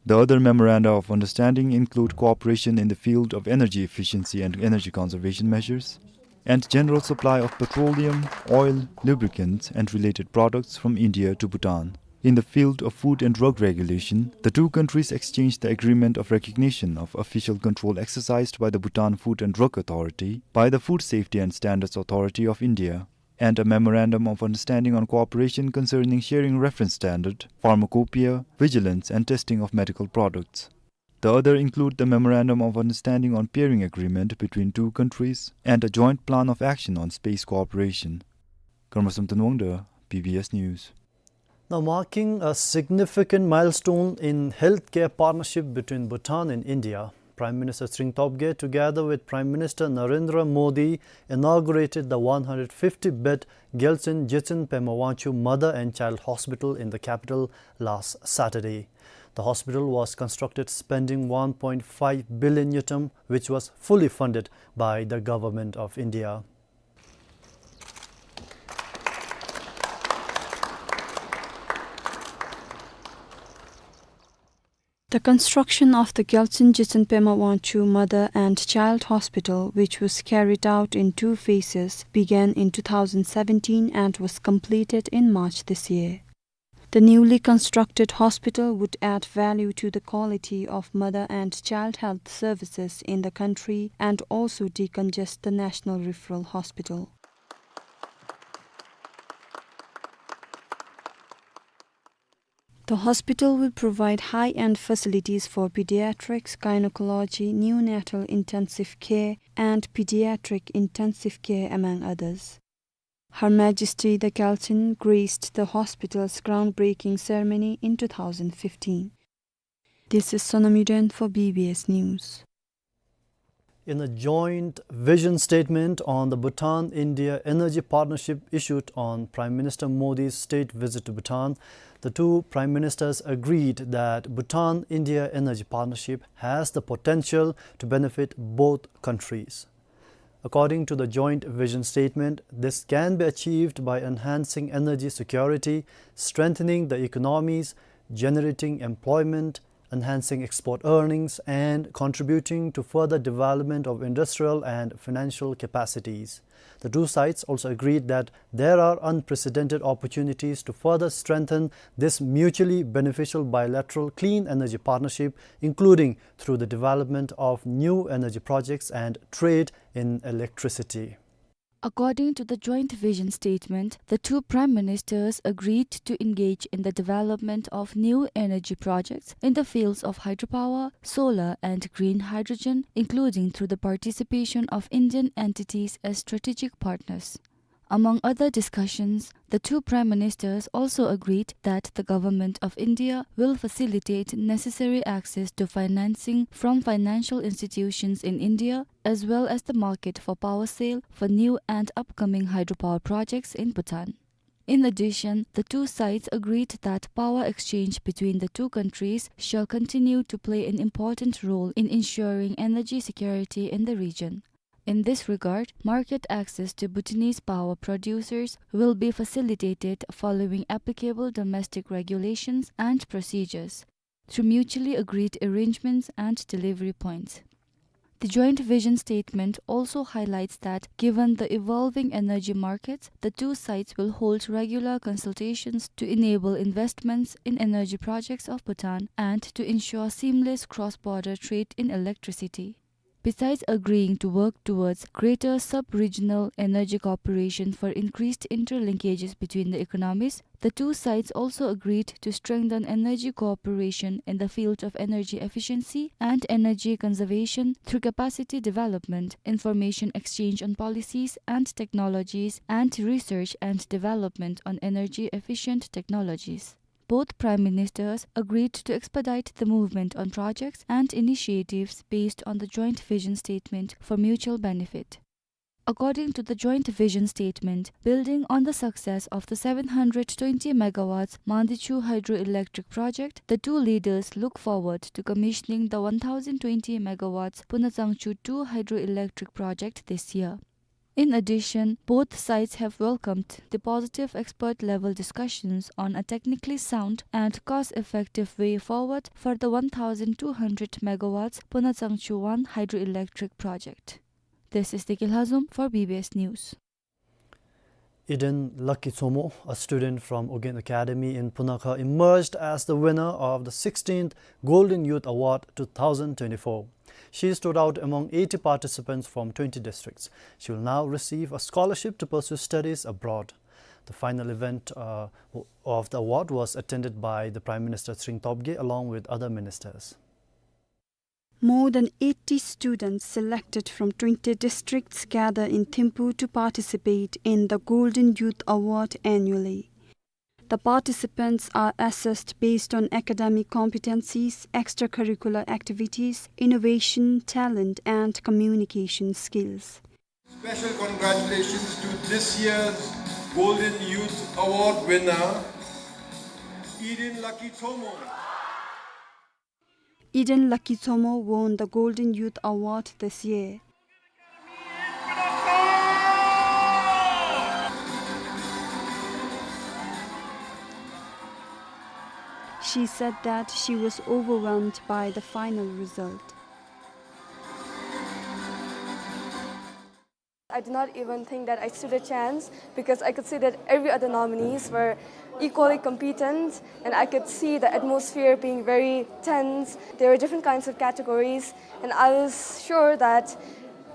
The other memoranda of understanding include cooperation in the field of energy efficiency and energy conservation measures, and general supply of petroleum, oil, lubricants, and related products from India to Bhutan. In the field of food and drug regulation, the two countries exchanged the agreement of recognition of official control exercised by the Bhutan Food and Drug Authority by the Food Safety and Standards Authority of India, and a memorandum of understanding on cooperation concerning sharing reference standard, pharmacopoeia, vigilance and testing of medical products. The other include the Memorandum of Understanding on Peering Agreement between two countries and a joint plan of action on space cooperation. Karma Samten Wangda, B B S News. Now marking a significant milestone in healthcare partnership between Bhutan and India, Prime Minister Tshering Tobgay, together with Prime Minister Narendra Modi, inaugurated the one hundred fifty bed Gyaltsuen Jitsen Pema Wangchuck Mother and Child Hospital in the capital last Saturday. The hospital was constructed spending one point five billion ngultrum, which was fully funded by the Government of India. The construction of the Gyaltsuen Jitsen Pema Wangchuck Mother and Child Hospital, which was carried out in two phases, began in two thousand seventeen and was completed in March this year. The newly constructed hospital would add value to the quality of mother and child health services in the country and also decongest the National Referral Hospital. The hospital will provide high-end facilities for pediatrics, gynecology, neonatal intensive care, and pediatric intensive care, among others. Her Majesty the Gyaltsuen graced the hospital's groundbreaking ceremony in two thousand fifteen. This is Sonam Yuden for B B S News. In a joint vision statement on the Bhutan-India energy partnership issued on Prime Minister Modi's state visit to Bhutan, the two prime ministers agreed that Bhutan-India energy partnership has the potential to benefit both countries. According to the joint vision statement, this can be achieved by enhancing energy security, strengthening the economies, generating employment, enhancing export earnings, and contributing to further development of industrial and financial capacities. The two sides also agreed that there are unprecedented opportunities to further strengthen this mutually beneficial bilateral clean energy partnership, including through the development of new energy projects and trade in electricity. According to the joint vision statement, the two prime ministers agreed to engage in the development of new energy projects in the fields of hydropower, solar, and green hydrogen, including through the participation of Indian entities as strategic partners. Among other discussions, the two prime ministers also agreed that the Government of India will facilitate necessary access to financing from financial institutions in India, as well as the market for power sale for new and upcoming hydropower projects in Bhutan. In addition, the two sides agreed that power exchange between the two countries shall continue to play an important role in ensuring energy security in the region. In this regard, market access to Bhutanese power producers will be facilitated following applicable domestic regulations and procedures, through mutually agreed arrangements and delivery points. The joint vision statement also highlights that, given the evolving energy markets, the two sides will hold regular consultations to enable investments in energy projects of Bhutan and to ensure seamless cross-border trade in electricity. Besides agreeing to work towards greater sub-regional energy cooperation for increased interlinkages between the economies, the two sides also agreed to strengthen energy cooperation in the field of energy efficiency and energy conservation through capacity development, information exchange on policies and technologies, and research and development on energy efficient technologies. Both prime ministers agreed to expedite the movement on projects and initiatives based on the joint vision statement for mutual benefit. According to the joint vision statement, building on the success of the seven hundred twenty megawatts Mandichu hydroelectric project, the two leaders look forward to commissioning the one thousand twenty megawatts Punatsangchu two hydroelectric project this year. In addition, both sides have welcomed the positive expert-level discussions on a technically sound and cost-effective way forward for the one thousand two hundred megawatts Punatsangchu one hydroelectric project. This is Deki Lhazom for B B S News. Eden Lucky Tsomo, a student from Ugyen Academy in Punakha, emerged as the winner of the sixteenth Golden Youth Award two thousand twenty-four. She stood out among eighty participants from twenty districts. She will now receive a scholarship to pursue studies abroad. The final event, uh, of the award was attended by the Prime Minister Tshering Tobgay along with other ministers. More than eighty students selected from twenty districts gather in Thimphu to participate in the Golden Youth Award annually. The participants are assessed based on academic competencies, extracurricular activities, innovation, talent, and communication skills. Special congratulations to this year's Golden Youth Award winner, Eden Lucky Thomo. Eden Lucky Thomo won the Golden Youth Award this year. She said that she was overwhelmed by the final result. I did not even think that I stood a chance because I could see that every other nominees were equally competent, and I could see the atmosphere being very tense. There were different kinds of categories, and I was sure that,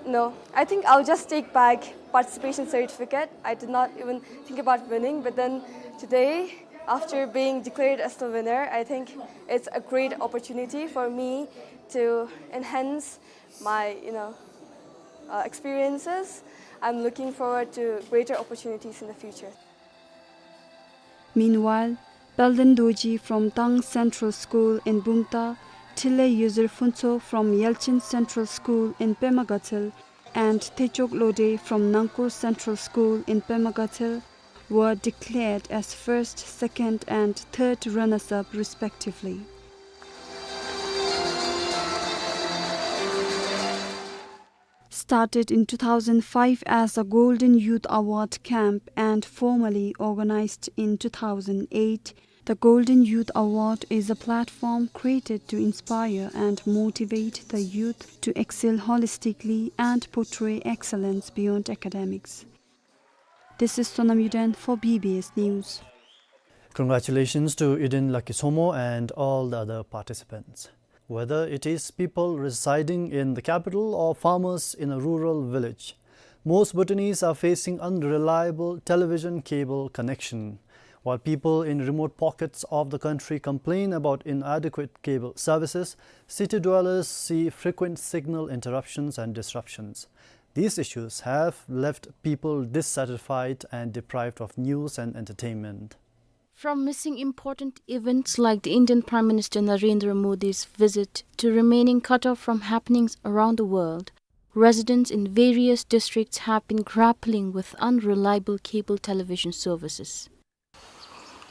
no, I think I'll just take back participation certificate. I did not even think about winning, but then today, after being declared as the winner, I think it's a great opportunity for me to enhance my, you know, uh, experiences. I'm looking forward to greater opportunities in the future. Meanwhile, Palden Dorji from Tang Central School in Bumthang, Thilley Yuzir Phuntsho from Yelchin Central School in Pema Gatshel, and Thechok Lode from Nangkur Central School in Pema Gatshel were declared as first, second, and third runners-up respectively. Started in two thousand five as a Golden Youth Award camp and formally organized in two thousand eight, the Golden Youth Award is a platform created to inspire and motivate the youth to excel holistically and portray excellence beyond academics. This is Sonam Yuden for B B S News. Congratulations to Eden Lucky Thomo and all the other participants. Whether it is people residing in the capital or farmers in a rural village, most Bhutanese are facing unreliable television cable connection. While people in remote pockets of the country complain about inadequate cable services, city dwellers see frequent signal interruptions and disruptions. These issues have left people dissatisfied and deprived of news and entertainment. From missing important events like the Indian Prime Minister Narendra Modi's visit to remaining cut off from happenings around the world, residents in various districts have been grappling with unreliable cable television services.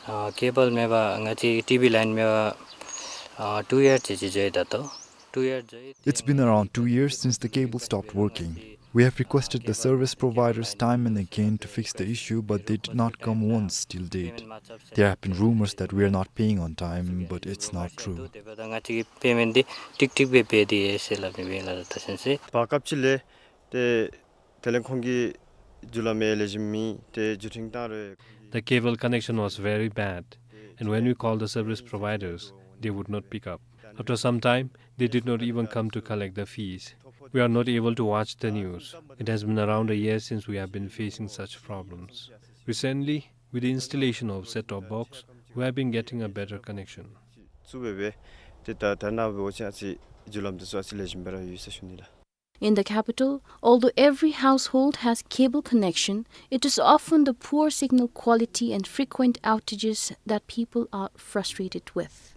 ཨ་ཀེ་བལ་མེད་པར་ང་བཅས་ཀྱི་ཊི་ཝི་ལའིན་མེད་པར་ཨ་ཊུ་ཡར་ཅིག་ཅིག་འགྱོ་ཡི་ད་ལྟོ། ཊུ་ཡར་འགྱོ་ཡི། It's been around two years since the cable stopped working. We have requested the service providers time and again to fix the issue, but they did not come once till date. There have been rumors that we are not paying on time, but it's not true. ང་བཅས་ཀྱིས་པེ་མེནཊ་འདི་ཀྲིག་ཀྲི་སྦེ་འབད་དེ་ཡོད་ཟེར་སླབ་ནི་སྦེ་ལགས། ད་ཅི་ཟེར་ཏེ་བར་སྐབས་ཅིག་ལས་ཏེ་དེ་ལས་ཁོང་གི་བརྒྱུད་ལམ་ཡང་ལེགས་ཤོམ་མེད། ཏེ་བརྒྱུད་འཕྲིན་བཏང་རུང་། The cable connection was very bad, and when we called the service providers, they would not pick up. After some time, they did not even come to collect the fees. We are not able to watch the news. It has been around a year since we have been facing such problems. Recently, with the installation of set-top box, we have been getting a better connection. ཚུ་སྦེ་སྦེ་ཏེ་ད་ད་ནཱ་འབད་བ་ཅིན་ཨ་ཙི་བརྒྱུད་ལམ་འདི་ཚུ་ཨ་ཙི་ལེགས་ཤོམ་སྦེ་ར་ཡོད་ཟེར་ཞུ་ནི་ལགས། In the capital, although every household has cable connection, it is often the poor signal quality and frequent outages that people are frustrated with.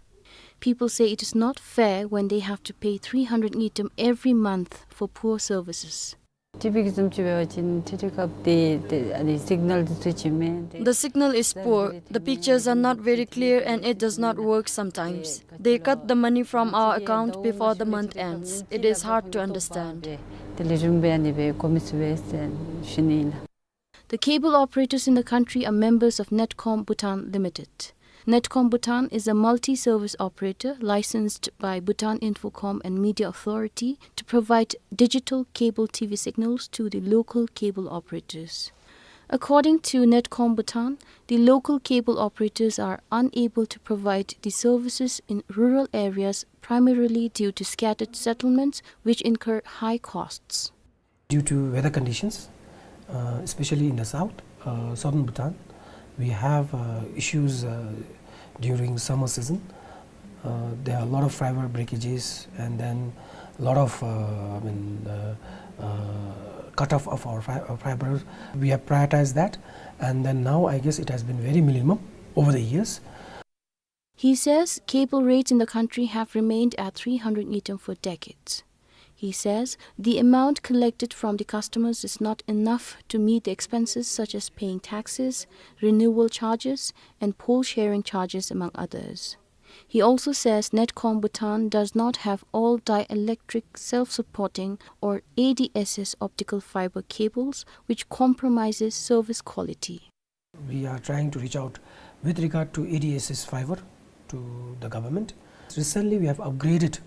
People say it is not fair when they have to pay three hundred ngultrum every month for poor services. ཊི་ཝི་གི་བཟུམ་ཅིག་འབད་བ་ཅིན་ཊི་ཊི་ཁབ་ཏེ་ཏེ་ཨ་ནི་སིག་ནཱལ་འདི་ཚུ་ཅིག་མེད། The signal is poor. The pictures are not very clear and it does not work sometimes. They cut the money from our account before the month ends. It is hard to understand. ཏེ་ལེགས་ཤོམ་སྦེ་ཨ་ནི་སྦེ་གོ་མི་ཚུགས་པས་ཟེར་ཞུ་ནི་ཨིན་ལགས། The cable operators in the country are members of Netcom Bhutan Limited. Netcom Bhutan is a multi-service operator licensed by Bhutan Infocom and Media Authority to provide digital cable T V signals to the local cable operators. According to Netcom Bhutan, the local cable operators are unable to provide the services in rural areas primarily due to scattered settlements which incur high costs. Due to weather conditions, uh, especially in the south, uh, southern Bhutan, we have, uh, issues, uh, during summer season. Uh, there are a lot of fiber breakages, and then Lot of, uh, I mean, uh, uh, cut off of our fi-, uh, fiber. We have prioritized that, and then now I guess it has been very minimum over the years. He says cable rates in the country have remained at three hundred ngultrum for decades. He says the amount collected from the customers is not enough to meet the expenses such as paying taxes, renewal charges, and pole sharing charges, among others. He also says Netcom Bhutan does not have all dielectric self-supporting or A D S S optical fiber cables, which compromises service quality. We are trying to reach out with regard to A D S S fiber to the government. Recently, we have upgraded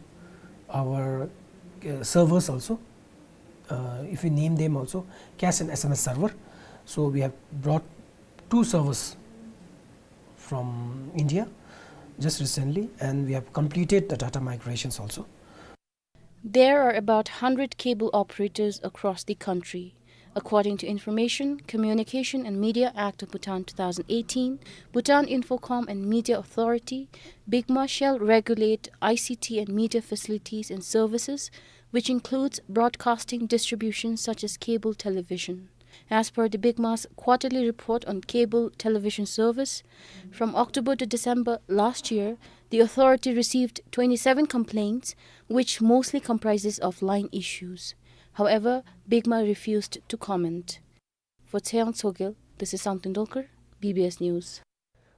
our, uh, servers also. Uh, if we name them also, cash and S M S server. So we have brought two servers from India just recently, and we have completed the data migrations also. There are about hundred cable operators across the country. According to Information, Communication and Media Act of Bhutan two thousand eighteen, Bhutan Infocom and Media Authority, BICMA, shall regulate I C T and media facilities and services, which includes broadcasting distribution such as cable television. As per the BICMA's quarterly report on cable television service, from October to December last year, the authority received twenty-seven complaints, which mostly comprises of line issues. However, BICMA refused to comment. For Tshering Tshogel, this is Samten Dolkar, B B S News.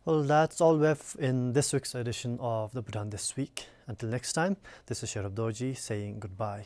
Well, that's all we have in this week's edition of the Bhutan This Week. Until next time, this is Sherab Dorji saying goodbye.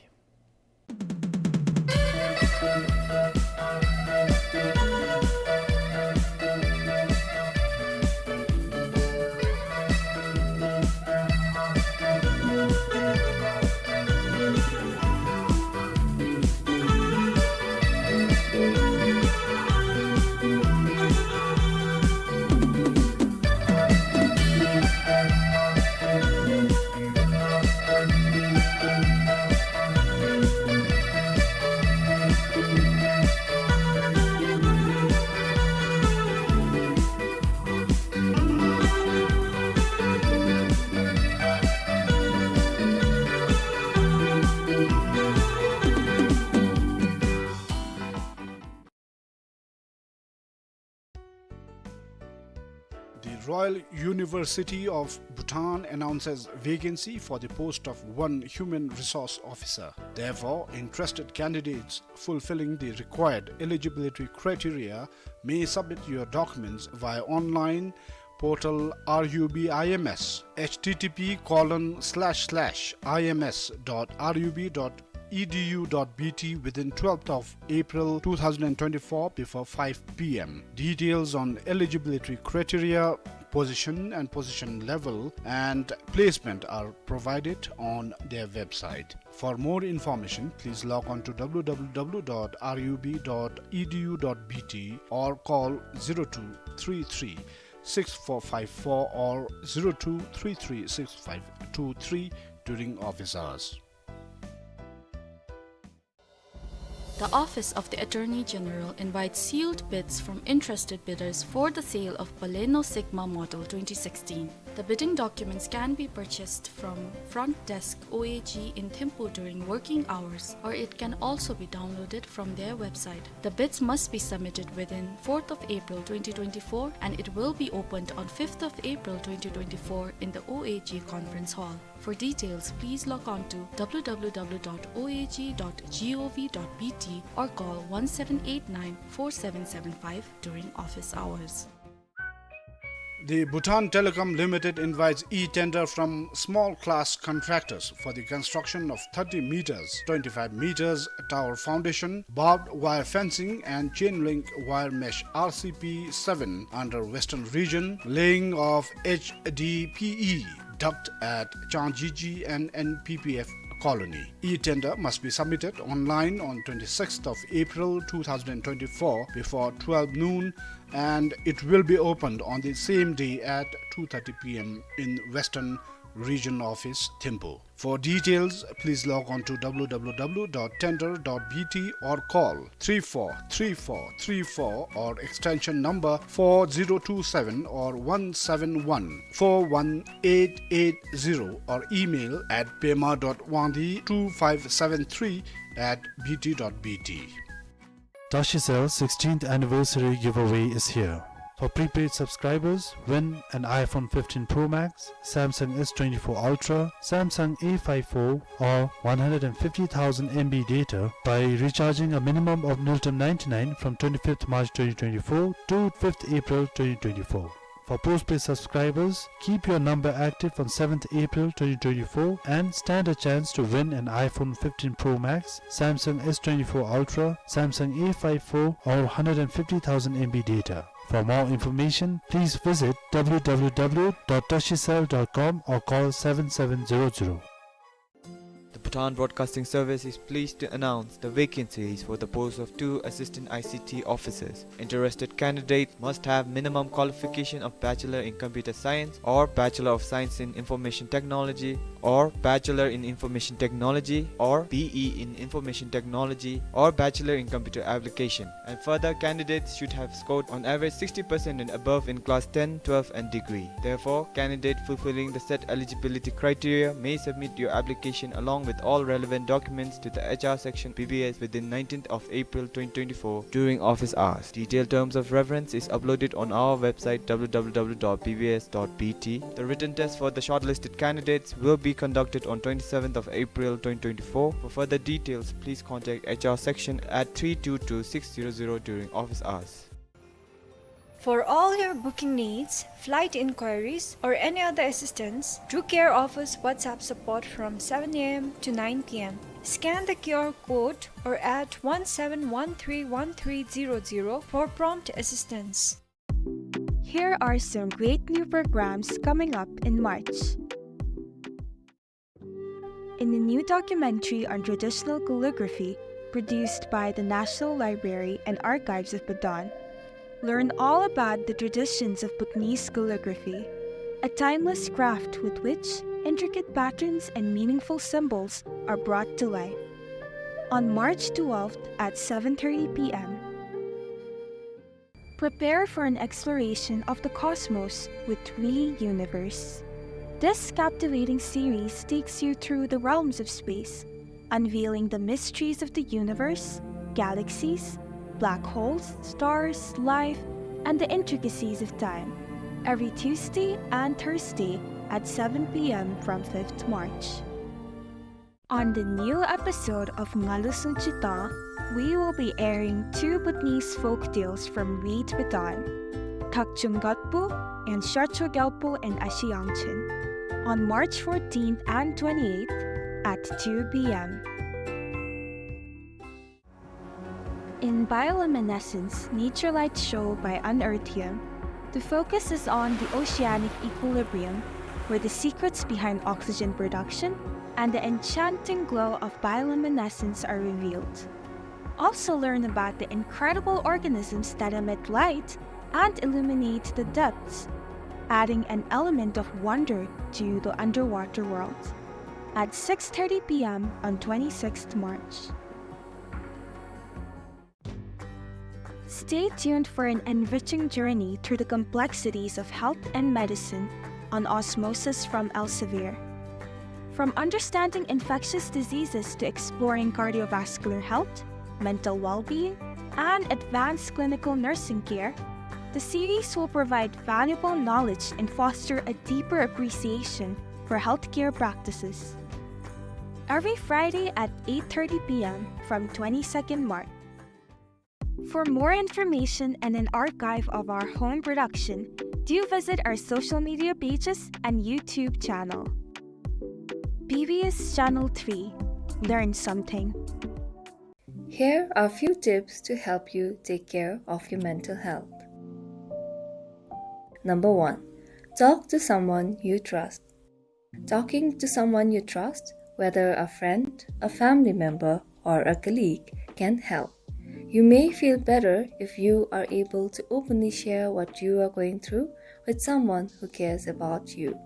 The Royal University of Bhutan announces vacancy for the post of one human resource officer. Therefore, interested candidates fulfilling the required eligibility criteria may submit your documents via online portal R U B I M S, H T T P colon slash slash I M S dot R U B dot E D U dot B T within twelfth of April two thousand and twenty-four before five P M. Details on eligibility criteria, position and position level, and placement are provided on their website. For more information, please log on to W W W dot R U B dot E D U dot B T or call zero two three three six four five four or zero two three three six five two three during office hours. The Office of the Attorney General invites sealed bids from interested bidders for the sale of Baleno Sigma Model twenty sixteen. The bidding documents can be purchased from front desk O A G in Thimphu during working hours, or it can also be downloaded from their website. The bids must be submitted within fourth of April twenty twenty-four, and it will be opened on fifth of April twenty twenty-four in the O A G conference hall. For details, please log on to W W W dot O A G dot G O V dot B T or call one seven eight nine four seven seven five during office hours. The Bhutan Telecom Limited invites e-tender from small class contractors for the construction of thirty meters, twenty-five meters tower foundation, barbed wire fencing and chain link wire mesh R C P seven under Western Region, laying of H D P E duct at Changjiji and N P P F colony. E-tender must be submitted online on twenty-sixth of April two thousand twenty-four before twelve noon, and it will be opened on the same day at two thirty P M in Western Region Office, Thimphu. For details, please log on to W W W dot tender dot B T or call three four three four three four or extension number four zero two seven or one seven one four one eight eight zero or email at pema dot wangdi two five seven three at B T dot B T. Tashicel sixteenth anniversary giveaway is here. For prepaid subscribers, win an iPhone fifteen Pro Max, Samsung S twenty-four Ultra, Samsung A five four, or one hundred fifty thousand M B data by recharging a minimum of Ngultrum ninety-nine from twenty-fifth March twenty twenty-four to fifth April twenty twenty-four. For postpaid subscribers, keep your number active on seventh April twenty twenty-four and stand a chance to win an iPhone fifteen Pro Max, Samsung S twenty-four Ultra, Samsung A five four, or one hundred fifty thousand M B data. For more information, please visit W W W dot tashicel dot com or call seven seven zero zero. The Bhutan Broadcasting Service is pleased to announce the vacancies for the post of two assistant I C T officers. Interested candidates must have minimum qualification of Bachelor in Computer Science or Bachelor of Science in Information Technology or Bachelor in Information Technology or B E in Information Technology or Bachelor in Computer Application. And further, candidates should have scored on average sixty percent and above in class ten, twelve and degree. Therefore, candidate fulfilling the set eligibility criteria may submit your application along with all relevant documents to the H R section B B S within nineteenth of April twenty twenty-four during office hours. Detailed terms of reference is uploaded on our website W W W dot B B S dot B T. The written test for the shortlisted candidates will be conducted on twenty-seventh of April twenty twenty-four. For further details, please contact H R section at three two two six zero zero during office hours. For all your booking needs, flight inquiries, or any other assistance, do CARE offers WhatsApp support from seven A M to nine P M. Scan the Q R code or add one seven one three one three zero zero for prompt assistance. Here are some great new programs coming up in March. In a new documentary on traditional calligraphy produced by the National Library and Archives of Bhutan, learn all about the traditions of Bhutanese calligraphy, a timeless craft with which intricate patterns and meaningful symbols are brought to life. On March twelfth at seven thirty P M. Prepare for an exploration of the cosmos with We Universe. This captivating series takes you through the realms of space, unveiling the mysteries of the universe, galaxies, black holes, stars, life, and the intricacies of time. Every Tuesday and Thursday at seven P M from fifth March. On the new episode of Ngalu Sunchita, we will be airing two Bhutanese folk tales from Read Bhutan, Thakchung Gatpu and Sharcho Gyalpo in Ashi Yangchen, on March fourteenth and twenty-eighth at two P M. In Bioluminescence, Nature Light Show by Unearthium, the focus is on the oceanic equilibrium, where the secrets behind oxygen production and the enchanting glow of bioluminescence are revealed. Also learn about the incredible organisms that emit light and illuminate the depths, adding an element of wonder to the underwater world. At six thirty P M on twenty-sixth March. Stay tuned for an enriching journey through the complexities of health and medicine on Osmosis from Elsevier. From understanding infectious diseases to exploring cardiovascular health, mental well-being, and advanced clinical nursing care, the series will provide valuable knowledge and foster a deeper appreciation for healthcare practices. Every Friday at eight thirty P M from twenty-second March. For more information and an archive of our home production, do visit our social media pages and YouTube channel. B B S Channel three. Learn something. Here are few tips to help you take care of your mental health. Number one, talk to someone you trust. Talking to someone you trust, whether a friend, a family member, or a colleague, can help. You may feel better if you are able to openly share what you are going through with someone who cares about you.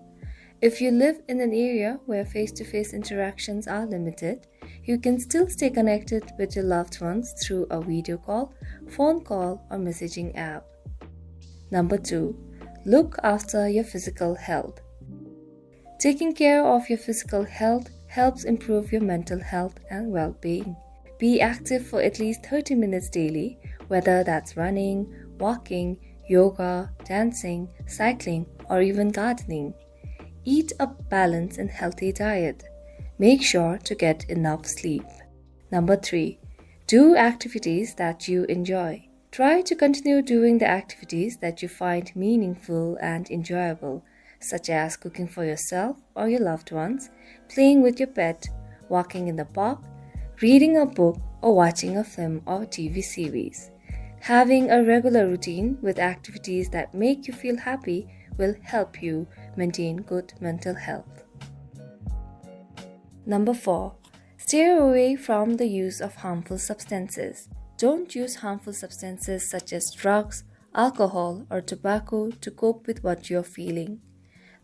If you live in an area where face-to-face interactions are limited, you can still stay connected with your loved ones through a video call, phone call, or messaging app. Number two, look after your physical health. Taking care of your physical health helps improve your mental health and well-being. Be active for at least thirty minutes daily, whether that's running, walking, yoga, dancing, cycling, or even gardening. Eat a balanced and healthy diet. Make sure to get enough sleep. Number three, do activities that you enjoy. Try to continue doing the activities that you find meaningful and enjoyable, such as cooking for yourself or your loved ones, playing with your pet, walking in the park, reading a book, or watching a film or T V series. Having a regular routine with activities that make you feel happy will help you maintain good mental health. Number four, steer away from the use of harmful substances. Don't use harmful substances such as drugs, alcohol, or tobacco to cope with what you're feeling.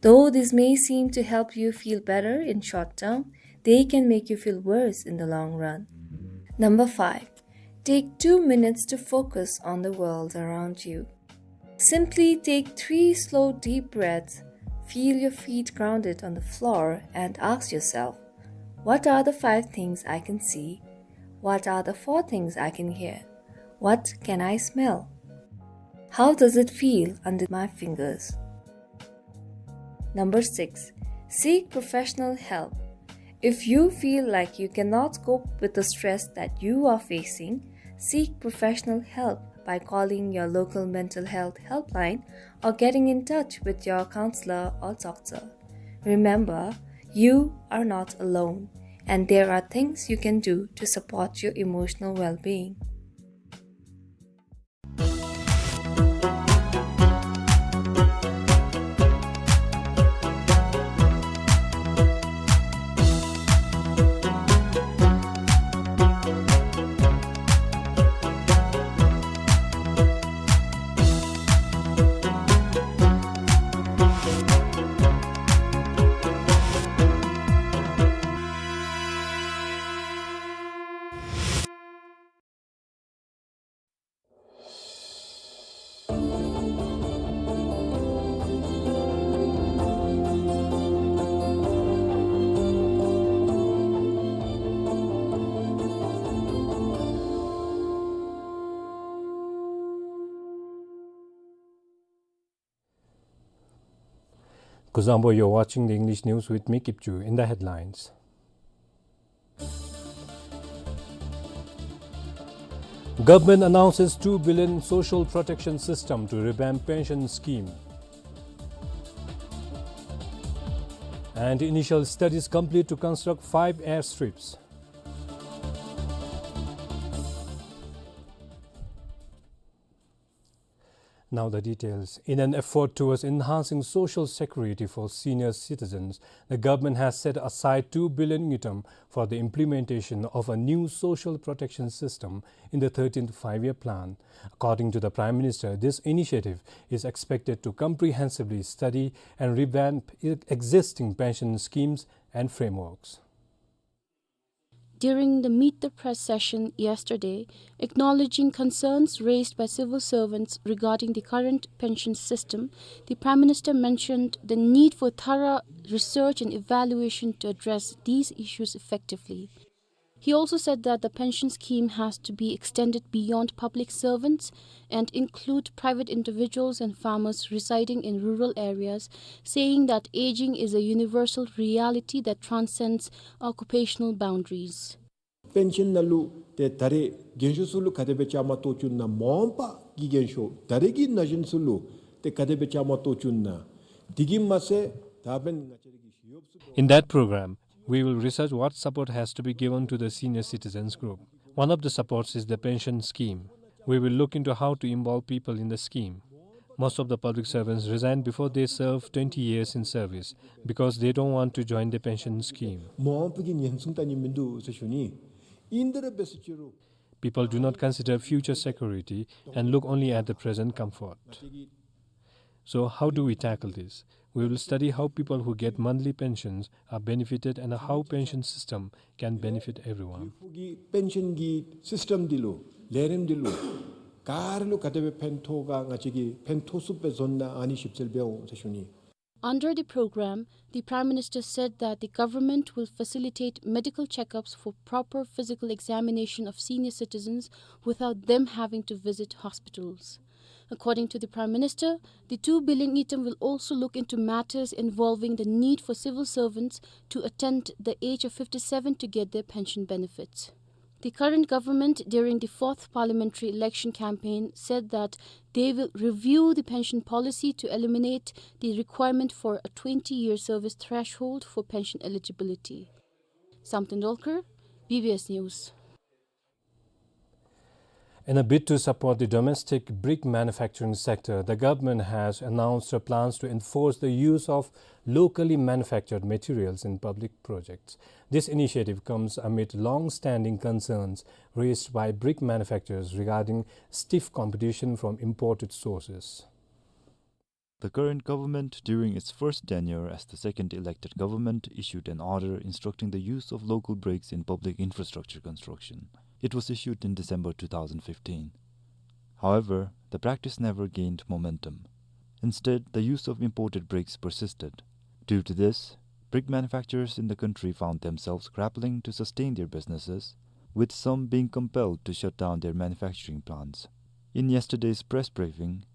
Though this may seem to help you feel better in short term, they can make you feel worse in the long run. Number five, take two minutes to focus on the world around you. Simply take three slow, deep breaths, feel your feet grounded on the floor, and ask yourself, "What are the five things I can see? What are the four things I can hear? What can I smell? How does it feel under my fingers?" Number six, seek professional help. If you feel like you cannot cope with the stress that you are facing, seek professional help by calling your local mental health helpline or getting in touch with your counselor or doctor. Remember, you are not alone, and there are things you can do to support your emotional well-being. Kuzuzangpo, you're watching the English news with me, Kipchu. In the headlines, government announces two billion social protection system to revamp pension scheme. And initial studies complete to construct five airstrips. Now the details. In an effort towards enhancing social security for senior citizens, the government has set aside two billion ngultrum for the implementation of a new social protection system in the thirteenth Five-Year Plan. According to the Prime Minister, this initiative is expected to comprehensively study and revamp e-, existing pension schemes and frameworks. During the Meet the Press session yesterday, acknowledging concerns raised by civil servants regarding the current pension system, the Prime Minister mentioned the need for thorough research and evaluation to address these issues effectively. He also said that the pension scheme has to be extended beyond public servants and include private individuals and farmers residing in rural areas, saying that aging is a universal reality that transcends occupational boundaries. པེན་ཤཱན་ནང་ལུ་ཏེ་ད་རེས་རྒན་ཤོས་ཚུ་ལུ་ག་དེ་སྦེ་བཅའ་མར་གཏོགས་བཅུག་ན་མ་འོངས་པ་གི་རྒན་ཤོས་ད་རེས་ཀྱི་ན་གཞོན་ཚུ་ལུ་ཏེ་ག་དེ་སྦེ་བཅའ་མར་གཏོགས་བཅུག་ན། དེ་གིས་མ་ཚད་ད་འབདན་ང་བཅས་ར་གི་ཞི་གཡོགཔ་ཚུ། In that program, we will research what support has to be given to the senior citizens group. One of the supports is the pension scheme. We will look into how to involve people in the scheme. Most of the public servants resign before they serve twenty years in service because they don't want to join the pension scheme. མ་འོངས་པ་གི་ཉེན་སྲུང་ལྟ་ནི་མིན་འདུག་ཟེར་ཞུ་ནི། ཨིན་ཏེ་ར་འབད་ཟེར་ཅི་རུང་། People do not consider future security and look only at the present comfort. So how do we tackle this? We will study how people who get monthly pensions are benefited and how pension system can benefit everyone. ཕུགས་ཀྱི་པེན་ཤཱན་གྱི་སིསི་ཊམ་འདི་ལུ་ལས་རིམ་འདི་ལུ་ག་ར་ལུ་ག་དེ་སྦེ་ཕན་ཐོགས་ག་ང་བཅས་ཀྱིས་ཕན་ཐོགས་ཚུགསཔ་སྦེ་བཟོ་ན་ཨ་ནི་ཞིབ་འཚོལ་འབད་འོང་ཟེར་ཞུ་ནི། Under the program, the Prime Minister said that the government will facilitate medical checkups for proper physical examination of senior citizens without them having to visit hospitals. According to the Prime Minister, the two billion ngultrum will also look into matters involving the need for civil servants to attend the age of fifty-seven to get their pension benefits. The current government, during the fourth parliamentary election campaign, said that they will review the pension policy to eliminate the requirement for a twenty-year service threshold for pension eligibility. Samten Dolkar, B B S News. In a bid to support the domestic brick manufacturing sector, the government has announced her plans to enforce the use of locally manufactured materials in public projects. This initiative comes amid long-standing concerns raised by brick manufacturers regarding stiff competition from imported sources. The current government, during its first tenure as the second elected government, issued an order instructing the use of local bricks in public infrastructure construction. It was issued in December two thousand fifteen. However, the practice never gained momentum. Instead, the use of imported bricks persisted. Due to this, brick manufacturers in the country found themselves grappling to sustain their businesses, with some being compelled to shut down their manufacturing plants. In yesterday's press briefing,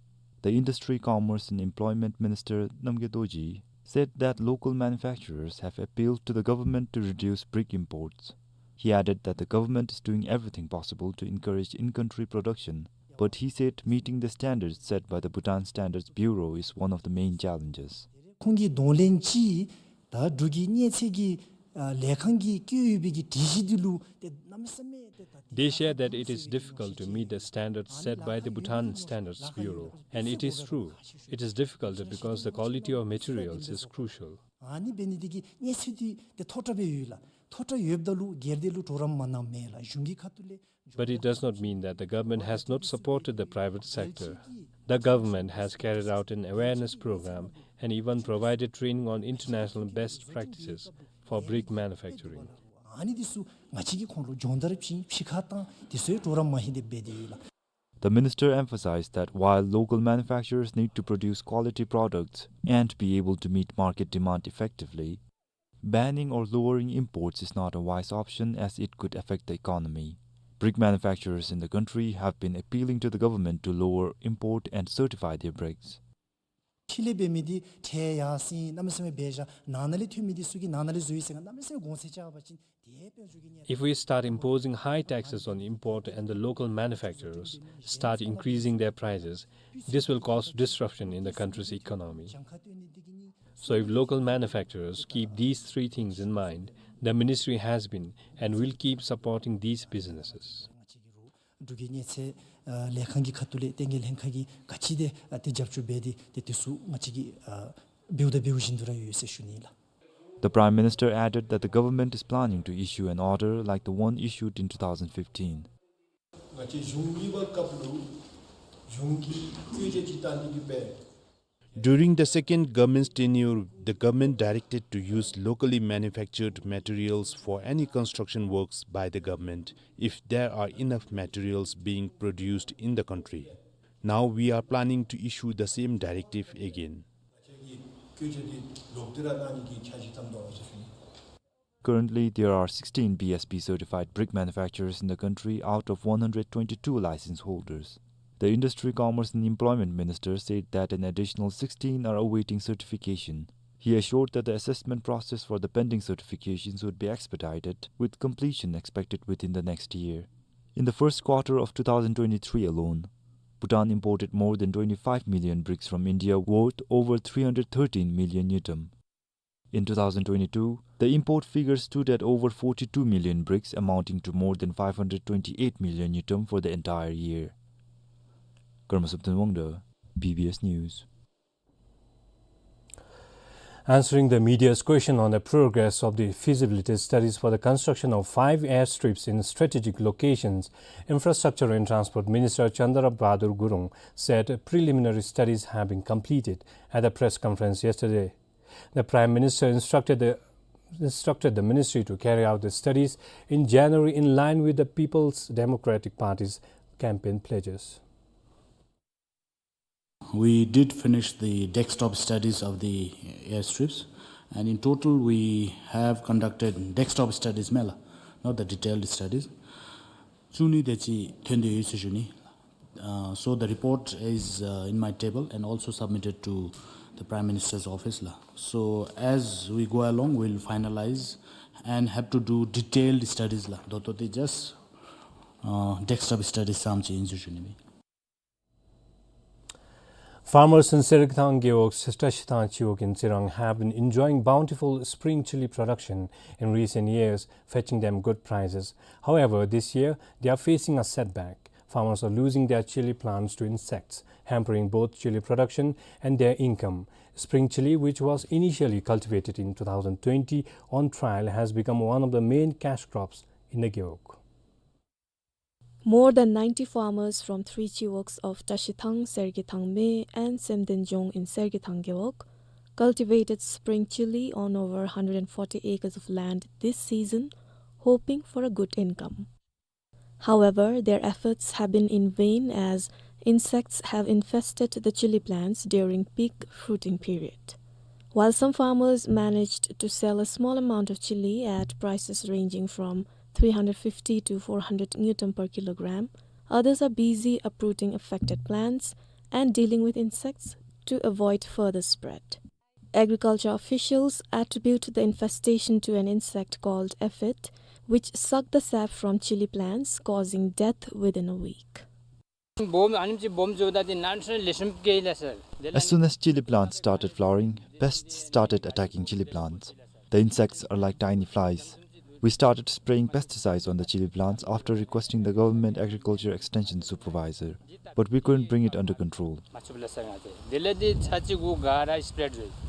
the Industry, Commerce and Employment Minister Namgay Dorji said that local manufacturers have appealed to the government to reduce brick imports. He added that the government is doing everything possible to encourage in-country production, but he said meeting the standards set by the Bhutan Standards Bureau is one of the main challenges. ཁོང་གིས་གདོང་ལེན་ཅིག་ད་འབྲུག་གི་མཉེན་ཆས་ཀྱི་ཨ་ལས་ཁང་གིས་བཀོད་ཡོད་པའི་གི་སྒྲིག་གཞི་འདི་ལུ་ཏེ་གནམ་མེད་ས་མེད་ཏེ་ད། They shared that it is difficult to meet the standards set by the Bhutan Standards Bureau, and it is true. It is difficult because the quality of materials is crucial. ཨ་ནི་འབད་ནི་འདི་གིས་མཉེན་ཆས་འདི་ཏེ་མཐོ་དྲགས་སྦེ་ཡོད་ལགས། མཐོ་དྲགས་ཡོདཔ་ད་ལུ་སྒེར་སྡེ་ལུ་གྲོགས་རམ་མ་གནངམ་མེན་ལགས། གཞུང་གི་ཁ་ཐུག་ལས། But it does not mean that the government has not supported the private sector. The government has carried out an awareness program and even provided training on international best practices for brick manufacturing. ཨ་ནི་འདི་ཚུ་ང་བཅས་ཀྱིས་ཁོང་ལུ་སྦྱོང་བརྡར་བྱིན་ཕྱི་ཁར་བཏང་འདི་ཚུ་གྲོགས་རམ་མ་ཧིང་འདི་འབད་དེ་ཡོད་ལགས། The minister emphasized that while local manufacturers need to produce quality products and be able to meet market demand effectively, banning or lowering imports is not a wise option as it could affect the economy. Brick manufacturers in the country have been appealing to the government to lower import and certify their bricks. ཕྱི་ལས་འབད་མི་འདི་ཁྲལ་ཡར་སེང་གནམ་མེད་ས་མེད་འབད་བཞག། ནང་ན་ལས་ཐོན་མི་འདི་ཚུ་གིས་ནང་ན་ལས་བཟོ་ཡི་ཟེར་གནམ་མེད་ས་མེད་གོང་ཚད་བཅག་པ་ཅིན་དེ་དཔལ་འབྱོར་གྱི་གནས། If we start imposing high taxes on import and the local manufacturers start increasing their prices, this will cause disruption in the country's economy. So if local manufacturers keep these three things in mind, the ministry has been and will keep supporting these businesses. འབྲུག་གི་མཉེན་ཆས་ཨ་ལས་ཁང་གི་ཁ་ཐུག་ལས་ལྟེ་བའི་ལྷན་ཁག་གིས་ག་ཅི་དེ་ཨ་ཏེ་རྒྱབ་སྐྱོར་འབད་དེ་ཏེ་འདི་ཚུ་ང་བཅས་ཀྱིས་ཨ་འབདཝ་ད་འབད་བཞིན་དུ་ར་ཡོད་ཟེར་ཞུ་ནི་ལགས། The Prime Minister added that the government is planning to issue an order like the one issued in two thousand fifteen. ང་བཅས་གཞུང་གཉིས་པ་སྐབས་ལུ་གཞུང་གིས་བཀོད་རྒྱ་ཅིག་བཏང་ནི་འདི་འབད། During the second government's tenure, the government directed to use locally manufactured materials for any construction works by the government, if there are enough materials being produced in the country. Now we are planning to issue the same directive again. Currently, there are sixteen B S P certified brick manufacturers in the country out of one hundred twenty-two license holders. The Industry, Commerce and Employment Minister said that an additional sixteen are awaiting certification. He assured that the assessment process for the pending certifications would be expedited, with completion expected within the next year. In the first quarter of two thousand twenty-three alone, Bhutan imported more than twenty-five million bricks from India, worth over three hundred thirteen million ngultrum. In two thousand twenty-two, the import figure stood at over forty-two million bricks, amounting to more than five hundred twenty-eight million ngultrum for the entire year. Karma Samten Wangda, B B S News. Answering the media's question on the progress of the feasibility studies for the construction of five airstrips in strategic locations, Infrastructure and Transport Minister Chandra Bahadur Gurung said preliminary studies have been completed at a press conference yesterday. The Prime Minister instructed the, instructed the ministry to carry out the studies in January in line with the People's Democratic Party's campaign pledges. We did finish the desktop studies of the airstrips, and in total we have conducted desktop studies མས་ལགས, not the detailed studies. ཚུན་ནི་དེ་ཅིག་ཐོན་ཏེ་ཡོད་ཟེར་ཞུ་ནི། Uh, so the report is, uh, in my table and also submitted to the Prime Minister's office ལགས. So as we go along, we'll finalize and have to do detailed studies ལགས། ད་ལྟོ་འདི་just, uh, desktop studies ཙམ་ཅིག་ཨིན་ཟེར་ཞུ་ནི་མས། Farmers in Sergithang Gewog, Trashithang Chiwog in Tsirang have been enjoying bountiful spring chilli production in recent years, fetching them good prices. However, this year, they are facing a setback. Farmers are losing their chilli plants to insects, hampering both chilli production and their income. Spring chilli, which was initially cultivated in two thousand twenty on trial, has become one of the main cash crops in the Gewog. More than ninety farmers from three chiwogs of Trashithang, Sergithang Me and Semdenjong in Sergithang Gewog cultivated spring chilli on over hundred and forty acres of land this season, hoping for a good income. However, their efforts have been in vain as insects have infested the chilli plants during peak fruiting period. While some farmers managed to sell a small amount of chilli at prices ranging from three hundred fifty to four hundred ngultrum per kilogram, others are busy uprooting affected plants and dealing with insects to avoid further spread. Agriculture officials attribute the infestation to an insect called aphid, which sucked the sap from chilli plants, causing death within a week. 봄, 아니면 지 봄 저다 된 나는 레심 게일라서. As soon as chilli plants started flowering, pests started attacking chilli plants. The insects are like tiny flies. We started spraying pesticides on the chilli plants after requesting the government agriculture extension supervisor, but we couldn't bring it under control.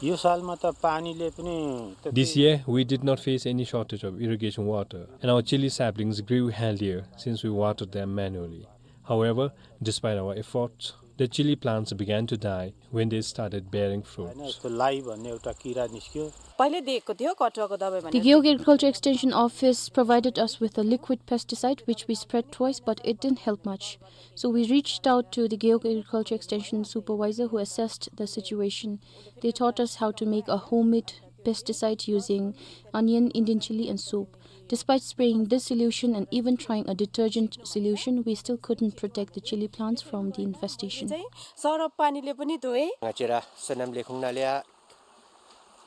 यो सालमा त पानीले पनि This year, we did not face any shortage of irrigation water, and our chilli saplings grew healthier since we watered them manually. However, despite our efforts, the chilli plants began to die when they started bearing fruits. होइन, यस्तो लाई भन्ने एउटा किरा निस्क्यो। पहिले दिएको थियो कटुवाको दबाई भनेर। The Gewog Agriculture Extension Office provided us with a liquid pesticide which we sprayed twice, but it didn't help much. So we reached out to the Gewog Agriculture Extension Supervisor, who assessed the situation. They taught us how to make a homemade pesticide using onion, Indian chilli and soap. Despite spraying this solution and even trying a detergent solution, we still couldn't protect the chilli plants from the infestation. चाहिँ सरब पानीले पनि धोए। ngacheira senam lekhung nalia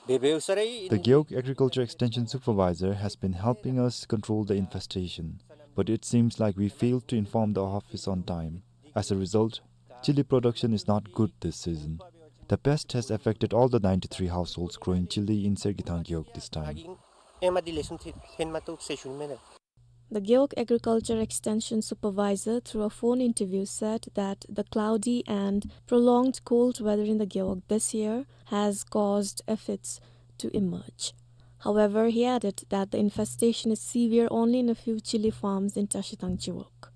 bebeu sarai. The Gewog Agriculture Extension Supervisor has been helping us control the infestation, but it seems like we failed to inform the office on time. As a result, chilli production is not good this season. The pest has affected all the ninety-three households growing chilli in Sergithang Gewog this time. Ema dilesum thenma tu seshun mena. The Gewog Agriculture Extension Supervisor, through a phone interview, said that the cloudy and prolonged cold weather in the Gewog this year has caused aphids to emerge. However, he added that the infestation is severe only in a few chilli farms in Trashithang Chiwog.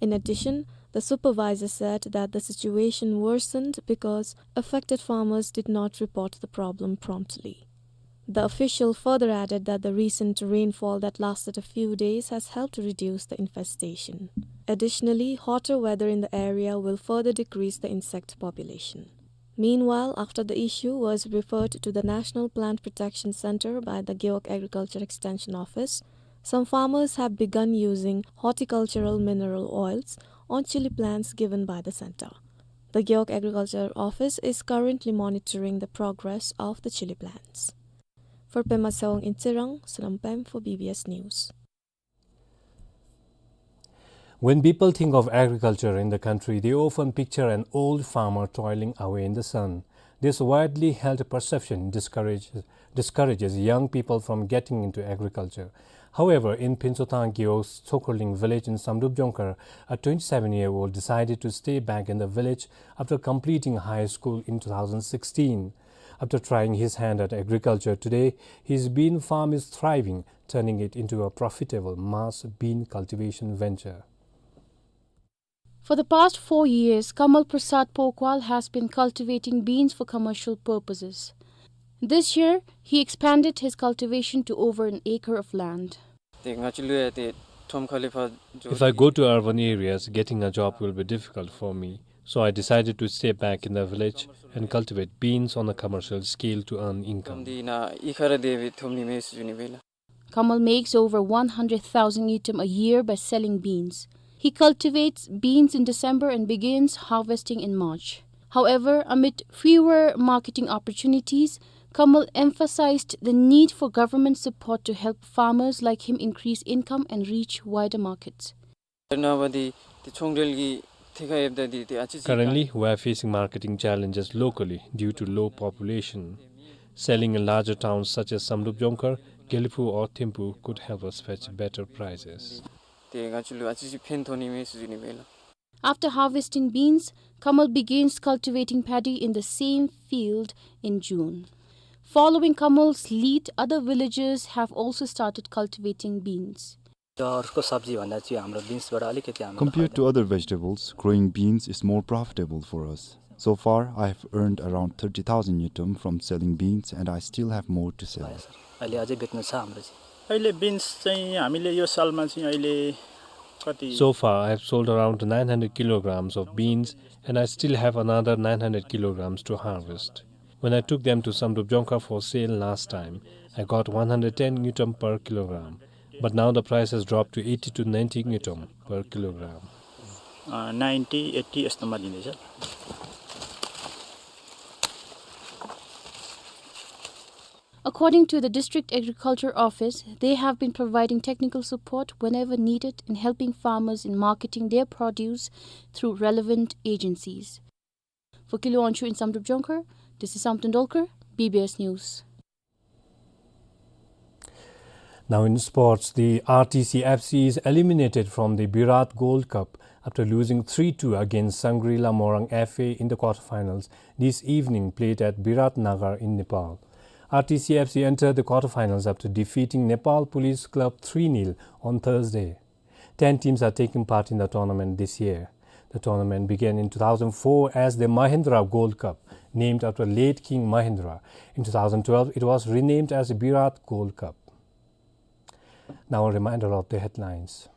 In addition, the supervisor said that the situation worsened because affected farmers did not report the problem promptly. The official further added that the recent rainfall that lasted a few days has helped to reduce the infestation. Additionally, hotter weather in the area will further decrease the insect population. Meanwhile, after the issue was referred to the National Plant Protection Center by the Gewog Agriculture Extension Office, some farmers have begun using horticultural mineral oils on chilli plants given by the center. The Gewog Agriculture Office is currently monitoring the progress of the chilli plants. For Pema Sewang in Tsirang, Sonam Pem for B B S News. When people think of agriculture in the country, they often picture an old farmer toiling away in the sun. This widely held perception discourages, discourages young people from getting into agriculture. However, in Phensotang Gewog's Tsokhurling village in Samdrup Jongkhar, a twenty-seven-year-old decided to stay back in the village after completing high school in two thousand sixteen. After trying his hand at agriculture, today his bean farm is thriving, turning it into a profitable mass bean cultivation venture. For the past four years, Kamal Prasad Poukwal has been cultivating beans for commercial purposes. This year, he expanded his cultivation to over an acre of land. If I go to urban areas, getting a job will be difficult for me. So I decided to stay back in the village and cultivate beans on a commercial scale to earn income. Kamal makes over one hundred thousand ngultrum a year by selling beans. He cultivates beans in December and begins harvesting in March. However, amid fewer marketing opportunities, Kamal emphasized the need for government support to help farmers like him increase income and reach wider markets. Currently, we are facing marketing challenges locally due to low population. Selling in larger towns such as Samdrup Jongkhar, Gelephu or Thimphu could help us fetch better prices. After harvesting beans, Kamal begins cultivating paddy in the same field in June. Following Kamal's lead, other villagers have also started cultivating beans. अर्को सब्जी भन्दा चाहिँ हाम्रो बिन्सबाट अलिकति हाम्रो Compared to other vegetables, growing beans is more profitable for us. So far, I have earned around thirty thousand ngultrum from selling beans, and I still have more to sell. अहिले अझै बेच्नु छ हाम्रो चाहिँ। अहिले बिन्स चाहिँ हामीले यो सालमा चाहिँ अहिले कति So far, I have sold around nine hundred kilograms of beans, and I still have another nine hundred kilograms to harvest. When I took them to Samdrup Jongkhar for sale last time, I got one hundred ten ngultrum per kilogram. But now the price has dropped to eighty to ninety ngultrum per kilogram. A, ninety, eighty यस्तोमा दिँदैछ। According to the District Agriculture Office, they have been providing technical support whenever needed in helping farmers in marketing their produce through relevant agencies. For Kilu Wangchuk in Samdrup Jongkhar, this is Samten Dolkar, B B S News. Now in sports, the R T C F C is eliminated from the Birat Gold Cup after losing three two against Shangri-La Morang F A in the quarterfinals this evening, played at Biratnagar in Nepal. R T C F C entered the quarterfinals after defeating Nepal Police Club three nil on Thursday. Ten teams are taking part in the tournament this year. The tournament began in two thousand four as the Mahindra Gold Cup, named after late King Mahindra. In two thousand twelve, it was renamed as the Birat Gold Cup. Now a reminder of the headlines.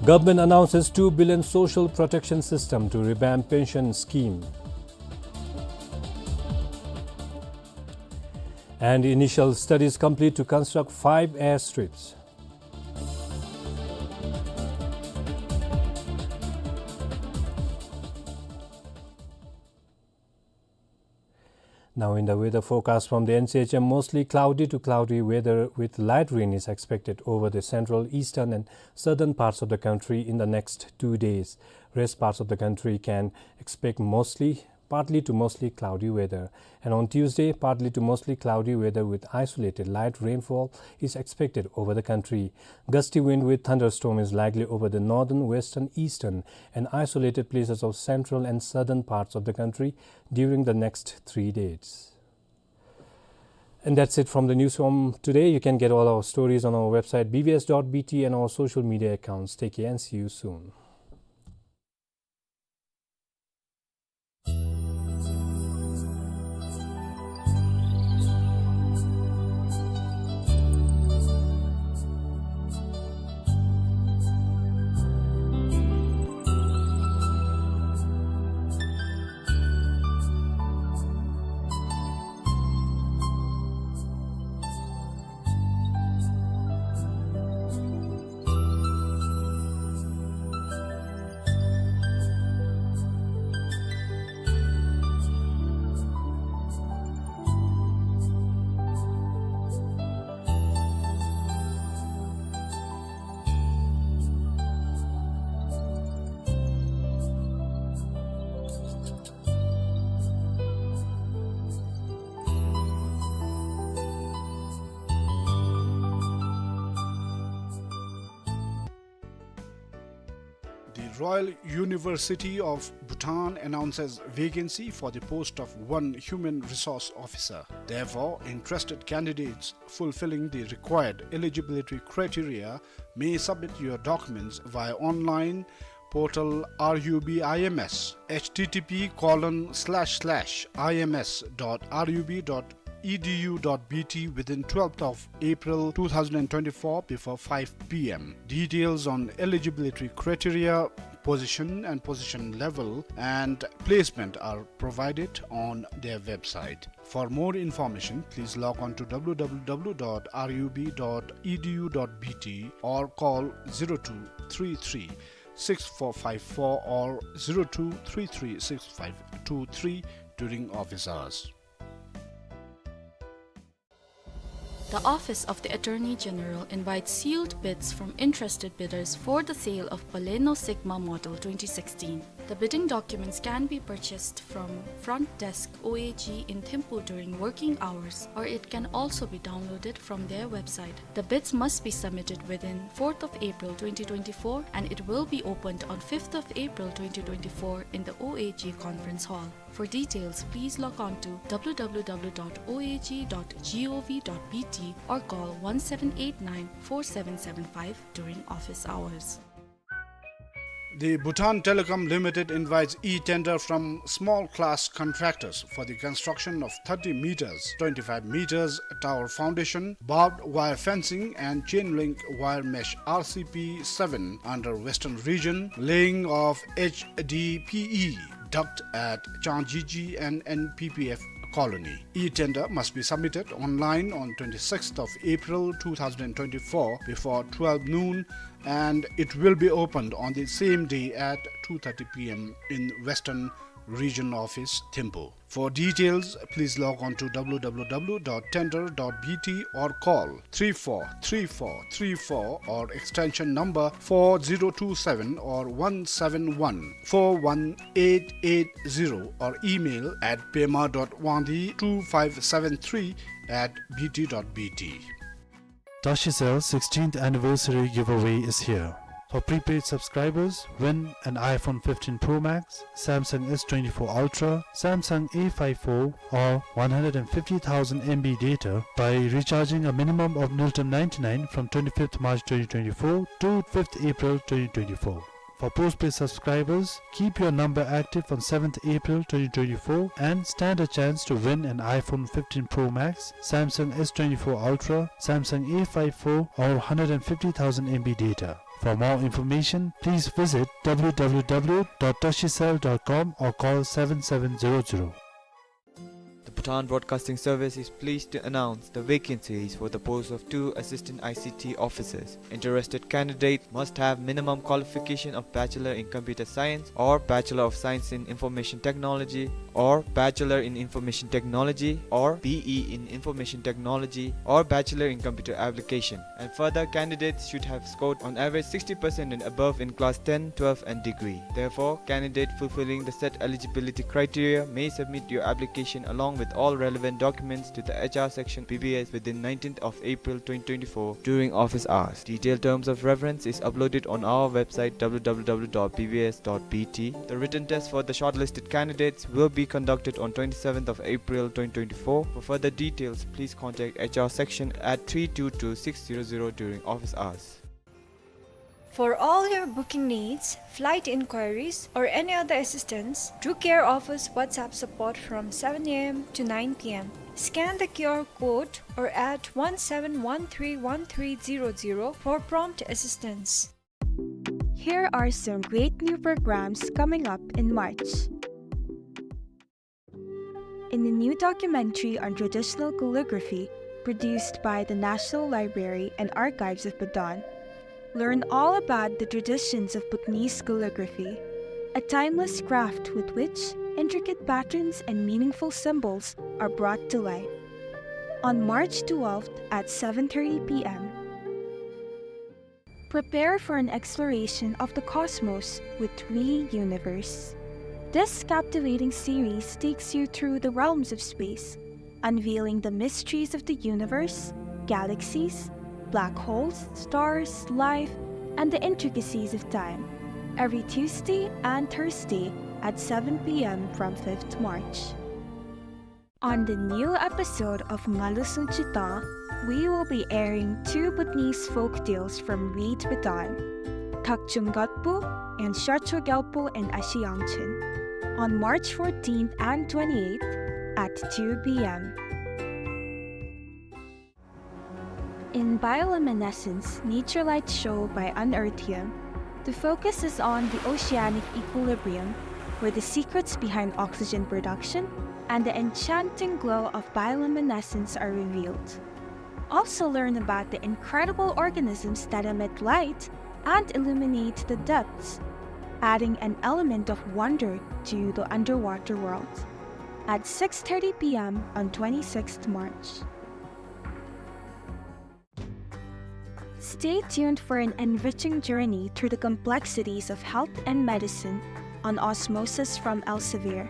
Government announces two billion social protection system to revamp pension scheme. And initial studies complete to construct five airstrips. Now in the weather forecast from the N C H M, mostly cloudy to cloudy weather with light rain is expected over the central, eastern and southern parts of the country in the next two days. Rest parts of the country can expect mostly, partly to mostly cloudy weather. And on Tuesday, partly to mostly cloudy weather with isolated light rainfall is expected over the country. Gusty wind with thunderstorm is likely over the northern, western, eastern and isolated places of central and southern parts of the country during the next three days. And that's it from the newsroom today. You can get all our stories on our website B B S dot B T and our social media accounts. Take care and see you soon. Royal University of Bhutan announces vacancy for the post of one human resource officer. Therefore, interested candidates fulfilling the required eligibility criteria may submit your documents via online portal R U B I M S, H T T P colon slash slash I M S dot R U B dot E D U dot B T within twelfth of April two thousand twenty-four before five P M. Details on eligibility criteria, position and position level, and placement are provided on their website. For more information, please log on to W W W dot R U B dot E D U dot B T or call zero two three three six four five four or zero two three three six five two three during office hours. The Office of the Attorney General invites sealed bids from interested bidders for the sale of Baleno Sigma Model twenty sixteen. The bidding documents can be purchased from Front Desk O A G in Thimphu during working hours, or it can also be downloaded from their website. The bids must be submitted within fourth of April twenty twenty-four, and it will be opened on fifth of April twenty twenty-four in the O A G conference hall. For details, please log on to W W W dot O A G dot G O V dot B T or call one seven eight nine four seven seven five during office hours. The Bhutan Telecom Limited invites e-tender from small class contractors for the construction of thirty meters, twenty-five meters tower foundation, barbed wire fencing and chain link wire mesh R C P seven under Western Region, laying of H D P E duct at Changjiji and N P P F colony. E-tender must be submitted online on twenty-sixth of April two thousand twenty-four before twelve noon, and it will be opened on the same day at two thirty P M in Western Region Office, Thimphu. For details, please log on to W W W dot tender dot B T or call three four three four three four or extension number four zero two seven or one seven one four one eight eight zero or email at pema dot wangdi two five seven three at B T dot B T. Tashicel sixteenth anniversary giveaway is here. For prepaid subscribers, win an iPhone fifteen Pro Max, Samsung S twenty-four Ultra, Samsung A five four, or one hundred fifty thousand M B data by recharging a minimum of Nilton ninety-nine from twenty-fifth March twenty twenty-four to fifth April twenty twenty-four. For postpaid subscribers, keep your number active on seventh April twenty twenty-four and stand a chance to win an iPhone fifteen Pro Max, Samsung S twenty-four Ultra, Samsung A five four, or hundred and fifty thousand M B data. For more information, please visit W W W dot tashicel dot com or call seven seven zero zero. The Bhutan Broadcasting Service is pleased to announce the vacancies for the post of two assistant I C T officers. Interested candidate must have minimum qualification of Bachelor in Computer Science or Bachelor of Science in Information Technology or Bachelor in Information Technology or B E in Information Technology or Bachelor in Computer Application. And further, candidates should have scored on average sixty percent and above in class ten, twelve and degree. Therefore, candidate fulfilling the set eligibility criteria may submit your application along with all relevant documents to the H R section B B S within nineteenth of April twenty twenty-four during office hours. Detailed terms of reference is uploaded on our website W W W dot B B S dot B T. The written test for the shortlisted candidates will be conducted on twenty-seventh of April twenty twenty-four. For further details, please contact H R section at three two two six zero zero during office hours. For all your booking needs, flight inquiries, or any other assistance, Drew Care offers WhatsApp support from seven A M to nine P M. Scan the Q R code or add one seven one three one three zero zero for prompt assistance. Here are some great new programs coming up in March. In a new documentary on traditional calligraphy produced by the National Library and Archives of Bhutan, learn all about the traditions of Bhutanese calligraphy, a timeless craft with which intricate patterns and meaningful symbols are brought to life. On March twelfth at seven thirty P M, prepare for an exploration of the cosmos with Re Universe. This captivating series takes you through the realms of space, unveiling the mysteries of the universe, galaxies, black holes, stars, life, and the intricacies of time. every Tuesday and Thursday at seven p.m. from fifth March. On the new episode of Ngalu Sunchita, we will be airing two Bhutanese folk tales from Reed Bhutan, Thakchung Gatpu and Shacho Gyalpo and Ashi Yangchen, on March fourteenth and twenty-eighth at two p.m. In Bioluminescence, Nature Light Show by Unearthium, the focus is on the oceanic equilibrium, where the secrets behind oxygen production and the enchanting glow of bioluminescence are revealed. Also learn about the incredible organisms that emit light and illuminate the depths, adding an element of wonder to the underwater world, at six thirty p.m. on twenty-sixth March. Stay tuned for an enriching journey through the complexities of health and medicine on Osmosis from Elsevier.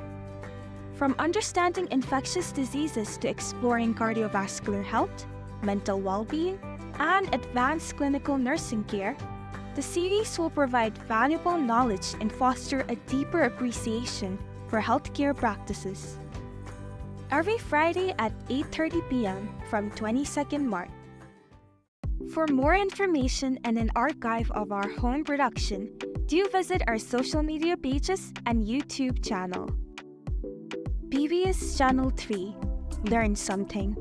From understanding infectious diseases to exploring cardiovascular health, mental well-being, and advanced clinical nursing care, the series will provide valuable knowledge and foster a deeper appreciation for healthcare practices. Every Friday at eight thirty p.m. from twenty-second March. For more information and an archive of our home production, do visit our social media pages and YouTube channel. B B S Channel three. Learn something.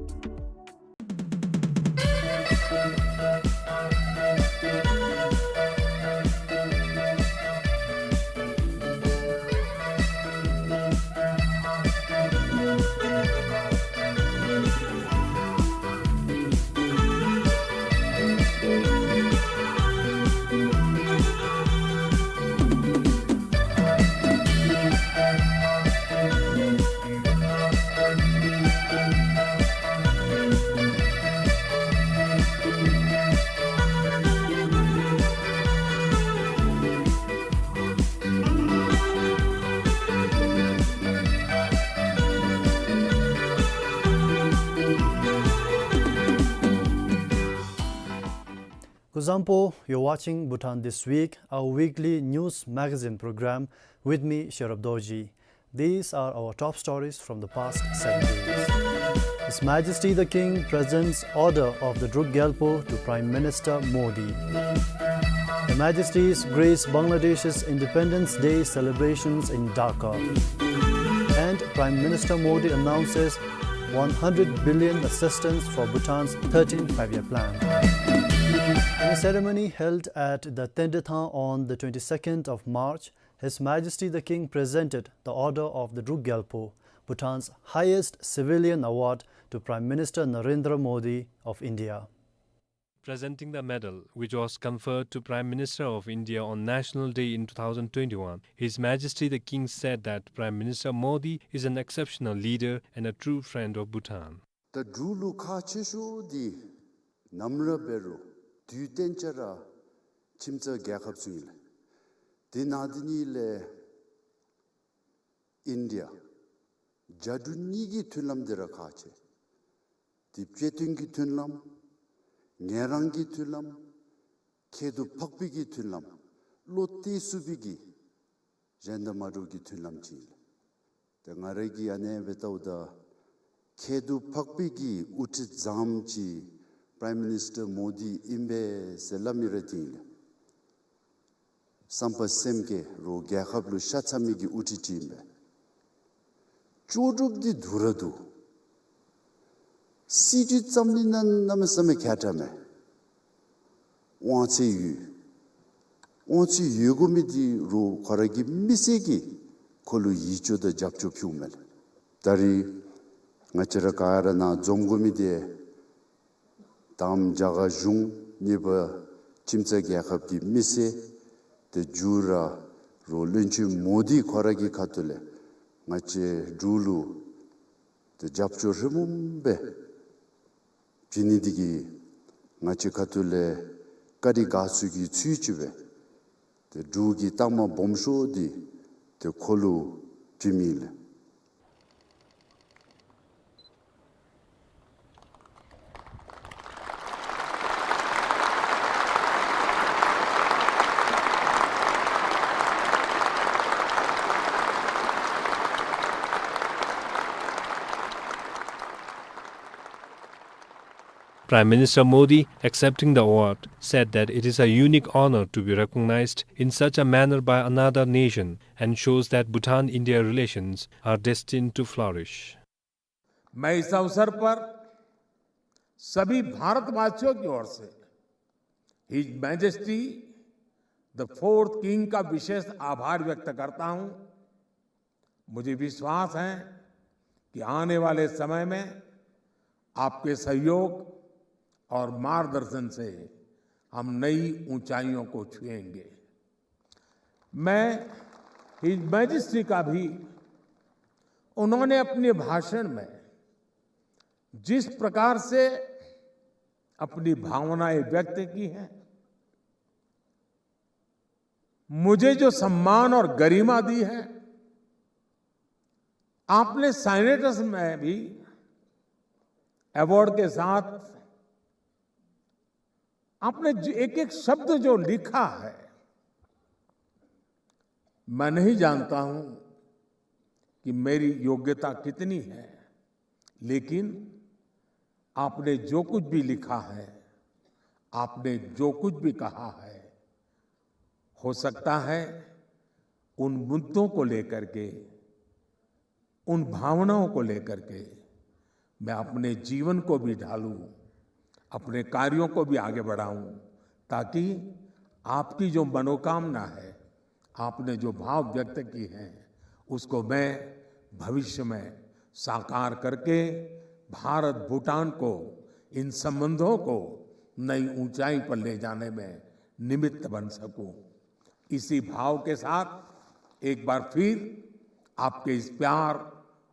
Kuzuzangpo, you're watching Bhutan This Week, our weekly news magazine program, with me, Sherab Dorji. These are our top stories from the past seven days. His Majesty the King presents Order of the Druk Gyalpo to Prime Minister Modi. Her Majesty's grace Bangladesh's Independence Day celebrations in Dhaka. And Prime Minister Modi announces one hundred billion assistance for Bhutan's thirteenth Five-Year Plan. In a ceremony held at the Tendetan on the twenty-second of March, His Majesty the King presented the Order of the Druk Gyalpo, Bhutan's highest civilian award, to Prime Minister Narendra Modi of India. Presenting the medal, which was conferred to Prime Minister of India on National Day in two thousand twenty-one, His Majesty the King said that Prime Minister Modi is an exceptional leader and a true friend of Bhutan. ད་འབྲུག་ལུ་ཁག་ཆེ་ཤོས་འདི་ནམ་ར་འབད་རུང་དུས་གཏན་ཆ་ར་ཁྱིམ་ཚང་རྒྱལ་ཁབ་ཚུ་ཨིན་ལགས། དེ་ནང་འདི་གཉིས་ལས་ཨིན་ཌི་ཡ་རྒྱ་འབྲུག་གཉིས་ཀྱི་མཐུན་ལམ་འདི་ར་ཁག་ཆེ། དེ་བཅའ་དོན་གྱི་མཐུན་ལམ། ངལ་རངས་ཀྱི་མཐུན་ལམ། ཁྱད་དུ་འཕགས་པའི་གི་མཐུན་ལམ། བློ་གཏད་ཚུགས་པའི་གི་གཞན་དང་མ་འདྲཝ་གི་མཐུན་ལམ་ཅིག་ཨིན་ལགས། ཏེ་ང་ར་གིས་ཨ་ནི་སྦེ་བལྟཝ་ད་ཁྱད་དུ་འཕགས་པའི་གི་དབུ་ཁྲིད་བཟངམ་ཅིག་པྲའིམ་མི་ནིས་ཊར་མོ་དི་ཨིན་པས་ཟེར་སླབ་མི་ར་འདི་ཨིན་ལགས། བསམ་པ་སེམས་བསྐྱེད་རོགས་རྒྱལ་ཁབ་ལུ་ཤ་ཚ་མི་གི་དབུ་ཁྲིད་ཅིག་ཨིན་པས། ལྕོགས་གྲུབ་འདི་སྡུག་ར་སྡུག། སྲིད་བྱུས་བརྩམ་ནི་ནང་གནམ་མེད་ས་མེད་མཁས་དྲགས་མས། དབང་ཚད་ཡོད། དབང་ཚད་ཡོད་དགོ་མི་འདི་རོགས་ཁོ་ར་གི་མི་སེར་གྱིས་ཁོ་ལུ་ཡིད་སྐྱོ་དང་རྒྱབ་སྐྱོར་ཕུལཝ་མས་ལགས། ད་རིས་ང་བཅས་ར་ག་ར་ནཱ་འཛོམས་དགོ་མི་འདི་དང་པ་རྒྱ་གར་གཞུང་གཉིས་པ་ཁྱིམ་ཚང་རྒྱལ་ཁབ་ཀྱི་མི་སེར་ཏེ་མཇུག་ར་རོགས་བློན་ཆེན་མོ་དི་ཁོ་ར་གི་ཁ་ཐུག་ལས་ང་བཅས་འབྲུག་ལུ་ཏེ་རྒྱབ་སྐྱོར་ཧྲིལ་བུམ་སྦེ་བྱིན་ནི་འདི་གིས་ང་བཅས་ཁ་ཐུག་ལས་བཀའ་དྲིན་དགའ་ཚོར་གྱི་ཚུལ་ཅིག་སྦེ་ཏེ་འབྲུག་གི་རྟགས་མ་སྦོམ་ཤོས་འདི་ཏེ་ཁོ་ལུ་བྱིནམ་ཨིན་ལགས། Prime Minister Modi, accepting the award, said that it is a unique honor to be recognized in such a manner by another nation and shows that Bhutan-India relations are destined to flourish. मैं इस अवसर पर सभी भारतवासियों की ओर से His Majesty the Fourth King का विशेष आभार व्यक्त करता हूं। मुझे विश्वास है कि आने वाले समय में आपके सहयोग और मार्गदर्शन से हम नई ऊंचाइयों को छुएंगे। मैं His Majesty का भी, उन्होंने अपने भाषण में जिस प्रकार से अपनी भावनाएं व्यक्त की हैं, मुझे जो सम्मान और गरिमा दी है, आपने साइनेटस में भी अवार्ड के साथ आपने जो एक-एक शब्द जो लिखा है, मैं नहीं जानता हूं कि मेरी योग्यता कितनी है, लेकिन आपने जो कुछ भी लिखा है, आपने जो कुछ भी कहा है, हो सकता है उन मुद्दों को लेकर के, उन भावनाओं को लेकर के मैं अपने जीवन को भी ढालूं, अपने कार्यों को भी आगे बढ़ाऊं, ताकि आपकी जो मनोकामना है, आपने जो भाव व्यक्त किए हैं, उसको मैं भविष्य में साकार करके भारत भूटान को, इन संबंधों को नई ऊंचाई पर ले जाने में निमित्त बन सकूं। इसी भाव के साथ एक बार फिर आपके इस प्यार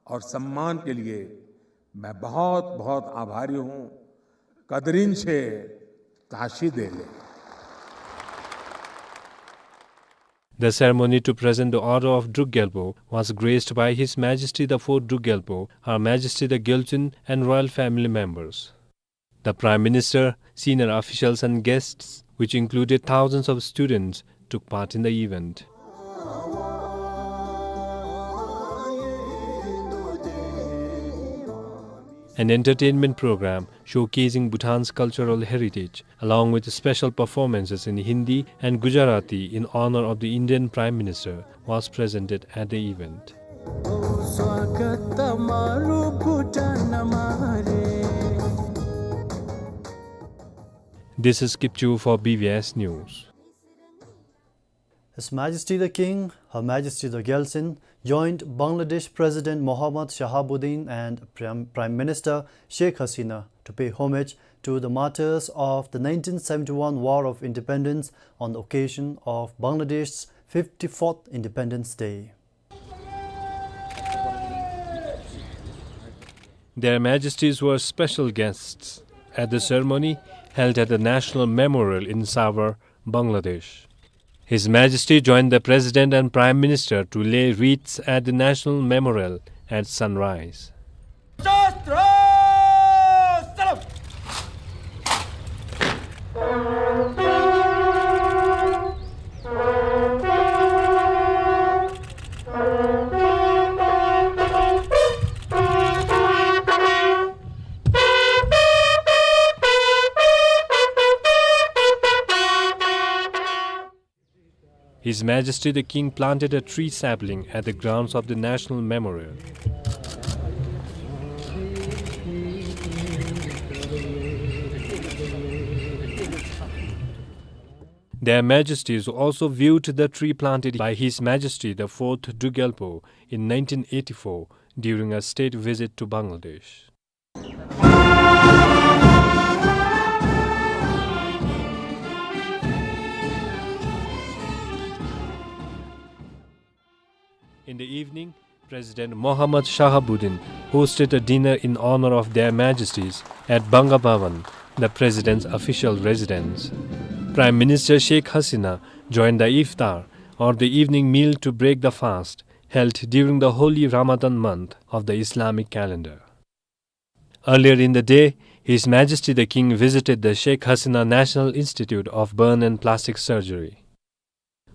और सम्मान के लिए मैं बहुत, बहुत आभारी हूं। कदरिन छे ताशी देले। The ceremony to present the Order of Druk Gyalpo was graced by His Majesty the Fourth Druk Gyalpo, Her Majesty the Gyaltsuen, and royal family members. The Prime Minister, senior officials and guests, which included thousands of students, took part in the event. An entertainment program showcasing Bhutan's cultural heritage, along with special performances in Hindi and Gujarati in honor of the Indian Prime Minister, was presented at the event. This is Kipchoo for B V S News. His Majesty the King, Her Majesty the Gyaltsuen joined Bangladesh President Mohammad Shahabuddin and Prime, Prime Minister Sheikh Hasina to pay homage to the martyrs of the nineteen seventy-one War of Independence on the occasion of Bangladesh's fifty-fourth Independence Day. Their Majesties were special guests at the ceremony held at the National Memorial in Savar, Bangladesh. His Majesty joined the President and Prime Minister to lay wreaths at the National Memorial at sunrise. His Majesty the King planted a tree sapling at the grounds of the National Memorial. Their Majesties also viewed the tree planted by His Majesty the Fourth Druk Gyalpo in nineteen eighty-four during a state visit to Bangladesh. In the evening, President Mohammad Shahabuddin hosted a dinner in honor of Their Majesties at Banga Bhavan, the President's official residence. Prime Minister Sheikh Hasina joined the iftar, or the evening meal to break the fast, held during the holy Ramadan month of the Islamic calendar. Earlier in the day, His Majesty the King visited the Sheikh Hasina National Institute of Burn and Plastic Surgery.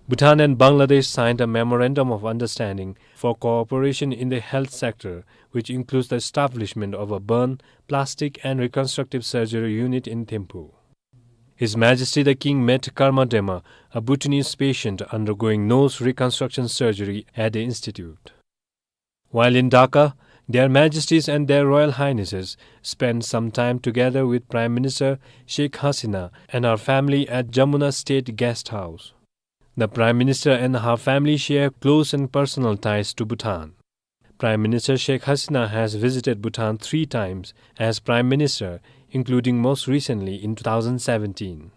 Bhutan and Bangladesh signed a memorandum of understanding for cooperation in the health sector, which includes the establishment of a burn, plastic and reconstructive surgery unit in Thimphu. His Majesty the King met Karma Dema, a Bhutanese patient undergoing nose reconstruction surgery at the institute. While in Dhaka, Their Majesties and Their Royal Highnesses spent some time together with Prime Minister Sheikh Hasina and her family at Jamuna State Guest House. The Prime Minister and her family share close and personal ties to Bhutan. Prime Minister Sheikh Hasina has visited Bhutan three times as Prime Minister, including most recently in two thousand seventeen.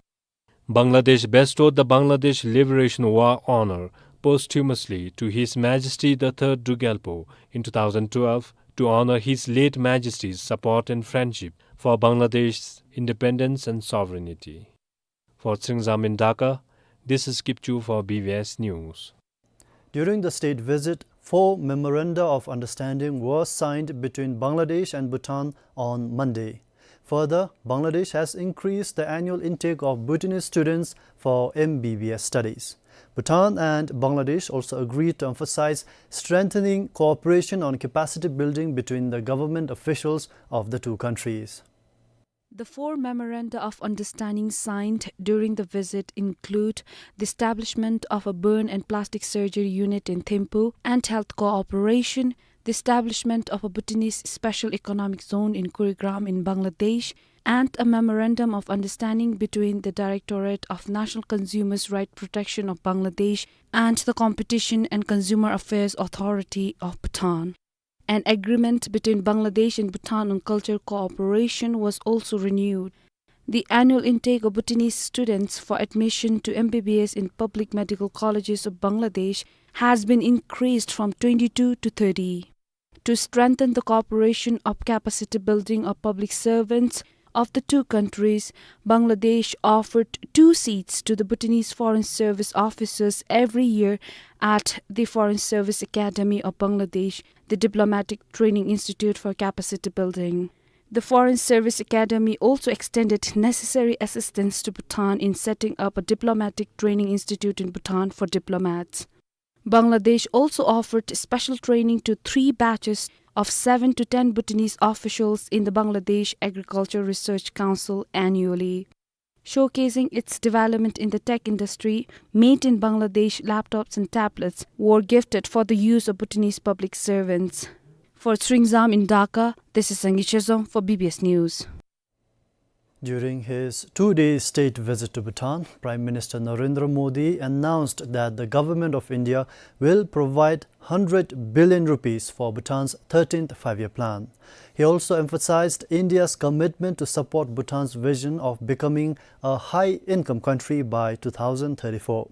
Bangladesh bestowed the Bangladesh Liberation War Honor posthumously to His Majesty the Third Druk Gyalpo in two thousand twelve to honor His late Majesty's support and friendship for Bangladesh's independence and sovereignty. For Tshering Zamrin Dhaka, this is Kipchu for B B S News. During the state visit, four memoranda of understanding were signed between Bangladesh and Bhutan on Monday. Further, Bangladesh has increased the annual intake of Bhutanese students for M B B S studies. Bhutan and Bangladesh also agreed to emphasize strengthening cooperation on capacity building between the government officials of the two countries. The four memoranda of understanding signed during the visit include the establishment of a burn and plastic surgery unit in Thimphu and health cooperation, the establishment of a Bhutanese special economic zone in Kurigram in Bangladesh, and a memorandum of understanding between the Directorate of National Consumers' Right Protection of Bangladesh and the Competition and Consumer Affairs Authority of Bhutan. An agreement between Bangladesh and Bhutan on cultural cooperation was also renewed. The annual intake of Bhutanese students for admission to M B B S in public medical colleges of Bangladesh has been increased from twenty-two to thirty. To strengthen the cooperation of capacity building of public servants of the two countries, Bangladesh offered two seats to the Bhutanese foreign service officers every year at the Foreign Service Academy of Bangladesh, the diplomatic training institute for capacity building. The Foreign Service Academy also extended necessary assistance to Bhutan in setting up a diplomatic training institute in Bhutan for diplomats. Bangladesh also offered special training to three batches of seven to ten Bhutanese officials in the Bangladesh Agriculture Research Council annually. Showcasing its development in the tech industry, made in Bangladesh laptops and tablets were gifted for the use of Bhutanese public servants. For Tshering Zamrin in Dhaka, this is Sangi Chezom for B B S News. During his two-day state visit to Bhutan, Prime Minister Narendra Modi announced that the Government of India will provide hundred billion rupees for Bhutan's thirteenth Five-Year Plan. He also emphasized India's commitment to support Bhutan's vision of becoming a high-income country by two thousand thirty-four.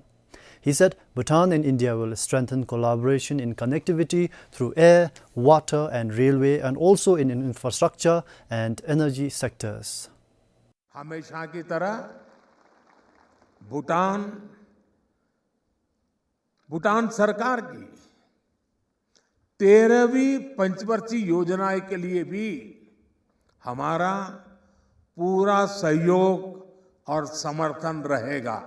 He said Bhutan and India will strengthen collaboration in connectivity through air, water and railway, and also in infrastructure and energy sectors. हमेशा की तरह भूटान, भूटान सरकार की तेरहवीं पंचवर्षीय योजना के लिए भी हमारा पूरा सहयोग और समर्थन रहेगा।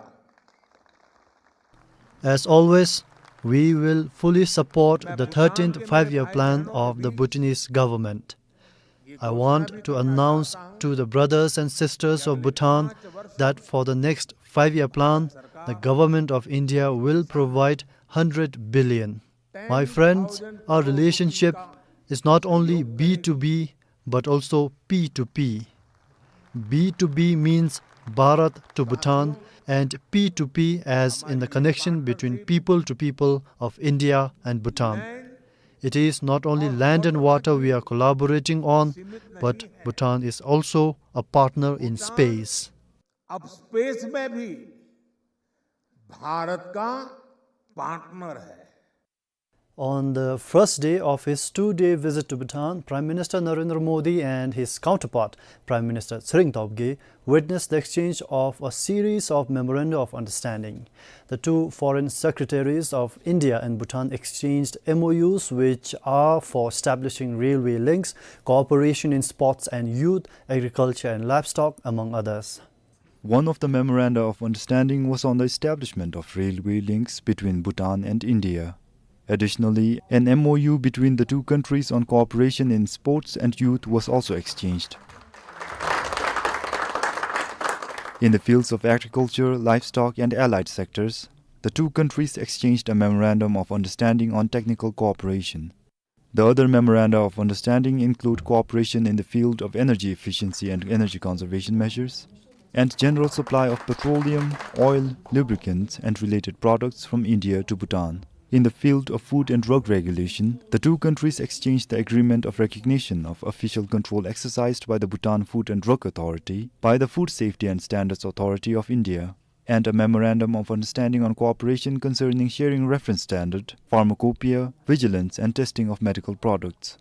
As always, we will fully support the thirteenth Five-Year Plan of the Bhutanese government. I want to announce to the brothers and sisters of Bhutan that for the next five-year plan, the Government of India will provide hundred billion. My friends, our relationship is not only B two B, but also P two P. B two B means Bharat to Bhutan, and P two P as in the connection between people to people of India and Bhutan. It is not only land and water we are collaborating on, but Bhutan is also a partner in space. अब स्पेस में भी भारत का पार्टनर है। On the first day of his two-day visit to Bhutan, Prime Minister Narendra Modi and his counterpart, Prime Minister Tshering Tobgay, witnessed the exchange of a series of memoranda of understanding. The two foreign secretaries of India and Bhutan exchanged M O Us, which are for establishing railway links, cooperation in sports and youth, agriculture and livestock, among others. One of the memoranda of understanding was on the establishment of railway links between Bhutan and India. Additionally, an M O U between the two countries on cooperation in sports and youth was also exchanged. In the fields of agriculture, livestock, and allied sectors, the two countries exchanged a memorandum of understanding on technical cooperation. The other memoranda of understanding include cooperation in the field of energy efficiency and energy conservation measures, and general supply of petroleum, oil, lubricants, and related products from India to Bhutan. In the field of food and drug regulation, the two countries exchanged the agreement of recognition of official control exercised by the Bhutan Food and Drug Authority by the Food Safety and Standards Authority of India, and a memorandum of understanding on cooperation concerning sharing reference standard, pharmacopoeia, vigilance, and testing of medical products.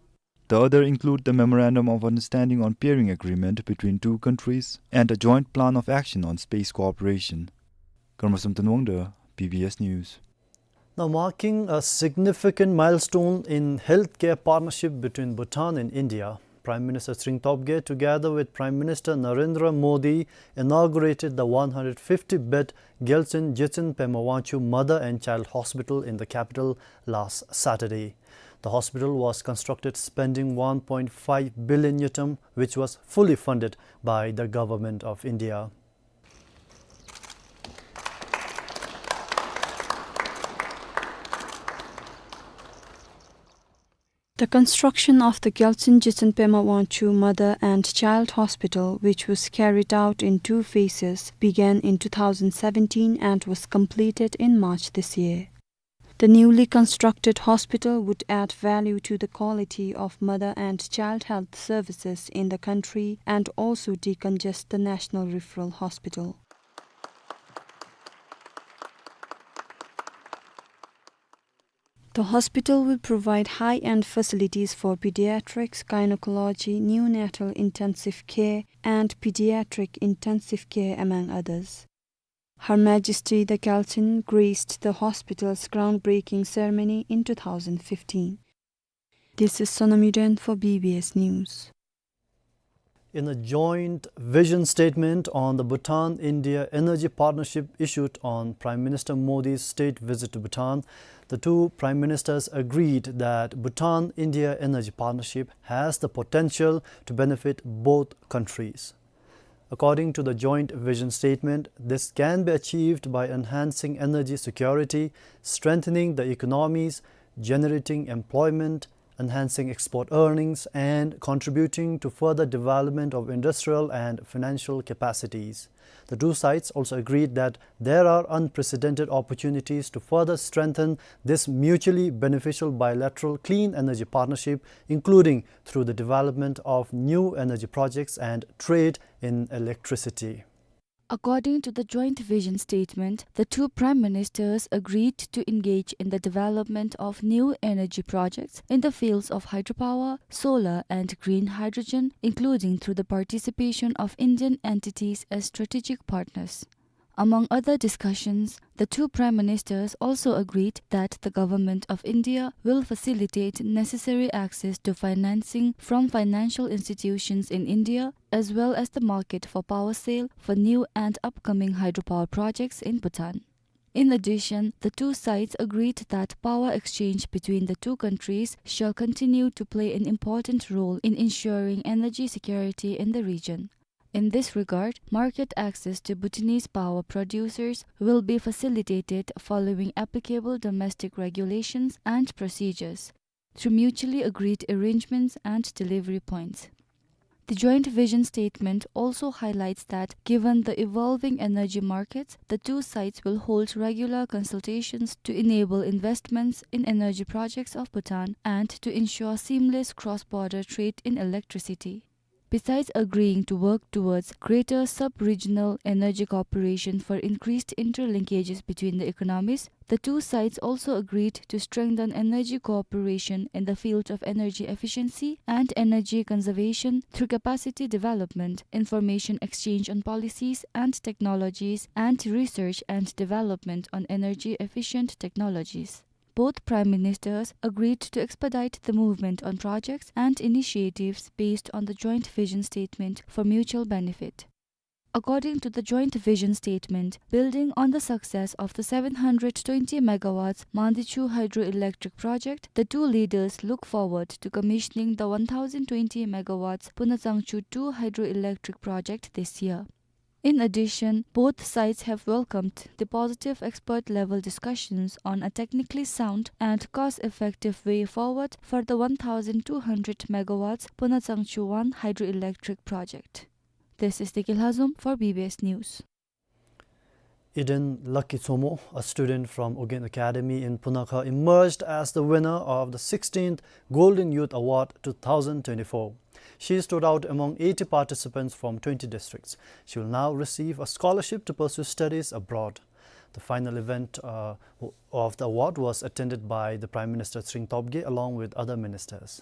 The other include the memorandum of understanding on peering agreement between two countries and a joint plan of action on space cooperation. Karma Samten Wangda, B B S News. Now marking a significant milestone in healthcare partnership between Bhutan and India, Prime Minister Tshering Tobgay, together with Prime Minister Narendra Modi, inaugurated the one hundred fifty bed Gyaltsuen Jetsun Pema Wangchuck Mother and Child Hospital in the capital last Saturday. The hospital was constructed spending one point five billion ngultrum, which was fully funded by the Government of India. The construction of the Gyaltsuen Jetsun Pema Wangchuck Mother and Child Hospital, which was carried out in two phases, began in two thousand seventeen and was completed in March this year. The newly constructed hospital would add value to the quality of mother and child health services in the country and also decongest the National Referral Hospital. The hospital will provide high-end facilities for pediatrics, gynecology, neonatal intensive care, and pediatric intensive care, among others. Her Majesty the Gyaltsuen graced the hospital's groundbreaking ceremony in two thousand fifteen. This is Sonam Yuden for B B S News. In a joint vision statement on the Bhutan-India energy partnership issued on Prime Minister Modi's state visit to Bhutan, the two prime ministers agreed that Bhutan-India energy partnership has the potential to benefit both countries. According to the joint vision statement, this can be achieved by enhancing energy security, strengthening the economies, generating employment, enhancing export earnings, and contributing to further development of industrial and financial capacities. The two sides also agreed that there are unprecedented opportunities to further strengthen this mutually beneficial bilateral clean energy partnership, including through the development of new energy projects and trade in electricity. According to the joint vision statement, the two prime ministers agreed to engage in the development of new energy projects in the fields of hydropower, solar, and green hydrogen, including through the participation of Indian entities as strategic partners. Among other discussions, the two prime ministers also agreed that the Government of India will facilitate necessary access to financing from financial institutions in India, as well as the market for power sale for new and upcoming hydropower projects in Bhutan. In addition, the two sides agreed that power exchange between the two countries shall continue to play an important role in ensuring energy security in the region. In this regard, market access to Bhutanese power producers will be facilitated following applicable domestic regulations and procedures, through mutually agreed arrangements and delivery points. The joint vision statement also highlights that, given the evolving energy markets, the two sides will hold regular consultations to enable investments in energy projects of Bhutan and to ensure seamless cross-border trade in electricity. Besides agreeing to work towards greater sub-regional energy cooperation for increased interlinkages between the economies, the two sides also agreed to strengthen energy cooperation in the field of energy efficiency and energy conservation through capacity development, information exchange on policies and technologies, and research and development on energy efficient technologies. Both prime ministers agreed to expedite the movement on projects and initiatives based on the joint vision statement for mutual benefit. According to the joint vision statement, building on the success of the seven hundred twenty megawatts Mandichu hydroelectric project, the two leaders look forward to commissioning the one thousand twenty megawatts Punatsangchu two hydroelectric project this year. In addition, both sides have welcomed the positive expert-level discussions on a technically sound and cost-effective way forward for the one thousand two hundred megawatts Punatsangchu one hydroelectric project. This is Deki Lhazom for B B S News. Eden Lucky Tsomo, a student from Ugyen Academy in Punakha, emerged as the winner of the sixteenth Golden Youth Award two thousand twenty-four. She stood out among eighty participants from twenty districts. She will now receive a scholarship to pursue studies abroad. The final event, uh, of the award was attended by the Prime Minister Tshering Tobgay along with other ministers.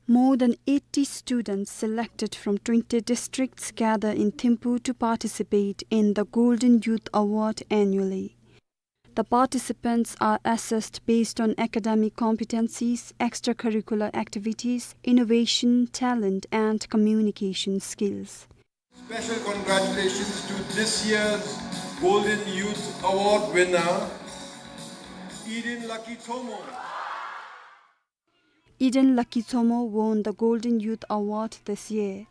More than eighty students selected from twenty districts gather in Thimphu to participate in the Golden Youth Award annually. The participants are assessed based on academic competencies, extracurricular activities, innovation, talent, and communication skills. Special congratulations to this year's Golden Youth Award winner, Eden Lucky Tsomo. Eden Lucky Tsomo won the Golden Youth Award this year.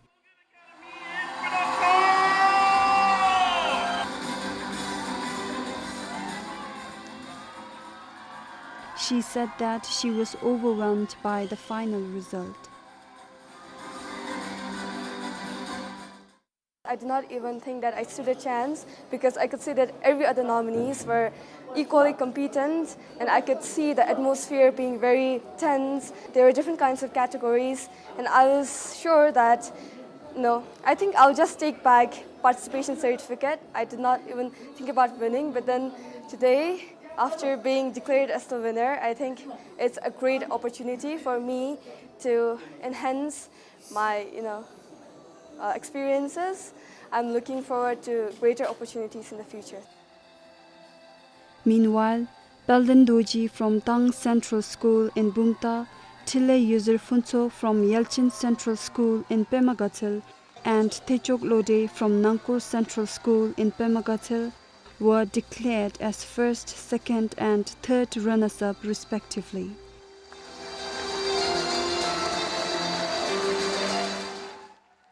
She said that she was overwhelmed by the final result. I did not even think that I stood a chance because I could see that every other nominees were equally competent, and I could see the atmosphere being very tense. There were different kinds of categories, and I was sure that, no, I think I'll just take back participation certificate. I did not even think about winning, but then today, after being declared as the winner, I think it's a great opportunity for me to enhance my, you know, uh, experiences. I'm looking forward to greater opportunities in the future. Meanwhile, Palden Dorji from Tang Central School in Bumthang, Thilley Yuzir Phuntsho from Yelchin Central School in Pema Gatshel, and Thechok Lode from Nangkur Central School in Pema Gatshel were declared as first, second, and third runners-up respectively.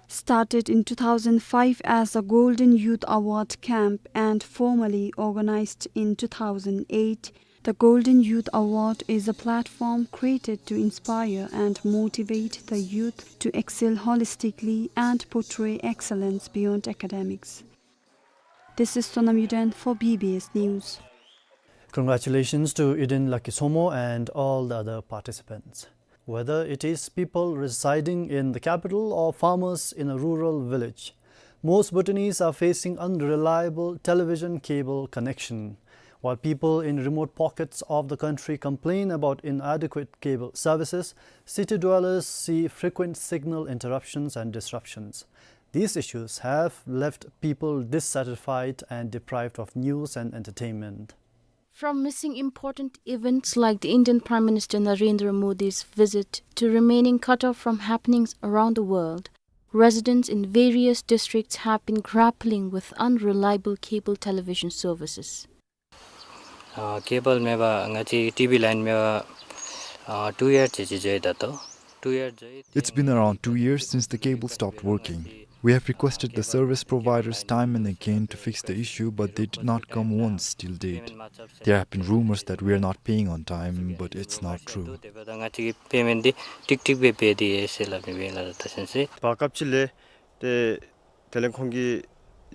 Started in two thousand five as a Golden Youth Award camp and formally organized in two thousand eight, the Golden Youth Award is a platform created to inspire and motivate the youth to excel holistically and portray excellence beyond academics. This is Sonam Yuden for B B S News. Congratulations to Eden Lucky Tsomo and all the other participants. Whether it is people residing in the capital or farmers in a rural village, most Bhutanese are facing unreliable television cable connection. While people in remote pockets of the country complain about inadequate cable services, city dwellers see frequent signal interruptions and disruptions. These issues have left people dissatisfied and deprived of news and entertainment. From missing important events like the Indian Prime Minister Narendra Modi's visit to remaining cut off from happenings around the world, residents in various districts have been grappling with unreliable cable television services. ཨ་ཀེ་བལ་མེད་པར་ང་བཅས་ཀྱི་ཊི་བི་ལའིན་མེད་པར་ཨ་ཊུ་ཡར་ཙམ་ཅིག་འགྱོ་ཡི་ད་ལྟོ། ཊུ་ཡར་འགྱོ་ཡི། It's been around two years since the cable stopped working. We have requested the service providers time and again to fix the issue, but they did not come once till date. There have been rumors that we are not paying on time, but it's not true. ང་བཅས་ཀྱི་པེ་མེནཊ་འདི་ཀྲིག་ཀྲིག་སྦེ་འབད་དེ་ཡོད་ཟེར་སླབ་ནི་སྦེ་ལགས། ད་ཤེས་ཟེར། བར་སྐབས་ཅིག་ལས་ཏེ་དེ་ལས་ཁོང་གི་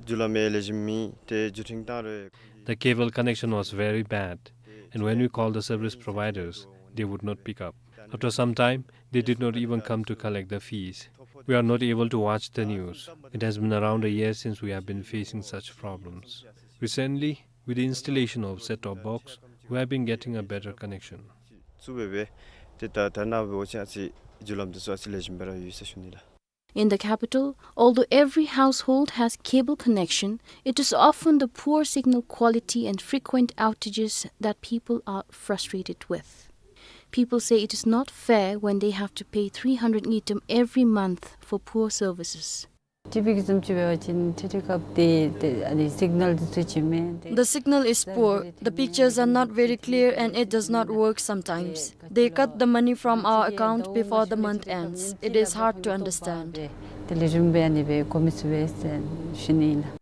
རྒྱུ་ལམ་ཡང་ལེགས་ཤོམ་མེད། ཏེ་བརྒྱུད་འཕྲིན་བཏང་རུང་། The cable connection was very bad, and when we called the service providers, they would not pick up. After some time, they did not even come to collect the fees. We are not able to watch the news. It has been around a year since we have been facing such problems. Recently, with the installation of set-top box, we have been getting a better connection. ཚུ་སྦེ་སྦེ་ཏེ་ད་ད་ནཱ་འབད་བ་ཅིན་ཨ་ཙི་རྒྱུ་ལམ་འདི་ཚུ་ཨ་ཙི་ལེགས་ཤོམ་སྦེ་ར་ཡོད་ཟེར་ཞུ་ནི་ལགས། In the capital, although every household has cable connection, it is often the poor signal quality and frequent outages that people are frustrated with. People say it is not fair when they have to pay three hundred ngultrum every month for poor services. ཊི་བི་གི་བཟུམ་ཅིག་འབད་བ་ཅིན་ཊི་ཊི་ཁབ་དེ་དེ་ཨ་ནི་སིག་ནཱལ་དེ་ཚུ་ཅིག་མེད། The signal is poor, the pictures are not very clear and it does not work sometimes. They cut the money from our account before the month ends. It is hard to understand. དེ་ལས་རིམ་སྦེ་ཨ་ནི་སྦེ་གོ་མི་ཚུགས་པས་ཟེར་ཞུ་ནི་ཨིན་ལགས།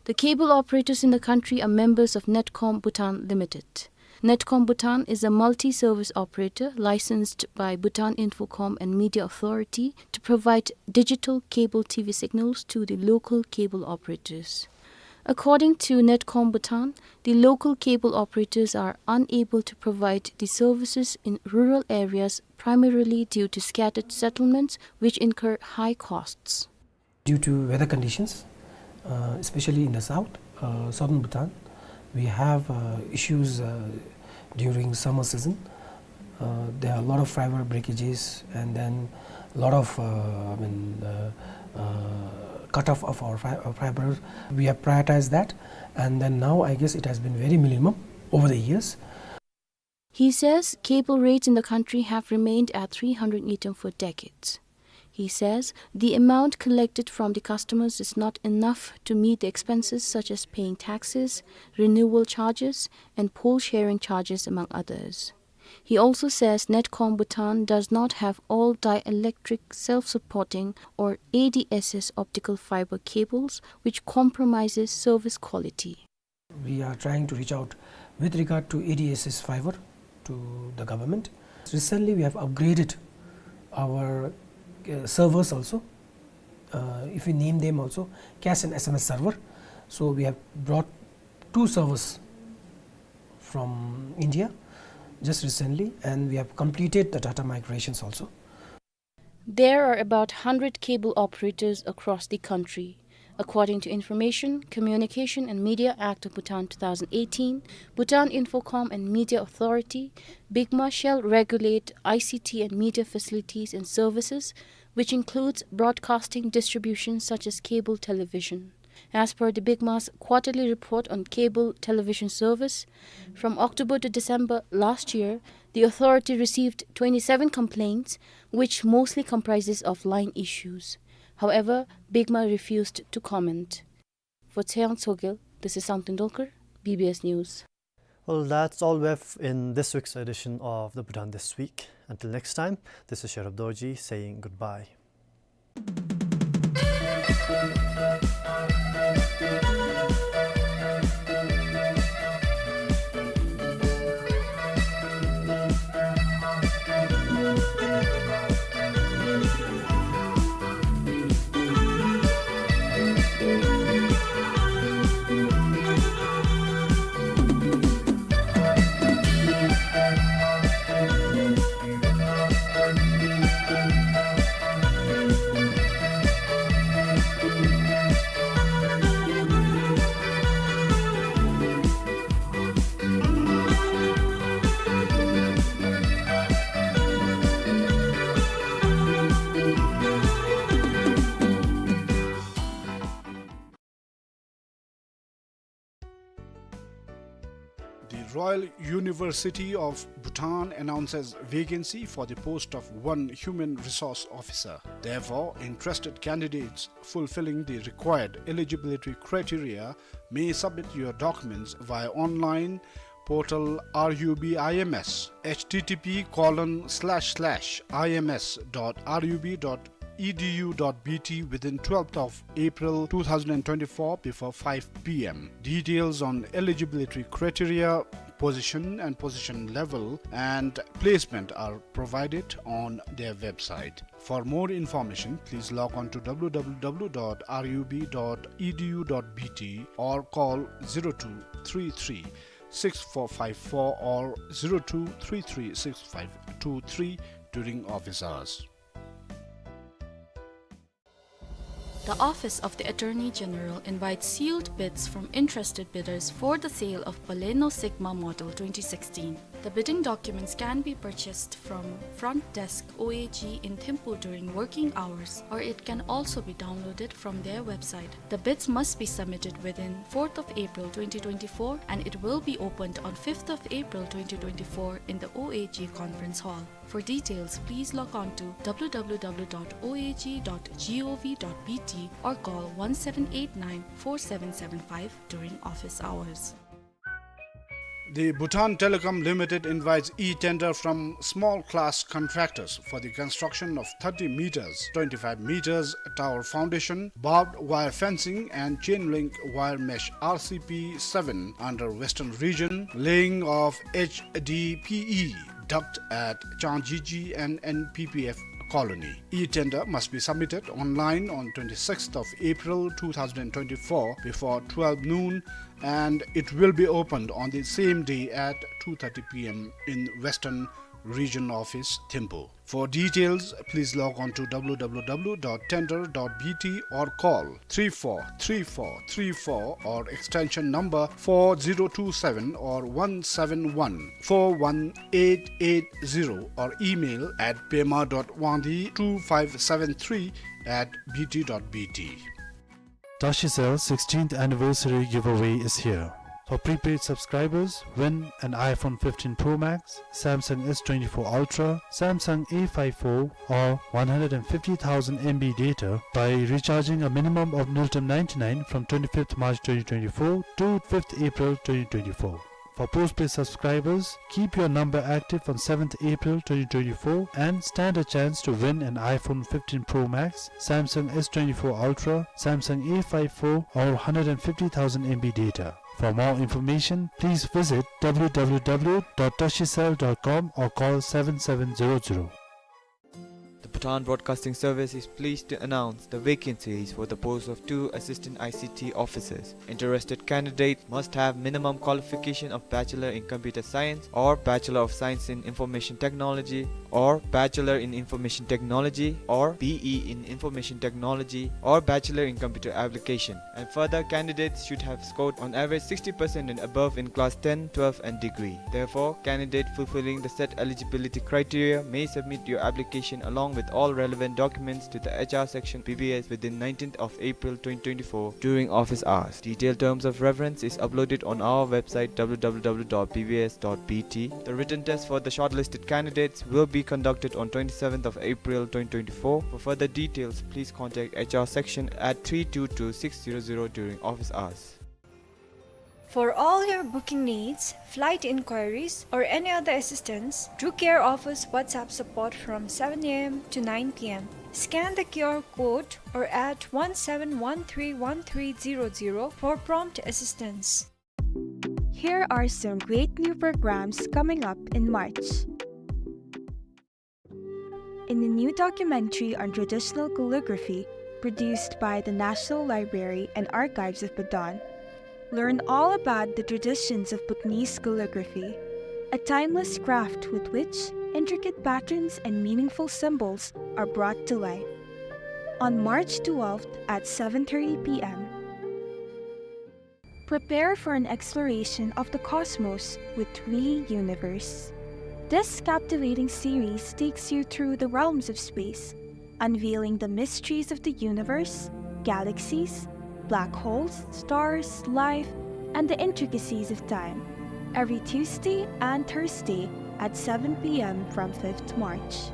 The cable operators in the country are members of Netcom Bhutan Limited. Netcom Bhutan is a multi-service operator licensed by Bhutan Infocom and Media Authority to provide digital cable T V signals to the local cable operators. According to Netcom Bhutan, the local cable operators are unable to provide the services in rural areas primarily due to scattered settlements which incur high costs. Due to weather conditions, uh, especially in the south, uh, southern Bhutan, we have, uh, issues, uh, during summer season. Uh, there are a lot of fiber breakages and then a lot of, uh, I mean, uh, uh, cut off of our fi-, uh, fiber. We have prioritized that, and then now I guess it has been very minimum over the years. He says cable rates in the country have remained at three hundred ngultrum for decades. He says the amount collected from the customers is not enough to meet the expenses such as paying taxes, renewal charges, and pole sharing charges, among others. He also says Netcom Bhutan does not have all dielectric self-supporting or A D S S optical fiber cables, which compromises service quality. We are trying to reach out with regard to A D S S fiber to the government. Recently, we have upgraded our, uh, servers also. Uh, if we name them also, cash and S M S server. So we have brought two servers from India just recently, and we have completed the data migrations also. There are about hundred cable operators across the country. According to Information, Communication and Media Act of Bhutan two thousand eighteen, Bhutan Infocom and Media Authority, BICMA, shall regulate I C T and media facilities and services, which includes broadcasting distribution such as cable television. As per the BICMA's quarterly report on cable television service, from October to December last year, the authority received twenty-seven complaints, which mostly comprises of line issues. However, BICMA refused to comment. For Tshering Tshogel, this is Samten Dolkar, B B S News. Well, that's all we have in this week's edition of the Bhutan This Week. Until next time, this is Sherab Dorji saying goodbye. The Royal University of Bhutan announces vacancy for the post of one human resource officer. Therefore, interested candidates fulfilling the required eligibility criteria may submit your documents via online portal R U B I M S, H T T P colon slash slash I M S dot R U B dot E D U dot B T within twelfth of April two thousand and twenty-four before five P M. Details on eligibility criteria, position and position level, and placement are provided on their website. For more information, please log on to W W W dot R U B dot E D U dot B T or call zero two three three six four five four or zero two three three six five two three during office hours. The Office of the Attorney General invites sealed bids from interested bidders for the sale of Baleno Sigma Model twenty sixteen. The bidding documents can be purchased from front desk O A G in Thimphu during working hours, or it can also be downloaded from their website. The bids must be submitted within fourth of April twenty twenty-four, and it will be opened on fifth of April twenty twenty-four in the O A G conference hall. For details, please log on to W W W dot O A G dot G O V dot B T or call one seven eight nine four seven seven five during office hours. The Bhutan Telecom Limited invites e-tender from small class contractors for the construction of thirty meters, twenty-five meters tower foundation, barbed wire fencing and chain link wire mesh R C P seven under Western Region, laying of H D P E duct at Changjiji and N P P F colony. E-tender must be submitted online on twenty-sixth of April two thousand twenty-four before twelve noon, and it will be opened on the same day at two thirty P M in Western Region Office, Thimphu. For details, please log on to W W W dot tender dot B T or call three four three four three four or extension number four zero two seven or one seven one four one eight eight zero or email at pema dot wangdi two five seven three at B T dot B T. Tashicell sixteenth anniversary giveaway is here. For prepaid subscribers, win an iPhone fifteen Pro Max, Samsung S twenty-four Ultra, Samsung A five four, or one hundred and fifty thousand M B data by recharging a minimum of Ngultrum ninety-nine from twenty-fifth March twenty twenty-four to fifth April twenty twenty-four. For postpaid subscribers, keep your number active on seventh April twenty twenty-four and stand a chance to win an iPhone fifteen Pro Max, Samsung S twenty-four Ultra, Samsung A five four, or hundred and fifty thousand M B data. For more information, please visit W W W dot tashicell dot com or call seven seven zero zero. The Bhutan Broadcasting Service is pleased to announce the vacancies for the post of two assistant I C T officers. Interested candidates must have minimum qualification of Bachelor in Computer Science or Bachelor of Science in Information Technology or Bachelor in Information Technology or B E in Information Technology or Bachelor in Computer Application. And further, candidates should have scored on average sixty percent and above in class ten, twelve and degree. Therefore, candidate fulfilling the set eligibility criteria may submit your application along with all relevant documents to the H R section B B S within nineteenth of April twenty twenty-four during office hours. Detailed terms of reference is uploaded on our website W W W dot B B S dot B T. The written test for the shortlisted candidates will be conducted on twenty-seventh of April twenty twenty-four. For further details, please contact H R section at three two two six zero zero during office hours. For all your booking needs, flight inquiries, or any other assistance, Drew Care offers WhatsApp support from seven A M to nine P M. Scan the Q R code or at one seven one three one three zero zero for prompt assistance. Here are some great new programs coming up in March. In a new documentary on traditional calligraphy produced by the National Library and Archives of Bhutan, learn all about the traditions of Bhutanese calligraphy, a timeless craft with which intricate patterns and meaningful symbols are brought to life. On March twelfth at seven thirty P M. Prepare for an exploration of the cosmos with We Universe. This captivating series takes you through the realms of space, unveiling the mysteries of the universe, galaxies, black holes, stars, life, and the intricacies of time. Every Tuesday and Thursday at seven P M from fifth March.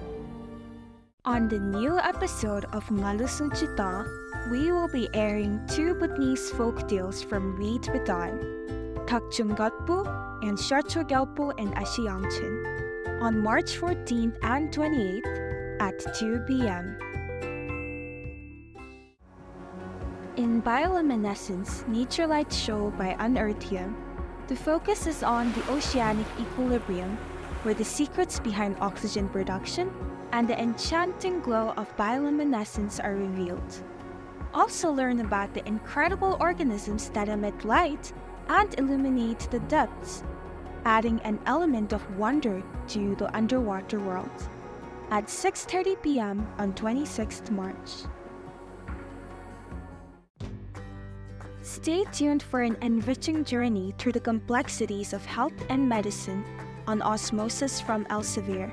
On the new episode of Ngalu Sunchita, we will be airing two Bhutanese folk tales from Reed Bhutan, Thakchung Gatpu and Sharcho Gyalpu in Ashi Yangchen, on March fourteenth and twenty-eighth at two P M. In Bioluminescence, Nature Light Show by Unearthium, the focus is on the oceanic equilibrium, where the secrets behind oxygen production and the enchanting glow of bioluminescence are revealed. Also learn about the incredible organisms that emit light and illuminate the depths, adding an element of wonder to the underwater world. At six thirty P M on twenty-sixth March. Stay tuned for an enriching journey through the complexities of health and medicine on Osmosis from Elsevier.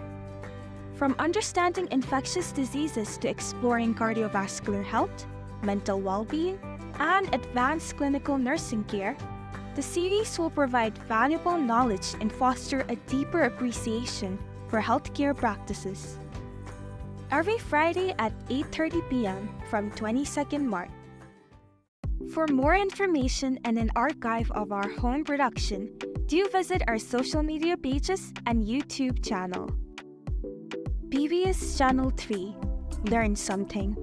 From understanding infectious diseases to exploring cardiovascular health, mental well-being, and advanced clinical nursing care, the series will provide valuable knowledge and foster a deeper appreciation for healthcare practices. Every Friday at eight thirty p m from twenty-second March. For more information and an archive of our home production, do visit our social media pages and YouTube channel. B B S Channel three. Learn something.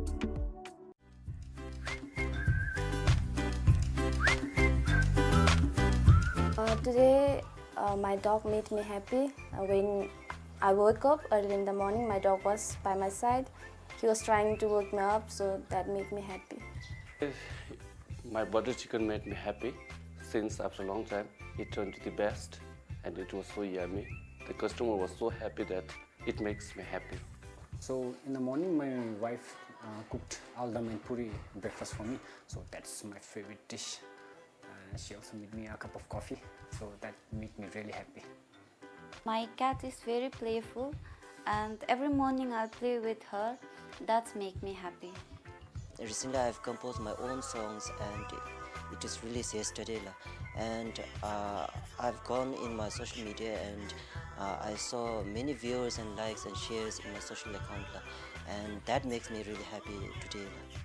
Uh, today, uh, my dog made me happy. Uh, when I woke up early in the morning, my dog was by my side. He was trying to wake me up, so that made me happy. My butter chicken made me happy since after a long time. It turned to the best, and it was so yummy. The customer was so happy that it makes me happy. So in the morning, my wife, uh, cooked aldam and puri breakfast for me. So that's my favorite dish. Uh, she also made me a cup of coffee. So that made me really happy. My cat is very playful, and every morning I play with her. That's make me happy. Recently, I've composed my own songs, and it is released yesterday, la. And, uh, I've gone in my social media, and, uh, I saw many viewers and likes and shares in my social account, la. And that makes me really happy today, la.